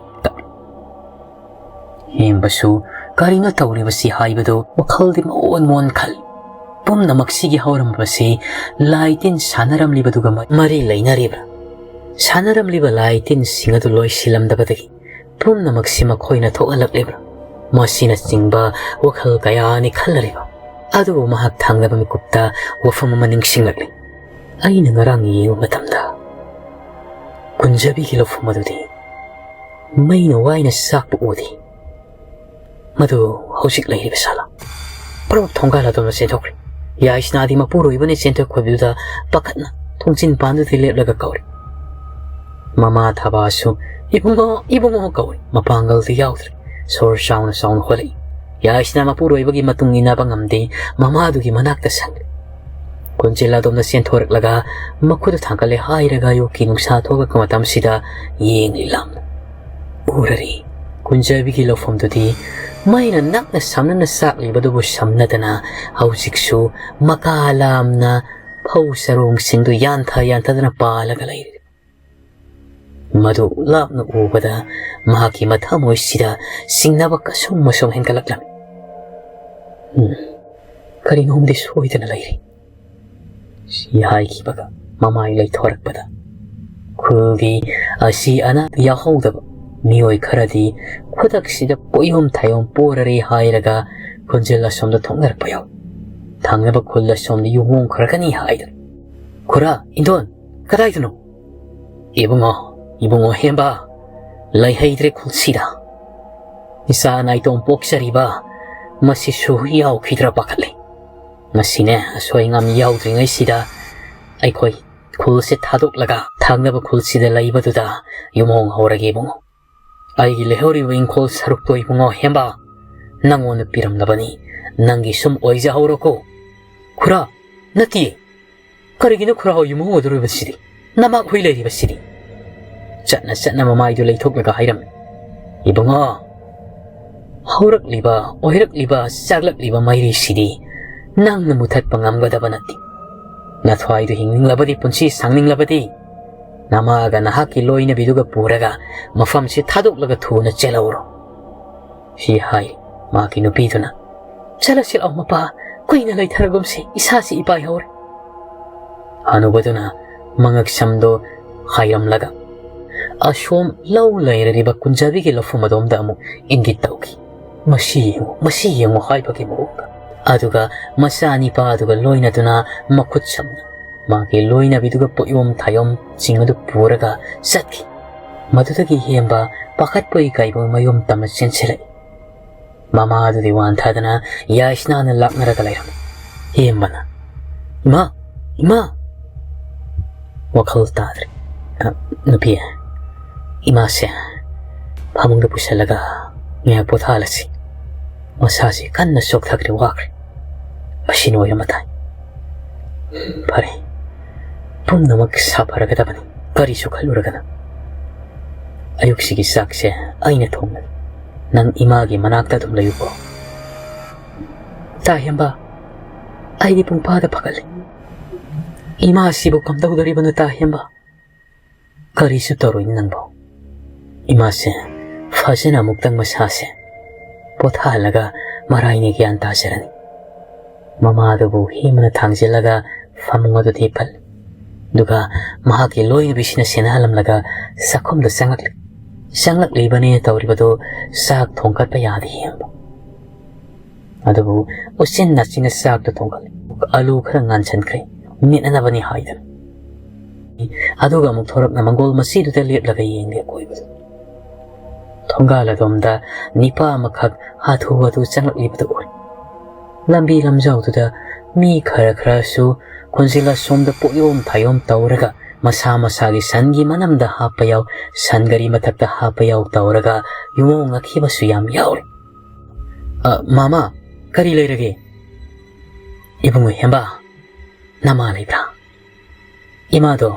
ꯍꯦꯝꯕꯁꯨ ꯀꯔꯤꯅꯣ ꯇꯧꯔꯤꯕꯁꯤ ꯍꯥꯏꯕꯗꯨ ꯋꯥꯈꯜꯗꯤ ꯃꯑꯣꯟ ꯃꯑꯣꯟ ꯈꯜꯂꯤ꯫ ꯄꯨꯝꯅꯃꯛꯁꯤꯒꯤ ꯍꯧꯔꯝꯕꯁꯤ ꯂꯥꯏ ꯇꯤꯟ ꯁꯥꯟꯅꯔꯝꯂꯤꯕꯗꯨꯒ ꯃ-, ꯃꯔꯤ ꯂꯩꯅꯔꯤꯕ꯭ꯔꯥ? ꯁꯥꯟꯅꯔꯝꯂꯤꯕ ꯂꯥꯏ ꯇꯤꯟꯁꯤꯡ ꯑꯗꯨ ꯂꯣꯏꯁꯤꯜꯂꯝꯗꯕꯗꯒꯤ ꯄꯨꯝꯅꯃꯛꯁꯤ ꯃꯈꯣꯏꯅ ꯊꯣꯛꯍꯜꯂꯛꯂꯤꯕ꯭ꯔꯥ? ꯃꯁꯤꯅꯆꯤꯡꯕ ꯋꯥꯈꯜ ꯀꯌꯥꯅꯤ ꯈꯜꯂꯔꯤꯕ꯫ ꯑꯗꯨꯕꯨ ꯃꯍꯥꯛ ꯊꯥꯡꯅꯕ ꯃꯤꯀꯨꯞꯇ ꯋꯥꯐꯝ ꯑꯃ ꯅꯤꯡꯁꯤꯡꯂꯛꯂꯤ꯫ ꯑꯩꯅ ꯉꯔꯥꯡ ꯌꯦꯡꯕ ꯃꯇꯝꯗ ꯀꯨꯟꯖꯕꯤꯒꯤ ꯂꯧꯐꯝ ꯑꯗꯨꯗꯤ ꯃꯩꯅ ꯋꯥꯏꯅ ꯆꯥꯛꯄ ꯎꯗꯦ꯫ ꯃꯗꯨ ꯍꯧꯖꯤꯛ ꯂꯩꯔꯤꯕ ꯁꯥꯂꯥ? ꯄ꯭ꯔꯣꯞ ꯊꯣꯡꯒꯥꯜ ꯑꯗꯣꯝꯗ ꯆꯦꯟꯊꯣꯛꯈ꯭ꯔꯦ꯫ ꯌꯥꯏꯁꯅꯥꯗꯤ ꯃꯄꯨꯔꯣꯏꯕꯅ ꯆꯦꯟꯊꯣꯛꯈꯤꯕꯗꯨꯗ ꯄꯥꯈꯠꯅ ꯊꯣꯡꯖꯤꯟ ꯄꯥꯟꯗꯨꯗ ꯂꯦꯞꯂꯒ ꯀꯧꯔꯤ꯫ ꯃꯃꯥ ꯊꯕꯥꯁꯨ "ꯏꯕꯨꯡꯉꯣ, ꯏꯕꯨꯡꯉꯣ" ꯀꯧꯔꯤ꯫ ꯃꯄꯥꯡꯒꯜꯗꯤ ꯌꯥꯎꯗ꯭ꯔꯦ꯫ ꯁꯣꯔ ꯆꯥꯎꯅ ꯆꯥꯎꯅ ꯍꯣꯜꯂꯛꯏ꯫ ꯌꯥꯏꯁꯅꯥ ꯃꯄꯨꯔꯣꯏꯕꯒꯤ ꯃꯇꯨꯡ ꯏꯟꯅꯕ ꯉꯝꯗꯦ꯫ ꯃꯃꯥꯗꯨꯒꯤ ꯃꯅꯥꯛꯇ ꯁꯪꯂꯦ꯫ ꯀꯣꯟꯖꯤꯜ ꯑꯗꯣꯝꯗ ꯆꯦꯟꯊꯣꯔꯛꯂꯒ ꯃꯈꯨꯠꯇꯨ ꯊꯥꯡꯒꯠꯂꯦ ꯍꯥꯏꯔꯒ ꯑꯌꯨꯛꯀꯤ ꯅꯨꯡꯁꯥ ꯊꯣꯛꯂꯛꯄ ꯃꯇꯝꯁꯤꯗ ꯌꯦꯡꯂꯤ ꯂꯥꯞꯅ꯫ ꯎꯔꯔꯤ꯫ ꯀꯨꯟꯖꯕꯤꯒꯤ ꯂꯧꯐꯝꯗꯨꯗꯤ ꯃꯩꯅ ꯅꯛꯅ ꯁꯝꯅꯅ ꯆꯥꯛꯂꯤꯕꯗꯨꯕꯨ ꯁꯝꯅꯗꯅ ꯍꯧꯖꯤꯛꯁꯨ ꯃꯀꯥ ꯂꯥꯝꯅ ꯐꯧ ꯆꯔꯣꯡꯁꯤꯡꯗꯨ ꯌꯥꯟꯊ ꯌꯥꯟꯊꯗꯅ ꯄꯥꯜꯂꯒ ꯂꯩꯔꯤ꯫ ꯃꯗꯨ ꯂꯥꯞꯅ ꯎꯕꯗ ꯃꯍꯥꯛꯀꯤ ꯃꯊꯃꯣꯏꯁꯤꯗ ꯆꯤꯡꯅꯕ ꯀꯁꯨꯝ ꯃꯁꯨꯝ ꯍꯦꯟꯒꯠꯂꯛꯂꯝꯃꯤ꯫ "ꯎꯝ, ꯀꯔꯤꯅꯣꯝꯗꯤ ꯁꯣꯏꯗꯅ ꯂꯩꯔꯤ" ꯁꯤ ꯍꯥꯏꯈꯤꯕꯒ ꯃꯃꯥꯏ ꯂꯩꯊꯣꯔꯛꯄꯗ ꯈꯨꯜꯒꯤ ꯑꯁꯤ ꯑꯅꯥ ꯌꯥꯎꯍꯧꯗꯕ ꯃꯤꯑꯣꯏ ꯈꯔꯗꯤ ꯈꯨꯗꯛꯁꯤꯗ ꯄꯣꯌꯣꯝ ꯊꯥꯌꯣꯝ ꯄꯣꯔꯔꯦ ꯍꯥꯏꯔꯒ ꯈꯨꯟꯖꯦꯜ ꯑꯁꯣꯝꯗ ꯊꯣꯛꯅꯔꯛꯄ ꯌꯥꯎꯏ꯫ ꯊꯪꯅꯕ ꯈꯨꯜ ꯑꯁꯣꯝꯗ ꯌꯨꯝꯍꯣꯡꯈ꯭ꯔꯒꯅꯤ ꯍꯥꯏꯗꯅ꯫ "ꯈꯨꯔꯥ, ꯏꯟꯗꯣꯟ, ꯀꯗꯥꯏꯗꯅꯣ?" "ꯏꯕꯨꯡꯉꯣ, ꯏꯕꯨꯡꯉꯣ ꯍꯦꯝꯕ, ꯂꯩꯍꯩꯗ꯭ꯔꯦ ꯈꯨꯜꯁꯤꯗ꯫ ꯏꯆꯥ ꯅꯥꯏꯇꯣꯝ ꯄꯣꯛꯆꯔꯤꯕ ꯃꯁꯤꯁꯨ ꯌꯥꯎꯈꯤꯗ꯭ꯔꯥ ꯄꯥꯈꯠꯂꯤ꯫ ꯉꯁꯤꯅꯦ, ꯑꯁꯣꯏ ꯑꯉꯥꯝ ꯌꯥꯎꯗ꯭ꯔꯤꯉꯩꯁꯤꯗ ꯑꯩꯈꯣꯏ ꯈꯨꯜꯁꯦ ꯊꯥꯗꯣꯛꯂꯒ ꯊꯪꯅꯕ ꯈꯨꯜꯁꯤꯗ ꯂꯩꯕꯗꯨꯗ ꯌꯨꯝꯍꯣꯡ ꯍꯧꯔꯒꯦ ꯏꯕꯨꯡꯉꯣ꯫ ꯑꯩꯒꯤ ꯂꯩꯍꯧꯔꯤꯕ ꯏꯪꯈꯣꯜ ꯁꯔꯨꯛꯇꯣ ꯏꯕꯨꯡꯉꯣ ꯍꯦꯝꯕ ꯅꯪꯉꯣꯟꯗ ꯄꯤꯔꯝꯂꯕꯅꯤ꯫ ꯅꯪꯒꯤ ꯁꯨꯝ ꯑꯣꯏꯖꯍꯧꯔꯣꯀꯣ꯫" "ꯈꯨꯔꯥ, ꯅꯠꯇꯦ, "ꯀꯔꯤꯒꯤꯅꯣ ꯈꯨꯔꯥꯎ ꯌꯨꯝꯍꯧꯗꯣꯔꯤꯕꯁꯤꯗꯤ? ꯅꯃꯥꯛ ꯍꯨꯏ ꯂꯩꯔꯤꯕꯁꯤꯗꯤ?" ꯆꯠꯅ ꯆꯠꯅ ꯃꯃꯥꯏꯗꯨ ꯂꯩꯊꯣꯛꯂꯒ ꯍꯥꯏꯔꯝꯃꯤ, "ꯏꯕꯨꯡꯉꯣ, ꯍꯧꯔꯛꯂꯤꯕ, ꯑꯣꯏꯔꯛꯂꯤꯕ, ꯆꯥꯛꯂꯛꯂꯤꯕ ꯃꯩꯔꯤꯁꯤꯗꯤ ꯅꯪꯅ ꯃꯨꯊꯠꯄ ꯉꯝꯒꯗꯕ ꯅꯠꯇꯦ꯫ ꯅꯊ꯭ꯋꯥꯏꯗꯨ ꯍꯤꯡꯅꯤꯡꯂꯕꯗꯤ, ꯄꯨꯟꯁꯤ ꯁꯥꯡꯅꯤꯡꯂꯕꯗꯤ, ꯅꯃꯥꯒ ꯅꯍꯥꯛꯀꯤ ꯂꯣꯏꯅꯕꯤꯗꯨꯒ ꯄꯨꯔꯒ ꯃꯐꯝꯁꯤ ꯊꯥꯗꯣꯛꯂꯒ ꯊꯨꯅ ꯆꯦꯜꯍꯧꯔꯣ"꯫ ꯁꯤ ꯍꯥꯏ ꯃꯍꯥꯛꯀꯤ ꯅꯨꯄꯤꯗꯨꯅ꯫ "ꯆꯠꯂꯁꯤ ꯂꯥꯛꯑꯣ ꯃꯄꯥ, ꯀꯨꯏꯅ ꯂꯩꯊꯔꯒꯨꯝꯁꯤ, ꯏꯁꯥꯁꯤ ꯏꯄꯥꯏ ꯍꯧꯔꯦ"꯫ ꯍꯅꯨꯕꯗꯨꯅ ꯃꯉꯛ ꯁꯝꯗꯣ ꯍꯥꯏꯔꯝꯂꯒ ꯑꯁꯣꯝ ꯂꯧ ꯂꯩꯔꯔꯤꯕ ꯀꯨꯟꯖꯥꯕꯤꯒꯤ ꯂꯧꯐꯝ ꯑꯗꯣꯝꯗ ꯑꯃꯨꯛ ꯏꯪꯒꯤꯠ ꯇꯧꯈꯤ꯫ "ꯃꯁꯤ ꯌꯦꯡꯉꯨ, ꯃꯁꯤ ꯌꯦꯡꯉꯨ" ꯍꯥꯏꯕꯒꯤ ꯃꯑꯣꯡꯗ꯫ ꯑꯗꯨꯒ ꯃꯆꯥ ꯅꯤꯄꯥ ꯑꯗꯨꯒ ꯂꯣꯏꯅꯗꯨꯅ ꯃꯈꯨꯠ ꯁꯝꯅ ꯃꯥꯒꯤ ꯂꯣꯏꯅꯕꯤꯗꯨꯒ ꯄꯣꯠꯌꯣꯝ ꯊꯥꯌꯣꯝꯁꯤꯡ ꯑꯗꯨ ꯄꯨꯔꯒ ꯆꯠꯈꯤ꯫ ꯃꯗꯨꯗꯒꯤ ꯍꯦꯝꯕ ꯄꯥꯈꯠꯄꯣꯏ ꯀꯩꯕꯣꯏ ꯃꯌꯨꯝ ꯇꯝꯅ ꯆꯦꯟꯁꯤꯜꯂꯛꯏ꯫ ꯃꯃꯥ ꯑꯗꯨꯗꯤ ꯋꯥꯟꯊꯗꯅ ꯌꯥꯏꯁꯅꯥꯅ ꯂꯥꯛꯅꯔꯒ ꯂꯩꯔꯝꯃꯤ꯫ ꯍꯦꯝꯕꯅ, "ꯏꯃꯥ! ꯏꯃꯥ!" ꯋꯥꯈꯜ ꯇꯥꯗ꯭ꯔꯦ꯫ "ꯑ, ꯅꯨꯄꯤ, ꯏꯃꯥꯁꯦ ꯐꯃꯨꯡꯗ ꯄꯨꯁꯜꯂꯒ ꯉꯥꯏꯍꯥꯛ ꯄꯣꯊꯥꯍꯜꯂꯁꯤ꯫ ꯃꯁꯥꯁꯤ ꯀꯟꯅ ꯆꯣꯛꯊꯈ꯭ꯔꯦ, ꯋꯥꯈ꯭ꯔꯦ꯫ ꯃꯁꯤ ꯅꯣꯏꯔ ꯃꯇꯥꯏ꯫ ꯐꯔꯦ, ꯄꯨꯝꯅꯃꯛ ꯁꯥꯐꯔꯒꯗꯕꯅꯤ, ꯀꯔꯤꯁꯨ ꯈꯜꯂꯨꯔꯒꯅꯨ꯫ ꯑꯌꯨꯛꯁꯤꯒꯤ ꯆꯥꯛꯁꯦ ꯑꯩꯅ ꯊꯣꯡꯒꯅꯤ꯫ ꯅꯪ ꯏꯃꯥꯒꯤ ꯃꯅꯥꯛꯇ ꯑꯗꯨꯝ ꯂꯩꯌꯨꯀꯣ"꯫ "ꯇꯥ ꯍꯦꯝꯕ, ꯑꯩꯗꯤ ꯄꯨꯡ ꯐꯥꯗ ꯐꯒꯠꯂꯦ꯫ ꯏꯃꯥꯁꯤꯕꯨ ꯀꯝꯗꯧꯗꯣꯔꯤꯕꯅꯣ ꯇꯥ ꯍꯦꯝꯕ?" "ꯀꯔꯤꯁꯨ ꯇꯧꯔꯣꯏꯅꯦ ꯅꯪꯕꯨ꯫ ꯏꯃꯥꯁꯦ ꯐꯖꯅ ꯑꯃꯨꯛꯇꯪ ꯃꯁꯥꯁꯦ ꯄꯣꯊꯥꯍꯜꯂꯒ ꯃꯔꯥꯏꯅ ꯒ꯭ꯌꯥꯟ ꯇꯥꯖꯔꯅꯤ"꯫ ꯃꯃꯥꯗꯨꯕꯨ ꯍꯦꯝꯕꯅ ꯊꯥꯡꯖꯤꯜꯂꯒ ꯐꯃꯨꯡ ꯑꯗꯨꯗ ꯍꯤꯞꯍꯜꯂꯤ꯫ ꯑꯗꯨꯒ ꯃꯍꯥꯛꯀꯤ ꯂꯣꯏꯅꯕꯤꯁꯤꯅ ꯁꯦꯟꯅꯍꯜꯂꯝꯂꯒ ꯆꯥꯛꯈꯨꯝꯗ ꯆꯪꯂꯛꯂꯤ꯫ ꯆꯪꯂꯛꯂꯤꯕꯅꯦꯅ ꯇꯧꯔꯤꯕꯗꯨ ꯆꯥꯛ ꯊꯣꯡꯒꯠꯄ ꯌꯥꯗꯦ ꯍꯦꯝꯕ꯫ ꯑꯗꯨꯕꯨ ꯎꯆꯤꯟ ꯅꯥꯆꯤꯟꯅ ꯆꯥꯛꯇꯨ ꯊꯣꯡꯒꯠꯂꯤ꯫ ꯑꯂꯨ ꯈꯔ ꯉꯥꯟꯁꯤꯟꯈ꯭ꯔꯦ, ꯃꯦꯠꯅꯅꯕꯅꯤ ꯍꯥꯏꯗꯅ꯫ ꯑꯗꯨꯒ ꯑꯃꯨꯛ ꯊꯣꯔꯛꯅ ꯃꯪꯒꯣꯜ ꯃꯆꯤꯗꯨꯗ ꯂꯦꯞꯂꯒ ꯌꯦꯡꯂꯤ ꯑꯀꯣꯏꯕꯗꯨ꯫ ꯊꯣꯡꯒꯥꯜ ꯑꯗꯣꯝꯗ ꯅꯤꯄꯥ ꯑꯃꯈꯛ ꯍꯥꯊꯨ ꯍꯥꯊꯨ ꯆꯪꯂꯛꯂꯤꯕꯗꯨ ꯎꯔꯦ꯫ ꯂꯝꯕꯤ ꯂꯝꯖꯥꯎꯗꯨꯗ ꯃꯤ ꯈꯔ ꯈꯔꯁꯨ ꯈꯣꯟꯖꯦꯜ ꯑꯁꯣꯝꯗ ꯄꯣꯠꯌꯣꯝ ꯊꯥꯌꯣꯝ ꯇꯧꯔꯒ ꯃꯁꯥ ꯃꯁꯥꯒꯤ ꯁꯟꯒꯤ ꯃꯅꯝꯗ ꯍꯥꯞꯄ ꯌꯥꯎ-, ꯁꯟ ꯒꯥꯔꯤ ꯃꯊꯛꯇ ꯍꯥꯞꯄ ꯌꯥꯎ ꯇꯧꯔꯒ ꯌꯨꯝꯉꯛꯈꯤꯕꯁꯨ ꯌꯥꯝ ꯌꯥꯎꯔꯦ꯫ "ꯑ, ꯃꯥꯃ, ꯀꯔꯤ ꯂꯩꯔꯒꯦ?" "ꯏꯕꯨꯡꯉꯣ ꯍꯦꯝꯕ, ꯅꯃꯥ ꯂꯩꯕ꯭ꯔꯥ?" ꯏꯃꯥꯗꯣ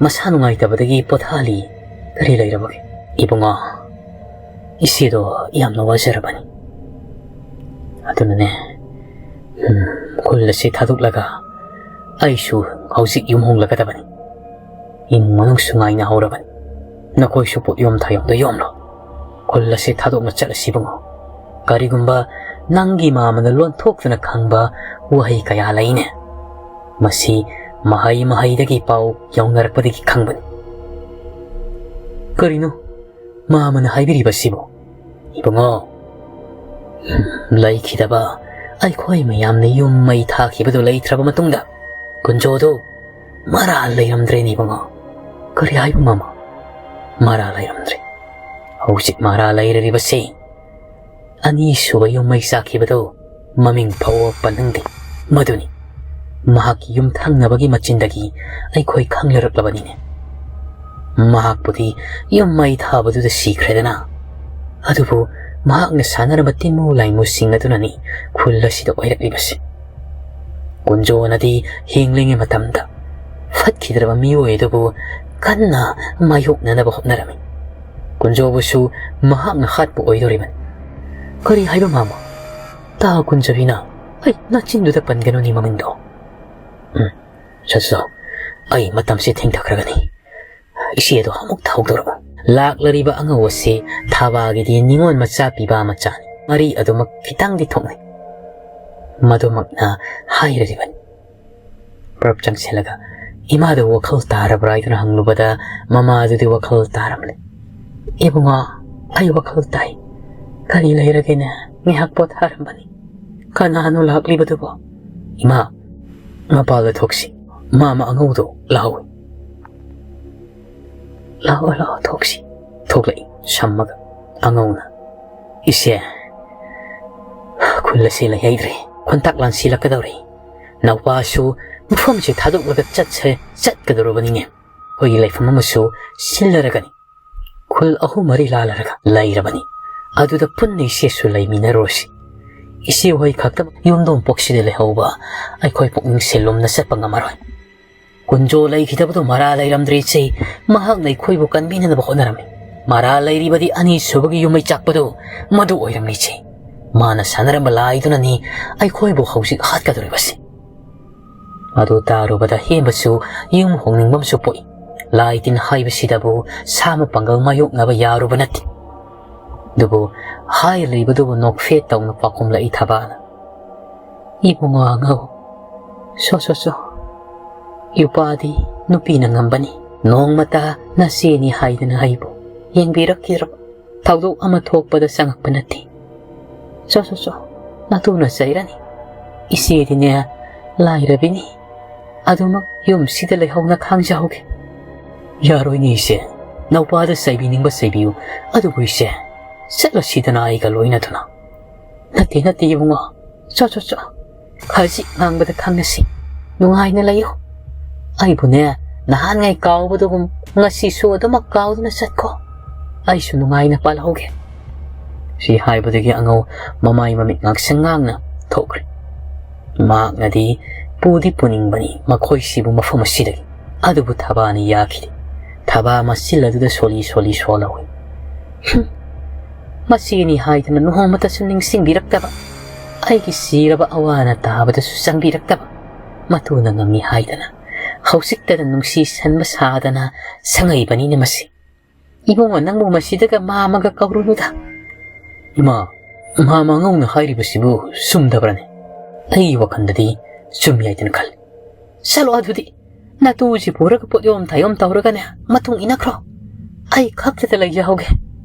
ꯃꯁꯥ ꯅꯨꯡꯉꯥꯏꯇꯕꯗꯒꯤ ꯄꯣꯊꯥꯍꯜꯂꯤ꯫ ꯀꯔꯤ ꯂꯩꯔꯕꯒꯦ? ꯏꯕꯨꯡꯉꯣ, ꯏꯆꯦꯗꯣ ꯌꯥꯝꯅ ꯋꯥꯖꯔꯕꯅꯤ꯫ ꯑꯗꯨꯅꯅꯦ, ꯎꯝ, ꯈꯨꯜ ꯑꯁꯤ ꯊꯥꯗꯣꯛꯂꯒ ꯑꯩꯁꯨ ꯍꯧꯖꯤꯛ ꯌꯨꯝ ꯍꯣꯡꯂꯒꯗꯕꯅꯤ꯫ ꯏꯃꯨꯡ ꯃꯅꯨꯡꯁꯨ ꯉꯥꯏꯅ ꯍꯧꯔꯕꯅꯤ꯫ ꯅꯈꯣꯏꯁꯨ ꯄꯣꯠ ꯌꯣꯝ ꯊꯥꯌꯣꯝꯗꯣ ꯌꯣꯝꯂꯣ꯫ ꯈꯨꯜ ꯑꯁꯤ ꯊꯥꯗꯣꯛꯅ ꯆꯠꯂꯁꯤ ꯏꯕꯨꯡꯉꯣ꯫ ꯀꯔꯤꯒꯨꯝꯕ ꯅꯪꯒꯤ ꯃꯥꯃꯅ ꯂꯣꯟꯊꯣꯛꯇꯨꯅ ꯈꯪꯕ ꯋꯥꯍꯩ ꯀꯌꯥ ꯂꯩꯅꯦ꯫ ꯃꯁꯤ ꯃꯍꯩ ꯃꯍꯩꯗꯒꯤ ꯄꯥꯎ ꯌꯥꯎꯅꯔꯛꯄꯗꯒꯤ ꯈꯪꯕꯅꯤ꯫ ꯀꯔꯤꯅꯣ ꯃꯥꯃꯅ ꯍꯥꯏꯕꯤꯔꯤꯕꯁꯤꯕꯨ? ꯏꯕꯨꯡꯉꯣ, ꯂꯩꯈꯤꯗꯕ ꯑꯩꯈꯣꯏ ꯃꯌꯥꯝꯅ ꯌꯨꯝ ꯃꯩ ꯊꯥꯈꯤꯕꯗꯨ ꯂꯩꯇ꯭ꯔꯕ ꯃꯇꯨꯡꯗ ꯀꯨꯟꯖꯣꯗꯨ ꯃꯔꯥꯜ ꯂꯩꯔꯝꯗ꯭ꯔꯦꯅꯦ ꯏꯕꯨꯡꯉꯣ꯫ ꯀꯔꯤ ꯍꯥꯏꯕ ꯃꯥꯃ? ꯃꯔꯥꯜ ꯂꯩꯔꯝꯗ꯭ꯔꯦ꯫ ꯍꯧꯖꯤꯛ ꯃꯔꯥꯜ ꯂꯩꯔꯔꯤꯕꯁꯤ ꯑꯅꯤꯁꯨꯕ ꯌꯨꯝ ꯃꯩ ꯆꯥꯛꯈꯤꯕꯗꯨ ꯃꯃꯤꯡ ꯐꯥꯎꯕ ꯄꯟꯅꯤꯡꯗꯦ꯫ ꯃꯗꯨꯅꯤ ꯃꯍꯥꯛꯀꯤ ꯌꯨꯝ ꯊꯪꯅꯕꯒꯤ ꯃꯆꯤꯟꯗꯒꯤ ꯑꯩꯈꯣꯏ ꯈꯪꯅꯔꯛꯂꯕꯅꯤꯅꯦ꯫ ꯃꯍꯥꯛꯄꯨꯗꯤ ꯌꯨꯝ ꯃꯩ ꯊꯥꯕꯗꯨꯗ ꯁꯤꯈ꯭ꯔꯦꯗꯅ, ꯑꯗꯨꯕꯨ ꯃꯍꯥꯛꯅ ꯁꯥꯟꯅꯔꯝꯕ ꯇꯤꯟꯃꯨ ꯂꯥꯏꯃꯨꯁꯤꯡ ꯑꯗꯨꯅꯅꯤ ꯈꯨꯜ ꯑꯁꯤꯗ ꯑꯣꯏꯔꯛꯂꯤꯕꯁꯦ꯫ ꯀꯨꯟꯖꯣꯅꯗꯤ ꯍꯤꯡꯂꯤꯉꯩ ꯃꯇꯝꯗ ꯐꯠꯈꯤꯗ꯭ꯔꯕ ꯃꯤꯑꯣꯏ ꯑꯗꯨꯕꯨ ꯀꯟꯅ ꯃꯥꯌꯣꯛꯅꯅꯕ ꯍꯣꯠꯅꯔꯝꯃꯤ꯫ ꯀꯨꯟꯖꯣꯕꯨꯁꯨ ꯃꯍꯥꯛꯅ ꯍꯥꯠꯄ ꯑꯣꯏꯗꯣꯔꯤꯕꯅꯤ꯫ ꯀꯔꯤ ꯍꯥꯏꯕ ꯃꯥꯃ? ꯇꯥ ꯀꯨꯟꯖꯕꯤꯅ, ꯑꯩ ꯅꯆꯤꯟꯗꯨꯗ ꯄꯟꯒꯅꯨꯅꯦ ꯃꯃꯤꯡꯗꯣ꯫ ꯎꯝ, ꯁꯠꯁꯣ, ꯑꯩ ꯃꯇꯝꯁꯦ ꯊꯦꯡꯊꯈ꯭ꯔꯒꯅꯤ꯫ ꯏꯆꯦꯗꯣ ꯑꯃꯨꯛ ꯊꯧꯗꯣꯔꯛꯎ꯫ ꯂꯥꯛꯂꯔꯤꯕ ꯑꯉꯧ ꯑꯁꯤ ꯊꯥꯕꯥꯒꯤꯗꯤ ꯅꯤꯉꯣꯜ ꯃꯆꯥ ꯄꯤꯕ ꯃꯆꯥꯅꯤ꯫ ꯃꯔꯤ ꯑꯗꯨꯃꯛ ꯈꯤꯇꯪꯗꯤ ꯊꯣꯛꯅꯩ꯫ ꯃꯗꯨꯃꯛꯅ ꯍꯥꯏꯔꯔꯤꯕꯅꯤ꯫ ꯄ꯭ꯔꯞ ꯆꯪꯁꯤꯜꯂꯒ, "ꯏꯃꯥꯗꯨ ꯋꯥꯈꯜ ꯇꯥꯔꯕ꯭ꯔꯥ?" ꯍꯥꯏꯗꯨꯅ ꯍꯪꯂꯨꯕꯗ ꯃꯃꯥꯗꯨꯗꯤ ꯋꯥꯈꯜ ꯇꯥꯔꯝꯂꯦ꯫ "ꯏꯕꯨꯡꯉꯣ, ꯑꯩ ꯋꯥꯈꯜ ꯇꯥꯏ꯫ ꯀꯔꯤ ꯂꯩꯔꯒꯦꯅꯦ? ꯉꯥꯏꯍꯥꯛ ꯄꯣꯊꯥꯔꯝꯕꯅꯤ꯫ ꯀꯅꯥꯅꯣ ꯂꯥꯛꯂꯤꯕꯗꯨꯕꯣ?" "ꯏꯃꯥ, ꯃꯄꯥꯜꯗ ꯊꯣꯛꯁꯤ꯫ ꯃꯥꯃ ꯑꯉꯧꯗꯣ ꯂꯥꯛꯍꯧꯏ꯫" "ꯂꯥꯛꯑꯣ, ꯂꯥꯛꯑꯣ, ꯊꯣꯛꯁꯤ꯫" ꯊꯣꯛꯂꯛꯏ ꯁꯝꯃꯒ ꯑꯉꯧꯅ꯫ "ꯏꯆꯦ, ꯈꯨꯜ ꯑꯁꯤ ꯂꯩꯍꯩꯗ꯭ꯔꯦ꯫ ꯈꯣꯟꯇꯥꯛ ꯂꯥꯟꯁꯤꯜꯂꯛꯀꯗꯧꯔꯦ꯫ ꯅꯧꯄꯥꯁꯨ ꯃꯐꯝꯁꯤ ꯊꯥꯗꯣꯛꯂꯒ ꯆꯠꯁꯦ, ꯆꯠꯀꯗꯧꯔꯕꯅꯤꯅꯦ꯫ ꯑꯩꯈꯣꯏꯒꯤ ꯂꯩꯐꯝ ꯑꯃꯁꯨ ꯁꯤꯜꯂꯔꯒꯅꯤ꯫ ꯈꯨꯜ ꯑꯍꯨꯝ ꯃꯔꯤ ꯂꯥꯜꯂꯔꯒ ꯂꯩꯔꯕꯅꯤ꯫ ꯑꯗꯨꯗ ꯄꯨꯟꯅ ꯏꯆꯦꯁꯨ ꯂꯩꯃꯤꯟꯅꯔꯨꯔꯁꯤ꯫ ꯏꯆꯦ ꯍꯣꯏ ꯈꯛꯇꯃꯛ ꯌꯨꯝꯗꯣꯡ ꯄꯣꯛꯁꯤꯗ ꯂꯩꯍꯧꯕ ꯑꯩꯈꯣꯏ ꯄꯨꯛꯅꯤꯡꯁꯦ ꯂꯨꯝꯅ ꯆꯠꯄ ꯉꯝꯃꯔꯣꯏ꯫ ꯀꯨꯟꯖꯣ ꯂꯩꯈꯤꯗꯕꯗꯨ ꯃꯔꯥ ꯂꯩꯔꯝꯗ꯭ꯔꯦ ꯏꯆꯦ꯫ ꯃꯍꯥꯛꯅ ꯑꯩꯈꯣꯏꯕꯨ ꯀꯟꯕꯤꯅꯕ ꯍꯣꯠꯅꯔꯝꯃꯤ꯫ ꯃꯔꯥ ꯂꯩꯔꯤꯕꯗꯤ ꯑꯅꯤꯁꯨꯕꯒꯤ ꯌꯨꯝꯃꯩ ꯆꯥꯛꯄꯗꯨ, ꯃꯗꯨ ꯑꯣꯏꯔꯝꯃꯤ ꯏꯆꯦ꯫ ꯃꯥꯅ ꯁꯥꯟꯅꯔꯝꯕ ꯂꯥꯏꯗꯨꯅꯅꯤ ꯑꯩꯈꯣꯏꯕꯨ ꯍꯧꯖꯤꯛ ꯍꯥꯠꯀꯗꯧꯔꯤꯕꯁꯤ꯫ ꯑꯗꯨ ꯇꯥꯔꯨꯕꯗ ꯍꯦꯟꯕꯁꯨ ꯌꯨꯝ ꯍꯣꯡꯅꯤꯡꯕ ꯑꯃꯁꯨ ꯄꯣꯛꯏ꯫ ꯂꯥꯏ ꯇꯤꯟ ꯍꯥꯏꯕꯁꯤꯗꯕꯨ ꯁꯥ ꯑꯃ ꯄꯥꯡꯒꯜ ꯃꯥꯌꯣꯛꯅꯕ ꯌꯥꯔꯨꯕ ꯅꯠꯇꯦ꯫ ꯑꯗꯨꯕꯨ ꯍꯥꯏꯔꯤꯕꯗꯨꯕꯨ ꯅꯣꯛꯐꯦꯠ ꯇꯧꯅ ꯄꯥꯎꯈꯨꯝꯂꯛꯏ ꯊꯕꯥꯅ꯫ "ꯏꯕꯨꯡꯉꯣ ꯑꯉꯧ, ꯁꯣ ꯁꯣ ꯁꯣ, ꯌꯨꯄꯥꯗꯤ ꯅꯨꯄꯤꯅ ꯉꯝꯕꯅꯤ꯫ ꯅꯣꯡꯃꯇ ꯅꯆꯦꯅꯤ ꯍꯥꯏꯗꯅ ꯑꯩꯕꯨ ꯌꯦꯡꯕꯤꯔꯛꯈꯤꯗ꯭ꯔꯕ? ꯊꯧꯗꯣꯛ ꯑꯃ ꯊꯣꯛꯄꯗ ꯆꯪꯉꯛꯄ ꯅꯠꯇꯦ꯫ ꯁꯣ ꯁꯣ ꯁꯣ, ꯅꯇꯨꯅ ꯆꯩꯔꯅꯤ꯫ ꯏꯆꯦꯗꯤꯅꯦ, ꯂꯥꯏꯔꯕꯤꯅꯤ꯫ ꯑꯗꯨꯃꯛ ꯌꯨꯝꯁꯤꯗ ꯂꯩꯍꯧꯅ ꯈꯥꯡꯖꯍꯧꯒꯦ꯫" "ꯌꯥꯔꯣꯏꯅꯦ ꯏꯆꯦ, ꯅꯧꯄꯥꯗ ꯆꯩꯕꯤꯅꯤꯡꯕ ꯆꯩꯕꯤꯌꯨ, ꯑꯗꯨꯕꯨ ꯏꯆꯦ, ꯆꯠꯂꯁꯤꯗꯅ ꯑꯩꯒ ꯂꯣꯏꯅꯗꯨꯅ꯫" "ꯅꯠꯇꯦ ꯅꯠꯇꯦ ꯏꯕꯨꯡꯉꯣ, ꯆꯣ ꯆꯣ ꯆꯣ, ꯍꯧꯖꯤꯛ ꯉꯥꯡꯕꯗ ꯈꯪꯅꯁꯤ꯫ ꯅꯨꯡꯉꯥꯏꯅ ꯂꯩꯌꯨ꯫ ꯑꯩꯕꯨꯅꯦ, ꯅꯍꯥꯟꯉꯩ ꯀꯥꯎꯕꯗꯨꯒꯨꯝ ꯉꯁꯤꯁꯨ ꯑꯗꯨꯃꯛ ꯀꯥꯎꯗꯨꯅ ꯆꯠꯈꯣ꯫ ꯑꯩꯁꯨ ꯅꯨꯡꯉꯥꯏꯅ ꯄꯥꯜꯍꯧꯒꯦ꯫" ꯁꯤ ꯍꯥꯏꯕꯗꯒꯤ ꯑꯉꯧ ꯃꯃꯥꯏ ꯃꯃꯤꯠ ꯉꯥꯡꯁꯪ ꯉꯥꯡꯅ ꯊꯣꯛꯈ꯭ꯔꯦ꯫ ꯃꯍꯥꯛꯅꯗꯤ ꯄꯨꯗꯤ ꯄꯨꯅꯤꯡꯕꯅꯤ ꯃꯈꯣꯏꯁꯤꯕꯨ ꯃꯐꯝ ꯑꯁꯤꯗꯒꯤ, ꯑꯗꯨꯕꯨ ꯊꯕꯥꯅ ꯌꯥꯈꯤꯗꯦ꯫ ꯊꯕꯥ ꯃꯆꯤꯜ ꯑꯗꯨꯗ ꯁꯣꯜꯂꯤ ꯁꯣꯜꯂꯤ ꯁꯣꯜꯍꯧꯏ꯫ "ꯍꯨꯝ, ꯃꯆꯦꯅꯤ ꯍꯥꯏꯗꯅ ꯅꯣꯡꯃꯇꯁꯨ ꯅꯤꯡꯁꯤꯡꯕꯤꯔꯛꯇꯕ, ꯑꯩꯒꯤ ꯁꯤꯔꯕ ꯑꯋꯥ ꯑꯅꯥ ꯇꯥꯕꯗꯁꯨ ꯆꯪꯕꯤꯔꯛꯇꯕ, ꯃꯇꯨꯅ ꯉꯝꯃꯤ ꯍꯥꯏꯗꯅ ꯍꯧꯖꯤꯛꯇꯗ ꯅꯨꯡꯁꯤ ꯁꯟꯕ ꯁꯥꯗꯅ ꯁꯪꯉꯛꯏꯕꯅꯤꯅꯦ ꯃꯁꯤ꯫ ꯏꯕꯨꯡꯉꯣ, ꯅꯪꯕꯨ ꯃꯁꯤꯗꯒ ꯃꯥꯃꯒ ꯀꯧꯔꯨꯅꯨꯗ꯫" "ꯏꯃꯥ, ꯃꯥꯃ ꯑꯉꯧꯅ ꯍꯥꯏꯔꯤꯕꯁꯤꯕꯨ ꯆꯨꯝꯗꯕ꯭ꯔꯅꯦ? ꯑꯩꯒꯤ ꯋꯥꯈꯜꯗꯗꯤ ꯆꯨꯝꯃꯤ ꯍꯥꯏꯗꯅ ꯈꯜꯂꯤ꯫" "ꯆꯠꯂꯣ ꯑꯗꯨꯗꯤ, ꯅꯇꯨꯁꯤ ꯄꯨꯔꯒ ꯄꯣꯠꯌꯣꯝ ꯊꯥꯌꯣꯝ ꯇꯧꯔꯒꯅꯦ ꯃꯇꯨꯡ ꯏꯟꯅꯈ꯭ꯔꯣ꯫ ꯑꯩ ꯈꯛꯇꯗ ꯂꯩꯖꯍꯧꯒꯦ꯫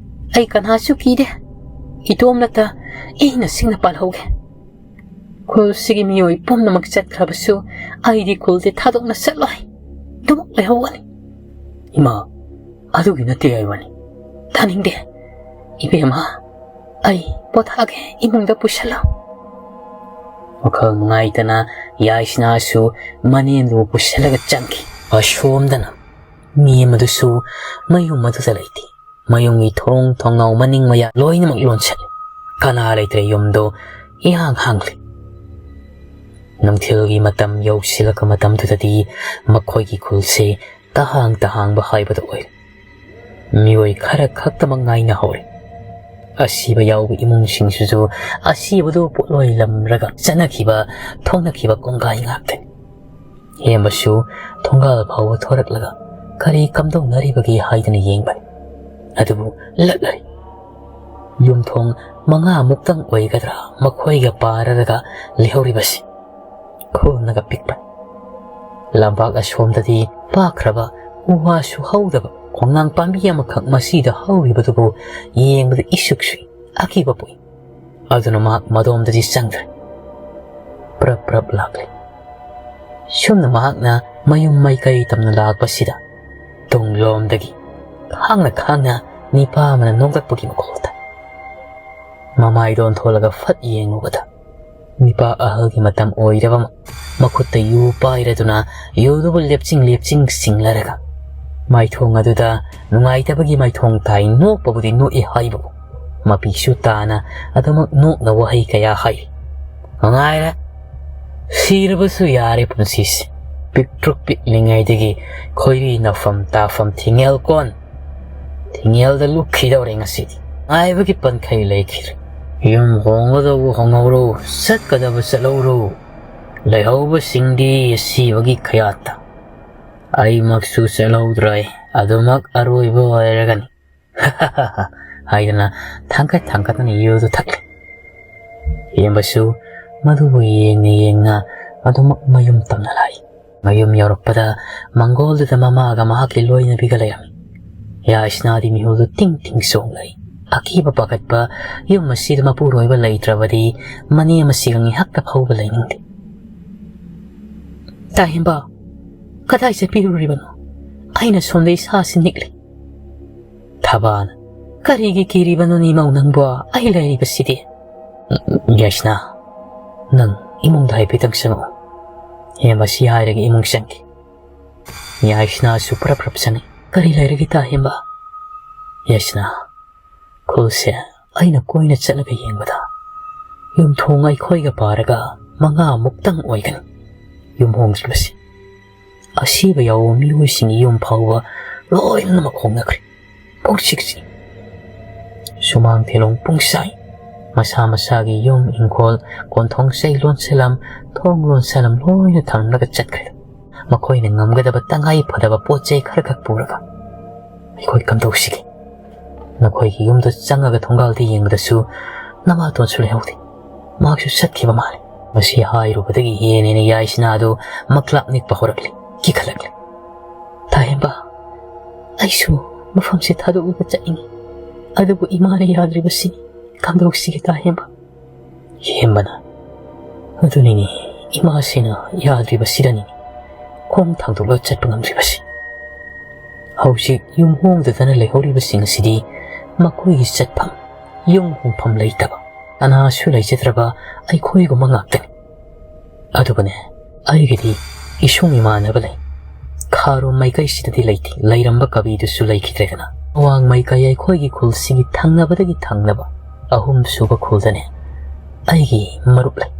ꯑꯩ ꯀꯅꯥꯁꯨ ꯀꯤꯗꯦ꯫ ꯏꯇꯣꯝꯅꯇ ꯏꯪꯅ ꯁꯤꯡꯅ ꯄꯥꯜꯍꯧꯒꯦ꯫ ꯈꯨꯜꯁꯤꯒꯤ ꯃꯤꯑꯣꯏ ꯄꯨꯝꯅꯃꯛ ꯆꯠꯈ꯭ꯔꯕꯁꯨ ꯑꯩꯗꯤ ꯈꯨꯜꯁꯦ ꯊꯥꯗꯣꯛꯅ ꯆꯠꯂꯣꯏ꯫ ꯑꯗꯨꯃꯛ ꯂꯩꯍꯧꯒꯅꯤ꯫" "ꯏꯃꯥ, ꯑꯗꯨꯒꯤ ꯅꯠꯇꯦ ꯍꯥꯏꯕꯅꯤ꯫" "ꯇꯥꯅꯤꯡꯗꯦ꯫ ꯏꯕꯦꯝꯃ, ꯑꯩ ꯄꯣꯊꯥꯒꯦ, ꯏꯃꯨꯡꯗ ꯄꯨꯁꯜꯂꯣ꯫" ꯋꯥꯈꯜ ꯅꯨꯡꯉꯥꯏꯇꯅ ꯌꯥꯏꯁꯅꯥꯁꯨ ꯃꯅꯦꯝꯕꯨ ꯄꯨꯁꯜꯂꯒ ꯆꯪꯈꯤ꯫ ꯑꯁꯣꯝꯗꯅ ꯃꯤ ꯑꯃꯗꯨꯁꯨ ꯃꯌꯨꯝ ꯑꯗꯨꯗ ꯂꯩꯇꯦ꯫ ꯃꯌꯨꯝꯒꯤ ꯊꯣꯡ ꯊꯣꯡꯅꯥꯎ ꯃꯅꯤꯡ ꯃꯌꯥ ꯂꯣꯏꯅꯃꯛ ꯂꯣꯟꯁꯤꯜꯂꯤ꯫ ꯀꯅꯥ ꯂꯩꯇ꯭ꯔꯦ, ꯌꯨꯝꯗꯣ ꯏꯍꯥꯡ ꯍꯥꯡꯂꯤ꯫ ꯅꯨꯡꯊꯤꯜꯒꯤ ꯃꯇꯝ ꯌꯧꯁꯤꯜꯂꯛꯄ ꯃꯇꯝꯗꯨꯗꯗꯤ ꯃꯈꯣꯏꯒꯤ ꯈꯨꯜꯁꯦ ꯇꯍꯥꯡ ꯇꯍꯥꯡꯕ ꯍꯥꯏꯕꯗꯨ ꯑꯣꯏꯔꯦ꯫ ꯃꯤꯑꯣꯏ ꯈꯔ ꯈꯛꯇꯃꯛ ꯉꯥꯏꯅꯍꯧꯔꯦ꯫ ꯑꯁꯤꯕ ꯌꯥꯎꯕ ꯏꯃꯨꯡꯁꯤꯡꯁꯤꯁꯨ ꯑꯁꯤꯕꯗꯨ ꯄꯣꯠꯂꯣꯏ ꯂꯝꯔꯒ ꯆꯠꯅꯈꯤꯕ, ꯊꯣꯛꯅꯈꯤꯕ ꯀꯣꯡꯒꯥꯏ ꯉꯥꯛꯇꯅꯤ꯫ ꯍꯦꯝꯕꯁꯨ ꯊꯣꯡꯒꯥꯜ ꯐꯥꯎꯕ ꯊꯣꯔꯛꯂꯒ ꯀꯔꯤ ꯀꯝꯗꯧꯅꯔꯤꯕꯒꯦ ꯍꯥꯏꯗꯨꯅ ꯌꯦꯡꯕꯅꯤ꯫ ꯑꯗꯨꯕꯨ ꯂꯠꯂꯔꯤ꯫ ꯌꯨꯝꯊꯣꯡ ꯃꯉꯥꯃꯨꯛꯇꯪ ꯑꯣꯏꯒꯗ꯭ꯔꯥ ꯃꯈꯣꯏꯒ ꯄꯥꯔꯔꯒ ꯂꯩꯍꯧꯔꯤꯕꯁꯤ꯫ ꯈꯨꯜꯅꯒ ꯄꯤꯛꯄꯅꯤ꯫ ꯂꯝꯄꯥꯛ ꯑꯁꯣꯝꯗꯗꯤ ꯄꯥꯛꯈ꯭ꯔꯕ ꯎ ꯋꯥꯁꯨ ꯍꯧꯗꯕ ꯈꯣꯡꯅꯥꯡ ꯄꯥꯝꯕꯤ ꯑꯃꯈꯛ ꯃꯁꯤꯗ ꯍꯧꯔꯤꯕꯗꯨꯕꯨ ꯌꯦꯡꯕꯗ ꯏꯁꯨꯛ ꯁꯨꯏ, ꯑꯀꯤꯕ ꯄꯣꯛꯏ꯫ ꯑꯗꯨꯅ ꯃꯍꯥꯛ ꯃꯗꯣꯝꯗꯗꯤ ꯆꯪꯗ꯭ꯔꯦ꯫ ꯄ꯭ꯔꯞ ꯄ꯭ꯔꯞ ꯂꯥꯛꯂꯦ꯫ ꯁꯨꯝꯅ ꯃꯍꯥꯛꯅ ꯃꯌꯨꯝ ꯃꯥꯏꯀꯩ ꯇꯝꯅ ꯂꯥꯛꯄꯁꯤꯗ ꯇꯨꯡꯂꯣꯝꯗꯒꯤ ꯈꯥꯡꯅ ꯈꯥꯡꯅ ꯅꯤꯄꯥ ꯑꯃꯅ ꯅꯣꯛꯂꯛꯄꯒꯤ ꯃꯈꯣꯜ ꯇꯥꯏ꯫ ꯃꯃꯥꯏꯗꯣ ꯑꯣꯟꯊꯣꯛꯂꯒ ꯐꯠ ꯌꯦꯡꯂꯨꯕꯗ ꯅꯤꯄꯥ ꯑꯍꯜꯒꯤ ꯃꯇꯝ ꯑꯣꯏꯔꯕ ꯑꯃ ꯃꯈꯨꯠꯇ ꯌꯨ ꯄꯥꯏꯔꯗꯨꯅ ꯌꯨꯗꯨꯕꯨ ꯂꯦꯞꯆꯤꯡ ꯂꯦꯞꯆꯤꯡ ꯆꯤꯡꯂꯔꯒ ꯃꯥꯏꯊꯣꯡ ꯑꯗꯨꯗ ꯅꯨꯡꯉꯥꯏꯇꯕꯒꯤ ꯃꯥꯏꯊꯣꯡ ꯇꯥꯏ, ꯅꯣꯛꯄꯕꯨꯗꯤ ꯅꯣꯛꯏ ꯍꯥꯏꯕꯕꯨ ꯃꯄꯤꯁꯨ ꯇꯥꯅ ꯑꯗꯨꯃꯛ ꯅꯣꯛꯅ ꯋꯥꯍꯩ ꯀꯌꯥ ꯍꯥꯏ꯫ "ꯅꯨꯡꯉꯥꯏꯔꯦ, ꯁꯤꯔꯕꯁꯨ ꯌꯥꯔꯦ ꯄꯨꯟꯁꯤꯁꯦ꯫ ꯄꯤꯛꯇ꯭ꯔꯨꯛ ꯄꯤꯛꯂꯤꯉꯩꯗꯒꯤ ꯈꯣꯏꯔꯤ ꯅꯐꯝ ꯇꯥꯐꯝ ꯊꯤꯡꯉꯦꯜ ꯀꯣꯟ ꯊꯤꯡꯉꯦꯜꯗ ꯂꯨꯞꯈꯤꯗꯧꯔꯦ ꯉꯁꯤꯗꯤ꯫ ꯉꯥꯏꯕꯒꯤ ꯄꯟꯈꯩ ꯂꯩꯈꯤꯗ꯭ꯔꯦ꯫ ꯌꯨꯝ ꯍꯣꯡꯒꯗꯧꯕ ꯍꯣꯡꯍꯧꯔꯣ, ꯆꯠꯀꯗꯕ ꯆꯠꯍꯧꯔꯣ꯫ ꯂꯩꯍꯧꯕꯁꯤꯡꯗꯤ ꯑꯁꯤꯕꯒꯤ ꯈꯌꯥꯠꯇ꯫ ꯑꯩꯃꯛꯁꯨ ꯆꯠꯍꯧꯗ꯭ꯔꯦ, ꯑꯗꯨꯃꯛ ꯑꯔꯣꯏꯕ ꯑꯣꯏꯔꯒꯅꯤ" ꯍꯥꯏꯗꯅ ꯊꯥꯡꯀꯠ ꯊꯥꯡꯀꯠꯇꯅ ꯌꯨꯗꯨ ꯊꯛꯂꯦ꯫ ꯍꯦꯝꯕꯁꯨ ꯃꯗꯨꯕꯨ ꯌꯦꯡꯅ ꯌꯦꯡꯅ ꯑꯗꯨꯃꯛ ꯃꯌꯨꯝ ꯇꯝꯅ ꯂꯥꯛꯏ꯫ ꯃꯌꯨꯝ ꯌꯧꯔꯛꯄꯗ ꯃꯪꯒꯣꯜꯗꯨꯗ ꯃꯃꯥꯒ ꯃꯍꯥꯛꯀꯤ ꯂꯣꯏꯅꯕꯤꯒ ꯂꯩꯔꯝꯃꯤ꯫ ꯌꯥꯏꯁꯅꯥꯗꯤ ꯃꯤꯍꯨꯜꯗꯨ ꯇꯤꯡ ꯇꯤꯡ ꯆꯣꯡꯂꯛꯏ꯫ ꯑꯀꯤꯕ ꯄꯥꯈꯠꯄ ꯌꯨꯝ ꯑꯁꯤꯗ ꯃꯄꯨꯔꯣꯏꯕ ꯂꯩꯇ꯭ꯔꯕꯗꯤ ꯃꯅꯦꯝ ꯑꯁꯤꯒ ꯉꯥꯏꯍꯥꯛꯇ ꯐꯥꯎꯕ ꯂꯩꯅꯤꯡꯗꯦ꯫ "ꯇꯥꯍꯦꯝꯕ, ꯀꯗꯥꯏ ꯆꯠꯄꯤꯔꯨꯔꯤꯕꯅꯣ? ꯑꯩꯅ ꯁꯣꯝꯗ ꯏꯁꯥꯁꯤ ꯅꯤꯛꯂꯤ꯫" ꯊꯕꯥꯅ, "ꯀꯔꯤꯒꯤ ꯀꯤꯔꯤꯕꯅꯣꯅꯦ ꯏꯃꯧ ꯅꯪꯕꯣ? ꯑꯩ ꯂꯩꯔꯤꯕꯁꯤꯗꯤ꯫" "ꯌꯥꯏꯁꯅꯥ, ꯅꯪ ꯏꯃꯨꯡꯗ ꯍꯥꯏꯐꯦꯠꯇꯪ ꯆꯪꯉꯛꯑꯣ꯫" ꯍꯦꯝꯕꯁꯤ ꯍꯥꯏꯔꯒ ꯏꯃꯨꯡ ꯆꯪꯈꯤ꯫ ꯌꯥꯏꯁꯅꯥꯁꯨ ꯄ꯭ꯔꯞ ꯄ꯭ꯔꯞ ꯆꯪꯉꯤ꯫ "ꯀꯔꯤ ꯂꯩꯔꯒꯦ ꯇꯥꯍꯦꯝꯕ?" "ꯌꯥꯏꯁꯅꯥ, ꯈꯨꯜꯁꯦ ꯑꯩꯅ ꯀꯣꯏꯅ ꯆꯠꯂꯒ ꯌꯦꯡꯕꯗ ꯌꯨꯝꯊꯣꯡ ꯑꯩꯈꯣꯏꯒ ꯄꯥꯔꯒ ꯃꯉꯥꯃꯨꯛꯇꯪ ꯑꯣꯏꯒꯅꯤ ꯌꯨꯝ ꯍꯣꯡꯗ꯭ꯔꯤꯕꯁꯤ꯫ ꯑꯁꯤꯕ ꯌꯥꯎꯕ ꯃꯤꯑꯣꯏꯁꯤꯡꯒꯤ ꯌꯨꯝ ꯐꯥꯎꯕ ꯂꯣꯏꯅꯃꯛ ꯍꯣꯡꯅꯈ꯭ꯔꯦ꯫ ꯄꯨꯡꯁꯤꯛꯁꯤ꯫ ꯁꯨꯃꯥꯡ ꯊꯦꯂꯣꯡ ꯄꯨꯡꯁꯥꯏ꯫ ꯃꯁꯥ ꯃꯁꯥꯒꯤ ꯌꯨꯝ, ꯏꯪꯈꯣꯜ, ꯀꯣꯟꯊꯣꯡ ꯆꯩ ꯂꯣꯟꯁꯂꯝ, ꯊꯣꯡ ꯂꯣꯟꯁꯂꯝ ꯂꯣꯏꯅ ꯊꯝꯂꯒ ꯆꯠꯈ꯭ꯔꯦ꯫ ꯃꯈꯣꯏꯅ ꯉꯝꯒꯗꯕ ꯇꯉꯥꯏ ꯐꯗꯕ ꯄꯣꯠ ꯆꯩ ꯈꯔꯈꯛ ꯄꯨꯔꯒ ꯑꯩꯈꯣꯏ ꯀꯝꯗꯧꯁꯤꯒꯦ? ꯅꯈꯣꯏꯒꯤ ꯌꯨꯝꯗ ꯆꯪꯉꯒ ꯊꯣꯡꯒꯥꯜꯗ ꯌꯦꯡꯕꯗꯁꯨ ꯅꯃꯥꯇꯣꯟꯁꯨ ꯂꯩꯍꯧꯗꯦ꯫ ꯃꯍꯥꯛꯁꯨ ꯆꯠꯈꯤꯕ ꯃꯥꯜꯂꯦ꯫ ꯃꯁꯤ ꯍꯥꯏꯔꯨꯕꯗꯒꯤ ꯍꯦꯟꯅ ꯍꯦꯟꯅ ꯌꯥꯏꯁꯅꯥꯗꯨ ꯃꯛꯂꯥꯛ ꯅꯤꯛꯄ ꯍꯧꯔꯛꯂꯦ, ꯀꯤꯈꯠꯂꯛꯂꯦ꯫ "ꯇꯥꯍꯦꯝꯕ, ꯑꯩꯁꯨ ꯃꯐꯝꯁꯦ ꯊꯥꯗꯣꯛꯂꯒ ꯆꯠꯅꯤꯡꯏ, ꯑꯗꯨꯕꯨ ꯏꯃꯥꯅ ꯌꯥꯗ꯭ꯔꯤꯕꯁꯤꯅꯤ꯫ ꯀꯝꯗꯧꯁꯤꯒꯦ ꯇꯥꯍꯦꯝꯕ?" ꯍꯦꯝꯕꯅ, "ꯑꯗꯨꯅꯤꯅꯦ, ꯏꯃꯥꯁꯤꯅ ꯌꯥꯗ꯭ꯔꯤꯕꯁꯤꯗꯅꯤꯅꯦ ꯈꯣꯡ ꯊꯥꯡꯗꯣꯛꯂꯒ ꯆꯠꯄ ꯉꯝꯗ꯭ꯔꯤꯕꯁꯤ꯫ ꯍꯧꯖꯤꯛ ꯌꯨꯝ ꯍꯣꯡꯗꯗꯅ ꯂꯩꯍꯧꯔꯤꯕꯁꯤꯡ ꯑꯁꯤꯗꯤ ꯃꯈꯣꯏꯒꯤ ꯆꯠꯐꯝ, ꯌꯨꯝ ꯍꯣꯡꯐꯝ ꯂꯩꯇꯕ, ꯀꯅꯥꯁꯨ ꯂꯩꯖꯗ꯭ꯔꯕ ꯑꯩꯈꯣꯏꯒꯨꯝꯕ ꯉꯥꯛꯇꯅꯤ꯫ ꯑꯗꯨꯒꯅꯦ, ꯑꯩꯒꯤꯗꯤ ꯏꯁꯨꯡ ꯏꯃꯥꯟꯅꯕ ꯂꯩ꯫ ꯈꯥꯔꯣꯝ ꯃꯥꯏꯀꯩꯁꯤꯗꯗꯤ ꯂꯩꯇꯦ, ꯂꯩꯔꯝꯕ ꯀꯕꯤꯗꯨꯁꯨ ꯂꯩꯈꯤꯗ꯭ꯔꯦꯗꯅ꯫ ꯑꯋꯥꯡ ꯃꯥꯏꯀꯩ ꯑꯩꯈꯣꯏꯒꯤ ꯈꯨꯜꯁꯤꯒꯤ ꯊꯪꯅꯕꯗꯒꯤ ꯊꯪꯅꯕ ꯑꯍꯨꯝꯁꯨꯕ ꯈꯨꯜꯗꯅꯦ ꯑꯩꯒꯤ ꯃꯔꯨꯞ ꯂꯩ꯫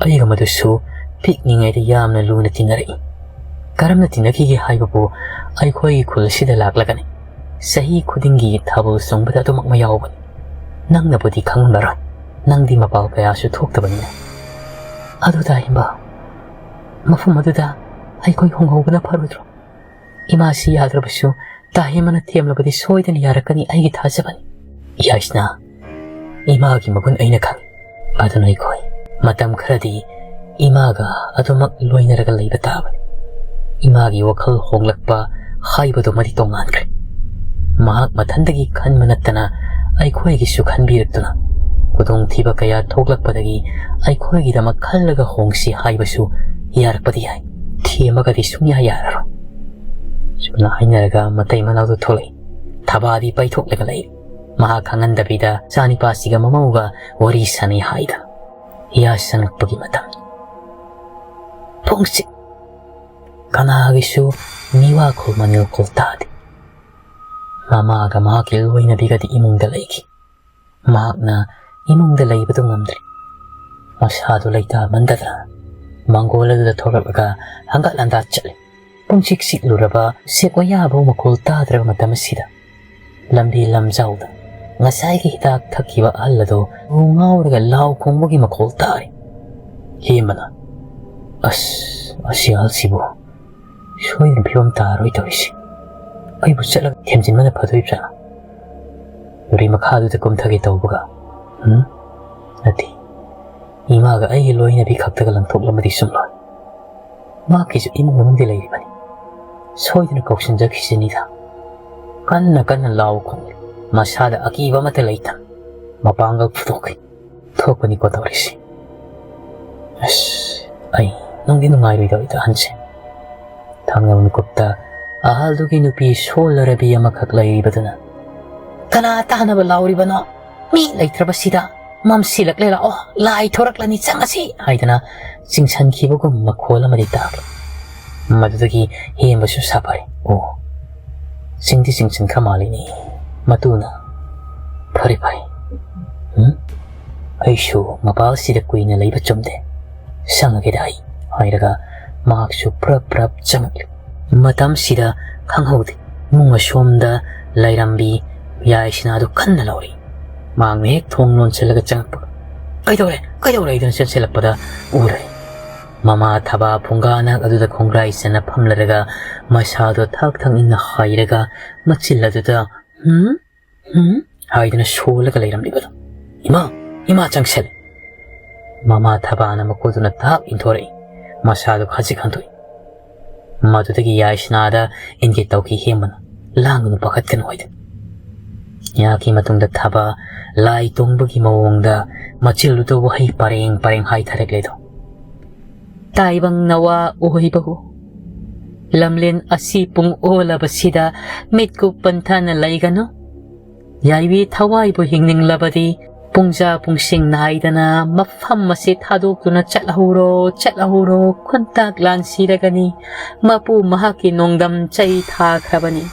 ꯑꯩꯒ ꯃꯗꯨꯁꯨ ꯄꯤꯛꯂꯤꯉꯩꯗ ꯌꯥꯝꯅ ꯂꯨꯅ ꯇꯤꯟꯅꯔꯛꯏ꯫ ꯀꯔꯝꯅ ꯇꯤꯟꯅꯈꯤꯒꯦ ꯍꯥꯏꯕꯕꯨ, ꯑꯩꯈꯣꯏꯒꯤ ꯈꯨꯜ ꯑꯁꯤꯗ ꯂꯥꯛꯂꯒꯅꯤ ꯆꯍꯤ ꯈꯨꯗꯤꯡꯒꯤ ꯊꯥꯕꯜ ꯆꯣꯡꯕꯗ ꯑꯗꯨꯃꯛ ꯃꯌꯥꯎꯕꯅꯤ꯫ ꯅꯪꯅꯕꯨꯗꯤ ꯈꯪꯂꯝꯂꯔꯣꯏ, ꯅꯪꯗꯤ ꯃꯄꯥꯜ ꯀꯌꯥꯁꯨ ꯊꯣꯛꯇꯕꯅꯤꯅ꯫ ꯑꯗꯨ ꯇꯥꯍꯦꯝꯕ, ꯃꯐꯝ ꯑꯗꯨꯗ ꯑꯩꯈꯣꯏ ꯍꯣꯡꯍꯧꯕꯅ ꯐꯔꯣꯏꯗ꯭ꯔꯣ? ꯏꯃꯥꯁꯤ ꯌꯥꯗ꯭ꯔꯕꯁꯨ ꯇꯥꯍꯦꯝꯕꯅ ꯊꯦꯝꯂꯕꯗꯤ ꯁꯣꯏꯗꯅ ꯌꯥꯔꯛꯀꯅꯤ, ꯑꯩꯒꯤ ꯊꯥꯖꯕꯅꯤ꯫ ꯌꯥꯏꯁꯅꯥ, ꯏꯃꯥꯒꯤ ꯃꯒꯨꯟ ꯑꯩꯅ ꯈꯪꯏ꯫ ꯑꯗꯨꯅ ꯑꯩꯈꯣꯏ ꯃꯇꯝ ꯈꯔꯗꯤ ꯏꯃꯥꯒ ꯑꯗꯨꯃꯛ ꯂꯣꯏꯅꯔꯒ ꯂꯩꯕ ꯇꯥꯕꯅꯤ꯫ ꯏꯃꯥꯒꯤ ꯋꯥꯈꯜ ꯍꯣꯡꯂꯛꯄ ꯍꯥꯏꯕꯗꯨꯃꯗꯤ ꯇꯣꯉꯥꯟꯈ꯭ꯔꯦ꯫ ꯃꯍꯥꯛ ꯃꯊꯟꯇꯒꯤ ꯈꯟꯕ ꯅꯠꯇꯅ ꯑꯩꯈꯣꯏꯒꯤꯁꯨ ꯈꯟꯕꯤꯔꯛꯇꯨꯅ, ꯈꯨꯗꯣꯡꯊꯤꯕ ꯀꯌꯥ ꯊꯣꯛꯂꯛꯄꯗꯒꯤ ꯑꯩꯈꯣꯏꯒꯤꯗꯃꯛ ꯈꯜꯂꯒ ꯍꯣꯡꯁꯤ ꯍꯥꯏꯕꯁꯨ ꯌꯥꯔꯛꯄꯗꯤ ꯌꯥꯏ꯫ ꯊꯦꯝꯃꯒꯗꯤ ꯁꯨꯡꯌꯥ ꯌꯥꯔꯔꯣꯏ꯫ ꯁꯨꯝꯅ ꯍꯥꯏꯅꯔꯒ ꯃꯇꯩ ꯃꯅꯥꯎꯗꯨ ꯊꯣꯛꯂꯛꯏ꯫ ꯊꯕꯥꯗꯤ ꯄꯩꯊꯣꯛꯂꯒ ꯂꯩꯔꯤ꯫ ꯃꯍꯥꯛ ꯈꯪꯍꯟꯗꯕꯤꯗ ꯆꯥꯅꯤꯄꯥꯁꯤꯒ ꯃꯃꯧꯒ ꯋꯥꯔꯤ ꯁꯥꯟꯅꯩ ꯍꯥꯏꯗꯅ꯫ ꯌꯥ ꯁꯪꯂꯛꯄꯒꯤ ꯃꯇꯝ꯫ ꯄꯨꯡꯁꯤ ꯀꯅꯥꯒꯤꯁꯨ ꯃꯤꯋꯥ ꯈꯨꯝ ꯃꯅꯤꯜ ꯈꯨꯝ ꯇꯥꯗꯦ꯫ ꯃꯃꯥꯒ ꯃꯍꯥꯛꯀꯤ ꯂꯣꯏꯅꯕꯤꯒꯗꯤ ꯏꯃꯨꯡꯗ ꯂꯩꯈꯤ꯫ ꯃꯍꯥꯛꯅ ꯏꯃꯨꯡꯗ ꯂꯩꯕꯗꯨ ꯉꯝꯗ꯭ꯔꯦ꯫ ꯃꯁꯥꯗꯨ ꯂꯩꯇꯥꯃꯟꯗꯗꯅ ꯃꯪꯒꯣꯜ ꯑꯗꯨꯗ ꯊꯣꯛꯂꯛꯂꯒ ꯍꯪꯒꯠ ꯍꯟꯗꯥ ꯆꯠꯂꯤ꯫ ꯄꯨꯡꯆꯤꯛ ꯆꯤꯛꯂꯨꯔꯕ ꯎꯆꯦꯛ ꯋꯥꯌꯥꯕꯨ ꯃꯈꯣꯜ ꯇꯥꯗ꯭ꯔꯕ ꯃꯇꯝ ꯑꯁꯤꯗ ꯂꯝꯕꯤ ꯂꯝꯖꯥꯎꯗ ꯉꯁꯥꯏꯒꯤ ꯍꯤꯗꯥꯛ ꯊꯛꯈꯤꯕ ꯑꯍꯜ ꯑꯗꯨ ꯉꯥꯎꯔꯒ ꯂꯥꯎ ꯈꯣꯡꯕꯒꯤ ꯃꯈꯣꯜ ꯇꯥꯔꯤ꯫ ꯍꯦꯝꯕꯅ, "ꯑꯁ, ꯑꯁꯤ ꯑꯍꯜꯁꯤꯕꯨ ꯁꯣꯏꯗꯅ ꯐꯤꯕꯝ ꯇꯥꯔꯣꯏ ꯇꯧꯔꯤꯁꯤ꯫ ꯑꯩꯕꯨ ꯆꯠꯂꯒ ꯊꯦꯝꯖꯤꯟꯕꯅ ꯐꯗꯣꯏꯕ꯭ꯔꯥ?" ꯅꯨꯔꯤ ꯃꯈꯥꯗꯨꯗ ꯀꯨꯝꯊꯒꯦ ꯇꯧꯕꯒ, ꯎꯝ? ꯅꯠꯇꯦ꯫ ꯏꯃꯥꯒ ꯑꯩꯒꯤ ꯂꯣꯏꯅꯕꯤ ꯈꯛꯇꯒ ꯂꯪꯊꯣꯛꯂꯝꯃꯗꯤ ꯆꯨꯝꯂꯣꯏ꯫ ꯃꯍꯥꯛꯀꯤꯁꯨ ꯏꯃꯨꯡ ꯃꯅꯨꯡꯗꯤ ꯂꯩꯔꯤꯕꯅꯤ꯫ ꯁꯣꯏꯗꯅ ꯀꯧꯁꯤꯟꯖꯈꯤꯁꯤꯅꯤꯗ꯫ ꯀꯟꯅ ꯀꯟꯅ ꯂꯥꯎ ꯈꯣꯡꯂꯤ꯫ ꯃꯁꯥꯗ ꯑꯀꯤꯕ ꯑꯃꯠꯇ ꯂꯩꯇꯅ ꯃꯄꯥꯡꯒꯜ ꯐꯨꯗꯣꯛꯈꯤ꯫ ꯊꯣꯛꯄꯅꯤꯀꯣ ꯇꯧꯔꯤꯁꯤ꯫ ꯑꯁ, ꯑꯩ ꯅꯨꯡꯗꯤ ꯅꯨꯡꯉꯥꯏꯔꯣꯏꯗꯧꯔꯤꯗ ꯑꯍꯟꯁꯦ꯫ ꯊꯪꯅꯕ ꯃꯤꯀꯨꯞꯇ ꯑꯍꯜꯗꯨꯒꯤ ꯅꯨꯄꯤ ꯁꯣꯜꯂꯔꯕꯤ ꯑꯃꯈꯛ ꯂꯩꯔꯤꯕꯗꯨꯅ, "ꯀꯅꯥ ꯇꯥꯅꯕ ꯂꯥꯎꯔꯤꯕꯅꯣ? ꯃꯤ ꯂꯩꯇ꯭ꯔꯕꯁꯤꯗ ꯃꯝꯁꯤꯜꯂꯛꯂꯦ, ꯂꯥꯛꯑꯣ, ꯂꯥꯏ ꯊꯣꯔꯛꯂꯅꯤ, ꯆꯪꯉꯁꯤ!" ꯍꯥꯏꯗꯅ ꯆꯤꯡꯁꯤꯟꯈꯤꯕꯒꯨꯝ ꯃꯈꯣꯜ ꯑꯃꯗꯤ ꯇꯥꯈꯤ꯫ ꯃꯗꯨꯗꯒꯤ ꯍꯦꯝꯕꯁꯨ ꯁꯥꯐꯔꯦ꯫ ꯑꯣ, ꯆꯤꯡꯗꯤ ꯆꯤꯡꯁꯤꯟꯈ꯭ꯔ ꯃꯥꯜꯂꯤꯅꯦ ꯃꯇꯨꯅ꯫ ꯐꯔꯦ, ꯐꯔꯦ꯫ ꯎꯝ? ꯑꯩꯁꯨ ꯃꯄꯥꯜꯁꯤꯗ ꯀꯨꯏꯅ ꯂꯩꯕ ꯆꯨꯝꯗꯦ꯫ ꯆꯪꯉꯒꯦꯗ ꯑꯩ, ꯍꯥꯏꯔꯒ ꯃꯍꯥꯛꯁꯨ ꯄ꯭ꯔꯞ ꯄ꯭ꯔꯞ ꯆꯪꯉꯛꯂꯤ꯫ ꯃꯇꯝꯁꯤꯗ ꯈꯪꯍꯧꯗꯦ꯫ ꯏꯃꯨꯡ ꯑꯁꯣꯝꯗ ꯂꯥꯏꯔꯝꯕꯤ ꯌꯥꯏꯁꯅꯥꯗꯨ ꯀꯟꯅ ꯂꯥꯎꯔꯤ꯫ ꯃꯍꯥꯛꯅ ꯍꯦꯛ ꯊꯣꯡ ꯂꯣꯟꯁꯤꯜꯂꯒ ꯆꯪꯉꯛꯄꯒ, "ꯀꯩꯗꯧꯔꯦ? ꯀꯩꯗꯧꯔꯦ?" ꯍꯥꯏꯗꯨꯅ ꯆꯦꯟꯁꯤꯜꯂꯛꯄꯗ ꯎꯔꯦ꯫ ꯃꯃꯥ ꯊꯕꯥ ꯐꯨꯡꯒꯥ ꯅꯥꯛ ꯑꯗꯨꯗ ꯈꯣꯡꯒ꯭ꯔꯥꯏ ꯆꯟꯅ ꯐꯝꯂꯔꯒ ꯃꯁꯥꯗꯣ ꯊꯛ ꯊꯛ ꯏꯟꯅ ꯍꯥꯏꯔꯒ ꯃꯆꯤꯜ ꯑꯗꯨꯗ, "ꯍꯨꯝ? ꯍꯨꯝ?" ꯍꯥꯏꯗꯨꯅ ꯁꯣꯜꯂꯒ ꯂꯩꯔꯝꯂꯤꯕꯗꯣ꯫ "ꯏꯃꯥ! ꯏꯃꯥ ꯆꯪꯁꯤꯜ!" ꯃꯃꯥ ꯊꯕꯥꯅ ꯃꯈꯨꯠꯇꯨꯅ ꯊꯛ ꯏꯟꯊꯣꯔꯛꯏ꯫ ꯃꯁꯥꯗꯣ ꯈꯖꯤꯛ ꯍꯟꯊꯣꯛꯏ꯫ ꯃꯗꯨꯗꯒꯤ ꯌꯥꯏꯁꯅꯥꯗ ꯏꯟꯒꯦ ꯇꯧꯈꯤ ꯍꯦꯝꯕꯅ, "ꯂꯥꯡꯒꯅꯨ, ꯄꯥꯈꯠꯀꯅꯨ" ꯍꯥꯏꯗꯨꯅ꯫ ꯌꯥꯀꯤ ꯃꯇꯨꯡꯗ ꯊꯕ ꯂꯥꯏ ꯇꯣꯡꯕꯒꯤ ꯃꯑꯣꯡꯗ ꯃꯆꯤꯜꯗꯨꯗ ꯋꯥꯍꯩ ꯄꯔꯦꯡ ꯄꯔꯦꯡ ꯍꯥꯏꯊꯔꯛꯂꯦꯗꯣ꯫ "ꯇꯥꯏꯕꯪ ꯅꯋꯥ ꯑꯣꯏꯕꯕꯨ, ꯂꯝꯂꯦꯟ ꯑꯁꯤ ꯄꯨꯡ ꯑꯣꯜꯂꯕꯁꯤꯗ ꯃꯤꯠꯀꯨꯞ ꯄꯟꯊꯥꯅ ꯂꯩꯒꯅꯨ꯫ ꯌꯥꯏꯕꯤ ꯊꯋꯥꯏꯕꯨ ꯍꯤꯡꯅꯤꯡꯂꯕꯗꯤ ꯄꯨꯡꯖꯥ ꯄꯨꯡꯁꯤꯡ ꯅꯥꯏꯗꯅ ꯃꯐꯝ ꯑꯁꯤ ꯊꯥꯗꯣꯛꯇꯨꯅ ꯆꯠꯍꯧꯔꯣ, ꯆꯠꯍꯧꯔꯣ, ꯈꯨꯟꯇꯥꯛ ꯂꯥꯟꯁꯤꯔꯒꯅꯤ꯫ ꯃꯄꯨ ꯃꯍꯥꯛꯀꯤ ꯅꯣꯡꯗꯝ ꯆꯩ ꯊꯥꯈ꯭ꯔꯕꯅꯤ꯫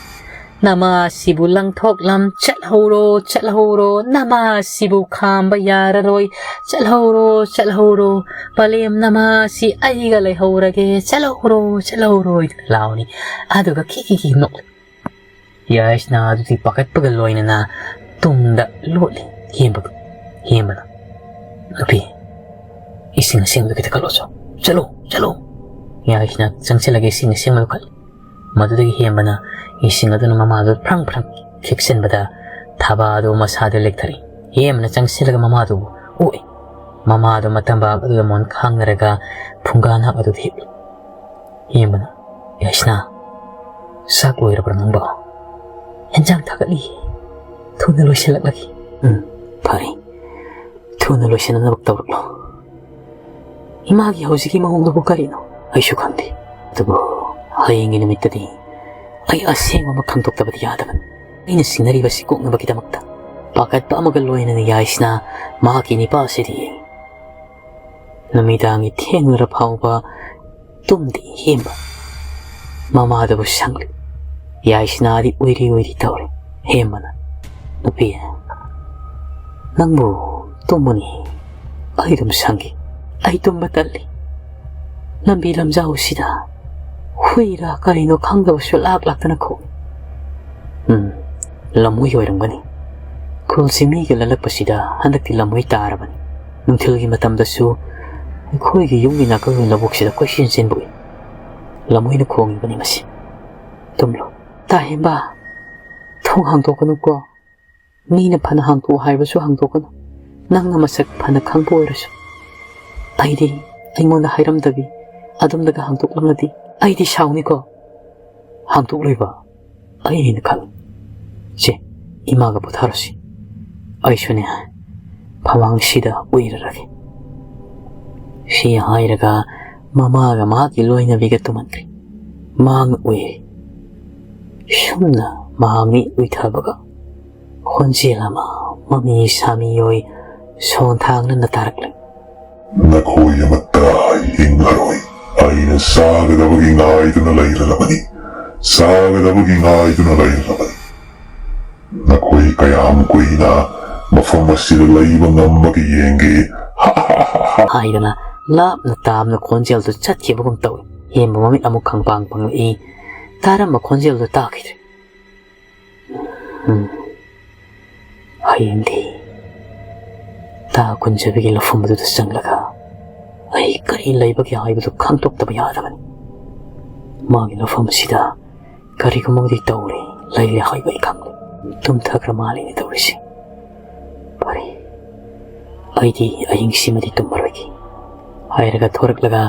"ꯅꯃꯥꯁꯤꯕꯨ ꯂꯪꯊꯣꯛꯂꯝ, ꯆꯠꯍꯧꯔꯣ, ꯆꯠꯍꯧꯔꯣ, ꯅꯃꯥꯁꯤꯕꯨ ꯈꯥꯝꯕ ꯌꯥꯔꯔꯣꯏ, ꯆꯠꯍꯧꯔꯣ, ꯆꯠꯍꯧꯔꯣ, ꯄꯂꯦꯝ ꯅꯃꯥꯁꯤ ꯑꯩꯒ ꯂꯩꯍꯧꯔꯒꯦ, ꯆꯠꯍꯧꯔꯣ, ꯆꯠꯍꯧꯔꯣ" ꯍꯥꯏꯗꯨꯅ ꯂꯥꯎꯅꯤ꯫ ꯑꯗꯨꯒ ꯈꯤꯛ ꯈꯤꯛ ꯈꯤꯛ ꯅꯣꯛꯂꯤ꯫ ꯌꯥꯏꯁꯅꯥ ꯑꯗꯨꯗꯤ ꯄꯥꯈꯠꯄꯒ ꯂꯣꯏꯅꯅ ꯇꯨꯡꯗ ꯂꯣꯠꯂꯤ꯫ ꯍꯦꯝꯕ, ꯍꯦꯝꯕꯅ, "ꯅꯨꯄꯤ, ꯏꯁꯤꯡ ꯑꯁꯦꯡꯕꯗꯨ ꯈꯤꯇ ꯈꯠꯂꯣ ꯆꯣ꯫ ꯆꯠꯂꯣ, ꯆꯠꯂꯣ!" ꯌꯥꯏꯁꯅꯥ ꯆꯪꯁꯤꯜꯂꯒ ꯏꯁꯤꯡ ꯑꯁꯦꯡꯕꯗꯨ ꯈꯠꯂꯤ꯫ ꯃꯗꯨꯗꯒꯤ ꯍꯦꯝꯕꯅ ꯏꯁꯤꯡ ꯑꯗꯨꯅ ꯃꯃꯥꯗꯨ ꯐ꯭ꯔꯪ ꯐ꯭ꯔꯪ ꯈꯤꯛꯆꯤꯟꯕꯗ ꯊꯥꯕꯥ ꯑꯗꯨ ꯃꯁꯥꯗ ꯂꯦꯛꯊꯔꯛꯏ꯫ ꯍꯦꯝꯕꯅ ꯆꯪꯁꯤꯜꯂꯒ ꯃꯃꯥꯗꯨꯕꯨ ꯑꯣꯛꯏ꯫ ꯃꯃꯥꯗꯨ ꯃꯇꯝꯕꯥꯛ ꯑꯗꯨꯗ ꯃꯣꯟ ꯈꯥꯡꯅꯔꯒ ꯐꯨꯡꯒꯥ ꯅꯥꯞ ꯑꯗꯨꯗ ꯍꯤꯞꯂꯤ꯫ ꯍꯦꯝꯕꯅ, "ꯌꯥꯏꯁꯅꯥ, ꯆꯥꯛ ꯂꯣꯏꯔꯕ꯭ꯔꯥ ꯅꯪꯕꯣ?" "ꯍꯦꯟꯖꯥꯡ ꯊꯥꯒꯠꯂꯤ꯫ ꯊꯨꯅ ꯂꯣꯏꯁꯤꯜꯂꯛꯂꯒꯦ꯫" "ꯎꯝ, ꯐꯔꯦ꯫ ꯊꯨꯅ ꯂꯣꯏꯁꯤꯟꯅꯅꯕ ꯇꯧꯔꯛꯂꯣ꯫ ꯏꯃꯥꯒꯤ ꯍꯧꯖꯤꯛꯀꯤ ꯃꯑꯣꯡꯗꯨꯕꯨ ꯀꯔꯤꯅꯣ? ꯑꯩꯁꯨ ꯈꯪꯗꯦ꯫ ꯑꯗꯨꯕꯨ ꯍꯌꯦꯡꯒꯤ ꯅꯨꯃꯤꯠꯇꯗꯤ ꯑꯩ ꯑꯁꯦꯡꯕ ꯑꯃ ꯈꯪꯗꯣꯛꯇꯕꯗꯤ ꯌꯥꯗꯕꯅꯤ꯫ ꯑꯩꯅ ꯆꯤꯡꯅꯔꯤꯕꯁꯤ ꯀꯣꯛꯅꯕꯒꯤꯗꯃꯛꯇ꯫" ꯄꯥꯈꯠꯄ ꯑꯃꯒ ꯂꯣꯏꯅꯅ ꯌꯥꯏꯁꯅꯥ ꯃꯍꯥꯛꯀꯤ ꯅꯤꯄꯥꯁꯤꯗꯤ ꯅꯨꯃꯤꯗꯥꯡꯒꯤ ꯊꯦꯡꯂꯔ ꯐꯥꯎꯕ ꯇꯨꯝꯗꯦ꯫ ꯍꯦꯝꯕ ꯃꯃꯥꯗꯨꯕꯨ ꯁꯪꯂꯤ꯫ ꯌꯥꯏꯁꯅꯥꯗꯤ ꯎꯏꯔꯤ ꯎꯏꯔꯤ ꯇꯧꯔꯤ꯫ ꯍꯦꯝꯕꯅ, "ꯅꯨꯄꯤ, ꯅꯪꯕꯨ ꯇꯨꯝꯃꯨꯅꯤ꯫ ꯑꯩ ꯑꯗꯨꯝ ꯁꯪꯒꯦ꯫ ꯑꯩ ꯇꯨꯝꯕ ꯇꯜꯂꯤ꯫ ꯂꯝꯕꯤ ꯂꯝꯖꯥꯎꯁꯤꯗ ꯍꯨꯏꯔꯥ ꯀꯔꯤꯅꯣ ꯈꯪꯗꯕꯁꯨ ꯂꯥꯛ ꯂꯥꯛꯇꯅ ꯈꯣꯡꯏ꯫" "ꯎꯝ, ꯂꯝꯍꯨꯏ ꯑꯣꯏꯔꯝꯒꯅꯤ꯫ ꯈꯨꯜꯁꯤ ꯃꯤꯒ ꯂꯜꯂꯛꯄꯁꯤꯗ ꯍꯟꯗꯛꯇꯤ ꯂꯝꯍꯨꯏ ꯇꯥꯔꯕꯅꯤ꯫ ꯅꯨꯡꯊꯤꯜꯒꯤ ꯃꯇꯝꯗꯁꯨ ꯑꯩꯈꯣꯏꯒꯤ ꯌꯨꯝꯒꯤ ꯅꯥꯀꯜꯒꯤ ꯂꯧꯕꯨꯛꯁꯤꯗ ꯀꯣꯏꯆꯦꯟ ꯆꯦꯟꯕ ꯎꯏ꯫ ꯂꯝꯍꯨꯏꯅ ꯈꯣꯡꯉꯤꯕꯅꯤ ꯃꯁꯤ꯫ ꯇꯨꯝꯂꯣ꯫" "ꯇꯥ ꯍꯦꯝꯕ, ꯊꯣꯡ ꯍꯥꯡꯗꯣꯛꯀꯅꯨꯀꯣ꯫ ꯃꯤꯅ ꯐꯅ ꯍꯥꯡꯗꯣꯛꯑꯣ ꯍꯥꯏꯔꯕꯁꯨ ꯍꯥꯡꯗꯣꯛꯀꯅꯨ꯫ ꯅꯪꯅ ꯃꯁꯛ ꯐꯅ ꯈꯪꯕ ꯑꯣꯏꯔꯁꯨ꯫ ꯑꯩꯗꯤ ꯑꯩꯉꯣꯟꯗ ꯍꯥꯏꯔꯝꯗꯕꯤ ꯑꯗꯣꯝꯗꯒ ꯍꯥꯡꯗꯣꯛꯂꯝꯂꯗꯤ ꯑꯩꯗꯤ ꯁꯥꯎꯅꯤꯀꯣ꯫" "ꯍꯥꯡꯗꯣꯛꯂꯣꯏꯕ ꯑꯩꯅ ꯈꯜꯂꯤ꯫ ꯁꯦ, ꯏꯃꯥꯒ ꯄꯣꯊꯥꯔꯁꯤ꯫ ꯑꯩꯁꯨꯅꯦ, ꯐꯃꯥꯡꯁꯤꯗ ꯎꯏꯔꯔꯒꯦ꯫" ꯁꯤ ꯍꯥꯏꯔꯒ ꯃꯃꯥꯒ ꯃꯍꯥꯛꯀꯤ ꯂꯣꯏꯅꯕꯤꯒ ꯇꯨꯝꯍꯟꯈ꯭ꯔꯦ꯫ ꯃꯍꯥꯛꯅ ꯎꯏꯔꯤ꯫ ꯁꯨꯝꯅ ꯃꯍꯥꯛꯅꯤ ꯎꯏꯊꯕꯒ ꯈꯣꯟꯖꯦꯜ ꯑꯃ ꯃꯃꯤ ꯁꯥꯃꯤ ꯑꯣꯏ ꯁꯣꯟꯊꯥꯡꯅꯅ ꯇꯥꯔꯛꯂꯦ꯫ "ꯅꯈꯣꯏ ꯑꯃꯠꯇ ꯍꯤꯡꯉꯔꯣꯏ꯫ ꯑꯩꯅ ꯆꯥꯒꯗꯕꯒꯤ ꯉꯥꯏꯗꯨꯅ ꯂꯩꯔꯔꯕꯅꯤ꯫ ꯆꯥꯒꯗꯕꯒꯤ ꯉꯥꯏꯗꯨꯅ ꯂꯩꯔꯕꯅꯤ꯫ ꯅꯈꯣꯏ ꯀꯌꯥꯝ ꯀꯨꯏꯅ ꯃꯐꯝ ꯑꯁꯤꯗ ꯂꯩꯕ ꯉꯝꯕꯒꯦ ꯌꯦꯡꯒꯦ꯫ ꯍꯥꯏꯗꯅ ꯂꯥꯞꯅ ꯇꯥꯝꯅ ꯈꯣꯟꯖꯦꯜꯗꯨ ꯆꯠꯈꯤꯕꯒꯨꯝ ꯇꯧꯏ꯫ ꯍꯦꯝꯕ ꯃꯃꯤꯠ ꯑꯃꯨꯛ ꯈꯪꯄꯥꯡ ꯄꯥꯡꯂꯛꯏ꯫ ꯇꯥꯔꯝꯕ ꯈꯣꯟꯖꯦꯜꯗꯨ ꯇꯥꯈꯤꯗ꯭ꯔꯦ꯫ ꯎꯝ꯫ ꯍꯌꯦꯡꯗꯤ ꯇꯥ ꯀꯨꯟꯖꯕꯤꯒꯤ ꯂꯧꯐꯝ ꯑꯗꯨꯗ ꯆꯪꯂꯒ ꯑꯩ ꯀꯔꯤ ꯂꯩꯕꯒꯦ ꯍꯥꯏꯕꯗꯨ ꯈꯪꯗꯣꯛꯇꯕ ꯌꯥꯗꯕꯅꯤ꯫ ꯃꯥꯒꯤ ꯂꯧꯐꯝ ꯑꯁꯤꯗ ꯀꯔꯤꯒꯨꯝꯕꯗꯤ ꯇꯧꯔꯦ, ꯂꯩꯔꯦ ꯍꯥꯏꯕ ꯑꯩ ꯈꯪꯂꯦ꯫ ꯇꯨꯝꯊꯈ꯭ꯔ ꯃꯥꯜꯂꯦꯅꯦ ꯇꯧꯔꯤꯁꯦ꯫ ꯐꯔꯦ, ꯑꯩꯗꯤ ꯑꯍꯤꯡꯁꯤꯃꯗꯤ ꯇꯨꯝꯃꯔꯣꯏꯒꯦ ꯍꯥꯏꯔꯒ ꯊꯣꯔꯛꯂꯒ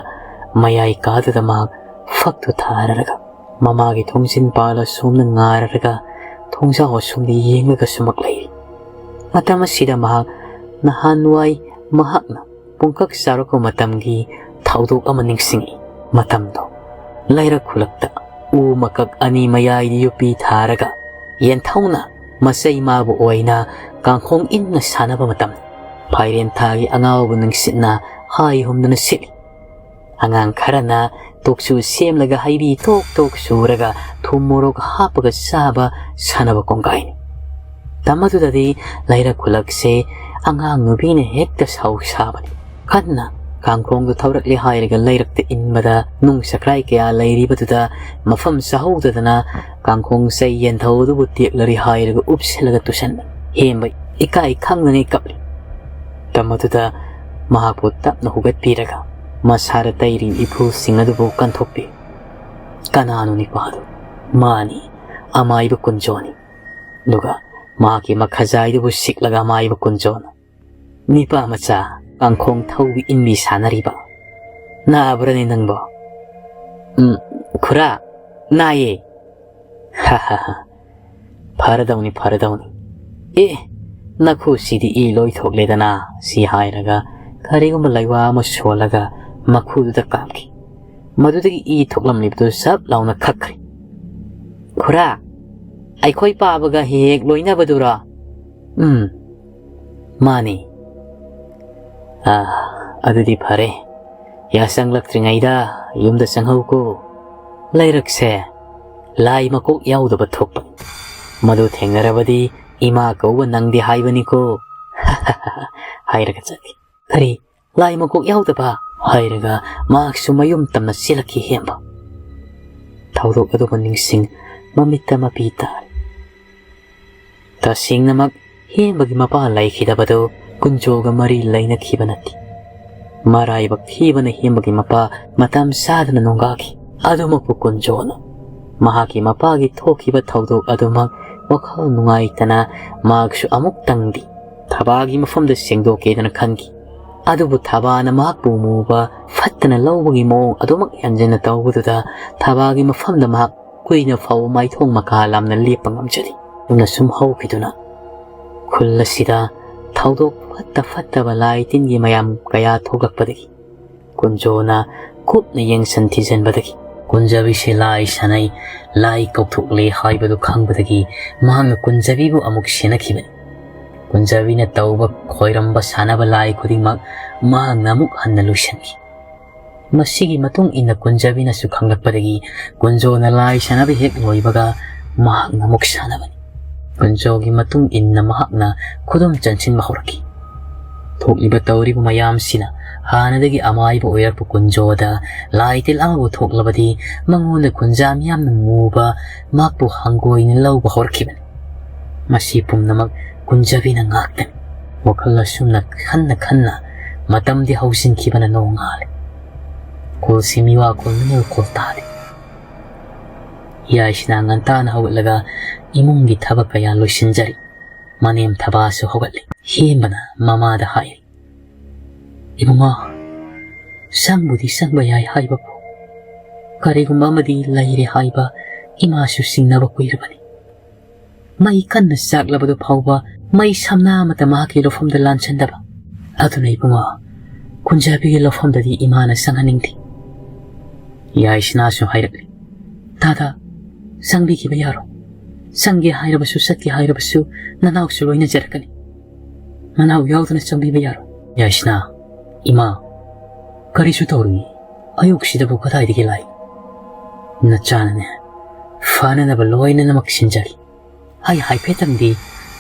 ꯃꯌꯥꯏ ꯀꯥꯗꯨꯗ ꯃꯍꯥꯛ ꯐꯛꯇꯨ ꯊꯥꯔꯔꯒ ꯃꯃꯥꯒꯤ ꯊꯣꯡꯖꯤꯟ ꯄꯥꯜ ꯑꯁꯣꯝꯗ ꯉꯥꯔꯔꯒ ꯊꯣꯡꯖꯥꯎ ꯑꯁꯣꯝꯗ ꯌꯦꯡꯂꯒ ꯁꯨꯃꯛ ꯂꯩꯔꯤ꯫ ꯃꯇꯝ ꯑꯁꯤꯗ ꯃꯍꯥꯛ ꯅꯍꯥꯟꯋꯥꯏ ꯃꯍꯥꯛꯅ ꯄꯨꯡꯀꯛ ꯆꯥꯎꯔꯛꯄ ꯃꯇꯝꯒꯤ ꯊꯧꯗꯣꯛ ꯑꯃ ꯅꯤꯡꯁꯤꯡꯏ꯫ ꯃꯇꯝꯗꯣ ꯂꯩꯔꯛ ꯈꯨꯂꯛꯇ ꯎ ꯃꯀꯛ ꯑꯅꯤ ꯃꯌꯥꯏꯗ ꯌꯣꯠꯄꯤ ꯊꯥꯔꯒ ꯌꯦꯟꯊꯧꯅ ꯃꯆꯩ ꯃꯥꯕꯨ ꯑꯣꯏꯅ ꯀꯥꯡꯈꯣꯡ ꯏꯟꯅ ꯁꯥꯟꯅꯕ ꯃꯇꯝ꯫ ꯐꯥꯏꯔꯦꯟ ꯊꯥꯒꯤ ꯑꯉꯥꯎꯕ ꯅꯨꯡꯁꯤꯠꯅ ꯍꯥꯏ ꯍꯨꯝꯗꯅ ꯁꯤꯠꯂꯤ꯫ ꯑꯉꯥꯡ ꯈꯔꯅ ꯇꯣꯛꯁꯨ ꯁꯦꯝꯂꯒ ꯍꯩꯕꯤ ꯇꯣꯛ ꯇꯣꯛ ꯁꯨꯔꯒ ꯊꯨꯝ ꯃꯣꯔꯣꯛ ꯍꯥꯞꯄꯒ ꯆꯥꯕ ꯁꯥꯟꯅꯕ ꯀꯣꯡꯒꯥꯏꯅꯤ꯫ ꯇꯝꯕꯗꯨꯗꯗꯤ ꯂꯩꯔꯛ ꯈꯨꯂꯛꯁꯦ ꯑꯉꯥꯡ ꯅꯨꯄꯤꯅ ꯍꯦꯛꯇ ꯁꯥꯎ ꯁꯥꯕꯅꯤ꯫ ꯀꯟꯅ ꯀꯥꯡꯈꯣꯡꯗꯨ ꯊꯧꯔꯛꯂꯦ ꯍꯥꯏꯔꯒ ꯂꯩꯔꯛꯇ ꯏꯟꯕꯗ ꯅꯨꯡ ꯁꯀ꯭ꯔꯥꯏ ꯀꯌꯥ ꯂꯩꯔꯤꯕꯗꯨꯗ ꯃꯐꯝ ꯆꯥꯍꯧꯗꯗꯅ ꯀꯥꯡꯈꯣꯡ ꯆꯩ ꯌꯦꯟꯊꯧ ꯑꯗꯨꯕꯨ ꯇꯦꯛꯂꯔꯤ ꯍꯥꯏꯔꯒ ꯎꯞꯁꯤꯜꯂꯒ ꯇꯨꯁꯟꯕ꯫ ꯍꯦꯝꯕ ꯏꯀꯥꯏ ꯈꯪꯗꯉꯩ ꯀꯞꯂꯤ꯫ ꯇꯝꯕꯗꯨꯗ ꯃꯍꯥꯛꯄꯨ ꯇꯞꯅ ꯍꯨꯒꯠꯄꯤꯔꯒ ꯃꯁꯥꯗ ꯇꯩꯔꯤ ꯏꯐꯨꯜꯁꯤꯡ ꯑꯗꯨꯕꯨ ꯀꯟꯊꯣꯛꯄꯤ꯫ ꯀꯅꯥꯅꯣ ꯅꯤꯄꯥꯗꯨ? ꯃꯥꯅꯤ, ꯑꯃꯥꯏꯕ ꯀꯨꯟꯖꯣꯅꯤ꯫ ꯑꯗꯨꯒ ꯃꯍꯥꯛꯀꯤ ꯃꯈꯥꯖꯥꯏꯗꯨꯕꯨ ꯁꯤꯛꯂꯒ ꯑꯃꯥꯏꯕ ꯀꯨꯟꯖꯣꯅ, "ꯅꯤꯄꯥ ꯃꯆꯥ, ꯀꯥꯡꯈꯣꯡ ꯊꯧꯕꯤ ꯏꯟꯕꯤ ꯁꯥꯟꯅꯔꯤꯕ? ꯅꯥꯕ꯭ꯔꯅꯦ ꯅꯪꯕꯣ?" "ꯎꯝ, ꯈꯨꯔꯥ, ꯅꯥꯏꯌꯦ꯫" "ꯍꯥ ꯍꯥ ꯍꯥ, ꯐꯔꯗꯧꯅꯤ, ꯐꯔꯗꯧꯅꯤ꯫ ꯑꯦ, ꯅꯈꯨꯁꯤꯗꯤ ꯏ ꯂꯣꯏ ꯊꯣꯛꯂꯦꯗꯅ," ꯁꯤ ꯍꯥꯏꯔꯒ ꯀꯔꯤꯒꯨꯝꯕ ꯂꯩꯋꯥ ꯑꯃ ꯁꯣꯜꯂꯒ ꯃꯈꯨꯗꯨꯗ ꯀꯥꯞꯈꯤ꯫ ꯃꯗꯨꯗꯒꯤ ꯏ ꯊꯣꯛꯂꯝꯂꯤꯕꯗꯨ ꯁꯞ ꯂꯥꯎꯅ ꯈꯛꯈ꯭ꯔꯦ꯫ "ꯈꯨꯔꯥ, ꯑꯩꯈꯣꯏ ꯄꯥꯕꯒ ꯍꯦꯛ ꯍꯦꯛ ꯂꯣꯏꯅꯕꯗꯨꯔꯣ?" "ꯎꯝ, ꯃꯥꯅꯤ꯫" "ꯑꯥ, ꯑꯗꯨꯗꯤ ꯐꯔꯦ꯫ ꯌꯥꯆꯪꯂꯛꯇ꯭ꯔꯤꯉꯩꯗ ꯌꯨꯝꯗ ꯆꯪꯍꯧꯀꯣ꯫ ꯂꯩꯔꯛꯁꯦ "ꯂꯥꯏ ꯃꯀꯣꯛ ꯌꯥꯎꯗꯕ ꯊꯣꯛꯄ꯫ ꯃꯗꯨ ꯊꯦꯡꯅꯔꯕꯗꯤ ꯏꯃꯥ ꯀꯧꯕ ꯅꯪꯗꯦ ꯍꯥꯏꯕꯅꯤꯀꯣ" ꯍꯥꯏꯔꯒ ꯆꯠꯈꯤ꯫ "ꯀꯔꯤ? ꯂꯥꯏ ꯃꯀꯣꯛ ꯌꯥꯎꯗꯕ?" ꯍꯥꯏꯔꯒ ꯃꯍꯥꯛꯁꯨ ꯃꯌꯨꯝ ꯇꯝꯅ ꯆꯦꯜꯂꯛꯈꯤ ꯍꯦꯝꯕ꯫ ꯊꯧꯗꯣꯛ ꯑꯗꯨꯕꯨ ꯅꯤꯡꯁꯤꯡ ꯃꯃꯤꯠꯇ ꯃꯄꯤ ꯇꯥꯔꯦ꯫ ꯇꯁꯦꯡꯅꯃꯛ ꯍꯦꯝꯕꯒꯤ ꯃꯄꯥ ꯂꯩꯈꯤꯗꯕꯗꯨ ꯀꯨꯟꯖꯣꯒ ꯃꯔꯤ ꯂꯩꯅꯈꯤꯕ ꯅꯠꯇꯦ꯫ ꯃꯔꯥꯏꯕꯛ ꯊꯤꯕꯅ ꯍꯦꯝꯕꯒꯤ ꯃꯄꯥ ꯃꯇꯝ ꯆꯥꯗꯅ ꯅꯣꯡꯒꯥꯈꯤ꯫ ꯑꯗꯨꯃꯛꯄꯨ ꯀꯨꯟꯖꯣꯅ ꯃꯍꯥꯛꯀꯤ ꯃꯄꯥꯒꯤ ꯊꯣꯛꯈꯤꯕ ꯊꯧꯗꯣꯛ ꯑꯗꯨꯃꯛ ꯋꯥꯈꯜ ꯅꯨꯡꯉꯥꯏꯇꯅ ꯃꯍꯥꯛꯁꯨ ꯑꯃꯨꯛꯇꯪꯗꯤ ꯊꯕꯥꯒꯤ ꯃꯐꯝꯗ ꯁꯦꯡꯗꯣꯛꯀꯦꯗꯅ ꯈꯟꯈꯤ꯫ ꯑꯗꯨꯕꯨ ꯊꯕꯥꯅ ꯃꯍꯥꯛꯄꯨ ꯃꯨꯕ ꯐꯠꯇꯅ ꯂꯧꯕꯒꯤ ꯃꯑꯣꯡ ꯑꯗꯨꯃꯛ ꯍꯦꯟꯖꯤꯟꯅ ꯇꯧꯕꯗꯨꯗ ꯊꯕꯥꯒꯤ ꯃꯐꯝꯗ ꯃꯍꯥꯛ ꯀꯨꯏꯅ ꯐꯥꯎꯕ ꯃꯥꯏꯊꯣꯡ ꯃꯀꯥ ꯂꯥꯝꯅ ꯂꯦꯞꯄ ꯉꯝꯖꯗꯦ꯫ ꯑꯗꯨꯅ ꯁꯨꯝ ꯍꯧꯈꯤꯗꯨꯅ ꯈꯨꯜ ꯑꯁꯤꯗ ꯊꯧꯗꯣꯛ ꯐꯠꯇ ꯐꯠꯇꯕ ꯂꯥꯏ ꯇꯤꯟꯒꯤ ꯃꯌꯥꯝ ꯀꯌꯥ ꯊꯣꯛꯂꯛꯄꯗꯒꯤ ꯀꯨꯟꯖꯣꯅ ꯀꯨꯞꯅ ꯌꯦꯡꯁꯟ ꯊꯤꯖꯟꯕꯗꯒꯤ ꯀꯨꯟꯖꯕꯤꯁꯦ ꯂꯥꯏ ꯁꯥꯟꯅꯩ, ꯂꯥꯏ ꯀꯧꯊꯣꯛꯂꯦ ꯍꯥꯏꯕꯗꯨ ꯈꯪꯕꯗꯒꯤ ꯃꯍꯥꯛꯅ ꯀꯨꯟꯖꯕꯤꯕꯨ ꯑꯃꯨꯛ ꯁꯦꯟꯅꯈꯤꯕꯅꯤ꯫ ꯀꯨꯟꯖꯕꯤꯅ ꯇꯧꯕ ꯈꯣꯏꯔꯝꯕ ꯁꯥꯟꯅꯕ ꯂꯥꯏ ꯈꯨꯗꯤꯡꯃꯛ ꯃꯍꯥꯛꯅ ꯑꯃꯨꯛ ꯍꯟꯅ ꯂꯣꯏꯁꯤꯟꯈꯤ꯫ ꯃꯁꯤꯒꯤ ꯃꯇꯨꯡ ꯏꯟꯅ ꯀꯨꯟꯖꯕꯤꯅꯁꯨ ꯈꯪꯂꯛꯄꯗꯒꯤ ꯀꯨꯟꯖꯣꯅ ꯂꯥꯏ ꯁꯥꯟꯅꯕ ꯍꯦꯛ ꯂꯣꯏꯕꯒ ꯃꯍꯥꯛꯅ ꯑꯃꯨꯛ ꯁꯥꯟꯅꯕꯅꯤ꯫ ꯀꯨꯟꯖꯣꯒꯤ ꯃꯇꯨꯡ ꯏꯟꯅ ꯃꯍꯥꯛꯅ ꯈꯨꯗꯨꯝ ꯆꯟꯁꯤꯟꯕ ꯍꯧꯔꯛꯈꯤ꯫ ꯊꯣꯛꯂꯤꯕ ꯇꯧꯔꯤꯕ ꯃꯌꯥꯝꯁꯤꯅ ꯍꯥꯟꯅꯗꯒꯤ ꯑꯃꯥꯏꯕ ꯑꯣꯏꯔꯛꯄ ꯀꯨꯟꯖꯣꯗ ꯂꯥꯏ ꯇꯤꯜ ꯑꯃꯕꯨ ꯊꯣꯛꯂꯕꯗꯤ ꯃꯉꯣꯟꯗ ꯀꯨꯟꯖꯥ ꯃꯤꯌꯥꯝꯅ ꯃꯨꯕ ꯃꯍꯥꯛꯄꯨ ꯍꯪꯒꯣꯏꯅ ꯂꯧꯕ ꯍꯧꯔꯛꯈꯤꯕꯅꯤ꯫ ꯃꯁꯤ ꯄꯨꯝꯅꯃꯛ ꯀꯨꯟꯖꯕꯤꯅ ꯉꯥꯛꯇꯅꯤ꯫ ꯋꯥꯈꯜ ꯑꯁꯨꯝꯅ ꯈꯟꯅ ꯈꯟꯅ ꯃꯇꯝꯗꯤ ꯍꯧꯖꯤꯟꯈꯤꯕꯅ ꯅꯣꯡꯉꯥꯜꯂꯦ꯫ ꯀꯣꯜꯁꯤ ꯃꯤꯋꯥ ꯀꯣꯜ ꯃꯤꯅꯧ ꯀꯣꯜ ꯇꯥꯗꯦ꯫ ꯌꯥꯏꯁꯅꯥ ꯉꯟꯇꯥꯅ ꯍꯧꯒꯠꯂꯒ ꯏꯃꯨꯡꯒꯤ ꯊꯕꯛ ꯀꯌꯥ ꯂꯣꯏꯁꯤꯟꯖꯔꯤ꯫ ꯃꯅꯦꯝ ꯊꯕꯥꯁꯨ ꯍꯧꯒꯠꯂꯤ꯫ ꯍꯦꯝꯕꯅ ꯃꯃꯥꯗ ꯍꯥꯏꯔꯤ, "ꯏꯕꯨꯡꯉꯣ, ꯆꯪꯕꯨꯗꯤ ꯆꯪꯕ ꯌꯥꯏ ꯍꯥꯏꯕꯕꯨ ꯀꯔꯤꯒꯨꯝꯕ ꯑꯃꯗꯤ ꯂꯩꯔꯦ ꯍꯥꯏꯕ ꯏꯃꯥꯁꯨ ꯆꯤꯡꯅꯕ ꯀꯨꯏꯔꯕꯅꯤ꯫ ꯃꯩ ꯀꯟꯅ ꯆꯥꯛꯂꯕꯗꯨ ꯐꯥꯎꯕ ꯃꯩ ꯁꯝꯅꯥ ꯑꯃꯠꯇ ꯃꯍꯥꯛꯀꯤ ꯂꯧꯐꯝꯗ ꯂꯥꯟꯁꯤꯟꯗꯕ꯫ ꯑꯗꯨꯅ ꯏꯕꯨꯡꯉꯣ, ꯀꯨꯟꯖꯥꯕꯤꯒꯤ ꯂꯧꯐꯝꯗꯗꯤ ꯏꯃꯥꯅ ꯆꯪꯍꯟꯅꯤꯡꯗꯦ꯫" ꯌꯥꯏꯁꯅꯥꯁꯨ ꯍꯥꯏꯔꯛꯂꯤ, "ꯗꯥꯗꯥ, ꯆꯪꯕꯤꯈꯤꯕ ꯌꯥꯔꯣꯏ꯫ ꯆꯪꯒꯦ ꯍꯥꯏꯔꯕꯁꯨ, ꯆꯠꯀꯦ ꯍꯥꯏꯔꯕꯁꯨ ꯅꯅꯥꯎꯁꯨ ꯂꯣꯏꯅꯖꯔꯛꯀꯅꯤ꯫ ꯃꯅꯥꯎ ꯌꯥꯎꯗꯅ ꯆꯪꯕꯤꯕ ꯌꯥꯔꯣꯏ꯫" ꯌꯥꯏꯁꯅꯥ, "ꯏꯃꯥ, ꯀꯔꯤꯁꯨ ꯇꯧꯔꯣꯏ꯫ ꯑꯌꯨꯛꯁꯤꯗꯕꯨ ꯀꯗꯥꯏꯗꯒꯤ ꯂꯥꯛꯏ? ꯅꯆꯥꯅꯅꯦ ꯐꯅꯅꯕ ꯂꯣꯏꯅꯅꯃꯛ ꯁꯤꯟꯖꯒꯦ꯫ ꯑꯩ ꯍꯥꯏꯐꯦꯠꯇꯪꯗꯤ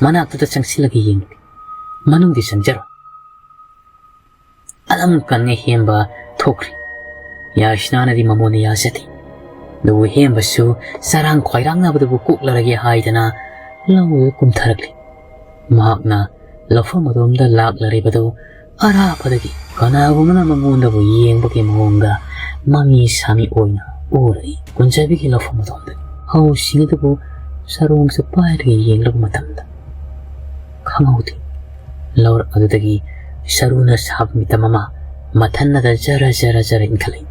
ꯃꯅꯥꯛꯇꯨꯗ ꯆꯪꯁꯤꯜꯂꯒ ꯌꯦꯡꯂꯨꯒꯦ꯫ ꯃꯅꯨꯡꯗꯤ ꯆꯪꯖꯔꯣ꯫ ꯑꯗꯨꯝ ꯀꯟꯅ ꯍꯦꯝꯕ ꯊꯣꯛꯈ꯭ꯔꯤ꯫ ꯌꯥꯏꯁꯅꯥꯅꯗꯤ ꯃꯃꯣꯟꯅ ꯌꯥꯖꯗꯦ꯫ ꯑꯗꯨꯕꯨ ꯍꯦꯝꯕꯁꯨ ꯆꯔꯥꯡ ꯈꯣꯏꯔꯥꯡꯅꯕꯗꯨꯕꯨ ꯀꯣꯛꯂꯔꯒꯦ ꯍꯥꯏꯗꯅ ꯂꯧꯗꯨ ꯀꯨꯝꯊꯔꯛꯂꯤ꯫ ꯃꯍꯥꯛꯅ ꯂꯧꯐꯝ ꯑꯗꯣꯝꯗ ꯂꯥꯛꯂꯔꯤꯕꯗꯨ ꯑꯔꯥꯞꯄꯗꯒꯤ ꯀꯅꯥꯒꯨꯝꯕꯅ ꯃꯉꯣꯟꯗꯕꯨ ꯌꯦꯡꯕꯒꯤ ꯃꯑꯣꯡꯗ ꯃꯃꯤ ꯁꯥꯃꯤ ꯑꯣꯏꯅ ꯎꯔꯛꯏ꯫ ꯀꯨꯟꯖꯕꯤꯒꯤ ꯂꯧꯐꯝ ꯑꯗꯣꯝꯗꯒꯤ ꯍꯧꯁꯤꯡ ꯑꯗꯨꯕꯨ ꯁꯔꯣꯡꯁꯨ ꯄꯥꯏꯔꯒ ꯌꯦꯡꯂꯨꯕ ꯃꯇꯝꯗ ꯈꯪꯍꯧꯗꯦ꯫ ꯂꯧꯔꯛ ꯑꯗꯨꯗꯒꯤ ꯁꯔꯨꯅ ꯁꯥꯕ ꯃꯤꯇꯝ ꯑꯃ ꯃꯊꯟꯅꯗ ꯖꯔ ꯖꯔ ꯖꯔ ꯏꯟꯈꯠꯂꯛꯏ꯫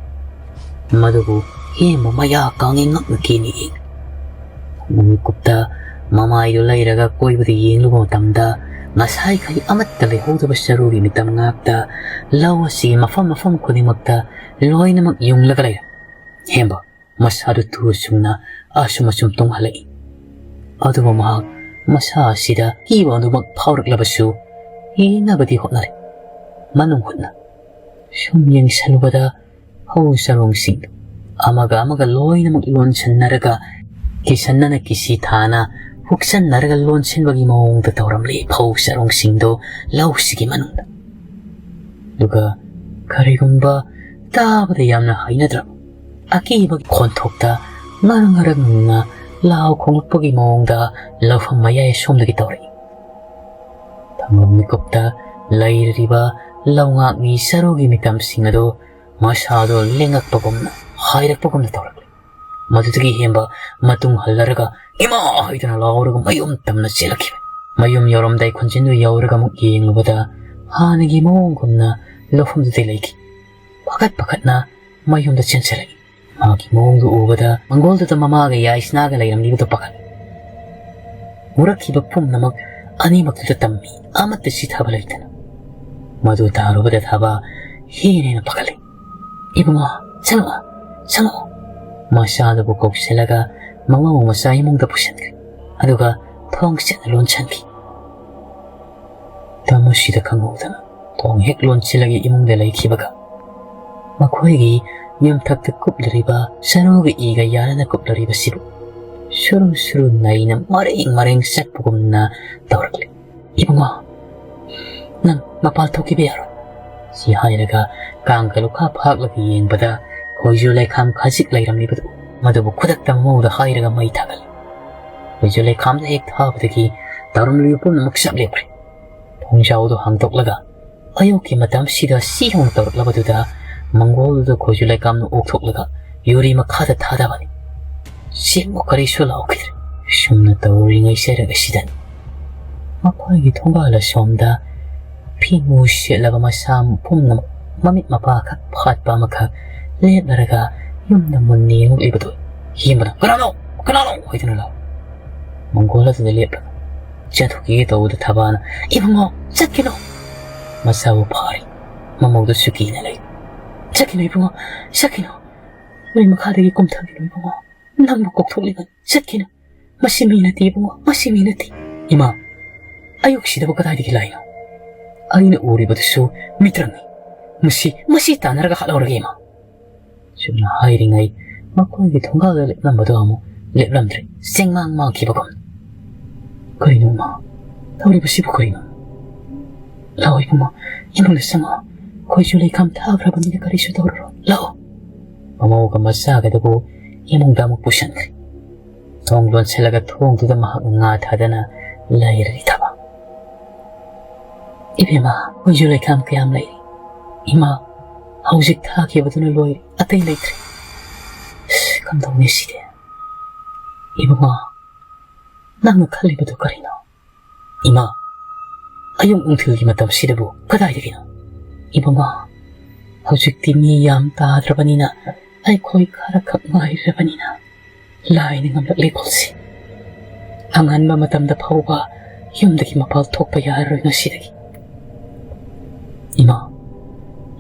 ꯃꯗꯨꯕꯨ ꯍꯦꯝꯕ ꯃꯌꯥ ꯀꯥꯡꯉꯤ ꯉꯛꯅ ꯀꯤꯅ ꯌꯦꯡꯏ꯫ ꯃꯤꯀꯨꯞꯇ ꯃꯃꯥꯏꯗꯨ ꯂꯩꯔꯒ ꯀꯣꯏꯕꯗ ꯌꯦꯡꯂꯨꯕ ꯃꯇꯝꯗ ꯉꯁꯥꯏꯈꯩ ꯑꯃꯠꯇ ꯂꯩꯍꯧꯗꯕ ꯁꯔꯨꯒꯤ ꯃꯤꯇꯝ ꯉꯥꯛꯇ ꯂꯧ ꯑꯁꯤꯒꯤ ꯃꯐꯝ ꯃꯐꯝ ꯈꯨꯗꯤꯡꯃꯛꯇ ꯂꯣꯏꯅꯃꯛ ꯌꯨꯡꯂꯒ ꯂꯩꯔꯦ꯫ ꯍꯦꯝꯕ ꯃꯁꯥꯗꯨ ꯇꯨ ꯁꯨꯝꯅ ꯑꯁꯨꯝ ꯑꯁꯨꯝ ꯇꯣꯡꯍꯜꯂꯛꯏ꯫ ꯑꯗꯨꯕꯨ ꯃꯍꯥꯛ ꯃꯁꯥ ꯑꯁꯤꯗ ꯀꯤꯕ ꯑꯗꯨꯃꯛ ꯐꯥꯎꯔꯛꯂꯕꯁꯨ ꯌꯦꯡꯅꯕꯗꯤ ꯍꯣꯠꯅꯔꯦ꯫ ꯃꯅꯨꯡ ꯍꯨꯠꯅ ꯁꯨꯝ ꯌꯦꯡꯁꯜꯂꯨꯕꯗ ꯐꯧ ꯆꯔꯣꯡꯁꯤꯡꯗꯨ ꯑꯃꯒ ꯑꯃꯒ ꯂꯣꯏꯅꯃꯛ ꯂꯣꯟꯁꯤꯟꯅꯔꯒ ꯀꯤꯁꯟꯅꯅ ꯀꯤꯁꯤ ꯊꯥꯅ ꯍꯨꯛꯆꯟꯅꯔꯒ ꯂꯣꯟꯁꯤꯟꯕꯒꯤ ꯃꯑꯣꯡꯗ ꯇꯧꯔꯝꯂꯤ ꯐꯧ ꯆꯔꯣꯡꯁꯤꯡꯗꯣ ꯂꯧꯁꯤꯒꯤ ꯃꯅꯨꯡꯗ꯫ ꯑꯗꯨꯒ ꯀꯔꯤꯒꯨꯝꯕ ꯇꯥꯕꯗ ꯌꯥꯝꯅ ꯍꯩꯅꯗ꯭ꯔꯕ ꯑꯀꯤꯕꯒꯤ ꯈꯣꯟꯊꯣꯛꯇ ꯉꯔꯪ ꯉꯔꯪꯅ ꯂꯥꯎ ꯈꯣꯡꯂꯛꯄꯒꯤ ꯃꯑꯣꯡꯗ ꯂꯧꯐꯝ ꯃꯌꯥꯏ ꯁꯣꯝꯗꯒꯤ ꯇꯧꯔꯛꯏ꯫ ꯊꯪꯒꯣꯜ ꯃꯤꯀꯨꯞꯇ ꯂꯩꯔꯤꯕ ꯂꯧꯉꯥꯛꯅꯤ ꯆꯔꯨꯒꯤ ꯃꯤꯇꯝꯁꯤꯡ ꯑꯗꯨ ꯃꯁꯥꯗꯣ ꯂꯦꯡꯉꯛꯄꯒꯨꯝꯅ ꯍꯥꯏꯔꯛꯄꯒꯨꯝꯅ ꯇꯧꯔꯛꯂꯤ꯫ ꯃꯗꯨꯗꯒꯤ ꯍꯦꯟꯕ ꯃꯇꯨꯡ ꯍꯜꯂꯔꯒ "ꯏꯃꯥ!" ꯍꯥꯏꯗꯨꯅ ꯂꯥꯎꯔꯒ ꯃꯌꯨꯝ ꯇꯝꯅ ꯆꯦꯜꯂꯛꯈꯤꯕ꯫ ꯃꯌꯨꯝ ꯌꯧꯔꯝꯗꯥꯏ ꯈꯣꯟꯖꯤꯟꯗꯨ ꯌꯧꯔꯒ ꯑꯃꯨꯛ ꯌꯦꯡꯂꯨꯕꯗ ꯍꯥꯟꯅꯒꯤ ꯃꯑꯣꯡꯒꯨꯝꯅ ꯂꯧꯐꯝꯗꯨꯗ ꯂꯩꯈꯤ꯫ ꯄꯥꯈꯠ ꯄꯥꯈꯠꯅ ꯃꯌꯨꯝꯗ ꯆꯦꯟꯁꯤꯜꯂꯛꯏ꯫ ꯃꯍꯥꯛꯀꯤ ꯃꯑꯣꯡꯗꯨ ꯎꯕꯗ ꯃꯪꯒꯣꯜꯗꯨꯗ ꯃꯃꯥꯒ ꯌꯥꯏꯁꯅꯥꯒ ꯂꯩꯔꯝꯂꯤꯕꯗꯨ ꯄꯥꯈꯠꯂꯤ꯫ ꯎꯔꯛꯈꯤꯕ ꯄꯨꯝꯅꯃꯛ ꯑꯅꯤꯃꯛꯇꯨꯗ ꯇꯝꯃꯤ, ꯑꯃꯠꯇ ꯆꯤꯊꯕ ꯂꯩꯇꯅ꯫ ꯃꯗꯨ ꯇꯥꯔꯨꯕꯗ ꯊꯥꯕ ꯍꯦꯟꯅ ꯍꯦꯟꯅ ꯄꯥꯈꯠꯂꯤ꯫ "ꯏꯕꯨꯡꯉꯣ, ꯆꯪꯉꯛꯑꯣ, ꯆꯪꯉꯛꯑꯣ!" ꯃꯆꯥꯗꯨꯕꯨ ꯀꯧꯁꯤꯜꯂꯒ ꯃꯃꯧ ꯃꯆꯥ ꯏꯃꯨꯡꯗ ꯄꯨꯁꯤꯟꯈ꯭ꯔꯦ꯫ ꯑꯗꯨꯒ ꯊꯣꯡ ꯆꯦꯠꯅ ꯂꯣꯟꯁꯤꯟꯈꯤ꯫ ꯇꯥꯃꯣꯁꯤꯗ ꯈꯪꯍꯧꯗꯅ ꯊꯣꯡ ꯍꯦꯛ ꯂꯣꯟꯁꯤꯜꯂꯒ ꯏꯃꯨꯡꯗ ꯂꯩꯈꯤꯕꯒ ꯃꯈꯣꯏꯒꯤ ꯌꯨꯝꯊꯛꯇ ꯀꯨꯞꯂꯔꯤꯕ ꯁꯔꯨꯒ ꯏꯒ ꯌꯥꯅꯅ ꯀꯨꯞꯂꯔꯤꯕꯁꯤꯕꯨ ꯁꯨꯔꯨ ꯁꯨꯔꯨ ꯅꯩꯅ ꯃꯔꯦꯡ ꯃꯔꯦꯡ ꯆꯠꯄꯒꯨꯝꯅ ꯇꯧꯔꯛꯂꯦ꯫ "ꯏꯕꯨꯡꯉꯣ, ꯅꯪ ꯃꯄꯥꯜ ꯊꯣꯛꯈꯤꯕ ꯌꯥꯔꯣꯏ꯫" ꯁꯤ ꯍꯥꯏꯔꯒ ꯀꯥꯡꯒ ꯂꯨꯈꯥ ꯐꯥꯛꯂꯒ ꯌꯦꯡꯕꯗ ꯈꯣꯏꯖꯨ ꯂꯩꯈꯥꯝ ꯈꯖꯤꯛ ꯂꯩꯔꯝꯂꯤꯕꯗꯨ ꯃꯗꯨꯕꯨ ꯈꯨꯗꯛꯇ ꯃꯃꯧꯗ ꯍꯥꯏꯔꯒ ꯃꯩ ꯊꯥꯒꯠꯂꯦ꯫ ꯈꯣꯏꯖꯨ ꯂꯩꯈꯥꯝꯗ ꯍꯦꯛ ꯊꯥꯕꯗꯒꯤ ꯇꯧꯔꯝꯂꯤꯕ ꯄꯨꯝꯅꯃꯛ ꯆꯞ ꯂꯦꯞꯈ꯭ꯔꯦ꯫ ꯊꯣꯡꯖꯥꯎꯗꯨ ꯍꯥꯡꯗꯣꯛꯂꯒ ꯑꯌꯨꯛꯀꯤ ꯃꯇꯝꯁꯤꯗ ꯁꯤ ꯍꯧꯅ ꯇꯧꯔꯛꯂꯕꯗꯨꯗ ꯃꯪꯒꯣꯜꯗꯨꯗ ꯈꯣꯏꯖꯨ ꯂꯩꯈꯥꯝꯅ ꯑꯣꯛꯊꯣꯛꯂꯒ ꯌꯨꯔꯤ ꯃꯈꯥꯗ ꯊꯥꯗꯕꯅꯤ꯫ ꯆꯦꯡꯕꯨ ꯀꯔꯤꯁꯨ ꯂꯥꯎꯈꯤꯗ꯭ꯔꯦ꯫ ꯁꯨꯝꯅ ꯇꯧꯔꯤꯉꯩ ꯆꯩꯔꯛ ꯑꯁꯤꯗꯅꯤ ꯃꯈꯣꯏꯒꯤ ꯊꯣꯡꯒꯥꯜ ꯑꯁꯣꯝꯗ ꯐꯤꯃꯨ ꯁꯦꯠꯂꯕ ꯃꯁꯥ ꯄꯨꯝꯅꯃꯛ ꯃꯃꯤꯠ ꯃꯄꯥ ꯈꯛ ꯐꯥꯠꯄ ꯑꯃꯈꯛ ꯂꯦꯞꯅꯔꯒ ꯌꯨꯝꯗ ꯃꯨꯟꯅ ꯌꯦꯡꯂꯛꯂꯤꯕꯗꯨ ꯌꯦꯡꯕꯗ, "ꯀꯅꯥꯅꯣ? ꯀꯅꯥꯅꯣ?" ꯍꯥꯏꯗꯨꯅ ꯂꯥꯎ꯫ ꯃꯪꯒꯣꯜ ꯑꯗꯨꯗ ꯂꯦꯞꯂꯒ ꯆꯦꯟꯊꯣꯛꯈꯤꯒꯦ ꯇꯧꯕꯗ ꯊꯕꯥꯅ, "ꯏꯕꯨꯡꯉꯣ, ꯆꯠꯈꯤꯅꯨ!" ꯃꯆꯥꯕꯨ ꯐꯥꯔꯤ꯫ ꯃꯃꯧꯗꯨꯁꯨ ꯀꯤꯅ ꯂꯩ꯫ "ꯆꯠꯈꯤꯅꯨ ꯏꯕꯨꯡꯉꯣ, ꯆꯠꯈꯤꯅꯨ꯫ ꯅꯣꯏ ꯃꯈꯥꯗꯒꯤ ꯀꯨꯝꯊꯈꯤꯅꯨ ꯏꯕꯨꯡꯉꯣ꯫ ꯅꯪꯕꯨ ꯀꯣꯛꯊꯣꯛꯂꯤꯕꯅꯤ꯫ ꯆꯠꯈꯤꯅꯨ꯫ ꯃꯁꯤ ꯃꯤ ꯅꯠꯇꯦ ꯏꯕꯨꯡꯉꯣ, ꯃꯁꯤ ꯃꯤ ꯅꯠꯇꯦ꯫" "ꯏꯃꯥ, ꯑꯌꯨꯛꯁꯤꯗꯕꯨ ꯀꯗꯥꯏꯗꯒꯤ ꯂꯥꯛꯏꯅꯣ? ꯑꯩꯅ ꯎꯔꯤꯕꯗꯨꯁꯨ ꯃꯤꯇ꯭ꯔꯪꯅꯤ꯫ ꯃꯁꯤ, ꯃꯁꯤ ꯇꯥꯟꯅꯔꯒ ꯍꯥꯠꯍꯧꯔꯒꯦ ꯏꯃꯥ꯫" ꯁꯨꯝꯅ ꯍꯥꯏꯔꯤꯉꯩ ꯃꯈꯣꯏꯒꯤ ꯊꯣꯡꯒꯥꯜꯗ ꯂꯦꯞꯂꯝꯕꯗꯨ ꯑꯃꯨꯛ ꯂꯦꯞꯂꯝꯗ꯭ꯔꯦ꯫ ꯆꯦꯡꯃꯥꯡ ꯃꯥꯡꯈꯤꯕꯒꯨꯝ꯫ "ꯀꯔꯤꯅꯣ ꯏꯃꯥ? ꯇꯧꯔꯤꯕꯁꯤꯕꯨ ꯀꯔꯤꯅꯣ? ꯂꯥꯛꯑꯣ ꯏꯕꯨꯡꯉꯣ, ꯏꯃꯨꯡꯗ ꯆꯪꯉꯛꯑꯣ꯫ ꯈꯣꯏꯖꯨ ꯂꯩꯈꯥꯝ ꯊꯥꯈ꯭ꯔꯕꯅꯤꯅ ꯀꯔꯤꯁꯨ ꯇꯧꯔꯔꯣꯏ꯫ ꯂꯥꯛꯑꯣ꯫" ꯃꯃꯧꯒ ꯃꯆꯥꯒꯗꯨꯕꯨ ꯏꯃꯨꯡꯗ ꯑꯃꯨꯛ ꯄꯨꯁꯟꯈ꯭ꯔꯦ꯫ ꯊꯣꯡ ꯂꯣꯟꯁꯤꯜꯂꯒ ꯊꯣꯡꯗꯨꯗ ꯃꯍꯥꯛ ꯉꯥ ꯊꯥꯗꯅ ꯂꯩꯔꯔꯤ ꯊꯕ꯫ "ꯏꯕꯦꯝꯃ, ꯈꯣꯏꯖꯨ ꯂꯩꯈꯥꯝ ꯀꯌꯥꯝ ꯂꯩꯔꯤ? ꯏꯃꯥ, ꯍꯧꯖꯤꯛ ꯊꯥꯈꯤꯕꯗꯨꯅ ꯂꯣꯏꯔꯦ, ꯑꯇꯩ ꯂꯩꯇ꯭ꯔꯦ꯫ ꯑꯁ, ꯀꯝꯗꯧꯅꯤ ꯁꯤꯗꯤ? ꯏꯕꯨꯡꯉꯣ, ꯅꯪꯅ ꯈꯜꯂꯤꯕꯗꯨ ꯀꯔꯤꯅꯣ? ꯏꯃꯥ, ꯑꯌꯨꯛ ꯅꯨꯡꯊꯤꯜꯒꯤ ꯃꯇꯝꯁꯤꯗꯕꯨ ꯀꯗꯥꯏꯗꯒꯤꯅꯣ? ꯏꯕꯨꯡꯉꯣ, ꯍꯧꯖꯤꯛꯇꯤ ꯃꯤ ꯌꯥꯝ ꯇꯥꯗ꯭ꯔꯕꯅꯤꯅ ꯑꯩꯈꯣꯏ ꯈꯔꯈꯛ ꯉꯥꯏꯔꯕꯅꯤꯅ ꯂꯥꯏꯅ ꯉꯝꯂꯛꯂꯦ ꯀꯣꯜꯁꯤ꯫ ꯑꯉꯟꯕ ꯃꯇꯝꯗ ꯐꯥꯎꯕ ꯌꯨꯝꯗꯒꯤ ꯃꯄꯥꯜ ꯊꯣꯛꯄ ꯌꯥꯔꯔꯣꯏ ꯉꯁꯤꯗꯒꯤ꯫" "ꯏꯃꯥ,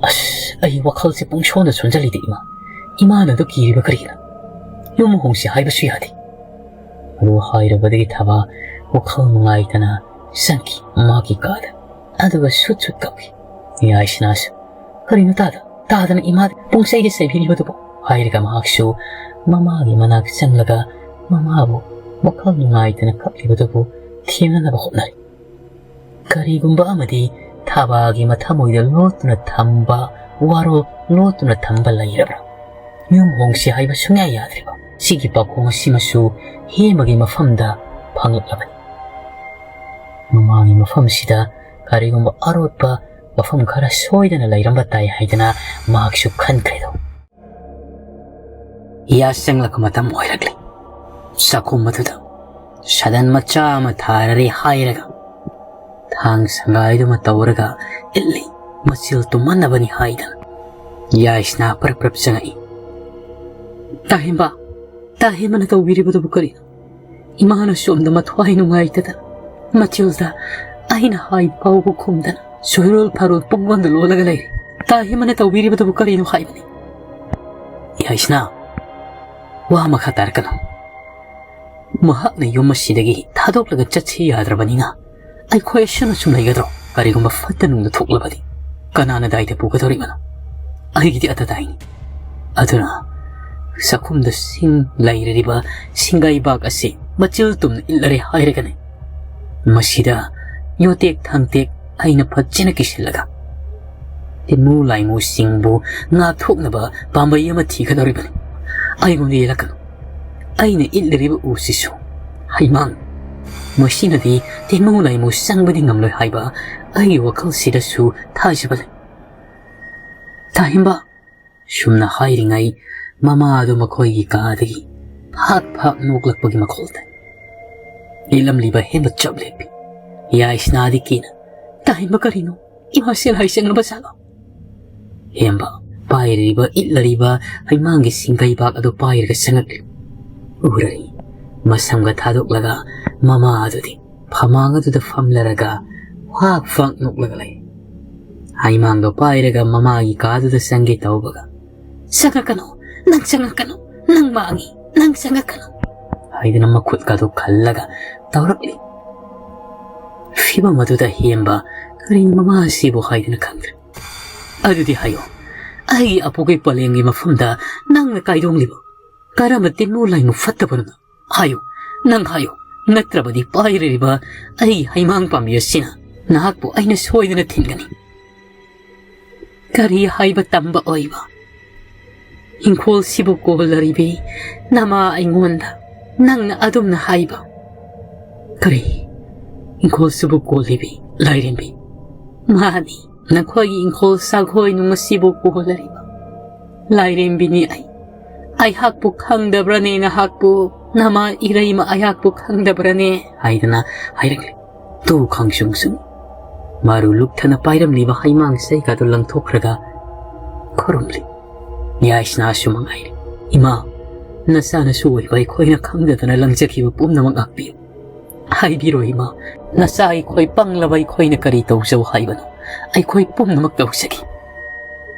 ꯑꯁ, ꯑꯩ ꯋꯥꯈꯜꯁꯦ ꯄꯨꯡꯁꯣꯟꯗ ꯁꯣꯟꯖꯜꯂꯤꯗ ꯏꯃꯥ꯫ ꯏꯃꯥꯅ ꯑꯗꯨ ꯀꯤꯔꯤꯕ ꯀꯔꯤꯒꯤꯅꯣ? ꯌꯨꯝ ꯍꯣꯡꯁꯤ ꯍꯥꯏꯕꯁꯨ ꯌꯥꯗꯦ꯫" ꯑꯗꯨ ꯍꯥꯏꯔꯕꯗꯒꯤ ꯊꯕꯥ ꯋꯥꯈꯜ ꯅꯨꯡꯉꯥꯏꯇꯅ ꯆꯪꯈꯤ ꯃꯥꯒꯤ ꯀꯥꯗ꯫ ꯑꯗꯨꯒ ꯁꯨꯠ ꯁꯨꯠ ꯀꯞꯈꯤ꯫ ꯌꯥꯏꯁꯅꯥꯁꯨ, "ꯀꯔꯤꯅꯣ ꯇꯥꯗ? ꯇꯥꯗꯅ ꯏꯃꯥ ꯄꯨꯡꯆꯩꯗ ꯆꯩꯕꯤꯔꯤꯕꯗꯨꯕꯨ?" ꯍꯥꯏꯔꯒ ꯃꯍꯥꯛꯁꯨ ꯃꯃꯥꯒꯤ ꯃꯅꯥꯛ ꯆꯪꯂꯒ ꯃꯃꯥꯕꯨ ꯋꯥꯈꯜ ꯅꯨꯡꯉꯥꯏꯇꯅ ꯀꯞꯂꯤꯕꯗꯨꯕꯨ ꯊꯦꯝꯅꯅꯕ ꯍꯣꯠꯅꯔꯤ꯫ ꯀꯔꯤꯒꯨꯝꯕ ꯑꯃꯗꯤ ꯊꯥꯕꯥꯒꯤ ꯃꯊꯃꯣꯏꯗ ꯂꯣꯠꯇꯨꯅ ꯊꯝꯕ ꯋꯥꯔꯣꯜ ꯂꯣꯠꯇꯨꯅ ꯊꯝꯕ ꯂꯩꯔꯕ꯭ꯔꯥ? ꯌꯨꯝ ꯍꯣꯡꯁꯤ ꯍꯥꯏꯕ ꯁꯨꯡꯌꯥ ꯌꯥꯗ꯭ꯔꯤꯕ ꯁꯤꯒꯤ ꯄꯥꯎꯈꯣꯡ ꯑꯁꯤꯃꯁꯨ ꯍꯦꯃꯒꯤ ꯃꯐꯝꯗ ꯐꯪꯂꯛꯂꯕꯅꯤ꯫ ꯃꯃꯥꯒꯤ ꯃꯐꯝꯁꯤꯗ ꯀꯔꯤꯒꯨꯝꯕ ꯑꯔꯣꯠꯄ ꯃꯐꯝ ꯈꯔ ꯁꯣꯏꯗꯅ ꯂꯩꯔꯝꯕ ꯇꯥꯏ ꯍꯥꯏꯗꯅ ꯃꯍꯥꯛꯁꯨ ꯈꯟꯈ꯭ꯔꯦꯗꯣ꯫ ꯌꯥꯁꯪꯂꯛꯄ ꯃꯇꯝ ꯑꯣꯏꯔꯛꯂꯦ꯫ ꯆꯥꯛꯈꯨꯝ ꯑꯗꯨꯗ ꯁꯥꯗꯟ ꯃꯆꯥ ꯑꯃ ꯊꯥꯔꯔꯦ ꯍꯥꯏꯔꯒ ꯊꯥꯡ ꯁꯪꯒꯥꯏꯗꯨꯃ ꯇꯧꯔꯒ ꯏꯠꯂꯤ꯫ ꯃꯆꯤꯜ ꯇꯨꯝꯍꯟꯅꯕꯅꯤ ꯍꯥꯏꯗꯅ ꯌꯥꯏꯁꯅꯥ ꯄꯔꯞ ꯄꯔꯞ ꯆꯪꯉꯛꯏ꯫ "ꯇꯥꯍꯦꯝꯕ, ꯇꯥꯍꯦꯝꯕꯅ ꯇꯧꯕꯤꯔꯤꯕꯗꯨꯕꯨ ꯀꯔꯤꯅꯣ? ꯏꯃꯥꯅ ꯁꯣꯝꯗ ꯃꯊ꯭ꯋꯥꯏ ꯅꯨꯡꯉꯥꯏꯇꯗꯅ ꯃꯆꯤꯜꯗ ꯑꯩꯅ ꯍꯥꯏꯕ ꯐꯥꯎꯕ ꯈꯨꯝꯗꯅ ꯁꯣꯏꯔꯣꯜ ꯐꯥꯔꯣꯜ ꯄꯨꯡꯂꯣꯟꯗ ꯂꯣꯜꯂꯒ ꯂꯩꯔꯦ꯫ ꯇꯥꯍꯦꯝꯕꯅ ꯇꯧꯕꯤꯔꯤꯕꯗꯨꯕꯨ ꯀꯔꯤꯅꯣ ꯍꯥꯏꯕꯅꯤ?" "ꯌꯥꯏꯁꯅꯥ, ꯋꯥ ꯃꯈꯥ ꯇꯥꯔꯛꯀꯅꯨ꯫ ꯃꯍꯥꯛꯅ ꯌꯨꯝ ꯑꯁꯤꯗꯒꯤ ꯊꯥꯗꯣꯛꯂꯒ ꯆꯠꯁꯤ ꯌꯥꯗ꯭ꯔꯕꯅꯤꯅ ꯑꯩꯈꯣꯏ ꯑꯁꯨꯝꯅ ꯁꯨꯝ ꯂꯩꯒꯗ꯭ꯔꯣ? ꯀꯔꯤꯒꯨꯝꯕ ꯐꯠꯇ ꯅꯨꯡꯗ ꯊꯣꯛꯂꯕꯗꯤ ꯀꯅꯥꯅ ꯗꯥꯏꯇ ꯄꯨꯒꯗꯧꯔꯤꯕꯅꯣ? ꯑꯩꯒꯤꯗꯤ ꯑꯇ ꯇꯥꯏꯅꯤ꯫ ꯑꯗꯨꯅ ꯆꯥꯛꯈꯨꯝꯗ ꯁꯤꯡ ꯂꯩꯔꯤꯕ ꯁꯤꯡꯒꯩꯕꯥꯛ ꯑꯁꯤ ꯃꯆꯤꯜ ꯇꯨꯝꯅ ꯏꯠꯂꯔꯦ ꯍꯥꯏꯔꯒꯅꯤ꯫ ꯃꯁꯤꯗ ꯌꯣꯇꯦꯛ ꯊꯥꯡꯇꯦꯛ ꯑꯩꯅ ꯐꯖꯅ ꯀꯤꯁꯤꯜꯂꯒ ꯇꯤꯟꯃꯨ ꯂꯥꯏꯃꯨꯁꯤꯡꯕꯨ ꯉꯥꯛꯊꯣꯛꯅꯕ ꯄꯥꯝꯕꯩ ꯑꯃ ꯊꯤꯒꯗꯧꯔꯤꯕꯅꯤ꯫ ꯑꯩꯉꯣꯟꯗ ꯌꯦꯜꯂꯛꯀꯅꯨ꯫ ꯑꯩꯅ ꯏꯠꯂꯤꯕ ꯎꯁꯤꯁꯨ ꯍꯩꯃꯥꯡ, ꯃꯁꯤꯅꯗꯤ ꯇꯤꯟꯃꯨ ꯂꯥꯏꯃꯨ ꯆꯪꯕꯗꯤ ꯉꯝꯂꯣꯏ ꯍꯥꯏꯕ ꯑꯩꯒꯤ ꯋꯥꯈꯜꯁꯤꯗꯁꯨ ꯊꯥꯖꯕ ꯂꯩ꯫ ꯇꯥꯍꯦꯝꯕ!" ꯁꯨꯝꯅ ꯍꯥꯏꯔꯤꯉꯩ ꯃꯃꯥ ꯑꯗꯨ ꯃꯈꯣꯏꯒꯤ ꯀꯥꯗꯒꯤ ꯐꯥꯛ ꯐꯥꯛ ꯅꯣꯛꯂꯛꯄꯒꯤ ꯃꯈꯣꯜ ꯇꯥꯏ꯫ ꯏꯂꯝꯂꯤꯕ ꯍꯦꯝꯕ ꯆꯞ ꯂꯦꯞꯄꯤ꯫ ꯌꯥꯏꯁꯅꯥꯗꯤ ꯀꯤꯅ, "ꯇꯥꯍꯦꯝꯕ, ꯀꯔꯤꯅꯣ? ꯏꯃꯥ ꯁꯦꯜ ꯍꯥꯏ ꯆꯪꯂꯕ ꯖꯥꯠꯂꯣ?" ꯍꯦꯝꯕ ꯄꯥꯏꯔꯤꯕ ꯏꯠꯂꯔꯤꯕ ꯍꯩꯃꯥꯡꯒꯤ ꯁꯤꯡꯒꯩꯕꯥꯛ ꯑꯗꯨ ꯄꯥꯏꯔꯒ ꯆꯪꯉꯛꯂꯤ꯫ ꯎꯔꯔꯤ꯫ ꯃꯁꯝꯒ ꯊꯥꯗꯣꯛꯂꯒ ꯃꯃꯥ ꯑꯗꯨꯗꯤ ꯐꯃꯥꯡ ꯑꯗꯨꯗ ꯐꯝꯂꯔꯒ ꯐꯥꯛ ꯐꯥꯛ ꯅꯣꯛꯂꯒ ꯂꯩ꯫ ꯍꯩꯃꯥꯡꯗꯣ ꯄꯥꯏꯔꯒ ꯃꯃꯥꯒꯤ ꯀꯥꯗꯨꯗ ꯆꯪꯒꯦ ꯇꯧꯕꯒ, "ꯆꯪꯉꯛꯀꯅꯨ, ꯅꯪ ꯆꯪꯉꯛꯀꯅꯨ, ꯅꯪ ꯃꯥꯡꯉꯤ, ꯅꯪ ꯆꯪꯉꯛꯀꯅꯨ" ꯍꯥꯏꯗꯨꯅ ꯃꯈꯨꯠꯀꯗꯨ ꯈꯜꯂꯒ ꯇꯧꯔꯛꯂꯤ꯫ ꯐꯤꯕꯝ ꯑꯗꯨꯗ ꯍꯦꯝꯕ ꯀꯔꯤ ꯃꯃꯥ ꯑꯁꯤꯕꯨ ꯍꯥꯏꯗꯨꯅ ꯈꯪꯗ꯭ꯔꯦ꯫ "ꯑꯗꯨꯗꯤ ꯍꯥꯏꯌꯣ, ꯑꯩꯒꯤ ꯑꯄꯨꯒꯤ ꯄꯂꯦꯝꯒꯤ ꯃꯐꯝꯗ ꯅꯪꯅ ꯀꯥꯏꯗꯣꯡꯂꯤꯕ ꯀꯔꯝꯕ ꯇꯤꯟꯃꯨ ꯂꯥꯏꯃꯨ ꯐꯠꯇꯕꯅꯣ? ꯍꯥꯏꯌꯨ, ꯅꯪ ꯍꯥꯏꯌꯨ, ꯅꯠꯇ꯭ꯔꯕꯗꯤ ꯄꯥꯏꯔꯤꯕ ꯑꯩꯒꯤ ꯍꯩꯃꯥꯡ ꯄꯥꯝꯕꯤ ꯑꯁꯤꯅ ꯅꯍꯥꯛꯄꯨ ꯑꯩꯅ ꯁꯣꯏꯗꯅ ꯊꯤꯟꯒꯅꯤ꯫ ꯀꯔꯤ ꯍꯥꯏꯕ ꯇꯝꯕ ꯑꯣꯏꯕ? ꯏꯪꯈꯣꯜꯁꯤꯕꯨ ꯀꯣꯜꯂꯔꯤꯕꯤ ꯅꯃꯥ ꯑꯩꯉꯣꯟꯗ ꯅꯪꯅ ꯑꯗꯨꯝꯅ ꯍꯥꯏꯕ? ꯀꯔꯤ? ꯏꯪꯈꯣꯜꯁꯤꯕꯨ ꯀꯣꯜꯂꯤꯕꯤ ꯂꯥꯏꯔꯦꯝꯕꯤ? ꯃꯥꯅꯤ, ꯅꯈꯣꯏꯒꯤ ꯏꯪꯈꯣꯜ ꯁꯥꯒꯣꯏ ꯅꯨꯡ ꯑꯁꯤꯕꯨ ꯀꯣꯜꯂꯔꯤꯕ ꯂꯥꯏꯔꯦꯝꯕꯤꯅꯤ ꯑꯩ꯫ ꯑꯩꯍꯥꯛꯄꯨ ꯈꯪꯗꯕ꯭ꯔꯅꯦ ꯅꯍꯥꯛꯄꯨ? ꯅꯃꯥ ꯏꯔꯩꯃ ꯑꯩꯍꯥꯛꯄꯨ ꯈꯪꯗꯕ꯭ꯔꯅꯦ? ꯍꯥꯏꯗꯅ ꯍꯥꯏꯔꯛꯂꯤ꯫ ꯇꯨ ꯈꯪꯁꯨꯡ ꯁꯨꯡ ꯃꯔꯨ ꯂꯨꯛꯊꯅ ꯄꯥꯏꯔꯝꯂꯤꯕ ꯍꯩꯃꯥꯡ ꯁꯩꯒꯥꯗꯨ ꯂꯪꯊꯣꯛꯈ꯭ꯔꯒ ꯈꯨꯔꯨꯝꯂꯤ꯫ ꯌꯥꯏꯁꯅꯥꯁꯨ ꯃꯉꯥꯏꯔꯦ꯫ ꯏꯃꯥ, ꯅꯆꯥꯅꯁꯨ ꯑꯣꯏꯕ ꯑꯩꯈꯣꯏꯅ ꯈꯪꯗꯗꯅ ꯂꯪꯖꯈꯤꯕ ꯄꯨꯝꯅꯃꯛ ꯉꯥꯛꯄꯤꯌꯨ꯫ ꯍꯥꯏꯕꯤꯔꯣ ꯏꯃꯥ, ꯅꯆꯥ ꯑꯩꯈꯣꯏ ꯄꯪꯂꯕ ꯑꯩꯈꯣꯏꯅ ꯀꯔꯤ ꯇꯧꯖꯧ ꯍꯥꯏꯕꯅꯣ? ꯑꯩꯈꯣꯏ ꯄꯨꯝꯅꯃꯛ ꯇꯧꯖꯒꯦ꯫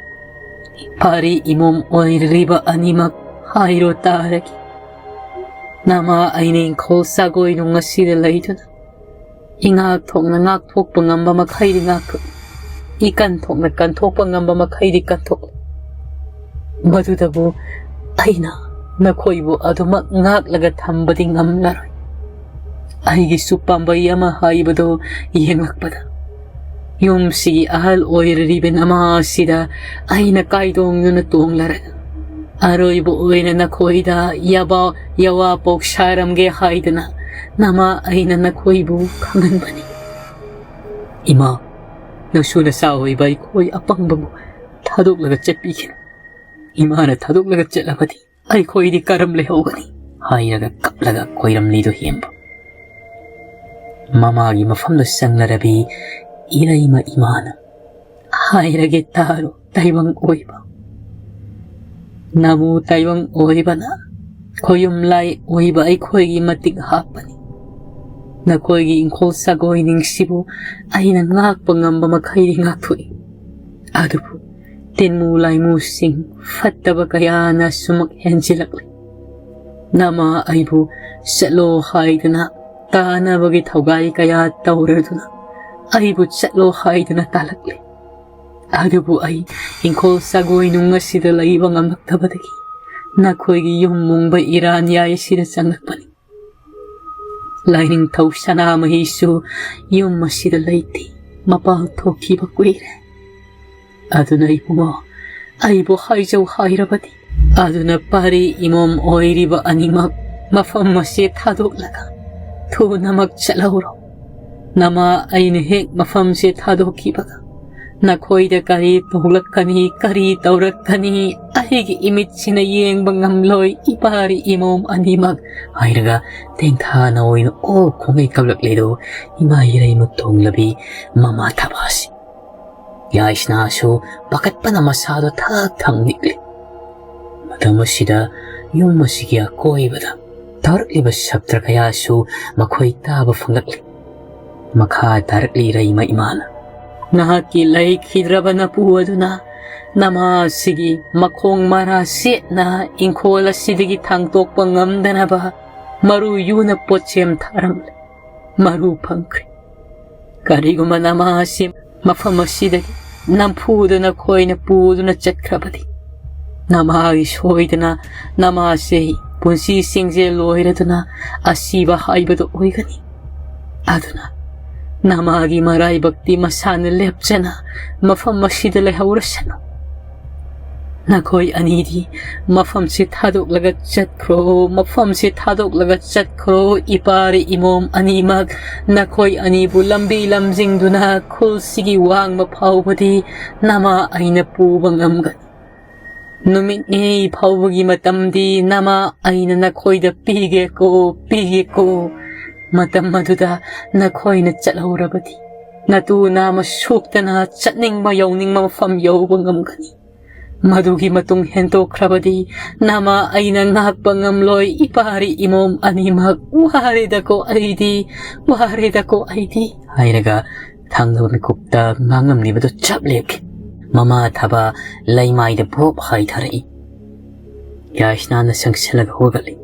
ꯐꯔꯦ ꯏꯃꯣꯝ ꯑꯣꯏꯔꯤꯕ ꯑꯅꯤꯃꯛ ꯍꯥꯏꯔꯣ ꯇꯥꯔꯒꯦ꯫ ꯅꯃꯥ ꯑꯩꯅ ꯏꯪꯈꯣꯜ ꯁꯥꯒꯣꯏ ꯅꯨꯡ ꯑꯁꯤꯗ ꯂꯩꯗꯨꯅ ꯏꯉꯥꯛ ꯊꯣꯛꯅ ꯉꯥꯛꯊꯣꯛꯄ ꯉꯝꯕ ꯃꯈꯩꯗꯤ ꯉꯥꯛꯊꯣꯛꯏ, ꯏꯀꯟ ꯊꯣꯛꯅ ꯀꯟꯊꯣꯛꯄ ꯉꯝꯕ ꯃꯈꯩꯗꯤ ꯀꯟꯊꯣꯛꯂꯤ꯫ ꯃꯗꯨꯗꯕꯨ ꯑꯩꯅ ꯅꯈꯣꯏꯕꯨ ꯑꯗꯨꯃꯛ ꯉꯥꯛꯂꯒ ꯊꯝꯕꯗꯤ ꯉꯝꯂꯔꯣꯏ꯫ ꯑꯩꯒꯤꯁꯨ ꯄꯥꯝꯕꯩ ꯑꯃ ꯍꯥꯏꯕꯗꯨ ꯌꯦꯡꯂꯛꯄꯗ, ꯌꯨꯝꯁꯤꯒꯤ ꯑꯍꯜ ꯑꯣꯏꯔꯤꯕ ꯅꯃꯥ ꯑꯁꯤꯗ ꯑꯩꯅ ꯀꯥꯏꯗꯣꯡꯗꯨꯅ ꯇꯣꯡꯂꯔꯒ ꯑꯔꯣꯏꯕ ꯑꯣꯏꯅ ꯅꯈꯣꯏꯗ ꯌꯥꯕ ꯌꯥꯋꯥ ꯄꯣꯛ ꯁꯥꯔꯝꯒꯦ ꯍꯥꯏꯗꯅ ꯅꯃꯥ ꯑꯩꯅ ꯅꯈꯣꯏꯕꯨ ꯈꯪꯍꯟꯕꯅꯤ꯫ ꯏꯃꯥ, ꯅꯁꯨ ꯅꯆꯥ ꯑꯣꯏꯕ ꯑꯩꯈꯣꯏ ꯑꯄꯪꯕꯕꯨ ꯊꯥꯗꯣꯛꯂꯒ ꯆꯠꯄꯤꯈꯤꯅꯨ꯫ ꯏꯃꯥꯅ ꯊꯥꯗꯣꯛꯂꯒ ꯆꯠꯂꯕꯗꯤ ꯑꯩꯈꯣꯏꯗꯤ ꯀꯔꯝ ꯂꯩꯍꯧꯒꯅꯤ? ꯍꯥꯏꯔꯒ ꯀꯞꯂꯒ ꯈꯣꯏꯔꯝꯂꯤꯗꯨ ꯍꯦꯝꯕ꯫ ꯃꯃꯥꯒꯤ ꯃꯐꯝꯗ ꯆꯪꯂꯔꯕꯤ ꯏꯔꯩꯃ ꯏꯃꯥꯅ ꯍꯥꯏꯔꯒꯦ ꯇꯥꯔꯣ ꯇꯥꯏꯕꯪ ꯑꯣꯏꯕ꯫ ꯅꯃꯨ ꯇꯥꯏꯕꯪ ꯑꯣꯏꯕꯅ ꯈꯣꯌꯨꯝ ꯂꯥꯏ ꯑꯣꯏꯕ ꯑꯩꯈꯣꯏꯒꯤ ꯃꯇꯤꯛ ꯍꯥꯞꯄꯅꯤ꯫ ꯅꯈꯣꯏꯒꯤ ꯏꯪꯈꯣꯜ ꯁꯥꯒꯣꯏ ꯅꯤꯡꯁꯤꯕꯨ ꯑꯩꯅ ꯉꯥꯛꯄ ꯉꯝꯕ ꯃꯈꯩꯗꯤ ꯉꯥꯛꯊꯣꯛꯏ꯫ ꯑꯗꯨꯕꯨ ꯇꯤꯟꯃꯨ ꯂꯥꯏꯃꯨꯁꯤꯡ ꯐꯠꯇꯕ ꯀꯌꯥꯅ ꯁꯨꯃꯛ ꯍꯦꯟꯖꯤꯜꯂꯛꯂꯤ꯫ ꯅꯃꯥ ꯑꯩꯕꯨ ꯆꯠꯂꯣ ꯍꯥꯏꯗꯨꯅ ꯇꯥꯅꯕꯒꯤ ꯊꯧꯒꯥꯏ ꯀꯌꯥ ꯇꯧꯔꯗꯨꯅ ꯑꯩꯕꯨ ꯆꯠꯂꯣ ꯍꯥꯏꯗꯨꯅ ꯇꯥꯜꯂꯛꯂꯤ꯫ ꯑꯗꯨꯕꯨ ꯑꯩ ꯏꯪꯈꯣꯜ ꯁꯥꯒꯣꯏ ꯅꯨꯡ ꯑꯁꯤꯗ ꯂꯩꯕ ꯉꯝꯂꯛꯇꯕꯗꯒꯤ ꯅꯈꯣꯏꯒꯤ ꯌꯨꯝ ꯃꯨꯡꯕ ꯏꯔꯥꯟ ꯌꯥꯏ ꯑꯁꯤꯗ ꯆꯪꯂꯛꯄꯅꯤ꯫ ꯂꯥꯏꯅꯤꯡꯊꯧ ꯁꯅꯥꯃꯍꯤꯁꯨ ꯌꯨꯝ ꯑꯁꯤꯗ ꯂꯩꯇꯦ, ꯃꯄꯥꯜ ꯊꯣꯛꯈꯤꯕ ꯀꯨꯏꯔꯦ꯫ ꯑꯗꯨꯅ ꯏꯕꯨꯡꯉꯣ, ꯑꯩꯕꯨ ꯍꯥꯏꯖꯧ ꯍꯥꯏꯔꯕꯗꯤ, ꯑꯗꯨꯅ ꯄꯥꯔꯤ ꯏꯃꯣꯝ ꯑꯣꯏꯔꯤꯕ ꯑꯅꯤꯃꯛ ꯃꯐꯝ ꯑꯁꯤ ꯊꯥꯗꯣꯛꯂꯒ ꯊꯨꯅꯃꯛ ꯆꯠꯍꯧꯔꯣ꯫ ꯅꯃꯥ ꯑꯩꯅ ꯍꯦꯛ ꯃꯐꯝꯁꯦ ꯊꯥꯗꯣꯛꯈꯤꯕꯒ ꯅꯈꯣꯏꯗ ꯀꯔꯤ ꯊꯣꯛꯂꯛꯀꯅꯤ, ꯀꯔꯤ ꯇꯧꯔꯛꯀꯅꯤ, ꯑꯩꯒꯤ ꯏꯃꯤꯠꯁꯤꯅ ꯌꯦꯡꯕ ꯉꯝꯂꯣꯏ, ꯏꯄꯥꯔꯤ ꯏꯃꯣꯝ ꯑꯅꯤꯃꯛ ꯍꯥꯏꯔꯒ ꯇꯦꯡꯊꯥꯅ ꯑꯣꯏꯅ ꯑꯣ ꯈꯣꯡꯉꯩ ꯀꯞꯂꯛꯂꯤꯗꯣ ꯏꯃꯥ ꯏꯔꯩꯃ ꯇꯣꯡꯂꯕꯤ ꯃꯃꯥ ꯊꯕꯥꯁꯤ꯫ ꯌꯥꯏꯁꯅꯥꯁꯨ ꯄꯥꯈꯠꯄꯅ ꯃꯁꯥꯗꯣ ꯊꯛ ꯊꯛ ꯅꯤꯛꯂꯤ꯫ ꯃꯇꯝ ꯑꯁꯤꯗ ꯌꯨꯝ ꯑꯁꯤꯒꯤ ꯑꯀꯣꯏꯕꯗ ꯇꯧꯔꯛꯂꯤꯕ ꯁꯛꯇ꯭ꯔ ꯀꯌꯥꯁꯨ ꯃꯈꯣꯏ ꯇꯥꯕ ꯐꯪꯂꯛꯂꯤ꯫ ꯃꯈꯥ ꯇꯥꯔꯛꯂꯤ ꯏꯔꯩꯃ ꯏꯃꯥꯅ, "ꯅꯍꯥꯛꯀꯤ ꯂꯩꯈꯤꯗ꯭ꯔꯕ ꯅꯄꯨ ꯑꯗꯨꯅ ꯅꯃꯥ ꯑꯁꯤꯒꯤ ꯃꯈꯣꯡ ꯃꯔꯥ ꯁꯦꯠꯅ ꯏꯪꯈꯣꯜ ꯑꯁꯤꯗꯒꯤ ꯊꯥꯡꯇꯣꯛꯄ ꯉꯝꯗꯅꯕ ꯃꯔꯨ ꯌꯨꯅ ꯄꯣꯠꯁꯦꯝ ꯊꯥꯔꯝꯂꯦ꯫ ꯃꯔꯨ ꯐꯪꯈ꯭ꯔꯦ꯫ ꯀꯔꯤꯒꯨꯝꯕ ꯅꯃꯥ ꯑꯁꯤ ꯃꯐꯝ ꯑꯁꯤꯗꯒꯤ ꯅꯝꯐꯨꯗ ꯅꯈꯣꯏꯅ ꯄꯨꯗꯨꯅ ꯆꯠꯈ꯭ꯔꯕꯗꯤ, ꯅꯃꯥꯒꯤ ꯁꯣꯏꯗꯅ ꯅꯃꯥꯁꯦ ꯄꯨꯟꯁꯤ ꯁꯤꯡꯖꯦꯜ ꯑꯣꯏꯔꯗꯨꯅ ꯑꯁꯤꯕ ꯍꯥꯏꯕꯗꯨ ꯑꯣꯏꯒꯅꯤ꯫ ꯑꯗꯨꯅ ꯅꯃꯥꯒꯤ ꯃꯔꯥꯏꯕꯛꯇꯤ ꯃꯁꯥꯅ ꯂꯦꯞꯆꯅ ꯃꯐꯝ ꯑꯁꯤꯗ ꯂꯩꯍꯧꯔꯁꯅꯨ꯫ ꯅꯈꯣꯏ ꯑꯅꯤꯗꯤ ꯃꯐꯝꯁꯤ ꯊꯥꯗꯣꯛꯂꯒ ꯆꯠꯈ꯭ꯔꯣ, ꯃꯐꯝꯁꯤ ꯊꯥꯗꯣꯛꯂꯒ ꯆꯠꯈ꯭ꯔꯣ, ꯏꯄꯥꯔꯤ ꯏꯃꯣꯝ ꯑꯅꯤꯃꯛ꯫ ꯅꯈꯣꯏ ꯑꯅꯤꯕꯨ ꯂꯝꯕꯤ ꯂꯝꯖꯤꯡꯗꯨꯅ ꯈꯨꯜꯁꯤꯒꯤ ꯋꯥꯡꯃ ꯐꯥꯎꯕꯗꯤ ꯅꯃꯥ ꯑꯩꯅ ꯄꯨꯕ ꯉꯝꯒꯅꯤ꯫ ꯅꯨꯃꯤꯠ ꯅꯤꯅꯤ ꯐꯥꯎꯕꯒꯤ ꯃꯇꯝꯗꯤ ꯅꯃꯥ ꯑꯩꯅ ꯅꯈꯣꯏꯗ ꯄꯤꯒꯦꯀꯣ, ꯄꯤꯒꯦꯀꯣ꯫ ꯃꯇꯝ ꯑꯗꯨꯗ ꯅꯈꯣꯏꯅ ꯆꯠꯍꯧꯔꯕꯗꯤ ꯅꯇꯨ ꯅꯥꯝꯃ ꯁꯣꯛꯇꯅ ꯆꯠꯅꯤꯡꯕ ꯌꯧꯅꯤꯡꯕ ꯃꯐꯝ ꯌꯧꯕ ꯉꯝꯒꯅꯤ꯫ ꯃꯗꯨꯒꯤ ꯃꯇꯨꯡ ꯍꯦꯟꯗꯣꯛꯈ꯭ꯔꯕꯗꯤ ꯅꯃꯥ ꯑꯩꯅ ꯉꯥꯛꯄ ꯉꯝꯂꯣꯏ, ꯏꯄꯥꯔꯤ ꯏꯃꯣꯝ ꯑꯅꯤꯃꯛ꯫ ꯋꯥꯔꯦꯗꯀꯣ ꯑꯩꯗꯤ, ꯋꯥꯔꯦꯗꯀꯣ ꯑꯩꯗꯤ" ꯍꯥꯏꯔꯒ ꯊꯥꯡꯗꯕ ꯃꯤꯀꯨꯞꯇ ꯉꯥꯡꯉꯝꯂꯤꯕꯗꯨ ꯆꯞ ꯂꯦꯞꯈꯤ꯫ ꯃꯃꯥ ꯊꯕꯥ ꯂꯩꯃꯥꯏꯗ ꯚꯣꯞ ꯍꯥꯏꯊꯔꯛꯏ꯫ ꯌꯥꯏꯁꯅꯥꯅ ꯆꯪꯁꯤꯜꯂꯒ ꯍꯧꯒꯠꯂꯤ꯫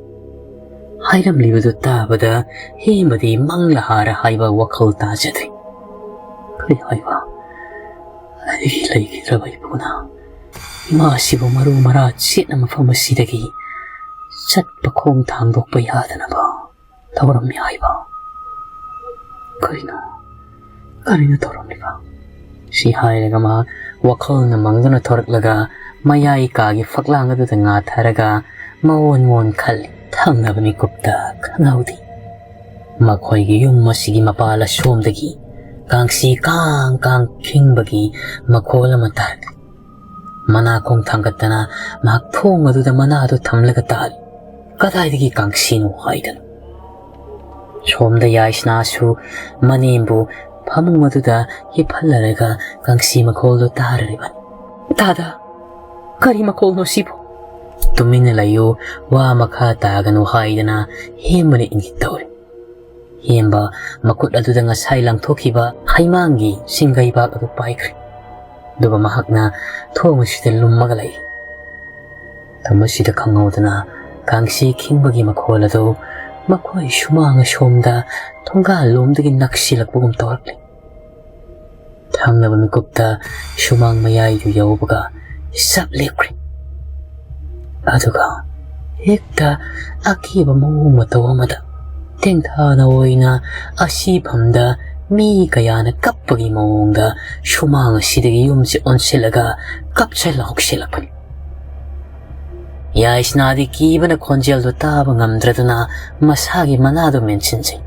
ꯍꯥꯏꯔꯝꯂꯤꯕꯗꯨ ꯇꯥꯕꯗ ꯍꯦꯃꯗꯤ ꯃꯪꯂꯍꯥꯔ ꯍꯥꯏꯕ ꯋꯥꯈꯜ ꯇꯥꯖꯗ꯭ꯔꯦ꯫ ꯀꯔꯤ ꯍꯥꯏꯕ? ꯑꯩꯒꯤ ꯂꯩꯈꯤꯗ꯭ꯔꯕ ꯏꯄꯨꯅ ꯃꯥꯁꯤꯕꯨ ꯃꯔꯨ ꯃꯔꯥ ꯆꯦꯠꯅ ꯃꯐꯝ ꯑꯁꯤꯗꯒꯤ ꯆꯠꯄ ꯈꯣꯡ ꯊꯥꯡꯗꯣꯛꯄ ꯌꯥꯗꯅꯕ ꯇꯧꯔꯝꯃꯤ ꯍꯥꯏꯕ? ꯀꯔꯤꯅꯣ, ꯀꯔꯤꯅꯣ ꯇꯧꯔꯝꯂꯤꯕ? ꯁꯤ ꯍꯥꯏꯔꯒ ꯃꯍꯥꯛ ꯋꯥꯈꯜꯅ ꯃꯪꯗꯨꯅ ꯊꯣꯔꯛꯂꯒ ꯃꯌꯥꯏ ꯀꯥꯒꯤ ꯐꯛꯂꯥꯡ ꯑꯗꯨꯗ ꯉꯥꯊꯔꯒ ꯃꯑꯣꯟ ꯃꯑꯣꯟ ꯈꯜꯂꯤ꯫ ꯊꯪꯅꯕ ꯃꯤꯀꯨꯞꯇ ꯈꯪꯍꯧꯗꯦ꯫ ꯃꯈꯣꯏꯒꯤ ꯌꯨꯝ ꯑꯁꯤꯒꯤ ꯃꯄꯥꯜ ꯑꯁꯣꯝꯗꯒꯤ ꯀꯥꯡꯁꯤ ꯀꯥꯡ ꯀꯥꯡ ꯈꯤꯡꯕꯒꯤ ꯃꯈꯣꯜ ꯑꯃ ꯇꯥꯔꯛꯂꯤ꯫ ꯃꯅꯥ ꯈꯣꯡ ꯊꯥꯡꯒꯠꯇꯅ ꯃꯍꯥꯛ ꯊꯣꯡ ꯑꯗꯨꯗ ꯃꯅꯥꯗꯨ ꯊꯝꯂꯒ ꯇꯥꯜꯂꯤ꯫ ꯀꯗꯥꯏꯗꯒꯤ ꯀꯥꯡꯁꯤꯅꯣ ꯍꯥꯏꯗꯅ꯫ ꯁꯣꯝꯗ ꯌꯥꯏꯁꯅꯥꯁꯨ ꯃꯅꯦꯝꯕꯨ ꯐꯃꯨꯡ ꯑꯗꯨꯗ ꯍꯤꯞꯍꯜꯂꯔꯒ ꯀꯥꯡꯁꯤ ꯃꯈꯣꯜꯗꯨ ꯇꯥꯔꯔꯤꯕꯅꯤ꯫ "ꯗꯥꯗꯥ, ꯀꯔꯤ ꯃꯈꯣꯜꯅꯣ ꯁꯤꯕꯨ?" "ꯇꯨꯃꯤꯟꯅ ꯂꯩꯌꯨ, ꯋꯥ ꯃꯈꯥ ꯇꯥꯒꯅꯨ" ꯍꯥꯏꯗꯅ ꯍꯦꯝꯕꯅ ꯏꯪꯒꯤꯠ ꯇꯧꯔꯤ꯫ ꯍꯦꯝꯕ ꯃꯈꯨꯠ ꯑꯗꯨꯗ ꯉꯁꯥꯏ ꯂꯪꯊꯣꯛꯈꯤꯕ ꯍꯩꯃꯥꯡꯒꯤ ꯁꯤꯡꯒꯩꯕꯥꯛ ꯑꯗꯨ ꯄꯥꯏꯈ꯭ꯔꯦ꯫ ꯑꯗꯨꯒ ꯃꯍꯥꯛꯅ ꯊꯣꯡ ꯑꯁꯤꯗ ꯂꯨꯝꯃꯒ ꯂꯩ꯫ ꯃꯁꯤꯗ ꯈꯪꯍꯧꯗꯅ ꯀꯥꯡꯁꯤ ꯈꯤꯡꯕꯒꯤ ꯃꯈꯣꯜ ꯑꯗꯨ ꯃꯈꯣꯏ ꯁꯨꯃꯥꯡ ꯑꯁꯣꯝꯗ ꯊꯣꯡꯒꯥꯜ ꯂꯣꯝꯗꯒꯤ ꯅꯛꯁꯤꯜꯂꯛꯄꯒꯨꯝ ꯇꯧꯔꯛꯂꯤ꯫ ꯊꯪꯅꯕ ꯃꯤꯀꯨꯞꯇ ꯁꯨꯃꯥꯡ ꯃꯌꯥꯏꯗꯨ ꯌꯧꯕꯒ ꯆꯞ ꯂꯦꯞꯈ꯭ꯔꯦ꯫ ꯑꯗꯨꯒ ꯍꯦꯛꯇ ꯑꯀꯤꯕ ꯃꯑꯣꯡ ꯃꯇꯧ ꯑꯃꯗ ꯇꯦꯡꯊꯥꯅ ꯑꯣꯏꯅ ꯑꯁꯤꯐꯝꯗ ꯃꯤ ꯀꯌꯥꯅ ꯀꯞꯄꯒꯤ ꯃꯑꯣꯡꯗ ꯁꯨꯃꯥꯡ ꯑꯁꯤꯗꯒꯤ ꯌꯨꯝꯁꯦ ꯑꯣꯟꯁꯤꯜꯂꯒ ꯀꯞꯁꯤꯜꯂ ꯍꯧꯁꯤꯜꯂꯛꯄꯅꯤ꯫ ꯌꯥꯏꯁꯅꯥꯗꯤ ꯀꯤꯕꯅ ꯈꯣꯟꯖꯦꯜꯗꯨ ꯇꯥꯕ ꯉꯝꯗ꯭ꯔꯗꯨꯅ ꯃꯁꯥꯒꯤ ꯃꯅꯥꯗꯨ ꯃꯦꯟꯁꯤꯟꯖꯩ꯫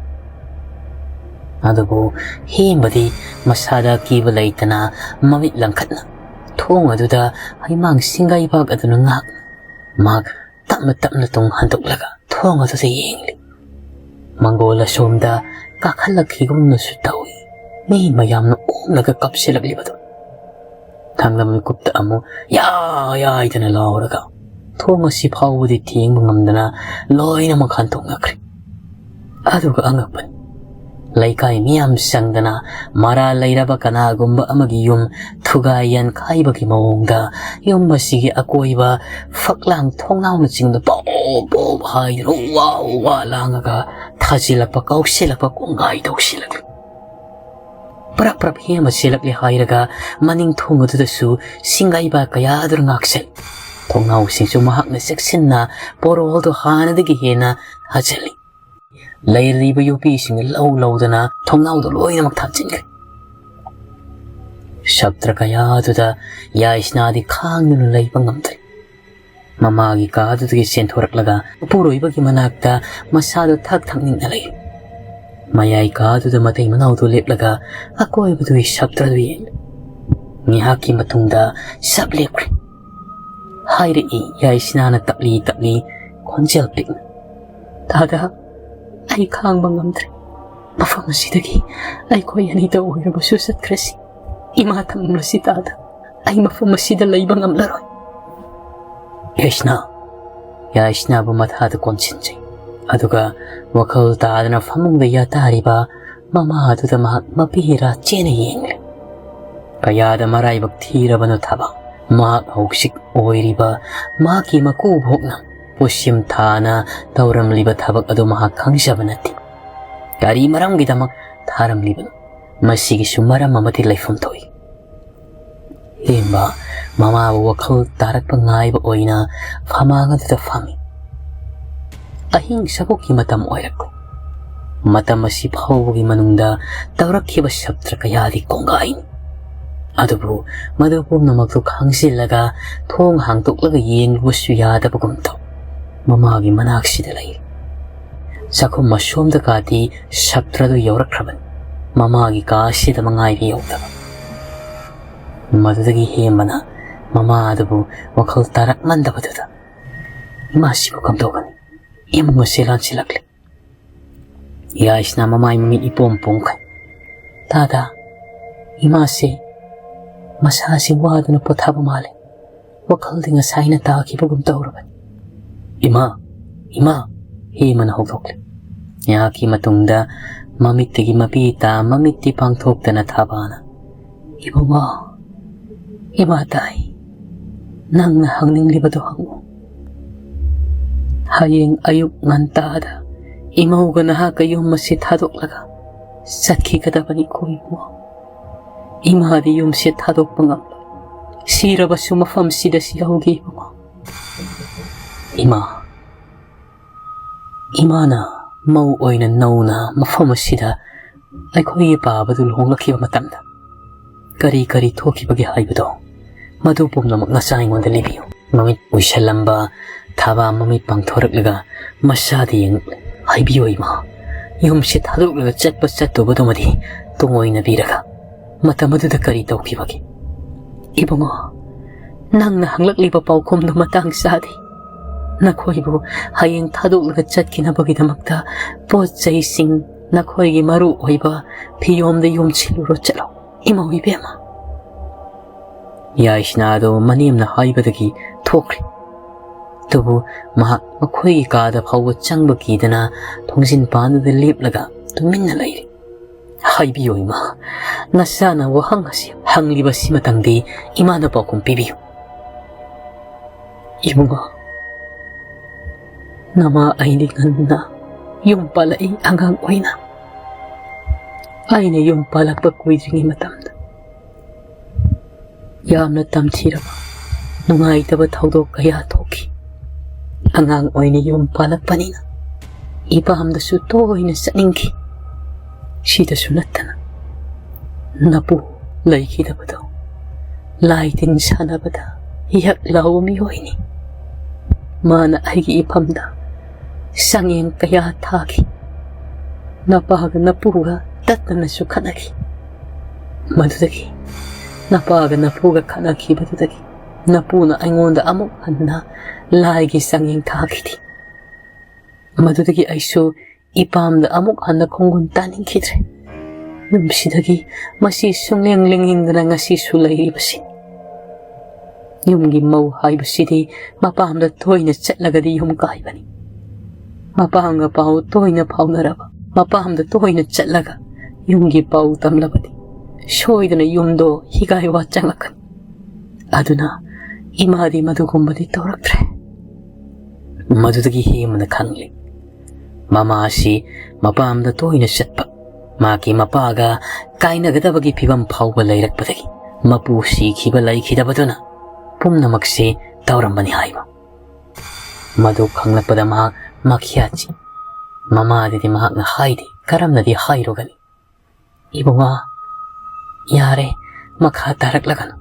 ꯑꯗꯨꯕꯨ ꯍꯦꯝꯕꯗꯤ ꯃꯁꯥꯗ ꯑꯀꯤꯕ ꯂꯩꯇꯅ ꯃꯃꯤꯠ ꯂꯪꯈꯠꯅ ꯊꯣꯡ ꯑꯗꯨꯗ ꯍꯩꯃꯥꯡ ꯁꯤꯡꯒꯩꯕꯥꯛ ꯑꯗꯨꯅ ꯉꯥꯛ ꯃꯍꯥꯛ ꯇꯞꯅ ꯇꯞꯅ ꯇꯨꯡ ꯍꯟꯗꯣꯛꯂꯒ ꯊꯣꯡ ꯑꯗꯨꯗ ꯌꯦꯡꯂꯤ꯫ ꯃꯪꯒꯣꯜ ꯑꯁꯣꯝꯗ ꯀꯥꯈꯠꯂꯛꯈꯤꯒꯨꯝꯅꯁꯨ ꯇꯧꯏ꯫ ꯃꯤ ꯃꯌꯥꯝꯅ ꯑꯣꯝꯂꯒ ꯀꯞꯁꯤꯜꯂꯛꯂꯤꯕꯗꯨ꯫ ꯊꯪꯅꯕ ꯃꯤꯀꯨꯞꯇ ꯑꯃꯨꯛ ꯌꯥ ꯌꯥꯏꯗꯅ ꯂꯥꯎꯔꯒ ꯊꯣꯡ ꯑꯁꯤ ꯐꯥꯎꯕꯗꯤ ꯊꯦꯡꯕ ꯉꯝꯗꯅ ꯂꯣꯏꯅꯃꯛ ꯍꯟꯗꯣꯛꯅꯈ꯭ꯔꯦ꯫ ꯑꯗꯨꯒ ꯑꯉꯛꯄꯅꯤ, ꯂꯩꯀꯥꯏ ꯃꯤꯌꯥꯝ ꯆꯪꯗꯅ ꯃꯔꯥꯜ ꯂꯩꯔꯕ ꯀꯅꯥꯒꯨꯝꯕ ꯑꯃꯒꯤ ꯌꯨꯝ ꯊꯨꯒꯥꯏ ꯌꯥꯟꯈꯥꯏꯕꯒꯤ ꯃꯑꯣꯡꯗ ꯌꯨꯝ ꯑꯁꯤꯒꯤ ꯑꯀꯣꯏꯕ ꯐꯛꯂꯥꯡ ꯊꯣꯡꯅꯥꯎꯅꯆꯤꯡꯕꯗ ꯄꯣꯞ ꯄꯣꯞ ꯍꯥꯏꯗꯅ ꯋꯥ ꯋꯥ ꯂꯥꯡꯉꯒ ꯊꯥꯖꯤꯜꯂꯛꯄ, ꯀꯥꯎꯁꯤꯜꯂꯛꯄ, ꯀꯣꯡꯒꯥꯏ ꯇꯧꯁꯤꯜꯂꯛꯂꯤ꯫ ꯄꯔꯞ ꯄꯔꯞ ꯍꯦꯟꯕ ꯆꯦꯜꯂꯛꯂꯦ ꯍꯥꯏꯔꯒ ꯃꯅꯤꯡ ꯊꯣꯡ ꯑꯗꯨꯗꯁꯨ ꯁꯤꯡꯒꯥꯏꯕ ꯀꯌꯥ ꯑꯗꯨꯅ ꯉꯥꯛꯁꯜꯂꯤ꯫ ꯊꯣꯡꯅꯥꯎꯁꯤꯡꯁꯨ ꯃꯍꯥꯛꯅ ꯆꯦꯛꯁꯤꯟꯅ ꯄꯣꯔꯣꯜꯗꯣ ꯍꯥꯟꯅꯗꯒꯤ ꯍꯦꯟꯅ ꯍꯥꯖꯤꯜꯂꯤ꯫ ꯂꯩꯔꯤꯕ ꯌꯣꯄꯤꯁꯤꯡꯅ ꯂꯧ ꯂꯧꯗꯅ ꯊꯣꯡꯅꯥꯎꯗꯣ ꯂꯣꯏꯅꯃꯛ ꯊꯥꯖꯤꯟꯈ꯭ꯔꯦ꯫ ꯁꯞꯇ꯭ꯔ ꯀꯌꯥꯗꯨꯗ ꯌꯥꯏꯁꯅꯥꯗꯤ ꯈꯥꯡꯗꯨꯅ ꯂꯩꯕ ꯉꯝꯗ꯭ꯔꯦ꯫ ꯃꯃꯥꯒꯤ ꯀꯥꯗꯨꯗꯒꯤ ꯆꯦꯟꯊꯣꯔꯛꯂꯒ ꯃꯄꯨꯔꯣꯏꯕꯒꯤ ꯃꯅꯥꯛꯇ ꯃꯁꯥꯗꯣ ꯊꯛ ꯊꯛꯅꯤꯡꯅ ꯂꯩ꯫ ꯃꯌꯥꯏ ꯀꯥꯗꯨꯗ ꯃꯇꯩ ꯃꯅꯥꯎꯗꯨ ꯂꯦꯞꯂꯒ ꯑꯀꯣꯏꯕꯗꯨꯒꯤ ꯁꯞꯇ꯭ꯔꯗꯨ ꯌꯦꯡꯂꯤ꯫ ꯉꯥꯏꯍꯥꯛꯀꯤ ꯃꯇꯨꯡꯗ ꯁꯞ ꯂꯦꯞꯈ꯭ꯔꯦ꯫ ꯍꯥꯏꯔꯛꯏ ꯌꯥꯏꯁꯅꯥꯅ ꯇꯞꯂꯤ ꯇꯞꯂꯤ, ꯈꯣꯟꯖꯦꯜ ꯄꯤꯛꯅ, "ꯇꯥꯗ, ꯑꯩ ꯈꯥꯡꯕ ꯉꯝꯗ꯭ꯔꯦ꯫ ꯃꯐꯝ ꯑꯁꯤꯗꯒꯤ ꯑꯩꯈꯣꯏ ꯑꯅꯤꯗ ꯑꯣꯏꯔꯕꯁꯨ ꯆꯠꯈ꯭ꯔꯁꯤ꯫ ꯏꯃꯥ ꯊꯝꯂꯁꯤ ꯇꯥꯗ꯫ ꯑꯩ ꯃꯐꯝ ꯑꯁꯤꯗ ꯂꯩꯕ ꯉꯝꯂꯔꯣꯏ꯫" ꯌꯥꯏꯁꯅꯥ, ꯌꯥꯏꯁꯅꯥꯕꯨ ꯃꯊꯥꯗ ꯀꯣꯟꯁꯤꯟꯖꯩ꯫ ꯑꯗꯨꯒ ꯋꯥꯈꯜ ꯇꯥꯗꯅ ꯐꯃꯨꯡꯗ ꯌꯥꯇꯥꯔꯤꯕ ꯃꯃꯥ ꯑꯗꯨꯗ ꯃꯍꯥꯛ ꯃꯄꯤꯔꯥ ꯆꯦꯅ ꯌꯦꯡꯂꯤ꯫ ꯀꯌꯥꯗ ꯃꯔꯥꯏꯕꯛ ꯊꯤꯔꯕꯅꯣ ꯊꯕꯛ꯫ ꯃꯍꯥꯛ ꯍꯧꯖꯤꯛ ꯑꯣꯏꯔꯤꯕ ꯃꯍꯥꯛꯀꯤ ꯃꯀꯨꯕꯣꯛꯅ ꯄꯣꯠꯁꯦꯝ ꯊꯥꯅ ꯇꯧꯔꯝꯂꯤꯕ ꯊꯕꯛ ꯑꯗꯨ ꯃꯍꯥꯛ ꯈꯪꯖꯕ ꯅꯠꯇꯦ꯫ ꯀꯔꯤ ꯃꯔꯝꯒꯤꯗꯃꯛ ꯊꯥꯔꯝꯂꯤꯕꯅꯣ? ꯃꯁꯤꯒꯤꯁꯨ ꯃꯔꯝ ꯑꯃꯗꯤ ꯂꯩꯐꯝ ꯊꯣꯛꯏ꯫ ꯍꯦꯝꯕ ꯃꯃꯥꯕꯨ ꯋꯥꯈꯜ ꯇꯥꯔꯛꯄ ꯉꯥꯏꯕ ꯑꯣꯏꯅ ꯐꯃꯥꯡ ꯑꯗꯨꯗ ꯐꯝꯃꯤ꯫ ꯑꯍꯤꯡ ꯁꯒꯣꯛꯀꯤ ꯃꯇꯝ ꯑꯣꯏꯔꯛꯂꯦ꯫ ꯃꯇꯝ ꯑꯁꯤ ꯐꯥꯎꯕꯒꯤ ꯃꯅꯨꯡꯗ ꯇꯧꯔꯛꯈꯤꯕ ꯁꯞꯇ꯭ꯔ ꯀꯌꯥꯗꯤ ꯀꯣꯡꯒꯥꯏꯅꯤ꯫ ꯑꯗꯨꯕꯨ ꯃꯗꯨ ꯄꯨꯝꯅꯃꯛꯇꯨ ꯈꯪꯖꯤꯜꯂꯒ ꯊꯣꯡ ꯍꯥꯡꯗꯣꯛꯂꯒ ꯌꯦꯡꯂꯨꯕꯁꯨ ꯌꯥꯗꯕꯒꯨꯝ ꯇꯧ꯫ ꯃꯃꯥꯒꯤ ꯃꯅꯥꯛꯁꯤꯗ ꯂꯩ꯫ ꯆꯥꯛꯈꯨꯝ ꯑꯁꯣꯝꯗ ꯀꯥꯗꯤ ꯁꯞꯇ꯭ꯔꯗꯨ ꯌꯧꯔꯛꯈ꯭ꯔꯕꯅꯤ꯫ ꯃꯃꯥꯒꯤ ꯀꯥ ꯑꯁꯤꯗ ꯃꯉꯥꯏꯔꯦ ꯌꯧꯗꯕ꯫ ꯃꯗꯨꯗꯒꯤ ꯍꯦꯝꯕꯅ ꯃꯃꯥ ꯑꯗꯨꯕꯨ ꯋꯥꯈꯜ ꯇꯥꯔꯛꯃꯟꯗꯕꯗꯨꯗ, "ꯏꯃꯥꯁꯤꯕꯨ ꯀꯝꯗꯧꯒꯅꯤ?" ꯏꯃꯨꯡ ꯑꯁꯤ ꯂꯥꯟꯁꯤꯜꯂꯛꯂꯦ꯫ ꯌꯥꯏꯁꯅꯥ ꯃꯃꯥꯏ ꯃꯃꯤꯠ ꯏꯄꯣꯝ ꯄꯣꯝꯈꯩ, "ꯇꯥꯗ, ꯏꯃꯥꯁꯦ ꯃꯁꯥꯁꯤ ꯋꯥꯗꯨꯅ ꯄꯣꯊꯥꯕ ꯃꯥꯜꯂꯦ꯫ ꯋꯥꯈꯜꯗꯤ ꯉꯁꯥꯏꯅ ꯇꯥꯈꯤꯕꯒꯨꯝ ꯇꯧꯔꯕꯅꯤ꯫" "ꯏꯃꯥ! ꯏꯃꯥ!" ꯍꯦꯃꯅ ꯍꯧꯗꯣꯛꯂꯦ꯫ ꯉꯥꯏꯍꯥꯛꯀꯤ ꯃꯇꯨꯡꯗ ꯃꯃꯤꯠꯇꯒꯤ ꯃꯄꯤ ꯇꯥ ꯃꯃꯤꯠꯇꯤ ꯄꯥꯡꯊꯣꯛꯇꯅ ꯊꯥꯕꯥꯅ, "ꯏꯕꯨꯡꯉꯣ, ꯏꯃꯥ ꯇꯥꯏ, ꯅꯪꯅ ꯍꯪꯅꯤꯡꯂꯤꯕꯗꯨ ꯍꯪꯉꯨ꯫ ꯍꯌꯦꯡ ꯑꯌꯨꯛ ꯉꯟꯇꯥꯗ ꯏꯃꯧꯒ ꯅꯍꯥꯛꯀ ꯌꯨꯝ ꯑꯁꯤ ꯊꯥꯗꯣꯛꯂꯒ ꯆꯠꯈꯤꯒꯗꯕꯅꯤꯀꯣ ꯏꯕꯨꯡꯉꯣ꯫" ꯏꯃꯥꯗꯤ ꯌꯨꯝꯁꯦ ꯊꯥꯗꯣꯛꯄ ꯉꯝꯂꯣꯏ꯫ ꯁꯤꯔꯕꯁꯨ ꯃꯐꯝꯁꯤꯗ ꯁꯤꯍꯧꯒꯦ, ꯏꯕꯨꯡꯉꯣ꯫ ꯏꯃꯥ, ꯏꯃꯥꯅ ꯃꯧ ꯑꯣꯏꯅ ꯅꯧꯅ ꯃꯐꯝ ꯑꯁꯤꯗ ꯑꯩꯈꯣꯏꯒꯤ ꯄꯥꯕꯗꯨ ꯂꯨꯍꯣꯡꯂꯛꯈꯤꯕ ꯃꯇꯝꯗ ꯀꯔꯤ ꯀꯔꯤ ꯊꯣꯛꯈꯤꯕꯒꯦ ꯍꯥꯏꯕꯗꯣ, ꯃꯗꯨ ꯄꯨꯝꯅꯃꯛ ꯅꯆꯥ ꯑꯩꯉꯣꯟꯗ ꯂꯤꯕꯤꯌꯨ꯫ ꯃꯃꯤꯠ ꯎꯏꯁꯜꯂꯝꯕ ꯊꯥꯕꯥ ꯃꯃꯤꯠ ꯄꯥꯡꯊꯣꯔꯛꯂꯒ ꯃꯁꯥꯗ ꯌꯦꯡꯂꯛꯂꯦ꯫ ꯍꯥꯏꯕꯤꯌꯨ ꯏꯃꯥ, ꯌꯨꯝꯁꯦ ꯊꯥꯗꯣꯛꯂꯒ ꯆꯠꯄ ꯆꯠꯇꯨꯕꯗꯨꯃꯗꯤ ꯇꯨꯡꯑꯣꯏꯅꯕꯤꯔꯒ ꯃꯇꯝ ꯑꯗꯨꯗ ꯀꯔꯤ ꯇꯧꯈꯤꯕꯒꯦ? ꯏꯕꯨꯡꯉꯣ, ꯅꯪꯅ ꯍꯪꯂꯛꯂꯤꯕ ꯄꯥꯎꯈꯨꯝꯗꯨ ꯃꯇꯥꯡ ꯆꯥꯗꯦ꯫ ꯅꯈꯣꯏꯕꯨ ꯍꯌꯦꯡ ꯊꯥꯗꯣꯛꯂꯒ ꯆꯠꯈꯤꯅꯕꯒꯤꯗꯃꯛꯇ ꯄꯣꯠ ꯆꯩꯁꯤꯡ, ꯅꯈꯣꯏꯒꯤ ꯃꯔꯨ ꯑꯣꯏꯕ ꯐꯤꯌꯣꯝꯗ ꯌꯣꯝꯁꯤꯜꯂꯨꯔꯣ ꯆꯠꯂꯣ꯫ ꯏꯃꯧ ꯏꯕꯦꯝꯃ꯫ ꯌꯥꯏꯁꯅꯥꯗꯣ ꯃꯅꯦꯝꯅ ꯍꯥꯏꯕꯗꯒꯤ ꯊꯣꯛꯈ꯭ꯔꯦ꯫ ꯑꯗꯨꯕꯨ ꯃꯍꯥꯛ ꯃꯈꯣꯏꯒꯤ ꯀꯥꯗ ꯐꯥꯎꯕ ꯆꯪꯕ ꯀꯤꯗꯅ ꯊꯣꯡꯖꯤꯟ ꯄꯥꯟꯗꯨꯗ ꯂꯦꯞꯂꯒ ꯇꯨꯃꯤꯟꯅ ꯂꯩꯔꯦ꯫ ꯍꯥꯏꯕꯤꯌꯨ ꯏꯃꯥ, ꯅꯆꯥꯅ ꯋꯥꯍꯪ ꯑꯁꯤ ꯍꯪꯂꯤꯕꯁꯤꯃꯇꯪꯗꯤ ꯏꯃꯥꯅ ꯄꯥꯎꯈꯨꯝ ꯄꯤꯕꯤꯌꯨ꯫ ꯏꯕꯨꯡꯉꯣ, ꯅꯃꯥ ꯑꯩꯗꯤ ꯉꯟꯅ ꯌꯨꯝ ꯄꯥꯜꯂꯛꯏ꯫ ꯑꯉꯥꯡ ꯑꯣꯏꯅ ꯑꯩꯅ ꯌꯨꯝ ꯄꯥꯜꯂꯛꯄ ꯀꯨꯏꯗ꯭ꯔꯤꯉꯩ ꯃꯇꯝꯗ ꯌꯥꯝꯅ ꯇꯝꯊꯤꯔꯕ ꯅꯨꯡꯉꯥꯏꯇꯕ ꯊꯧꯗꯣꯛ ꯀꯌꯥ ꯊꯣꯛꯈꯤ꯫ ꯑꯉꯥꯡ ꯑꯣꯏꯅ ꯌꯨꯝ ꯄꯥꯜꯂꯛꯄꯅꯤꯅ ꯏꯄꯥꯝꯗꯁꯨ ꯇꯣꯏꯅ ꯆꯠꯅꯤꯡꯈꯤ꯫ ꯁꯤꯗꯁꯨ ꯅꯠꯇꯅ ꯅꯄꯨ ꯂꯩꯈꯤꯗꯕꯗꯣ ꯂꯥꯏ ꯇꯤꯟ ꯁꯥꯟꯅꯕꯗ ꯌꯛ ꯂꯥꯎꯕ ꯃꯤꯑꯣꯏꯅꯤ꯫ ꯃꯥꯅ ꯑꯩꯒꯤ ꯏꯐꯝꯗ ꯆꯥꯡꯌꯦꯡ ꯀꯌꯥ ꯊꯥꯈꯤ꯫ ꯅꯄꯥꯒ ꯅꯄꯨꯒ ꯇꯠꯇꯅꯁꯨ ꯈꯠꯅꯈꯤ꯫ ꯃꯗꯨꯗꯒꯤ ꯅꯄꯥꯒ ꯅꯄꯨꯒ ꯈꯠꯅꯈꯤꯕꯗꯨꯗꯒꯤ ꯅꯄꯨꯅ ꯑꯩꯉꯣꯟꯗ ꯑꯃꯨꯛ ꯍꯟꯅ ꯂꯥꯏꯒꯤ ꯆꯥꯡꯌꯦꯡ ꯊꯥꯈꯤꯗꯦ꯫ ꯃꯗꯨꯗꯒꯤ ꯑꯩꯁꯨ ꯏꯄꯥꯝꯗ ꯑꯃꯨꯛ ꯍꯟꯅ ꯈꯣꯡꯒꯨꯟ ꯇꯥꯅꯤꯡꯈꯤꯗ꯭ꯔꯦ꯫ ꯌꯨꯝꯁꯤꯗꯒꯤ ꯃꯁꯤ ꯁꯨꯡꯂꯦꯡ ꯂꯦꯡꯅꯤꯡꯗꯅ ꯉꯁꯤꯁꯨ ꯂꯩꯔꯤꯕꯁꯤꯅꯤ꯫ ꯌꯨꯝꯒꯤ ꯃꯧ ꯍꯥꯏꯕꯁꯤꯗꯤ ꯃꯄꯥꯝꯗ ꯇꯣꯏꯅ ꯆꯠꯂꯒꯗꯤ ꯌꯨꯝ ꯀꯥꯏꯕꯅꯤ꯫ ꯃꯄꯥꯝꯒ ꯄꯥꯎ ꯇꯣꯏꯅ ꯐꯥꯎꯅꯔꯕ, ꯃꯄꯥꯝꯗ ꯇꯣꯏꯅ ꯆꯠꯂꯒ ꯌꯨꯝꯒꯤ ꯄꯥꯎ ꯇꯝꯂꯕꯗꯤ ꯁꯣꯏꯗꯅ ꯌꯨꯝꯗꯣ ꯍꯤꯒꯥꯏ ꯋꯥ ꯆꯪꯂꯛꯀꯅꯤ꯫ ꯑꯗꯨꯅ ꯏꯃꯥꯗꯤ ꯃꯗꯨꯒꯨꯝꯕꯗꯤ ꯇꯧꯔꯛꯇ꯭ꯔꯦ꯫ ꯃꯗꯨꯗꯒꯤ ꯍꯦꯃꯅ ꯈꯪꯂꯦ, ꯃꯃꯥ ꯑꯁꯤ ꯃꯄꯥꯝꯗ ꯇꯣꯏꯅ ꯆꯠꯄ, ꯃꯍꯥꯛꯀꯤ ꯃꯄꯥꯒ ꯀꯥꯏꯅꯒꯗꯕꯒꯤ ꯐꯤꯕꯝ ꯐꯥꯎꯕ ꯂꯩꯔꯛꯄꯗꯒꯤ ꯃꯄꯨ ꯁꯤꯈꯤꯕ ꯂꯩꯈꯤꯗꯕꯗꯨꯅ ꯄꯨꯝꯅꯃꯛꯁꯦ ꯇꯧꯔꯝꯕꯅꯤ ꯍꯥꯏꯕ꯫ ꯃꯗꯨ ꯈꯪꯂꯛꯄꯗ ꯃꯍꯥꯛ ꯃꯈꯤꯌꯥꯠ ꯆꯤ꯫ ꯃꯃꯥꯗꯗꯤ ꯃꯍꯥꯛꯅ ꯍꯥꯏꯗꯦ, ꯀꯔꯝꯅꯗꯤ ꯍꯥꯏꯔꯨꯒꯅꯤ? "ꯏꯕꯨꯡꯉꯣ, ꯌꯥꯔꯦ, ꯃꯈꯥ ꯇꯥꯔꯛꯂꯒꯅꯨ꯫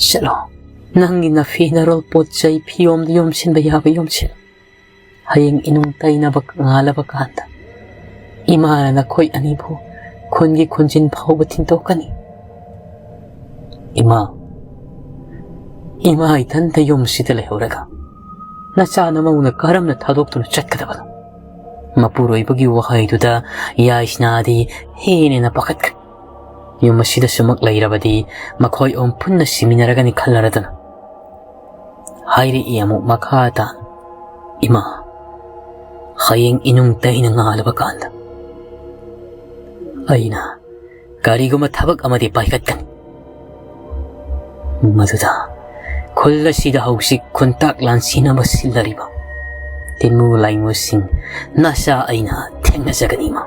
ꯆꯠꯂꯣ, ꯅꯪꯒꯤ ꯅꯐꯤ ꯅꯔꯣꯜ, ꯄꯣꯠ ꯆꯩ, ꯐꯤꯌꯣꯝꯗ ꯌꯣꯝꯁꯤꯟꯕ ꯌꯥꯕ ꯌꯣꯝꯁꯤꯜꯂꯨ꯫ ꯍꯌꯦꯡ ꯏꯅꯨꯡ ꯇꯩꯅꯕ ꯉꯥꯜꯂꯕ ꯀꯥꯟꯗ ꯏꯃꯥꯅ ꯅꯈꯣꯏ ꯑꯅꯤꯕꯨ ꯈꯨꯟꯒꯤ ꯈꯨꯟꯖꯤꯟ ꯐꯥꯎꯕ ꯊꯤꯟꯗꯣꯛꯀꯅꯤ꯫" "ꯏꯃꯥ, ꯏꯃꯥ ꯏꯊꯟꯇ ꯌꯨꯝꯁꯤꯗ ꯂꯩꯍꯧꯔꯒ ꯅꯆꯥ ꯅꯃꯧꯅ ꯀꯔꯝꯅ ꯊꯥꯗꯣꯛꯇꯨꯅ ꯆꯠꯀꯗꯕꯅꯣ?" ꯃꯄꯨꯔꯣꯏꯕꯒꯤ ꯋꯥꯍꯩꯗꯨꯗ ꯌꯥꯏꯁꯅꯥꯗꯤ ꯍꯦꯟꯅ ꯄꯥꯈꯠꯈ꯭ꯔꯦ꯫ ꯌꯨꯝ ꯑꯁꯤꯗ ꯁꯨꯃꯛ ꯂꯩꯔꯕꯗꯤ ꯃꯈꯣꯏ ꯑꯍꯨꯝ ꯄꯨꯟꯅ ꯁꯤꯃꯤꯟꯅꯔꯒꯅꯤ ꯈꯜꯂꯔꯗꯨꯅ꯫ ꯍꯥꯏꯔꯛꯏ ꯑꯃꯨꯛ ꯃꯈꯥ ꯇꯥꯅ, "ꯏꯃꯥ, ꯍꯌꯦꯡ ꯏꯅꯨꯡ ꯇꯩꯅ ꯉꯥꯜꯂꯕ ꯀꯥꯟꯗ ꯑꯩꯅ ꯀꯔꯤꯒꯨꯝꯕ ꯊꯕꯛ ꯑꯃꯗꯤ ꯄꯥꯏꯈꯠꯀꯅꯤ꯫ ꯃꯗꯨꯗ ꯈꯨꯜ ꯑꯁꯤꯗ ꯍꯧꯖꯤꯛ ꯈꯨꯟꯇꯥꯛ ꯂꯥꯟꯁꯤꯟꯅꯕ ꯁꯤꯜꯂꯔꯤꯕ ꯇꯤꯟꯃꯨ ꯂꯥꯏꯃꯨꯁꯤꯡ ꯅꯆꯥ ꯑꯩꯅ ꯊꯦꯡꯅꯖꯒꯅꯤ, ꯏꯃꯥ꯫"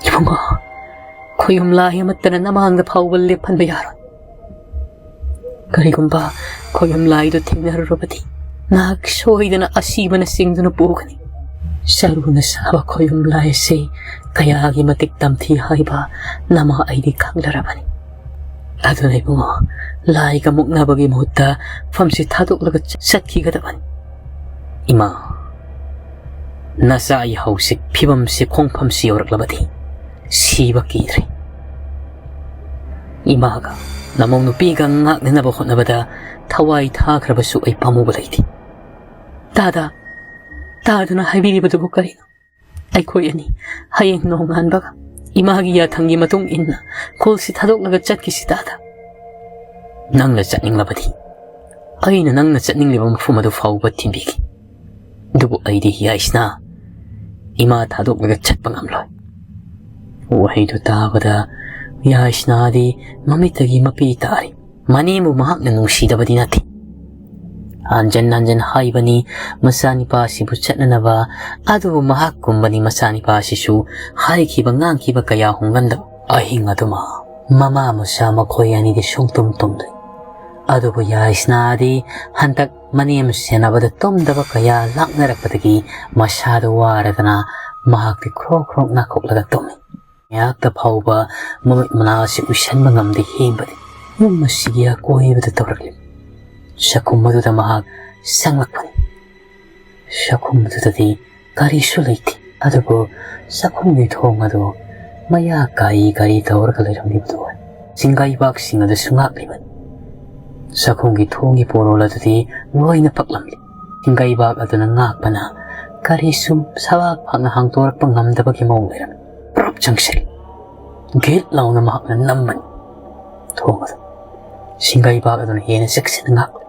"ꯏꯕꯨꯡꯉꯣ, ꯈꯣꯌꯨꯝ ꯂꯥꯏ ꯑꯃꯠꯇꯅ ꯅꯃꯥꯡꯗ ꯐꯥꯎꯕ ꯂꯦꯞꯍꯟꯕ ꯌꯥꯔꯣꯏ꯫ ꯀꯔꯤꯒꯨꯝꯕ ꯈꯣꯌꯨꯝ ꯂꯥꯏꯗꯨ ꯊꯦꯡꯅꯔꯨꯔꯕꯗꯤ ꯅꯍꯥꯛ ꯁꯣꯏꯗꯅ ꯑꯁꯤꯕꯅ ꯆꯤꯡꯗꯨꯅ ꯄꯨꯒꯅꯤ꯫ ꯆꯔꯨꯅ ꯁꯥꯕ ꯈꯣꯌꯨꯝ ꯂꯥꯏ ꯑꯁꯤ ꯀꯌꯥꯒꯤ ꯃꯇꯤꯛ ꯇꯝꯊꯤ ꯍꯥꯏꯕ ꯅꯃꯥ ꯑꯩꯗꯤ ꯈꯪꯂꯔꯕꯅꯤ꯫ ꯑꯗꯨꯅ ꯏꯕꯨꯡꯉꯣ, ꯂꯥꯏꯒ ꯃꯨꯛꯅꯕꯒꯤ ꯃꯍꯨꯠꯇ ꯃꯐꯝꯁꯤ ꯊꯥꯗꯣꯛꯂꯒ ꯆꯠꯈꯤꯒꯗꯕꯅꯤ꯫" "ꯏꯃꯥ, ꯅꯆꯥ ꯑꯩ ꯍꯧꯖꯤꯛ ꯐꯤꯕꯝꯁꯤ, ꯈꯣꯡꯐꯝꯁꯤ ꯌꯧꯔꯛꯂꯕꯗꯤ ꯁꯤꯕ ꯀꯤꯗ꯭ꯔꯦ꯫ ꯏꯃꯥꯒ ꯅꯃꯧ ꯅꯨꯄꯤꯒ ꯉꯥꯛꯅꯅꯕ ꯍꯣꯠꯅꯕꯗ ꯊꯋꯥꯏ ꯊꯥꯈ꯭ꯔꯕꯁꯨ ꯑꯩ ꯄꯥꯝꯃꯨꯕ ꯂꯩꯇꯦ꯫" "ꯇꯥꯗ, ꯇꯥꯗꯨꯅ ꯍꯥꯏꯕꯤꯔꯤꯕꯗꯨꯕꯨ ꯀꯔꯤꯅꯣ? ꯑꯩꯈꯣꯏ ꯑꯅꯤ ꯍꯌꯦꯡ ꯅꯣꯡꯉꯥꯟꯕꯒ ꯏꯃꯥꯒꯤ ꯌꯥꯊꯪꯒꯤ ꯃꯇꯨꯡ ꯏꯟꯅ ꯈꯨꯜꯁꯤ ꯊꯥꯗꯣꯛꯂꯒ ꯆꯠꯈꯤꯁꯤ ꯇꯥꯗ꯫ ꯅꯪꯅ ꯆꯠꯅꯤꯡꯂꯕꯗꯤ ꯑꯩꯅ ꯅꯪꯅ ꯆꯠꯅꯤꯡꯂꯤꯕ ꯃꯐꯝ ꯑꯗꯨ ꯐꯥꯎꯕ ꯊꯤꯟꯕꯤꯒꯦ꯫ ꯑꯗꯨꯕꯨ ꯑꯩꯗꯤ ꯌꯥꯏꯁꯅꯥ, ꯏꯃꯥ ꯊꯥꯗꯣꯛꯂꯒ ꯆꯠꯄ ꯉꯝꯂꯣꯏ꯫" ꯋꯥꯍꯩꯗꯨ ꯇꯥꯕꯗ ꯌꯥꯏꯁꯅꯥꯗꯤ ꯃꯃꯤꯠꯇꯒꯤ ꯃꯄꯤ ꯇꯥꯔꯤ꯫ ꯃꯅꯦꯕꯨ ꯃꯍꯥꯛꯅ ꯅꯨꯡꯁꯤꯗꯕꯗꯤ ꯅꯠꯇꯦ꯫ ꯍꯟꯖꯟ ꯍꯟꯖꯟ ꯍꯥꯏꯕꯅꯤ ꯃꯆꯥꯅꯤꯄꯥ ꯑꯁꯤꯕꯨ ꯆꯠꯅꯅꯕ꯫ ꯑꯗꯨꯕꯨ ꯃꯍꯥꯛ ꯀꯨꯝꯕꯅꯤ ꯃꯆꯥꯅꯤꯄꯥ ꯑꯁꯤꯁꯨ ꯍꯥꯏꯈꯤꯕ ꯉꯥꯡꯈꯤꯕ ꯀꯌꯥ ꯍꯣꯡꯒꯟꯗꯕ꯫ ꯑꯍꯤꯡ ꯑꯗꯨꯃ ꯃꯃꯥ ꯃꯆꯥ ꯃꯈꯣꯏ ꯑꯅꯤꯗꯤ ꯁꯨꯡꯇꯨꯝ ꯇꯨꯝꯗ꯭ꯔꯦ꯫ ꯑꯗꯨꯕꯨ ꯌꯥꯏꯁꯅꯥꯗꯤ ꯍꯟꯗꯛ ꯃꯅꯦꯝ ꯁꯦꯟꯅꯕꯗ ꯇꯨꯝꯗꯕ ꯀꯌꯥ ꯂꯥꯛꯅꯔꯛꯄꯗꯒꯤ ꯃꯁꯥꯗꯨ ꯋꯥꯔꯗꯅ ꯃꯍꯥꯛꯇꯤ ꯈ꯭ꯔꯣꯛ ꯈ꯭ꯔꯣꯛ ꯅꯥꯈꯣꯛꯂꯒ ꯇꯨꯝꯃꯤ꯫ ꯉꯥꯏꯍꯥꯛꯇ ꯐꯥꯎꯕ ꯃꯃꯤꯠ ꯃꯅꯥ ꯑꯁꯤ ꯎꯏꯁꯟꯕ ꯉꯝꯗꯦ ꯍꯦꯟꯕꯗꯤ꯫ ꯌꯨꯝ ꯑꯁꯤꯒꯤ ꯑꯀꯣꯏꯕꯗ ꯇꯧꯔꯛꯂꯤ꯫ ꯆꯥꯛꯈꯨꯝ ꯑꯗꯨꯗ ꯃꯍꯥꯛ ꯆꯪꯂꯛꯄꯅꯤ꯫ ꯆꯥꯛꯈꯨꯝ ꯑꯗꯨꯗꯗꯤ ꯀꯔꯤꯁꯨ ꯂꯩꯇꯦ꯫ ꯑꯗꯨꯕꯨ ꯆꯥꯛꯈꯨꯝꯒꯤ ꯊꯣꯡ ꯑꯗꯨ ꯃꯌꯥ ꯀꯥꯔꯤ ꯀꯥꯔꯤ ꯇꯧꯔꯒ ꯂꯩꯔꯝꯂꯤꯕꯗꯨ ꯑꯣꯏ꯫ ꯆꯤꯡꯒꯥꯏꯕꯥꯛꯁꯤꯡ ꯑꯗꯨꯁꯨ ꯉꯥꯛꯂꯤꯕꯅꯤ꯫ ꯆꯥꯛꯈꯨꯝꯒꯤ ꯊꯣꯡꯒꯤ ꯄꯣꯔꯣꯜ ꯑꯗꯨꯗꯤ ꯂꯣꯏꯅ ꯄꯛꯂꯝꯂꯤ꯫ ꯆꯤꯡꯒꯥꯏꯕꯥꯛ ꯑꯗꯨꯅ ꯉꯥꯛꯄꯅ ꯀꯔꯤꯁꯨ ꯁꯕꯥꯛ ꯐꯥꯛꯅ ꯍꯥꯡꯗꯣꯔꯛꯄ ꯉꯝꯗꯕꯒꯤ ꯃꯑꯣꯡ ꯂꯩꯔꯝꯃꯤ꯫ ꯄ꯭ꯔꯞ ꯆꯪꯁꯤꯜꯂꯤ꯫ ꯒꯤꯠ ꯂꯥꯎꯅ ꯃꯍꯥꯛꯅ ꯅꯝꯕꯅꯤ ꯊꯣꯡ ꯑꯗꯨ꯫ ꯆꯤꯡꯒꯥꯏꯕꯥꯛ ꯑꯗꯨꯅ ꯍꯦꯟꯅ ꯆꯦꯛꯁꯤꯟꯅ ꯉꯥꯛꯂꯤ꯫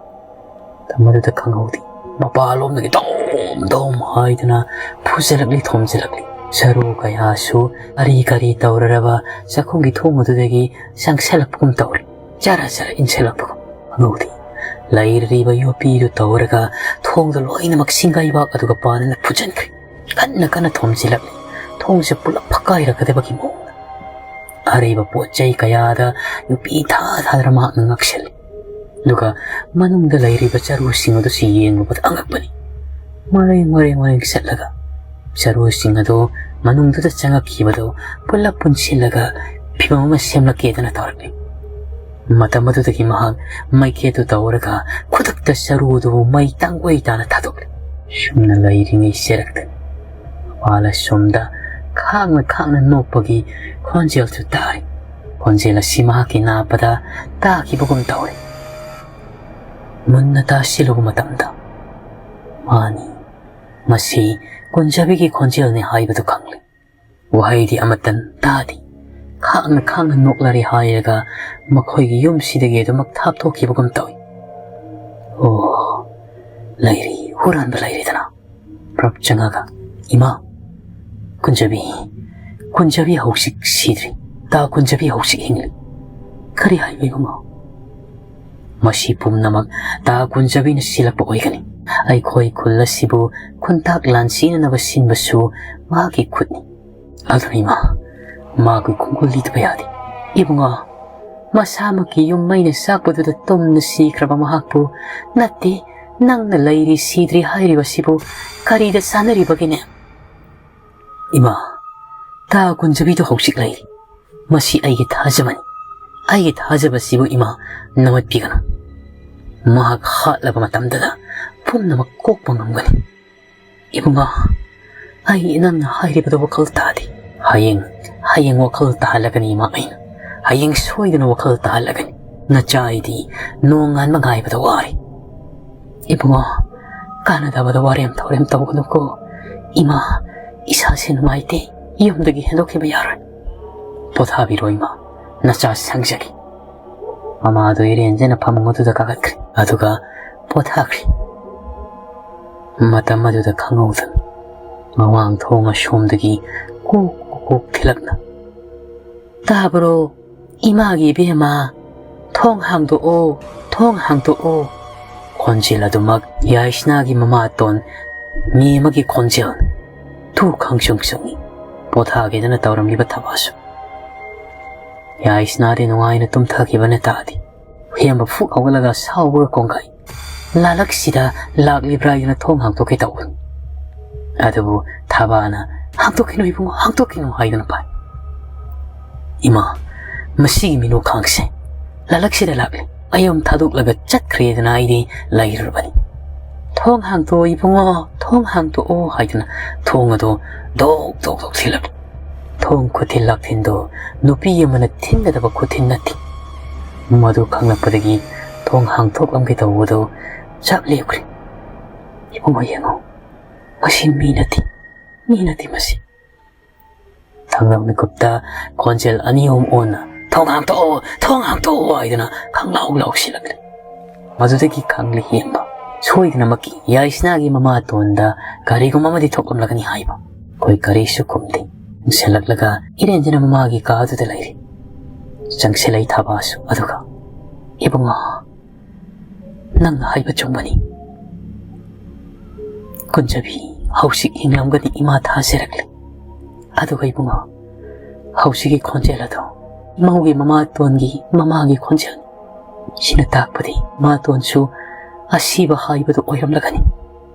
ꯃꯗꯨꯗ ꯈꯪꯍꯧꯗꯦ꯫ ꯃꯄꯥꯟꯂꯣꯝꯗꯒꯤ ꯗꯣꯝ ꯗꯣꯝ ꯍꯥꯏꯗꯨꯅ ꯐꯨꯖꯜꯂꯛꯂꯤ ꯊꯣꯝꯖꯤꯜꯂꯛꯂꯤ꯫ ꯁꯔꯨ ꯀꯌꯥꯁꯨ ꯀꯔꯤ ꯀꯔꯤ ꯇꯧꯔꯔꯕ ꯆꯥꯛꯈꯨꯝꯒꯤ ꯊꯣꯡ ꯑꯗꯨꯗꯒꯤ ꯆꯪꯁꯤꯜꯂꯛꯄꯒꯨꯝ ꯇꯧꯔꯤ꯫ ꯆꯔ ꯆꯔ ꯏꯟꯁꯤꯜꯂꯛꯄꯒꯨꯝ꯫ ꯈꯪꯍꯧꯗꯦ꯫ ꯂꯩꯔꯤꯕ ꯌꯣꯄꯤꯗꯨ ꯇꯧꯔꯒ ꯊꯣꯡꯗꯣ ꯂꯣꯏꯅꯃꯛ ꯁꯤꯡꯒꯥꯏꯕꯥꯛ ꯑꯗꯨꯒ ꯄꯥꯟꯅꯅ ꯐꯨꯖꯟꯈ꯭ꯔꯦ꯫ ꯀꯟꯅ ꯀꯟꯅ ꯊꯣꯝꯖꯤꯜꯂꯛꯂꯤ꯫ ꯊꯣꯡꯁꯦ ꯄꯨꯂꯞ ꯐꯛꯀꯥꯏꯔꯛꯀꯗꯕꯒꯤ ꯃꯑꯣꯡꯗ꯫ ꯑꯔꯩꯕ ꯄꯣꯠ ꯆꯩ ꯀꯌꯥꯗ ꯌꯣꯄꯤ ꯊꯥ ꯊꯥꯗꯅ ꯃꯍꯥꯛꯅ ꯉꯥꯛꯁꯤꯜꯂꯤ꯫ ꯑꯗꯨꯒ ꯃꯅꯨꯡꯗ ꯂꯩꯔꯤꯕ ꯆꯔꯨꯁꯤꯡ ꯑꯗꯨꯁꯨ ꯌꯦꯡꯂꯨꯕꯗ ꯑꯉꯛꯄꯅꯤ꯫ ꯃꯔꯦꯡ ꯃꯔꯦꯡ ꯃꯔꯦꯡ ꯆꯠꯂꯒ ꯆꯔꯨꯁꯤꯡ ꯑꯗꯨ ꯃꯅꯨꯡꯗꯨꯗ ꯆꯪꯉꯛꯈꯤꯕꯗꯨ ꯄꯨꯂꯞ ꯄꯨꯟꯁꯤꯜꯂꯒ ꯐꯤꯕꯝ ꯑꯃ ꯁꯦꯝꯂꯛꯀꯦꯗꯅ ꯇꯧꯔꯛꯂꯤ꯫ ꯃꯇꯝ ꯑꯗꯨꯗꯒꯤ ꯃꯍꯥꯛ ꯃꯩꯈꯦꯠꯇꯨ ꯇꯧꯔꯒ ꯈꯨꯗꯛꯇ ꯆꯔꯨ ꯑꯗꯨꯕꯨ ꯃꯩ ꯇꯥꯡꯒꯣꯏ ꯇꯥꯅ ꯊꯥꯗꯣꯛꯂꯤ꯫ ꯁꯨꯝꯅ ꯂꯩꯔꯤꯉꯩ ꯆꯦꯔꯛꯇꯅꯤ꯫ ꯃꯄꯥꯜ ꯑꯁꯣꯝꯗ ꯈꯥꯡꯅ ꯈꯥꯡꯅ ꯅꯣꯛꯄꯒꯤ ꯈꯣꯟꯖꯦꯜꯁꯨ ꯇꯥꯔꯤ꯫ ꯈꯣꯟꯖꯦꯜ ꯑꯁꯤ ꯃꯍꯥꯛꯀꯤ ꯅꯥꯄꯗ ꯇꯥꯈꯤꯕꯒꯨꯝ ꯇꯧꯔꯤ꯫ ꯃꯨꯟꯅ ꯇꯥꯁꯤꯜꯂꯨꯕ ꯃꯇꯝꯗ, ꯃꯥꯅꯤ, ꯃꯁꯤ ꯀꯨꯟꯖꯕꯤꯒꯤ ꯈꯣꯟꯖꯦꯜꯅꯤ ꯍꯥꯏꯕꯗꯨ ꯈꯪꯂꯦ꯫ ꯋꯥꯍꯩꯗꯤ ꯑꯃꯠꯇ ꯇꯥꯗꯦ꯫ ꯈꯥꯡꯅ ꯈꯥꯡꯅ ꯅꯣꯛꯂꯔꯦ ꯍꯥꯏꯔꯒ ꯃꯈꯣꯏꯒꯤ ꯌꯨꯝꯁꯤꯗꯒꯤ ꯑꯗꯨꯃꯛ ꯊꯥꯞꯊꯣꯛꯈꯤꯕꯒꯨꯝ ꯇꯧꯏ꯫ ꯑꯣ, ꯂꯩꯔꯤ, ꯍꯨꯔꯥꯟꯕ ꯂꯩꯔꯤꯗꯅ꯫ ꯄ꯭ꯔꯞ ꯆꯪꯉꯒ, "ꯏꯃꯥ, ꯀꯨꯟꯖꯕꯤ, ꯀꯨꯟꯖꯕꯤ ꯍꯧꯖꯤꯛ ꯁꯤꯗ꯭ꯔꯤ꯫ ꯇꯥ ꯀꯨꯟꯖꯕꯤ ꯍꯧꯖꯤꯛ ꯍꯤꯡꯂꯤ꯫" "ꯀꯔꯤ ꯍꯥꯏꯕ, ꯏꯕꯨꯡꯉꯣ?" ꯃꯁꯤ ꯄꯨꯝꯅꯃꯛ ꯇꯥ ꯀꯨꯟꯖꯕꯤꯅ ꯁꯤꯜꯂꯛꯄ ꯑꯣꯏꯒꯅꯤ꯫ ꯑꯩꯈꯣꯏ ꯈꯨꯜ ꯑꯁꯤꯕꯨ ꯈꯨꯟꯇꯥꯛ ꯂꯥꯟꯁꯤꯟꯅꯅꯕ ꯁꯤꯟꯕꯁꯨ ꯃꯍꯥꯛꯀꯤ ꯈꯨꯠꯅꯤ꯫ ꯑꯗꯨꯅ ꯏꯃꯥ, ꯃꯥꯒꯤ ꯈꯣꯡꯒꯨꯜ ꯂꯤꯗꯕ ꯌꯥꯗꯦ꯫ ꯏꯕꯨꯡꯉꯣ, ꯃꯁꯥꯃꯛꯀꯤ ꯌꯨꯝ ꯃꯩꯅ ꯆꯥꯛꯄꯗꯨꯗ ꯇꯨꯝꯅ ꯁꯤꯈ꯭ꯔꯕ ꯃꯍꯥꯛꯄꯨ, "ꯅꯠꯇꯦ, ꯅꯪꯅ ꯂꯩꯔꯤ ꯁꯤꯗ꯭ꯔꯤ" ꯍꯥꯏꯔꯤꯕꯁꯤꯕꯨ ꯀꯔꯤꯗ ꯆꯥꯟꯅꯔꯤꯕꯒꯦꯅꯦ? ꯏꯃꯥ, ꯇꯥ ꯀꯨꯟꯖꯕꯤꯗꯨ ꯍꯧꯖꯤꯛ ꯂꯩꯔꯤ꯫ ꯃꯁꯤ ꯑꯩꯒꯤ ꯊꯥꯖꯕꯅꯤ꯫ ꯑꯩꯒꯤ ꯊꯥꯖꯕꯁꯤꯕꯨ ꯏꯃꯥ ꯅꯃꯠꯄꯤꯒꯅꯨ꯫ ꯃꯍꯥꯛ ꯍꯥꯠꯂꯕ ꯃꯇꯝꯗꯗ ꯄꯨꯝꯅꯃꯛ ꯀꯣꯛꯄ ꯉꯝꯒꯅꯤ꯫ ꯏꯕꯨꯡꯉꯣ, ꯑꯩ ꯅꯪꯅ ꯍꯥꯏꯔꯤꯕꯗꯨ ꯋꯥꯈꯜ ꯇꯥꯗꯦ꯫ ꯍꯌꯦꯡ, ꯍꯌꯦꯡ ꯋꯥꯈꯜ ꯇꯥꯍꯜꯂꯒꯅꯤ ꯏꯃꯥ ꯑꯩꯅ꯫ ꯍꯌꯦꯡ ꯁꯣꯏꯗꯅ ꯋꯥꯈꯜ ꯇꯥꯍꯜꯂꯒꯅꯤ꯫ ꯅꯆꯥ ꯑꯩꯗꯤ ꯅꯣꯡꯉꯥꯟꯕ ꯉꯥꯏꯕꯗ ꯋꯥꯔꯦ꯫ ꯏꯕꯨꯡꯉꯣ, ꯀꯥꯟꯅꯗꯕꯗ ꯋꯥꯔꯦꯝ ꯊꯧꯔꯦꯝ ꯇꯧꯒꯅꯨꯀꯣ꯫ ꯏꯃꯥ, ꯏꯁꯥꯁꯦ ꯅꯨꯡꯉꯥꯏꯇꯦ꯫ ꯌꯨꯝꯗꯒꯤ ꯍꯦꯟꯗꯣꯛꯈꯤꯕ ꯌꯥꯔꯣꯏ꯫ ꯄꯣꯊꯥꯕꯤꯔꯣ ꯏꯃꯥ, ꯅꯆꯥ ꯁꯪꯖꯒꯦ꯫ ꯃꯃꯥꯗꯨ ꯏꯔꯦꯟꯖꯅ ꯐꯃꯨꯡ ꯑꯗꯨꯗ ꯀꯥꯈꯠꯈ꯭ꯔꯦ꯫ ꯑꯗꯨꯒ ꯄꯣꯊꯥꯈ꯭ꯔꯦ꯫ ꯃꯇꯝ ꯑꯗꯨꯗ ꯈꯪꯍꯧꯗꯅ ꯃꯃꯥꯡ ꯊꯣꯡ ꯑꯁꯣꯝꯗꯒꯤ ꯀꯣꯛ ꯀꯣꯛ ꯊꯤꯜꯂꯛꯅ, "ꯇꯥꯕ꯭ꯔꯣ? ꯏꯃꯥꯒꯤ ꯏꯕꯦꯝꯃ, ꯊꯣꯡ ꯍꯥꯡꯗꯣꯛꯑꯣ, ꯊꯣꯡ ꯍꯥꯡꯗꯣꯛꯑꯣ!" ꯈꯣꯟꯖꯦꯜ ꯑꯗꯨꯃꯛ ꯌꯥꯏꯁꯅꯥꯒꯤ ꯃꯃꯥꯇꯣꯟ ꯃꯤ ꯑꯃꯒꯤ ꯈꯣꯟꯖꯦꯜ꯫ ꯇꯨ ꯈꯪꯁꯨꯡ ꯁꯨꯡꯏ꯫ ꯄꯣꯊꯥꯒꯦꯗꯅ ꯇꯧꯔꯝꯂꯤꯕ ꯊꯕꯥꯁꯨ꯫ ꯌꯥꯏꯁꯅꯥꯗꯤ ꯅꯨꯡꯉꯥꯏꯅ ꯇꯨꯝꯊꯈꯤꯕꯅ ꯇꯥꯗꯦ꯫ ꯍꯦꯝꯕ ꯐꯨꯛ ꯍꯧꯒꯠꯂꯒ ꯁꯥꯎꯕꯒ ꯀꯣꯡꯒꯥꯏ꯫ ꯂꯥꯂꯛꯁꯤꯗ ꯂꯥꯛꯂꯤꯕ꯭ꯔꯥ ꯍꯥꯏꯗꯨꯅ ꯊꯣꯡ ꯍꯥꯡꯗꯣꯛꯀꯦ ꯇꯧꯕꯅꯤ꯫ ꯑꯗꯨꯕꯨ ꯊꯕꯥꯅ, "ꯍꯥꯡꯗꯣꯛꯈꯤꯅꯨ ꯏꯕꯨꯡꯉꯣ, ꯍꯥꯡꯗꯣꯛꯈꯤꯅꯨ" ꯍꯥꯏꯗꯨꯅ ꯄꯥꯏ꯫ ꯏꯃꯥ, ꯃꯁꯤꯒꯤ ꯃꯤꯅꯨ ꯈꯥꯡꯁꯦ ꯂꯥꯂꯛꯁꯤꯗ ꯂꯥꯛꯂꯤ꯫ ꯑꯩ ꯑꯃ ꯊꯥꯗꯣꯛꯂꯒ ꯆꯠꯈ꯭ꯔꯦꯗꯅ ꯑꯩꯗꯤ ꯂꯩꯔꯨꯔꯕꯅꯤ꯫ "ꯊꯣꯡ ꯍꯥꯡꯗꯣꯛꯑꯣ ꯏꯕꯨꯡꯉꯣ, ꯊꯣꯡ ꯍꯥꯡꯗꯣꯛꯑꯣ" ꯍꯥꯏꯗꯨꯅ ꯊꯣꯡ ꯑꯗꯨ ꯗꯣꯛ ꯗꯣꯛ ꯗꯣꯛ ꯊꯤꯜꯂꯛꯂꯤ꯫ ꯊꯣꯡ ꯈꯨꯊꯤꯜ ꯂꯥꯛꯊꯤꯟꯗꯨ ꯅꯨꯄꯤ ꯑꯃꯅ ꯊꯤꯟꯒꯗꯕ ꯈꯨꯊꯤꯟ ꯅꯠꯇꯦ꯫ ꯃꯗꯨ ꯈꯪꯂꯛꯄꯗꯒꯤ ꯊꯣꯡ ꯍꯥꯡꯗꯣꯛꯂꯝꯒꯦ ꯇꯧꯕꯗꯨ ꯆꯞ ꯂꯦꯞꯈ꯭ꯔꯦ꯫ "ꯏꯕꯨꯡꯉꯣ ꯌꯦꯡꯉꯣ, ꯃꯁꯤ ꯃꯤ ꯅꯠꯇꯦ, ꯃꯤ ꯅꯠꯇꯦ ꯃꯁꯤ!" ꯊꯪꯅꯕ ꯃꯤꯀꯨꯞꯇ ꯈꯣꯟꯖꯦꯜ ꯑꯅꯤ ꯑꯍꯨꯝ ꯑꯣꯟꯅ, "ꯊꯣꯡ ꯍꯥꯡꯗꯣꯛꯑꯣ, ꯊꯣꯡ ꯍꯥꯡꯗꯣꯛꯑꯣ" ꯍꯥꯏꯗꯨꯅ ꯈꯪꯂꯥꯎ ꯂꯥꯎꯁꯤꯜꯂꯛꯂꯦ꯫ ꯃꯗꯨꯗꯒꯤ ꯈꯪꯂꯦ ꯍꯦꯝꯕ ꯁꯣꯏꯗꯅꯃꯛꯀꯤ ꯌꯥꯏꯁꯅꯥꯒꯤ ꯃꯃꯥꯇꯣꯟꯗ ꯀꯔꯤꯒꯨꯝꯕ ꯑꯃꯗꯤ ꯊꯣꯛꯂꯝꯂꯒꯅꯤ ꯍꯥꯏꯕ꯫ ꯑꯩꯈꯣꯏ ꯀꯔꯤꯁꯨ ꯈꯨꯝꯗꯦ꯫ ꯆꯪꯁꯤꯜꯂꯛꯂꯒ ꯏꯔꯦꯟꯖꯅ ꯃꯃꯥꯒꯤ ꯀꯥ ꯑꯗꯨꯗ ꯂꯩꯔꯦ꯫ ꯆꯪꯁꯤꯜꯂꯛꯏ ꯊꯕꯥꯁꯨ꯫ ꯑꯗꯨꯒ, "ꯏꯕꯨꯡꯉꯣ, ꯅꯪꯅ ꯍꯥꯏꯕ ꯆꯨꯝꯕꯅꯤ꯫ ꯀꯨꯟꯖꯕꯤ ꯍꯧꯖꯤꯛ ꯍꯤꯡꯂꯝꯒꯅꯤ ꯏꯃꯥ ꯊꯥꯖꯔꯛꯂꯦ꯫ ꯑꯗꯨꯒ ꯏꯕꯨꯡꯉꯣ, ꯍꯧꯖꯤꯛꯀꯤ ꯈꯣꯟꯖꯦꯜ ꯑꯗꯣ ꯃꯧꯒꯤ ꯃꯃꯥꯇꯣꯟꯒꯤ ꯃꯃꯥꯒꯤ ꯈꯣꯟꯖꯦꯜ꯫ ꯁꯤꯅ ꯇꯥꯛꯄꯗꯤ ꯃꯥꯇꯣꯟꯁꯨ ꯑꯁꯤꯕ ꯍꯥꯏꯕꯗꯨ ꯑꯣꯏꯔꯝꯂꯒꯅꯤ꯫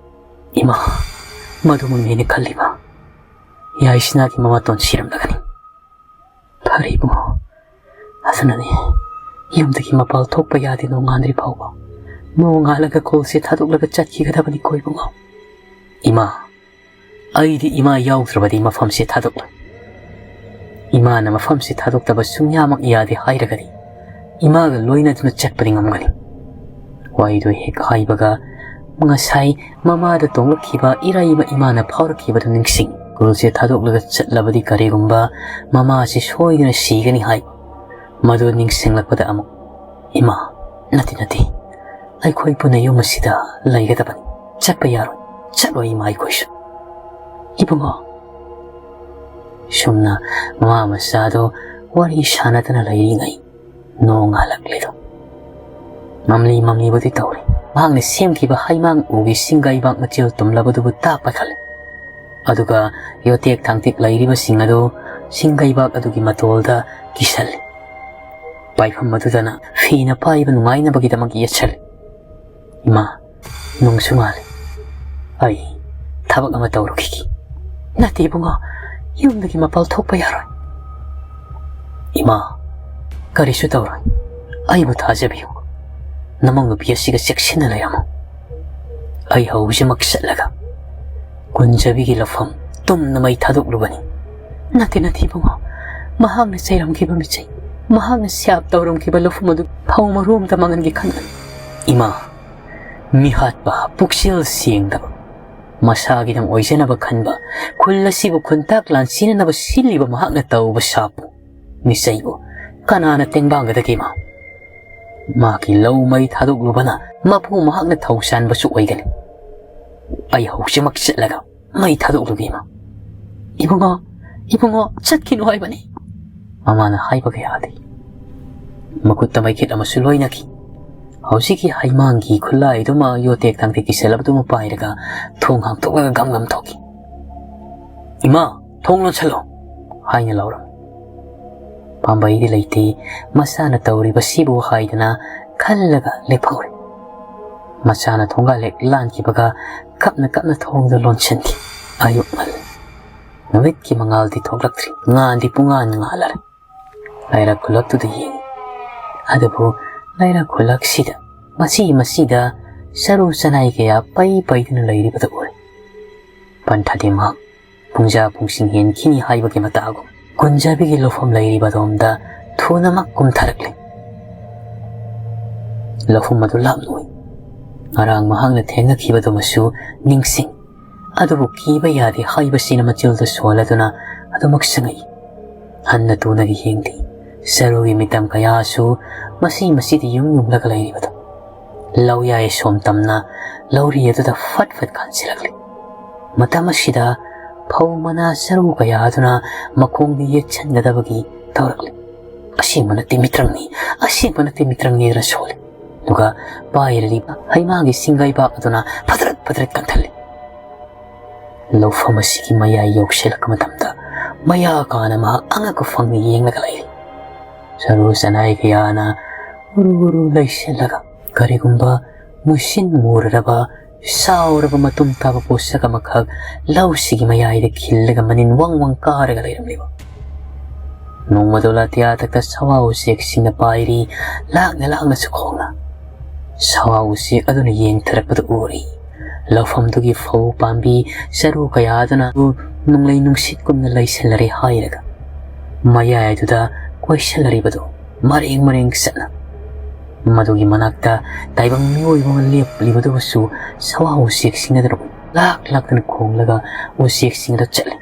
ꯏꯃꯥ, ꯃꯗꯨꯃꯛꯅꯦꯅ ꯈꯜꯂꯤꯕ꯫ ꯌꯥꯏꯁꯅꯥꯒꯤ ꯃꯃꯥꯇꯣꯟ ꯁꯤꯔꯝꯂꯒꯅꯤ꯫ ꯐꯔꯦ ꯏꯕꯨꯡꯉꯣ, ꯑꯗꯨꯅꯅꯦ ꯌꯨꯝꯗꯒꯤ ꯃꯄꯥꯜ ꯊꯣꯛꯄ ꯌꯥꯗꯦ ꯅꯣꯡꯉꯥꯟꯗ꯭ꯔꯤ ꯐꯥꯎꯕ꯫ ꯅꯣꯡꯉꯥꯜꯂꯒ ꯀꯣꯜꯁꯦ ꯊꯥꯗꯣꯛꯂꯒ ꯆꯠꯈꯤꯒꯗꯕꯅꯤꯀꯣ ꯏꯕꯨꯡꯉꯣ꯫ ꯏꯃꯥ, ꯑꯩꯗꯤ ꯏꯃꯥ ꯌꯥꯎꯗ꯭ꯔꯕꯗꯤ ꯃꯐꯝꯁꯦ ꯊꯥꯗꯣꯛꯂꯣꯏ꯫ ꯏꯃꯥꯅ ꯃꯐꯝꯁꯦ ꯊꯥꯗꯣꯛꯇꯕ ꯁꯨꯡꯌꯥꯃꯛ ꯌꯥꯗꯦ ꯍꯥꯏꯔꯒꯗꯤ ꯏꯃꯥꯒ ꯂꯣꯏꯅꯗꯨꯅ ꯆꯠꯄꯗꯤ ꯉꯝꯒꯅꯤ꯫ ꯋꯥꯍꯩꯗꯨ ꯍꯦꯛ ꯍꯥꯏꯕꯒ ꯉꯁꯥꯏ ꯃꯃꯥꯗ ꯇꯣꯡꯂꯛꯈꯤꯕ ꯏꯔꯩꯃ ꯏꯃꯥꯅ ꯐꯥꯎꯔꯛꯈꯤꯕꯗꯨ ꯅꯤꯡꯁꯤꯡ꯫ ꯀꯣꯜꯁꯦ ꯊꯥꯗꯣꯛꯂꯒ ꯆꯠꯂꯕꯗꯤ ꯀꯔꯤꯒꯨꯝꯕ ꯃꯃꯥꯁꯤ ꯁꯣꯏꯗꯅ ꯁꯤꯒꯅꯤ ꯍꯥꯏꯕ꯫ ꯃꯗꯨ ꯅꯤꯡꯁꯤꯡꯂꯛꯄꯗ ꯑꯃꯨꯛ, ꯏꯃꯥ, ꯅꯠꯇꯦ, ꯅꯠꯇꯦ, ꯑꯩꯈꯣꯏ ꯄꯨꯟꯅ ꯌꯨꯝ ꯑꯁꯤꯗ ꯂꯩꯒꯗꯕꯅꯤ꯫ ꯆꯠꯄ ꯌꯥꯔꯣꯏ, ꯆꯠꯂꯣꯏ ꯏꯃꯥ ꯑꯩꯈꯣꯏꯁꯨ꯫ ꯏꯕꯨꯡꯉꯣ꯫ ꯁꯨꯝꯅ ꯃꯃꯥ ꯃꯆꯥꯗꯣ ꯋꯥꯔꯤ ꯁꯥꯟꯅꯗꯅ ꯂꯩꯔꯤꯉꯩ ꯅꯣꯡ ꯉꯥꯜꯂꯛꯂꯤꯗꯣ꯫ ꯃꯝꯂꯤ ꯃꯝꯂꯤꯕꯨꯗꯤ ꯇꯧꯔꯤ꯫ ꯃꯍꯥꯛꯅ ꯁꯦꯝꯈꯤꯕ ꯍꯩꯃꯥꯡ ꯎꯒꯤ ꯁꯤꯡꯒꯩꯕꯥꯛ ꯃꯆꯦꯜ ꯇꯨꯝꯂꯕꯗꯨꯕꯨ ꯇꯥꯛꯄ ꯈꯜꯂꯤ꯫ ꯑꯗꯨꯒ ꯌꯣꯇꯦꯛ ꯊꯥꯡꯇꯦꯛ ꯂꯩꯔꯤꯕꯁꯤꯡ ꯑꯗꯨ ꯁꯤꯡꯒꯩꯕꯥꯛ ꯑꯗꯨꯒꯤ ꯃꯇꯣꯜꯗ ꯀꯤꯁꯜꯂꯤ꯫ ꯄꯥꯏꯐꯝ ꯑꯗꯨꯗꯅ ꯐꯤꯅ ꯄꯥꯏꯕ ꯅꯨꯡꯉꯥꯏꯅꯕꯒꯤꯗꯃꯛ ꯌꯦꯠꯁꯜꯂꯤ꯫ ꯏꯃꯥ, ꯅꯨꯡꯁꯨ ꯉꯥꯜꯂꯤ꯫ ꯑꯩ ꯊꯕꯛ ꯑꯃ ꯇꯧꯔꯨꯈꯤꯒꯦ꯫ ꯅꯠꯇꯦ ꯏꯕꯨꯡꯉꯣ, ꯌꯨꯝꯗꯒꯤ ꯃꯄꯥꯜ ꯊꯣꯛꯄ ꯌꯥꯔꯣꯏ꯫ ꯏꯃꯥ, ꯀꯔꯤꯁꯨ ꯇꯧꯔꯣꯏ꯫ ꯑꯩꯕꯨ ꯊꯥꯖꯕꯤꯌꯨ꯫ ꯅꯃꯧ ꯅꯨꯄꯤ ꯑꯁꯤꯒ ꯆꯦꯛꯁꯤꯟꯅ ꯂꯩꯔꯝꯃꯨ꯫ ꯑꯩ ꯍꯧꯖꯤꯛꯃꯛ ꯆꯠꯂꯒ ꯀꯨꯟꯖꯕꯤꯒꯤ ꯂꯧꯐꯝ ꯇꯨꯝꯅ ꯃꯩ ꯊꯥꯗꯣꯛꯂꯨꯒꯅꯤ꯫ ꯅꯠꯇꯦ, ꯅꯠꯇꯦ ꯏꯕꯨꯡꯉꯣ꯫ ꯃꯍꯥꯛꯅ ꯆꯩꯔꯝꯈꯤꯕ ꯃꯤꯆꯩ, ꯃꯍꯥꯛꯅ ꯁ꯭ꯌꯥꯞ ꯇꯧꯔꯝꯈꯤꯕ ꯂꯧꯐꯝ ꯑꯗꯨ ꯐꯧ ꯃꯔꯨ ꯑꯃꯇ ꯃꯥꯡꯍꯟꯒꯦ ꯈꯟꯒꯅꯨ꯫ ꯏꯃꯥ, ꯃꯤꯍꯥꯠꯄ, ꯄꯨꯛꯆꯦꯜ ꯁꯦꯡꯗꯕ, ꯃꯁꯥꯒꯤꯗꯪ ꯑꯣꯏꯖꯅꯕ ꯈꯟꯕ, ꯈꯨꯜ ꯑꯁꯤꯕꯨ ꯈꯨꯟꯇꯥꯛ ꯂꯥꯟꯁꯤꯟꯅꯅꯕ ꯁꯤꯜꯂꯤꯕ ꯃꯍꯥꯛꯅ ꯇꯧꯕ ꯁꯥꯞꯄꯨ, ꯃꯤꯆꯩꯕꯨ ꯀꯅꯥꯅ ꯇꯦꯡꯕꯥꯡꯒꯗꯒꯦ ꯏꯃꯥ? ꯃꯥꯒꯤ ꯂꯧ ꯃꯩ ꯊꯥꯗꯣꯛꯂꯨꯕꯅ ꯃꯄꯨ ꯃꯍꯥꯛꯅ ꯊꯧꯁꯥꯟꯕꯁꯨ ꯑꯣꯏꯒꯅꯤ꯫ ꯑꯩ ꯍꯧꯖꯤꯛꯃꯛ ꯆꯠꯂꯒ ꯃꯩ ꯊꯥꯗꯣꯛꯂꯨꯒꯦ ꯏꯃꯥ꯫ ꯏꯕꯨꯡꯉꯣ, ꯏꯕꯨꯡꯉꯣ, ꯆꯠꯈꯤꯅꯨ ꯍꯥꯏꯕꯅꯤ꯫ ꯃꯃꯥꯅ ꯍꯥꯏꯕ ꯀꯌꯥꯗꯤ ꯃꯈꯨꯠꯇ ꯃꯩꯈꯦꯠ ꯑꯃꯁꯨ ꯂꯣꯏꯅꯈꯤ꯫ ꯍꯧꯖꯤꯛꯀꯤ ꯍꯩꯃꯥꯡꯒꯤ ꯈꯨꯠꯂꯥꯏꯗꯨꯃ, ꯌꯣꯠꯇꯦꯛ ꯊꯥꯡꯇꯦꯛ ꯀꯤꯁꯜꯂꯕꯗꯨꯃ ꯄꯥꯏꯔꯒ ꯊꯣꯡ ꯍꯥꯡꯇꯣꯛꯂꯒ ꯒꯝ ꯒꯝ ꯊꯣꯛꯈꯤ꯫ "ꯏꯃꯥ, ꯊꯣꯡ ꯂꯣꯟꯁꯜꯂꯣ!" ꯍꯥꯏꯅ ꯂꯥꯎꯔꯝꯃꯤ꯫ ꯄꯥꯝꯕꯩꯗꯤ ꯂꯩꯇꯦ, ꯃꯆꯥꯅ ꯇꯧꯔꯤꯕꯁꯤꯕꯨ ꯍꯥꯏꯗꯅ ꯈꯜꯂꯒ ꯂꯦꯞꯍꯧꯔꯦ꯫ ꯃꯆꯥꯅ ꯊꯣꯡꯒꯥꯜ ꯍꯦꯛ ꯂꯥꯟꯈꯤꯕꯒ ꯀꯞꯅ ꯀꯞꯅ ꯊꯣꯡꯗꯨ ꯂꯣꯟꯁꯤꯟꯈꯤ꯫ ꯑꯌꯨꯛ ꯉꯜꯂꯤ꯫ ꯅꯨꯃꯤꯠꯀꯤ ꯃꯉꯥꯜꯗꯤ ꯊꯣꯛꯂꯛꯇ꯭ꯔꯤ꯫ ꯉꯥꯟꯗꯤ ꯄꯨꯡꯉꯥꯟ ꯉꯥꯜꯂꯔꯦ꯫ ꯂꯩꯔꯛ ꯈꯨꯂꯛꯇꯨꯗ ꯌꯦꯡꯉꯤ꯫ ꯑꯗꯨꯕꯨ ꯂꯩꯔꯛ ꯈꯨꯂꯛꯁꯤꯗ ꯃꯁꯤ ꯃꯁꯤꯗ ꯆꯔꯨ ꯆꯅꯥꯏ ꯀꯌꯥ ꯄꯩ ꯄꯩꯗꯨꯅ ꯂꯩꯔꯤꯕꯗꯨ ꯎꯔꯦ꯫ ꯄꯟꯊꯥꯗꯤ ꯃꯍꯥꯛ ꯄꯨꯡꯖꯥ ꯄꯨꯡꯁꯤꯡ ꯍꯦꯟꯈꯤꯅꯤ ꯍꯥꯏꯕꯒꯤ ꯃꯇꯥꯒꯨꯝ ꯀꯨꯟꯖꯥꯕꯤꯒꯤ ꯂꯧꯐꯝ ꯂꯩꯔꯤꯕ ꯑꯗꯣꯝꯗ ꯊꯨꯅꯃꯛ ꯀꯨꯝꯊꯔꯛꯂꯦ꯫ ꯂꯧꯐꯝ ꯑꯗꯨ ꯂꯥꯞꯅ ꯎꯏ꯫ ꯉꯔꯥꯡ ꯃꯍꯥꯛꯅ ꯊꯦꯡꯅꯈꯤꯕꯗꯨꯃꯁꯨ ꯅꯤꯡꯁꯤꯡ꯫ ꯑꯗꯨꯕꯨ ꯀꯤꯕ ꯌꯥꯗꯦ ꯍꯥꯏꯕꯁꯤꯅ ꯃꯆꯤꯜꯗ ꯁꯣꯜꯂꯗꯨꯅ ꯑꯗꯨꯃꯛ ꯆꯪꯉꯛꯏ꯫ ꯍꯟꯅ ꯇꯨꯅꯒ ꯌꯦꯡꯗꯦ꯫ ꯆꯔꯨꯒꯤ ꯃꯤꯇꯝ ꯀꯌꯥꯁꯨ ꯃꯁꯤ ꯃꯁꯤꯗ ꯌꯨꯝ ꯌꯨꯝꯂꯒ ꯂꯩꯔꯤꯕꯗꯨ꯫ ꯂꯧꯌꯥꯏ ꯁꯣꯝ ꯇꯝꯅ ꯂꯧꯔꯤ ꯑꯗꯨꯗ ꯐꯠ ꯐꯠ ꯀꯥꯟꯁꯤꯜꯂꯛꯂꯤ꯫ ꯃꯇꯝ ꯑꯁꯤꯗ ꯐꯧ ꯃꯅꯥ ꯆꯔꯨ ꯀꯌꯥ ꯑꯗꯨꯅ ꯃꯈꯣꯡꯗ ꯌꯦꯠꯁꯟꯒꯗꯕꯒꯤ ꯇꯧꯔꯛꯂꯤ꯫ "ꯑꯁꯦꯡꯕ ꯅꯠꯇꯦ ꯃꯤꯇ꯭ꯔꯪꯅꯤ, ꯑꯁꯦꯡꯕ ꯅꯠꯇꯦ ꯃꯤꯇ꯭ꯔꯪꯅꯤꯗꯅ ꯁꯣꯜꯂꯤ꯫ ꯑꯗꯨꯒ ꯄꯥꯏꯔꯤꯕ ꯍꯩꯃꯥꯒꯤ ꯁꯤꯡꯒꯩꯕꯥꯛ ꯑꯗꯨꯅ ꯐꯗ꯭ꯔꯠ ꯐꯗ꯭ꯔꯠ ꯀꯟꯊꯜꯂꯤ꯫ ꯂꯧꯐꯝ ꯑꯁꯤꯒꯤ ꯃꯌꯥꯏ ꯌꯧꯁꯤꯜꯂꯛꯄ ꯃꯇꯝꯗ ꯃꯌꯥ ꯀꯥꯅ ꯃꯍꯥꯛ ꯑꯉꯛꯄ ꯐꯪꯅ ꯌꯦꯡꯂꯒ ꯂꯩꯔꯤ꯫ ꯆꯔꯨ ꯆꯅꯥꯏ ꯀꯌꯥꯅ ꯎꯔꯨ ꯎꯔꯨ ꯂꯩꯁꯤꯜꯂꯒ ꯀꯔꯤꯒꯨꯝꯕ ꯃꯨꯁꯤꯟ ꯃꯨꯔꯔꯕ ꯁꯥꯎꯔꯕ ꯃꯇꯨꯝ ꯇꯥꯕ ꯄꯣꯠꯁꯛ ꯑꯃꯈꯛ ꯂꯧꯁꯤꯒꯤ ꯃꯌꯥꯏꯗ ꯈꯤꯜꯂꯒ ꯃꯅꯤꯟ ꯋꯪ ꯋꯪ ꯀꯥꯔꯒ ꯂꯩꯔꯝꯂꯤꯕ꯫ ꯅꯣꯡꯃꯗꯣ ꯂꯥꯇꯤꯌꯥꯊꯛꯇ ꯁꯋꯥ ꯎꯆꯦꯛꯁꯤꯡꯅ ꯄꯥꯏꯔꯤ, ꯂꯥꯛꯅ ꯂꯥꯛꯅꯁꯨ ꯈꯣꯡꯅ꯫ ꯁꯋꯥ ꯎꯆꯦꯛ ꯑꯗꯨꯅ ꯌꯦꯡꯊꯔꯛꯄꯗ ꯎꯔꯤ꯫ ꯂꯧꯐꯝꯗꯨꯒꯤ ꯐꯧ ꯄꯥꯝꯕꯤ ꯆꯔꯨ ꯀꯌꯥ ꯑꯗꯨꯅ ꯅꯣꯡꯂꯩ ꯅꯨꯡꯁꯤꯠꯀꯨꯝꯅ ꯂꯩꯁꯤꯜꯂꯔꯦ ꯍꯥꯏꯔꯒ ꯃꯌꯥꯏ ꯑꯗꯨꯗ ꯀꯣꯏꯁꯤꯜꯂꯔꯤꯕꯗꯨ ꯃꯔꯦꯡ ꯃꯔꯦꯡ ꯆꯠꯅ꯫ ꯃꯗꯨꯒꯤ ꯃꯅꯥꯛꯇ ꯇꯥꯏꯕꯪ ꯃꯤꯑꯣꯏꯕ ꯑꯃ ꯂꯦꯞꯂꯤꯕꯗꯨꯕꯨꯁꯨ ꯁꯋꯥ ꯎꯆꯦꯛꯁꯤꯡ ꯑꯗꯨꯅ ꯂꯥꯛ ꯂꯥꯛꯇꯅ ꯈꯣꯡꯂꯒ ꯎꯆꯦꯛꯁꯤꯡ ꯑꯗꯨ ꯆꯠꯂꯤ꯫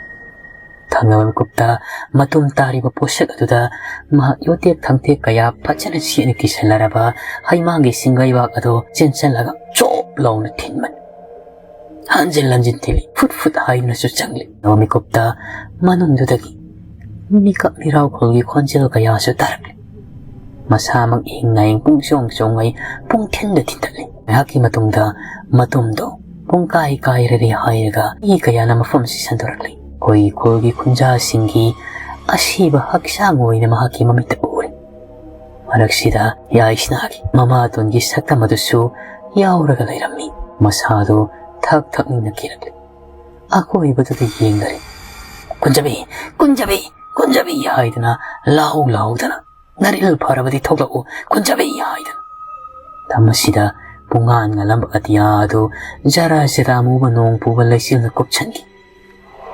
ꯊꯪꯅꯕ ꯃꯤꯀꯨꯞꯇ ꯃꯇꯨꯝ ꯇꯥꯔꯤꯕ ꯄꯣꯠꯁꯛ ꯑꯗꯨꯗ ꯃꯍꯥꯛ ꯌꯣꯇꯦꯛ ꯊꯥꯡꯇꯦꯛ ꯀꯌꯥ ꯐꯖꯅ ꯆꯦꯠꯅ ꯀꯤꯁꯜꯂꯔꯕ ꯍꯩꯃꯥꯡꯒꯤ ꯁꯤꯡꯒꯩꯕꯥꯛ ꯑꯗꯨ ꯆꯦꯟꯁꯤꯜꯂꯒ ꯆꯣꯞ ꯂꯥꯎꯅ ꯊꯤꯟꯕꯅꯤ꯫ ꯍꯟꯖꯤꯟ ꯍꯟꯖꯤꯟ ꯊꯤꯜꯂꯤ, ꯐꯨꯠ ꯐꯨꯠ ꯍꯥꯏꯗꯨꯅꯁꯨ ꯆꯪꯂꯤ꯫ ꯊꯪꯅꯕ ꯃꯤꯀꯨꯞꯇ ꯃꯅꯨꯡꯗꯨꯗꯒꯤ ꯃꯤꯀꯞ ꯃꯤꯔꯥꯎꯈꯣꯜꯒꯤ ꯈꯣꯟꯖꯦꯜ ꯀꯌꯥꯁꯨ ꯇꯥꯔꯛꯂꯤ꯫ ꯃꯁꯥꯃꯛ ꯏꯍꯤꯡ ꯅꯥꯍꯤꯡ ꯄꯨꯡꯆꯣꯡ ꯆꯣꯡꯉꯩ ꯄꯨꯡ ꯊꯤꯟꯗ ꯊꯤꯟꯗꯠꯂꯤ꯫ ꯉꯥꯏꯍꯥꯛꯀꯤ ꯃꯇꯨꯡꯗ ꯃꯇꯨꯝꯗꯣ ꯄꯨꯡ ꯀꯥꯏ ꯀꯥꯏꯔꯔꯦ ꯍꯥꯏꯔꯒ ꯃꯤ ꯀꯌꯥꯅ ꯃꯐꯝ ꯑꯁꯤ ꯁꯟꯗꯣꯔꯛꯂꯤ꯫ ꯑꯩꯈꯣꯏꯒꯤ ꯈꯨꯜꯒꯤ ꯈꯨꯟꯖꯥꯁꯤꯡꯒꯤ ꯑꯁꯤꯕ ꯍꯛꯆꯥꯡ ꯑꯣꯏꯅ ꯃꯍꯥꯛꯀꯤ ꯃꯃꯤꯠꯇ ꯎꯔꯦ꯫ ꯃꯔꯛꯁꯤꯗ ꯌꯥꯏꯁꯅꯥꯒꯤ ꯃꯃꯥꯇꯣꯟꯒꯤ ꯁꯛꯇꯝ ꯑꯗꯨꯁꯨ ꯌꯥꯎꯔꯒ ꯂꯩꯔꯝꯃꯤ꯫ ꯃꯁꯥꯗꯣ ꯊꯛ ꯊꯛ ꯅꯤꯛꯅ ꯀꯤꯔꯛꯂꯤ꯫ ꯑꯀꯣꯏꯕꯗꯨꯗ ꯌꯦꯡꯅꯔꯦ꯫ "ꯀꯨꯟꯖꯕꯤ! ꯀꯨꯟꯖꯕꯤ! ꯀꯨꯟꯖꯕꯤ!" ꯍꯥꯏꯗꯨꯅ ꯂꯥꯎ ꯂꯥꯎꯗꯅ, "ꯅꯔꯤꯜ ꯐꯔꯕꯗꯤ ꯊꯣꯛꯂꯛꯎ, ꯀꯨꯟꯖꯕꯤ!" ꯍꯥꯏꯗꯅ꯫ ꯃꯇꯝ ꯑꯁꯤꯗ ꯄꯨꯡꯉꯥꯟ ꯉꯥꯜꯂꯝꯕ ꯑꯇꯤꯌꯥ ꯑꯗꯨ ꯖꯔ ꯖꯔ ꯑꯃꯨꯕ ꯅꯣꯡ ꯄꯨꯕ ꯂꯩꯆꯤꯜꯅ ꯀꯨꯞꯁꯟꯈꯤ꯫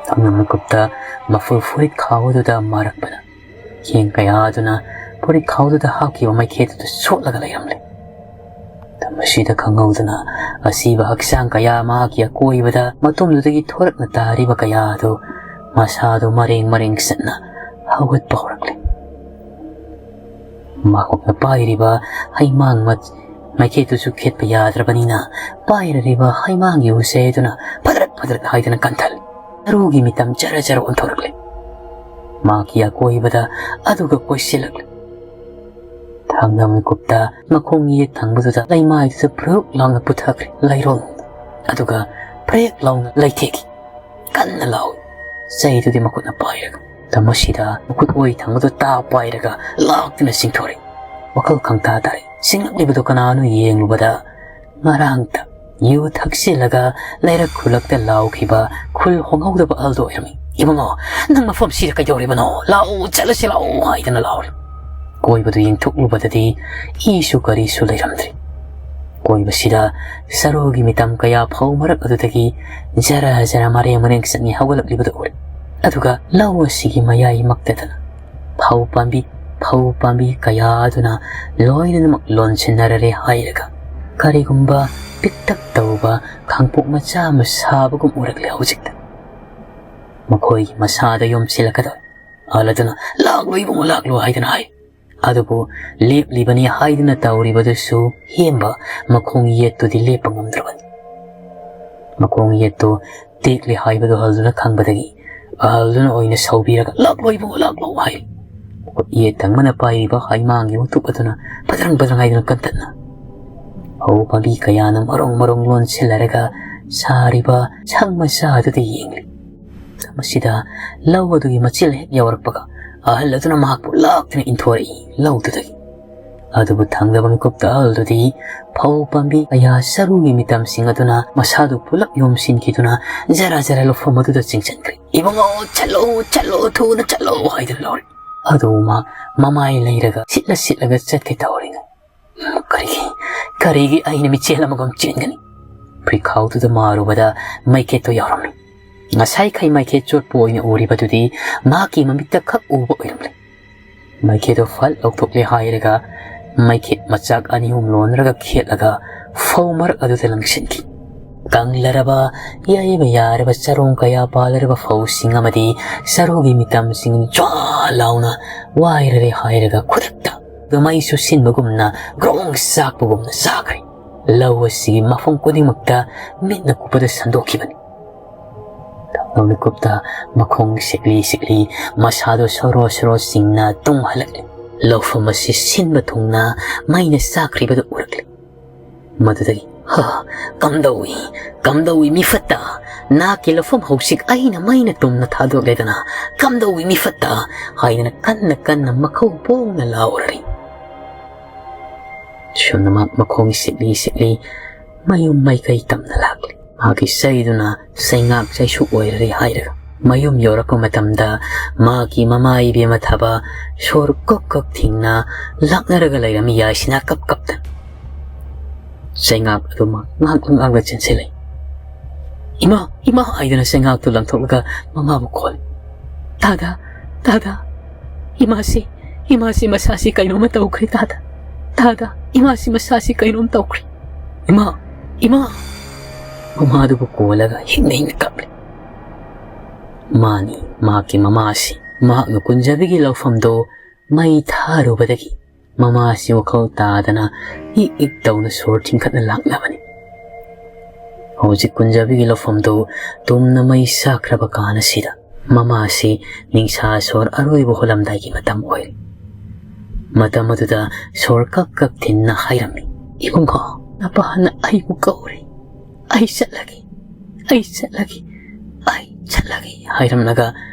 ꯊꯥꯡꯅꯝ ꯃꯤꯀꯨꯞꯇ ꯃꯐꯨ ꯐꯨꯔꯤꯠ ꯈꯥꯎꯗꯨꯗ ꯃꯥꯔꯛꯄꯅ ꯆꯦꯡ ꯀꯌꯥ ꯑꯗꯨꯅ ꯐꯨꯔꯤꯠ ꯈꯥꯎꯗꯨꯗ ꯍꯥꯞꯈꯤꯕ ꯃꯩꯈꯦꯠꯇꯨꯗ ꯁꯣꯠꯂꯒ ꯂꯩꯔꯝꯂꯦ꯫ ꯃꯇꯝ ꯑꯁꯤꯗ ꯈꯪꯍꯧꯗꯅ ꯑꯁꯤꯕ ꯍꯛꯆꯥꯡ ꯀꯌꯥ ꯃꯍꯥꯛꯀꯤ ꯑꯀꯣꯏꯕꯗ ꯃꯇꯨꯝꯗꯨꯗꯒꯤ ꯊꯣꯔꯛꯅ ꯇꯥꯔꯤꯕ ꯀꯌꯥ ꯑꯗꯨ ꯃꯁꯥꯗꯨ ꯃꯔꯦꯡ ꯃꯔꯦꯡ ꯆꯠꯅ ꯍꯧꯒꯠꯄ ꯍꯧꯔꯛꯂꯦ꯫ ꯃꯍꯥꯛꯅ ꯄꯥꯏꯔꯤꯕ ꯍꯩꯃꯥꯡ ꯃ-, ꯃꯩꯈꯦꯠꯇꯨꯁꯨ ꯈꯦꯠꯄ ꯌꯥꯗ꯭ꯔꯕꯅꯤꯅ ꯄꯥꯏꯔꯔꯤꯕ ꯍꯩꯃꯥꯡꯒꯤ ꯎꯆꯩ ꯑꯗꯨꯅ ꯐꯗ꯭ꯔꯠ ꯐꯗ꯭ꯔꯠ ꯍꯥꯏꯗꯨꯅ ꯀꯟꯊꯜꯂꯤ꯫ ꯁꯔꯨꯒꯤ ꯃꯤꯇꯝ ꯖꯔ ꯖꯔ ꯑꯣꯟꯊꯣꯔꯛꯂꯦ꯫ ꯃꯍꯥꯛꯀꯤ ꯑꯀꯣꯏꯕꯗ ꯑꯗꯨꯒ ꯀꯣꯏꯁꯤꯜꯂꯛꯂꯦ꯫ ꯊꯥꯡꯗ ꯃꯤꯀꯨꯞꯇ ꯃꯈꯣꯡ ꯌꯦꯠ ꯊꯪꯕꯗꯨꯗ ꯂꯩꯃꯥꯏꯗꯨꯗ ꯄ꯭ꯔꯨꯛ ꯂꯥꯎꯅ ꯄꯨꯊꯈ꯭ꯔꯦ ꯂꯩꯔꯣꯡ꯫ ꯑꯗꯨꯒ ꯄ꯭ꯔꯦꯛ ꯂꯥꯎꯅ ꯂꯩꯊꯦꯛꯈꯤ꯫ ꯀꯟꯅ ꯂꯥꯎꯏ꯫ ꯆꯩꯗꯨꯗꯤ ꯃꯈꯨꯠꯅ ꯄꯥꯏꯔꯒ꯫ ꯃꯇꯝ ꯑꯁꯤꯗ ꯃꯈꯨꯠ ꯑꯣꯏ ꯊꯪꯕꯗꯨ ꯇꯥ ꯄꯥꯏꯔꯒ ꯂꯥꯛꯇꯨꯅ ꯆꯤꯡꯊꯣꯔꯛꯏ꯫ ꯋꯥꯈꯜ ꯈꯪꯇꯥ ꯇꯥꯔꯦ꯫ ꯆꯤꯡꯂꯛꯂꯤꯕꯗꯨ ꯀꯅꯥꯅꯣ ꯌꯦꯡꯂꯨꯕꯗ ꯉꯔꯥꯡꯇ ꯌꯨ ꯊꯛꯆꯤꯜꯂꯒ ꯂꯩꯔꯛ ꯈꯨꯜꯂꯛꯇ ꯂꯥꯎꯈꯤꯕ ꯈꯨꯜ ꯍꯣꯡꯍꯧꯗꯕ ꯑꯍꯜꯗꯣ ꯑꯣꯏꯔꯝꯃꯤ꯫ "ꯏꯕꯨꯡꯉꯣ, ꯅꯪ ꯃꯐꯝꯁꯤꯗ ꯀꯩꯗꯧꯔꯤꯕꯅꯣ? ꯂꯥꯛꯎ, ꯆꯠꯂꯁꯤ ꯂꯥꯛꯎ" ꯍꯥꯏꯗꯅ ꯂꯥꯎꯔꯤ꯫ ꯀꯣꯏꯕꯗꯨ ꯌꯦꯡꯊꯣꯛꯂꯨꯕꯗꯗꯤ ꯏꯁꯨ ꯀꯔꯤꯁꯨ ꯂꯩꯔꯝꯗ꯭ꯔꯤ꯫ ꯀꯣꯏꯕꯁꯤꯗ ꯁꯔꯨꯒꯤ ꯃꯤꯇꯝ ꯀꯌꯥ ꯐꯧ ꯃꯔꯛ ꯑꯗꯨꯗꯒꯤ ꯖꯔ ꯖꯔ ꯃꯔꯦꯡ ꯃꯔꯦꯡ ꯆꯠꯅꯤ ꯍꯧꯒꯠꯂꯛꯂꯤꯕꯗꯨ ꯎꯔꯦ꯫ ꯑꯗꯨꯒ ꯂꯧ ꯑꯁꯤꯒꯤ ꯃꯌꯥꯏꯃꯛꯇꯗꯅ ꯐꯧ ꯄꯥꯝꯕꯤ, ꯐꯧ ꯄꯥꯝꯕꯤ ꯀꯌꯥ ꯑꯗꯨꯅ ꯂꯣꯏꯅꯃꯛ ꯂꯣꯟꯁꯤꯟꯅꯔꯔꯦ ꯍꯥꯏꯔꯒ ꯀꯔꯤꯒꯨꯝꯕ ꯄꯤꯛꯇꯛ ꯇꯧꯕ ꯈꯥꯡꯄꯣꯛ ꯃꯆꯥ ꯑꯃ ꯁꯥꯕꯒꯨꯝ ꯎꯔꯛꯂꯦ ꯍꯧꯖꯤꯛꯇ꯫ ꯃꯈꯣꯏꯒꯤ ꯃꯁꯥꯗ ꯌꯣꯝꯁꯤꯜꯂꯛꯀꯗꯧꯔꯦ꯫ ꯑꯍꯜ ꯑꯗꯨꯅ, "ꯂꯥꯛꯂꯣ ꯏꯕꯨꯡꯉꯣ, ꯂꯥꯛꯂꯣ" ꯍꯥꯏꯗꯅ ꯍꯥꯏ꯫ ꯑꯗꯨꯕꯨ ꯂꯦꯞꯂꯤꯕꯅꯤ ꯍꯥꯏꯗꯨꯅ ꯇꯧꯔꯤꯕꯗꯨꯁꯨ ꯍꯦꯝꯕ ꯃꯈꯣꯡ ꯌꯦꯠꯇꯨꯗꯤ ꯂꯦꯞꯄ ꯉꯝꯗ꯭ꯔꯕꯅꯤ꯫ ꯃꯈꯣꯡ ꯌꯦꯠꯇꯨ ꯇꯦꯛꯂꯦ ꯍꯥꯏꯕꯗꯨ ꯑꯍꯜꯗꯨꯅ ꯈꯪꯕꯗꯒꯤ ꯑꯍꯜꯗꯨꯅ ꯑꯣꯏꯅ ꯁꯧꯕꯤꯔꯒ, "ꯂꯥꯛꯂꯣ ꯏꯕꯨꯡꯉꯣ, ꯂꯥꯛꯂꯣ" ꯍꯥꯏ꯫ ꯈꯨꯠꯌꯦꯠ ꯊꯪꯕꯅ ꯄꯥꯏꯔꯤꯕ ꯍꯩꯃꯥꯡꯒꯤ ꯎꯇꯨꯞ ꯑꯗꯨꯅ ꯐꯗ꯭ꯔꯪ ꯐꯗ꯭ꯔꯪ ꯍꯥꯏꯗꯨꯅ ꯀꯟꯇꯛꯅ ꯐꯧ ꯄꯥꯝꯕꯤ ꯀꯌꯥꯅ ꯃꯔꯣꯡ ꯃꯔꯣꯡ ꯂꯣꯟꯁꯤꯜꯂꯔꯒ ꯁꯥꯔꯤꯕ ꯁꯪ ꯃꯆꯥ ꯑꯗꯨꯗ ꯌꯦꯡꯂꯤ꯫ ꯃꯇꯝ ꯑꯁꯤꯗ ꯂꯧ ꯑꯗꯨꯒꯤ ꯃꯆꯤꯜ ꯍꯦꯛ ꯌꯧꯔꯛꯄꯒ ꯑꯍꯜ ꯑꯗꯨꯅ ꯃꯍꯥꯛꯄꯨ ꯂꯥꯛꯇꯨꯅ ꯏꯟꯊꯣꯔꯛꯏ ꯂꯧꯗꯨꯗꯒꯤ꯫ ꯑꯗꯨꯕꯨ ꯊꯪꯗꯕ ꯃꯤꯀꯨꯞꯇ ꯑꯍꯜꯗꯨꯗꯤ ꯐꯧ ꯄꯥꯝꯕꯤ ꯀꯌꯥ ꯆꯔꯨꯒꯤ ꯃꯤꯇꯝꯁꯤꯡ ꯑꯗꯨꯅ ꯃꯁꯥꯗꯨ ꯄꯨꯂꯞ ꯌꯣꯝꯁꯤꯟꯈꯤꯗꯨꯅ ꯖꯔ ꯖꯔ ꯂꯧꯐꯝ ꯑꯗꯨꯗ ꯆꯤꯡꯁꯤꯟꯈ꯭ꯔꯦ꯫ "ꯏꯕꯨꯡꯉꯣ, ꯆꯠꯂꯣ, ꯆꯠꯂꯣ, ꯊꯨꯅ ꯆꯠꯂꯣ" ꯍꯥꯏꯗꯨꯅ ꯂꯧꯔꯦ꯫ ꯑꯗꯨ ꯃꯥ ꯃꯃꯥꯏ ꯂꯩꯔꯒ ꯁꯤꯠꯂ ꯁꯤꯠꯂꯒ ꯆꯠꯀꯦ ꯇꯧꯔꯤꯉꯩ, "ꯀꯔꯤꯒꯤ, ꯀꯔꯤꯒꯤ ꯑꯩꯅ ꯃꯤꯆꯦꯜ ꯑꯃꯒꯨꯝ ꯆꯦꯟꯒꯅꯤ?" ꯐꯨꯔꯤꯈꯥꯎꯗꯨꯗ ꯃꯥꯔꯨꯕꯗ ꯃꯩꯈꯦꯠꯇꯨ ꯌꯥꯎꯔꯝꯃꯤ꯫ ꯉꯁꯥꯏꯈꯩ ꯃꯩꯈꯦꯠ ꯆꯣꯠꯄ ꯑꯣꯏꯅ ꯎꯔꯤꯕꯗꯨꯗꯤ ꯃꯍꯥꯛꯀꯤ ꯃꯃꯤꯠꯇ ꯈꯛ ꯎꯕ ꯑꯣꯏꯔꯝꯂꯦ꯫ ꯃꯩꯈꯦꯠꯇꯨ ꯐꯠ ꯂꯧꯊꯣꯛꯂꯦ ꯍꯥꯏꯔꯒ ꯃꯩꯈꯦꯠ ꯃꯆꯥꯛ ꯑꯅꯤ ꯑꯍꯨꯝ ꯂꯣꯟꯅꯔꯒ ꯈꯦꯠꯂꯒ ꯐꯧ ꯃꯔꯛ ꯑꯗꯨꯗ ꯂꯪꯁꯤꯟꯈꯤ꯫ ꯀꯪꯂꯔꯕ, ꯌꯩꯕ ꯌꯥꯔꯕ ꯆꯔꯣꯡ ꯀꯌꯥ ꯄꯥꯜꯂꯔꯕ ꯐꯧꯁꯤꯡ ꯑꯃꯗꯤ ꯆꯔꯨꯒꯤ ꯃꯤꯇꯝꯁꯤꯡ ꯖ꯭ꯋꯥ ꯂꯥꯎꯅ ꯋꯥꯏꯔꯔꯦ ꯍꯥꯏꯔꯒ ꯈꯨꯗꯛꯇ ꯃꯩ ꯆꯨꯁꯤꯟꯕꯒꯨꯝꯅ ꯒ꯭ꯔꯣꯡ ꯆꯥꯛꯄꯒꯨꯝꯅ ꯆꯥꯈ꯭ꯔꯦ꯫ ꯂꯧ ꯑꯁꯤꯒꯤ ꯃꯐꯝ ꯈꯨꯗꯤꯡꯃꯛꯇ ꯃꯤꯠꯅ ꯀꯨꯞꯄꯗ ꯁꯟꯗꯣꯛꯈꯤꯕꯅꯤ꯫ ꯃꯤꯀꯨꯞꯇ ꯃꯈꯣꯡ ꯁꯤꯛꯂꯤ ꯁꯤꯛꯂꯤ, ꯃꯁꯥꯗꯣ ꯁꯣꯔꯣ ꯁꯣꯔꯣ ꯆꯤꯡꯅ ꯇꯨꯡ ꯍꯜꯂꯛꯂꯦ꯫ ꯂꯧꯐꯝ ꯑꯁꯤ ꯁꯤꯟꯕ ꯊꯨꯡꯅ ꯃꯩꯅ ꯆꯥꯛꯈ꯭ꯔꯤꯕꯗꯨ ꯎꯔꯛꯂꯦ꯫ ꯃꯗꯨꯗꯒꯤ, "ꯍ, ꯀꯝꯗꯧꯏ, ꯀꯝꯗꯧꯏ ꯃꯤꯐꯠꯇ? ꯅꯍꯥꯛꯀꯤ ꯂꯧꯐꯝ ꯍꯧꯖꯤꯛ ꯑꯩꯅ ꯃꯩꯅ ꯇꯨꯝꯅ ꯊꯥꯗꯣꯛꯂꯦꯗꯅ, ꯀꯝꯗꯧꯏ ꯃꯤꯐꯠꯇ?" ꯍꯥꯏꯗꯅ ꯀꯟꯅ ꯀꯟꯅ ꯃꯈꯧ ꯄꯣꯡꯅ ꯂꯥꯎꯔꯔꯤ꯫ ꯁꯨꯝꯅꯃꯛ ꯃꯈꯣꯡ ꯁꯤꯛꯂꯤ ꯁꯤꯛꯂꯤ ꯃꯌꯨꯝ ꯃꯥꯏꯀꯩ ꯇꯝꯅ ꯂꯥꯛꯂꯤ꯫ ꯃꯍꯥꯛꯀꯤ ꯆꯩꯗꯨꯅ ꯆꯩꯉꯥꯛ ꯆꯩꯁꯨ ꯑꯣꯏꯔꯔꯦ ꯍꯥꯏꯔꯒ ꯃꯌꯨꯝ ꯌꯧꯔꯛꯄ ꯃꯇꯝꯗ ꯃꯍꯥꯛꯀꯤ ꯃꯃꯥ ꯏꯕꯦꯝꯃ ꯊꯥꯕ ꯁꯣꯔ ꯀꯛ ꯀꯛ ꯊꯤꯡꯅ ꯂꯥꯛꯅꯔꯒ ꯂꯩꯔꯝꯃꯤ ꯌꯥꯏꯁꯤꯅ ꯀꯞ ꯀꯞꯇꯅ꯫ ꯆꯩꯉꯥꯛ ꯑꯗꯨ ꯃꯍꯥꯛ ꯉꯥꯛꯂ ꯉꯥꯛꯂ ꯆꯦꯟꯁꯤꯜꯂꯛꯏ꯫ "ꯏꯃꯥ, ꯏꯃꯥ" ꯍꯥꯏꯗꯨꯅ ꯆꯩꯉꯥꯛꯇꯨ ꯂꯪꯊꯣꯛꯂꯒ ꯃꯃꯥꯕꯨ ꯀꯣꯜꯂꯤ꯫ "ꯇꯥꯗ, ꯇꯥꯗ, ꯏꯃꯥꯁꯤ, ꯏꯃꯥꯁꯤ ꯃꯁꯥꯁꯤ ꯀꯩꯅꯣꯝꯃ ꯇꯧꯈ꯭ꯔꯦ ꯇꯥꯗ, ꯇꯥꯗ, ꯏꯃꯥꯁꯤ ꯃꯁꯥꯁꯤ ꯀꯩꯅꯣꯝ ꯇꯧꯈ꯭ꯔꯦ꯫ ꯏꯃꯥ, ꯏꯃꯥ!" ꯃꯃꯥꯗꯨꯕꯨ ꯀꯣꯜꯂꯒ ꯍꯤꯡꯅ ꯍꯤꯡꯅ ꯀꯞꯂꯤ꯫ ꯃꯥꯅꯤ, ꯃꯍꯥꯛꯀꯤ ꯃꯃꯥꯁꯤ꯫ ꯃꯍꯥꯛꯅ ꯀꯨꯟꯖꯕꯤꯒꯤ ꯂꯧꯐꯝꯗꯨ ꯃꯩ ꯊꯥꯔꯨꯕꯗꯒꯤ ꯃꯃꯥꯁꯤ ꯋꯥꯈꯜ ꯇꯥꯗꯅ ꯏꯛ ꯏꯛ ꯇꯧꯅ ꯁꯣꯔ ꯊꯤꯡꯈꯠꯅ ꯂꯥꯛꯂꯕꯅꯤ꯫ ꯍꯧꯖꯤꯛ ꯀꯨꯟꯖꯕꯤꯒꯤ ꯂꯧꯐꯝꯗꯨ ꯇꯨꯝꯅ ꯃꯩ ꯁꯥꯈ꯭ꯔꯕ ꯀꯥꯟ ꯑꯁꯤꯗ ꯃꯃꯥꯁꯤ ꯅꯤꯡꯁꯥ ꯁꯣꯔ ꯑꯔꯣꯏꯕ ꯍꯣꯜꯂꯝꯗꯥꯏꯒꯤ ꯃꯇꯝ ꯑꯣꯏꯔꯤ꯫ ꯃꯇꯝ ꯑꯗꯨꯗ ꯁꯣꯔ ꯀꯛ ꯀꯛ ꯊꯤꯟꯅ ꯍꯥꯏꯔꯝꯃꯤ, "ꯏꯕꯨꯡꯉꯣ, ꯅꯄꯥꯅ ꯑꯩꯕꯨ ꯀꯧꯔꯤ꯫ ꯑꯩ ꯆꯠꯂꯒꯦ, ꯑꯩ ꯆꯠꯂꯒꯦ, ꯑꯩ ꯆꯠꯂꯒꯦ" ꯍꯥꯏꯔꯝꯂꯒ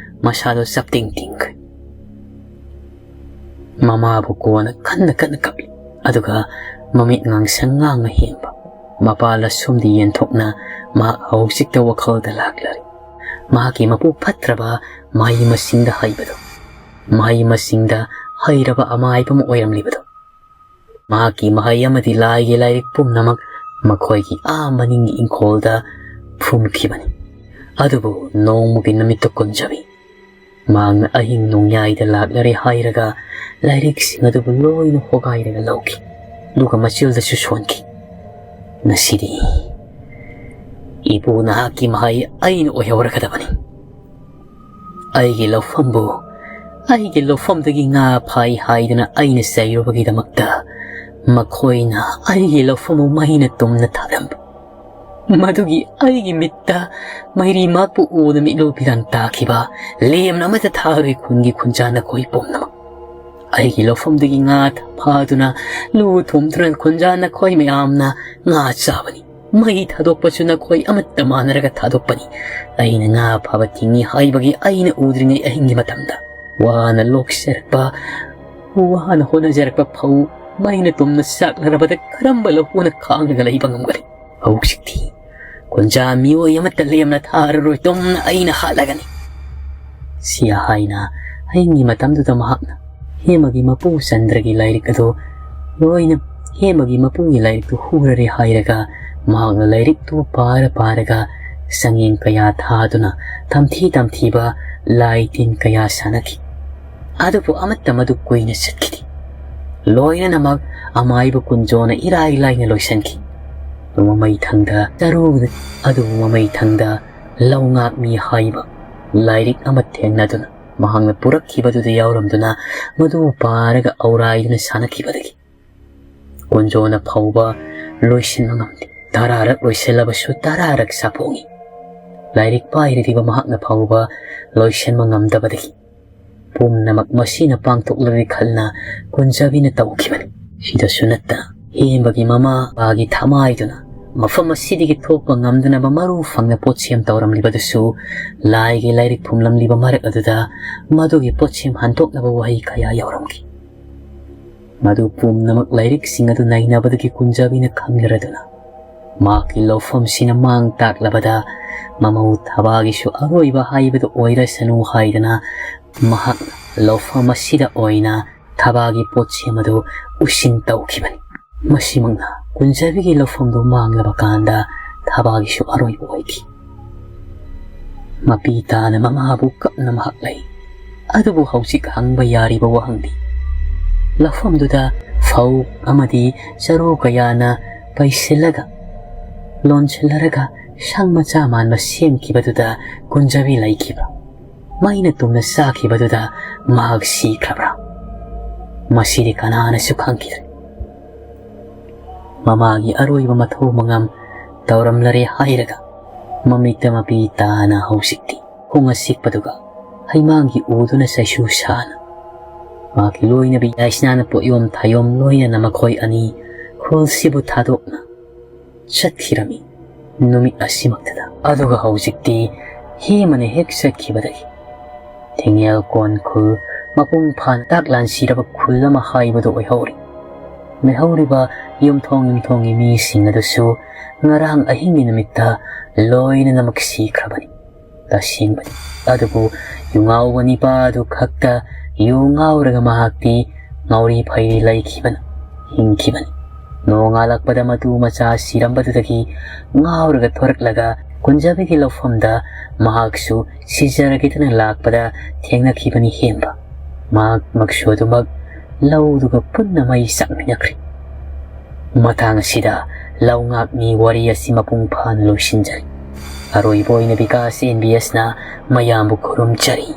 ꯃꯁꯥꯗꯣ ꯆꯞꯇꯤꯡ ꯇꯤꯡꯈ꯭ꯔꯦ꯫ ꯃꯃꯥꯕꯨ ꯀꯣꯟꯅ ꯀꯟꯅ ꯀꯟꯅ ꯀꯞꯂꯤ꯫ ꯑꯗꯨꯒ ꯃꯃꯤꯠ ꯉꯥꯡꯁꯪ ꯉꯥꯡꯅ ꯌꯦꯡꯕ ꯃꯄꯥ ꯂꯁꯨꯝꯗꯤ ꯌꯦꯟꯊꯣꯛꯅ ꯃꯍꯥꯛ ꯍꯧꯖꯤꯛꯇ ꯋꯥꯈꯜꯗ ꯂꯥꯛꯂꯔꯤ꯫ ꯃꯍꯥꯛꯀꯤ ꯃꯄꯨ ꯐꯠꯇ꯭ꯔꯕ ꯃꯍꯩ ꯃꯁꯤꯡꯗ ꯍꯩꯕꯗꯣ, ꯃꯍꯩ ꯃꯁꯤꯡꯗ ꯍꯩꯔꯕ ꯑꯃꯥꯏꯕ ꯑꯃ ꯑꯣꯏꯔꯝꯂꯤꯕꯗꯣ, ꯃꯍꯥꯛꯀꯤ ꯃꯍꯩ ꯑꯃꯗꯤ ꯂꯥꯏꯒꯤ ꯂꯥꯏꯔꯤꯛ ꯄꯨꯝꯅꯃꯛ ꯃꯈꯣꯏꯒꯤ ꯑꯥ ꯃꯅꯤꯡꯒꯤ ꯏꯪꯈꯣꯜꯗ ꯐꯨꯝꯈꯤꯕꯅꯤ꯫ ꯑꯗꯨꯕꯨ ꯅꯣꯡꯃꯒꯤ ꯅꯨꯃꯤꯠꯇ ꯀꯨꯟꯖꯕꯤ ꯃꯍꯥꯛꯅ ꯑꯍꯤꯡ ꯅꯣꯡꯌꯥꯏꯗ ꯂꯥꯛꯂꯔꯦ ꯍꯥꯏꯔꯒ ꯂꯥꯏꯔꯤꯛꯁꯤꯡ ꯑꯗꯨꯕꯨ ꯂꯣꯏꯅ ꯍꯣꯒꯥꯏꯔꯒ ꯂꯧꯈꯤ꯫ ꯑꯗꯨꯒ ꯃꯆꯤꯜꯗꯁꯨ ꯁꯣꯟꯈꯤ꯫ "ꯉꯁꯤꯗꯤ ꯏꯄꯨ ꯅꯍꯥꯛꯀꯤ ꯃꯍꯩ ꯑꯩꯅ ꯑꯣꯏꯍꯧꯔꯒꯗꯕꯅꯤ꯫ ꯑꯩꯒꯤ ꯂꯧꯐꯝꯕꯨ, ꯑꯩꯒꯤ ꯂꯧꯐꯝꯗꯒꯤ ꯉꯥ ꯐꯥꯏ ꯍꯥꯏꯗꯨꯅ ꯑꯩꯅ ꯆꯩꯔꯨꯕꯒꯤꯗꯃꯛꯇ ꯃꯈꯣꯏꯅ ꯑꯩꯒꯤ ꯂꯧꯐꯝꯕꯨ ꯃꯩꯅ ꯇꯨꯝꯅ ꯊꯥꯔꯝꯕ꯫ ꯃꯗꯨꯒꯤ ꯑꯩꯒꯤ ꯃꯤꯠꯇ ꯃꯩꯔꯤ ꯃꯥꯛꯄꯨ ꯎꯅ ꯃꯤꯠꯂꯨ ꯐꯤꯔꯥꯡ ꯇꯥꯈꯤꯕ ꯂꯦꯝꯅ ꯑꯃꯠꯇ ꯊꯥꯔꯣꯏ ꯈꯨꯟꯒꯤ ꯈꯨꯟꯖꯥ ꯅꯈꯣꯏ ꯄꯨꯝꯅꯃꯛ꯫ ꯑꯩꯒꯤ ꯂꯧꯐꯝꯗꯒꯤ ꯉꯥ ꯐꯥꯗꯨꯅ ꯂꯨ ꯊꯨꯝꯗꯨꯅ ꯈꯨꯟꯖꯥ ꯅꯈꯣꯏ ꯃꯌꯥꯝꯅ ꯉꯥ ꯆꯥꯕꯅꯤ꯫ ꯃꯩ ꯊꯥꯗꯣꯛꯄꯁꯨ ꯅꯈꯣꯏ ꯑꯃꯠꯇ ꯃꯥꯟꯅꯔꯒ ꯊꯥꯗꯣꯛꯄꯅꯤ꯫ ꯑꯩꯅ ꯉꯥ ꯐꯥꯕ ꯊꯤꯡꯉꯤ ꯍꯥꯏꯕꯒꯤ ꯑꯩꯅ ꯎꯗ꯭ꯔꯤꯉꯩ ꯑꯍꯤꯡꯒꯤ ꯃꯇꯝꯗ ꯋꯥꯅ ꯂꯣꯛꯆꯔꯛꯄ, ꯋꯥꯅ ꯍꯣꯠꯅꯖꯔꯛꯄ ꯐꯧ ꯃꯩꯅ ꯇꯨꯝꯅ ꯆꯥꯛꯅꯔꯕꯗ ꯀꯔꯝꯕ ꯂꯧꯎꯅ ꯈꯥꯡꯂꯒ ꯂꯩꯕ ꯉꯝꯒꯅꯤ? ꯍꯧꯖꯤꯛꯇꯤ ꯀꯨꯟꯖꯥ ꯃꯤꯑꯣꯏ ꯑꯃꯠꯇ ꯂꯦꯝꯅ ꯊꯥꯔꯔꯣꯏ, ꯇꯨꯝꯅ ꯑꯩꯅ ꯍꯥꯠꯂꯒꯅꯤ" ꯁꯤ ꯍꯥꯏꯅ ꯑꯍꯤꯡꯒꯤ ꯃꯇꯝꯗꯨꯗ ꯃꯍꯥꯛꯅ ꯍꯦꯃꯒꯤ ꯃꯄꯨ ꯆꯟꯗ꯭ꯔꯒꯤ ꯂꯥꯏꯔꯤꯛ ꯑꯗꯨ ꯂꯣꯏꯅ, ꯍꯦꯃꯒꯤ ꯃꯄꯨꯒꯤ ꯂꯥꯏꯔꯤꯛꯇꯨ ꯍꯨꯔꯔꯦ ꯍꯥꯏꯔꯒ ꯃꯍꯥꯛꯅ ꯂꯥꯏꯔꯤꯛꯇꯨ ꯄꯥꯔ ꯄꯥꯔꯒ ꯆꯥꯡꯌꯦꯡ ꯀꯌꯥ ꯊꯥꯗꯨꯅ ꯇꯝꯊꯤ ꯇꯝꯊꯤꯕ ꯂꯥꯏ ꯇꯤꯟ ꯀꯌꯥ ꯁꯥꯟꯅꯈꯤ꯫ ꯑꯗꯨꯕꯨ ꯑꯃꯠꯇ ꯃꯗꯨ ꯀꯨꯏꯅ ꯆꯠꯈꯤꯗꯦ꯫ ꯂꯣꯏꯅꯅꯃꯛ ꯑꯃꯥꯏꯕ ꯀꯨꯟꯖꯣꯅ ꯏꯔꯥꯏ ꯂꯥꯏꯅ ꯂꯣꯏꯁꯤꯟꯈꯤ꯫ ꯃꯃꯩ ꯊꯪꯗ ꯆꯔꯨ, ꯑꯗꯨꯕꯨ ꯃꯃꯩ ꯊꯪꯗ ꯂꯧꯉꯥꯛꯃꯤ ꯍꯥꯏꯕ ꯂꯥꯏꯔꯤꯛ ꯑꯃ ꯊꯦꯡꯅꯗꯨꯅ ꯃꯍꯥꯛꯅ ꯄꯨꯔꯛꯈꯤꯕꯗꯨꯗ ꯌꯥꯎꯔꯝꯗꯨꯅ ꯃꯗꯨ ꯄꯥꯔꯒ ꯑꯧꯔꯥꯏꯗꯨꯅ ꯁꯥꯟꯅꯈꯤꯕꯗꯒꯤ ꯀꯨꯟꯖꯣꯅ ꯐꯧꯕ ꯂꯣꯏꯁꯤꯟꯕ ꯉꯝꯗꯦ꯫ ꯇꯔꯥꯔꯛ ꯂꯣꯏꯁꯤꯜꯂꯕꯁꯨ ꯇꯔꯥꯔꯛ ꯁꯥꯄꯣꯡꯉꯤ꯫ ꯂꯥꯏꯔꯤꯛ ꯄꯥꯏꯔꯤꯕ ꯃꯍꯥꯛꯅ ꯐꯥꯎꯕ ꯂꯣꯏꯁꯤꯟꯕ ꯉꯝꯗꯕꯗꯒꯤ ꯄꯨꯝꯅꯃꯛ ꯃꯁꯤꯅ ꯄꯥꯡꯊꯣꯛꯂꯒꯦ ꯈꯜꯅ ꯀꯨꯟꯖꯕꯤꯅ ꯇꯧꯈꯤꯕꯅꯤ꯫ ꯁꯤꯗꯁꯨ ꯅꯠꯇꯅ ꯍꯦꯝꯕꯒꯤ ꯃꯃꯥꯒꯤ ꯊꯃꯥꯏꯗꯨꯅ ꯃꯐꯝ ꯑꯁꯤꯗꯒꯤ ꯊꯣꯛꯄ ꯉꯝꯗꯅꯕ ꯃꯔꯨ ꯐꯪꯅ ꯄꯣꯠꯁꯦꯝ ꯇꯧꯔꯝꯂꯤꯕꯗꯨꯁꯨ ꯂꯥꯏꯒꯤ ꯂꯥꯏꯔꯤꯛ ꯐꯨꯝꯂꯝꯂꯤꯕ ꯃꯔꯛ ꯑꯗꯨꯗ ꯃꯗꯨꯒꯤ ꯄꯣꯠꯁꯦꯝ ꯍꯟꯗꯣꯛꯅꯕ ꯋꯥꯍꯩ ꯀꯌꯥ ꯌꯥꯎꯔꯝꯈꯤ꯫ ꯃꯗꯨ ꯄꯨꯝꯅꯃꯛ ꯂꯥꯏꯔꯤꯛꯁꯤꯡ ꯑꯗꯨ ꯅꯩꯅꯕꯗꯒꯤ ꯀꯨꯟꯖꯕꯤꯅ ꯈꯪꯅꯔꯗꯨꯅ ꯃꯍꯥꯛꯀꯤ ꯂꯧꯐꯝꯁꯤꯅ ꯃꯥꯡ ꯇꯥꯛꯂꯕꯗ ꯃꯃꯧ ꯊꯕꯥꯒꯤꯁꯨ ꯑꯔꯣꯏꯕ ꯍꯥꯏꯕꯗꯨ ꯑꯣꯏꯔꯁꯅꯨ ꯍꯥꯏꯗꯅ ꯃꯍꯥꯛ ꯂꯧꯐꯝ ꯑꯁꯤꯗ ꯑꯣꯏꯅ ꯊꯕꯥꯒꯤ ꯄꯣꯠꯁꯦꯝ ꯑꯗꯨ ꯎꯁꯤꯟ ꯇꯧꯈꯤꯕꯅꯤ꯫ ꯃꯁꯤꯃꯛꯅ ꯀꯨꯟꯖꯕꯤꯒꯤ ꯂꯧꯐꯝꯗꯨ ꯃꯥꯡꯂꯕ ꯀꯥꯟꯗ ꯊꯕꯥꯒꯤꯁꯨ ꯑꯔꯣꯏꯕ ꯑꯣꯏꯈꯤ꯫ ꯃꯄꯤ ꯇꯥꯅ ꯃꯃꯥꯕꯨ ꯀꯞꯅ ꯃꯍꯥꯛ ꯂꯩ꯫ ꯑꯗꯨꯕꯨ ꯍꯧꯖꯤꯛ ꯍꯪꯕ ꯌꯥꯔꯤꯕ ꯋꯥꯍꯪꯗꯤ, ꯂꯧꯐꯝꯗꯨꯗ ꯐꯧ ꯑꯃꯗꯤ ꯆꯔꯨ ꯀꯌꯥꯅ ꯄꯩꯁꯤꯜꯂꯒ, ꯂꯣꯟꯁꯤꯜꯂꯔꯒ ꯁꯪ ꯃꯆꯥ ꯃꯥꯟꯕ ꯁꯦꯝꯈꯤꯕꯗꯨꯗ ꯀꯨꯟꯖꯕꯤ ꯂꯩꯈꯤꯕ꯭ꯔꯥ? ꯃꯩꯅ ꯇꯨꯝꯅ ꯆꯥꯈꯤꯕꯗꯨꯗ ꯃꯍꯥꯛ ꯁꯤꯈ꯭ꯔꯕ꯭ꯔꯥ? ꯃꯁꯤꯗꯤ ꯀꯅꯥꯅꯁꯨ ꯈꯪꯈꯤꯗ꯭ꯔꯦ꯫ ꯃꯃꯥꯒꯤ ꯑꯔꯣꯏꯕ ꯃꯊꯧ ꯃꯉꯝ ꯇꯧꯔꯝꯂꯔꯦ ꯍꯥꯏꯔꯒ ꯃꯃꯤꯠꯇ ꯃꯄꯤ ꯇꯥꯅ ꯍꯧꯖꯤꯛꯇꯤ ꯈꯣꯡ ꯑꯁꯤꯛꯄꯗꯨꯒ ꯍꯩꯃꯥꯡꯒꯤ ꯎꯗꯨꯅ ꯆꯩꯁꯨ ꯁꯥꯅ ꯃꯍꯥꯛꯀꯤ ꯂꯣꯏꯅꯕꯤ ꯌꯥꯏꯁꯅꯥꯅ ꯄꯣꯠꯌꯣꯝ ꯊꯥꯌꯣꯝ ꯂꯣꯏꯅꯅ ꯃꯈꯣꯏ ꯑꯅꯤ ꯈꯨꯜꯁꯤꯕꯨ ꯊꯥꯗꯣꯛꯅ ꯆꯠꯈꯤꯔꯝꯃꯤ ꯅꯨꯃꯤꯠ ꯑꯁꯤꯃꯛꯇꯗ꯫ ꯑꯗꯨꯒ ꯍꯧꯖꯤꯛꯇꯤ ꯍꯦꯃꯅ ꯍꯦꯛ ꯆꯠꯈꯤꯕꯗꯒꯤ ꯊꯤꯡꯉꯦꯜ ꯀꯣꯟ ꯈꯨꯜ ꯃꯄꯨꯡ ꯐꯥꯅ ꯇꯥꯛꯂꯥꯟ ꯁꯤꯔꯕ ꯈꯨꯜ ꯑꯃ ꯍꯥꯏꯕꯗꯨ ꯑꯣꯏꯍꯧꯔꯤ꯫ ꯂꯩꯍꯧꯔꯤꯕ ꯌꯨꯝꯊꯣꯡ ꯌꯨꯝꯊꯣꯡꯒꯤ ꯃꯤꯁꯤꯡ ꯑꯗꯨꯁꯨ ꯉꯔꯥꯡ ꯑꯍꯤꯡꯒꯤ ꯅꯨꯃꯤꯠꯇ ꯂꯣꯏꯅꯃꯛ ꯁꯤꯈ꯭ꯔꯕꯅꯤ꯫ ꯇꯁꯦꯡꯕꯅꯤ꯫ ꯑꯗꯨꯕꯨ ꯌꯨꯉꯥꯎꯕ ꯅꯤꯄꯥ ꯑꯗꯨ ꯈꯛꯇ ꯌꯨ ꯉꯥꯎꯔꯒ ꯃꯍꯥꯛꯇꯤ ꯉꯥꯎꯔꯤ ꯐꯩꯔꯤ ꯂꯩꯈꯤꯕꯅ ꯍꯤꯡꯈꯤꯕꯅꯤ꯫ ꯅꯣꯡꯉꯥꯜꯂꯛꯄꯗ ꯃꯇꯨ ꯃꯆꯥ ꯁꯤꯔꯝꯕꯗꯨꯗꯒꯤ ꯉꯥꯎꯔꯒ ꯊꯣꯔꯛꯂꯒ ꯀꯨꯟꯖꯕꯤꯒꯤ ꯂꯧꯐꯝꯗ ꯃꯍꯥꯛꯁꯨ ꯁꯤꯖꯔꯒꯦꯗꯅ ꯂꯥꯛꯄꯗ ꯊꯦꯡꯅꯈꯤꯕꯅꯤ ꯍꯦꯝꯕ꯫ ꯃꯍꯥꯛꯃꯛꯁꯨ ꯑꯗꯨꯃꯛ ꯂꯧꯗꯨꯒ ꯄꯨꯟꯅ ꯃꯩ ꯆꯥꯛꯃꯤꯟꯅꯈ꯭ꯔꯦ꯫ ꯃꯇꯥꯡ ꯑꯁꯤꯗ ꯂꯧꯉꯥꯛꯃꯤ ꯋꯥꯔꯤ ꯑꯁꯤ ꯃꯄꯨꯡ ꯐꯥꯅ ꯂꯣꯏꯁꯤꯟꯖꯔꯤ꯫ ꯑꯔꯣꯏꯕ ꯑꯣꯏꯅ ꯕꯤꯀꯥꯁ ꯑꯦꯟ ꯕꯤ ꯑꯦꯁꯅ ꯃꯌꯥꯝꯕꯨ ꯈꯨꯔꯨꯝꯖꯔꯤ꯫